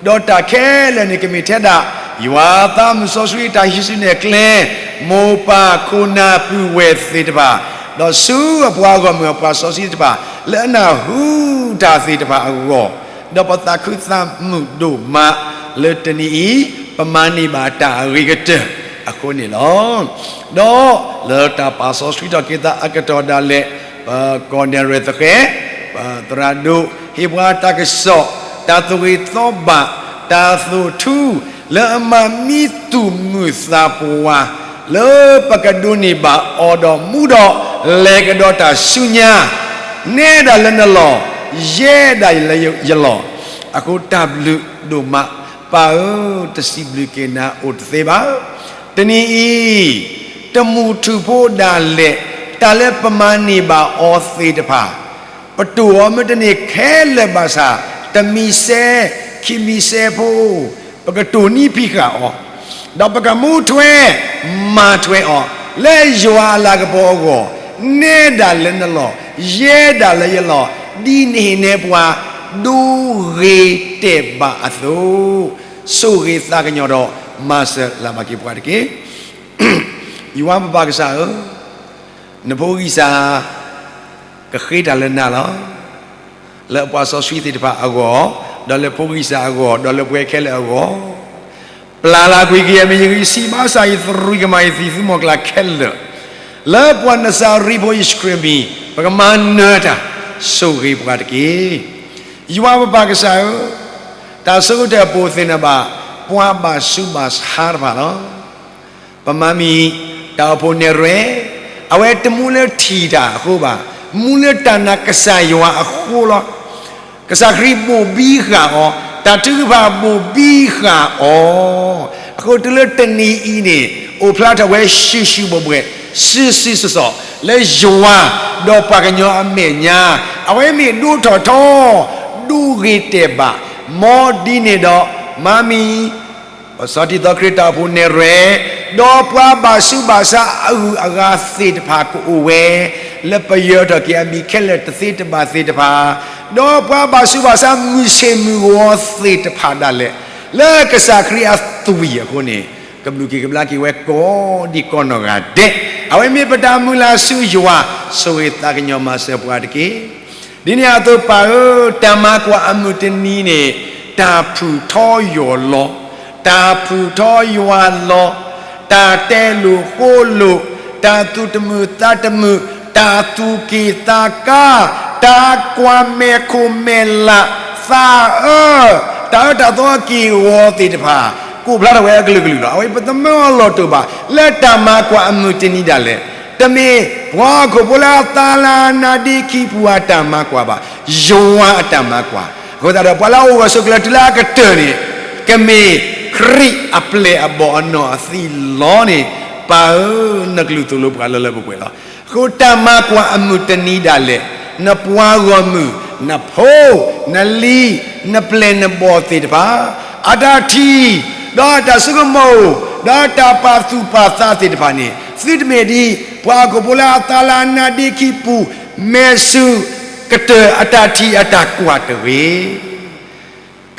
ဒီးတၢ်ခဲလၢာ်န့ၣ် ကမ့ၢ်ထဲဒၣ် ယွၤသးမုၣ်စီဆှံတၢ်ဟံးစုနဲၣ်ကျဲ, မိၢ်ပၢ်ခိၣ်နၢ်ပုၢ်ဝဲၢ်သ့ၣ်တဖၣ်, ဒီးဆူအပှၤဂီၢ်မုၢ်အပှၤစီဆှံတဖၣ် လၢအနၢ်ဟူတၢ်သ့ၣ်တဖၣ်အဂီၢ်, ဒီးပသးခုသးမုာ်ဒိၣ်မးလၢတနံၤအံၤ ပမၤန့ၢ်ဘၣ်တၢ်အဂ့ၤကတၢၢ်အဃိန့ၣ်လီၤ. ဒီးလၢတၢ်ပာ်စီဆှံထီၣ်က့ၤသးအကတီၢ်ဒၣ်လဲာ်, ပကီၢ်နဲၣ်ရွဲၣ်သဃဲၤ, ပသရၣ်ဒိၣ်ဟ့ၣ်ပှၤတၢ်ကစီၣ်, တၢ်သူၣ်ဂ့ၤသီဘၣ်, တၢ်သူၣ်ထူ, လၢအမၤမံသူၣ်မုာ်သးပှၢ်, လၢပကဒိးန့ၢ်ဘၣ်အီၤဒီးမူဒီး လဲၤကဒီးတၢ်ဆူညါ, နဲဒၣ်လၢနလီၢ်, ယဲဒၣ်လၢယလီၢ်, အဃိတၢ်ဘျုးဒိၣ်မး, ပၢ်ဧၢ, တစံးဘျုးက့ၤနၤအိၣ်တသ့ဘၣ်. တနံၤအံၤ တမူထူၣ်ဖိဒၣ်လဲာ် တၢ်လၢပမၤန့ၢ်ဘၣ်အီၤသ့ၣ်တဖၣ်, ပတိၢ်အီၤမ့ၢ်တန့ၢ်ခဲလၢာ်ဘၣ်ဆၣ်, တမံၤစဲ, ခံမံၤစဲဖိ, ပကတိၢ်နီၣ်ဖံးဃာ်အီၤ, ဒီးပကမူထွဲမၤထွဲအီၤ, လၢယွၤအလၤကပီၤအဂီၢ်, နဲဒၣ်လၢနလီၢ်, ယဲဒၣ်လၢယလီၢ်, ဒ်နဟ့ၣ်နဲပှၤ ဒိဂ့ၤတဲာ်ဘၣ်အသိး, ဆိၣ်ဂ့ၤသးကညီၤဒီး မၤစၢၤလၢ်ဘၣ်က့ၤပှၤတက့ၢ်. ယွၤပပၢ်ကစၢ်ဧၢ, နဖိဂံၢ်စၢ် ကဃ့တၢ်လၢနၤလီၤ. လၢအပှၤစီဆှံသ့ၣ်တဖၣ်အဂီၢ်, ဒီးလၢဖိဂံၢ်စၢ်အဂီၢ်, ဒီးလၢပှၤခဲလၢာ်အဂီၢ်, ပျၢ်လၢကွံာ်က့ၤအမံၤယဂံၢ်ဆံးဘၣ်ဆၣ် ယသရံးကမၤယသံၣ်သူမီၤကျၢ်ခဲလၢာ်, လၢပှၤနစၤရ့းဖိယ့ၣ်ၡူးခရံာ်အမံၤ, ပကမၤနၢၤတၢ်, ဆိၣ်ဂ့ၤပှၤတက့ၢ်. ယွၤပပၢ်ကစၢ်ဧၢ, တၢ်ဆိကတၢၢ်ပအိၣ်သ့ၣ်နီၣ်ဘၣ် ပှၤဘၣ်ဆူးဘၣ်ဆါတဖၣ်လီၤ. ပမၤမံၤ တၢ်အိၣ်ဖှိၣ်နဲၣ်ရွဲၣ်, အဝဲတမူလၢထံၣ်တၢ်အဃိဘၣ်, မူလၢတၢ်နာ်ကစၢ်ယွၤအဃိလီၤ. ကစၢ်ခရံာ်ဘိၣ်ဘံဃာ်အီၤ, တၢ်ထုကဖၣ်ဘိၣ်ဘံဃာ်အီၤ, အဃိတုၤလၢတနံၤအံၤန့ၣ် အိၣ်ဖျါထီၣ်ဝဲ ရှုၢ်ရှုၢ်ဘှဲၣ်ဘှဲၣ်, စုာ်စုာ်စီၣ်စီၣ် လၢယွၤဒီးပှၤကညီအမဲာ်ညါ, အဝဲမ့ၢ်ဒိၣ်ထီၣ်ထီ, ဒိၣ်ဂ့ၤတဲာ်ဘၣ်, မ်ဒ်န့ၣ်ဒီး မၤမံၤ ပစီထံသီခရံာ်တၢ်အိၣ်ဖှိၣ်နဲၣ်ရွဲၣ်, ဒီးပှၤဘၣ်ဆူးဘၣ်ဆါအဂုၤအဂၤသ့ၣ်တဖၣ်ကအိၣ်ဝဲ, လၢပယၢၤထီၣ်က့ၤအမံၤခဲလၢာ်တသ့တဘၣ်သ့ၣ်တဖၣ်, ဒီးပှၤဘၣ်ဆူးဘၣ်ဆါမုၢ်ဆ့ၣ်မုၢ်ဂီၤသ့ၣ်တဖၣ်ဒၣ်လဲာ်, လၢကစၢ်ခရံာ်အသွံၣ်အဃိန့ၣ်, ကဘျုးက့ၤကဘျါက့ၤဝဲကိးဒံကိးနီၢ်ဂၤဒဲး, အဝဲမ့ၢ်ပတၢ်မုၢ်လၢ်ဆူယွၤ, ဆိၣ်ဂ့ၤသးကညီၤမၤစၢၤပှၤတက့ၢ်. ဒ်န့ၣ်အသိးပၢ်ဧၢ, တၢ်မၤကွၢ်အမုၢ်တနံၤန့ၣ်, တၢ်ဖုၣ်ထီယိာ်လီၤ, တၢ်ဖုၣ်ထီယွၤလီၤ, တၢ်တဲလိာ်ဃိလိာ်, တၢ်သူၣ်တမုာ်သးတမုာ်, တၢ်သူၣ်က့ၣ်သးကါ, တၢ်ကွၢ်မဲာ်ခိၣ်မဲာ်လး, သးအၢ, တၢ်အၢတၢ်သီက့ၢ်ဂီၤသ့ၣ်တဖၣ်, ကအိၣ်ဖျါထီၣ်ဝဲအကလုာ်ကလုာ်လီၤ. အဝဲပသမၢအလီၢ်တအိၣ်ဘၣ်, လၢတၢ်မၤကွၢ်အမုၢ်တနံၤဒၣ်လဲာ်, တမ့ၢ်ပှၤဟီၣ်ခိၣ်ဖိလၢအသးလၢအနါဒ့ခံပူၤအတၢ်မၤကွၢ်ဘၣ်, ယွၤအတၢ်မၤကွၢ်, အဃိသတးဒီး ပှၤလၢအအိၣ်ဂၢၢ်ဆိးကျၢၤတုၤလၢအကတၢၢ်န့ၣ်, ကမ့ၢ်ခရံာ်အပျဲၢ်အဘီၣ်အနီၢ်အသံလီၤန့ၣ်, ပၢ်ဧၢ, နကလုၢ်သိၣ်လိပှၤလၢလၢပှဲၤပှဲၤလီၤ. အဃိတၢ်မၤကွၢ်အမုၢ်တနံၤဒၣ်လဲာ်, နပှၤဂီၢ်မုၢ်, နဖိ, နလံၤ, နပျဲၢ်နဘီၣ်သ့ၣ်တဖၣ်, အတၢ်ထံၣ်, ဒီးအတၢ်ဆိကမိၣ်, ဒီးတၢ်ပာ်သူၣ်ပာ်သးသ့ၣ်တဖၣ်န့ၣ်, သုတမ့ၢ်ဒ်ပှၤဟီၣ်ခိၣ်ဖိလၢအသးလၢအနါဒ့ခံပူၤ, မဲာ်ဆူၣ်ကတၢၢ်အတၢ်ထံၣ်အတၢ်ကွၢ်တဂ့ၤ.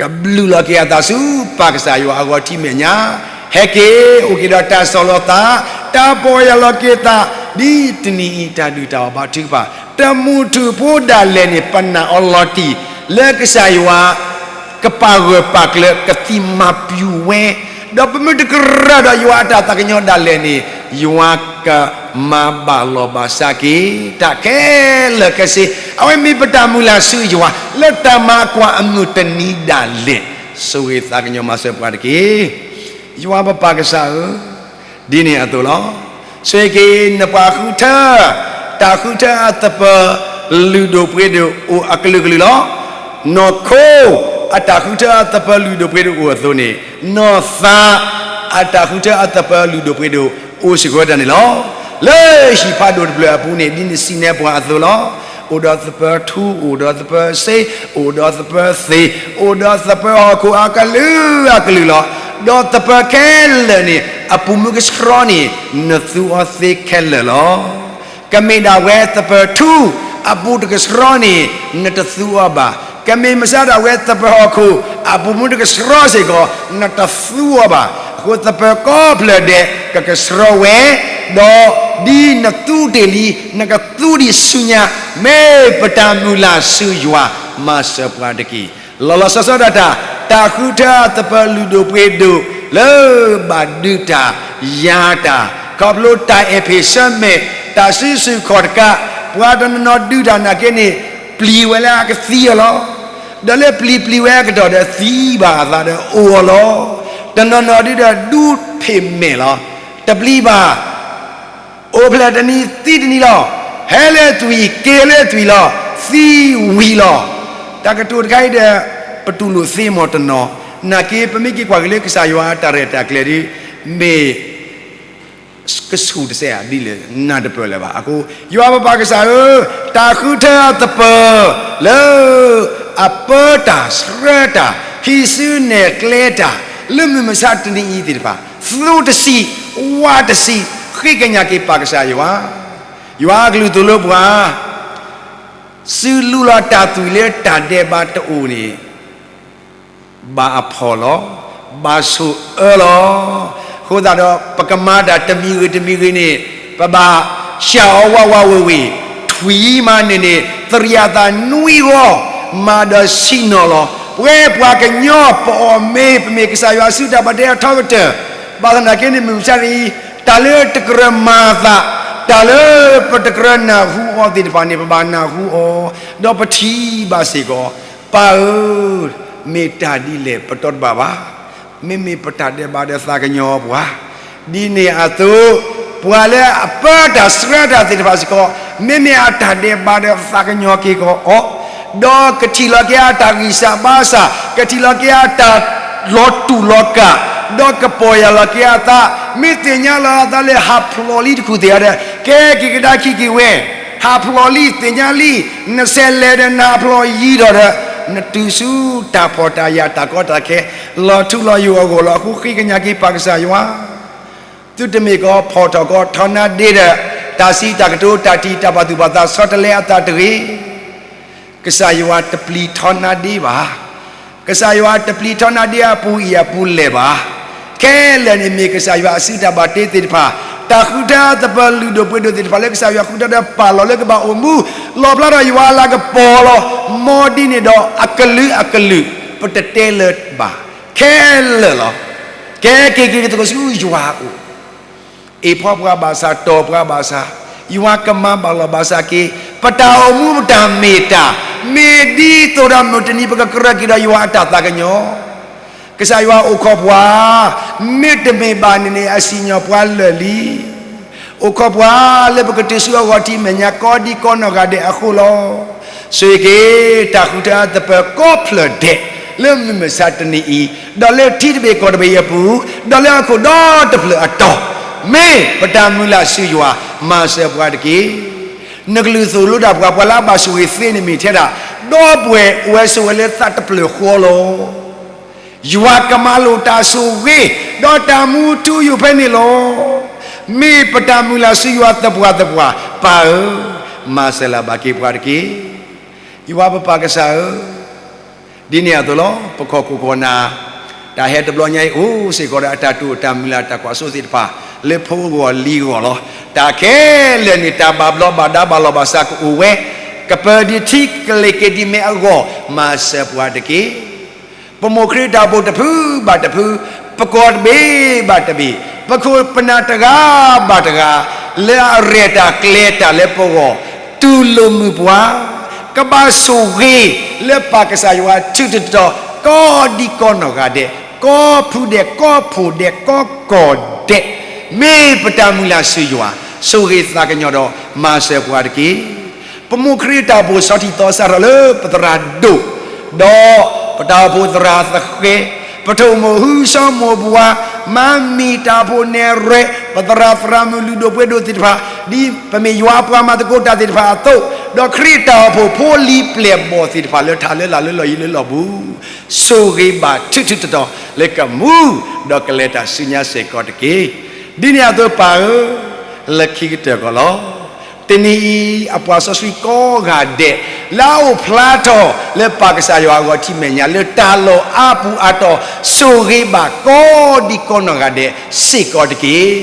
ကဘျုးလီၤက့ၤအသးဆူပၢ်ကစၢ်ယွၤအဂီၢ်ထံးမဲာ်ညါ, ဟဲက့ၤအိၣ်က့ၤဒီးတၢ်ဆီၣ်လီၤသး, တၢ်ပီၢ်ယၢ်လီၤက့ၤသး ဒ်တနံၤအံၤတၢ်ဒုၣ်တၢ်အီၣ်ဘါထုကဖၣ် တမူထူၣ်ဖိဒၣ်လဲာ်န့ၣ် ပနာ်အီၤလီၤတံၢ် လၢကစၢ်ယွၤ ကပာ်ဂၢၢ်ပာ်ကျၢၤ ကသံၣ်မၤပျူၤဝဲ, ဒီးပမ့ၢ်တကြၢးဒီးယွၤအတၢ်သးကညီၤဒၣ်လဲာ်န့ၣ် ယွၤကမၤဘၣ်လီၤဘၣ်စးက့ၤ တၢ်ခဲလၢာ်ခဲဆ့, အဝဲမ့ၢ်ပတၢ်မုၢ်လၢ်ဆူယွၤ လၢတၢ်မၤကွၢ်အမုၢ်တနံၤဒၣ်လဲာ်, ဆိၣ်ဂ့ၤသးကညီၤမၤစၢၤပှၤတက့ၢ်. ယွၤပပၢ်ကစၢ်ဧၢ, ဒ်န့ၣ်အသိးလီၤ. ဆိၣ်ဂ့ၤက့ၤနပှၤဃုထၢ, တၢ်ဃုထၢအသပၢၤလုၢ်ဒိၣ်ပှ့ၤဒိၣ်အိၣ်အကလုာ်ကလုာ်လီၤ. နီၢ်ခိ အတၢ်ဃုထၢအသပၢၤလုၢ်ဒိၣ်ပှ့ၤဒိၣ်အိၣ်အသိးန့ၣ်, နီၢ်သး အတၢ်ဃုထၢအသပၢၤလုၢ်ဒိၣ်ပှ့ၤဒိၣ်အိၣ်စ့ၢ်ကီးဝဲဒၣ်န့ၣ်လီၤ. လၢဟံၣ်ဖးဒိၣ်တဖျၢၣ်အပူၤန့ၣ် ဒ်နစံးန့ၢ်ပှၤအသိးလီၤ. အိၣ်ဒီးသပၢၤထူ, အိၣ်ဒီးသပၢၤစ့, အိၣ်ဒီးသပၢၤသ့ၣ်, အိၣ်ဒီးသပၢၤဟီၣ်ခိၣ်အကလုာ်အကလုာ်လီၤ. ဒီးသပၢၤခဲလၢာ်န့ၣ် အပူၤမုၢ်ကဆှီန့ၣ် နသူအီၤသ့ခဲလၢာ်လီၤ. ကမ့ၢ်ဒၣ်ဝဲသပၢၤထူ အပူၤတကဆှီန့ၣ် နတသူအီၤဘၣ်. ကမ့ၢ်မစါဒၣ်ဝဲသပၢၤဟီၣ်ခိၣ် အပူၤမုၢ်တကဆှီစ့ၢ်ကီး နတသူအီၤဘၣ်. အဃိသပၢၤကိးဖျၢၣ်ဒဲး ကကဆှီဝဲ, ဒီးဒ်နသူတ့ၢ်လံ နကသူဒံးဆူညါ, မ့ၢ်ပတၢ်မုၢ်လၢ်ဆူယွၤ မၤစၢၤပှၤတက့ၢ်. လီၤလီၤဆီဆီဒၣ်တၢ် တၢ်ဃုထၢအသပၢၤလုၢ်ဒိၣ်ပှ့ၤဒိၣ် လၢဘၣ်ဒုးတၢ် ယၤတၢ် ခီဖျိတၢ်အဲၣ်ဖ့ၣ်ဆၢမဲာ် တၢ်စုဆူၣ်ခီၣ်တကး, ပှၤတနီၤနီၤဒုးတၢ်နာ်က့န့ၣ် ပျံၤဝဲလၢအကသံအီၤလီၤ. ဒီးလၢပျံၤပျံၤဝဲအကတီၢ်ဒီး သံဘၣ်အသးဒီးအိၣ်အီၤလီၤ. တနီၤနီၤဒုးဒီးဒူဖ့ၣ်မဲာ်လီၤ. တပျံၤဘၣ် အိၣ်ဖျဲၣ်တနံၤသံတနံၤလီၤ. ဟဲလၢသွံၣ် က့ၤလၢသွံၣ်လီၤ. သံဝံၤလီၤ. တၢ်ကတိၤတခါအံၤဒီး ပတူၢ်လိာ်သ့မီၢ်တနီၤ, နာ်က့ပမ့ၢ်က့ၤကွၢ်က့ၤလၢကစၢ်ယွၤအတၢ်ရဲၣ်တၢ်ကျဲၤဒီး မ့ၢ် ကဆူၣ်တစဲးဧါဒ်လဲၣ် နၢ်တပၢၢ်လၢၤဘၣ်. အဃိ ယွၤပပၢ်ကစၢ်ဧၢ, တၢ်ဃုထၢအသပၢၤ လၢ အပၢတၢ်ဆှၢတၢ် ဟံးစုနဲၣ်ကျဲတၢ် လၢမုၢ်မဆါတနံၤအံၤသ့ၣ်တဖၣ် သူတဆံး ဝးတဆံး ဃ့ကညးက့ၤပၢ်ကစၢ်ယွၤ, ယွၤအကလုၢ်သိၣ်လိပှၤ စုလူလီၤတၢ်သွံၣ်လၢတၢ်ဒဲးဘးတအိၣ်န့ၣ် ဘၣ်အဖှီၣ်လီၤ, ဘၣ်ဆိၣ်အၢလီၤ. အဃိသတးဒီး ပကမၤတၢ်တမံၤဂ့ၤတမံၤဂ့ၤန့ၣ် ပဘၣ် ရှၢအီၤဝးဝးဝ့ၤဝ့ၤ, ထွံၣ်မးန့ၣ်န့ၣ် သရံးအသးနွံဂီၢ်, မၤဒီးဆံးနီၢ်လီၤ. ပဝဲပှၤကညီပအီၣ်မ့ၤ ပမ့ၢ်ကစၢ်ယွၤအစုတၢ်ဘၣ်တ့အထီကတၢၢ်, ဘၣ်သနာ်က့န့ၣ် မုၢ်မဆါတနံၤအံၤ တၢ်လၢတကြၢးမၤအသး, တၢ်လၢပတကြၢးနၢ်ဟူအီၤသ့ၣ်တဖၣ်န့ၣ် ပဘၣ်နၢ်ဟူအီၤ, ဒီးပထံၣ်ဘၣ်စ့ၢ်ကီး, ပၢ်ဧၢ, မ့ၢ်တၢ်ဒ်လဲၣ်ပတီတဘၣ်ဘၣ်. မ့မ့ၢ်ပတၢ်ဒဲးဘးဒီးသးကညီၤပှၤ, ဒ်န့ၣ်အသိး, ပှၤလၢအပၢတၢ်ဆှၢတၢ်သ့ၣ်တဖၣ်စ့ၢ်ကီး, မ့မ့ၢ်အတၢ်ဒဲးဘးဒီးသးကညီၤက့ၤကီးအီၤ, ဒီးကထံၣ်လီၤက့ၤအတၢ်ဂံၢ်စၢ်ဘါစၢ်, ကထံၣ်လီၤက့ၤအတၢ်လီၤတူာ်လီၤကာ်, ဒီးကပီၢ်ယၢ်လီၤက့ၤအသး, မ့ၢ်သ့ၣ်ညါလီၤအသးလၢဟးဖျိးလံတခူၣ်သ့ၣ်ဧါဒီး ကဲက့ၤကဒါခံက့ၤဝဲ, ဟးဖျိးလံ သ့ၣ်ညါလံ, နဆဲးလဲၤဒီးနဟးဖျိးယံၤဒီးဒီး နတုၤဆူတၢ်ဖှီၣ်တၢ်ယာ်တၢ်ကီတၢ်ခဲ လီၤထူလီၤယိာ်အဂီၢ်လီၤ. အဃိဃ့ကညးက့ၤပၢ်ကစၢ်ယွၤ, သုတမ့ၢ်ကီးဖီၣ်ထီၣ်ကီးထီနါဒ့ဒီး တၢ်စံးတၢ်ကတိၤတၢ်ထံၣ်တၢ်ဘၣ်သူၣ်ဘၣ်သးဆီတလဲအသးတဂ့ၤ. ကစၢ်ယွၤတပျံၤထီနါဒ့ဘၣ်. ကစၢ်ယွၤတပျံၤထီနါဒ့အပူၤအံၤအပူၤလဲၣ်ဘၣ်. ခဲလၢာ်န့ၣ်မ့ၢ်ကစၢ်ယွၤအစုတၢ်ဘၣ်တ့သ့ၣ်တဖၣ်, တၢ်ဃုထၢအသပၢၤလုၢ်ဒိၣ်ပှ့ၤဒိၣ်သ့ၣ်တဖၣ်လၢကစၢ်ယွၤဃုထၢဒီးပာ်လီၤလၢကဘၣ်အိၣ်မူ, လီၣ်ဖျါထီၣ်ယွၤအလၤကပီၤလီၤ. မ်ဒ်န့ၣ်ဒီးအကလုာ်အကလုာ် ပတတဲလၢၤဘၣ်. ခဲလၢာ်လီၤ. ကဲက့ၤက့ၤကသကိးဆူယွၤအအိၣ် အ့ၣ်ဖီပှၤဘၣ်ဆၣ် တီၢ်ပှၤဘၣ်ဆၣ်, ယွၤကမၤဘၣ်လီၤဘၣ်စးက့ၤ ပတၢ်အိၣ်မူပတၢ်မ့ၢ်တၢ်, မ့ၢ်ဒ်သိးဒီးမုၢ်တနံၤပကကြၢးက့ၤဒီးယွၤအတၢ်သးကညီၤ, ကစၢ်ယွၤအိၣ်ခိးပှၤ, မ့တမ့ၢ်ဘၣ်န့ၣ်န့ၣ် အစံၣ်ညီၣ်ပှၤလၢာ်လံ. အိၣ်ခိးပှၤလၢပကတုၤဆူအဂီၢ်ထံးမဲာ်ညါကိးဒံကိးနီၢ်ဂၤဒဲးအဃိလီၤ. ဆိၣ်ဂ့ၤက့ၤ တၢ်ဃုထၢအသပၢၤကိးဖျၢၣ်ဒဲး လၢမုၢ်မဆါတနံၤအံၤ, ဒီးလၢထံတဘ့ၣ်ကီၢ်တဘ့ၣ်အံၤအပူၤ, ဒီးလၢဟီၣ်ခိၣ်ဒီတဖျၢၣ်အတီၢ်, မ့ၢ်ပတၢ်မုၢ်လၢ်ဆူယွၤ, မၤစၢၤပှၤတက့ၢ်. နကလုၢ်သိၣ်လိတၢ်ပှၤ, ပှၤလၢအဘၣ်ဆိၣ်ဂ့ၤသ့န့ၣ်မ့ၢ်ထဲဒၣ် ဒီပုၢ်ဝဲၢ်အိၣ်ဝဲဆိးဝဲလၢသးတဖျၢၣ်ဃီလီၤ. ယွၤကမၤလိာ်တၢ်ဆိၣ်ဂ့ၤ, ဒီးတၢ်မူထူယိာ်ဖဲန့ၣ်လီၤ. မ့ၢ်ပတၢ်မုၢ်လၢ်ဆူယွၤသပှၢ်သပှၢ်, ပၢ်ဧၢ, မၤစၢၤလၢ်ဘၣ်က့ၤပှၤတက့ၢ်. ယွၤပပၢ်ကစၢ်ဧၢ, ဒ်န့ၣ်အသိးလီၤ. ပခိၣ်ခိၣ်ကီၢ်နၢ်, တၢ်ဟဲတဘျီညါအံၤ အိၣ်စ့ၢ်ကီးဒီးအတၢ်တိာ်အတၢ်မုၢ်လၢ်တၢ်ကွၢ်စိသ့ၣ်တဖၣ် လၢဖိဂီၢ်လံၤဂီၢ်လီၤ. တၢ်ခဲလၢာ်န့ၣ် တၢ်ဘၣ်ဘျီးဘၣ်ဒါဘၣ်လီၤဘၣ်စးကအိၣ်ဝဲ, ကပၢၤဒံးထံကလဲၤက့ၤဒံးမဲအဂီၢ် မၤစၢၤပှၤတက့ၢ်. ပမိၢ်ခရံာ်တၢ်အိၣ်ဖှိၣ်တဖုဘၣ်တဖု, ပကီၢ်တဘ့ၣ်ဘၣ်တဘ့ၣ်, ပခိၣ်ပနၢ်တဂၤဘၣ်တဂၤ လၢအရဲၣ်တၢ်ကျဲၤတၢ်လၢပဂီၢ်, တူၢ်လိာ်မုာ်ပှၤ ကဘၣ်ဆိၣ်ဂ့ၤလၢပၢ်ကစၢ်ယွၤ ထူးထူးတီၤတီၤ ကိးဒံကိးနီၢ်ဂၤဒဲး, ကိးဖုဒဲး ကိးဖိဒဲး ကိးကီၢ်ဒဲး, မ့ၢ်ပတၢ်မုၢ်လၢ်ဆူယွၤ, ဆိၣ်ဂ့ၤသးကညီၤဒီး မၤစၢၤပှၤတက့ၢ်. ပမိၢ်ခရံာ်တၢ်အိၣ်ဖှိၣ် ဆီထံၣ်သီစးထီၣ်လၢပသရၣ်ဒိၣ်, ဒီးပတၢ်အိၣ်ဖှိၣ်သရၣ်သဃဲ, ပထိၣ်မိၢ်ဟု ဆီမိၢ်ပှၢ်, မၤမံၤတၢ်အိၣ်ဖှိၣ်နဲၣ်ရွဲၣ်, ပသရၣ်သရၣ်မုၣ်လုၢ်ဒိၣ်ပှ့ၤဒိၣ်သ့ၣ်တဖၣ်, ဒ်ပမ့ၢ်ယွၤအပှၤမၤသကိးတၢ်သ့ၣ်တဖၣ်အသိး, ဒီးခရံာ်တၢ်အိၣ်ဖှိၣ်ဖိလံၤပျဲၢ်ဘီၣ်သ့ၣ်တဖၣ် လၢထးလၢလာ်လၢလီၢ်ယံၤလၢလီၢ်ဘူး, ဆိၣ်ဂ့ၤဘၣ်ထူးထူးတီၤတီၤ လၢကမူဒီးကလဲၤတၢ်ဆူညါစ့ၢ်ကီးတက့ၢ်. ဒ်န့ၣ်အသိးပၢ်ဧၢ, လၢခံကတၢၢ်ကီးလီၤ. တနံၤအံၤ အပှၤစီဆှံကိးဂၤဒဲး လၢအအိၣ်ဖျါထီၣ်လၢပၢ်ကစၢ်ယွၤအဂီၢ်ထံးမဲာ်ညါ လၢတၢ်လီၢ်အါပူၤအါတီၤ ဆိၣ်ဂ့ၤဘၣ်ကိးဒံကိးနီၢ်ဂၤဒဲးစ့ၢ်ကီးတက့ၢ်.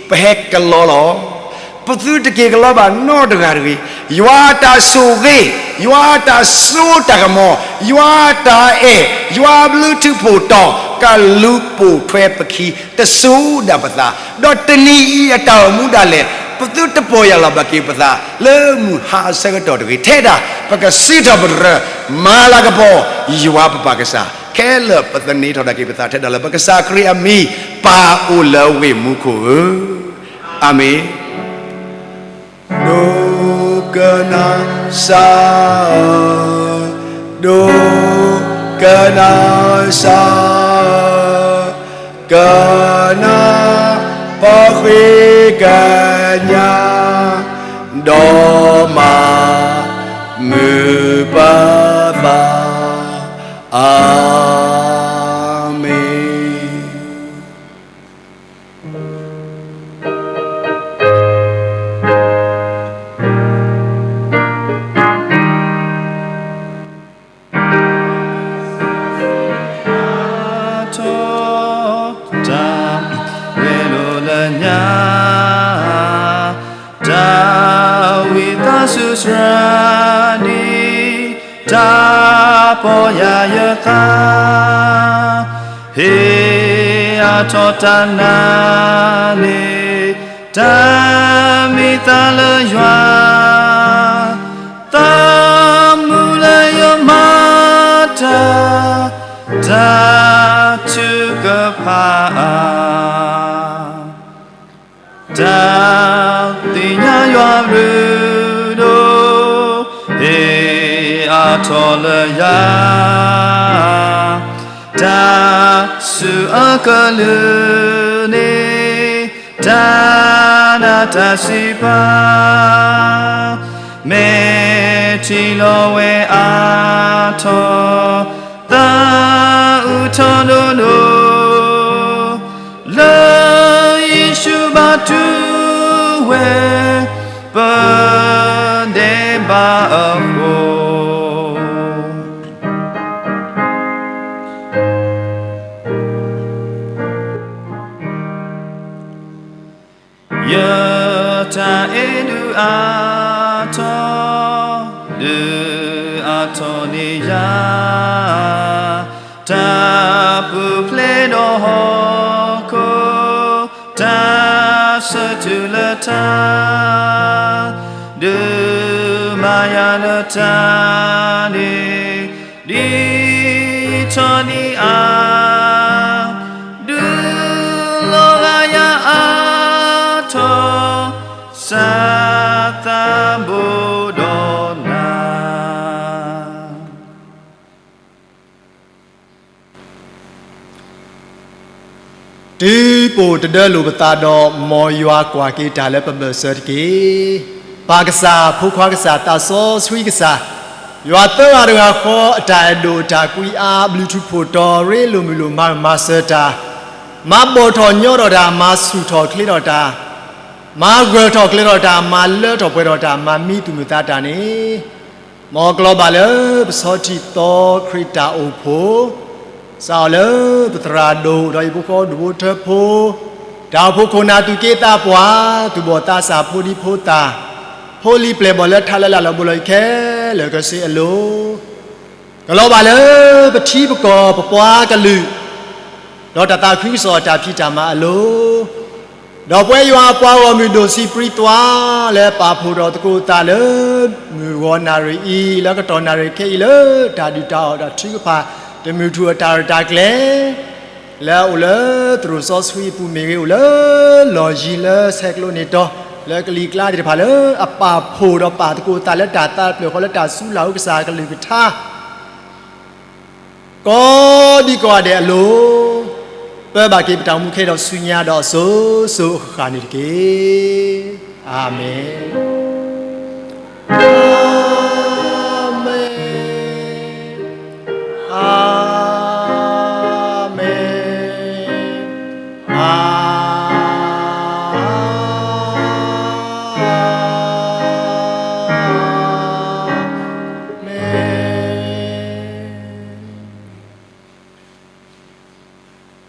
ပဟဲကလီလီၤ. ပသုတက့ၤကလီဘၣ်နီတဂၤတဂ့ၤ. ယွၤအတၢ်ဆိၣ်ဂ့ၤ, ယွၤအတၢ်စိတၢ်ကမီၤ, ယွၤအတၢ်အဲၣ်, ယွၤအဘျုးထူးဖှိၣ်တီၤ ကလူၤပိာ်ထွဲပခံ တစိၤဒၣ်ပသး, ဒီးတနံၤအံၤအတၢ်အိၣ်မူဒၣ်လဲာ် ပသုတပီၢ်ယၢ်လီၤဘၣ်က့ၤပသး လၢမုၢ်ဟါအဆၢကတီၢ်တဂ့ၤ. ထဲဒၣ် ပကစံးထီၣ်ပတြၢၤ မၤလၤကပီၤ ယွၤပပၢ်ကစၢ် ခဲလၢာ်ပသန့ၤထီၣ်ဒၣ်က့ၤပသးထဲဒၣ်လၢပကစၢ်ခရံာ်အမံၤ, ပၢ်အိၣ်လၢဝ့ၢ်မူခိၣ်ဧၢ, အၤမ့ၣ်. ဒိကနၣ်စၢ်, ဒိကနၣ်စၢ်, ကနၣ်ပဃ့ကညး, ဒီးမၤမုာ်ပသး, အၤမ့ၣ်. ထီၣ်တၢ်ဂဲၤလိာ်လၢညါ, တၢ်ဝံသးစူၤစှၤဒံး တၢ်ပီၢ်ယၢ်ယသး, ဟ့ၣ်အါထီၣ်တၢ်နာ်န့ၣ် တၢ်မံသးလၢယွၤ, သးမုာ်လၢယမၤတၢ်, တၢ်ထုကဖၣ်အါ တၢ်သ့ၣ်ညါယွၤဘျုးဒိၣ်, ဟ့ၣ်အါထီၣ်လၢယၤ, တၢ်စူၢ်အကလုာ်န့ၣ် တၢ်နးတၢ်စံးပာ်, မဲာ်ထံလီၤဝဲအါထီၣ်, သးအုးထီၣ်ဒိၣ်ဒိၣ်, လၢယ့ၣ်ၡူးဘၣ်တူၢ်ဝဲ ပဒဲးဘးအဃိ ယတၢ်အဲၣ်ဒုးအါထီၣ်, ဒုးအါထီၣ်န့ၢ်ယၤ, တၢ်ပူၤဖျဲးဒီးဟီၣ်ခိၣ်, တၢ်ဆၢထၢၣ်လၢတၢ်, ဒုးမၤယၤလၢတၢ်န့ၣ် ဒ်ထီၣ်ဒံးအါ, ဒုးလီၤဂာ်ယၤအါထီၣ်, စးသးဘိးဒီးနၤ. တုၤပအိၣ်တဒၢလိာ်ပသးဒီး မ်ယွၤကွၢ်က့ၤတၢ်လၢပဘၢၣ်စၢၤတက့ၢ်. ပၢ်ကစၢ်, ဖိခွါကစၢ်, သးစီဆှံကစၢ်, ယွၤသၢဂၤတဂၤဃီ အတၢ်အဲၣ်ဒိၣ်အတၢ်ကွံအါ, ဘျုးထူးဖှိၣ်တီၤ, ရ့လိာ်မုာ်လိာ်, မၤမၤစၢၤတၢ်, မၤဘီၣ်ထီၣ်ညီထီၣ်တၢ်, မၤဆူၣ်ထီၣ်ချ့ထီၣ်တၢ်, မၤဂၢၢ်ထီၣ်ကျၢၤထီၣ်တၢ်, မၤလၢထီၣ်ပှဲၤထီၣ်တၢ်, မၤမံသူၣ်မုာ်သးတၢ်န့ၣ်, မ်အကျီဘၣ်လၢပဆီထံၣ်သီခရံာ်တၢ်အိၣ်ဖှိၣ်, စးထီၣ်လၢပသရၣ်ဒိၣ် ဒီးဟံၣ်ဖိဃီဖိ ဒူၣ်ဖိထၢဖိ, တၢ်အိၣ်ဖှိၣ်ခိၣ်နၢ်သူၣ်က့သးပှၢ်, သူၣ်ဘီၣ်သးစၢ် ဖိဒံဖိသၣ်, ဖိလံၤပျဲၢ်ဘီၣ်လၢထးလၢလၢ်လၢ်လၢဘိလီၤအံၤခဲလၢာ်ခဲဆ့အလိၤ, ကလီၤဘၣ်လၢပထံပကီၢ် ပပှၤကလုာ် ဒီးတၢ်သးခုကစီၣ်အတၢ်ဖံးတၢ်မၤအလိၤ, ဒီးပဝဲယွၤအပှၤဂီၢ်မုၢ်ဒိၣ် စံးပြံသွါ လၢပာ်ဖှိၣ်ထီၣ်သကိးသးလၢ မုၢ်ဂီၤနၣ်ရံၣ်အံၤ လၢကတီၢ်နၣ်ရံၣ်ခဲအံၤလၢ တၢ်ဒုၣ်တၢ်အီၣ်တၢ်ထုကဖၣ် တမုၢ်ထူၣ်အတၢ်ရဲၣ်တၢ်ကျဲၤ လၢအအိၣ်လၢသရိာ်စီဆှံအပူၤမ့ၢ်ဂ့ၤ, အိၣ်လၢလီၢ်ယံၤလၢဆဲးကျိးန့ၢ်တီၤ လၢကလံၤကျါသ့ၣ်တဖၣ်လၢ အပာ်ဖှိၣ်ဒီးပာ်သကိးသးလၢတၢ်သးတဖျၢၣ်ဃီလၢတၢ်စူၤလၢ်အိၣ်ကစၢ်အကလုၢ်ကထါ ကိးဒံကိးဂၤဒဲးအလိၤ, ပၢဘၣ်က့ၤပတၢ်အိၣ်မူခဲအံၤဒီးဆူညါ ဒီးအစိၤစိၤအဃၣ်ဃၣ်န့ၣ်တက့ၢ်. အၤမ့ၣ်.